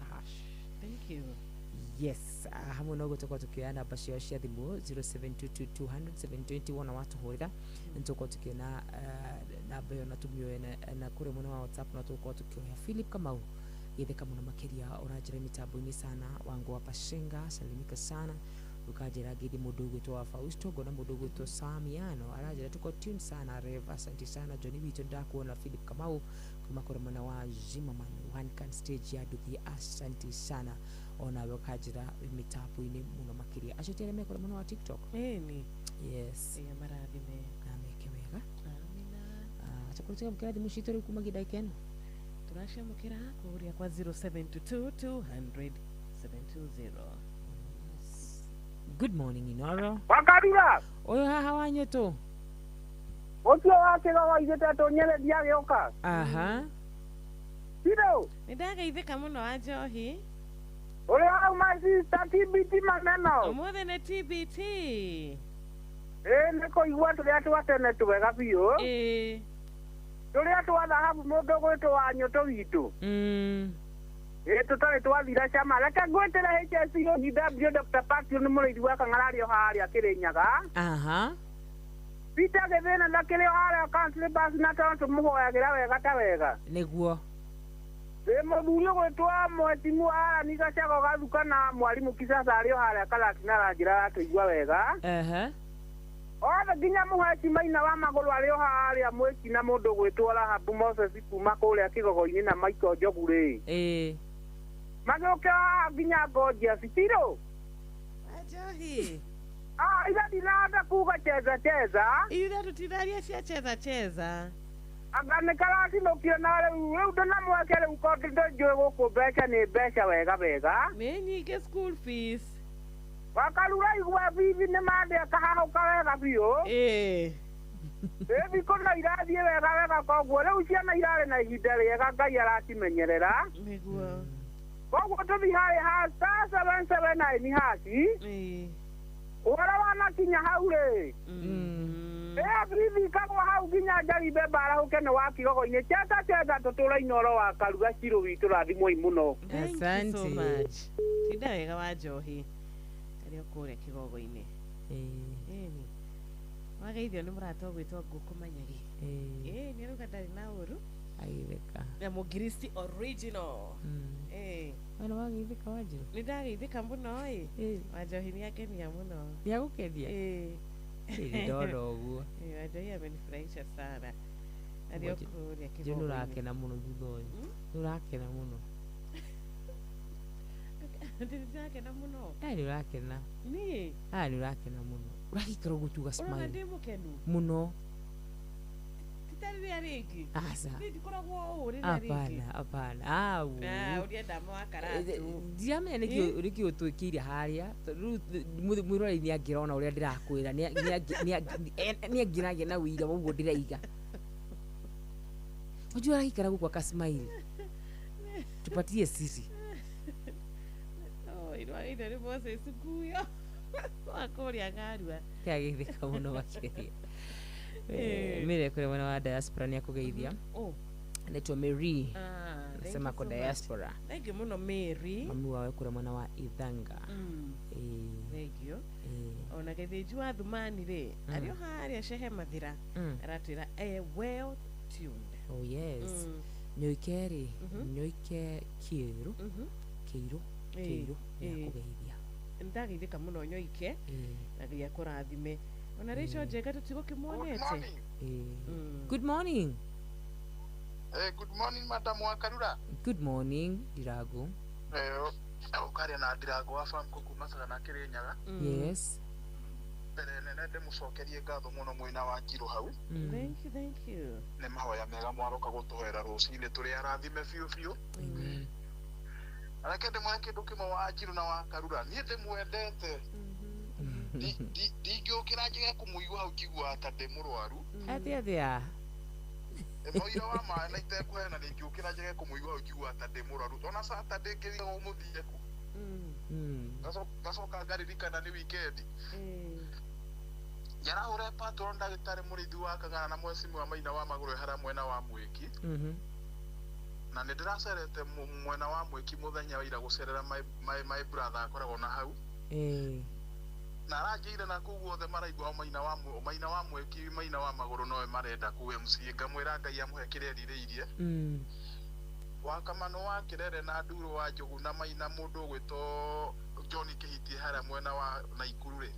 hash. Thank you. Yes, hamwe na ũguo tũkorwo tũkĩoya namba ciao cia thimũ 0722200720 wona watũhũrĩra nĩ tũkorwo tũkĩona namba ĩyo na tũmĩoe na kũrĩa mwena wa WhatsApp no tũgũkorwo tũkĩoya. Philip Kamau gĩtheka mũno makĩria ũranjĩra mĩtambo-inĩ sana wangu wa Pashenga salimika sana ukanjĩra ngeithi mũndũ ũgwĩtwo wa Fausto ngona mũndũ ũgwĩtwo Samiano aranjĩra tuko tune sana Rev asante sana Johnny witũ ndakuona Philip Kamau kuma kũrĩ mwena wa Zimmerman one can stage ya nduthi asante sana onawe ũkanjĩra mĩtambo-inĩ mũno makĩria acio ti arĩa me kũrĩ mwena wa TikTok. Ĩni. Yes. Ĩya marathime na meke wega. Amina. Acha kũrĩ thimũ citũ rĩu kuma ndagĩka ĩno tũraciamũkĩra kũrĩa kwa 0722 200 720. Good morning Inoro. Wakarura. Ũyũ haha wa nyũtũ. Ũcio wa kĩgogo ithuĩ tũnyereria agĩũka. Aha. Tiro. Nĩ ndageithĩka mũno wa njohi. Ũrĩa hau my sister TBT maneno. Ũmũthĩ nĩ TBT. Ĩĩ nĩ kũigua tũrĩa twa tene twega biũ. Ĩĩ. Tũrĩa twa thahabu mũndũ gwĩtwo wa nyũtũ witũ. Ĩĩ tũtarĩ twathira cama reke ngwĩtĩre HSCOGW Dr. Patrick nĩ mũrĩithi wa Kang'ara arĩ o harĩa Kĩrĩnyaga. Aha. Peter Gĩthĩna ndakĩrĩ o harĩa Country Bus na tondũ tũmũhoyagĩra wega ta wega. Nĩguo. Ĩĩ mũthuri ũgwĩtwo Mwetimu Arani Gacago Gathuka na mwarimũ Kisasa arĩ o harĩa Karatina aranjĩra aratũigua wega. Aha. Othe nginya mũheci Maina wa magũrũ arĩ o harĩa Mwĩki na mũndũ ũgwĩtwo Rahabu Moses kuma kũrĩa Kĩgogo-inĩ na Michael Njogu rĩ. Ĩĩ. Magĩũka nginya Gorgeous Tiro. Njohi. Ah, ira ndinahota kuga cheza cheza. Ira tũtiraria cia cheza cheza. Anga nĩ karatinũkio na rĩu rĩu ndĩna mweke rĩu tondũ ndĩnjũĩ gũkũ mbeca nĩ mbeca wega wega. Nĩ nyingĩ school fees. Wakarura igua bibi nĩ mandĩa kahahũka wega biũ. Ĩĩ. Ĩĩ thikũ no irathiĩ wega wega koguo rĩu ciana irarĩ na ihinda rĩega Ngai aracimenyerera. Nĩguo. Koguo tũthiĩ harĩ ha star 779 haci. Ĩĩ. Ũhoro wanakinya hau rĩ. Ĩĩ bibi kagwa hau nginya Njaribe mbarahũke nĩ wa Kĩgogo-inĩ cheza cheza tũtũre Inoro wa Karuga Cirũ witũ rathimwoi mũno. Thank you so much. Tinda wega wa njohi. Arĩ o kũrĩa Kĩgogo-inĩ. Ĩni. Wageithio nĩ mũrata ũgwĩtwo Ngũkũ Manyagi. Ĩĩ nĩ arauga ndarĩ na ũru. Agĩtheka. Na mũngiristi original. Ĩĩ. We nĩ wageithĩka Wanjirũ? Nĩ ndageithĩka mũno ĩ. Wanjohi nĩ angenia mũno. Nĩ agũkenia? Ĩĩ. Ĩĩ ndona ũguo. Ĩĩ Wanjohi amenifurahisha sana. Arĩ o kũrĩa Njũ nĩ Kĩgogo-inĩ. ũrakena mũno thutha ũyũ. Nĩ ũrakena mũno. Ndĩrakena mũno. Ĩĩ nĩ ũrakena. Niĩ? Aya nĩ ũrakena mũno. Ũragĩikara ũguo tu Ũrona ũga smile. ndĩ mũkenu? Mũno. Ti ta rĩrĩa rĩngĩ. Aca. Niĩ ndikoragwo ũũ rĩrĩa rĩngĩ. Hapana, hapana. Au. Ah, ũrĩenda wa Karatu. Ndiramenya nĩkĩ nĩkĩ ũtwĩkĩire harĩa. Rĩu mwĩroreri nĩ angĩrona ũrĩa ndĩrakwĩra nĩ angĩragĩa na ũira wa ũguo ndĩraiga. Unajua araikara gũkũ aka smile. Tupatie siri. Oh, ĩno nĩ Moses Nguyo. Wa kũrĩa Ngarua. Kĩageithĩka mũno makĩria. Mary kũrĩa mwena wa diaspora nĩ akũgeithia. Oh. Anaitwa Mary. Ah, thank Nasema you kwa so much. diaspora. Thank you mũno Mary. Mami wawe kũrĩa mwena wa Ithanga. Thank you. Ona Gĩthĩnji wa Thumani rĩ, arĩ o harĩa Shehe Mathira. Aratwĩra well tuned. Oh yes. Nyoike rĩ, Nyoike Kĩirũ. Kĩirũ, Kĩirũ nĩ akũgeithia. Ndageithĩka mũno Nyoike. Na Ngai akũrathime. Ona Rachel Njenga tũtigũkĩmuonete. Good morning. Hey, good morning Madam Wakarura. Good morning Ndirago. Ũkaria na Ndirago wa Famco kuma Sagana Kĩrĩnyaga. Yes. Mbere nene ndĩmũcokerie ngatho mũno mwĩna wa Njirũ hau. Thank you, thank you. Nĩ mahoya mega mwaroka gũtũhoera rũcinĩ tũrĩ arathime biũ biũ. Reke ndĩmwĩre kĩndũ kĩmwe wa Njirũ na wa Karura. Niĩ ndĩmwendete. Ndingĩũkĩra njage kũmũigua hau njiguaga ta ndĩ mũrwaru. Atĩa atĩa? Mũira wa maĩ na itekũheana ningĩũkĩra njage kũmũigua hau njiguaga ta ndĩ mũrwaru. Ona Saturday ngĩriga ũmũthiĩ kũ. Ngacoka ngaririkana nĩ weekend. Njarahũre patron ndagĩtarĩ mũrĩithi wa Kang'ara na mwecimu wa Maina wa magũrũ harĩa mwena wa Mwĩki. Na nĩ ndĩracerete mwena wa mwĩki mũthenya wa ira gũcerera my brother akoragwo na hau. Na aranjĩire na kũu guothe maraigua maina wa mwĩki maina wa magũrũ nowe marenda kũu MCA ngamwĩra Ngai amũhe kĩrĩa erirĩirie. Wa Kamano wa Kĩrere na Nduro wa Njogu na maina mũndũ ũgwĩtwo John Kĩhitie harĩa mwena wa Naikuru rĩ.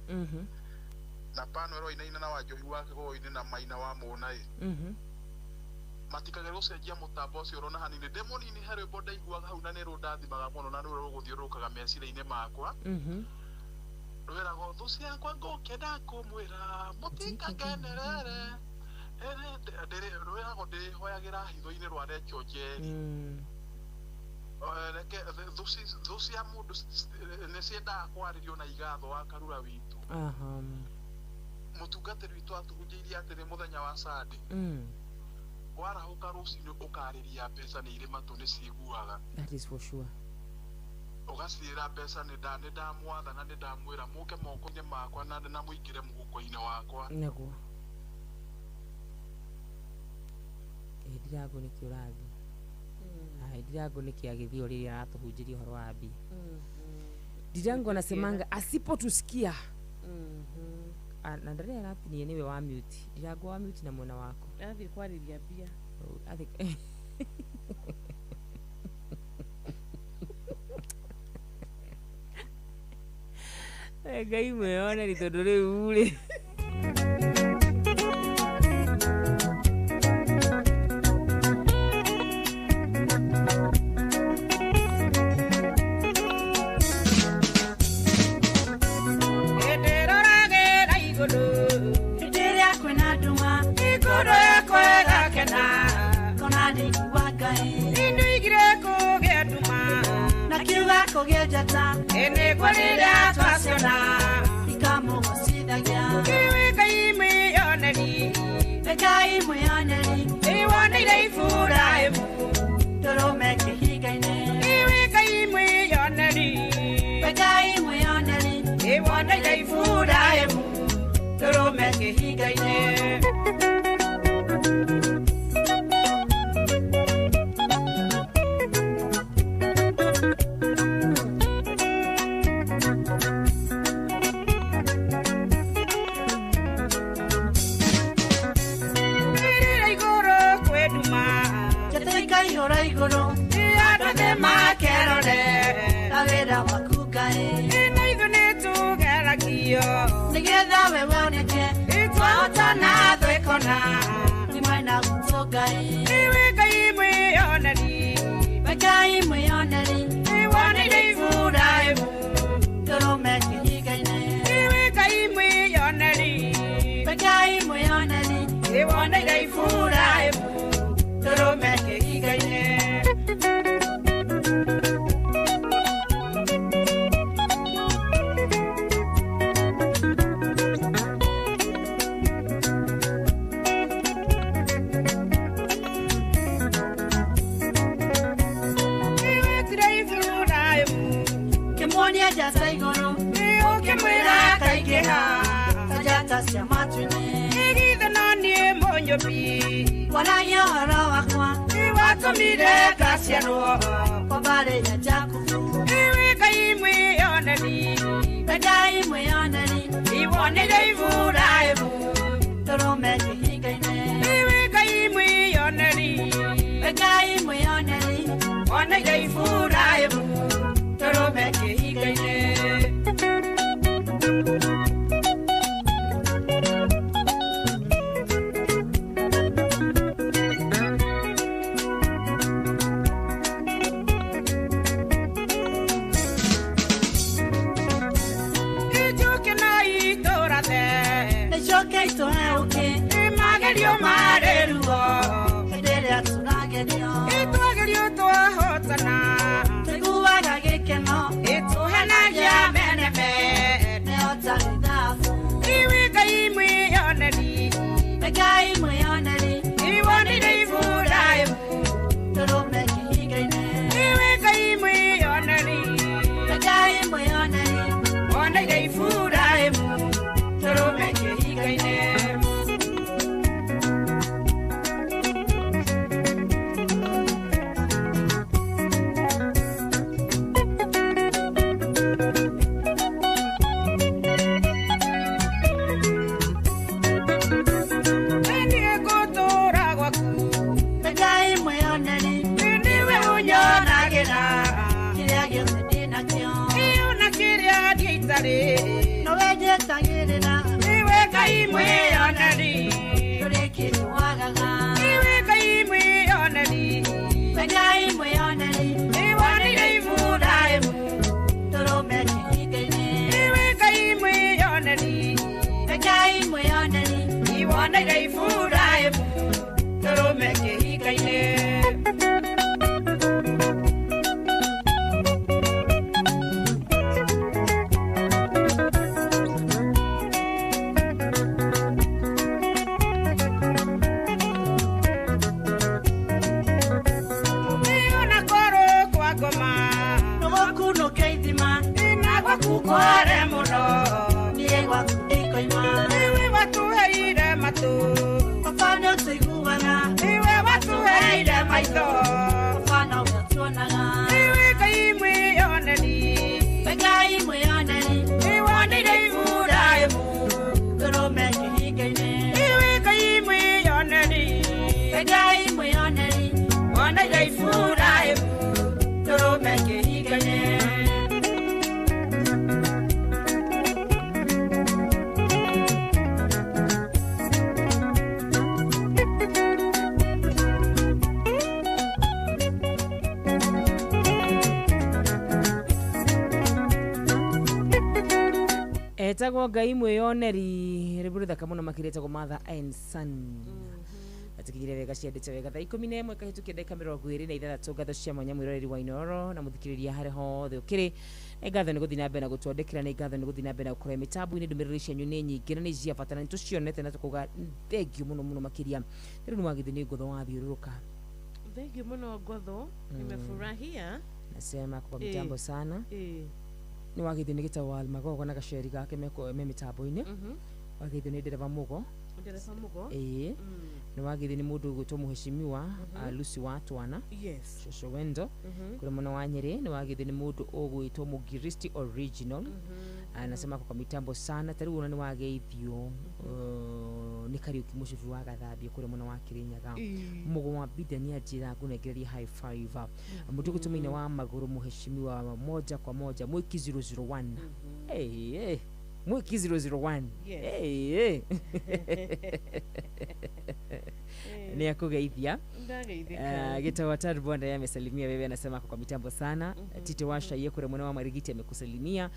Na Panuel Wainaina na wa Njohi wa Kĩgũũinĩ na maina wa Mũna ĩ. Matikage gũcenjia mũtambo ũcio ũrona hanini ndĩ mũnini he rwĩmbo ndaiguaga hau na nĩ rũndathimaga mũno na nĩ rũgũthiũrũrũkaga meciria-inĩ makwa. Rwĩragwo thũ ciakwa ngũkĩenda kũmwĩra mũtikakenerere rwĩragwo ndĩhoyagĩra hitho-inĩ rwa Rachel Njeri. Reke thũ cia mũndũ nĩ ciendaga kwarĩrio na igatho wa Karura witũ. Mũtungatĩri witũ atũhunjĩirie atĩ nĩ mũthenya wa Sunday. Warahũka rũcinĩ ũkarĩria mbeca nĩ irĩ matũ nĩ ciiguaga. That is for sure. Ũgaciĩra mbeca nĩ ndamwatha na nĩ ndamwĩra mũke moko-inĩ makwa na mũingĩre mũhuko-inĩ wakwa. Nĩguo. Ndirango nĩkĩ ũrathiĩ. Ndirango nĩkĩ agĩthiĩ o rĩrĩa aratũhunjĩria ũhoro wa mbia. Ndirango anasemanga asipotusikia. Na ndarĩa aratinie nĩwe wa mute. Ndirango wa mute na mwena wako. Athiĩ kwarĩria mbia. Athiĩ Ngai mwĩoneri tondũ rĩu rĩ. rita rĩrĩ nowe njetagĩrĩra iwe Ngai mwĩoneri ndũrĩ kĩndũ wagaga iwe Ngai mwĩoneri we Ngai mwĩoneri iwanĩire Iburahĩmu tũrũme kĩhinga-inĩ iwe Ngai mwĩoneri we Ngai mwĩoneri iwanĩire Iburahĩmu tũrũme kĩhinga-inĩ. Kware muno niĩ gwaku ndikoima iwe watuheire matũ baba nĩũtũiguaga iwe watuheire maitho baba nowe ũtuonaga iwe Ngai mwĩoneri we Ngai mwĩoneri iwanĩire Iburahĩmu tũrũme kĩhinga-inĩ iwe Ngai mwĩoneri we Ngai mwĩoneri wanĩire Iburahĩmu tũrũme kĩhinga-inĩ. Etagwo Ngai mwĩoneri rĩmbu rĩthaka mũno makĩria etagwo Mother and Son. Atikinyire wega ciandĩte wega thaa 11 kahĩtũkia ndagĩka 26 ngatho cia mwanya mwĩroreri wa Inooro na mũthikĩrĩria harĩa hothe ũkĩrĩ. Nĩ ngatho nĩ gũthiĩ na mbere na gũtwandĩkĩra, nĩ ngatho nĩ gũthiĩ na mbere na gũkorwo mĩtambo-inĩ. Ndũmĩrĩri cianyu nĩ nyingĩ na nĩ cia bata na nĩtũcionete na tũkauga thengiũ mũno mũno makĩria. Rĩu nĩ wagithĩ nĩ ngotho wathiũrũrũka. Thengiũ mũno ngotho, nimefurahia. Nasema kwa mitambo sana. Nĩ wagithĩ nĩ gĩtau wa Magogo na gaceri gake me mĩtambo-inĩ. Wagithĩ nĩ ndereba Mugo. Ndereba Mugo. Ĩĩ. Nĩ wagithĩ nĩ mũndũ ũgwĩtwo mũheshimiwa Lucy wa Twana. Yes. Shosho Wendo. Kũrĩ mwena wa Nyĩrĩ nĩ wagithĩ nĩ mũndũ ũgwĩtwo Mũgiristi Original. Anasema kwa mitambo sana ta rĩu ona nĩ wageithio nĩ Kariũki mũcibi wa Gathambia kũrĩ mwena wa Kĩrĩnyaga. Mũgo wa Bida nĩ anjĩra ngũnengereria high five. Mũndũ ũgwĩtwo Maina wa Magũrũ mũheshimiwa moja kwa moja Mwiki 001. Hey, Mwiki 001. Hey. Ni akugeithia. Gitawa Tarbonda yeye amesalimia wewe, anasema kwa mitambo sana. Tito Washa yeye kule mwana wa Marigiti amekusalimia.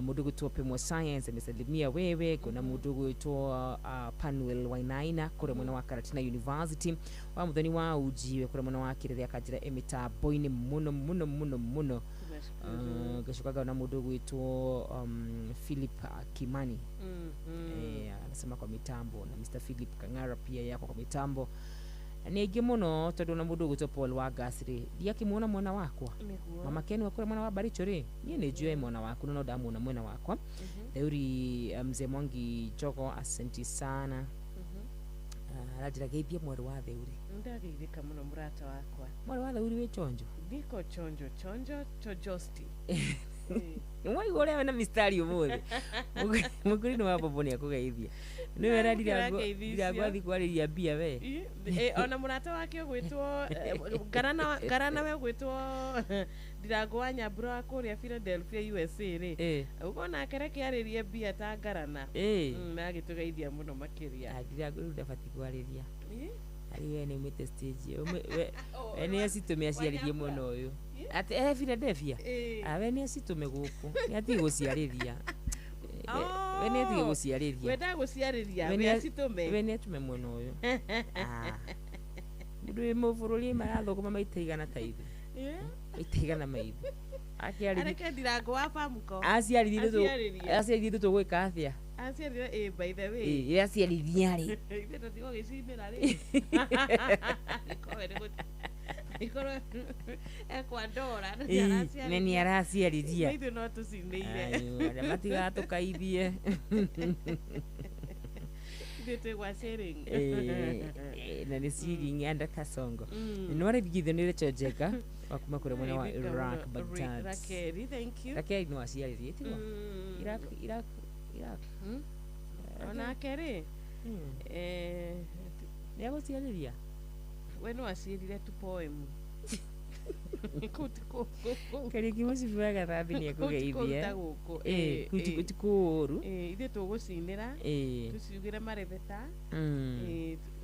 Mudugu Tope mwa Science amesalimia wewe. Kuna mudugu to Panuel Wainaina kule mwana wa Karatina University. Wa muthoni wa ujiwe kule mwana wa Kirere akajira emitambo-inĩ muno muno muno muno. Gashukaga na mudugu ito Philip Kimani. Anasema kwa mitambo na Mr. Philip Kangara pia yako kwa mitambo. Ni aingĩ mũno tondũ na mũndũ ũgwĩtwo Paul wa Gas rĩ ndiakĩmuona mwana wakwa. Mama Ken wakũrĩa mwana wa Baricho rĩ niĩ nĩ njũĩ mwana waku no ndamuona mwena wakwa. Theuri mzee Mwangi Jogo asante sana. Aranjĩra geithie mwarĩ wa Theuri. Ndageithĩka mũno mũrata wakwa. Mwarĩ wa Theuri wĩ chonjo? Ndiko chonjo chonjo chojosti. Nĩwaigua ũrĩa wĩna mistari ũmũthĩ. Mũkũri nĩ wa Bobo nĩ akũgeithia. Nĩwe ndiragwathi kwarĩria mbia we. Ona mũrata wake ũgwĩtwo Ngarana we ũgwĩtwo Ndirango wa Nyambura wa kũrĩa Philadelphia USA rĩ. Ũguo nake reke arĩrie mbia ta Ngarana. Na agĩtũgeithia mũno makĩria. Ndirango rĩu ndabatiĩ kwarĩria. Arĩ we nĩ umĩte stage. We nĩ acitũme aciarĩrie mwena ũyũ. Ati Philadelphia. We nĩ acitũme gũkũ. Nĩ atige gũciarĩria. We nĩ atige gũciarĩria. We ndagũciarĩria, we acitũme. We nĩ atume mwena ũyũ. Mũndũ wĩ mũbũrũri marathũkũma maita igana ta ithuĩ. Maita igana ma ithuĩ. Areke Ndirango wa Famco. Aciarithie tũgwĩka atĩa? Aciarithia by the way. Aciarithia rĩ. Ithuĩ tũtigũgĩcinĩra rĩ. Ikorwo ekwa ndora na nĩ araciarithia. Ithuĩ no tũcinĩire. Arĩa matigatũkaithie. Ithuĩ twĩ gwa sharing. Na nĩ sharing under Kasongo. Nĩ warĩthigithio nĩ Rachel Njega wa kuma kũrĩa mwena wa Iraq Baghdad. Rakeri, thank you. Rakeri no aciarithie tiguo? Iraq Iraq Iraq. Onake rĩ nĩ agũciarĩria. We no aciarire tu poem. Kũu ti kũu. Kariuki Mũcibi wa Gathambi nĩ ekũgeithia. Kũu ti gũkũ. Ĩĩ, kũu ti kũũru. Ithuĩ tũgũcinĩra, tũciugĩre marebeta,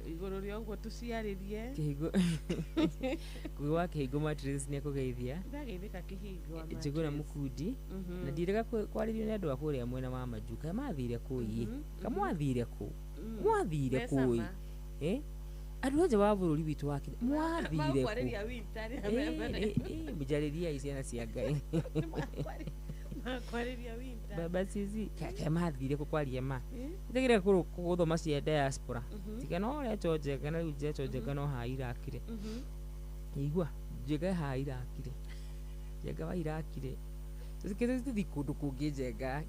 igũrũ rĩa ũguo tũciarĩrie. Kĩhingo Ngugi wa Kĩhingo Matrix nĩ ekũgeithia. Ndageithĩka Kĩhingo wa Njũgũna Matrix. Mũkundi. Na ndirega kwarĩrio nĩ andũ a kũrĩa mwena wa Majuu. Kaĩ mathire kũ ĩ? Ka mwathire kũ? Mwathire kũ ĩ? Mecama. Andũ a nja wa bũrũri witũ wa Kenya mwathire kũ? Makwarĩria winter rĩa Mũjarĩriai ciana cia Ngai. Makwarĩria winter. Baba cici kaĩ mathire kũ kwaria ma? Njagĩrĩire gũthoma cia diaspora. Tiga no ũrecho Njenga na rĩu njecho Njenga no haha irakire. Igua Njenga haha irakire. Njenga wa irakire. Tũthikĩrĩrie tũthiĩ kũndũ kũngĩ Njenga.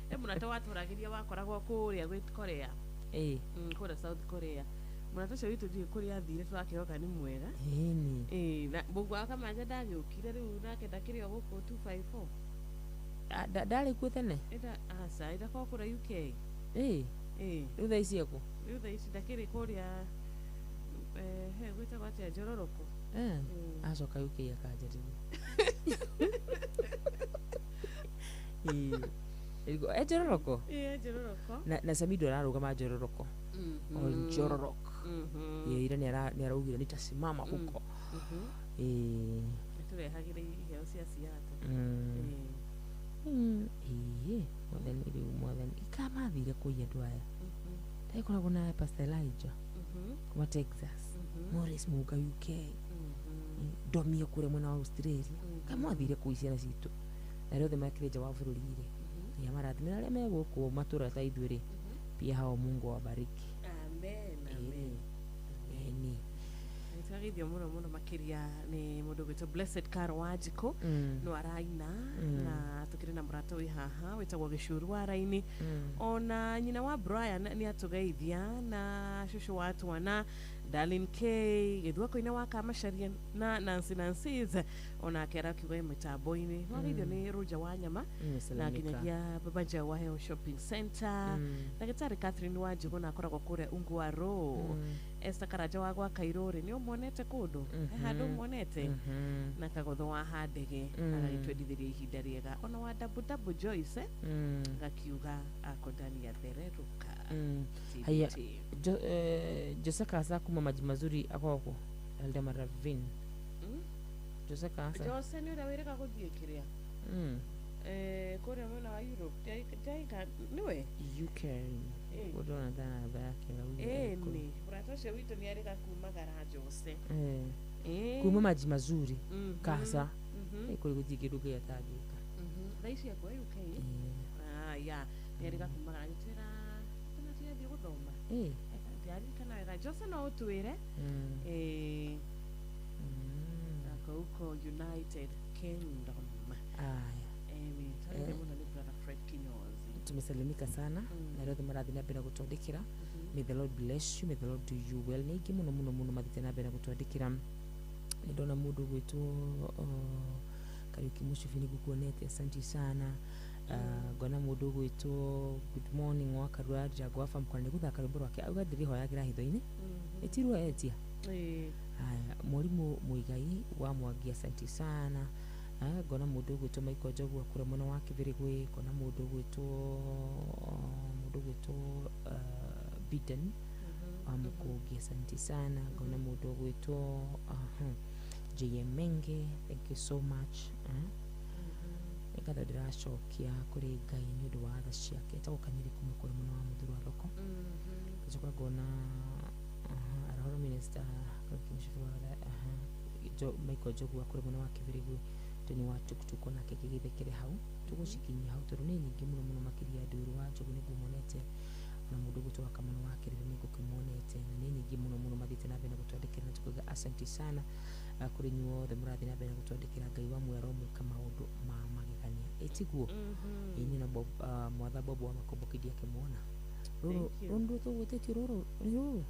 He mũrata watũragĩria wakoragwo kũrĩa gwĩ Korea. Kũrĩa South Korea. Mũrata ũcio witũ ndiũĩ kũrĩa athire tũrakĩhoka nĩ mwega. Ĩni. Na Mũgũ wa Kamanja ndagĩũkire rĩu nake ndakĩrĩ o gũkũ 254. Ndarĩ kuo tene? Aca, ĩndakorwo kũrĩa UK. Rĩu thaa ici ekũ? Rĩu thaa ici ndakĩrĩ kũrĩa he gwĩtagwo atĩa Njororoko. Acoka UK akanjarĩria. Njororoko? Njororoko. Na Samido ararũgama Njororoko. O Njororoko. Ira nĩ araugire nitasimama huko. Nĩtũrehagĩre iheo cia siasa. Mwathani rĩu mwathani. Ikamathire kũi andũ aya. Ndagĩkoragwo na Pastor Elijah kuma Texas. Morris Muga UK. Domia kũrĩa mwena wa Australia. Kamwathire kũi ciana citũ. Na arĩa othe makĩrĩ nja wa bũrũri rĩ. Ya marathime na arĩa me gũkũ matũra ta ithuĩ rĩ. Pia hao Mungu awabariki. Amen. Amen. Ĩni. Nĩtwageithio mũno mũno makĩria nĩ mũndũ ũgwĩtwo Blessed Caro Wanjikũ no araina na tũkĩrĩ na mũrata wĩ haha wĩtagwo Gĩcuru wa Raini. Ona nyina wa Brian nĩ atũgeithia na cũcũ wa twana Darlene K Gĩthua Koine wa Kamacaria na Nancy Nancy's onake arakiuga ĩ mĩtambo-inĩ. Nĩwageithio nĩ Rũnja wa Nyama na nginyagia Baba Njaũ wa Heo Shopping Center. Ndagĩtarĩ Catherine wa Njũgũ na akoragwo kũrĩa ungu wa Row. Esther Karanja wa gwa Kairũ rĩ nĩ ũmuonete kũndũ? He handũ ũmuonete? Na Kagotho wa Handege agagĩtwendithĩria ihinda rĩega. Ona wa Double Double Joyce agakiuga ako ndani ya thererũka. Haya, Jose Kasa kuma Maji Mazuri akoragwo Eldama Ravine. Jose Kasa. Jose nĩ ũrĩa wĩrĩga gũthiĩ kĩrĩa? Kũrĩa mwena wa Europe. Jaika nĩwe? UK. Ũndona ta namba yake Ĩni, mũrata ũcio witũ nĩ arĩga kumagara Jose. Kuma Maji Mazuri Kasa. Kũrĩ gũthiĩ kĩndũ Ngai atangĩka. Thaa ici akwa UK. Ya, nĩ arĩga kumagara agĩtwĩra tena tiathiĩ gũthoma. Ndiaririkana wega. Jose no ũtwĩre. Ako huko United Kingdom. Aya. Mũno nĩ Brother Fred Kinyozi. Tumesalimika sana na arĩa othe marathiĩ na mbere gũtwandĩkĩra. May the Lord bless you, may the Lord do you well. Nĩ aingĩ mũno mũno mũno mathiĩte na mbere gũtwandĩkĩra. Nĩ ndona mũndũ ũgwĩtwo Kariuki Mũcibi nĩ ngũkuonete, asante sana. Ngona mũndũ ũgwĩtwo Good Morning wa Karura Jaguar Farm kwana nĩ gũthaka rwĩmbo rwake auga ndĩrĩhoyagĩra hitho-inĩ. Ĩtirwo etia. Haya, Mwarimũ Mũigai wa Mwangi, asante sana. Ngona mũndũ ũgwĩtwo Michael Njogu kũrĩa mwena wa Kĩbĩrĩgwĩ. Ngona mũndũ ũgwĩtwo Biden wa Mũkũngi, asante sana. Ngona mũndũ ũgwĩtwo JM Menge, thank you so much. Nĩ ngatho ndĩracokia kũrĩ Ngai nĩ ũndũ wa tha ciake. Etagwo Kanyeri kuma kũrĩ mwena wa Mũthurwa wa Thoko. Ngacoka ngona Arahoro Minister Kariuki Mũcibi wa Michael Njogu wa kũrĩa mwena wa Kĩbĩrĩgwĩ. Tony wa tuktuk onake kĩgĩthekere hau. Tũgũcikinyia hau tondũ nĩ nyingĩ mũno mũno makĩria. Ndũrũ wa Njogu nĩ ngũmuonete, ona mũndũ ũgwĩtwo wa Kamano wa Kĩrĩrĩ nĩ ngũkĩmuonete, na nĩ nyingĩ mũno mũno mathiĩte na mbere na gũtwandĩkĩra, na tũkauga asante sana kũrĩ inyuothe mũrathiĩ na mbere na gũtwandĩkĩra. Ngai wa muoyo aromwĩka maũndũ ma magegania. Ĩtiguo? Ĩĩ, na Bob Mwatha Bob wa Makombo kĩndi akĩmuona. Rũrũ rũrũ tũgwĩtĩtio rũrũ nĩ rũrũ.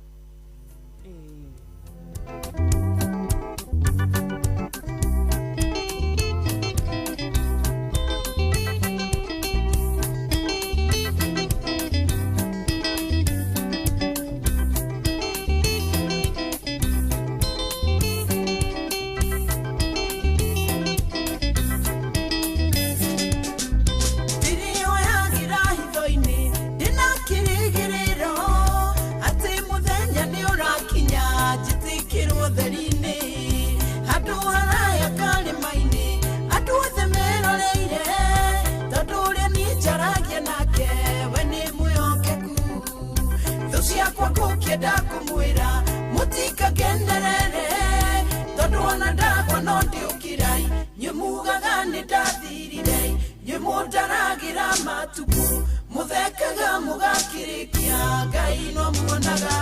Mũndaragira matukũ mũthekaga mũgakĩrĩkia Ngai no muonaga.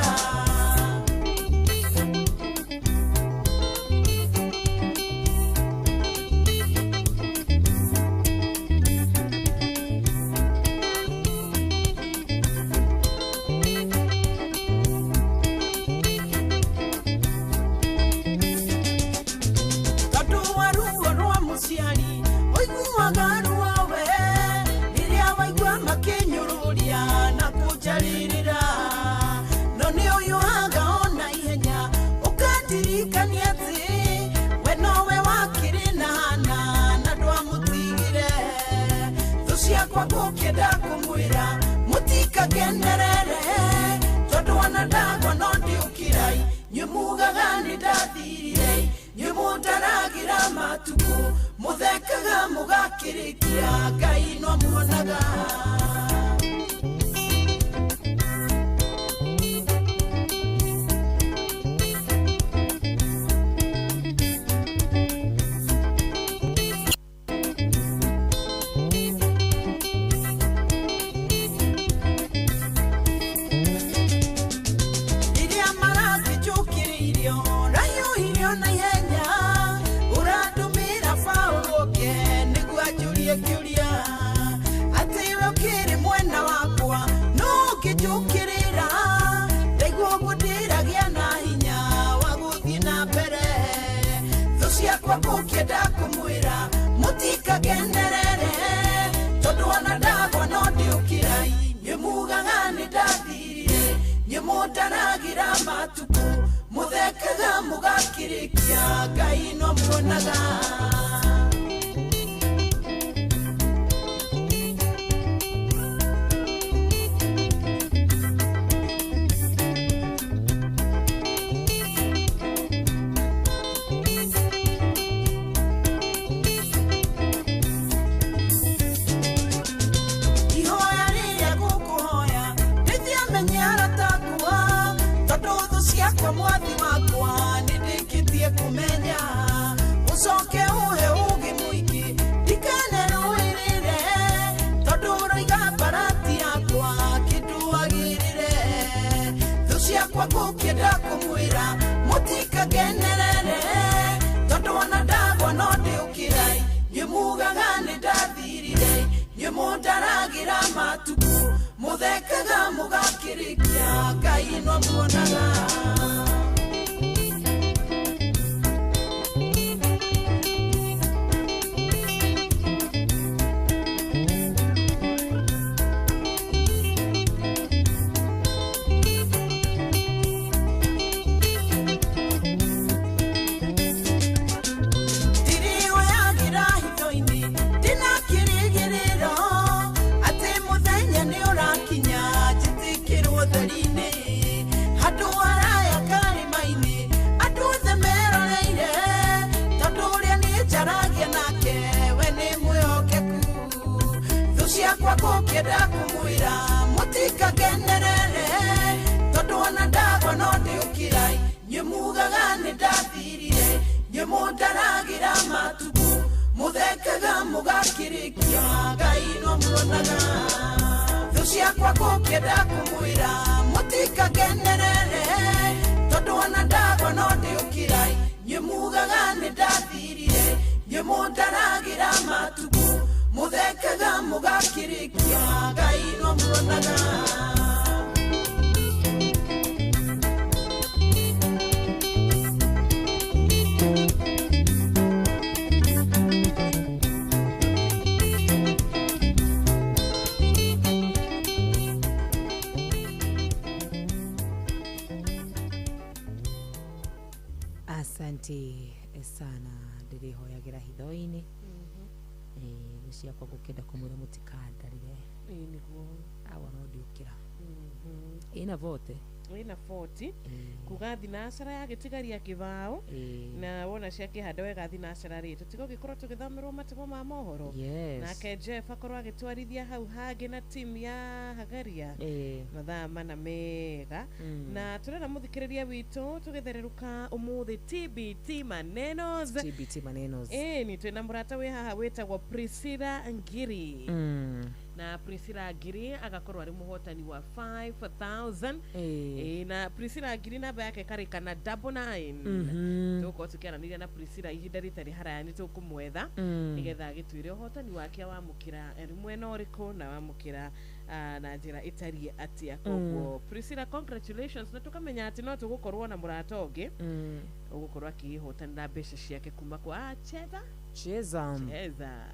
Tondũ wa ruo rwa mũciari ũiguaga ruo we rĩrĩa waigua makĩnyũrũria na kũnjarĩrĩra no nĩ ũyũhaga ona ihenya ũkandirikania atĩ we nowe wakĩrĩ na Hana na ndwamũtigire. Thũ ciakwa ngũkĩenda kũmwĩra mũtikakenerere tondũ ona ndagwa no ndiũkĩrai inyuĩ mugaga nĩ ndathirire inyuĩ mũndaragira matukũ mũthekaga mũgakĩrĩkia Ngai no muonaga. Rĩrĩa marakĩnjũkĩrĩirio rahiũhirio na ihenya ũrandũmĩra Paũlũ oke nĩguo anjũrie kĩũria atĩ we ũkĩrĩ mwena wakwa no ũngĩnjũkĩrĩra ndaigua ũguo ndĩragĩa na hinya wa gũthiĩ na mbere. Thũ ciakwa ngũkĩenda kũmwĩra mũtikakenerere tondũ ona ndagwa no ndĩũkĩrai inyuĩ mugaga nĩ ndathirire inyuĩ mũndaragira matukũ mũthekaga mũgakĩrĩkia Ngai no muonaga. Ihoya rĩrĩa ngũkũhoya ndĩthiamenye aratakwa tondũ thũ ciakwa mwathi wakwa nĩ ndĩkĩtie kũmenya ũcoke ũhe ũũgĩ mũingĩ ndikanerũĩrĩre tondũ ũroiga mbarati yakwa kĩndũ agĩrĩre. Thũ ciakwa ngũkĩenda kũmwĩra mũtikakenerere tondũ ona ndagwa no ndĩũkĩrai inyuĩ mugaga nĩ ndathirire inyuĩ mũndaragira matukũ mũthekaga mũgakĩrĩkia Ngai no muonaga. Ndirihoyagĩra hitho-inĩ ndĩna kĩrĩgĩrĩro atĩ mũthenya nĩ ũrakinya njĩtĩkĩrwo theri-inĩ handũ haraya karĩma-inĩ andũ othe meroreire tondũ ũrĩa niĩ njaragia nake we nĩ mwĩhokeku. Thũ ciakwa ngũkĩenda kũmwĩra mũtikakenerere tondũ ona ndagwa no ndĩũkĩrai inyuĩ mugaga nĩ ndathirire inyuĩ mũndaragira matukũ mũthekaga mũgakĩrĩkia Ngai no muonaga. Thũ ciakwa ngũkĩenda kũmwĩra mũtikakenerere tondũ ona ndagwa no ndĩũkĩrai inyuĩ mugaga nĩ ndathirire inyuĩ mũndaragira matukũ mũthekaga mũgakĩrĩkia Ngai no muonaga. Asante sana ndĩrĩhoyagĩra hitho-inĩ. Thũ ciakwa ngũkĩenda kũmwĩra mũtikandarĩre Ĩĩ nĩguo. Awa no ndiũkĩra. Ĩna vote. Ĩna 40 kuga thinacara yagĩtigaria kĩbaũ na wona ciakĩhanda wega thinacara rĩ tũtigũgĩkorwo tũgĩthomerwo matemo ma mohoro. Yes. Nake Jeff akorwo agĩtwarithia hau hangĩ na timu ya Hagaria mathaa mana mega. Na tũrenda mũthikĩrĩria witũ tũgĩthererũka ũmũthĩ TBT Manenos. TBT Manenos. Ĩni twĩna mũrata wĩ haha wĩtagwo Priscilla Ngiri. Na Priscilla Ngiri agakorwo arĩ mũhotani wa 5000. Na Priscilla Ngiri namba yake karĩka na 99. Tũgũkorwo tũkĩaranĩria na Priscilla ihinda rĩtarĩ haraya nĩ tũkũmwetha nĩgetha agĩtwĩre ũhotani wake wamũkĩra arĩ mwena ũrĩkũ na wamũkĩra na njĩra ĩtariĩ atĩa. Koguo Priscilla, congratulations, na tũkamenya atĩ no tũgũkorwo na mũrata ũngĩ ũgũkorwo akĩhotanĩra mbeca ciake kuma kwa Cheza Cheza. Cheza.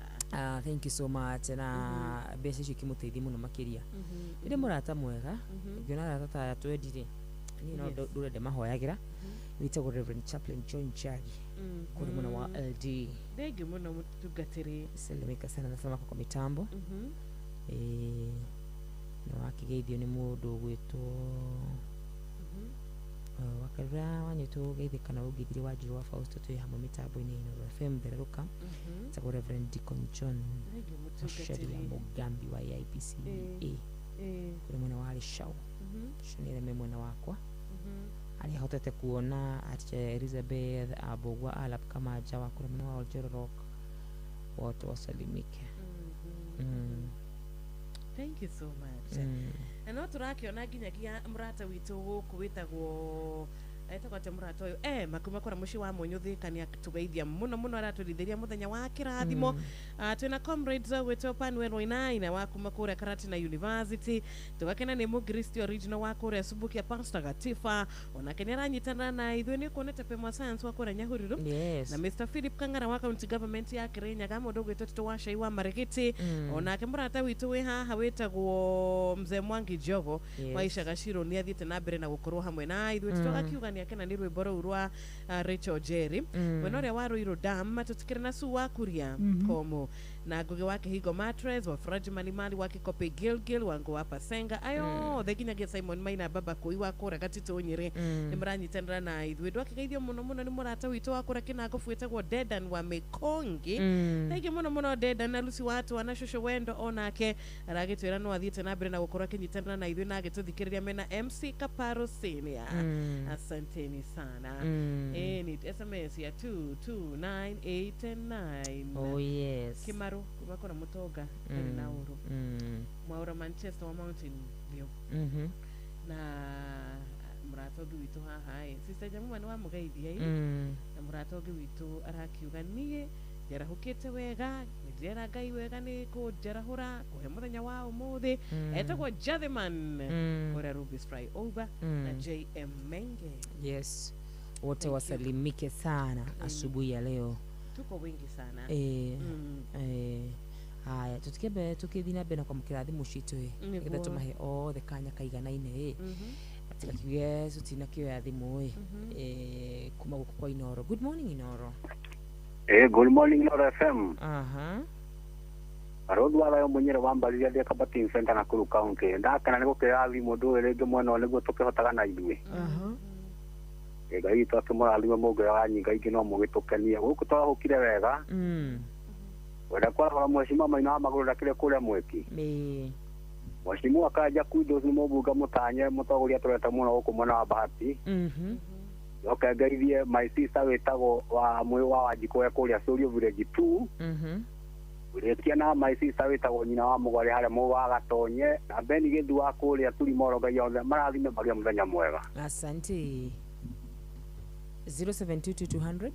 Thank you so much na mbeca icio ikĩmũteithia mũno makĩria. Ndĩ mũrata mwega ngĩona arata ta aya twendire niĩ no ndũre ndĩmahoyagĩra wĩtagwo Reverend Chaplain John Njagi kũrĩ mwena wa LD. Thengiũ mũno mũtungatĩri. Salimika sana nasema kwa mitambo. Na wakĩgeithio nĩ mũndũ ũgwĩtwo wakarura wanyitwo geithĩka na ũngeithirie Wanjiru wa Fausto twĩ hamwe mĩtambo-inĩ ya Inooro FM thererũka. Etagwo Reverend Deacon John Thengiũ Macharia mũtungatĩri. Mugambi wa AIPCA kũrĩ mwena wa Rĩcaũ. Ũcio nĩ arĩa me mwena wakwa arĩa hotete kuona atĩ Elizabeth Abogwa Alap Kamaja wa kũrĩa mwena wa Oljororok wote wasalimike. Thank you so much. Na no tũrakĩona nginyagia mũrata witũ gũkũ wĩtagwo etagwo atĩa mũrata ũyũ makuma kũrĩa mũciĩ wa Mũnyũ Thika nĩ atũgeithia mũno mũno aratũrithĩria mũthenya wa kĩrathimo. Twĩna comrades wĩtwo Panuel Wainaina wa kuma kũrĩa Karatina University, tũgakena nĩ mũkristo original wa kũrĩa Subukia Pastor Gatifa onake nĩ aranyitanĩra na ithuĩ nĩ ũkuonete Pema Science wa kũrĩa Nyahururu. Yes. Na Mr Philip Kang'ara wa county government ya Kirinyaga mũndũ ũgwĩtwo Tito wa Cai wa Marigiti. Onake mũrata witũ wĩ haha wĩtagwo Mzee Mwangi Njogo. Yes. Wa Icaga Ciro nĩ athiĩte na mbere na gũkorwo hamwe na ithuĩ. Tũgakiuga nĩ akena nĩ rwĩmbo rũu rwa Rachel Jerry. Mwena ũrĩa wa Ruiru Dam tũtikĩrĩ na Sue wa Kuria Komo na Ngugi wa Kĩhingo Matres wa Faraji Malimali wa Kĩkopi Gilgil wa Ngũ wa Pasenga ayo othe nginyagia Simon Maina Baba Kũi wa kũrĩa Gatitũ Nyĩrĩ nĩ mũranyitanĩra na ithuĩ. Ndwakĩgeithio mũno mũno nĩ mũrata witũ wa kũrĩa Kĩnangobu wĩtagwo Dedan wa Mĩkongi. Thengiũ mũno mũno Dedan na Lucy wa Twana Cũcũ Wendo onake aragĩtwĩra no athiĩte na mbere na gũkorwo akĩnyitanĩra na ithuĩ na agĩtũthikĩrĩria mena MC Kaparo Senior. Asanteni sana. Ni SMS ya 22989. Oh yes. Kimaru kuma kũrĩa Mũtonga ndarĩ na ũru. Mwaura Manchester wa Mountain View. Na mũrata ũngĩ witũ haha ĩ Sister Jamuma nĩ wamũgeithia ĩ. Na mũrata ũngĩ witũ arakiuga niĩ njarahũkĩte wega nĩ ndĩrera Ngai wega nĩ kũnjarahũra kũhe mũthenya wa ũmũthĩ. Etagwo Jathiman kũrĩa Rubis Flyover na JM Menge. Yes, wote wasalimike sana asubuhi ya leo. Tuko wengi sana. Haya tutikembe tukithii na mbere na kwamũkĩra thimũ citũ ĩ nĩgetha tũmahe othe kanya kaiganaine ĩ tigakiuge tũtinakĩoya thimũ ĩ kuma gũkũ kwa Inooro. Good morning Inooro. Good morning Inooro FM. Aha. Arũthi wa thayũ mũnyĩrĩ wa Mbarire ndĩ Kabatin Center Nakuru County. Ndakena nĩ gũkĩoya thimũ ndũĩ rĩngĩ mwena ũyũ nĩguo tũkĩhotaga na ithuĩ. Ngai witũ akĩmũrathime mũngĩoyaga nyinga ingĩ no mũgĩtũkenie. Gũkũ twarahũkire wega. Wenda kwarora mheshimiwa Maina wa Magũrũ ndakĩrĩ kũrĩa Mwĩki. Mheshimiwa Kanja Kudos nĩ mũmbunge mũtanye mũtongoria tũreta mũno gũkũ mwena wa Bahati. Njoke ngeithie my sister wĩtagwo wa mwĩ wa Wanjikũ e kũrĩa Sũriũ Village 2. Ũrĩkia na my sister wĩtagwo nyina wa Mũgware harĩa mũgwa wa Gatonye na Beni Gĩthu wa kũrĩa Turimoro. Ngai othe marathime magĩe mũthenya mwega. Asante. 0722 200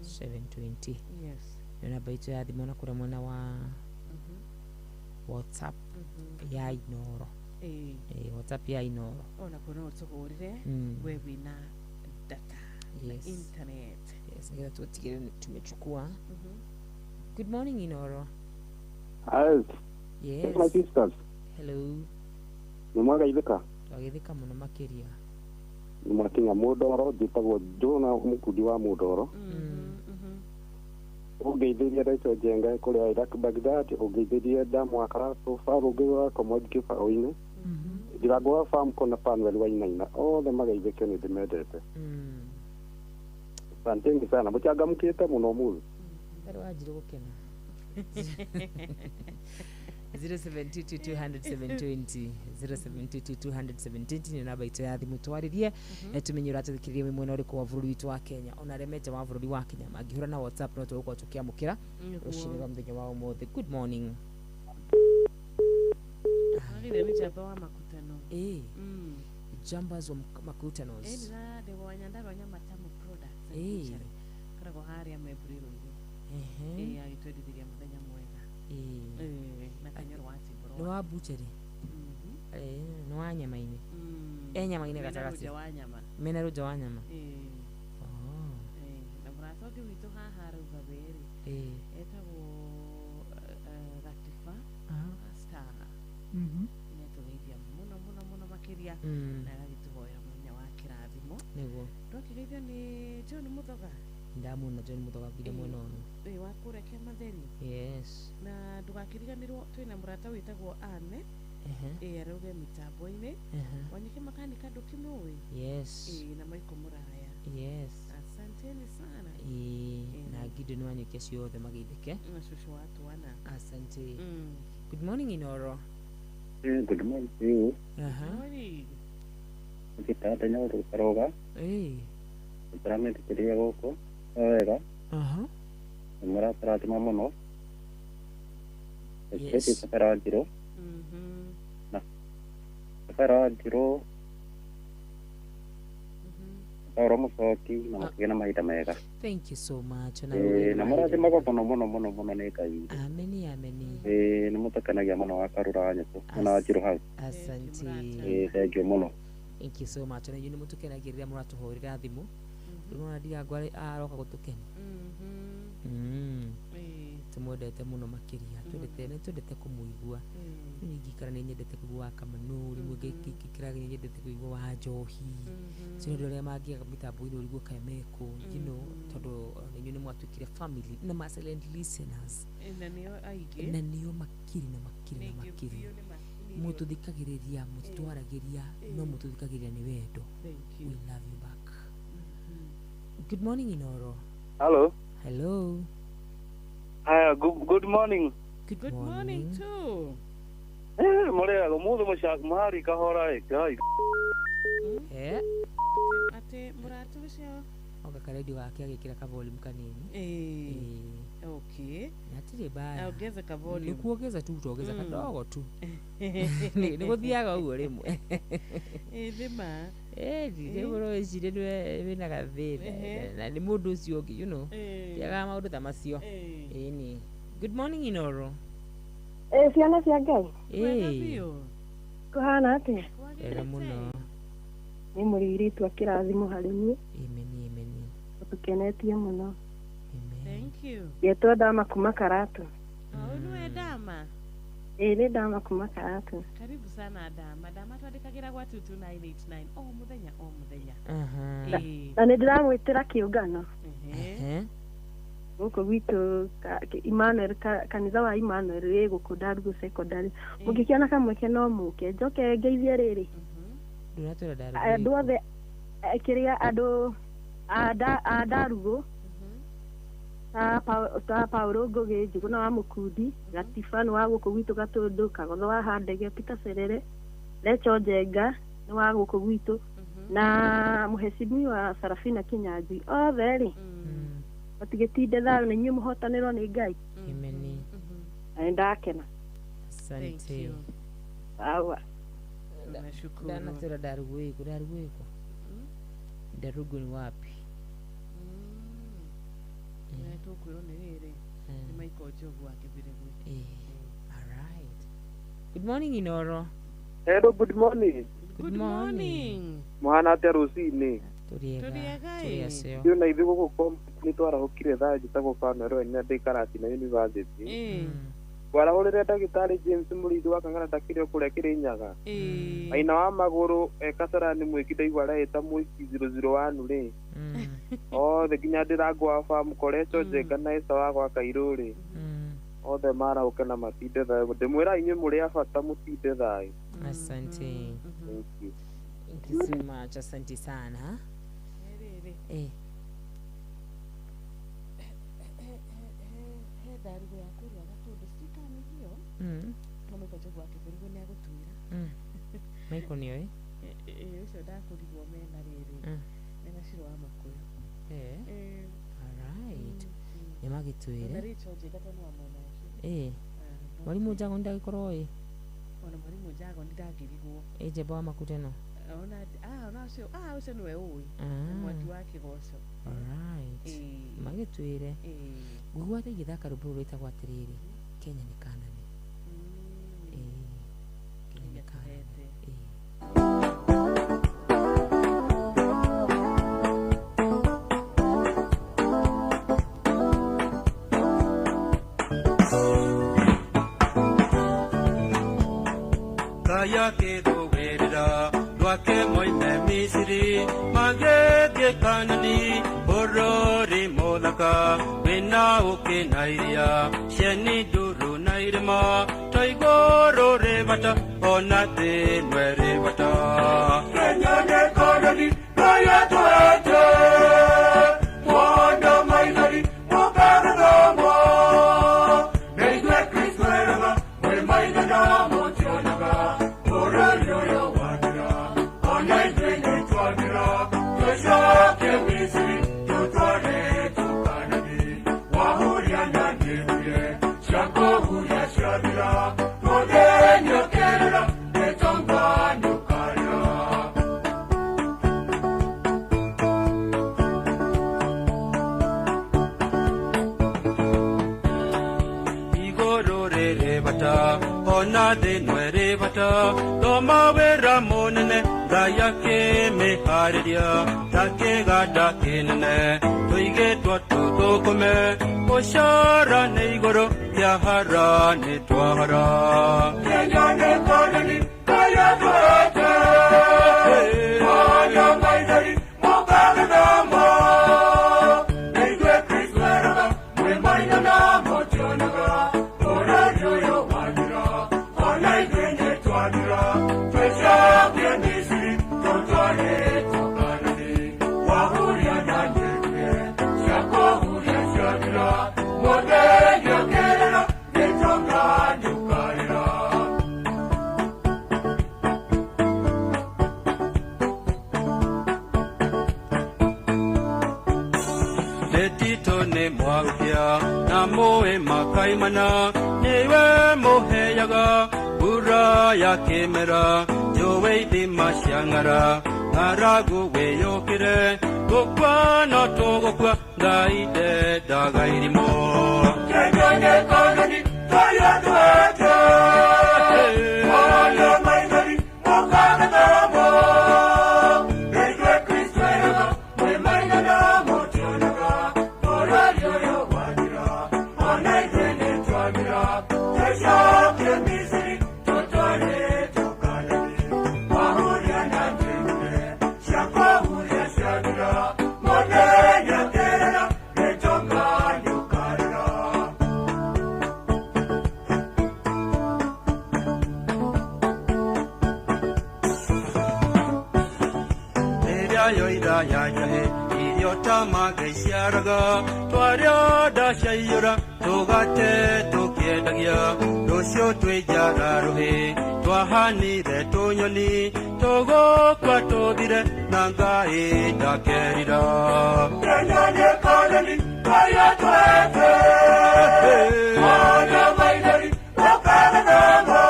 720. Yes. Nĩ namba itũ ya thimũ na kũrĩa mwena wa WhatsApp ya Inooro. WhatsApp ya Inooro. Ona kuo no ũtũhũrĩre we wĩna data na internet. Yes, nĩgetha tutigĩrĩre tumechukua. Good morning Inooro. Yes. Yes. My sisters. Hello. Nĩ mwagaithĩka? Twagĩthĩka mũno makĩria. Nĩ mwakinya Mũndoro, njĩtagwo Jona Mũkundi wa Mũndoro. Ũngeithĩrie Rachel Njenga kũrĩa Iraq Baghdad, ũngeithĩrie Damu wa Karatu, Faru ũngĩ wa Komodi Kĩbaũ-inĩ. Ndirango wa Farm kona Panuel Wainaina, othe mageithĩke nĩ ndĩmendete. Asanteni sana, mũchangamkĩte mũno ũmũthĩ. Ndarĩ wanjirũ gũkena. 0722 200 720 0722 nĩ namba itũ ya thimũ twarĩrie tumenye ũratũthikĩrĩria wĩ mwena ũrĩkũ wa bũrũri witũ wa Kenya ona arĩa me nja wa bũrũri wa Kenya mangĩhũra na WhatsApp no tũgũkorwo tũkĩamũkĩra rũcinĩ rwa mũthenya wa ũmũthĩ. Good morning. Agire nĩ njamba wa makutano. Jambas wa makutanos. Ndĩra wa Nyandarua Nyamatamu products. Karagwo harĩa Membri-inĩ. Agĩtwendithĩria mũthenya mwega. Na kanyoro wa Timboro. Nĩ wa butchery. Nĩ wa nyama-inĩ. Nyama-inĩ gatagatĩ. Mena rũnja wa nyama. Na mũrata ũngĩ witũ haha arauga wĩrĩ. Etagwo Latifa Star. Nĩatũgeithia mũno mũno mũno makĩria na agagĩtũhoera mũthenya wa kĩrathimo. Nĩguo. Twakĩgeithio nĩ John Muthoga. Ndamuna John Muthoga ngire mwena ũyũ. Wa kũrĩa Kĩamatheri. Yes. Na ndũgakĩriganĩrwo twĩna mũrata wĩtagwo Anne. Arauge mĩtambo-inĩ. Wanyike makanika ndũkĩmũĩ? Yes. Na Michael Mũraya. Yes. Asanteni sana. Na Gideon Wanyuki acio othe mageithĩke. Na cũcũ wa twana. Asante. Good morning Inoro. Good morning to you. Good morning. Ngĩtata nyaũndũ karoga. Tũrametĩkĩria gũkũ wega. Nĩ mũratũrathima mũno. Yes. Kabera Njirũ. Na Kabera Njirũ. Paul Mũcoki na mũkĩgĩe na mahinda mega. Thank you so much. Na mũrathimagwo mũno mũno mũno mũno nĩ Ngai. Ameni ameni. Nĩ mũtũkenagia mũno wa Karura wa Nyũkũ na wa Njirũ hau. Asante. Thank you mũno. Thank you so much. Na inyuĩ nĩ mũtũkenagia rĩrĩa mũratũhũrĩra thimũ. Rĩu ona Ndirango aroka gũtũkenia. Tũmwendete mũno makĩria. Twendete nĩ twendete kũmũigua. Niĩ ingĩikara nĩ nyendete kũigua wa Kamanũ, rĩmwe ngĩikara nĩ nyendete kũigua wa Njohi. Cio nĩ andũ arĩa mangĩaga mĩtambo-inĩ ũrigwo kaĩ mekũ, you know, tondũ ona inyuĩ nĩ mwatuĩkire family na ma silent listeners. Na nĩo aingĩ. Na nĩo makiri na makiri na makiri. Mũtũthikagĩrĩria, mũtitwaragĩria, no mũtũthikagĩrĩria nĩ wendo. We love you back. Good morning Inoro. Hello. Hello. Hi, good morning. Good morning too. Mũrĩaga ũmũthĩ mũhari kahora ĩ. Atĩ mũrata ũcio oka karedio gake agĩkĩra ka volume kanini. Okay. Na hatirĩ mbaya. Ongeza ka volume. Nĩ kuongeza tu utaongeza kadogo tu. Nĩ gũthiaga ũguo rĩmwe. Thima. Rĩu ũreciria nĩwe wĩna gathĩna na nĩ mũndũ ũcio ũngĩ, you know. Tiagaga maũndũ ta macio. Ĩni. Good morning Inoro. Ciana cia Ngai. Kũhana atĩa? Wega mũno. Nĩ mũrĩirĩtu akĩrathimwo harĩ niĩ. Ameni ameni. Ũtũkenetie mũno. Thank you. Ngetwo Ndama kuma Karatu. Nĩwe Ndama? Nĩ Ndama kuma Karatu. Karibu sana Ndama. Ndama twandĩkagĩra gwa 22989 o mũthenya o mũthenya. Na nĩ ndĩramwĩtĩra kĩũngano. Gũkũ gwitũ Emmanuel kanitha wa Emmanuel wĩ gũkũ Ndarugu Secondary. Mũngĩkĩona kamweke no mũke. Njoke ngeithie rĩrĩ. Ndũratwĩra Ndarugu. Andũ othe kĩrĩa andũ a Ndarugu ta Paulo Ngũgĩ Njũgũna wa Mũkundi, Gatiba nĩ wa gũkũ gwitũ Gatũndũ, Kagotho wa Handege, Peter Serere, Recho Njenga nĩ wa gũkũ gwitũ, na mũhecimiwa Sarafina Kinyanjui othe rĩ matigĩtinde thayũ na inyuĩ mũhotanĩrwo nĩ Ngai. Ameni. Na nĩndakena. Asante. Sawa. Nashukuru. Ndanatwĩra Ndarugu ĩkũ, Ndarugu ĩkũ? Ndarugu ni wapi? Tũkwĩrwo nĩ rĩrĩ nĩ Michael Njogu wa Kĩbĩrĩgwe. All right. Good morning Inoro. Hello, good morning. Good morning. Mũhana atĩa rũcinĩ? Tũrĩega. Tũrĩ acio. Ndiũ na ithuĩ gũkũ nĩ twarahũkire thaa njĩtagwo Fanuel na ndĩ Karatina University. Warahũrĩre ndagĩtarĩ James Mũrĩithi wa Kang'ara ndakĩrĩ o kũrĩa Kĩrĩnyaga. Maina wa magũrũ Kasarani mwĩki ndaigua arehĩta mwĩki 001 rĩ. Othe nginya Ndĩrangũ wa famu Korecho Njenga na Esa wa gwa Kairũ rĩ. Othe marahũke na matinde thayũ. Ndĩmwĩra inyuĩ mũrĩ a bata mũtinde thayũ. Asante. Thank you. Thank you so much. Asante sana. He ndarugo ya kũrĩa Gatũndũ sitikanigio. No Michael Njogu wa Kĩbĩrĩgũ nĩ agũtwĩra. Michael nĩoĩ? Ũcio ndakũrigwo mena rĩrĩ. Mena Shiro wa Makũyũ. Alright. Nĩ magĩtwĩre. Na Rachel Njenga tondũ wa mwena ũcio. Mwalimu Njago ndagĩkorwo ĩ? Ona mwalimu Njago ndangĩrigwo. Njemba wa Makutano. Ona ona ũcio ũcio nĩwe ũĩ. Mwaki wa kĩgoco. Alright. Magĩtwĩre. Ngũigua ta igĩthaka rwĩmbo rũrũ rwĩtagwo atĩrĩrĩ, Kenya nĩ Kanani. Kenya nĩ Kanani. Kaya kĩrũĩrĩra rwake moime Misiri magĩthiĩ Kanani bũrũri mũthaka wĩna ũkĩ na iria cieni nduru na irĩma to igũrũ rĩ bata ona thĩ no ĩrĩ bata. Kenya nĩ Kanani Kaya twete mwana maithori mũkagĩthomwo nĩ ithuĩ Kristo eraga mwĩ maitho na mũtionaga bũrũri ũyũ wathira ona ithuĩ nĩtwathira tũcoke Misiri tũtwarĩtwo Kanani wahuria na nĩhurie ciakũhuria ciathira mũthenya ũkĩrĩra nĩtonga nĩũkarĩra. Igũrũ rĩrĩ bata ona thĩ no ĩrĩ bata thoma wĩra mũnene Ngai akĩmĩharĩria ta kĩganda kĩnene tũigĩtwo tũthũkũme mũcara nĩ igũrũ kĩahara nĩ twahara. Kenya nĩ Kanani Kaya twete mwana maithori mũkagĩthomwo nĩ ithuĩ Kristo eraga mwĩ maitho na mũtionaga bũrũri ũyũ wathira ona ithuĩ nĩtwathira tũcoke Misiri tũtwarĩtwo Kanani wahuria na nĩhurie ciakũhuria ciathira mũthenya ũkĩrĩra nĩtonga nĩũkarĩra. Mĩtitũ nĩ mwaũkia na mũĩ makaimana nĩwe mũheaga mbura ya kĩmera njũĩ ithima cia ng'ara ng'aragu wĩyũkĩre gũkua no tũgũkua Ngai ndendaga irimũ. Kenya nĩ Kanani Kaya twete mwana maithori mũkagĩthomwo nĩ ithuĩ Kristo eraga mwĩ maitho na mũtionaga bũrũri ũyũ wathira ona ithuĩ nĩtwathira tũcoke Misiri tũtwarĩtwo Kanani wahuria na nĩhurie ciakũhuria ciathira mũthenya ũkĩrĩra nĩtonga nĩũkarĩra. Rĩrĩa yoira ya njahe irio ta mange iciaraga twarĩa nda ciaiyũra tũgate tũkĩendagia rũciũ twĩ njara rũhĩ twahanire tũnyoni tũgũkua tũthire na Ngai ndakerira. Kenya nĩ Kanani Kaya twete mwana maithori mũkagĩthomwo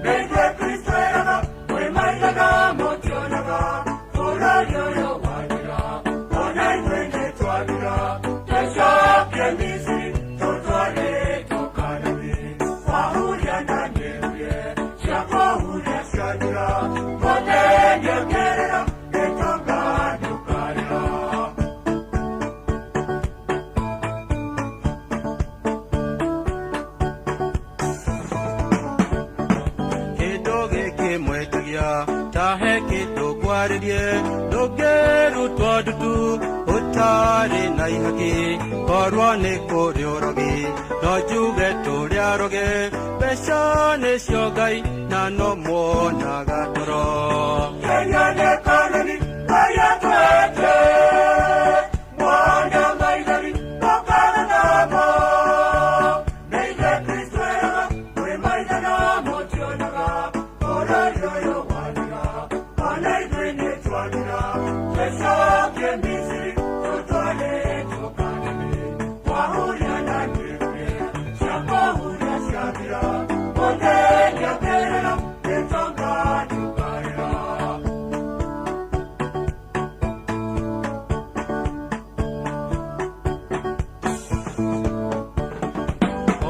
nĩ ithuĩ Kristo eraga mwĩ maitho na mũtionaga bũrũri ũyũ wathira ona ithuĩ nĩtwathira tũcoke Misiri tũtwarĩtwo Kanani wahuria na nĩhurie ciakũhuria ciathira mũthenya ũkĩrĩra nĩtonga nĩũkarĩra. Wĩharĩrie ndũngĩrutwo ndutu ũtarĩ na ihaki korwo nĩ kũrĩ ũrogi no njuge tũrĩ aroge mbeca nĩcio Ngai na no muonaga toro. Kenya nĩ kanani Ngai atwete mwana maithori tũkana namo nĩ ithuĩ Kristo eraga kũrĩ maitho no mũtionaga bũrũri ũyũ wathira ona ithuĩ nĩ twathira twĩcokie Misiri tũtwarĩtwo Kanani wahuria na nĩkuĩ cia kũhuria ciathira mũthenya kĩrĩra gĩtonga tũkarĩra.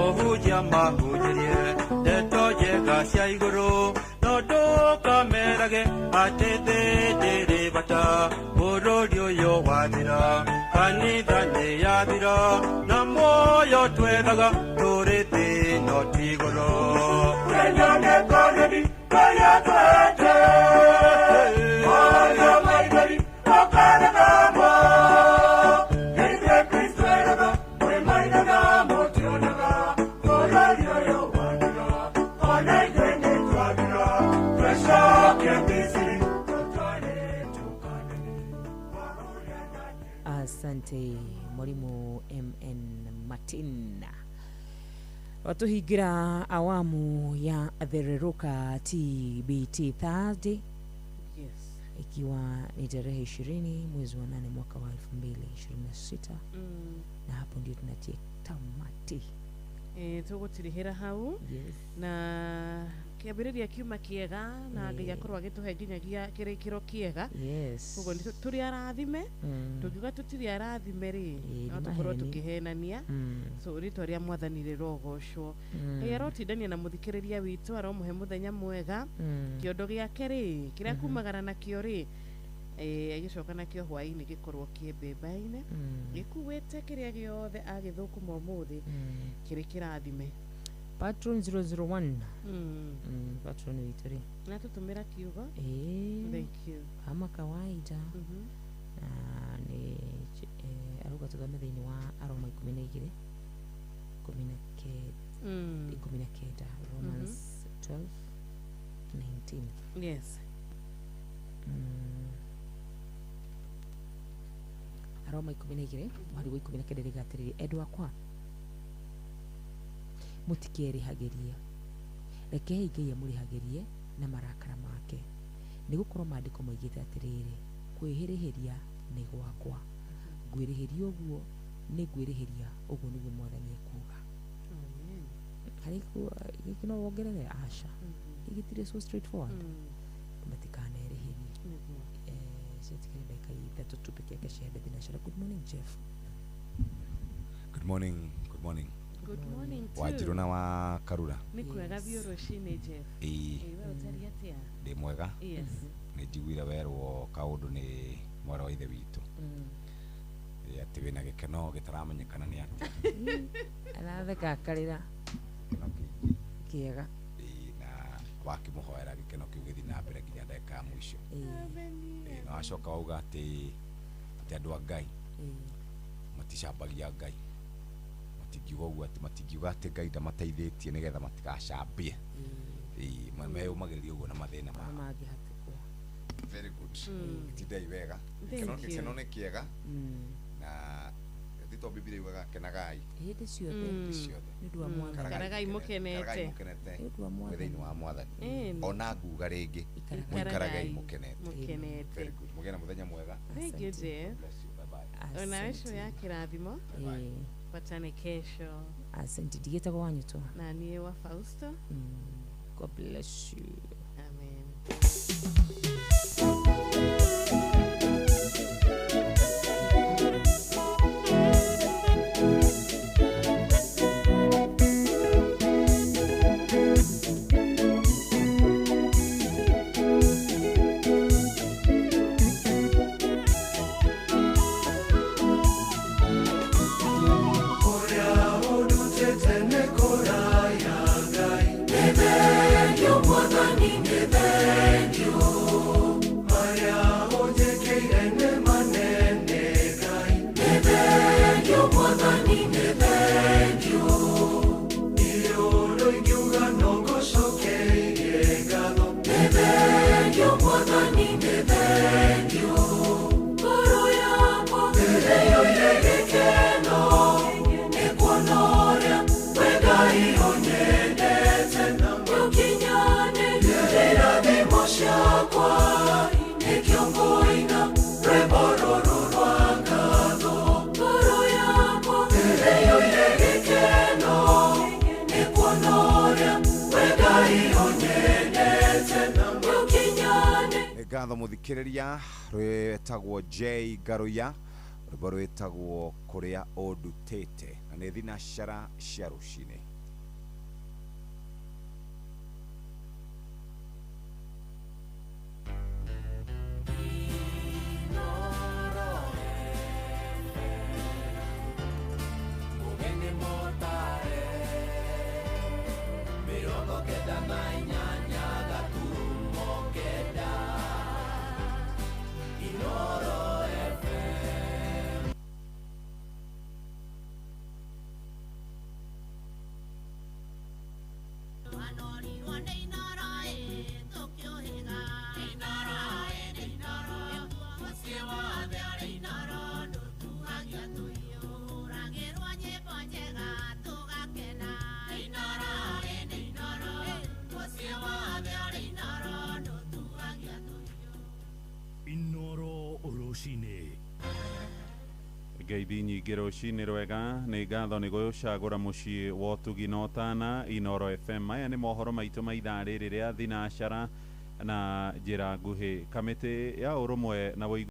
Ohunjia mahunjirie ndeto njega cia igũrũ no ndũkamerage atĩ thĩ ndĩrĩ bata bũrũri ũyũ wathira kanitha nĩ yathira na muoyo twethaga tũrĩ thĩ no ti igũrũ. Kenya nĩ kanani Ngai atwete mwana maithori tũkana namo nĩ ithuĩ Kristo eraga kũrĩ maitho no mũtionaga bũrũri ũyũ wathira ona ithuĩ nĩ twathira twĩcokie Misiri tũtwarĩtwo Kanani. Asante mwalimu MN Martin. Watuhingira awamu ya Thereruka TBT Thursday. Yes. Ikiwa ni tarehe 20 mwezi wa 8 mwaka wa 2026. Na hapo ndio tunatia tamati. Tũgũtirihĩra hau. Yes. Na kĩambĩrĩria kiuma kĩega na Ngai akorwo agĩtũhe nginyagia kĩrĩkĩro kĩega. Yes. Koguo nĩ tũrĩ arathime. Tũngiuga tũtirĩ arathime rĩ, no nĩ tũkorwo maheni. tũkĩhenania. So rĩtwa rĩa Mwathani rĩrogocwo. Ngai arotindania na mũthikĩrĩria witũ aromũhe mũthenya mwega. Kĩondo gĩake rĩ, kĩrĩa kumagara nakĩo rĩ, agĩcoka nakĩo hwaĩ-inĩ gĩkorwo kĩ mbemba-inĩ gĩkuĩte kĩrĩa gĩothe agĩthũkũma ũmũthĩ kĩrĩ kĩrathime. Patron 001. Patron witũ rĩ Na tũtũmĩra kiugo. Thank you. Kama kawaida. Na nĩ aruga tũthome thĩinĩ wa Aroma 12 19, Romans 12:19. Yes. Aroma 12 mweri wa 19 rĩga atĩrĩrĩ, endwa akwa mũtikerĩhagĩrie, rekei Ngai amũrĩhagĩrie na marakara make, nĩgũkorwo maandĩko moigĩte atĩrĩrĩ, kwĩhĩrĩhĩria nĩ gwakwa, ngwĩrĩhĩria ũguo nĩ ngwĩrĩhĩria, ũguo nĩguo Mwathani ekuuga. Amen. Harĩ gĩkĩ no wongerere aca gĩtirĩ so straightforward. Matikanerĩhĩrie. Ciatigire ndagĩka ithatũ tu peke yake cia thinacara. Good morning Jeff. Good morning, good morning. Good morning too. Wanjirũ na wa Karura. Nĩ kwega biũ rũcinĩ Jeff. Ĩĩ. We ũtariĩ atĩa? Ndĩ mwega. Yes. Nĩ njiguire werwo kaũndũ nĩ mwarĩ wa ithe witũ. Ĩĩ, atĩ wĩna gĩkeno gĩtaramenyekana nĩ atĩa. Aratheka akarĩra. Gĩkeno kĩingĩ. Kĩega. Ĩĩ, na wakĩmũhoera gĩkeno kĩu gĩthiĩ na mbere nginya ndagĩka ya mũico. Ĩĩ, na wacoka wauga atĩ andũ a Ngai maticambagia Ngai. Matingiuga ũguo atĩ matingiuga atĩ Ngai ndamateithĩtie nĩgetha matigacambie. Ĩĩ, meyũmagĩrĩrie ũguo na mathĩna mao. Mangĩhatĩkwo. Very good. Tindai wega. Thank you. Gĩkeno nĩ kĩega. Na tito Biblia yugaga kenagai hĩndĩ ciothe. Hĩndĩ ciothe. Nĩ ũndũ wa Mwathani. Ikaragai mũkenete. Ikaragai mũkenete. Nĩ ũndũ wa Mwathani. Mwĩ thĩinĩ wa Mwathani. Ona Ona nguga rĩngĩ Ikaragai mũikaragai mũkenete. mũkenete. Very good. Mũgĩe na mũthenya mwega. Thank you Jeff. Bless you. Bye bye. Ona kesho ya kĩrathimo. Patane kesho. Asante. Ndigĩtagwo Wanyũtwa. Na niĩ wa Fausto. God bless you. Amen. Thank you, Mwathani, thank you. Ngatho mũthikĩrĩria. Rwĩtagwo J Ngaruya, rwĩmbo rwĩtagwo Kũrĩa Ũndutĩte, na nĩ thinacara cia rũcinĩ. Mugeni motare 98 gaturumo 9 Inoro FM. Wanorirwo nĩ Inoro ĩ tũkĩũhĩga Inoro ĩ nĩ Inoro mũciĩ wothe ũrĩ Inoro ndũtuhagia tũhiũ hũragĩrwo nyĩmbo njega tũgakena Inoro ĩ nĩ Inoro mũciĩ wothe ũrĩ Inoro ndũtuhagia tũhiũ. Inoro rũcinĩ. Ngeithi nyingĩ rũcinĩ rwega. Nĩ ngatho nĩ gũcagũra mũciĩ wa ũtugi na ũtana Inoro FM. Maya nĩ mohoro maitũ ma ithaa rĩrĩ rĩa thinacara na njĩra nguhĩ. Kamĩtĩ ya ũrũmwe na ũiguano